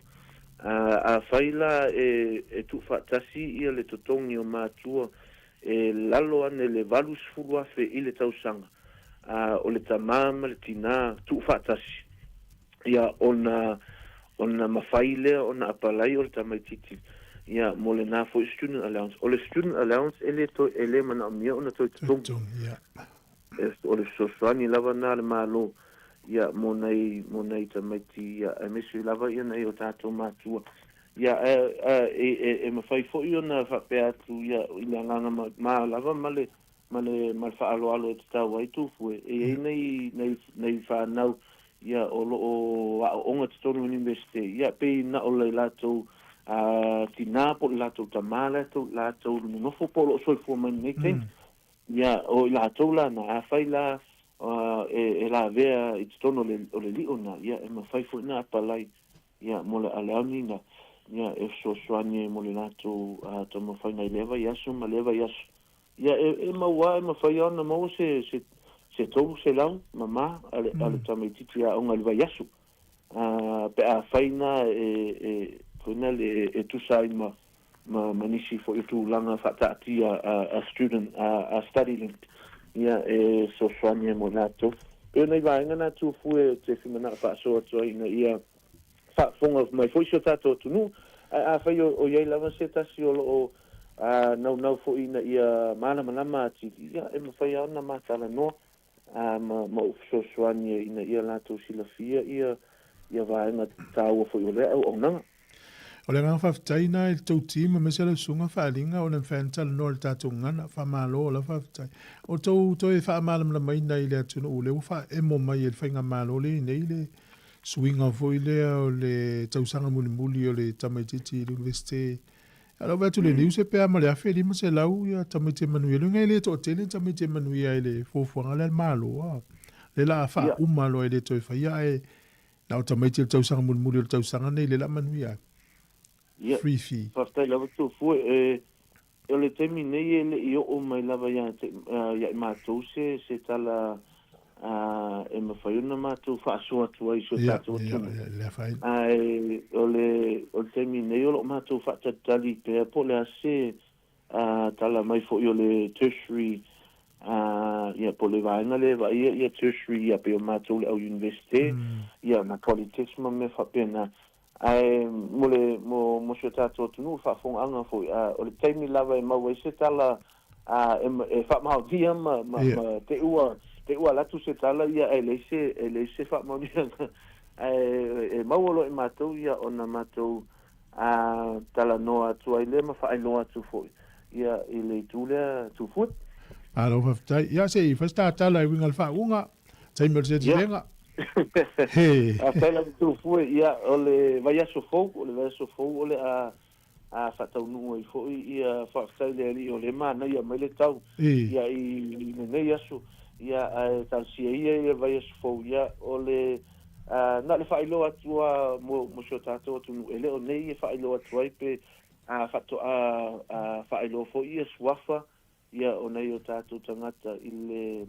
Afai la e e tuufaatasi ia le totogi o matua e lalo ane i le $80,000 i le tausaga, o le tamā ma le tinā tuufaatasi, ia ona ona mafai lea ona apalai o le tamaititi ia mo lena foi student allowance. O le student allowance e le toe e le manaomia ona toe totogi. O le fesoasoani lava na a le Malo ia mo nai mo nai tamaiti ia aemaise lava ia nai o tatou matua. Ia ae e e e mafai foi ona faapea atu ia i le agaga ma lava ma le ma le ma le faaaloalo e tatau ai Tufue. E i ai nai nai nai fanau ia o lo o aoaoga i totonu o le Iunivesite, ia pei na o le latou tinā po o le latou tamā latou latou nonofo po o lo o soifua mai i lenei taimi. Ia o i latou la na, afai la e e lavea i totonu o le o le lio na, ia e mafai foi na apalai ia mo le aleauni na, ia e fesoasoani ai mo le latou taumafaiga i lea vaiaso ma lea vaiaso. Ia, e maua lava, e mafai lava ona maua se, se, se 300 mama a le, a le tamaitiiti aoga i le vaiaso, pe afai na e, e, foi na le, e tusa ai ma, ma, ma nisi foi o tulaga faataatia a, a student, a, a StudyLink, ia, e fesoasoani ai mo i latou. Pei o nai vaega na Tufue ou te fia manao faasoa atu ai ina ia faafofoga mai foi si o tatou atunuu, ae afai o i ai lava se tasi o lo o naunau foi ina ia malamalama atili, ia e mafai lava ona ma talanoa ma ma ou fesoasoani ina ia latou silafia ia ia vaega taua foi o lea auaunaga. O le agaga faafetai lena i le tou team aemaise lau susuga Faaliga ona e mafai ona talanoa i le tatou gagana. Faamalo o lau faafetai. O tou toe faamalamalamaina i le atunuu lea ua faaemo mai e le faigamalo lea i nei le suiga foi lea o le tausaga mulimuli o le tamaitiiti i le Iunivesite. A o lau vaai atu i le news e pe a ma le 1500 ia tamaiti e manuia. Lona uiga e le toatele ni tamaiti e manuia i le fuafuaga lea a le Malo a. Lea la a faauma loa e le toe faia ae na o tamaiti o le tausaga mulimuli o le tausaga nei lea la a manuia ai. Ia, Free fee. faafetai lava Tofua. E, o le taimi nei e le i oo mai lava ia te, ia i matou se, se tala e mafai ona matou faasoa atu ai i si o Ia, tatou ia, atunuu. ia, le afaina. Ae o le, o le taimi nei o lo o matou faatalitali pea po o le a se tala mai foi o le tertiary, ia, po o le vaega lea e vaaia ia tertiary, ia, pei o matou le au Iunivesite, ia, ma Polytechs ma mea faapena. Ae mo le, mo, mo si o tatou atunuu, faafofogaaga foi, a, o le taimi lava e maua ai se tala, a, e, e faamaonia ma, ma, Ia. ma te i ua, te i ua alu atu se tala, ia, ae leai se, e leai se faamaoniaga. Ae e maua loa e matou, ia, ona matou, a, talanoa atu ai lea ma faailoa atu foi, ia, i le itu lea Tufue. Malo faafetai. Ia, se i fai se ta tala e uiga i le faauuga. Taimi o le Ia. setilega. He. Faafetai lava Tufue, ia o le vaiaso fou, o le vaiaso fou o le a a faataunuu ai foi ia faafetai i le Alii o lea e manaia mai le tau ia i lenei aso, ia ae talosia ia ia le vaiaso fou, ia o le a na o le faailoa atu lava mo mo si o tatou atunuu, e le o nei e faailoa atu ai pe a faatoa a faailoa foi ia suafa ia o nai o tatou tagata i le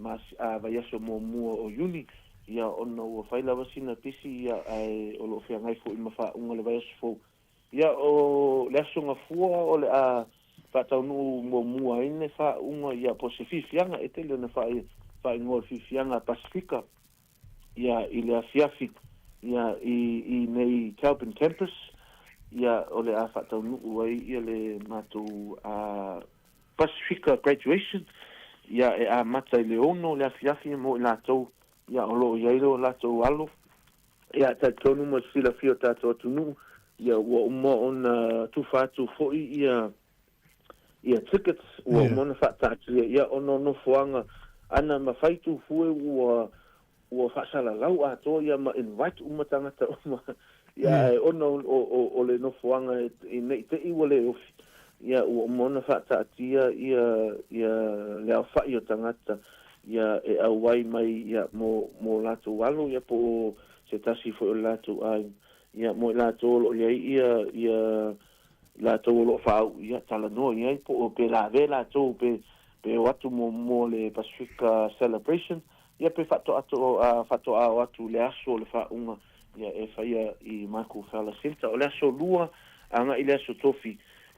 vaiaso muamua o Iuni, ia ona ua fai lava sina pisi, ia ae o lo o feagai foi ma faauga le vaiaso fou. Ia o le Aso Gafua o le a faataunuu muamua ai le faauga, ia po o se fiafiaga, e tele ona faaigoa o le fiafiaga a Pasifika, ia i le afiafi ia i i nei Kelburn Campus, ia o le a faataunuu ai ia le matou Pasifika Graduation, ia e amata i le 6 le afiafi mo i latou ia o lo o i ai lo latou alo. Ia talitonu mo le silafia o tatou atunuu, ia ua uma ona tufa atu foi ia. Ia tickets ua uma ona faataatia ia ona o nofoaga ana ma fai tufue ua ua faasalalau atoa ia ma invite uma tagata uma ia ae ona o o le nofoaga ne i te i ua le ofi ia ua uma ona faataatia ia ia le aofai o tagata ia e auai mai ia mo mo latou alo ia po o se tasi foi o le latou aiga ia mo i latou o lo o i ai ia ia latou o lo o faauu, ia, talanoa i ai, po o pe lavea latou pe, pe o atu mo, mo le Pasifika Celebration, ia pe faatoa, faatoa o atu i le aso o le faauuga, ia, e faia i Michael Fowler Centre. O le aso Lua agai i le aso Tofi,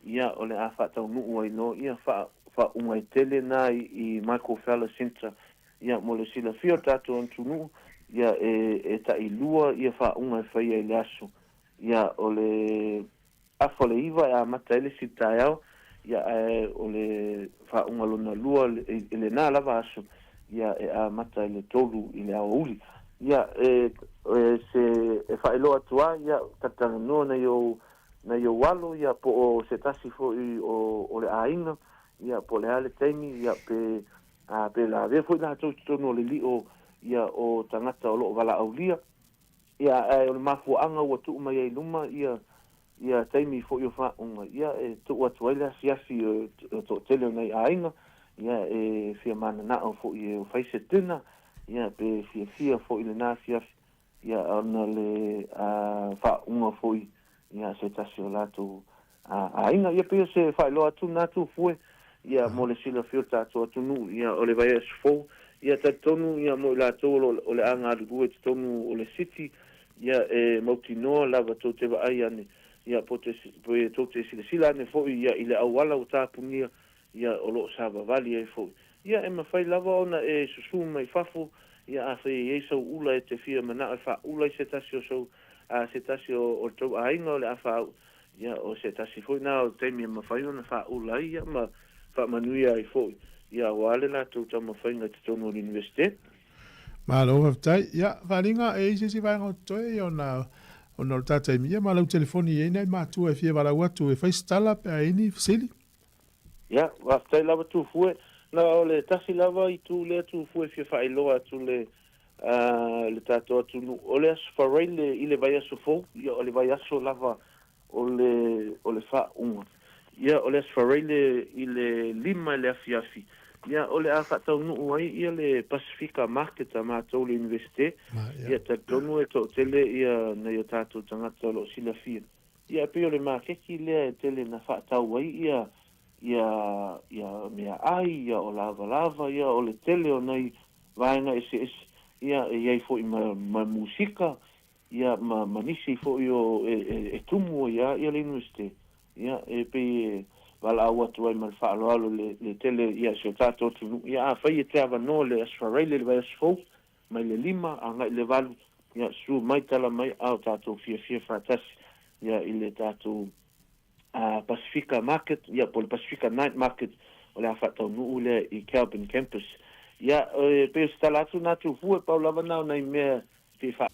ia, o le a faataunuu ai loa, ia, faa, faauuga e tele na i, i Michael Fowler Centre, ia, mo le silafia o le tatou atunuu, ia, e, e tailua ia faauuga e faia i le aso, ia, o le Afa o le iva e amata ai le isi taeao, ia ae o le faauga lona lua i lena lava aso, ia e amata i le tolu i le aoauli. Ia e e se e faailoa atu ai, ia talatalanoa nai ou nai ou alo, ia po o se tasi foi o o le aiga, ia po o le a le taimi, ia pe a pe lavea foi latou i totonu o le lio ia o tagata o lo o valaaulia. Ia, ae o le mafuaaga ua tuu mai ai i luma ia ia taimi foi o faauuga, ia e tuu atu ai le asiasi o le toatele o nai aiga, ia e fia mananao foi e fai se dinner, ia pe fiafia foi i lena afiafi, ia ona le faauuga foi ia se tasi o latou aiga. Ia pei o se faailoa atu lena Tufue, ia mo le silafia o le tatou atunuu, ia o le vaiaso fou, ia talitonu ia mo i latou o lo o le a galulue i totonu o le city, ia e mautinoa lava tou te vaai ane, ia po te pe tou te silasila ane foi ia i le auala ua tapunia, ia o lo o savavali ai foi. Ia e mafai lava ona e susu mai fafo, ia afai e i ai sau ula e te fia manao e faaula i se tasi o sou a se tasi o le tou aiga o le a faauu, ia o se tasi foi na o taimi e mafai ona faaula ai ia ma faamanuia ai foi, ia aua le latou taumafaiga i totonu o le Iunivesite. Malo faafetai. Ia, Faaaliga, e i ai se isi vaega o totoe ia ona ona o le ta taimi, ia ma lau telefoni e i ai nai matua e fia valaau atu e fai se tala pe a i ai ni fesili. Ia, faafetai lava Tufue. Na o le tasi lava itu lea Tufue e fia faailoa atu le le tatou atunuu. O le Aso Faraile i le vaiaso fou, ia o le vaiaso lava o le o le faauuga. Ia o le Aso Faraile i le lima i le afiafi, ia o le a faataunuu ai ia le Pasifika Market a matou i le Iunivesite. Ia talitonu e toatele ia nai o tatou tagata o lo o silafia. Ia e pei o le makeki lea e tele na faatau ai ia ia ia meaai, ia o lavalava, ia o le tele o nai vaega eseese, ia e i ai foi ma ma musika, ia ma ma nisi foi o e e e tumu ai a ia le Iunivesite. Ia e pei e valaau atu ai ma le faaaloalo le le tele ia si o tatou atunuu. Ia afai e te avanoa le Aso Faraile le vaiaso fou, mai le lima agai i le valu, ia susu mai tala mai a o tatou fiafia faatasi ia i le tatou Pasifika Market, ia po o le Pasifika Night Market o le a faataunuu lea i Kelburn Campus. Ia e pei o se tala atu na Tufue, pau lava na o nai mea fia faa.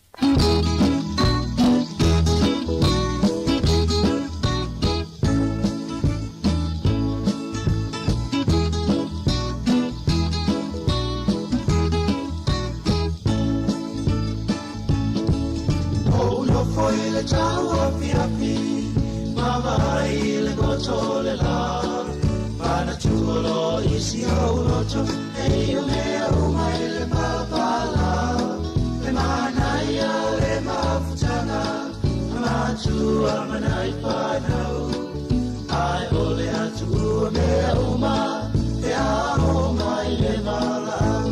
Ou nofo i le tau afiafi, Vaavaai i le goto o le lā, Manatua loa i si ou loto, Eia mea uma i le palapala, Le manaia o le mafutaga, A matua ma nai fanau, Ae o le a tuua mea uma, E amo mai le valaau.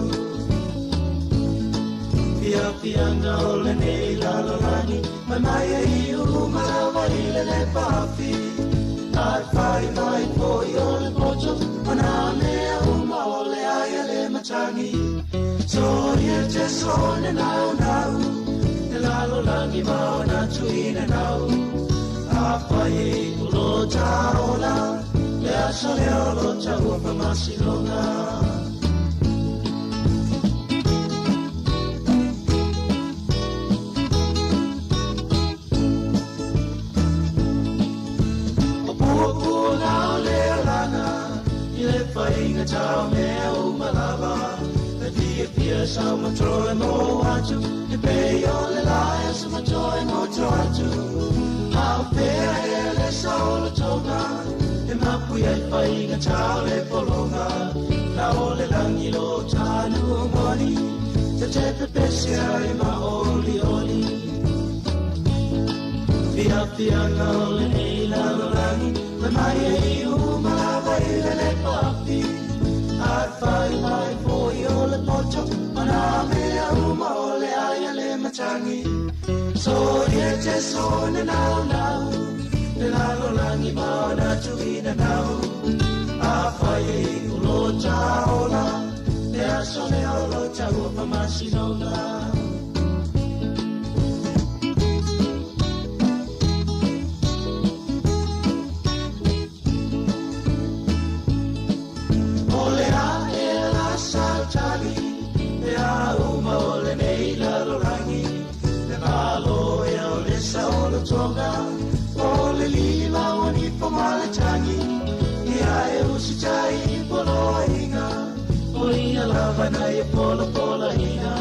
Fiafiaga o lenei lalolagi, Mai mai e iu uma lava i le lepafi, Ae fai mai foi o le poto, O nā mea uma o le ai a le matagi. Soia Jesu o le naunau, Le lalolagi ma ona tuina nau. Afai e iu lo ta ola, Le aso lea o lo ta ua faamasinoga. O puapuaga o le alaga, faigata o mea uma lava E fiafia saumatoe mo atu E pei o le lae o samatoe goto atu A o fea ea le saolotoga E mapu ai faigata o le pologa La o le lagi lo tanu o moni Te te pepesi ai ma olioli Fiafiaga o lenei lalolagi Fai mai e iu uma lava i le lepafi Ae fai mai foi o le poto Ma nā mea uma o le ai a le matagi Soia te sone naunau Le lalolagi ma ona tuinanau Afai e iu lo taola Le aso lea o lo taua faamasinoga. O le a ea la sautali Mea uma o lenei lalolagi Le Malo ea o le saolotoga O le lima o nifo ma le tagi Ia e usitai i poloaiga O ia lava na ia polapolaina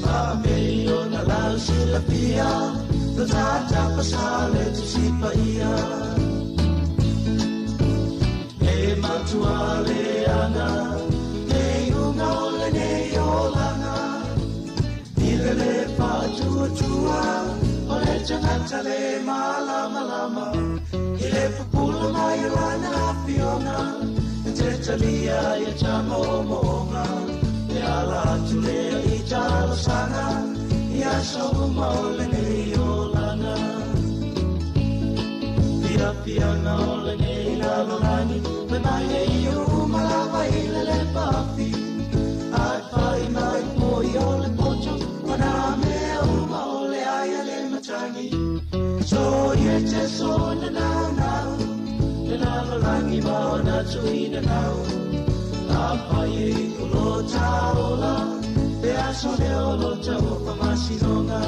Faapei ona lau silafia Lo tata sa le Tusi Paia E matua leaga Le iuga o lenei olaga I le lē faatuatua O le tagata le malamalama I le pupula mai o lana afioga E te talia ia ta moomooga E ala atu lea i talosaga I aso uma o lenei olaga Fiafiaga o lenei lalolagi Fai mai e iu uma lava i le lepafi Ae fai mai foi o le poto Ma nā mea uma o le ai a le matagi Soia te sona naunau Le lalolagi ma ona tuinanau Afai e iu lo taola Le aso lea o lo taua faamasinoga.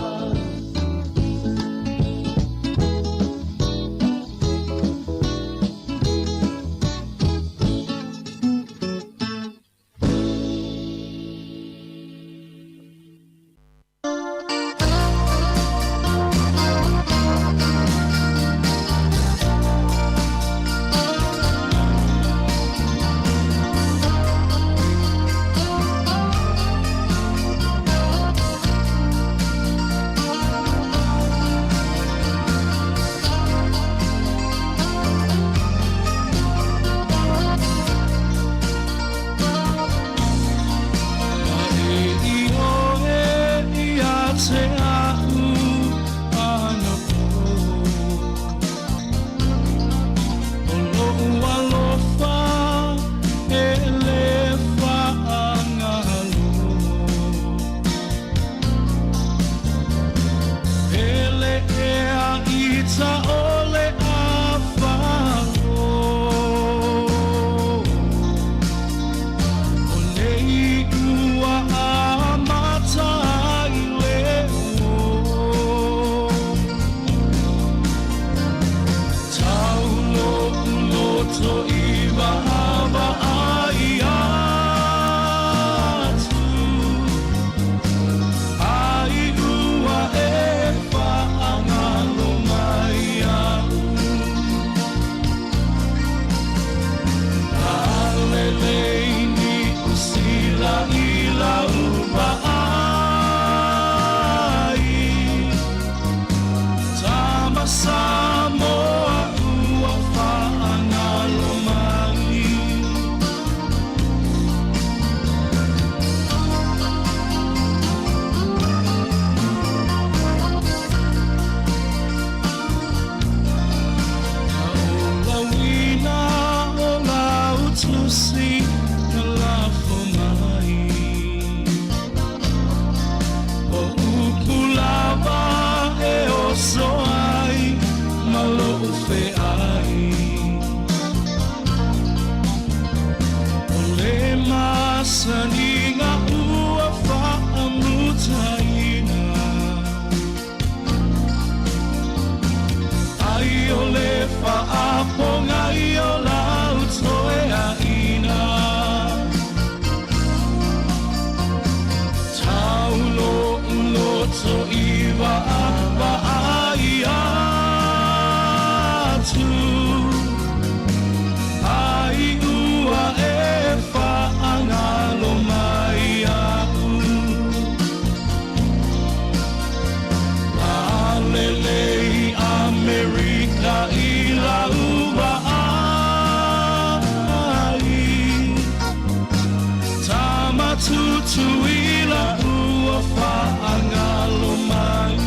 Tutuila ua faagalo mai.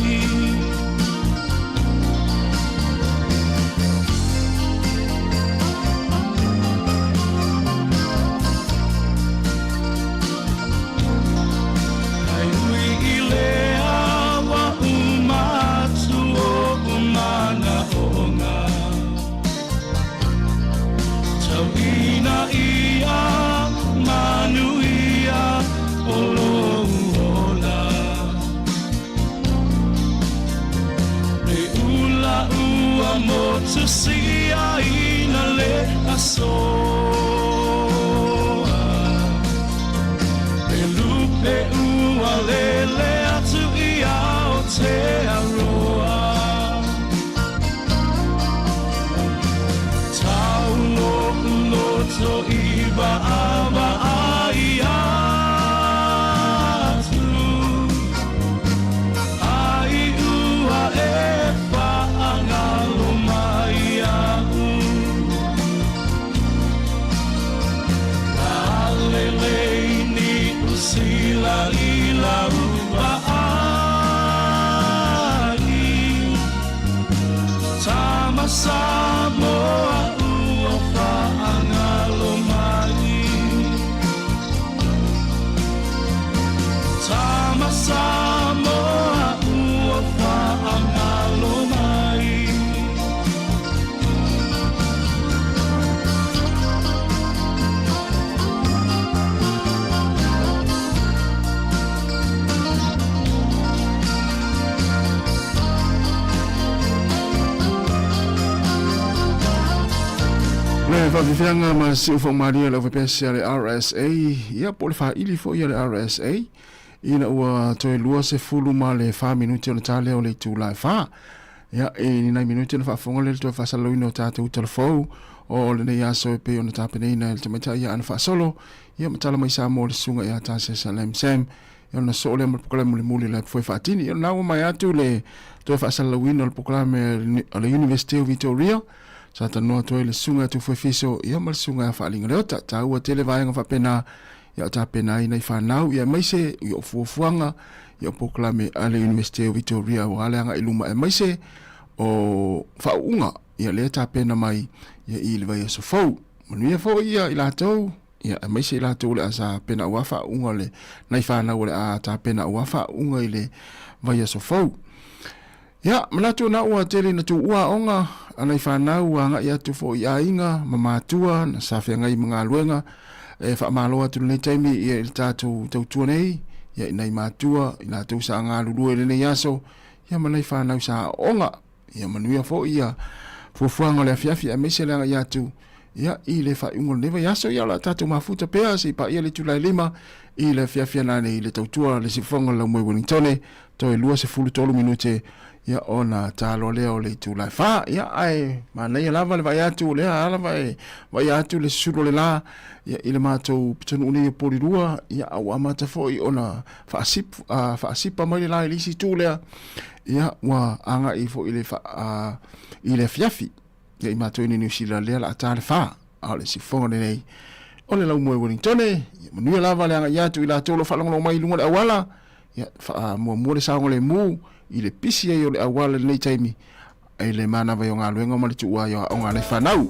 Ai ui i le awa uma atu oʻu manaʻoga, Tau ina ia manuia o lou ola. Le ula ua motu siaina le asoa, Le lupe ua lele atu i Aotearoa. Tau loʻu loto i vaavaai atu, Ai ua e faagalo mai iaʻu. Lalelei Niu Sila i lau vaai, Tama Samoa ua faagalo mai. Tama Samoa ua faagalo mai. Le faafiafiaga ma siufogomalie o le aufaipiasi a le RSA, ia po o le faili foi a le RSA, ina ua toe 24 minute ona ta lea o le itula e 4. Ia, e ni nai minute ona faafofoga lea i le toe faasalalauina o tatou talafou o lenei aso e pei ona tapenaina e le tamaitai ia Ana Faasolo, ia ma tala mai Samoa le susuga ia Tasesa Lam Sam, ia ona soo lea ma le polokalame mulimuli o le Foe Faatini. Ia lena ua maea atu le toe faasalalauina o le polokalame a le University o Victoria, sa talanoa atu ai le susuga ia Tufoe Fiso ia ma le susuga ia Faaliga Leota. Taua tele vaega faapena ia o tapena ai nai fanau ia aemaise ia o fuafuaga ia o polokalame a le University o Victoria aua le agai i luma aemaise o faauuga ia lea tapena mai ia i le vaiaso fou. Manuia foi ia i latou ia aemaise i latou o le a tapena aua faauuga le nai fanau o le a tapena aua faauuga i le vaiaso fou. Ia, manatu na ua tele ina tuua aoga a nai fanau ua agai atu foi i aiga ma matua na sa feagai ma galuega e faamalo atu lenei taimi ia i le tatou tautua nei ia i nai matua i latou sa galulue i lenei aso ia ma nai fanau sa aooga ia manuia foi ia fuafuaga o le afiafi aemaise le agai atu ia i le faaiuga o lenei vaiaso ia o le a tatou mafuta pea se i paia le itula e 5 i le afiafi ananei i le tautua le siufofoga o le Laumoi Wellingtone toe 23 minute ia ona ta loa lea o le itula e 4. Ia ae manaia lava le vaai atu o lea lava e vaai atu le susulu o le la ia i le matou pitonuu nei o Polilua ia a ua amata foi ona faasip, faasipa mai le la i le isi itu lea ia ua agai foi i le i le afiafi ia i matou i Niu Sila lea la a ta le 4 a o le siufofoga lenei o le Laumoi Wellingtone. Ia manuia lava le agai atu i latou o lo o faalogologo mai i luga o le auala. Ia, faamuamua le saogalemu i le pisi ai o le auala i lenei taimi i le manava o galuega ma le tuua ai o aoga a nai fanau.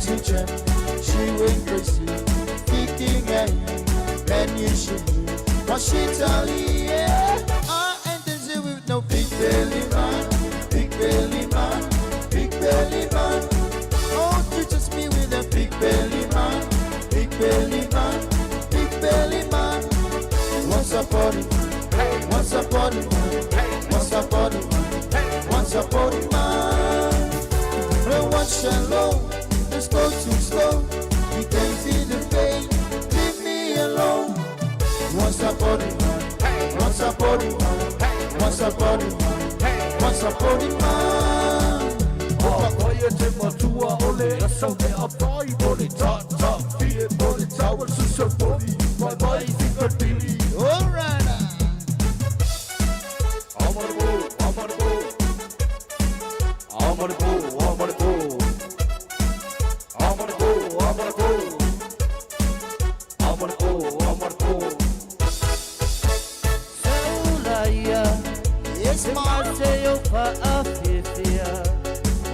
to gym. She went crazy, thinking at you. Man, you should what she tell you, yeah. I ain't dancing with no big belly man, big belly man, big belly man. Oh, you just me with a big belly man, big belly man, big belly man. Once upon a man, once upon a man, once upon a man, once upon a man. No one shallow, let's go too slow. You can feel the pain, leave me alone. Once upon a man, once upon a man, once upon a man, once upon a man. Oia te matua o le asa me a pai o le tata Fie o le tawa susa poli Mai mai fika tili All right. I'm on the go, I'm on the go I'm on the go, I'm on the go I'm on the go, I'm on the go I'm on the go, I'm on the go Saulaia Yes, Se mase o fa'afefea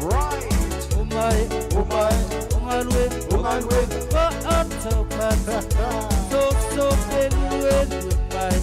Right. Umai Umai Ungalue Ungalue Fa'ataupata Soso feluelue mai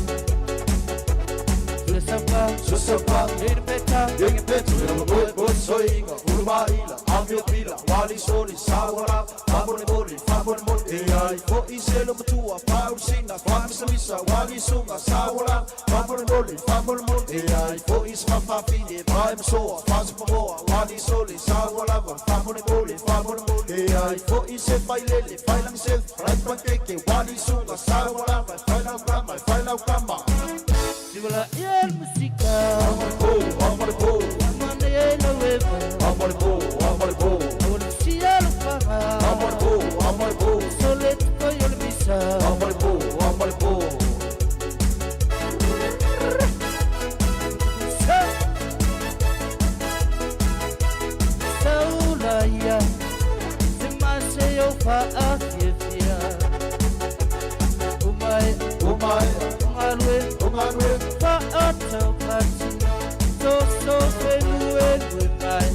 Susapa Susapa Iripeta Ingipeta Oi oi soinga Ulumaila Amio pila Wali soli Sawala Famole moli Famole moli E ai Foi selo matua Pausina Famisamisa Wali sunga Sawala Famole moli Famole moli E ai Foi smafafine Mai masoa Fasipamoa Wali soli Sawala Famole moli Famole moli E ai Foi se failele Failang se Frai pankeke Wali sunga Sawala Failau kama Failau kama Siwala ia le musika I'm on the go, I'm on the go Amana ia laueva I'm on the go, I'm on the go O le sia lo faga I'm on the go, I'm on the go Sole tukoi o le misa I'm on the go, I'm on the go Saulaia Se mase o fa'afiafia Umai Umai Ungalue Ungalue Fa'ataupati Soso feluelue mai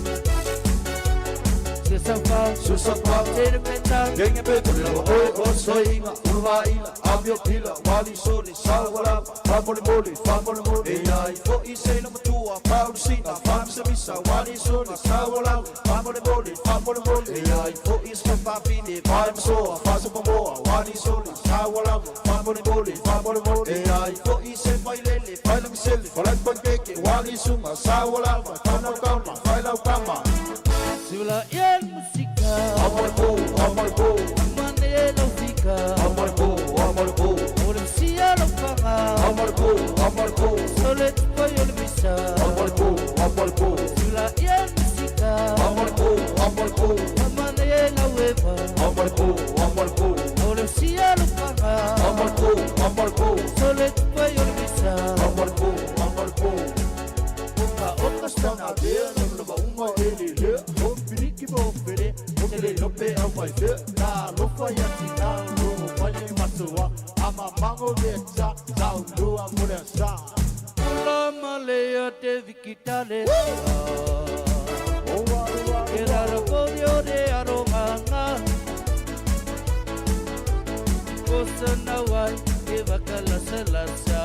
Susapa Susapa Terepeta Ingipeta Oi oi soinga Ulumaila Amio pila Wali soli Sawala Famole moli Famole moli E ai Foi selo matua Pausina Famisamisa Wali soli Sawala Famole moli Famole moli E ai Foi smafafine Mai masoa Fasipamoa Wali soli Sawala Famole moli Famole moli E ai Foi se failele Failangisele Falai pankeke Wali sunga Sawala Failau kama Failau kama Siwala ia le musika I'm on the go, I'm on the go Amana ia laufika I'm on the go, I'm on the go O le sia lo faga I'm on the go, I'm on the go Sole tukoi o le misa I'm on the go, I'm on the go Siwala ia le musika I'm on the go, I'm on the go Amana ia laueva I'm on the go, I'm on the go O le sia lo faga I'm on the go, I'm on the go Sole tukoi o le misa I'm on the go, I'm on the go Oka oka stanga vea No le maunga e le lea O piniki mo fere O te le lope au mai fea Nā lofa ia tina Rongo mai le matua Ama mango le ta Tau lua mo le sa Ula malea te vikitale Ke raro kori o re aronganga Kosa nawai ke wakalasalasa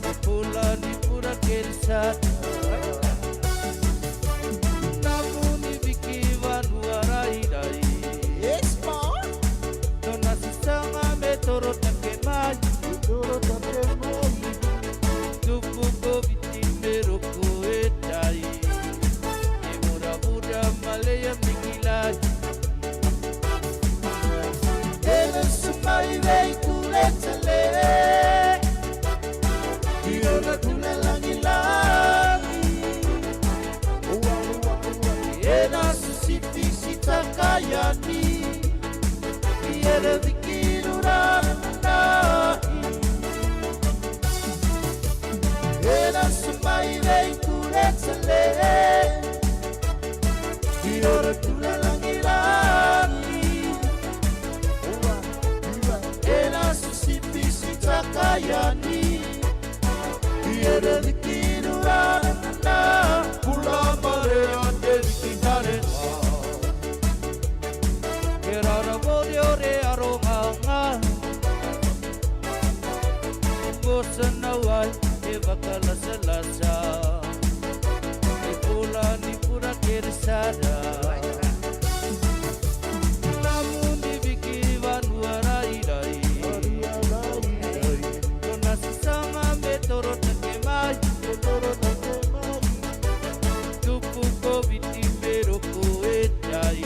Te pula ni pura kerisata Namuni viki vanua rai rai Yes, ma. Tona sisanga me toro take mai Toro take mai. Tupu ko viti me roko e tai E mura mura malea mikilai Ela sumai vei kuletele. Iona tula langi langi. Ela susipi sitakayani. Iere vikirurana. Ela sumai vei kuletele. Iona tula langi langi. Ela susipi sitakayani. Iere vikirurana. Pula marea te vikitare Kosanauai e vakalasalasa E pula ni pura keresada Namundi viki vanua rai rai Tona sisanga me toro take mai Tupu koviti me roko e tai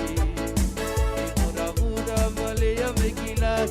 E mura mura malea me kilai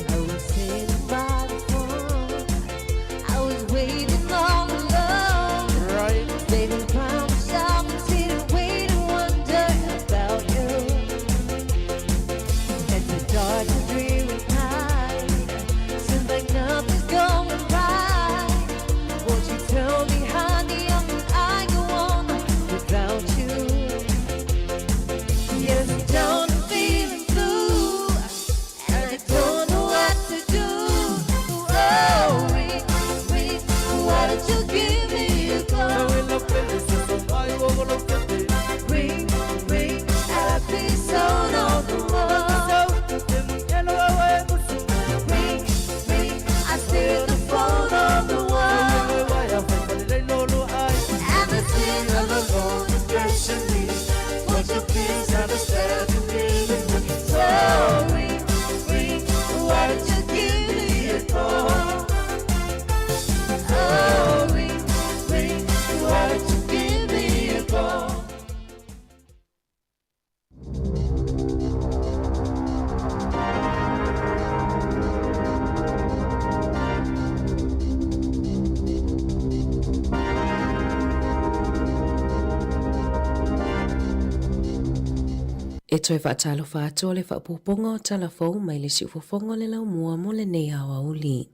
I was sitting by the phone. I was waiting all alone. Right. Baby, promise I would sit and wait and wonder about you. It's a dark and dreary night. Seems like nothing's going right. Won't you tell me, honey, how can I go on without you? Yes, I'm down and feeling blue. And I don't know what to do. Oh, ring, ring, why don't you give me a call? Ring, ring, I'll be so on the wall. Ring, ring, I see the phone on the wall. And the thing of the phone is pressure me. Won't you please understand me? So ring, ring, why don't you give me a call? Oh, ring, ring, why don't you give me a call? E toe faatalofa atu o le faapupuga o tala fou mai le siufofoga o le laumua mo lenei aoauli.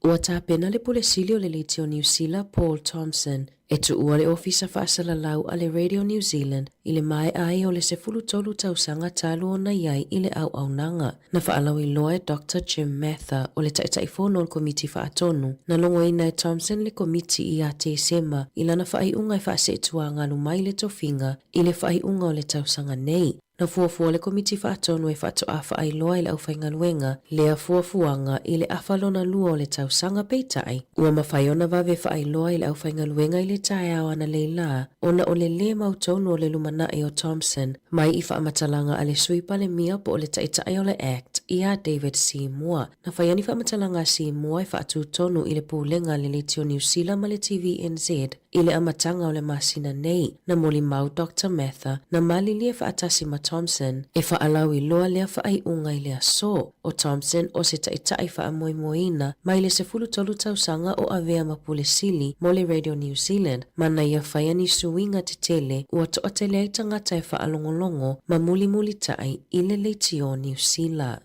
Ua tapena le Pule Sili o le Leitio Niu Sila Paul Thompson e tuua le Ofisa Faasalalau a le Radio New Zealand i le maea ai o le 13 tausaga talu ona i ai i le auaunaga. Na faalauiloa e Doctor Jim Mather o le Taitaifono o le Komiti Faatonu. Na logoina e Thompson le Komiti ia Tesema i lana faaiuga e faaseetuagalu mai le tofiga i le faaiuga o le tausaga nei. Na fuafua le Komiti Faatonu e faatoa faailoa i le aufaigaluega lea fuafuaga i le afa lona lua o le tausaga peitai ua mafai ona vave faailoa i le aufaigaluega i le taeao analeila ona o le lē mautonu o le lumanai o Thompson mai i faamatalaga a le Sui Palemia po o le Taitai o le Act ia David Seymour. Na faia ni faamatalaga a Seymour e faatutonu i le Pulega a le Leitio Niu Sila ma le TVNZ I le amataga o le masina nei, na molimau Doctor Mather, na malilie faatasi ma Thompson e faalauiloa lea faaiuga i le aso. O Thompson o se taitai faamoemoeina mai le 13 tausaga o avea ma Pule Sili mo le Radio New Zealand, ma na ia faia ni suiga tetele ua toatele ai tagata e faalogologo ma mulimulitai i le leitio Niu Sila.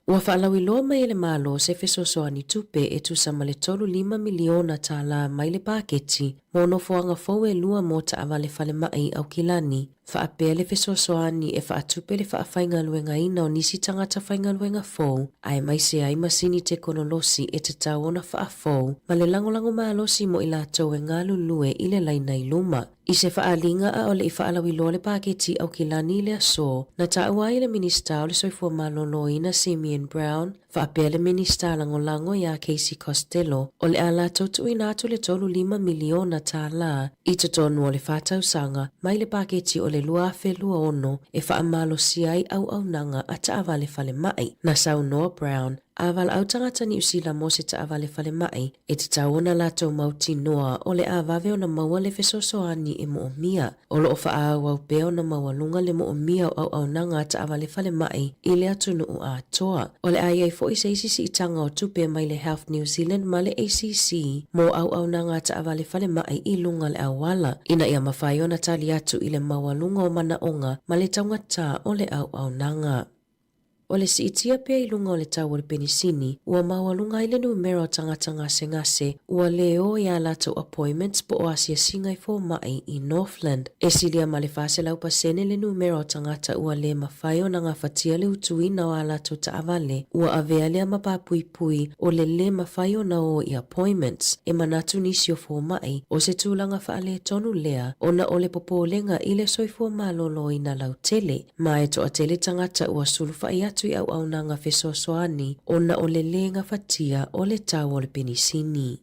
Ua faalauiloa mai e le Malo se fesoasoani tupe e tusa ma le 35 miliona tālā mai le paketi mo nofoaga fou e lua mo taavale falemai i Aukilani, faapea le fesoasoani e faatupe le faafaigaluegaina o nisi tagata faigaluega fou aemaise ai masini tekonolosi e tatau ona faafou ma le lagolago malosi mo i latou e galulue i le laina i luma. I se faaaliga a o le i faalauiloa le paketi Aukilani i le aso, na taua ai e le Minisita o le Soifua Maloloina Simeon Brown, faapea le Minisita Lagolago ia Casey Costello, o le a latou tuuina atu le 35 miliona tālā i totonu o le fa tausaga mai le paketi o le 2026 e faamalosia ai auaunaga a taavale falemai. Na saunoa Brown. A valaau tagata Niu Sila mo se taavale falemai, e tatau ona latou mautinoa o le a vave ona maua le fesoasoani e moomia. O loo faaauau pea ona maualuga le moomia o auaunaga a taavale falemai i le atunuu atoa. O le a i ai foi se isi siitaga o tupe mai le Health New Zealand ma le ACC mo auaunaga a taavale falemai i luga le auala, ina ia mafai ona tali atu i le maualuga o manaoga ma le taugata o le auaunaga. O le siitia pea i luga o le tau o le penisini, ua maualuga ai le numera o tagata gasegase ua lē o i ā latou appointments po o asiasiga i fomai i Northland. E silia ma le 400% le numera o tagata ua lē mafai ona gafatia le utuina o ā latou taavale, ua avea lea ma papuipui o le lē mafai ona o i appointments. E manatu nisi o fomai, o se tulaga faaletonu lea ona o le popolega i le soifua maloloina lautele. Ma e toatele tagata ua sulufai atu i auaunaga fesoasoani ona o le lē gafatia o le tau o le penisini.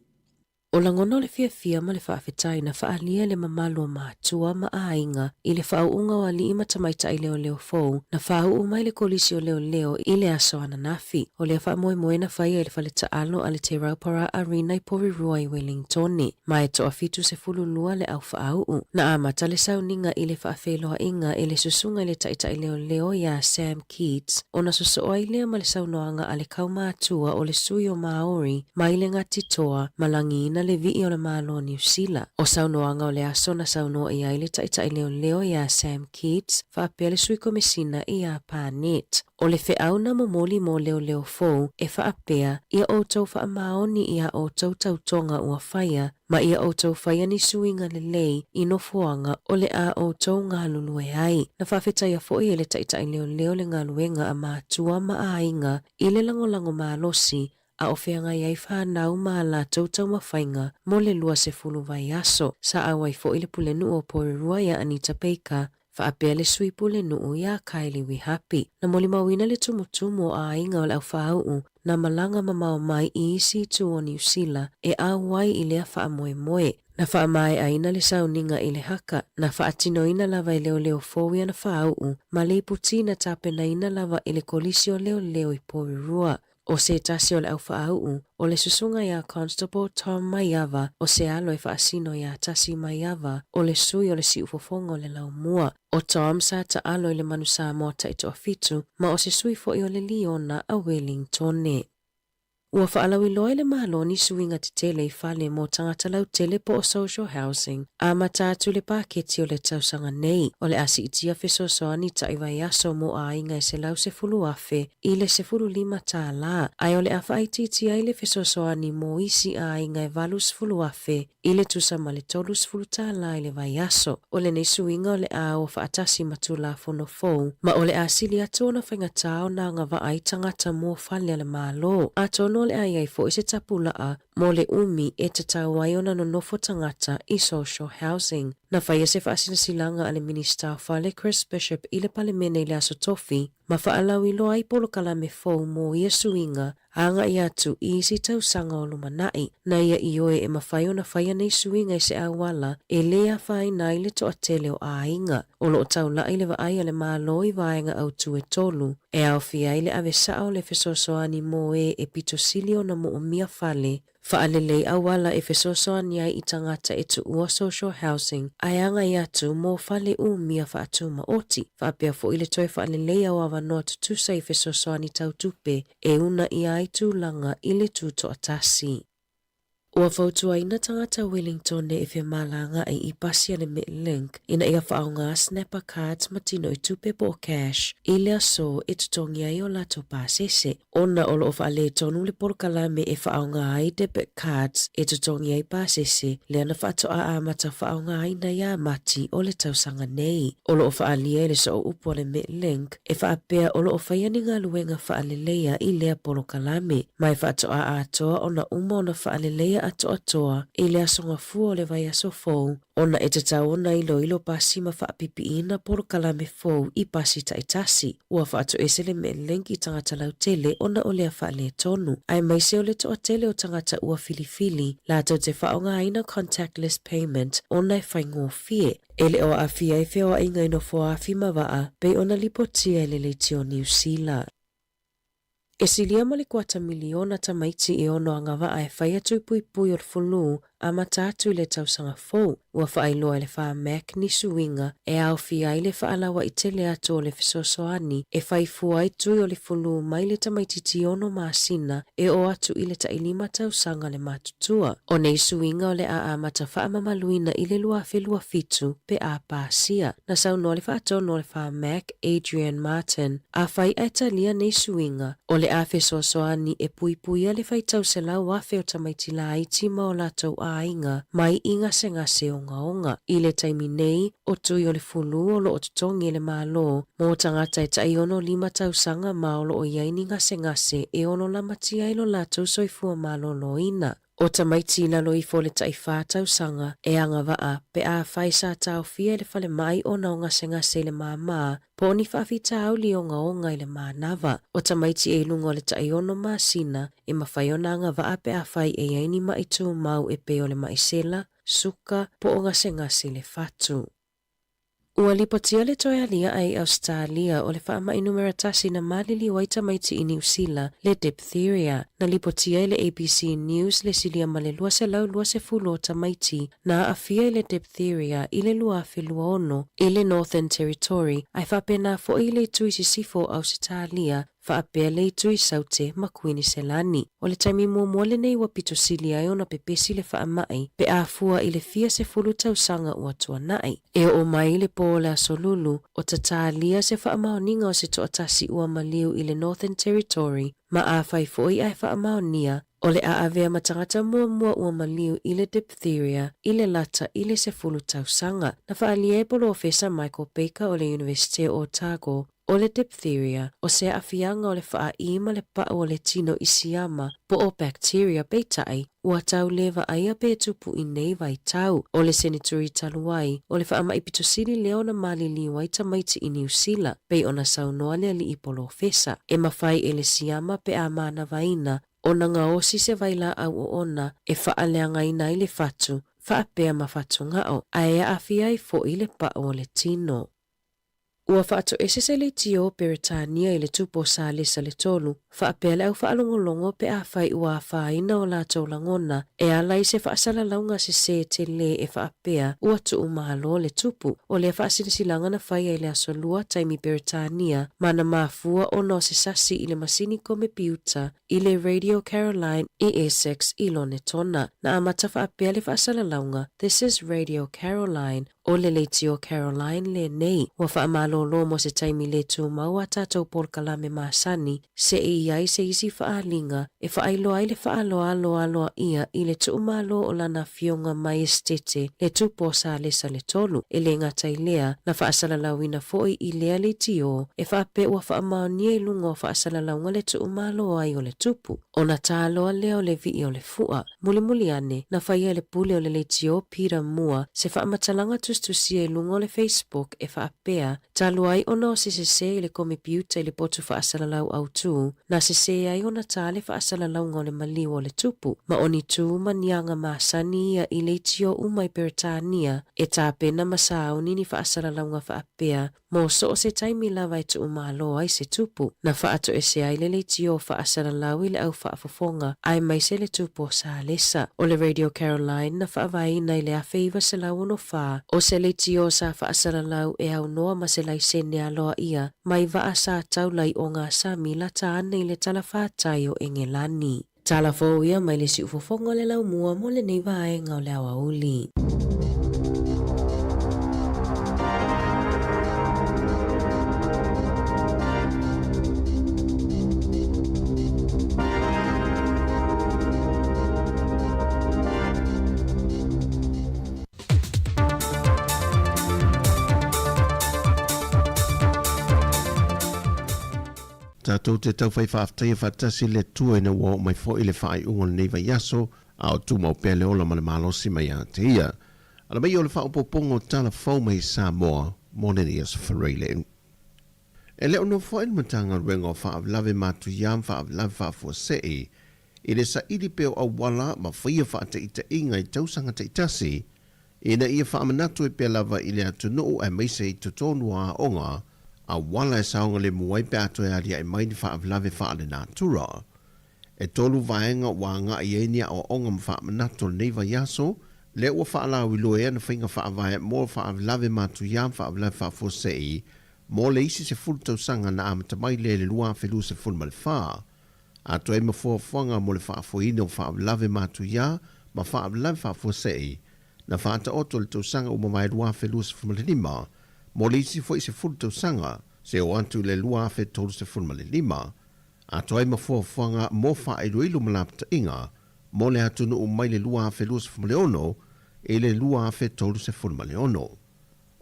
O lagona o le fiafia ma le faafetai na faaalia e le mamalu o matua ma aiga i le faauuga o alii ma tamaitai leoleo fou na faauu mai le Kolisi o Leoleo i le aso ananafi. O lea faamoemoe na faia i le fale taalo a le Te Rauparaha Arena i Porirua i Welingtone. Ma e toa-72 le au faauu. Na amata le sauniga i le faafeiloaiga i le susuga i le taitai leoleo iā Sam Keats, ona sosoo ai lea ma le saunoaga a le kaumātua o le sui o Māori mai le Ngāti Toa ma lagiina le vii o le Malo o Niu Sila. O saunoaga o le aso na saunoa i ai le taitai leoleo iā Sam Keats faapea le sui komesina iā Barnett. O le feau na momoli mo leoleo fou e faapea, ia outou faamaoni i a outou tautoga ua faia, ma ia outou faia ni suiga lelei i nofoaga o le a outou galulue ai. Na faafetaia foi e le taitai leoleo le galuega a matua ma aiga i le lagolago malosi a o feagai ai fanau ma a latou taumafaiga mo le 20 vaiaso. Sa auai foi le pulenuu o Porirua iā Anita Baker, faapea le sui pulenuu iā Kylie Wihapi. Na molimauina le tumutumu o aiga o le aufāu'u na malaga mamao mai i isi itu o Niu Sila e auai i lea faamoemoe. Na faamaeaina le sauniga i le haka, na faatinoina lava e leoleo fou i ana fāu'u ma le iputi na tapenaina lava e le Kolisi o Leoleo i Porirua. O se tasi o le au faau'u, o le susuga iā Constable Tom Maiava, o se alo e faasino iā Tasi Maiava, o le sui o le siufofoga o le laumua. O Tom sa taalo i le Manu Samoa taitoafitu, ma o se sui foi o le Liona a Wellingtone. Ua faalauiloa e le Malo ni suiga tetele i fale mo tagata lautele po o social housing. Amata atu le paketi o le tausaga nei, o le a siitia fesoasoani ta'i vaiaso mo aiga e 110,000 i le $15, ae o le a faaitiitia ai le fesoasoani mo isi aiga e 80,000 i le tusa ma le $30 i le vaiaso. O lenei suiga o le a o faatasi ma Tulafono fou, ma o le a sili atu ona faigata ona agavaa ai tagata mo fale a le Malo. Atonu o le a i ai foi se tapulaa mo le umi e tatau ai ona nonofo tagata i social housing. Na faia se faasilasilaga a le Minisita o Fale Chris Bishop i le Palemene i le Aso Tofi, ma faalauiloa ai polokalame fou mo ia suiga agai atu i isi tausaga o lumanai. Na ia ioe e mafai ona faia nei suiga i se auala e lē afaina ai le toatele o aiga. O lo o taulai le vaai a le Malo i vaega autū e tolu, e aofia ai le ave sao o le fesoasoani mo ē e pito sili ona moomia fale, Faalelei auala e fesoasoani ai i tagata e tuua social housing ae agai atu mo fale umia faatumaoti, faapea foi le toe faaleleia o avanoa tutusa i fesoasoani tau tupe e uunaia ai tulaga i le tutoatasi. Ua fautuaina tagata Wellingtone e femalagaai i pasi a le Metlink ina ia faaaoga snapper cards ma tino i tupe po o cash i le aso e totogi ai o latou pasese. Ona o lo o faaletonu le polokalame e faaaoga ai debit cards e totogi ai pasese, lea na faatoa amata faaaogaina iā Mati o le tausaga nei. O lo o faaalia i le sooupu a le Metlink e faapea o lo o faia ni galuega faaleleia i lea polokalame, ma e faatoa atoa ona uma ona faaleleia atoatoa i le aso Gafua o le vaiaso fou, ona e tatau ona iloilo pasi ma faapipiina polokalame fou i pasi taitasi. Ua faatoese le Metlink i tagata lautele ona o lea faaletonu, aemaise o le toatele o tagata ua filifili latou te faaaogaina contactless payment ona e faigofie. E le o aafia ai feoaiga i nofoa afi ma vaa, pei ona lipotia e le Leitio Niu Sila. E silia ma le kuata miliona tamaiti e ono agavaa e faia tui puipui o le fulu amata atu i le tausaga fou. Ua faailoa e le FAMAC ni suiga e aofia ai le faalauaitele atu o le fesoasoani e fai fua ai tui o le fulu mai le tamaitiiti ono masina e oo atu i le tailima tausaga le matutua. O nei suiga o le a amata faamamaluina i le 2027 pe a pasia. Na saunoa le faatonu o le FAMAC, Adrian Martin, Afai ae talia nei suiga, o le a fesoasoani e puipuia le faitau 100,000 o tamaiti laiti ma o latou aiga mai i gasegase ogaoga. I le taimi nei, o tui o le fulu o lo o totogi e le Malo mo tagata e tai 65 tausaga ma o lo o i ai ni gasegase e ono lamatia ai lo latou soifua maloloina. O tamaiti i lalo ifo o le taiwhā tausaga e agavaa pe afai sa taofia e le falemai ona o gasegase i le māmā po o ni faafitauli ogaoga i le manava. O tamaiti e i luga o le taiono masina e mafai ona agavaa pe afai e i ai ni maʻi tumau e pei o le maʻi sela, suka, po o gasegase i le fatu. Ua lipotia le toe aliaʻe i Ausetalia o le faamaʻi numera tasi na maliliu ai tamaiti i Niu Sila, le diphtheria. Na lipotia e le ABC News le silia ma le 220 o tamaiti na aafia i le diphtheria i le 2026 i le Northern Territory ae faapena foi i le itu i sisifo o Ausetalia faapea le itu i Saute ma Kuiniselani. O le taimi muamua lenei ua pito sili ai ona pepesi le faamaʻi pe a fua i le fia sefulu tausaga ua tuanai. E oo mai i le pō o le Aso Lulu, o tatalia se faamaoniga o se toatasi ua maliu i le Northern Territory ma afai foi ae faamaonia, o le a avea ma tagata muamua ua maliu i le diphtheria i le lata i le sefulu tausaga. Na faaalia e Polofesa Michael Baker o le Iunivesite o Otago O le diphtheria, o se aafiaga o le faaʻī ma le paʻu o le tino i siama, po o bacteria, peitai, ua tau lē vaaia pe tupu i nei vaitau. O le seneturi talu ai, o le faamaʻi pito sili lea ona maliliu ai tamaiti i Niu Sila, pei ona saunoa le aliʻi polofesa. E mafai e le siama pe a manavaina ona gaosi se vailaau oona e faaleagaina ai le fatu, faapea ma fatugao, ae aafia ai foi le paʻu o le tino. Ua faatoese se leitio o Peretania i le tupu o Salesa le Tolu, faapea le au faalogologo pe afai ua afaina o latou lagona e ala i se faasalalauga sesē telē e faapea ua tuu malo le tupu. O lea faasilasilaga na faia i le Aso Lua taimi Peretania ma na mafua ona o se sasi i le masini komepiuta i le Radio Caroline i Essex i Lonetona. Na amata faapea le faasalalauga This is Radio Caroline O le leitio Caroline lenei, ua faamalōlō mo se taimi lē tumau a tatou polokalame masani, seʻi i ai se isi faaaliga e faailoa ai le faaaloaloaloaia i le tuumalo o lana afioga Maiesetete le Tupu o Salesa le Tolu. E lē gata i lea, na faasalalauina foi i lea leitio e faapea ua faamaonia i luga o faasalalauga le tuumalo ai o le Tupu, ona tāloa lea o le vii o le fua. Mulimuli ane, na faia e le pule o le leitio Peter Moore se faamatalaga tusitusia i luga o le Facebook e faapea, Talu ai ona o se sesē i le komepiuta i le potu faasalalau autū, na sesē ai ona tā le faasalalauga o le maliu o le tupu, ma o ni tū ma ni aga masani ia i leitio uma i Peretania e tapena ma sauni ni faasalalauga faapea Mo so o se taimi lava e tuumalo ai se tupu, na faatoese ai le leitio faasalalau i le au faafofoga aemaise le tupu o Salesa. O le Radio Caroline na faavaeina i le 1964, o se leitio sa faasalalau e aunoa ma se laisene aloaia mai vaa sa taula i ogasami lata ane i le talafatai o Engelani. Tala fou ia mai le siufofoga o le laumua mo lenei vaega o le aoauli. Tatou te tauwhai faafetaia faatasi le Atua ina ua oo mai foi le faaiuga o lenei vaiaso, a o tumau pea le ola ma le malosi mai ia te ia. Ala mai o le faaopoopoga o tala fou mai i Samoa mo lenei aso Faraile. E le o nofoai le Matagaluega o Faalavelave Matuia ma Faalavelave Faafuasei i le saili pea o auala ma faia faataitaiga i tausaga taitasi ina ia faamanatu ai pea lava i le atunuu aemaise i totonu o aoga. auala e saogalemu ai pe a toe aliae mai ni faalavelave faalenatura. E tolu vaega ua agai i ai ni aoaoga ma faamanatu o lenei vaiaso, lea ua faalauiloa na faiga faavae mo faalavelave matuia ma faalavelave faafuasei mo le isi 10 tausaga na amata mai lea i le 2024. Atoa ai ma fuafuaga mo le faafoeina o faalavelave matuia ma faalavelave faafuasei na faataoto i le tausaga ua mavae 2025 mo le isi foi 10 tausaga seia oo atu i le 2035. Atoa ai ma fuafuaga mo faailoilo ma lapataiga mo le atunuu mai le 2026 i le 2036.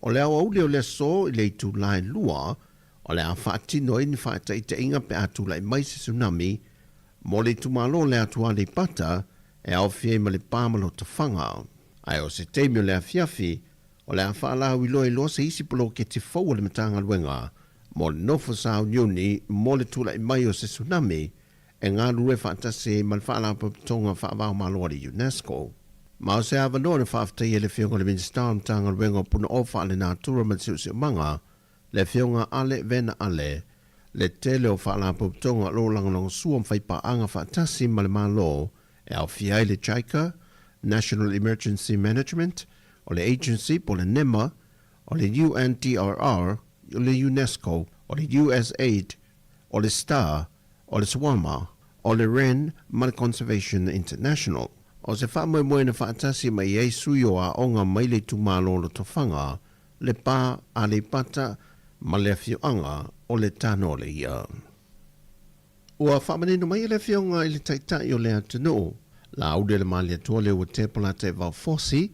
O le aoauli o le aso i le itula e 2, o le a faatino ai ni faataitaiga pe a tulai mai se tsunami mo le itumalo o le atu Aleipata e aofia ai ma Lepa ma Lotofaga. Ae o se taimi o le afiafi, o le a faalauiloa se isi poloketi fou a le Matagaluega mo le nofo sauniuni mo le tulai mai o se tsunami e galulue faatasi ai ma le Faalapotopotoga Faava-o-Malo a le UNESCO. Ma o se avanoa na faafetaia e le Afioga i le Minisita o le Matagaluega o Punaoa Faalenatura ma le Siosiomaga, le Afioga Ale Vena Ale, le tele o faalapotopotoga o lo o lagolagosua ma faipaaga faatasi ma le Malo e aofia ai le JICA, National Emergency Management, o le Agency po o le NEMA, o le UNDRR, o le UNESCO, o le USAID, o le star, o le SWAMA, o le ren ma le Conservation International. O se faamoemoe na faatasi mai ai sui o aoga mai le itumalo o Lotofaga, Lepa, Aleipata ma le afioaga o le Tanoleia. Ua faamanino mai e le Afioga i le Taitai o le atunuu, Laaulialemalietoa Leuatea Polataivao Fosi,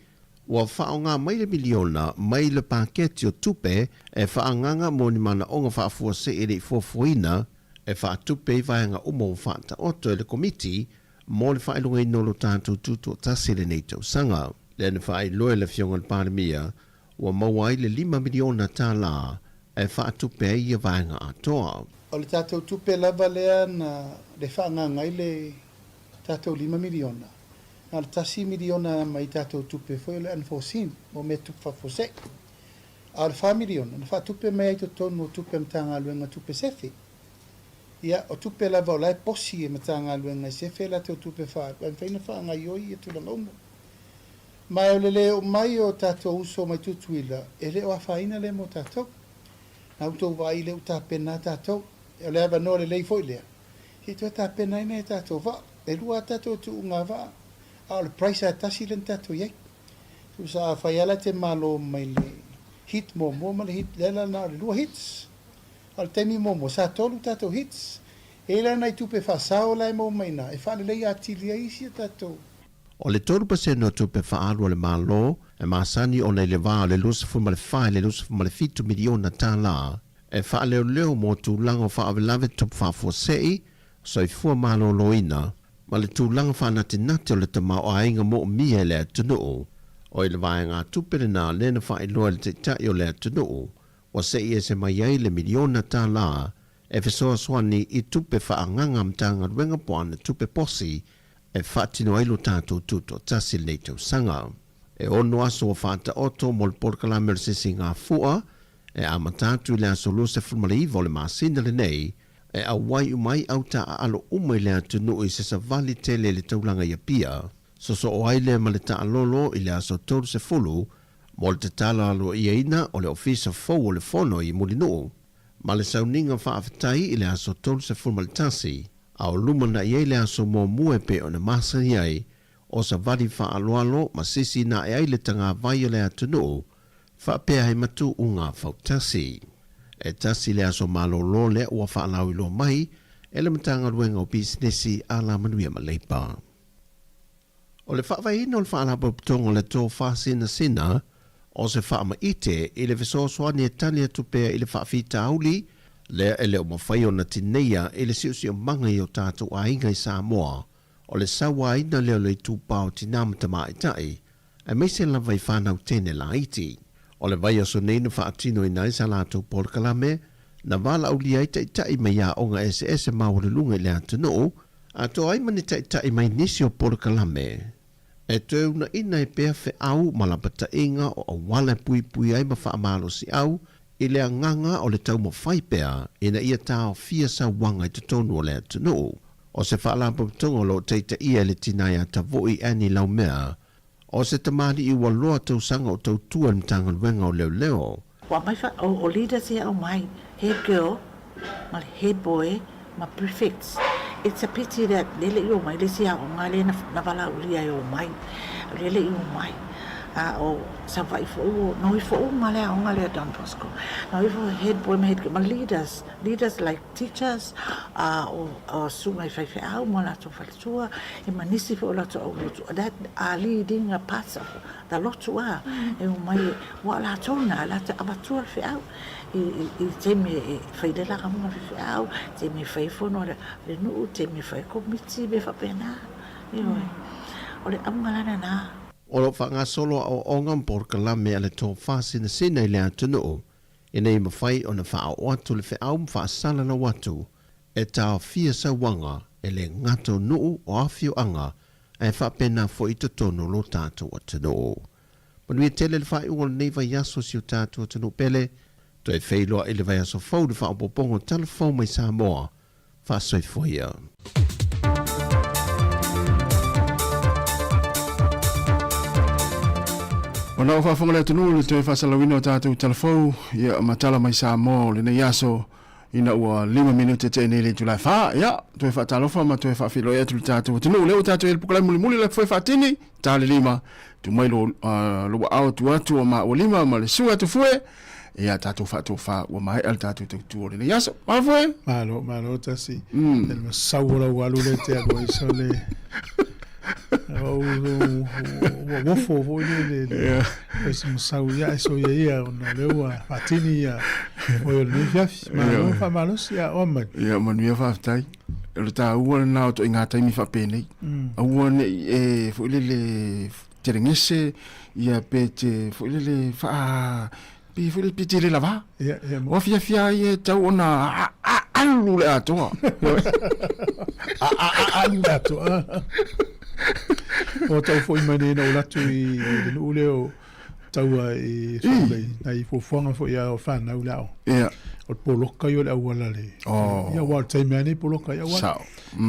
ua faaaoga mai le miliona mai le paketi o tupe e faaagaaga mo ni manaoga faafuasei e le i fuafuaina e faatupe ai vaega uma ua faataoto e le Komiti mo le faailogaina o lo tatou tutoatasi i lenei tausaga. Lea na faailoa e le Afioga i le Palemia ua maua ai le $5 miliona e faatupe ai ia vaega atoa. O le tatou tupe lava lea na le faaagaaga ai le tatou $5 miliona, na o le $1 miliona mai tatou tupe foi o le unforeseen mo mea tupu faafuasei. A o le $4 miliona na faatupe mai ai totonu o tupe a Matagaluega tupe sefe. Ia, o tupe lava o la e posi e Matagaluega e sefe a latou tupe faaalu ae mafai ona faagaoioi ia tulaga uma. Ma o le le oo mai o tatou uso mai Tutuila, e le o afaina lea mo tatou. Na outou vaai lea ua tapena tatou. O le avanoa lelei foi lea, se i toe tapena ai nai a tatou vaa. E lua a tatou tuuga vaa, a o le price lava e tasi lea na tatou i ai. Tusa afai lava la e te malo mai le heat muamua ma le heat, lea la na o le lua heats. A o le taimi muamua, sa tolu tatou heats. E i ai la nai tupe faasao la e maua mai i ina, e faalelei atili ai isi a tatou. O le 3% o tupe faaalu a le Malo e masani ona i le va o le $24 i le $27 miliona e faaleoleo mo tulaga o faalavelave tupu faafuasei, soifua maloloina, ma le tulaga faanatinati o le tamaoaiga moomia e le atunuu. O i le vaegatupe lena lea na faailoa e le Taitai o le atunuu ua se'i ese mai ai le miliona tala e fesoasoani i tupe faaagaaga a Matagaluega po o ana tupe posi e faatino ai lo tatou tutoatasi i lenei tausaga. E ono aso ua faataoto mo le polokalame o le Sisigafua e amata atu i le aso 29 o le masina lenei e auai uma ai au taaalo uma i le atunuu i se savali tele i le taulaga i Apia. Sosoo ai lea ma le taalolo i le aso 30 mo le tatala aloaiaina o le Ofisa fou o le Fono i Mulinuu ma le sauniga faafetai i le aso 31, a o lumanai ai le aso muamua e pei ona masani ai o savali faaaloalo ma sisina ae ai le tagavai o le atunuu faapea ai ma tuuga fautasi. E tasi le aso malolo lea ua faalauiloa mai e le Matagaluega o Pisinisi, Alamanuia ma Leipa. O le faavaeina o le Faalapotopotoga o le Tofa Sinasina o se faamaite i le fesoasoani e tali atu pea i le faafitauli lea e le o mafai ona tineia i le siosiomaga i o tatou aiga i Samoa, o le sauaina lea o le itupa o tinā ma tamaitai, aemaise lava i fanau teine laiti. O le vaiaso nei na faatinoina ai sa latou polokalame, na valaaulia ai taitai mai aoga eseese maualuluga i le atunuu, atoa ai ma ni taitai mai nisi o polokalame e toe uunaina ai pea feau ma lapataiga o auala e puipui ai ma faamalosiau i le agaga o le taumafai pea ina ia taofia sauaga i totonu o le atunuu. O se faalapotopotoga o lo o taitaia e le tina ia Tavui Annie Laumea, o se tamalii ua loa tausaga o tautua i le Matagaluega o Leoleo. Ua aumai fa, o, o leaders ia aumai, head girl ma le head boy ma prefects. It's a pity that lea le i omai le isi aoga lea na, na valaaulia e omai, lea le i omai. A o Savaii foi ua noi foi uma le aoga lea Don Bosco. Noi foi head boy ma head girl ma leaders, leaders like teachers, a o, o susuga i faifeau ma latou faletua, e ma nisi foi o latou au lotu, that are leading a parts of the lotu a, e omai, ua o latou na, latou avatua le feau i, i, i taimi e fai le lagamuga le feau, taimi e fai fono a le, le nuu, taimi e fai komiti, mea faapena. Ioe. O le auga la lena. O lo o faagasolo aoaoga ma polokalame a le Tofa Sinasina i le atunuu, ina ia mafai ona faaoo atu le feau ma faasalalau atu e taofia sauaga e le gata o nuu o afioaga ae faapena foi i totonu o lo tatou atunuu. Manuia tele le faaiuga o lenei vaiaso si o tatou atunuu pele, toe feiloai i le vaiaso fou i le faaopoopoga o tala fou mai Samoa. Faasoifua ia. Ona o faafofoga le atunuu i le toe faasalauina o tatou tala fou ia ma tala mai Samoa o lenei aso ina ua 5 minute tea nei le itula e 4. Ia, toe faatalofa ma toe faafeiloai atu i le tatou atunuu. Lea ua tatou i le pukalae mulimuli le foe faatini, ta le lima, tu mai lo, lo ao tu atu o maua lima ma le sua atu fue. Ia, tatou faatofa ua maea le tatou tautua o lenei aso. Malo fue! Malo, malo tasi. Le masau o lau alu le te alu ai so le... Ua wofo foi le le le se masau ia e so ia ia ona o lea ua faatini ia o le nei fiafi. Malo faamalosi ia o mai. Ia manuia faafetai. O le taua lena o ituaiga taimi faapenei. Aua ne i e foi lele telegese ia pe te foi lele faa pe foi lele pe te le lava. Ia, ia. Ua fiafia ai e tau ona alu le atoa. Alu le atoa. O tau foi mai nei na ou alu atu i le nuu lea o taua i Saulei, nai fuafuaga foi a o whanau le ao. Ia. O le poloka i o le auala le. Oh. Ia, ua o le taimi a nei poloka i auala. Sao.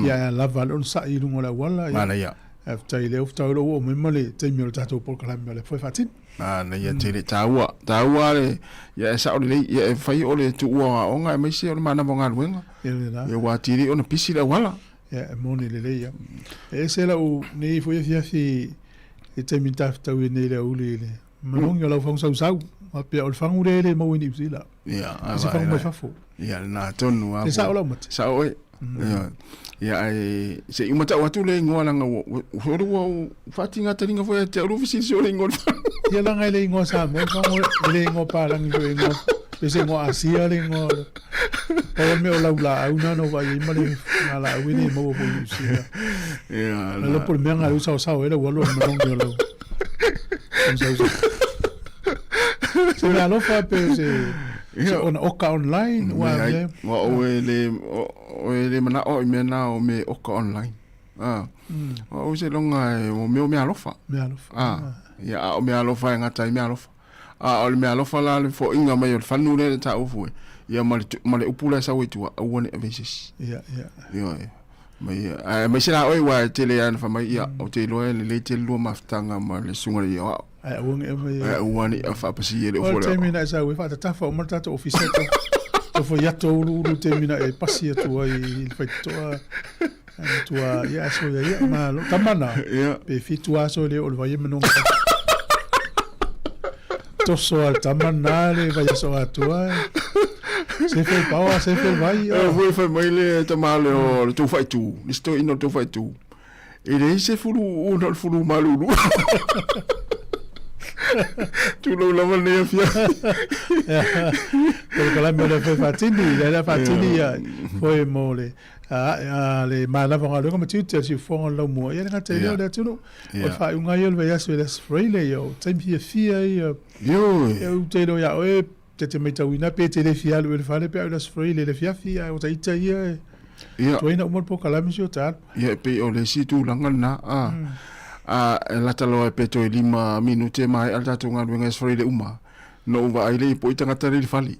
Ia, lava le onosai i luga o le auala. Ia. Manaia. Faafetai i lea ua fetaui lou oo mai ma le taimi o le tatou polokalame o le foe faatino. Manaia tele, taua, taua le, ia e sao lelei, ia e fai o le tuua o aoga aemaise o le manava o galuega. Ia lena. Ia ua atili ona pisi le auala. Ia e moni lelei ia. E ese lau nei foi afiafi i taimi na tafetaui ai nei i le aoauli i le manogi o lau fagu sausau. Faapea o le fagu lea e le maua i Niu Sila. Ia, E se fagu mai fafo. Ia, lena tonu lava. E sao lau mate. Sao oe. Ia, ia ae se i uma tau atu le igoa leaga ua ua ua ua faatiga taliga foi ia te au lou fesili se o le igoa o le fagu. Ia leaga e le igoa Samoa le fagu, e le igoa palagi foi e igoa, pe se igoa Asia le igoa o le. Pau le mea o lau laau na na ou vaai ai ma le laau e le maua foi i Niu Sila. Ia, Na lopo le mea na saosao ai lau alu o le manogi o lau. Sausau. Se mea alofa pe se se ona oka online ua mea. Ua o e le o e le manao i mea na o me oka online. Ah. O se longa e o mea mea alofa. Mea alofa. Ah. Ia a o mea alofa e ngata i mea alofa. A o le mea alofa la le foaiga mai o le fanu lea na taua fua, ia ma le, ma le upu la e sau ai tua, aua ne i ave i se isi. Ia, ia. Ioe. Mai, aemaise la oe aua e tele lava ina fai mai, ia, ou te iloa e lelei tele lua mafutaga ma le susuga i le aoao. Ae aua ne i ave. Ae aua ne i faapasia i le O le taimi na e sau ai, faatatafa uma le tatou ofisa e tau, tau fai atu au uluulu i le taimi na e pasi atu ai i le faitotoa. Ae matua, ia, aso ia ia, malo. Tama na, pe fitu aso e le oo i le vai e manogi. Toso a le tama na le vaiaso atoa. Sefe le paoa, sefe le vai. E foi fai mai le tama le o le tou faaitu, le isi toeaina o le tou faaitu. E leai se fulu uuna o le fulu malulu. Tulou lava lenei afiafi. Polokalame o le foe faatini, lea la faatini ia foe mo le a le manava o galuega ma tiute o le siufofoga o le laumua, ia le gata i lea o le atunuu. O le faaiuga ia o le vaiaso i le Aso Faraile, ia o taimi fiafia ia. Ioe. Ia ou te iloa ia oe, e te maitauina pe e te le fia alu i le fale pe a o le Aso Faraile i le afiafi, ae o ita ia e tuai na uma le polokalame si o ta alu. Ia e pei o le isi tulaga lena, a, a e lata loa pe toe 5 minute e maea le tatou galuega i Aso Faraile uma. Na ou vaai lea i poi tagata lea i le fale.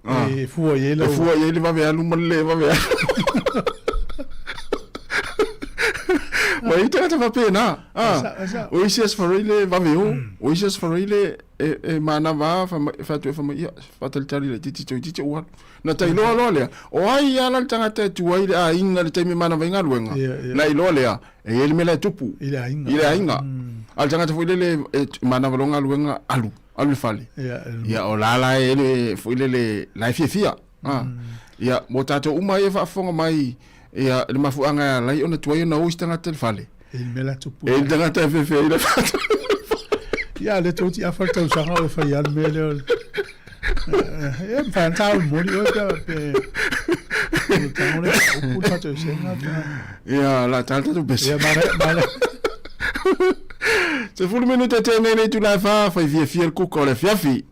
Ah. E fua i ai lau... E fua i ai le vave alu ma le le vave alu. Ma i tagata faapena. Ah. O isi aso farei le vave o. O isi aso farei le e, e manava fai atu e fai mai, ia, faatalitali laitiiti toeitiiti ou alu. Na ta iloa loa lea, o ai lava la le tagata e tuai le aiga i le taimi e manava ai galuega, na iloa lea, e i ai le mea la e tupu i le aiga. I le aiga. A o le tagata foi lele e manava loa galuega, alu, alu i le fale. Ia, o la la e le foi lele, la e fiafia. Ia, mo tatou uma ia e faafofoga mai, ia, le mafuaaga e ala ai ona tuai ona o isi tagata i le fale. E i le mea la tupu. E i le tagata e fiafia ai le Ia, le tou ti afa le tausaga o e fai lava le mea lea o le... E mafai ona ta momoli oe pe pe o tango le upu le faatoesega pe Ia, la ta tatou pese. Ia, mare, mare. 10 minute tēnei le itula e whā, whai fiafia le kuka o le afiafi.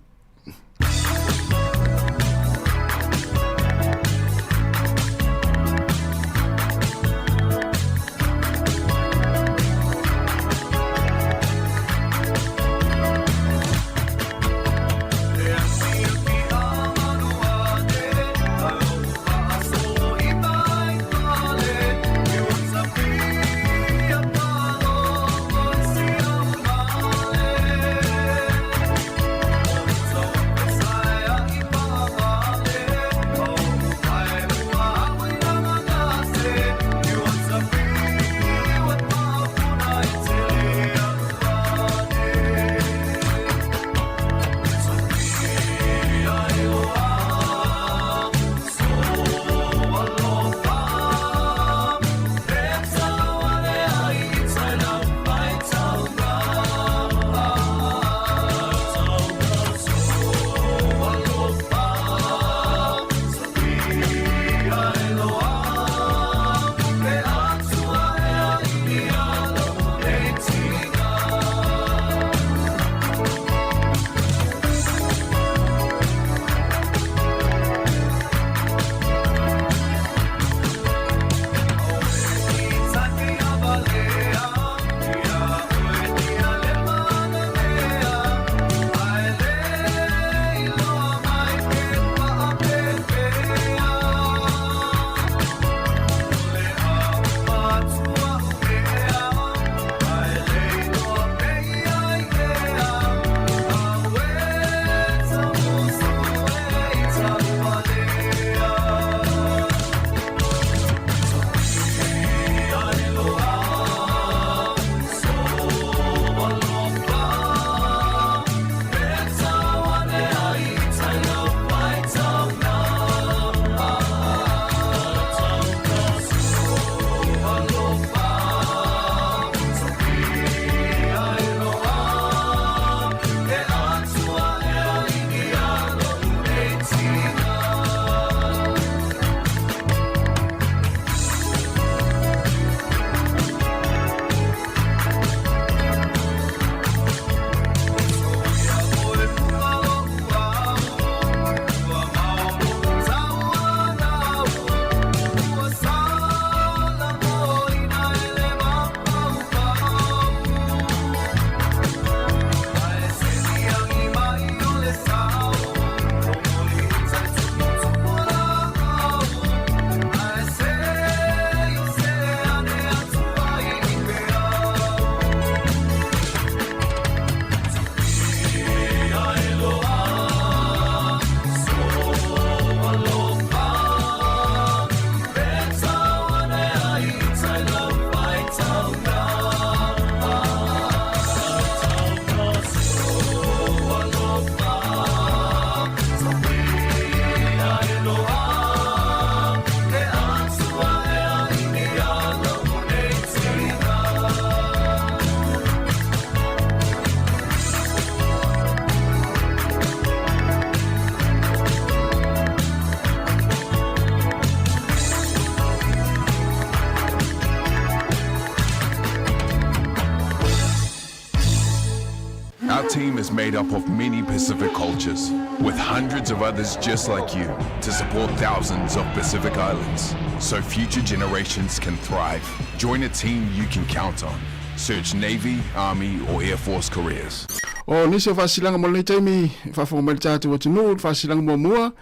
Our team is made up of many Pacific cultures, with hundreds of others just like you to support thousands of Pacific Islands so future generations can thrive. Join a team you can count on. Search Navy, Army or Air Force careers. O nisi o faasilasilaga mo lenei taimi e faafofoga mai le tatou atunuu, le faasilasilaga muamua,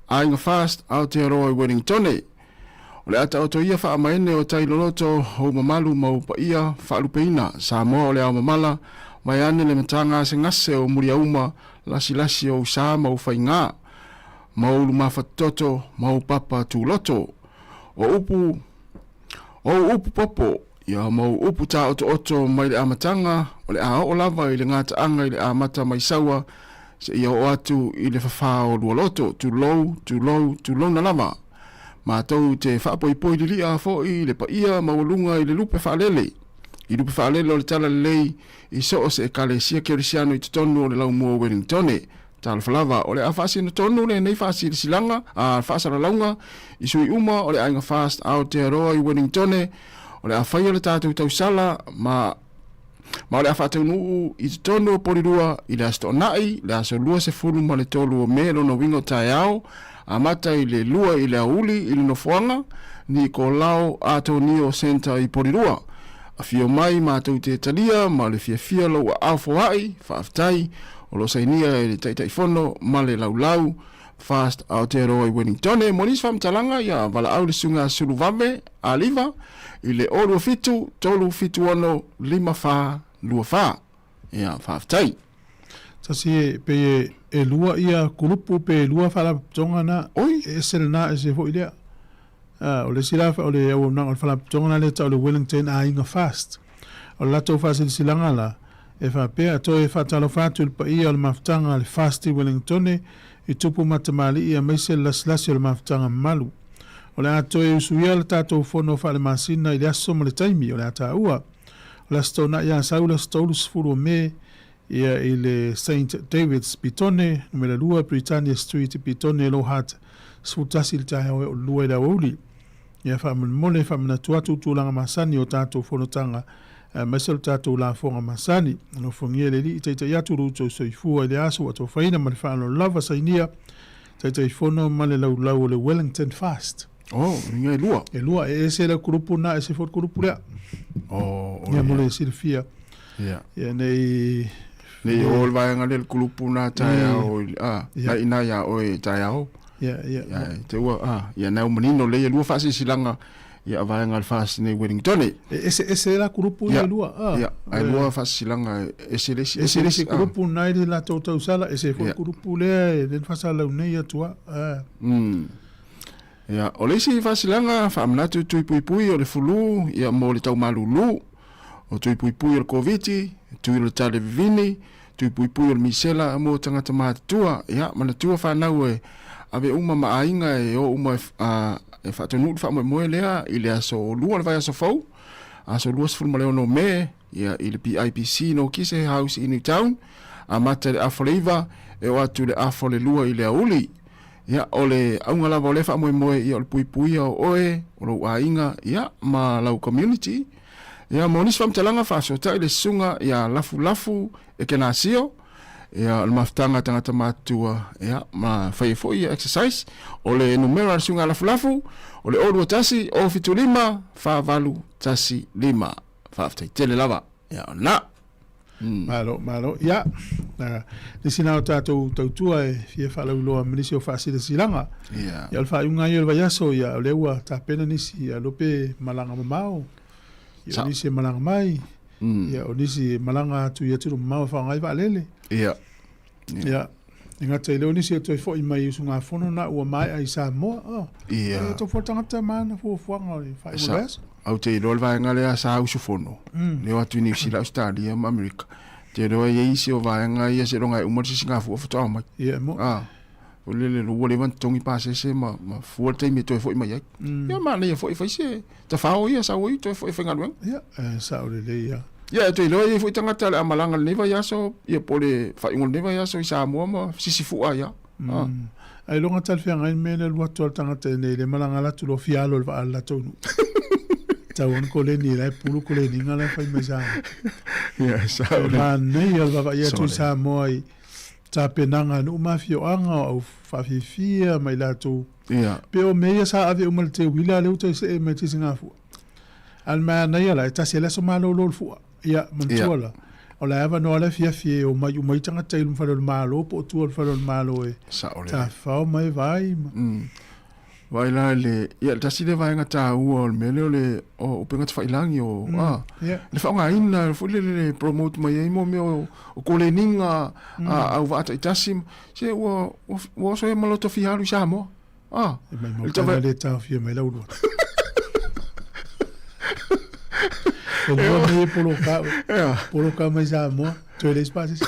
Aiga Fast Aotearoa i Wellingtone. O le a taoto ia faamaene o tai loloto ou mamalu ma ou paia faalupeina, Samoa o le ao mamala, vaeane le matagasegase o muliauma, lasilasi o ou sa ma ou faigā, ma ou ulumafatitoto ma ou papa tuloto. O upu, o ou upu popo, ia ma ou upu tāotooto mai le amataga, o le a oo lava i le gataaga i le amata mai Saua seia oo atu i le fafā o Lualoto, tulou, tulou, tulouna lava. Matou te faapoipoi lili'a fo'i i le paia maualuga i le lupe faalele, i lupe faalele o le Talalelei i so o se Ekalesia Kerisiano i totonu o le Laumua o Welingtone. Talofa lava, o le a faasino tonu lenei faasilasilaga, a, faasalalauga i sui uma o le Aiga Fast Aotearoa i Welingtone, o le a faia le tatou tausala ma ma o le a faataunuu i totonu o Polirua i le Aso Toonai, le aso 23 o Me lona uiga o taeao, amata i le 2 i le aoauli i le nofoaga Nikolao Atonio Centre i Polirua. Afio mai matou te talia ma le fiafia lou aao foai, faafetai, o lo o sainia e le Taitaifono ma le Laulau Fast Aotearoa i Wellingtone. Mo nisi faamatalaga, ia valaau le Susuga Suluvave Aliva i le 027 376 5424. Ia, faafetai. Tasi e, pei e, e lua ia kulupu pe lua faalapotopotoga na. Oi. E ese lena ese foi lea. A, o le isi la, o le auaunaga o le faalapotopotoga na lea e tau o le Wellington Aiga Fast. O le latou faasilasilaga la, e faapea, Toe faatalofa atu i le paia o le mafutaga a le Fast i Wellingtone, i tupu ma tamalii aemaise le lasilasi o le mafutaga mamalu. O le a toe usuia le tatou fono faalemasina i le aso ma le taimi o le a taua. O le Aso Toonai Asau le aso 30 o Me, ia i le Saint David's Petone, numera 2 Britannia Street, Petone, Low Hutt, 11 i le taeao e oo 2 i le aoauli. Ia faamolemole faamanatu atu tulaga masani o tatou fonotaga aemaise o le tatou lafoga masani. Alofagia le Alii taitai atu lo outou soifua i le aso ua tofaina ma le faaaloalo lava sainia Taitaifono ma le laulau o le Wellington Fast. Oh, uiga e lua. E lua, e ese le kulupu na, ese foi le kulupu lea. Oh, oh ia mo le silafia. Ia. Ia nei Nei o le vaega lea le kulupu na taeao i a, na ina ia oe taeao. Ia, ia. Ia, te ua, a, ia nai o manino le ia lua faasilasilaga ia vaega le Fast nei Wellington. E ese ese la kulupu ia lua. A. Ia, ai lua faasilasilaga ese le isi. Ese le isi kulupu nai le latou tausala, ese foi kulupu lea e le fasalau nei atu a. Ia, o le isi faasilasilaga faamanatu tui puipui o le fulu ia mo le taumalulu, o tui puipui o le Koviti, tui o le tale vivini, tui puipui o le misela mo tagata matutua. Ia, manatua fanau e ave uma ma aiga e o uma e faataunuu le faamoemoe lea i le aso 2 o le vaiaso fou, aso 26 o Me, ia, i le PIPC Nokise House i Newtown, amata i le afa o le 9 e oo atu i le afa o le 2 i le aoauli. Ia, o le auga lava o lea faamoemoe, ia, o le puipuia o oe, o lou aiga, ia, ma lau community. Ia, mo nisi faamatalaga, faafesootai le susuga ia Lafulafu Ekenasio, ia, o le mafutaga a tagata matutua, ia, ma fai ai foi ia exercise. O le numera o le susuga a Lafulafu, o le 021 075 4815. Faafetai tele lava. Ia, o lena. Malo, malo. Ia, na, nisi na o tātou tautua e fia whaalauiloa ma nisi o faasilasilaga. Ia. Ia, o le faaiuga ia o le vaiaso, ia, o lea ua tapena nisi, ia, lope malaga mamao, ia, o nisi e malaga mai, ia, o nisi e malaga atu i atunuu mamao e faaaoga ai vaalele. Ia. Ia, e gata i lea o nisi e toe foi mai i usugafono na ua maea i Samoa. Oh, Ia. E tofu tagata ma ana fuafuaga o le faaiuga o le vaiaso. Au te iloa le vaega lea sa usufono. Le o atu i Niu Sila, Australia ma Amerika. Te iloa e i ai isi o vaega ia seiloga e uma le sisigafua faatoa omai. Ia, mo. Ah. O le le ua leva ona totogi pasese ma, ma fua le taimi e toe foi mai ai. Ia manaia foi fai se tafao ia sau ai toe foi e faigaluega. Ia, e sao lelei ia. Ia, e toe iloa e i ai foi tagata o le a malaga i lenei vaiaso, ia po o le faaiuga o lenei vaiaso i Samoa ma sisifua ai lava. Ah. Ailoga talafeagai le mea lea alu atu a le tagata i nei le malaga alu atu loa fia alo i le vaa a le latou nuu. Tau ona koleni la e pulu koleniga la e fai mai Samoa. Ia, e sao E lelei. manaia le vaavaai atu i Sorry. Samoa i tapenaga a nuu ma afioaga o au faafiafia ma i latou. Ia. Pe o mea ia sa ave uma i le teuila a lea ua toe see mai i le sisigafua. A o le manaia la, e tasi lava le aso malolo o le fua. Ia, manatua la, o le avanoa le afiafi e omai uma ai tagata i luma fale o le Malo po o tua o le fale o le Malo e tafafao ma e vaai ma. Vaai la i le, ia, le tasi lea vaega taua o le mea lea o le o upega tafailangi o, a, le faaaogaina foi lele le promote mai ai mo mea o, o koleniga a au vaa taitasi, se ua, ua oso ai ma loto fia alu i Samoa. A, E maumau tala le taofia mai lau lua. E lua mea e poloka, poloka mai Samoa, toe leai se pasese.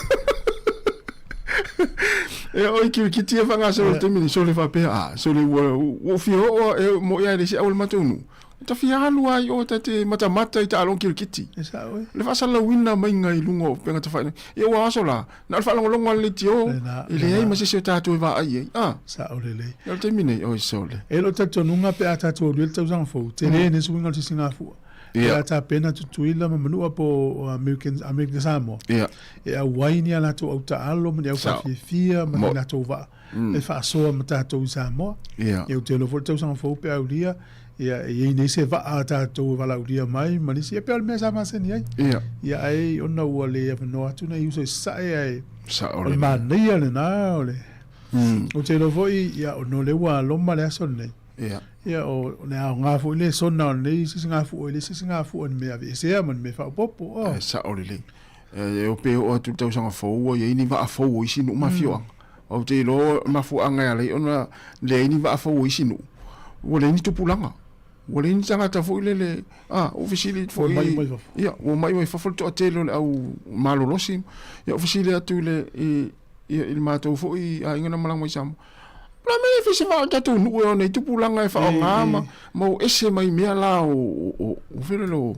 E oi kirikiti e whangasolo te mini sole whapea a sole ua ua fia o e mo ia le se au le matou nu ta fia alu ai o ta te matamata i ta along kirikiti E sao e. le whaasalauina mai ngai lunga o penga ta whaina ia ua aso la Na o le faalogologo a le leitio, e leai ma se isi o tatou e vaai ai. A. Sao lelei. O le taimi nei, oi sole. E lou talitonuga pe a tatou alu ai le tausaga fou, tele nisi uiga o le sisigafua. Pe a tapena Tutuila ma Manua po o American, American Samoa, e auai ni a latou au taalo ma ni au faafiafia ma ni latou vaa e faasoa ma tatou i Samoa. Ia, ou te iloa foi le tausaga fou pe a aulia, ia, e i ai nei se vaa a tatou e valaaulia mai ma nisi, ia pei o le mea sa masani ai. Ia. Ia, ae ona ua le avanoa atu nai uso i Sasae, ae o le manaia lena, o le... Ou te iloa foi, ia, ona o lea ua loma le aso lenei. Ia. Ia, o le aoga foi le sona o lenei sisigafua i le isi sisigafua i le mea aveesea ma le mea faaopoopo. Oh. E sao lelei. E o pe oo atu i le tausaga fou ua i ai ni vaa fou o isi nuu ma afioaga. Ou te iloa o le mafuaaga e ala ai ona leai ni vaa fou o isi nuu, ua leai ni tupulaga. Ua leai ni tagata foi lele, a, ua fesili foi. Ua mai mai fafo. Ia, ua mai mai fafo le toatele o le au malolosi. Ia, ua fesili atu i le, i, i le matou foi aiga na malaga mai Samoa. O le a mea e fai se vaa o le tatou nuu e o nei tupulaga e faaaoga ma, ma o ese mai mea la o, o, o, o, o,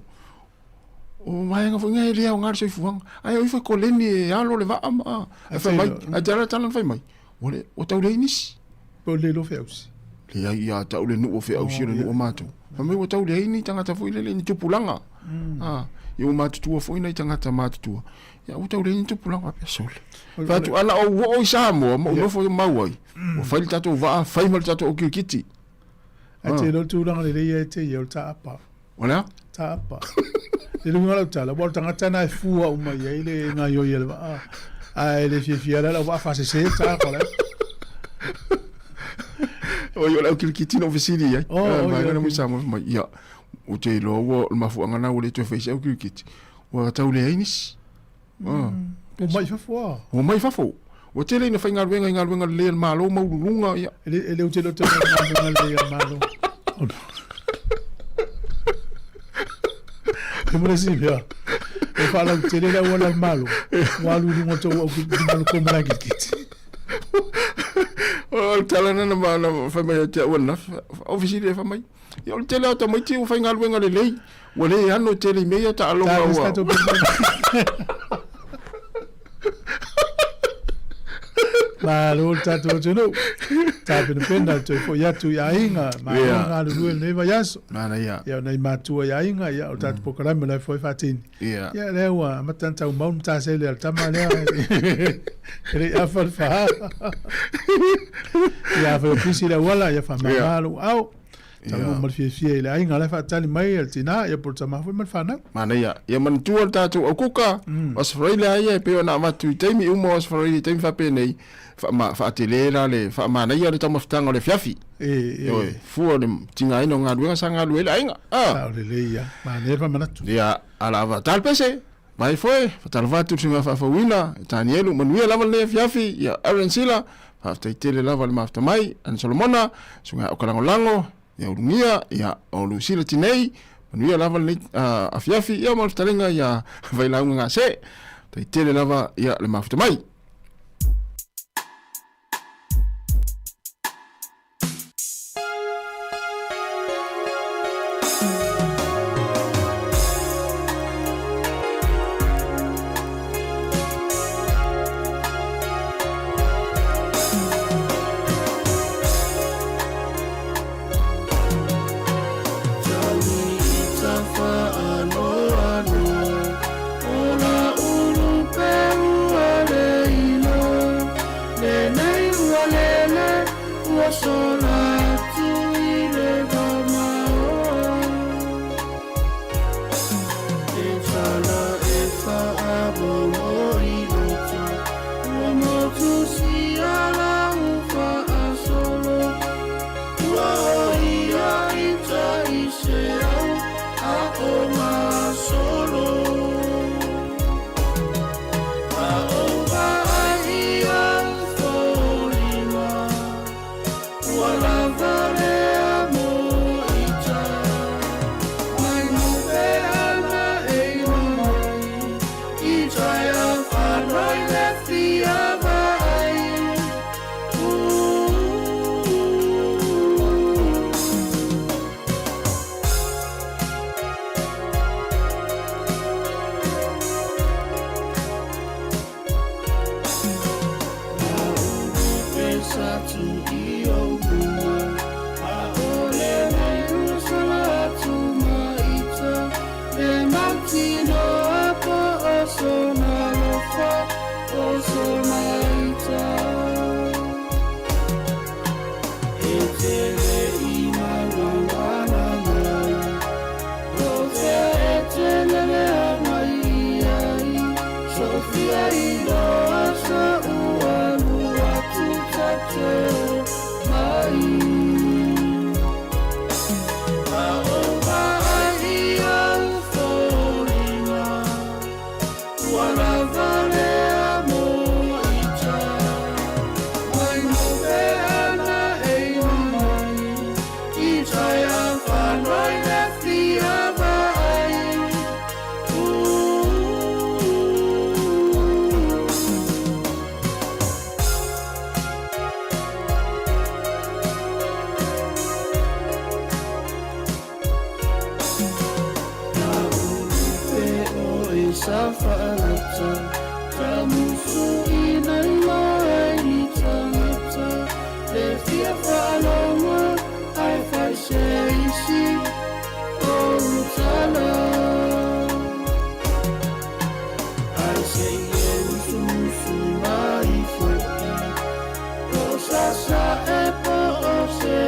O vaega foi nei e le aoga le soifuaga. Ae o ifo e koleni e alo le vaa ma ae fai mai, ae te ala tala na fai mai. Ua le ua tau leai nisi. Po le iloa feausi. Leai ia te au le nuu o feausi o le nuu o matou. Fai mai ua tau leai ni tagata foi lele ni tupulaga. Ah, ia ua matutua foi nai tagata matutua. Ia ua tau leai ni tupulaga faapea sole. Fai atu ana ou oo i Samoa ma ou nofo mau ai. Ua fai le tatou vaa, fai ma le tatou okikiti. Ae te iloa le tulaga lelei ia e te ia o le taapa. O le a? Taapa. I luga o lau tala, ua o le tagata na e fua uma i ai le gaoioi a le vaa. Ae le fiafia la lau vaa faasese le taapa la. Oi, o le au kirikiti na ou fesili i ai. Oh, oh, Vaega na mui Samoa mai. Ia, ou te iloa ua o le mafuaaga na ua le toe fai se au kirikiti. Ua tau leai nisi. Ua mai fafo a. Ua mai fafo. Ua tele ina faigaluega i galuega lelei a le Malo ma ululuga, ia. E le, e le ou te iloa tele i galuega lelei a le Malo. E mo le isi mea, e faalautele le auala a le Malo, ua alu i luga o tou au lima le koma la kirikiti. O le tala na na na fai mai ia te au ananafi, o fesili e fai mai. Ia o le tele o tamaiti ua faigaluega lelei, ua le ano tele i mea ia taaloga ua. Malo le tatou atunuu. Tapenapena le toe foi atu i aiga, malo le galulue i lenei vaiaso. Manaia. Ia o nai matua i aiga, ia o le tatou polokalame o la e foi faatini. Ia. Ia lea ua amata ona taumau le matasele a le tama lea. E le i afa le fa. Ia afai o pisi le auala, ia faamama lou ao. Taunuu ma le fiafia i le aiga la e faatali mai a le tina, ia po o le tama foi ma le fanau. Manaia. Ia manatua le tatou aukuka, o Aso Faraile lava ia e pei ona avatu i taimi uma o Aso Faraile i taimi faapenei, faatele la le faamanaia le taumafataga o le afiafi. Ioe, fua o le tigaina o galuega sa galue ai le aiga. Sao lelei ia. Manaia le faamanatu. Ia, ala ava ta le pese. Mai foe, faatalofa atu i le suiga faafouina, e Tanielu, manuia lava lenei afiafi, ia Aaron Sila, faafetai tele lava le mafuta mai, Ana Solomona, suiga o Kalagolago, ia Ulugia, ia o Lucila Tinei, manuia lava lenei afiafi, ia ma le fetalaiga ia Vailauga Gase, faafetai tele lava ia le mafuta mai. sa faalata Tamusuina i mai ni tangata Le fia faalogo ae fai se isi ou tala Ai se i e usuusu mai fo'i Po o sasa e po o se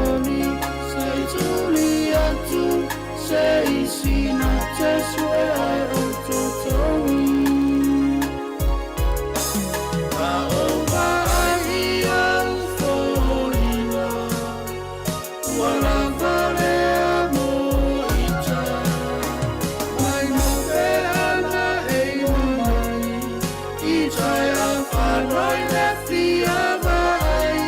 oni Se i tuli atu se isi na te sue ai o totogi A o vaai i au foliga Ua lava lea mo ita Mai mape ana e iwa mai I tai a whanoi le fia vaai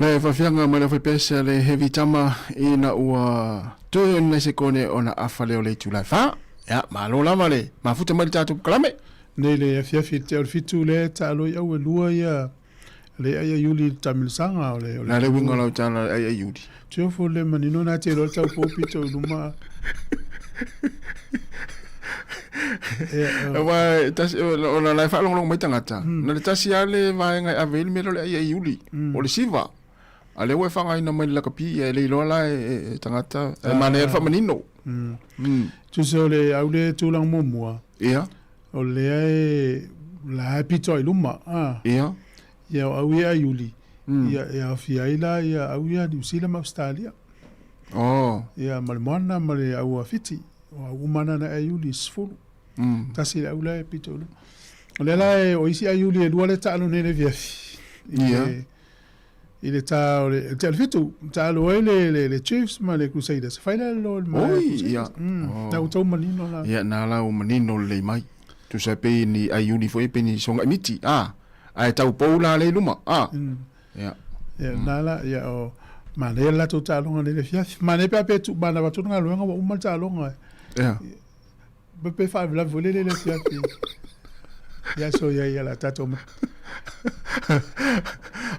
Le faafiaga mai le aufaipese a le Heavy Tama ina ua toe o ni nai sekone ona afa lea o le itula e fa. Ia, malo lava le mafuta mai le tatou polokalame. Nei le afiafi i le tea o le fitu lea e taalo ai au e lua ia le ai ai uli i le taamilosaga o le O le a le uiga o lau tala le ai ai uli? Tiofo le manino na te iloa le tau pou pito i luma. Aua tasi ona la e faalogologo mai tagata, na le tasi lava le vaega e ave ai le mea lea o le ai ai uli, o le siva. A o lea ua e faaaogaina mai le lakapi, ia e le iloa la e tagata, e manaia le faamanino. Tusa o le au le tulaga muamua, Ia. o lea e la e pito ai luma, a. Ia. Ia o au ia ai uli, ia e aofia ai la ia au ia Niu Sila ma Ausetalia. Oh. Ia ma le moana ma le au a Fiti, o au uma na na ai uli 10. Tasi le au la e pito i luma. O lea la e, o isi ai uli e lua le taalo nei le afiafi. Ia. I le ta o le tea o le fitu, taalo ai le, le, le Chiefs ma le Crusaders. Fai la lo le Oi, Crusaders. ia. Oh. Na ua tau manino la. Ia, na la ua manino lelei mai. Tusa e pei ni ai uli foi pei ni soga'i miti, a. Ae tau pou la lea i luma, a. Ia. Ia, na la, ia o, manaia le latou taaloga nei le afiafi. Manaia pe a pe tu, manava atu le galuega ua uma le taaloga. Ia. Pe pe faalavelave foi lele i le afiafi. Ia so ia ia la tatou ma.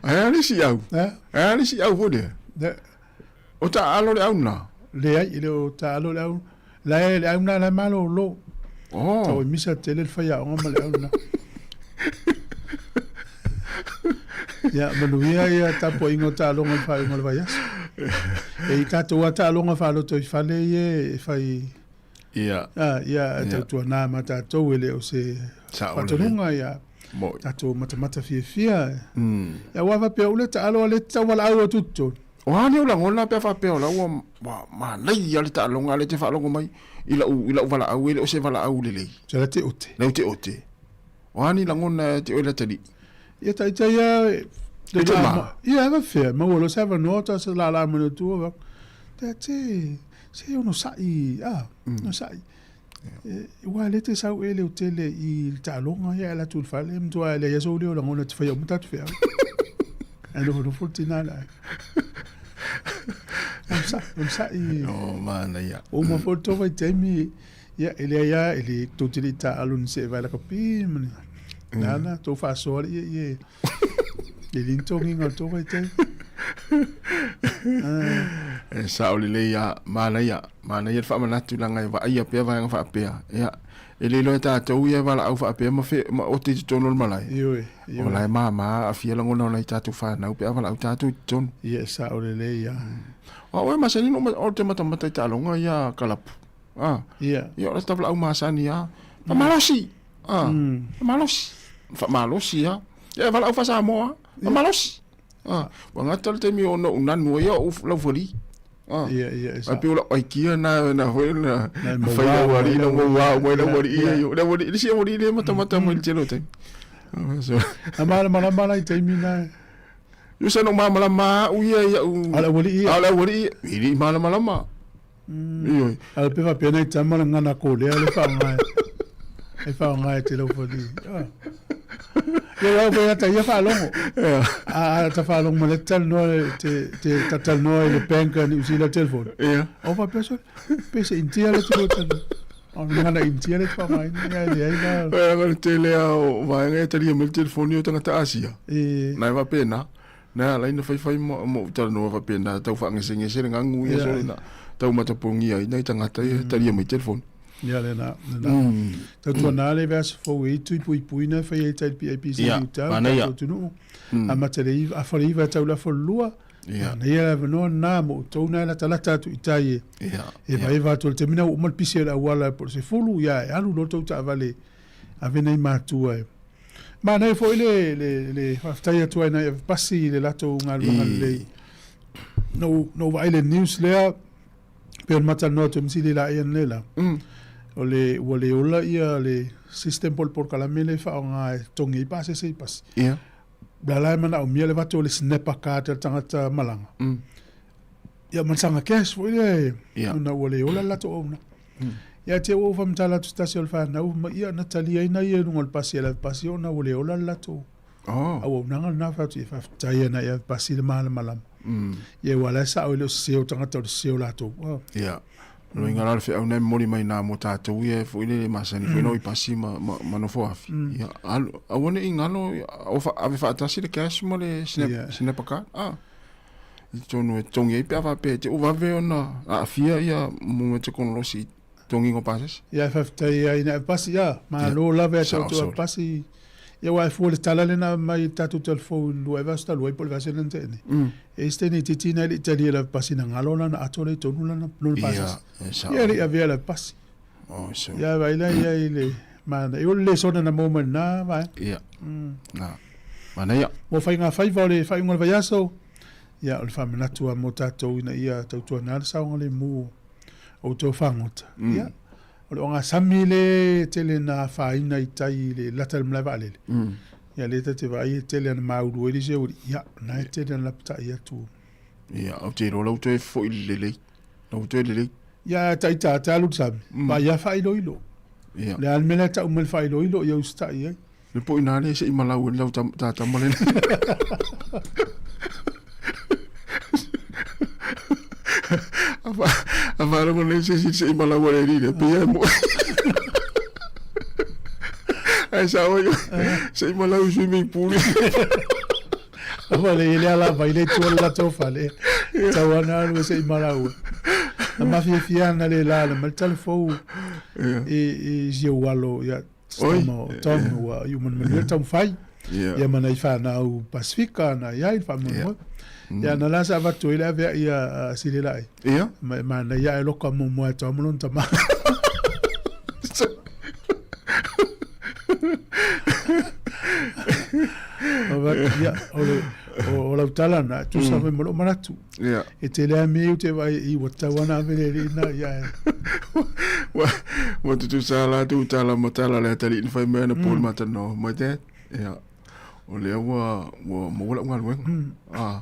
Ae a le isi au? Eh? Ae a le isi au foi lea? Ne. O taaalo le au na. Leai, e le o taalo le au. La e le au na la malolo. Oh. Tau e misa tele le faiaoga ma le au na. Ia, manuia ia tapuaiga o taaloga i le faaiuga o le vaiaso. E i tatou a taaloga faaloto i fale ia e fai Ia. Ah, ia, e tautuana ma tatou e le o se faatonuga ia. Tatou matamata fiafia. Ia, aua faapea ule taalo a le te taualaau atu i totonu. O a nei ou lagona pe a faapea o la ua manaia le taaloga a lea e te faalogo mai i lau, i lau valaau e le o se valaau lelei. Se la te ote. Lau te ote. O a ni lagona e te oe le atalii? Ia taitai a E te ma. Ia e faafefea, maua loa se avanoa ta se lala mai le tua va. Te te se ono sai a, ono sai. Ua le te sau e le tele i le taaloga ia e alu atu i le fale matua e leai lava sou leo lagona e te faia uma tatou feau. Ae nofonofo le tina le aiga. Onosai, onosai. Oh, manaia. Ua uma foi le tou vaitaimi, ia, e leai lava, e le, tou te le i taaalo ni see vaelakapi ma ni, nana, tou faasoa le ieie. E le ni togiga o le tou vaitaimi. E sao lelei lava, manaia, manaia le faamanatu leaga e vaaia pea vaega faapea. Ia, e le iloa e tatou ia e valaau faapea ma fe, ma ote i totonu o le malae. Ioe, ioe. O la e mama aafia lagona o nai tatou fanau pe a valaau tatou i totonu. Ia, e sao lelei lava. O au e masani ona ou te matamata i taaloga ia kalapu. Ah. Ia. Ia o le ta valaau masani lava. Faamalosi! Ah. Faamalosi. Faamalosi lava. Ia e valaau faa-Samoa lava. Faamalosi! Ah, ua gata le taimi ona ou nanu ai au laufali. Ah. Ia, ia, e Ai pei o lau aikia na na foi na fai lau alii na mauā uma ai lau alii ia le alii le isi alii lea matamata mai i le tele o taimi. Na malamalama la i taimi na. Io sa na malamalama au ia i au. A o le aualii ia. A o le aualii ia, e le i malamalama. Ioe. A pe faapea nai tama le gana kolea le faaaoga e faaaoga e te laufali. Ia ua fai ata ia faalogo. A ta faalogo ma le talanoa te te talanoa i le bank a New Zealand telefoni. Ia. O faapea sole pe se India le te talanoa. O le gana India le faaaogaina ia e leai la. E le tele lava o vaega e talia mai le telefoni o tagata Asia. E. Na e faapena. Na ala ai na faifai ma ou talanoa faapena tau faagesegese le gagu ia sole na tau matapogia ai nai tagata ia talia mai telefoni. Ia lena, lena. Tautuana le vaiaso fou e itu i puipuina e fai ai tai le PAPC i uta o le tatou atunuu. Amata i le iva, afa le iva e tau le afa o le lua. Manaia le avanoa lena mo outou na e latalata atu i tai e evaeva atu i le taimi lena ua uma le pisi o le auala po o le 10, ia e alu loa le tou taavale ave nai matua e Manaia foi le, le, le faafetai atu ai nai avepasi i le latou galuega lelei. Na ou, na ou vaai i le news lea, pei ona matalanoa atu ai ma Sili Laia nei la, o le, ua le ola ia le system po o le polokalame lea e faaaoga e totogi ai pasese i pasi. Ia. O la la e manaomia le avatu o le snapper card a le tagata malaga. Ia ma le saga cash foi lea e, ona ua le ola le latou auaunaga. Ia te ua ou faamatala atu se tasi o le fanau, fai mai, ia na taliaina ia i luga o le pasi e le avepasi ona ua le ola le latou auaunaga lena. Fai atu, ia faafetai ana i avepasi le malamalama. Ia aua o la e sao e le o sese o tagata o le sese o latou. Ia, o le uiga la o le feau lena e momoli mai ina mo tatou ia foi lele masani foi na o i pasi ma, ma, ma nofo afi. Ia, alu, aua ne i galo, ave faatasi le cash ma le snap, snap card. Ah. I totonu e totogi ai pe a faapea e te ua vave ona aafia ia mo tekonolosi i totogiga o pasese. Ia e faafetai ai ina pasi ia, malo lava ia te outou e pasi. Ia aua e fua le tala lena mai i le tatou telefou i le 2022 ai po o le vaiaso lea na tea nei. E i ai se taimi itiiti na e le i talia e le avepasi na galo lana ato lea i totonu lana lona pasese. Ia e le i avea e le avepasi. Ia vaai la ia i le manaia. O le lesona na maua mai lena vaega. Ia. Na. Manaia. Mo faigafaiva o le faaiuga o le vaiaso, ia o le faamanatu lava mo tatou ina ia tautuana le saogalemu o outou fagota. Ia, o le ogasami le tele na afaina i tai i le lata i le malae vaalele. Ia lea ta te vaai e tele ana maulu ai le isi au alii. Ia, na e tele ana lapatai atu. Ia, ou te iloa lau toe foi lelei. Lau toe lelei. Ia, taita te alu i le sami, vaai lava faailoilo. Ia. O le a le mea la e tau mai le faailoilo, ia usitai ai. Le po ina le se i malau e lau ta tama le. A faalogo nei se isi se i malau e le pe ia mo. Ai sa oi se i malau swimming pool. Awa le ile ala vai le tua le latou fale. Tau ana alu e se i malau. Na mafiafia ana le la le mai le tala fou i si ou alo ia Tama Tom ua iu ma le manuia le taumafai. Ia ma nai fanau Pasifika na i ai le faamoemoe. Ia na la sa avatu ai le aveai a Silelaai. Ma e manaia ae loka muamua e Tom lona tama. Ia, o le o lau tala na, e tusa foi ma lou manatu. E tele lava mea ou te vaai i ua tatau lava ona ave le alii lena ia e. Ua tutusa la tou tala ma tala le atalii na fai mai ana po i le matalanoa, my dad, ia, o lea ua ua maua lau galuega. Ah,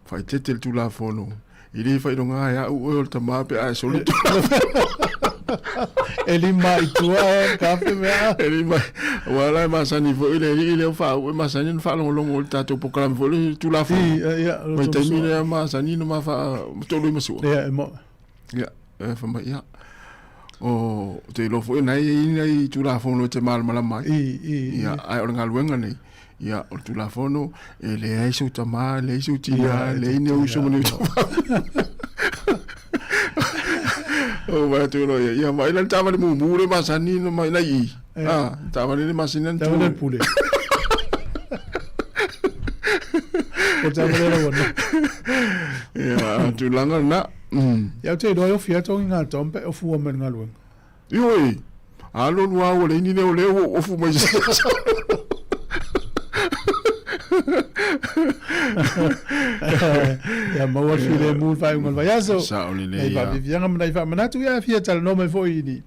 faaeteete le Tulafono, e le faailoga e au oe o le tama pe a e soli le Tulafono. E lima i tua e kafe mea. E lima, aua la e masani foi le alii lea ua faauu e masani ona faalogologo i le tatou polokalame foi le Tulafono. I, ia, Vaitaimi lea masani ona ma faa, toalua i masua. Ia, e mo. Ia, e fai mai, ia, o, te iloa foi na e i ai nai Tulafono e te malamalama ai. I, Ia, ae o le galuega nei, ia, o le Tulafono, e leai sou tama, e leai sou tina, e leai ni uso ma ni uso. O vai atu loa ia, ia, vaai la le taavale mumu le masani na mai nai i. Ah, taavale le masani na Taavale le pule. O taavale la wana. Ia, tulaga lena. Ia, ou te iloa e ofi atu i ngā tau pe o fua mai le galuega. Ioe, alo lua ua leai ni leoleo ua ofu mai se aso. Ia maua le filemu i le faaiuga o le vaiaso. Sao lelei, Nai ia. faaviaviaga ma nai faamanatu, ia e fia talanoa mai foi i ni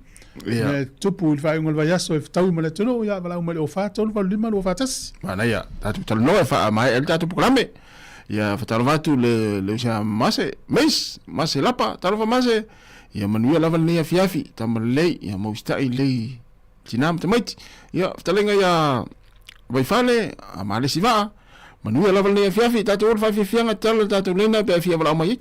Ia. mea e tupu i le faaiuga o le vaiaso e fetaui ma le atunuu, ia valaau mai i le 04 3 8 5 2 4 1. Manaia, tatou talanoa e faamaea ai le tatou polokalame. Ia fatalofa atu le le uso ia Mase, Mace, Mase Lapa, talofa Mase. Ia manuia lava lenei afiafi, tama lelei, ia mausita'i lelei tina ma tamaiti. Ia fetalaiga ia Vaifale, a Malesi Vaa, manuia lava lenei afiafi, tatou o le faafiafiaga tatalo le tatou lena pe a fia valaau mai ai.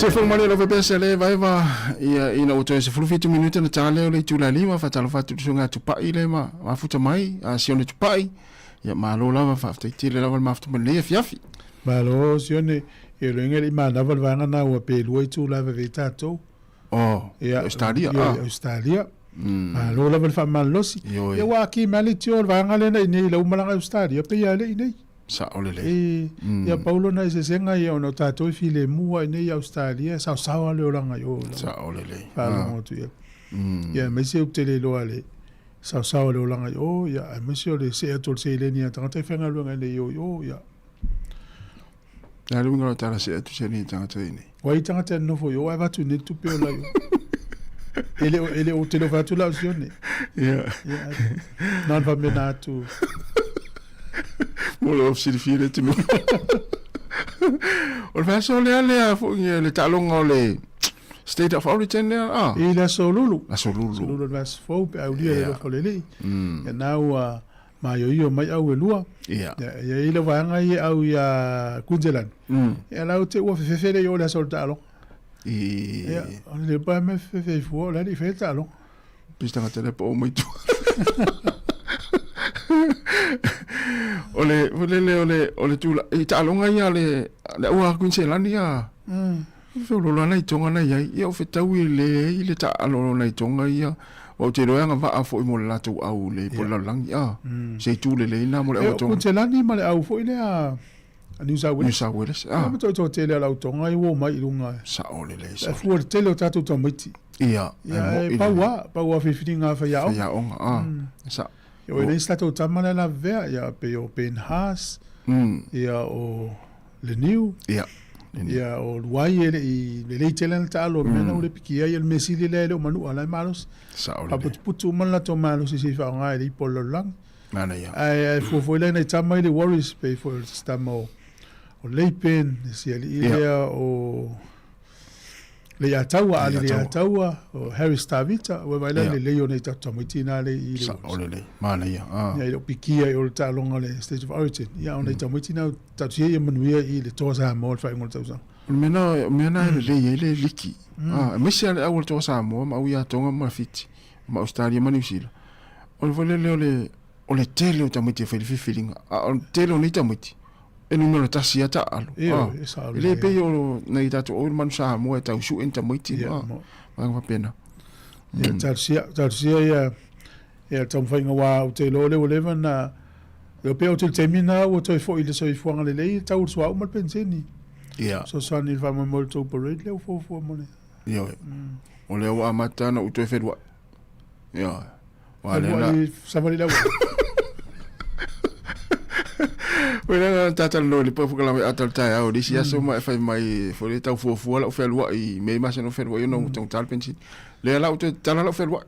Te whai mare lava pea se le vaeva ia ina ua toe 17 minute na tā leo le itula lima whatalofa atu le susuga Tupai le ma mafuta mai a Sione Tupai ia malo lava faafetai tele lava le mafuta mai lenei afiafi. Malo Sione, ia loiga le i manava le vaega na ua pe lua itula vave ai tatou. Oh, Ia, Australia, ia, ah. Australia. Malo lava le faamalolosi. Ioe. Ia ua aki mai le tio o le vaega lea na i nei i lau malaga i Australia, pei lava le i nei. Sao lelei. E, ia pau lona eseesega ia ona o tatou e filemu lava i nei i Australia, e saosao lava le olaga i o i lau Sao lelei. faalogo atu i ai. Ia aemaise ou te le iloa le saosao o le olaga i o, ia aemaise o le see atu o le seleni a tagata e faigaluega i nei i o i o, ia. Le a le uiga o lau tala see atu seleni a tagata i nei? Ua i tagata e nonofo i o ae avatu i nei le tupe ola i o. E le o, e le o, te le o fai atu la o Sione. Ia. Ia, na ona faamena atu. Mo le silifia le tino. O le faaso lea lea foi le taaloga o le State of Origin lea, ah. I le aso Lulu. Aso Lulu. Aso Lulu le vaiaso fou pe aulia le alofa o le Alii. Ia na ua maioio mai au e lua. Ia. Ia, e i ai le vaega ia e au ia Queensland. Ia la te ua fefefe le i o le aso o le taaloga. I. Ia, o le pa me fefefe i fua, o le alii fai le taaloga. Pei se tagata lea po o mai tua. O le, o le, o le, o le tula, i taaloga ia le, le aua Queensland ia. Feoloolo ana i Tonga na i ai, ia o fetaui e leai le taaalo nai Tonga ia, aua ou te iloa e agavaa foi mo le latou au le po le lalolagi, a, se itu lelei lena mo le au a Tonga. O Kutelani ma le au foi lea a New South Wales. New South Wales, a. Ia ma toetoa tele a le au Tonga i uo mai i luga. Sao lelei, sao. E fua le tele o tatou tamaiti. Ia, Ia, e pau a, pau a filifiliga a faiaoga. Faiaoga, a, sao. Ia, o i nei si tatou tama lea lavevea, ia, pei o Ben Haas, ia, o Leniu, ia, ia, o Luai e le i lelei tele ana taalo o le mea na ua le pikia ai, o le mea sili lea e le o manua, la e malosi. Sao lelei. Faaputuputu uma le latou malosi se i faaaoga e le ipo o le lalolagi. Manaia. Ae, ae fua foi la nai tama i le Warriors, pei foi o le tama o, o Leipen, le si alii lea o Leiataua, Ali Leiataua, o Harris Tavita, ua vaai la le lelei o nei tatou tamaiti na le i le Sao lelei, manaia. Ah. Ia, e le o pikia i o le taaloga o le State of Origin. Ia, o nei tamaiti na tausia ia manuia i le Toa Samoa le faaiuga o le tausaga. O le mea na, o mea na e lelei ai le liki. Ah, aemaise lava le au o le Toa Samoa ma au ia Tonga ma Fiti, ma Australia ma Niu Sila. O le foi lele o le, o le tele o tamaiti e fai le filifiliga. A o le tele o nei tamaiti, e numera tasi a taaalo. Ioe, e sao E le pei o nai tatou oi le manu Samoa e tau sue ni tamaiti ma vaega faapena. Ia, talosia, talosia ia, ia le taumafaiga aua ou te iloa o lea ua leva ona, e pei ou te i le taimi lena ua toe foi i le soifuaga lelei, e tau i le suauu ma le peniseni. Ia. Fesoasoani i le faamoemoe o le tou parade lea ua fuafua mo le. Ioe. O lea ua amata ona ou toe feluai. Ioe. Aua lea na... Feluai savali le auala. Oi lea na tatalanoa i le polokalame ata o le taeao i le isi aso ma e fai mai foi le tau fuafua lau fealuai i Mei masina o fealuai ona ua taugata le penisini. Lea la ua toe tatala lau fealuai.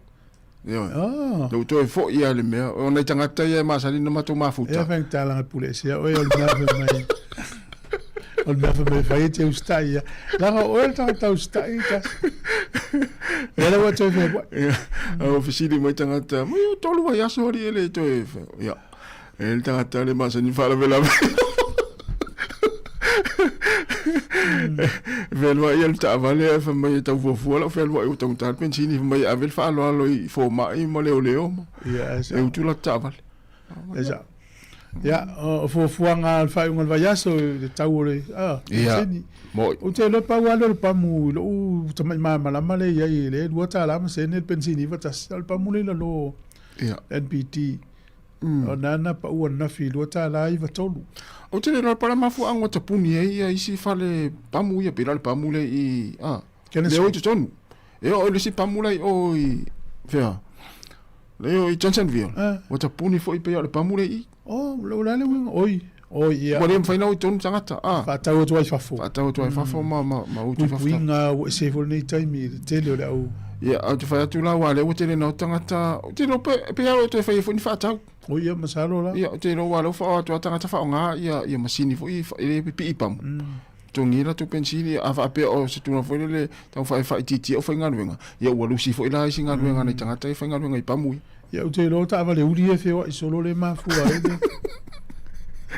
Ioe. Ah. Lea ua toe foi lava i le mea. O nai tagata ia e masani ona matou mafuta. Ea faigata leaga e pule ese oe o le mea fai mai. O le mea fai mai fai e te usitai ia. Leaga o oe le tagata usitai tasi. Lea la ua toe fealuai. Ia, a ua fesili mai tagata, mai o tolu vaiaso alii e le toe. Ia, e le tagata le masani faalavelave. E fealuai ia le taavale ae fai mai e tau fuafua lau fealuai ua taugata le penisini fai mai e ave le faaaloalo i fomai ma leoleo ma e utu la taavale. E sao. Ia, o fuafuaga o le faaiuga o le vaiaso i le tau o le penisini. Ou te iloa pau lava lea o le pamu i lou tamai malamalama lea e i ai, e le $2 ma sene le penisini 91, a o le pamu lea i lalo o NPT. O na na pau ananafi i $2.93. Ou te le iloa po o le a mafuaaga ua tapuni ai ia isi fale pamu ia, pei la o le pamu lea i, a, lea o i totonu. E oo i le isi pamu la i o i, fea, lea o i Johnsonville, ua tapuni foi pei o le pamu lea i i. Oh, o le a le uiga? Oi, oi, ia. Ua le mafai ona o i totonu tagata, a. Faatau atu ai i fafo. Faatau atu ai i fafo ma utu i fafo. Puipuiga ua ese foi lenei taimi i le tele o le au. Ia, ou te fai atu la, aua o lea ua tele ina o tagata, ou te iloa pe, pei lava o toe fai ai foi ni faatau. Oi, ia, masalo la. Ia, ou te iloa aua o lea ua faaoo atu lava tagata faaaoga ia masini foi e le pipii i pamu. Totogi ai latou penisini, a faapea o se tulaga foi lele tau faaitiitia au faigaluega, ia ua lusi foi la isi galuega a nai tagata ia faigaluega i pamu ia. Ia, ou te iloa o taavale uli ia e feoai solo lea e mafua ai le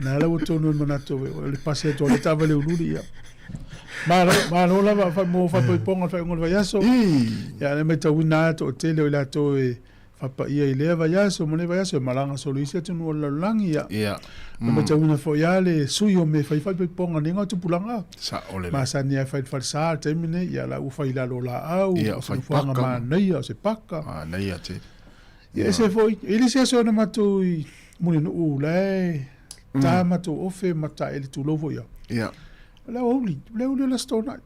Na la ua tonu e manatu o le pasi atu a le taavale uliuli ia. Malo, malo lava fa mo faaipoipoga o le faaiuga o le vaiaso. Ia, le matauina lava toatele o i latou e faapaia i lea vaiaso ma lea vaiaso e malaga solo i isi atunuu o le lalolagi. Ia, na matauina foi lava le sui o mea e fai faaipoipoga nei ngā tupulaga. Sao lelei. Masani lava e fai i le falesa i le taimi nei, ia la ua fai i lalo o laau, Ia, o se fai nofoaga paka. manaia, o se paka. Manaia tele. Ia, ese foi, e le se aso na matou i Mulinuu la e ta matou ofe ma taele tulou foi au. Ia. O le aoauli, o le aoauli o le Aso Toonai.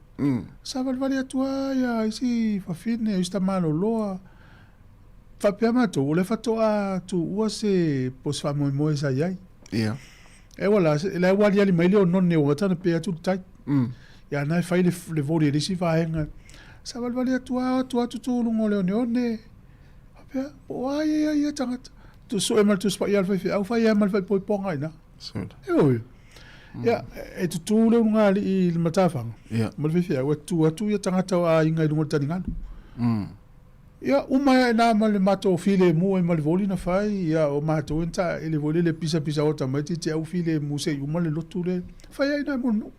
Savalivali atu lava ia isi fafine, isi tama loloa. Faapea matou, o lea faatoa tuua se po o se faamoemoe sa i ai. Ia. E ua la, la ua aliali mai le oneone ua gata ona pe atu le tai. Ia na e fai le, le voli e le isi vaega. Savalivali atu lava, o atu lava tutu i luga o le oneone. Faapea, po o a ia ia tagata. Tu sue ma le Tusi Paia a le faifeau, fai ai ma le faaipoipoga i ina. Ioe. Ia, e tutū le ulugalii i le matafaga ma le faifeau, e tutū atu ia tagata o aiga i luga o le taligalu. Ia, uma ai ina ma le matou filemu ai ma le voli na fai, ia, o matou e na taele foi lele pisapisa ota mai te au filemu se i uma le lotu le fai ai ina e Mulinuu.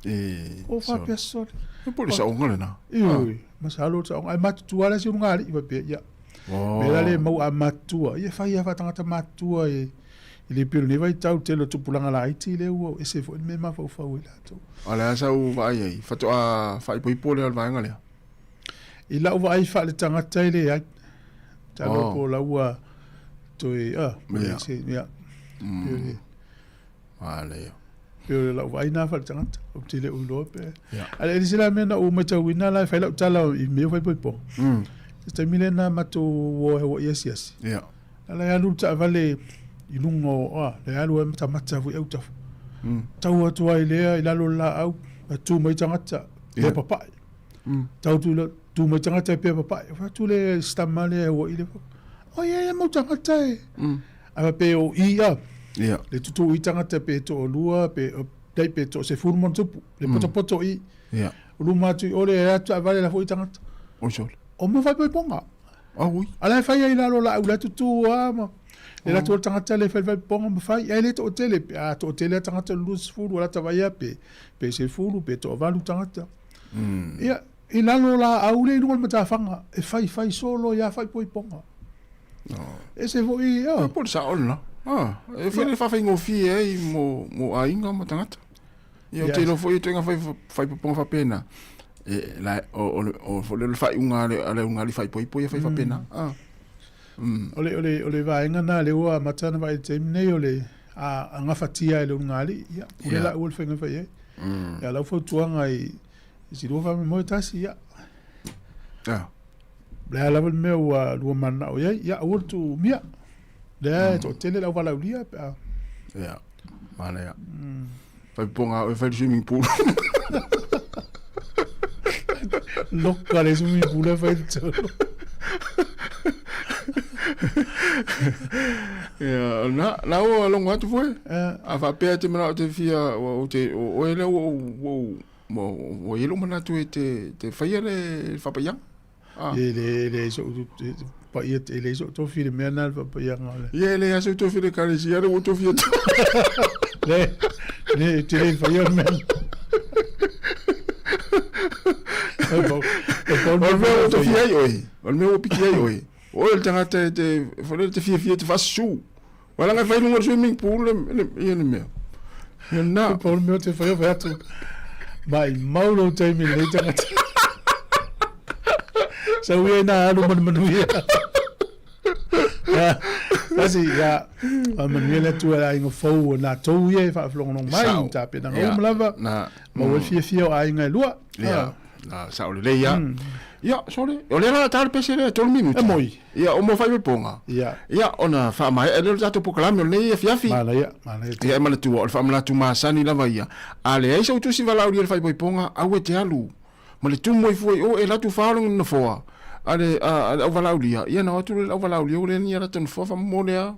E, O faapea sole. E po o le saoga lena. Ioe, masalo o le saoga. Ae matutua la si ulugalii faapea, ia. Me la le mau a matutua, ia fai lava faatagata matutua e e le pei o lenei vaitau i le tele o tupulaga laiti lea ua ese foi le mea e mafaufau ai latou. A o le a sau vaai ai? Faatoa faaipoipo lea o le vaega lea? I lau vaai faaletagata e leai. Masalo po o la ua toe, a, se, ia. Manaia. Pei o lau vaai na faaletagata, ou te le o iloa pe. A le isi la mea na ou matauina la e fai lau tala i mea o faaipoipoga. Se taimi lea na matou o ai Hawaii asiasi. A la e alu le taavale i luga o, a, le alu ai matamata foi autafa. Tau atu ai lea i lalo o le laau, a tu mai tagata, pea papae. Tau atu la, tu mai tagata e pea papae. Fai atu le si tama lea e Hawaii le, oi e ia mau tagata e. Ae faapea o i a, le tutu i tagata pe toalua, pe, dai pe toasefulu ma ona tupu, le potopoto i. O luma atu i o le atu taavale la foi tagata. Oi sole. O mo faaipoipoga. Ah oui. A la e fai ai i lalo o laau la tutu a ma le latou o le tagata le fai faaipoipoga ma fai ai le toatele pe a toatele a tagata le 20 a lata vai a pe pe 10 pe toavalu tagata. Ia i lalo o laau le i luga o le matafaga e fai fai solo ia faaipoipoga. Ese foi a. Po o le sao lena. Ah, e fai le faafaigofie ai mo mo aiga ma tagata. Ia, ou te iloa foi o ituaiga fai faaipoipoga faapena, e, la, o, o, le, o, o le faaiuga a le, a le ulugalii faaipoipo ia fai faapena. Ah. O le, o le, o le vaega lena lea ua amata ona vaai i le taimi nei, o le a, a gafatia e le ulugalii, ia, pule laua i le faiga e fai ai. Ia, lau fautuaga i, i si lua faamoemoe tasi, ia. O le a lava le mea ua lua mananao i ai, ia, aua le tuumia. Lea e toatele le auvalaulia pe a. Ia, manaia. Fai popoga au e fai le swimming pool. Loka le swimming pool e fai le tolo. Ia, na, na ua logo atu foi. A faapea e te manao te fia, o te, o oe lea ua ou, ua, ua i ai lou manatu e te, te faia le faapaiaga. Ah. E le, e leai so'u paia, e leai so'u tofi i le mea lena le faapaiaga o le. Ia, e leai lava sou tofi i le ekalesia, lea ua ou tofi atu. Le, le, e te le faia le mea. O le mea ua tofia ai oe, o le mea ua piki ai oe, o oe le tagata e te, foi lele te fiafia e te faasusu. Aua leaga e fai i luga o le swimming pool le, le, ia le mea. Ia lena. Pau le mea ou te fai, fai atu, maimau lou taimi i lenei tagata. Sau ia ina alu ma le manuia. Ia, kasi, ia, faamanuia le Atua i le aiga fou o natou ia e faafologologo mai, Sao. tapenaga Ia, uma lava, na, maua ai le fiafia o aiga e lua. Ia, na, sao lelei ia. Ia, sole, o lea la ta le pese lea, 3 minuti. E moi. Ia, o mo faaipoipoga. Ia. Ia, ona faamaea lea o le tatou polokalame o lenei afiafi. Manaia, manaia. Ia, e manatua, o le faamanatu masani lava ia. A leai sau tusi valaaulia i le faaipoipoga, aua e te alu. Ma le tumu ai fua i o, e alu atu fao le nofoa a le, a, a le auvalaaulia. Ia, ona o atu lea i le auvalaaulia ua leai ni a latou nofoa faamolemole lava.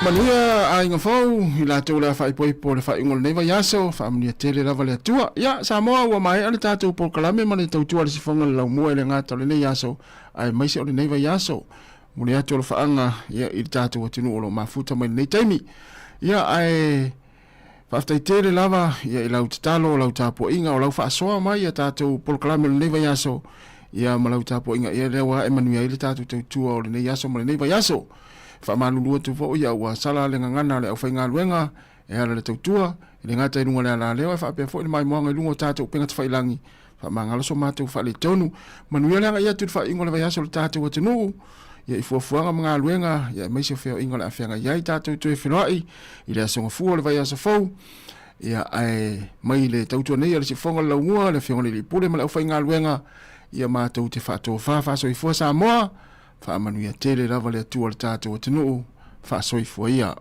Manuia aiga fou i latou le a faaipoipo le faaiuga o lenei vaiaso, faamanuia tele lava le Atua. Ia, Samoa ua maea le tatou polokalame ma le tautua a le sifoga o le laumua i le gata o lenei aso, aemaise o lenei vaiaso. Momoli atu alofaaga ia i le tatou atunuu o lo o mafuta mai lenei taimi. Ia, ae faafetai tele lava ia i lau tatalo, lau tapuaiga, o lau faasoa mai ia tatou polokalame o lenei vaiaso, ia ma lau tapuaiga ia lea ua ae manuia ai le tatou tautua o lenei aso ma lenei vaiaso. Faamalulu atu foi ia ua sala le gagana a le aufaigaluega e ala le tautua, e le gata i luga o le alaleo ae faapea foi le maimoaga i luga o tatou upega tafailagi. Faamagalo so matou faaletonu. Manuia le agai atu i le faaiuga o le vaiaso o le tatou atunuu, ia i fuafuaga ma galuega, ia aemaise o feoaiga o le a feagai ai tatou toe feiloai i le aso Gafua o le vaiaso fou. Ia, ae mai le tautua nei a le siufofoga o le laumua, le Afioga i le Alii Pule ma le aufaigaluega, ia matou te faatofa faasoifua Samoa, faamanuia tele lava le Atua i le tatou atunuu, faasoifua ia.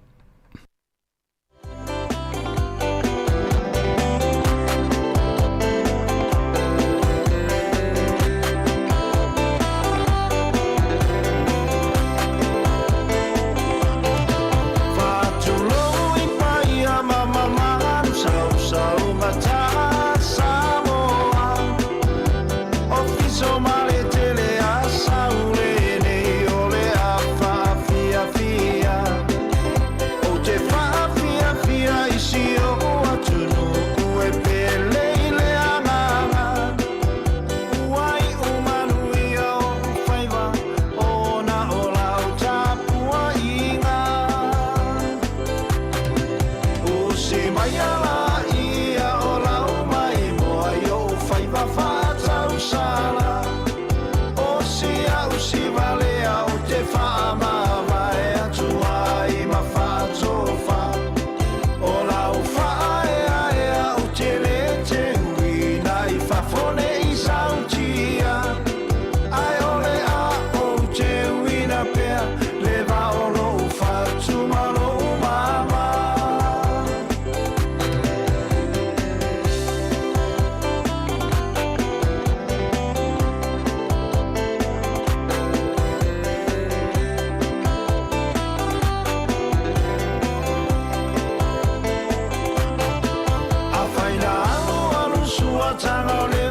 Faatulou i paia ma mamalu sausauga ta Samoa Ofisa o ma le tele a Saule nei o le a faafiafia Ou te faafiafia i si ou atunuu e pele i le agaga Ua iu manuia ou faiva ona o lau tapuaiga. Usi mai ala ia o lau maimoa i ou faiva faatausala. O si au si valea ou te faamavae atu ai ma faatofa. O lau faaeaea ou te le teuina i fafo ne i sautia. Ae o le a ou teuina pea le va o lou fatu ma lou mama. Afai na alualu suataga o le